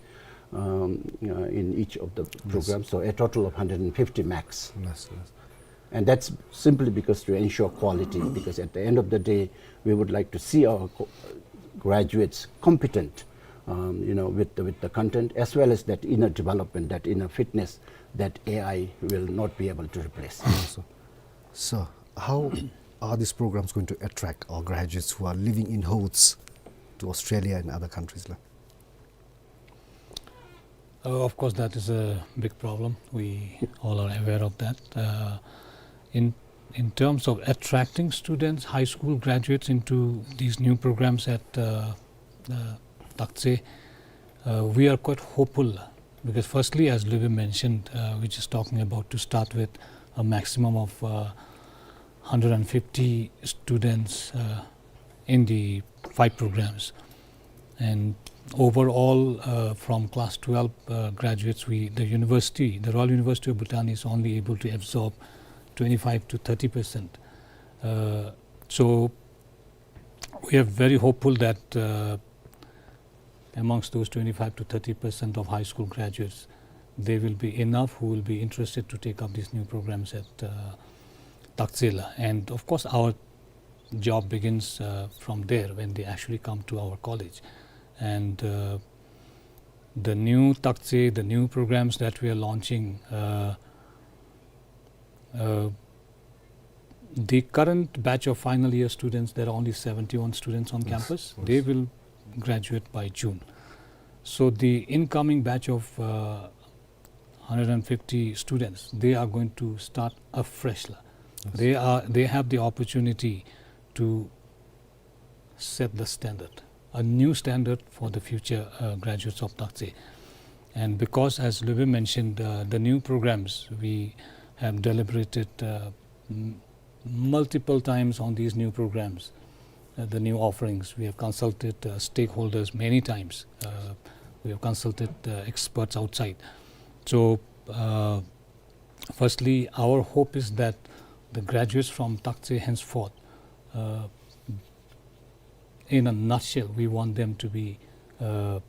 um, uh, in each of the programs. So a total of hundred and fifty max. Yes, yes. And that's simply because to ensure quality, because at the end of the day, we would like to see our co-, graduates competent, um, you know, with the, with the content, as well as that inner development, that inner fitness that A I will not be able to replace. Awesome. So, how are these programs going to attract our graduates who are living in hordes to Australia and other countries, la? Uh, of course, that is a big problem. We all are aware of that. Uh, in, in terms of attracting students, high school graduates into these new programs at, uh, uh, Taktse, uh, we are quite hopeful because firstly, as Lube mentioned, uh, we're just talking about to start with a maximum of, uh, hundred and fifty students, uh, in the five programs. And overall, uh, from class twelve, uh, graduates, we, the university, the Royal University of Bhutan is only able to absorb twenty-five to thirty percent. Uh, so we are very hopeful that, uh, amongst those twenty-five to thirty percent of high school graduates, there will be enough who will be interested to take up these new programs at, uh, Taktse, la. And of course, our job begins, uh, from there when they actually come to our college. And, uh, the new Taktse, the new programs that we are launching, uh, uh, the current batch of final year students, there are only seventy-one students on campus. Yes, yes. They will graduate by June. So the incoming batch of, uh, hundred and fifty students, they are going to start afresh, la. Yes. They are, they have the opportunity to set the standard, a new standard for the future, uh, graduates of Taktse. And because, as Lube mentioned, uh, the new programs, we have deliberated, uh, m-, multiple times on these new programs, uh, the new offerings. We have consulted, uh, stakeholders many times. Uh, we have consulted, uh, experts outside. So, uh, firstly, our hope is that the graduates from Taktse henceforth, uh, in a nutshell, we want them to be, uh,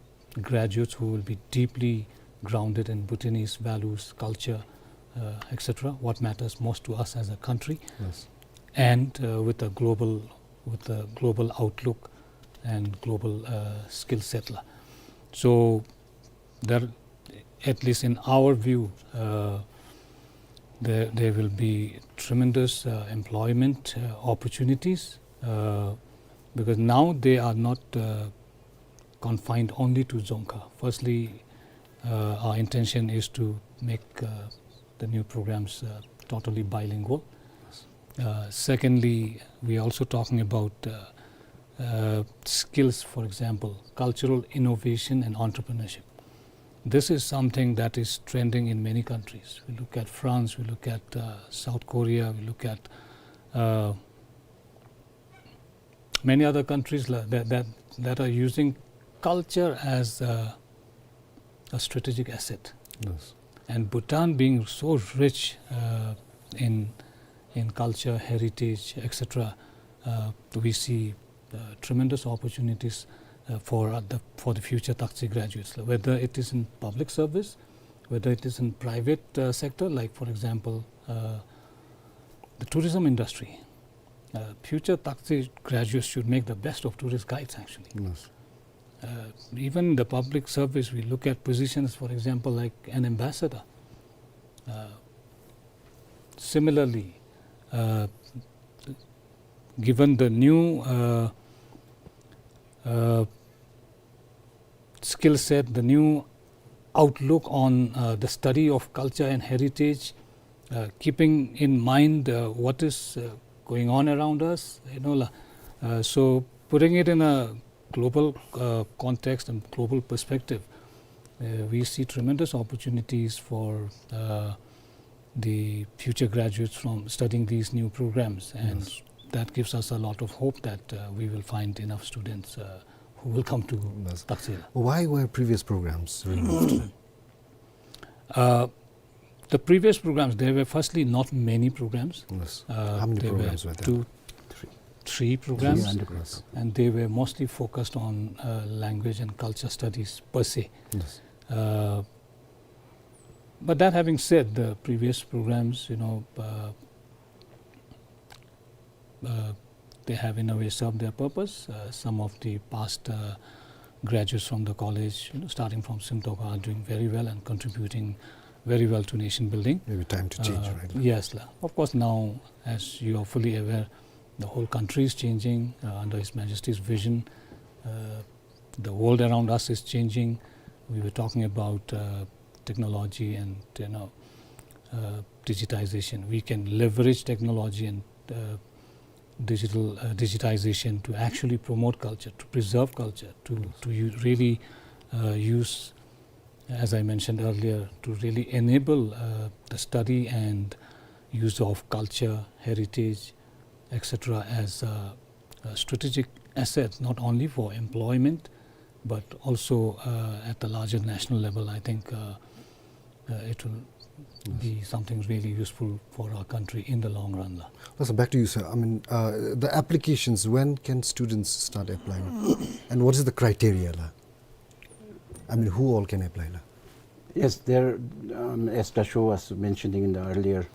graduates who will be deeply grounded in Bhutanese values, culture, uh, et cetera, what matters most to us as a country, yes, and, uh, with a global, with a global outlook and global, uh, skill set, la. So there, at least in our view, uh, there, there will be tremendous, uh, employment, uh, opportunities, uh, because now they are not, uh, confined only to Dzongkha. Firstly, uh, our intention is to make, uh, the new programs, uh, totally bilingual. Uh, secondly, we are also talking about, uh, uh, skills, for example, cultural innovation and entrepreneurship. This is something that is trending in many countries. We look at France, we look at, uh, South Korea, we look at, uh, many other countries la-, that, that, that are using culture as a, a strategic asset. Yes. And Bhutan being so rich, uh, in, in culture, heritage, et cetera, uh, we see, uh, tremendous opportunities, uh, for, uh, the, for the future Taktse graduates, whether it is in public service, whether it is in private, uh, sector, like, for example, uh, the tourism industry. Uh, future Taktse graduates should make the best of tourist guides, actually. Yes. Uh, even the public service, we look at positions, for example, like an ambassador. Uh, similarly, uh, given the new, uh, uh, skill set, the new outlook on, uh, the study of culture and heritage, uh, keeping in mind, uh, what is, uh, going on around us, you know, la-, uh, so Putting it in a global, uh, context and global perspective, uh, we see tremendous opportunities for, uh, the future graduates from studying these new programs, and Yes. that gives us a lot of hope that, uh, we will find enough students, uh, who will come to Yes. Taktse. Why were previous programs removed? Uh, the previous programs, there were firstly not many programs. Yes. Uh, How many there programs were were there? two, three, three programs, Three undergrads. and they were mostly focused on, uh, language and culture studies per se. Yes. Uh, but that having said, the previous programs, you know, uh, uh, they have in a way served their purpose. Uh, some of the past, uh, graduates from the college, you know, starting from Simtokha, are doing very well and contributing very well to nation building. Maybe time to change, Uh, right? Yes, la. Of course, now, as you are fully aware, the whole country is changing, uh, under His Majesty's vision. Uh, the world around us is changing. We were talking about, uh, technology and, you know, uh, digitization. We can leverage technology and, uh, digital, uh, digitization to actually promote culture, to preserve culture, to, Yes. to u-, really, uh, use, as I mentioned earlier, to really enable, uh, the study and use of culture, heritage, et cetera, as a, a strategic asset, not only for employment, but also, uh, at the larger national level. I think, uh, uh, it will Yes. be something really useful for our country in the long run, la. Well, so back to you, sir. I mean, uh, the applications, when can students start applying? And what is the criteria, la? I mean, who all can apply, la? Yes, there, um, as Tasho was mentioning in the earlier,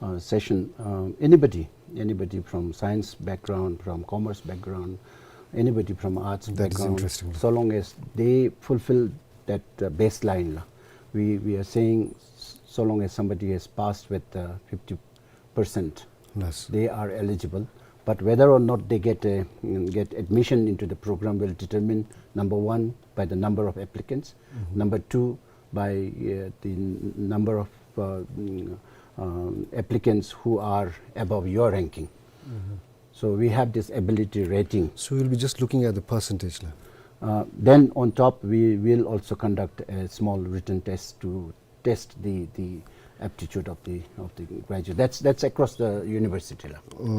uh, session, um, anybody, anybody from science background, from commerce background, anybody from arts That is background, interesting. so long as they fulfill that, uh, baseline, la. We, we are saying s-, so long as somebody has passed with, uh, fifty percent, Yes. they are eligible. But whether or not they get a, mm, get admission into the program will determine, number one, by the number of applicants. Mm-hmm. Number two, by, uh, the n-, number of, uh, mm, um, applicants who are above your ranking. Mm-hmm. So we have this ability rating. So you'll be just looking at the percentage, la? Uh, then on top, we will also conduct a small written test to test the, the aptitude of the, of the graduate. That's, that's across the university, la.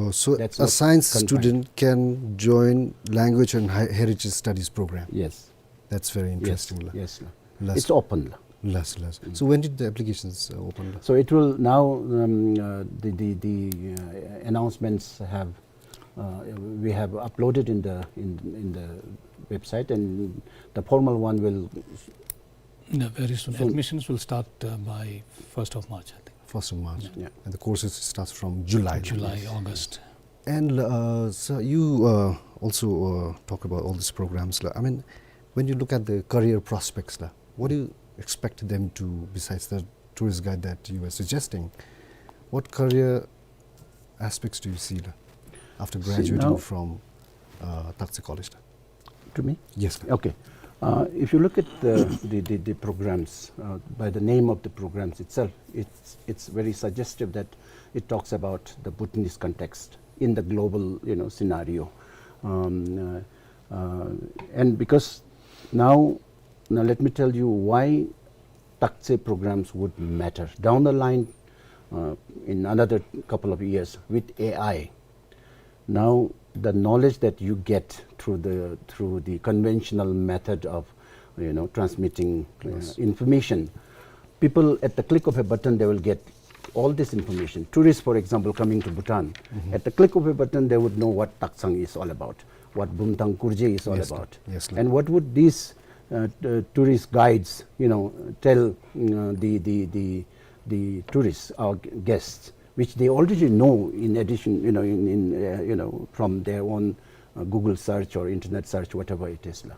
Uh, so That's a not science confined. student can join language and he-, heritage studies program? Yes. That's very Yes, interesting, la. yes, la. Last It's open, la. Last, last. Mm. So when did the applications, uh, open, la? So it will now, um, uh, the, the, the, uh, announcements have, uh, we have uploaded in the, in, in the website, and the formal one will Yeah, very soon. Soon. Admissions will start, uh, by first of March, I think. First of March. Yeah. Yeah. And the courses starts from July, la. July, Yes. August. And, uh, sir, you, uh, also, uh, talk about all these programs, la. I mean, when you look at the career prospects, la, what do you expect them to, besides the tourist guide that you were suggesting? What career aspects do you see, la, after See, graduating now from, uh, Taktse College, la? To me? Yes, la. Okay. Uh, if you look at the, the, the, the programs, uh, by the name of the programs itself, it's, it's very suggestive that it talks about the Bhutanese context in the global, you know, scenario. Um, uh, uh, and because now, now let me tell you why Taktse programs would matter. Down the line, uh, in another couple of years with A I, now the knowledge that you get through the, through the conventional method of, you know, transmitting, uh, Yes. information, people at the click of a button, they will get all this information. Tourists, for example, coming to Bhutan, Mm-hmm. at the click of a button, they would know what Taksang is all about, what Bumthang Kurje is all Yes, sir. about. Yes, sir. And what would these, uh, t-, tourist guides, you know, tell, uh, the, the, the, the tourists, our g-, guests, which they already know in addition, you know, in, in, uh, you know, from their own, uh, Google search or internet search, whatever it is, la.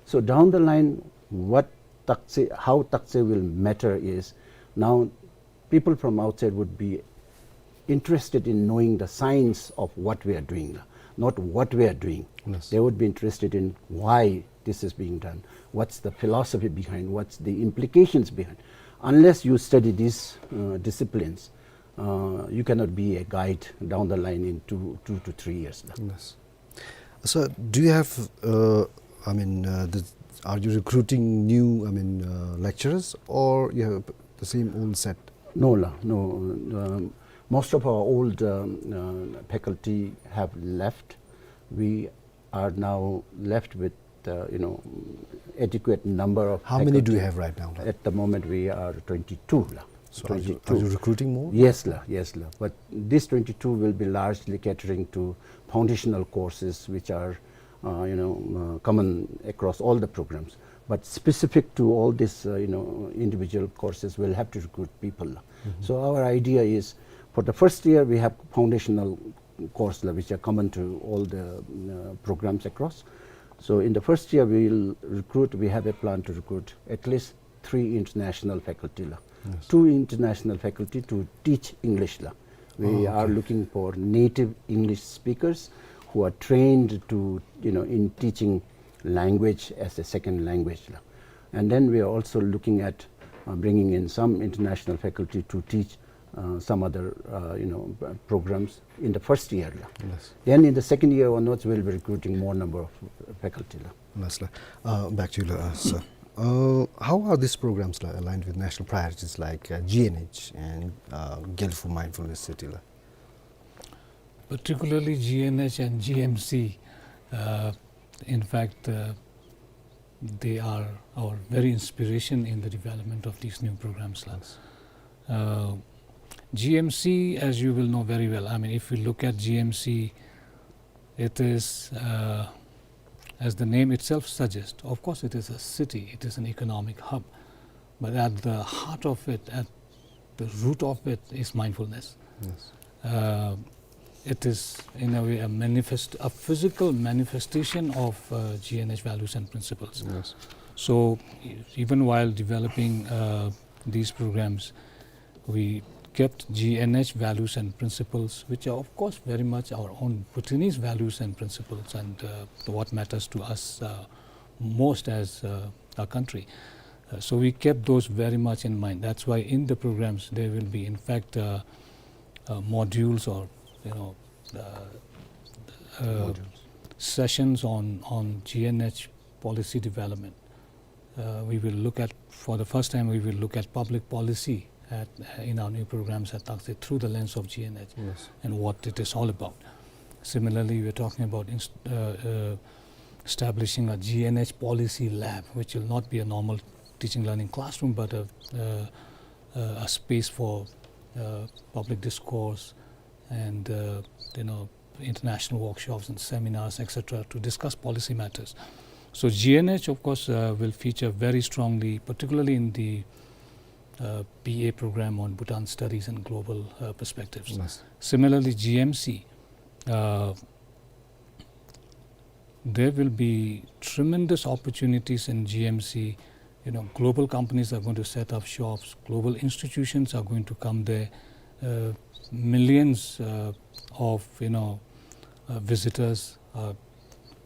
So down the line, what Taktse, how Taktse will matter is now people from outside would be interested in knowing the science of what we are doing, la, not what we are doing. Yes. They would be interested in why this is being done, what's the philosophy behind, what's the implications behind. Unless you study these, uh, disciplines, uh, you cannot be a guide down the line in two, two to three years, la. Yes. So, do you have, uh, I mean, uh, the, are you recruiting new, I mean, uh, lecturers, or you have the same old set? No, la, no. Um, most of our old um, uh, faculty have left. We are now left with, uh, you know, adequate number of How many do you faculty. Have right now, la? At the moment, we are twenty-two, la. So are you, are twenty-two. You recruiting more? Yes, la, yes, la. But these twenty-two will be largely catering to foundational courses, which are, uh, you know, uh, common across all the programs. But specific to all these, uh, you know, individual courses, we'll have to recruit people, la. Mm-hmm. So our idea is, for the first year, we have foundational course, la, which are common to all the, uh, programs across. So in the first year, we'll recruit, we have a plan to recruit at least three international faculty, la. Yes. Two international faculty to teach English, la. We Oh, are okay. looking for native English speakers who are trained to, you know, in teaching language as a second language, la. And then we are also looking at, uh, bringing in some international faculty to teach, uh, some other, uh, you know, uh, programs in the first year, la. Yes. Then in the second year onwards, we'll be recruiting more number of faculty, la. Yes, la. Uh, back to you, la, uh, sir. Uh, how are these programs, la, aligned with national priorities like, uh, G N H and, uh, Geldofo Mindfulness City, la? Particularly G N H and G M C, uh, in fact, uh, they are our very inspiration in the development of these new programs, la. Yes. Uh, G M C, as you will know very well, I mean, if we look at G M C, it is, uh, as the name itself suggests, of course, it is a city, it is an economic hub, but at the heart of it, at the root of it, is mindfulness. Yes. Uh, it is, in a way, a manifest-, a physical manifestation of, uh, G N H values and principles. Yes. So, e-, even while developing, uh, these programs, we kept G N H values and principles, which are, of course, very much our own Bhutanese values and principles and, uh, what matters to us, uh, most as, uh, a country. Uh, so we kept those very much in mind. That's why in the programs there will be, in fact, uh, uh, modules or, you know, uh, uh, Modules. Sessions on, on G N H policy development. Uh, we will look at, for the first time, we will look at public policy at, uh, in our new programs at Taktse through the lens of G N H Yes. and what it is all about. Similarly, we're talking about inst-, uh, uh, establishing a G N H policy lab, which will not be a normal teaching learning classroom, but a, uh, uh, a space for, uh, public discourse and, uh, you know, international workshops and seminars, et cetera, to discuss policy matters. So G N H, of course, uh, will feature very strongly, particularly in the, uh, B A program on Bhutan Studies and Global, uh, Perspectives. Yes. Similarly, G M C, uh, there will be tremendous opportunities in G M C. You know, global companies are going to set up shops, global institutions are going to come there, uh, millions, uh, of, you know, uh, visitors are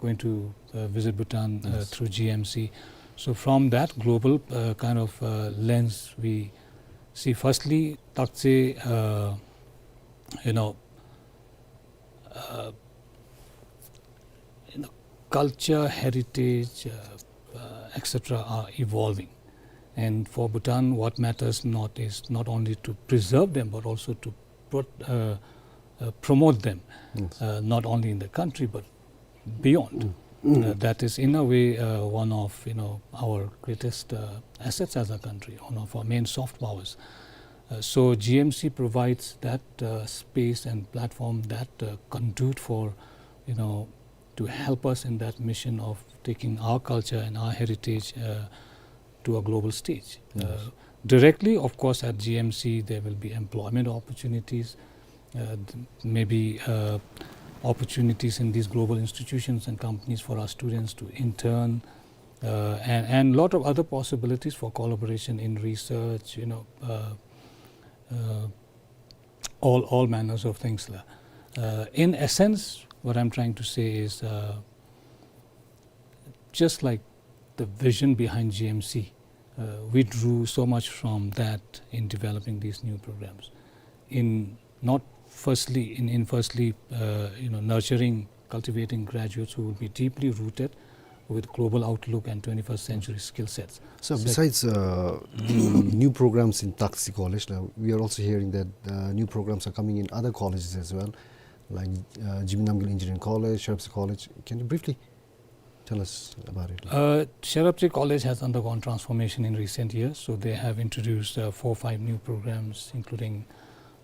going to, uh, visit Bhutan, uh, Yes. through G M C. So from that global, uh, kind of, uh, lens, we see firstly, Taktse, uh, you know, uh, you know, culture, heritage, uh, uh, et cetera are evolving. And for Bhutan, what matters not is not only to preserve them, but also to pro-, uh, uh, promote them, Yes. uh, not only in the country, but beyond. Mm. Uh, that is, in a way, uh, one of, you know, our greatest, uh, assets as a country, one of our main soft powers. Uh, so G M C provides that, uh, space and platform, that, uh, conduit for, you know, to help us in that mission of taking our culture and our heritage, uh, to a global stage. Yes. Uh, directly, of course, at G M C, there will be employment opportunities, uh, th-, maybe, uh, opportunities in these global institutions and companies for our students to intern, uh, and, and lot of other possibilities for collaboration in research, you know, uh, uh, all, all manners of things, la. Uh, in essence, what I'm trying to say is, uh, just like the vision behind G M C, uh, we drew so much from that in developing these new programs. In not firstly, in, in firstly, uh, you know, nurturing cultivating graduates who will be deeply rooted with global outlook and twenty-first century skill sets. So besides, uh, the new programs in Takashi College, uh, we are also hearing that, uh, new programs are coming in other colleges as well, like, uh, Jigme Namgyel Engineering College, Sherabji College. Can you briefly tell us about it? Uh, Sherabji College has undergone transformation in recent years, so they have introduced, uh, four, five new programs, including,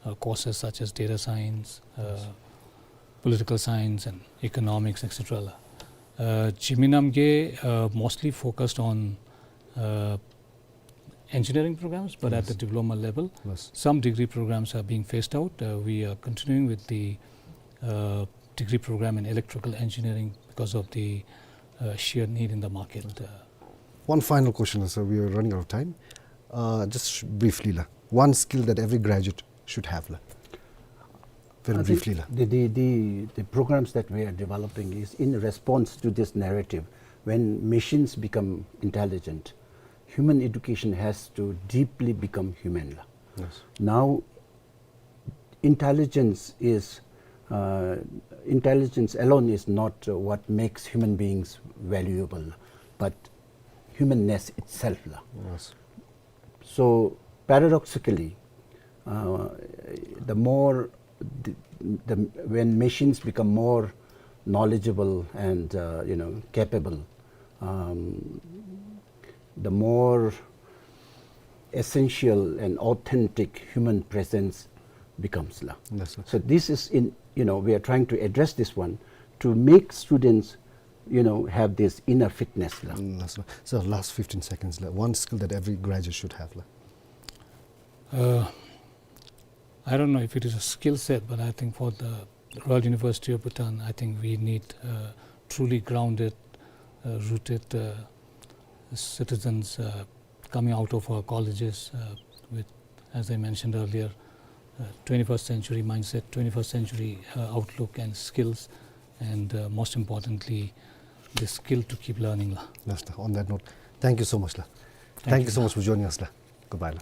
uh, courses such as data science, uh, political science, and economics, et cetera. Uh, Jigme Namgyel, uh, mostly focused on, uh, engineering programs, but at the diploma level. Yes. Some degree programs are being phased out. Uh, we are continuing with the, uh, degree program in electrical engineering because of the, uh, sheer need in the market. Uh, One final question, sir. We are running out of time. Uh, just sh-, briefly, la. One skill that every graduate should have, la. Very briefly, la. I think the, the, the, the programs that we are developing is in response to this narrative. When machines become intelligent, human education has to deeply become human, la. Yes. Now, intelligence is, uh, intelligence alone is not, uh, what makes human beings valuable, but humanness itself, la. Yes. So paradoxically, uh, the more the, the, when machines become more knowledgeable and, uh, you know, capable, um, the more essential and authentic human presence becomes, la. Yes, sir. So this is in, you know, we are trying to address this one to make students, you know, have this inner fitness, la. Mm, yes, sir. So last fifteen seconds, la. One skill that every graduate should have, la. Uh, I don't know if it is a skill set, but I think for the Royal University of Bhutan, I think we need, uh, truly grounded, uh, rooted, uh, citizens, uh, coming out of our colleges, uh, with, as I mentioned earlier, uh, twenty-first century mindset, twenty-first century, uh, outlook and skills, and, uh, most importantly, the skill to keep learning, la. Yes, sir. On that note, thank you so much, la. Thank you so much for joining us, la. Goodbye, la.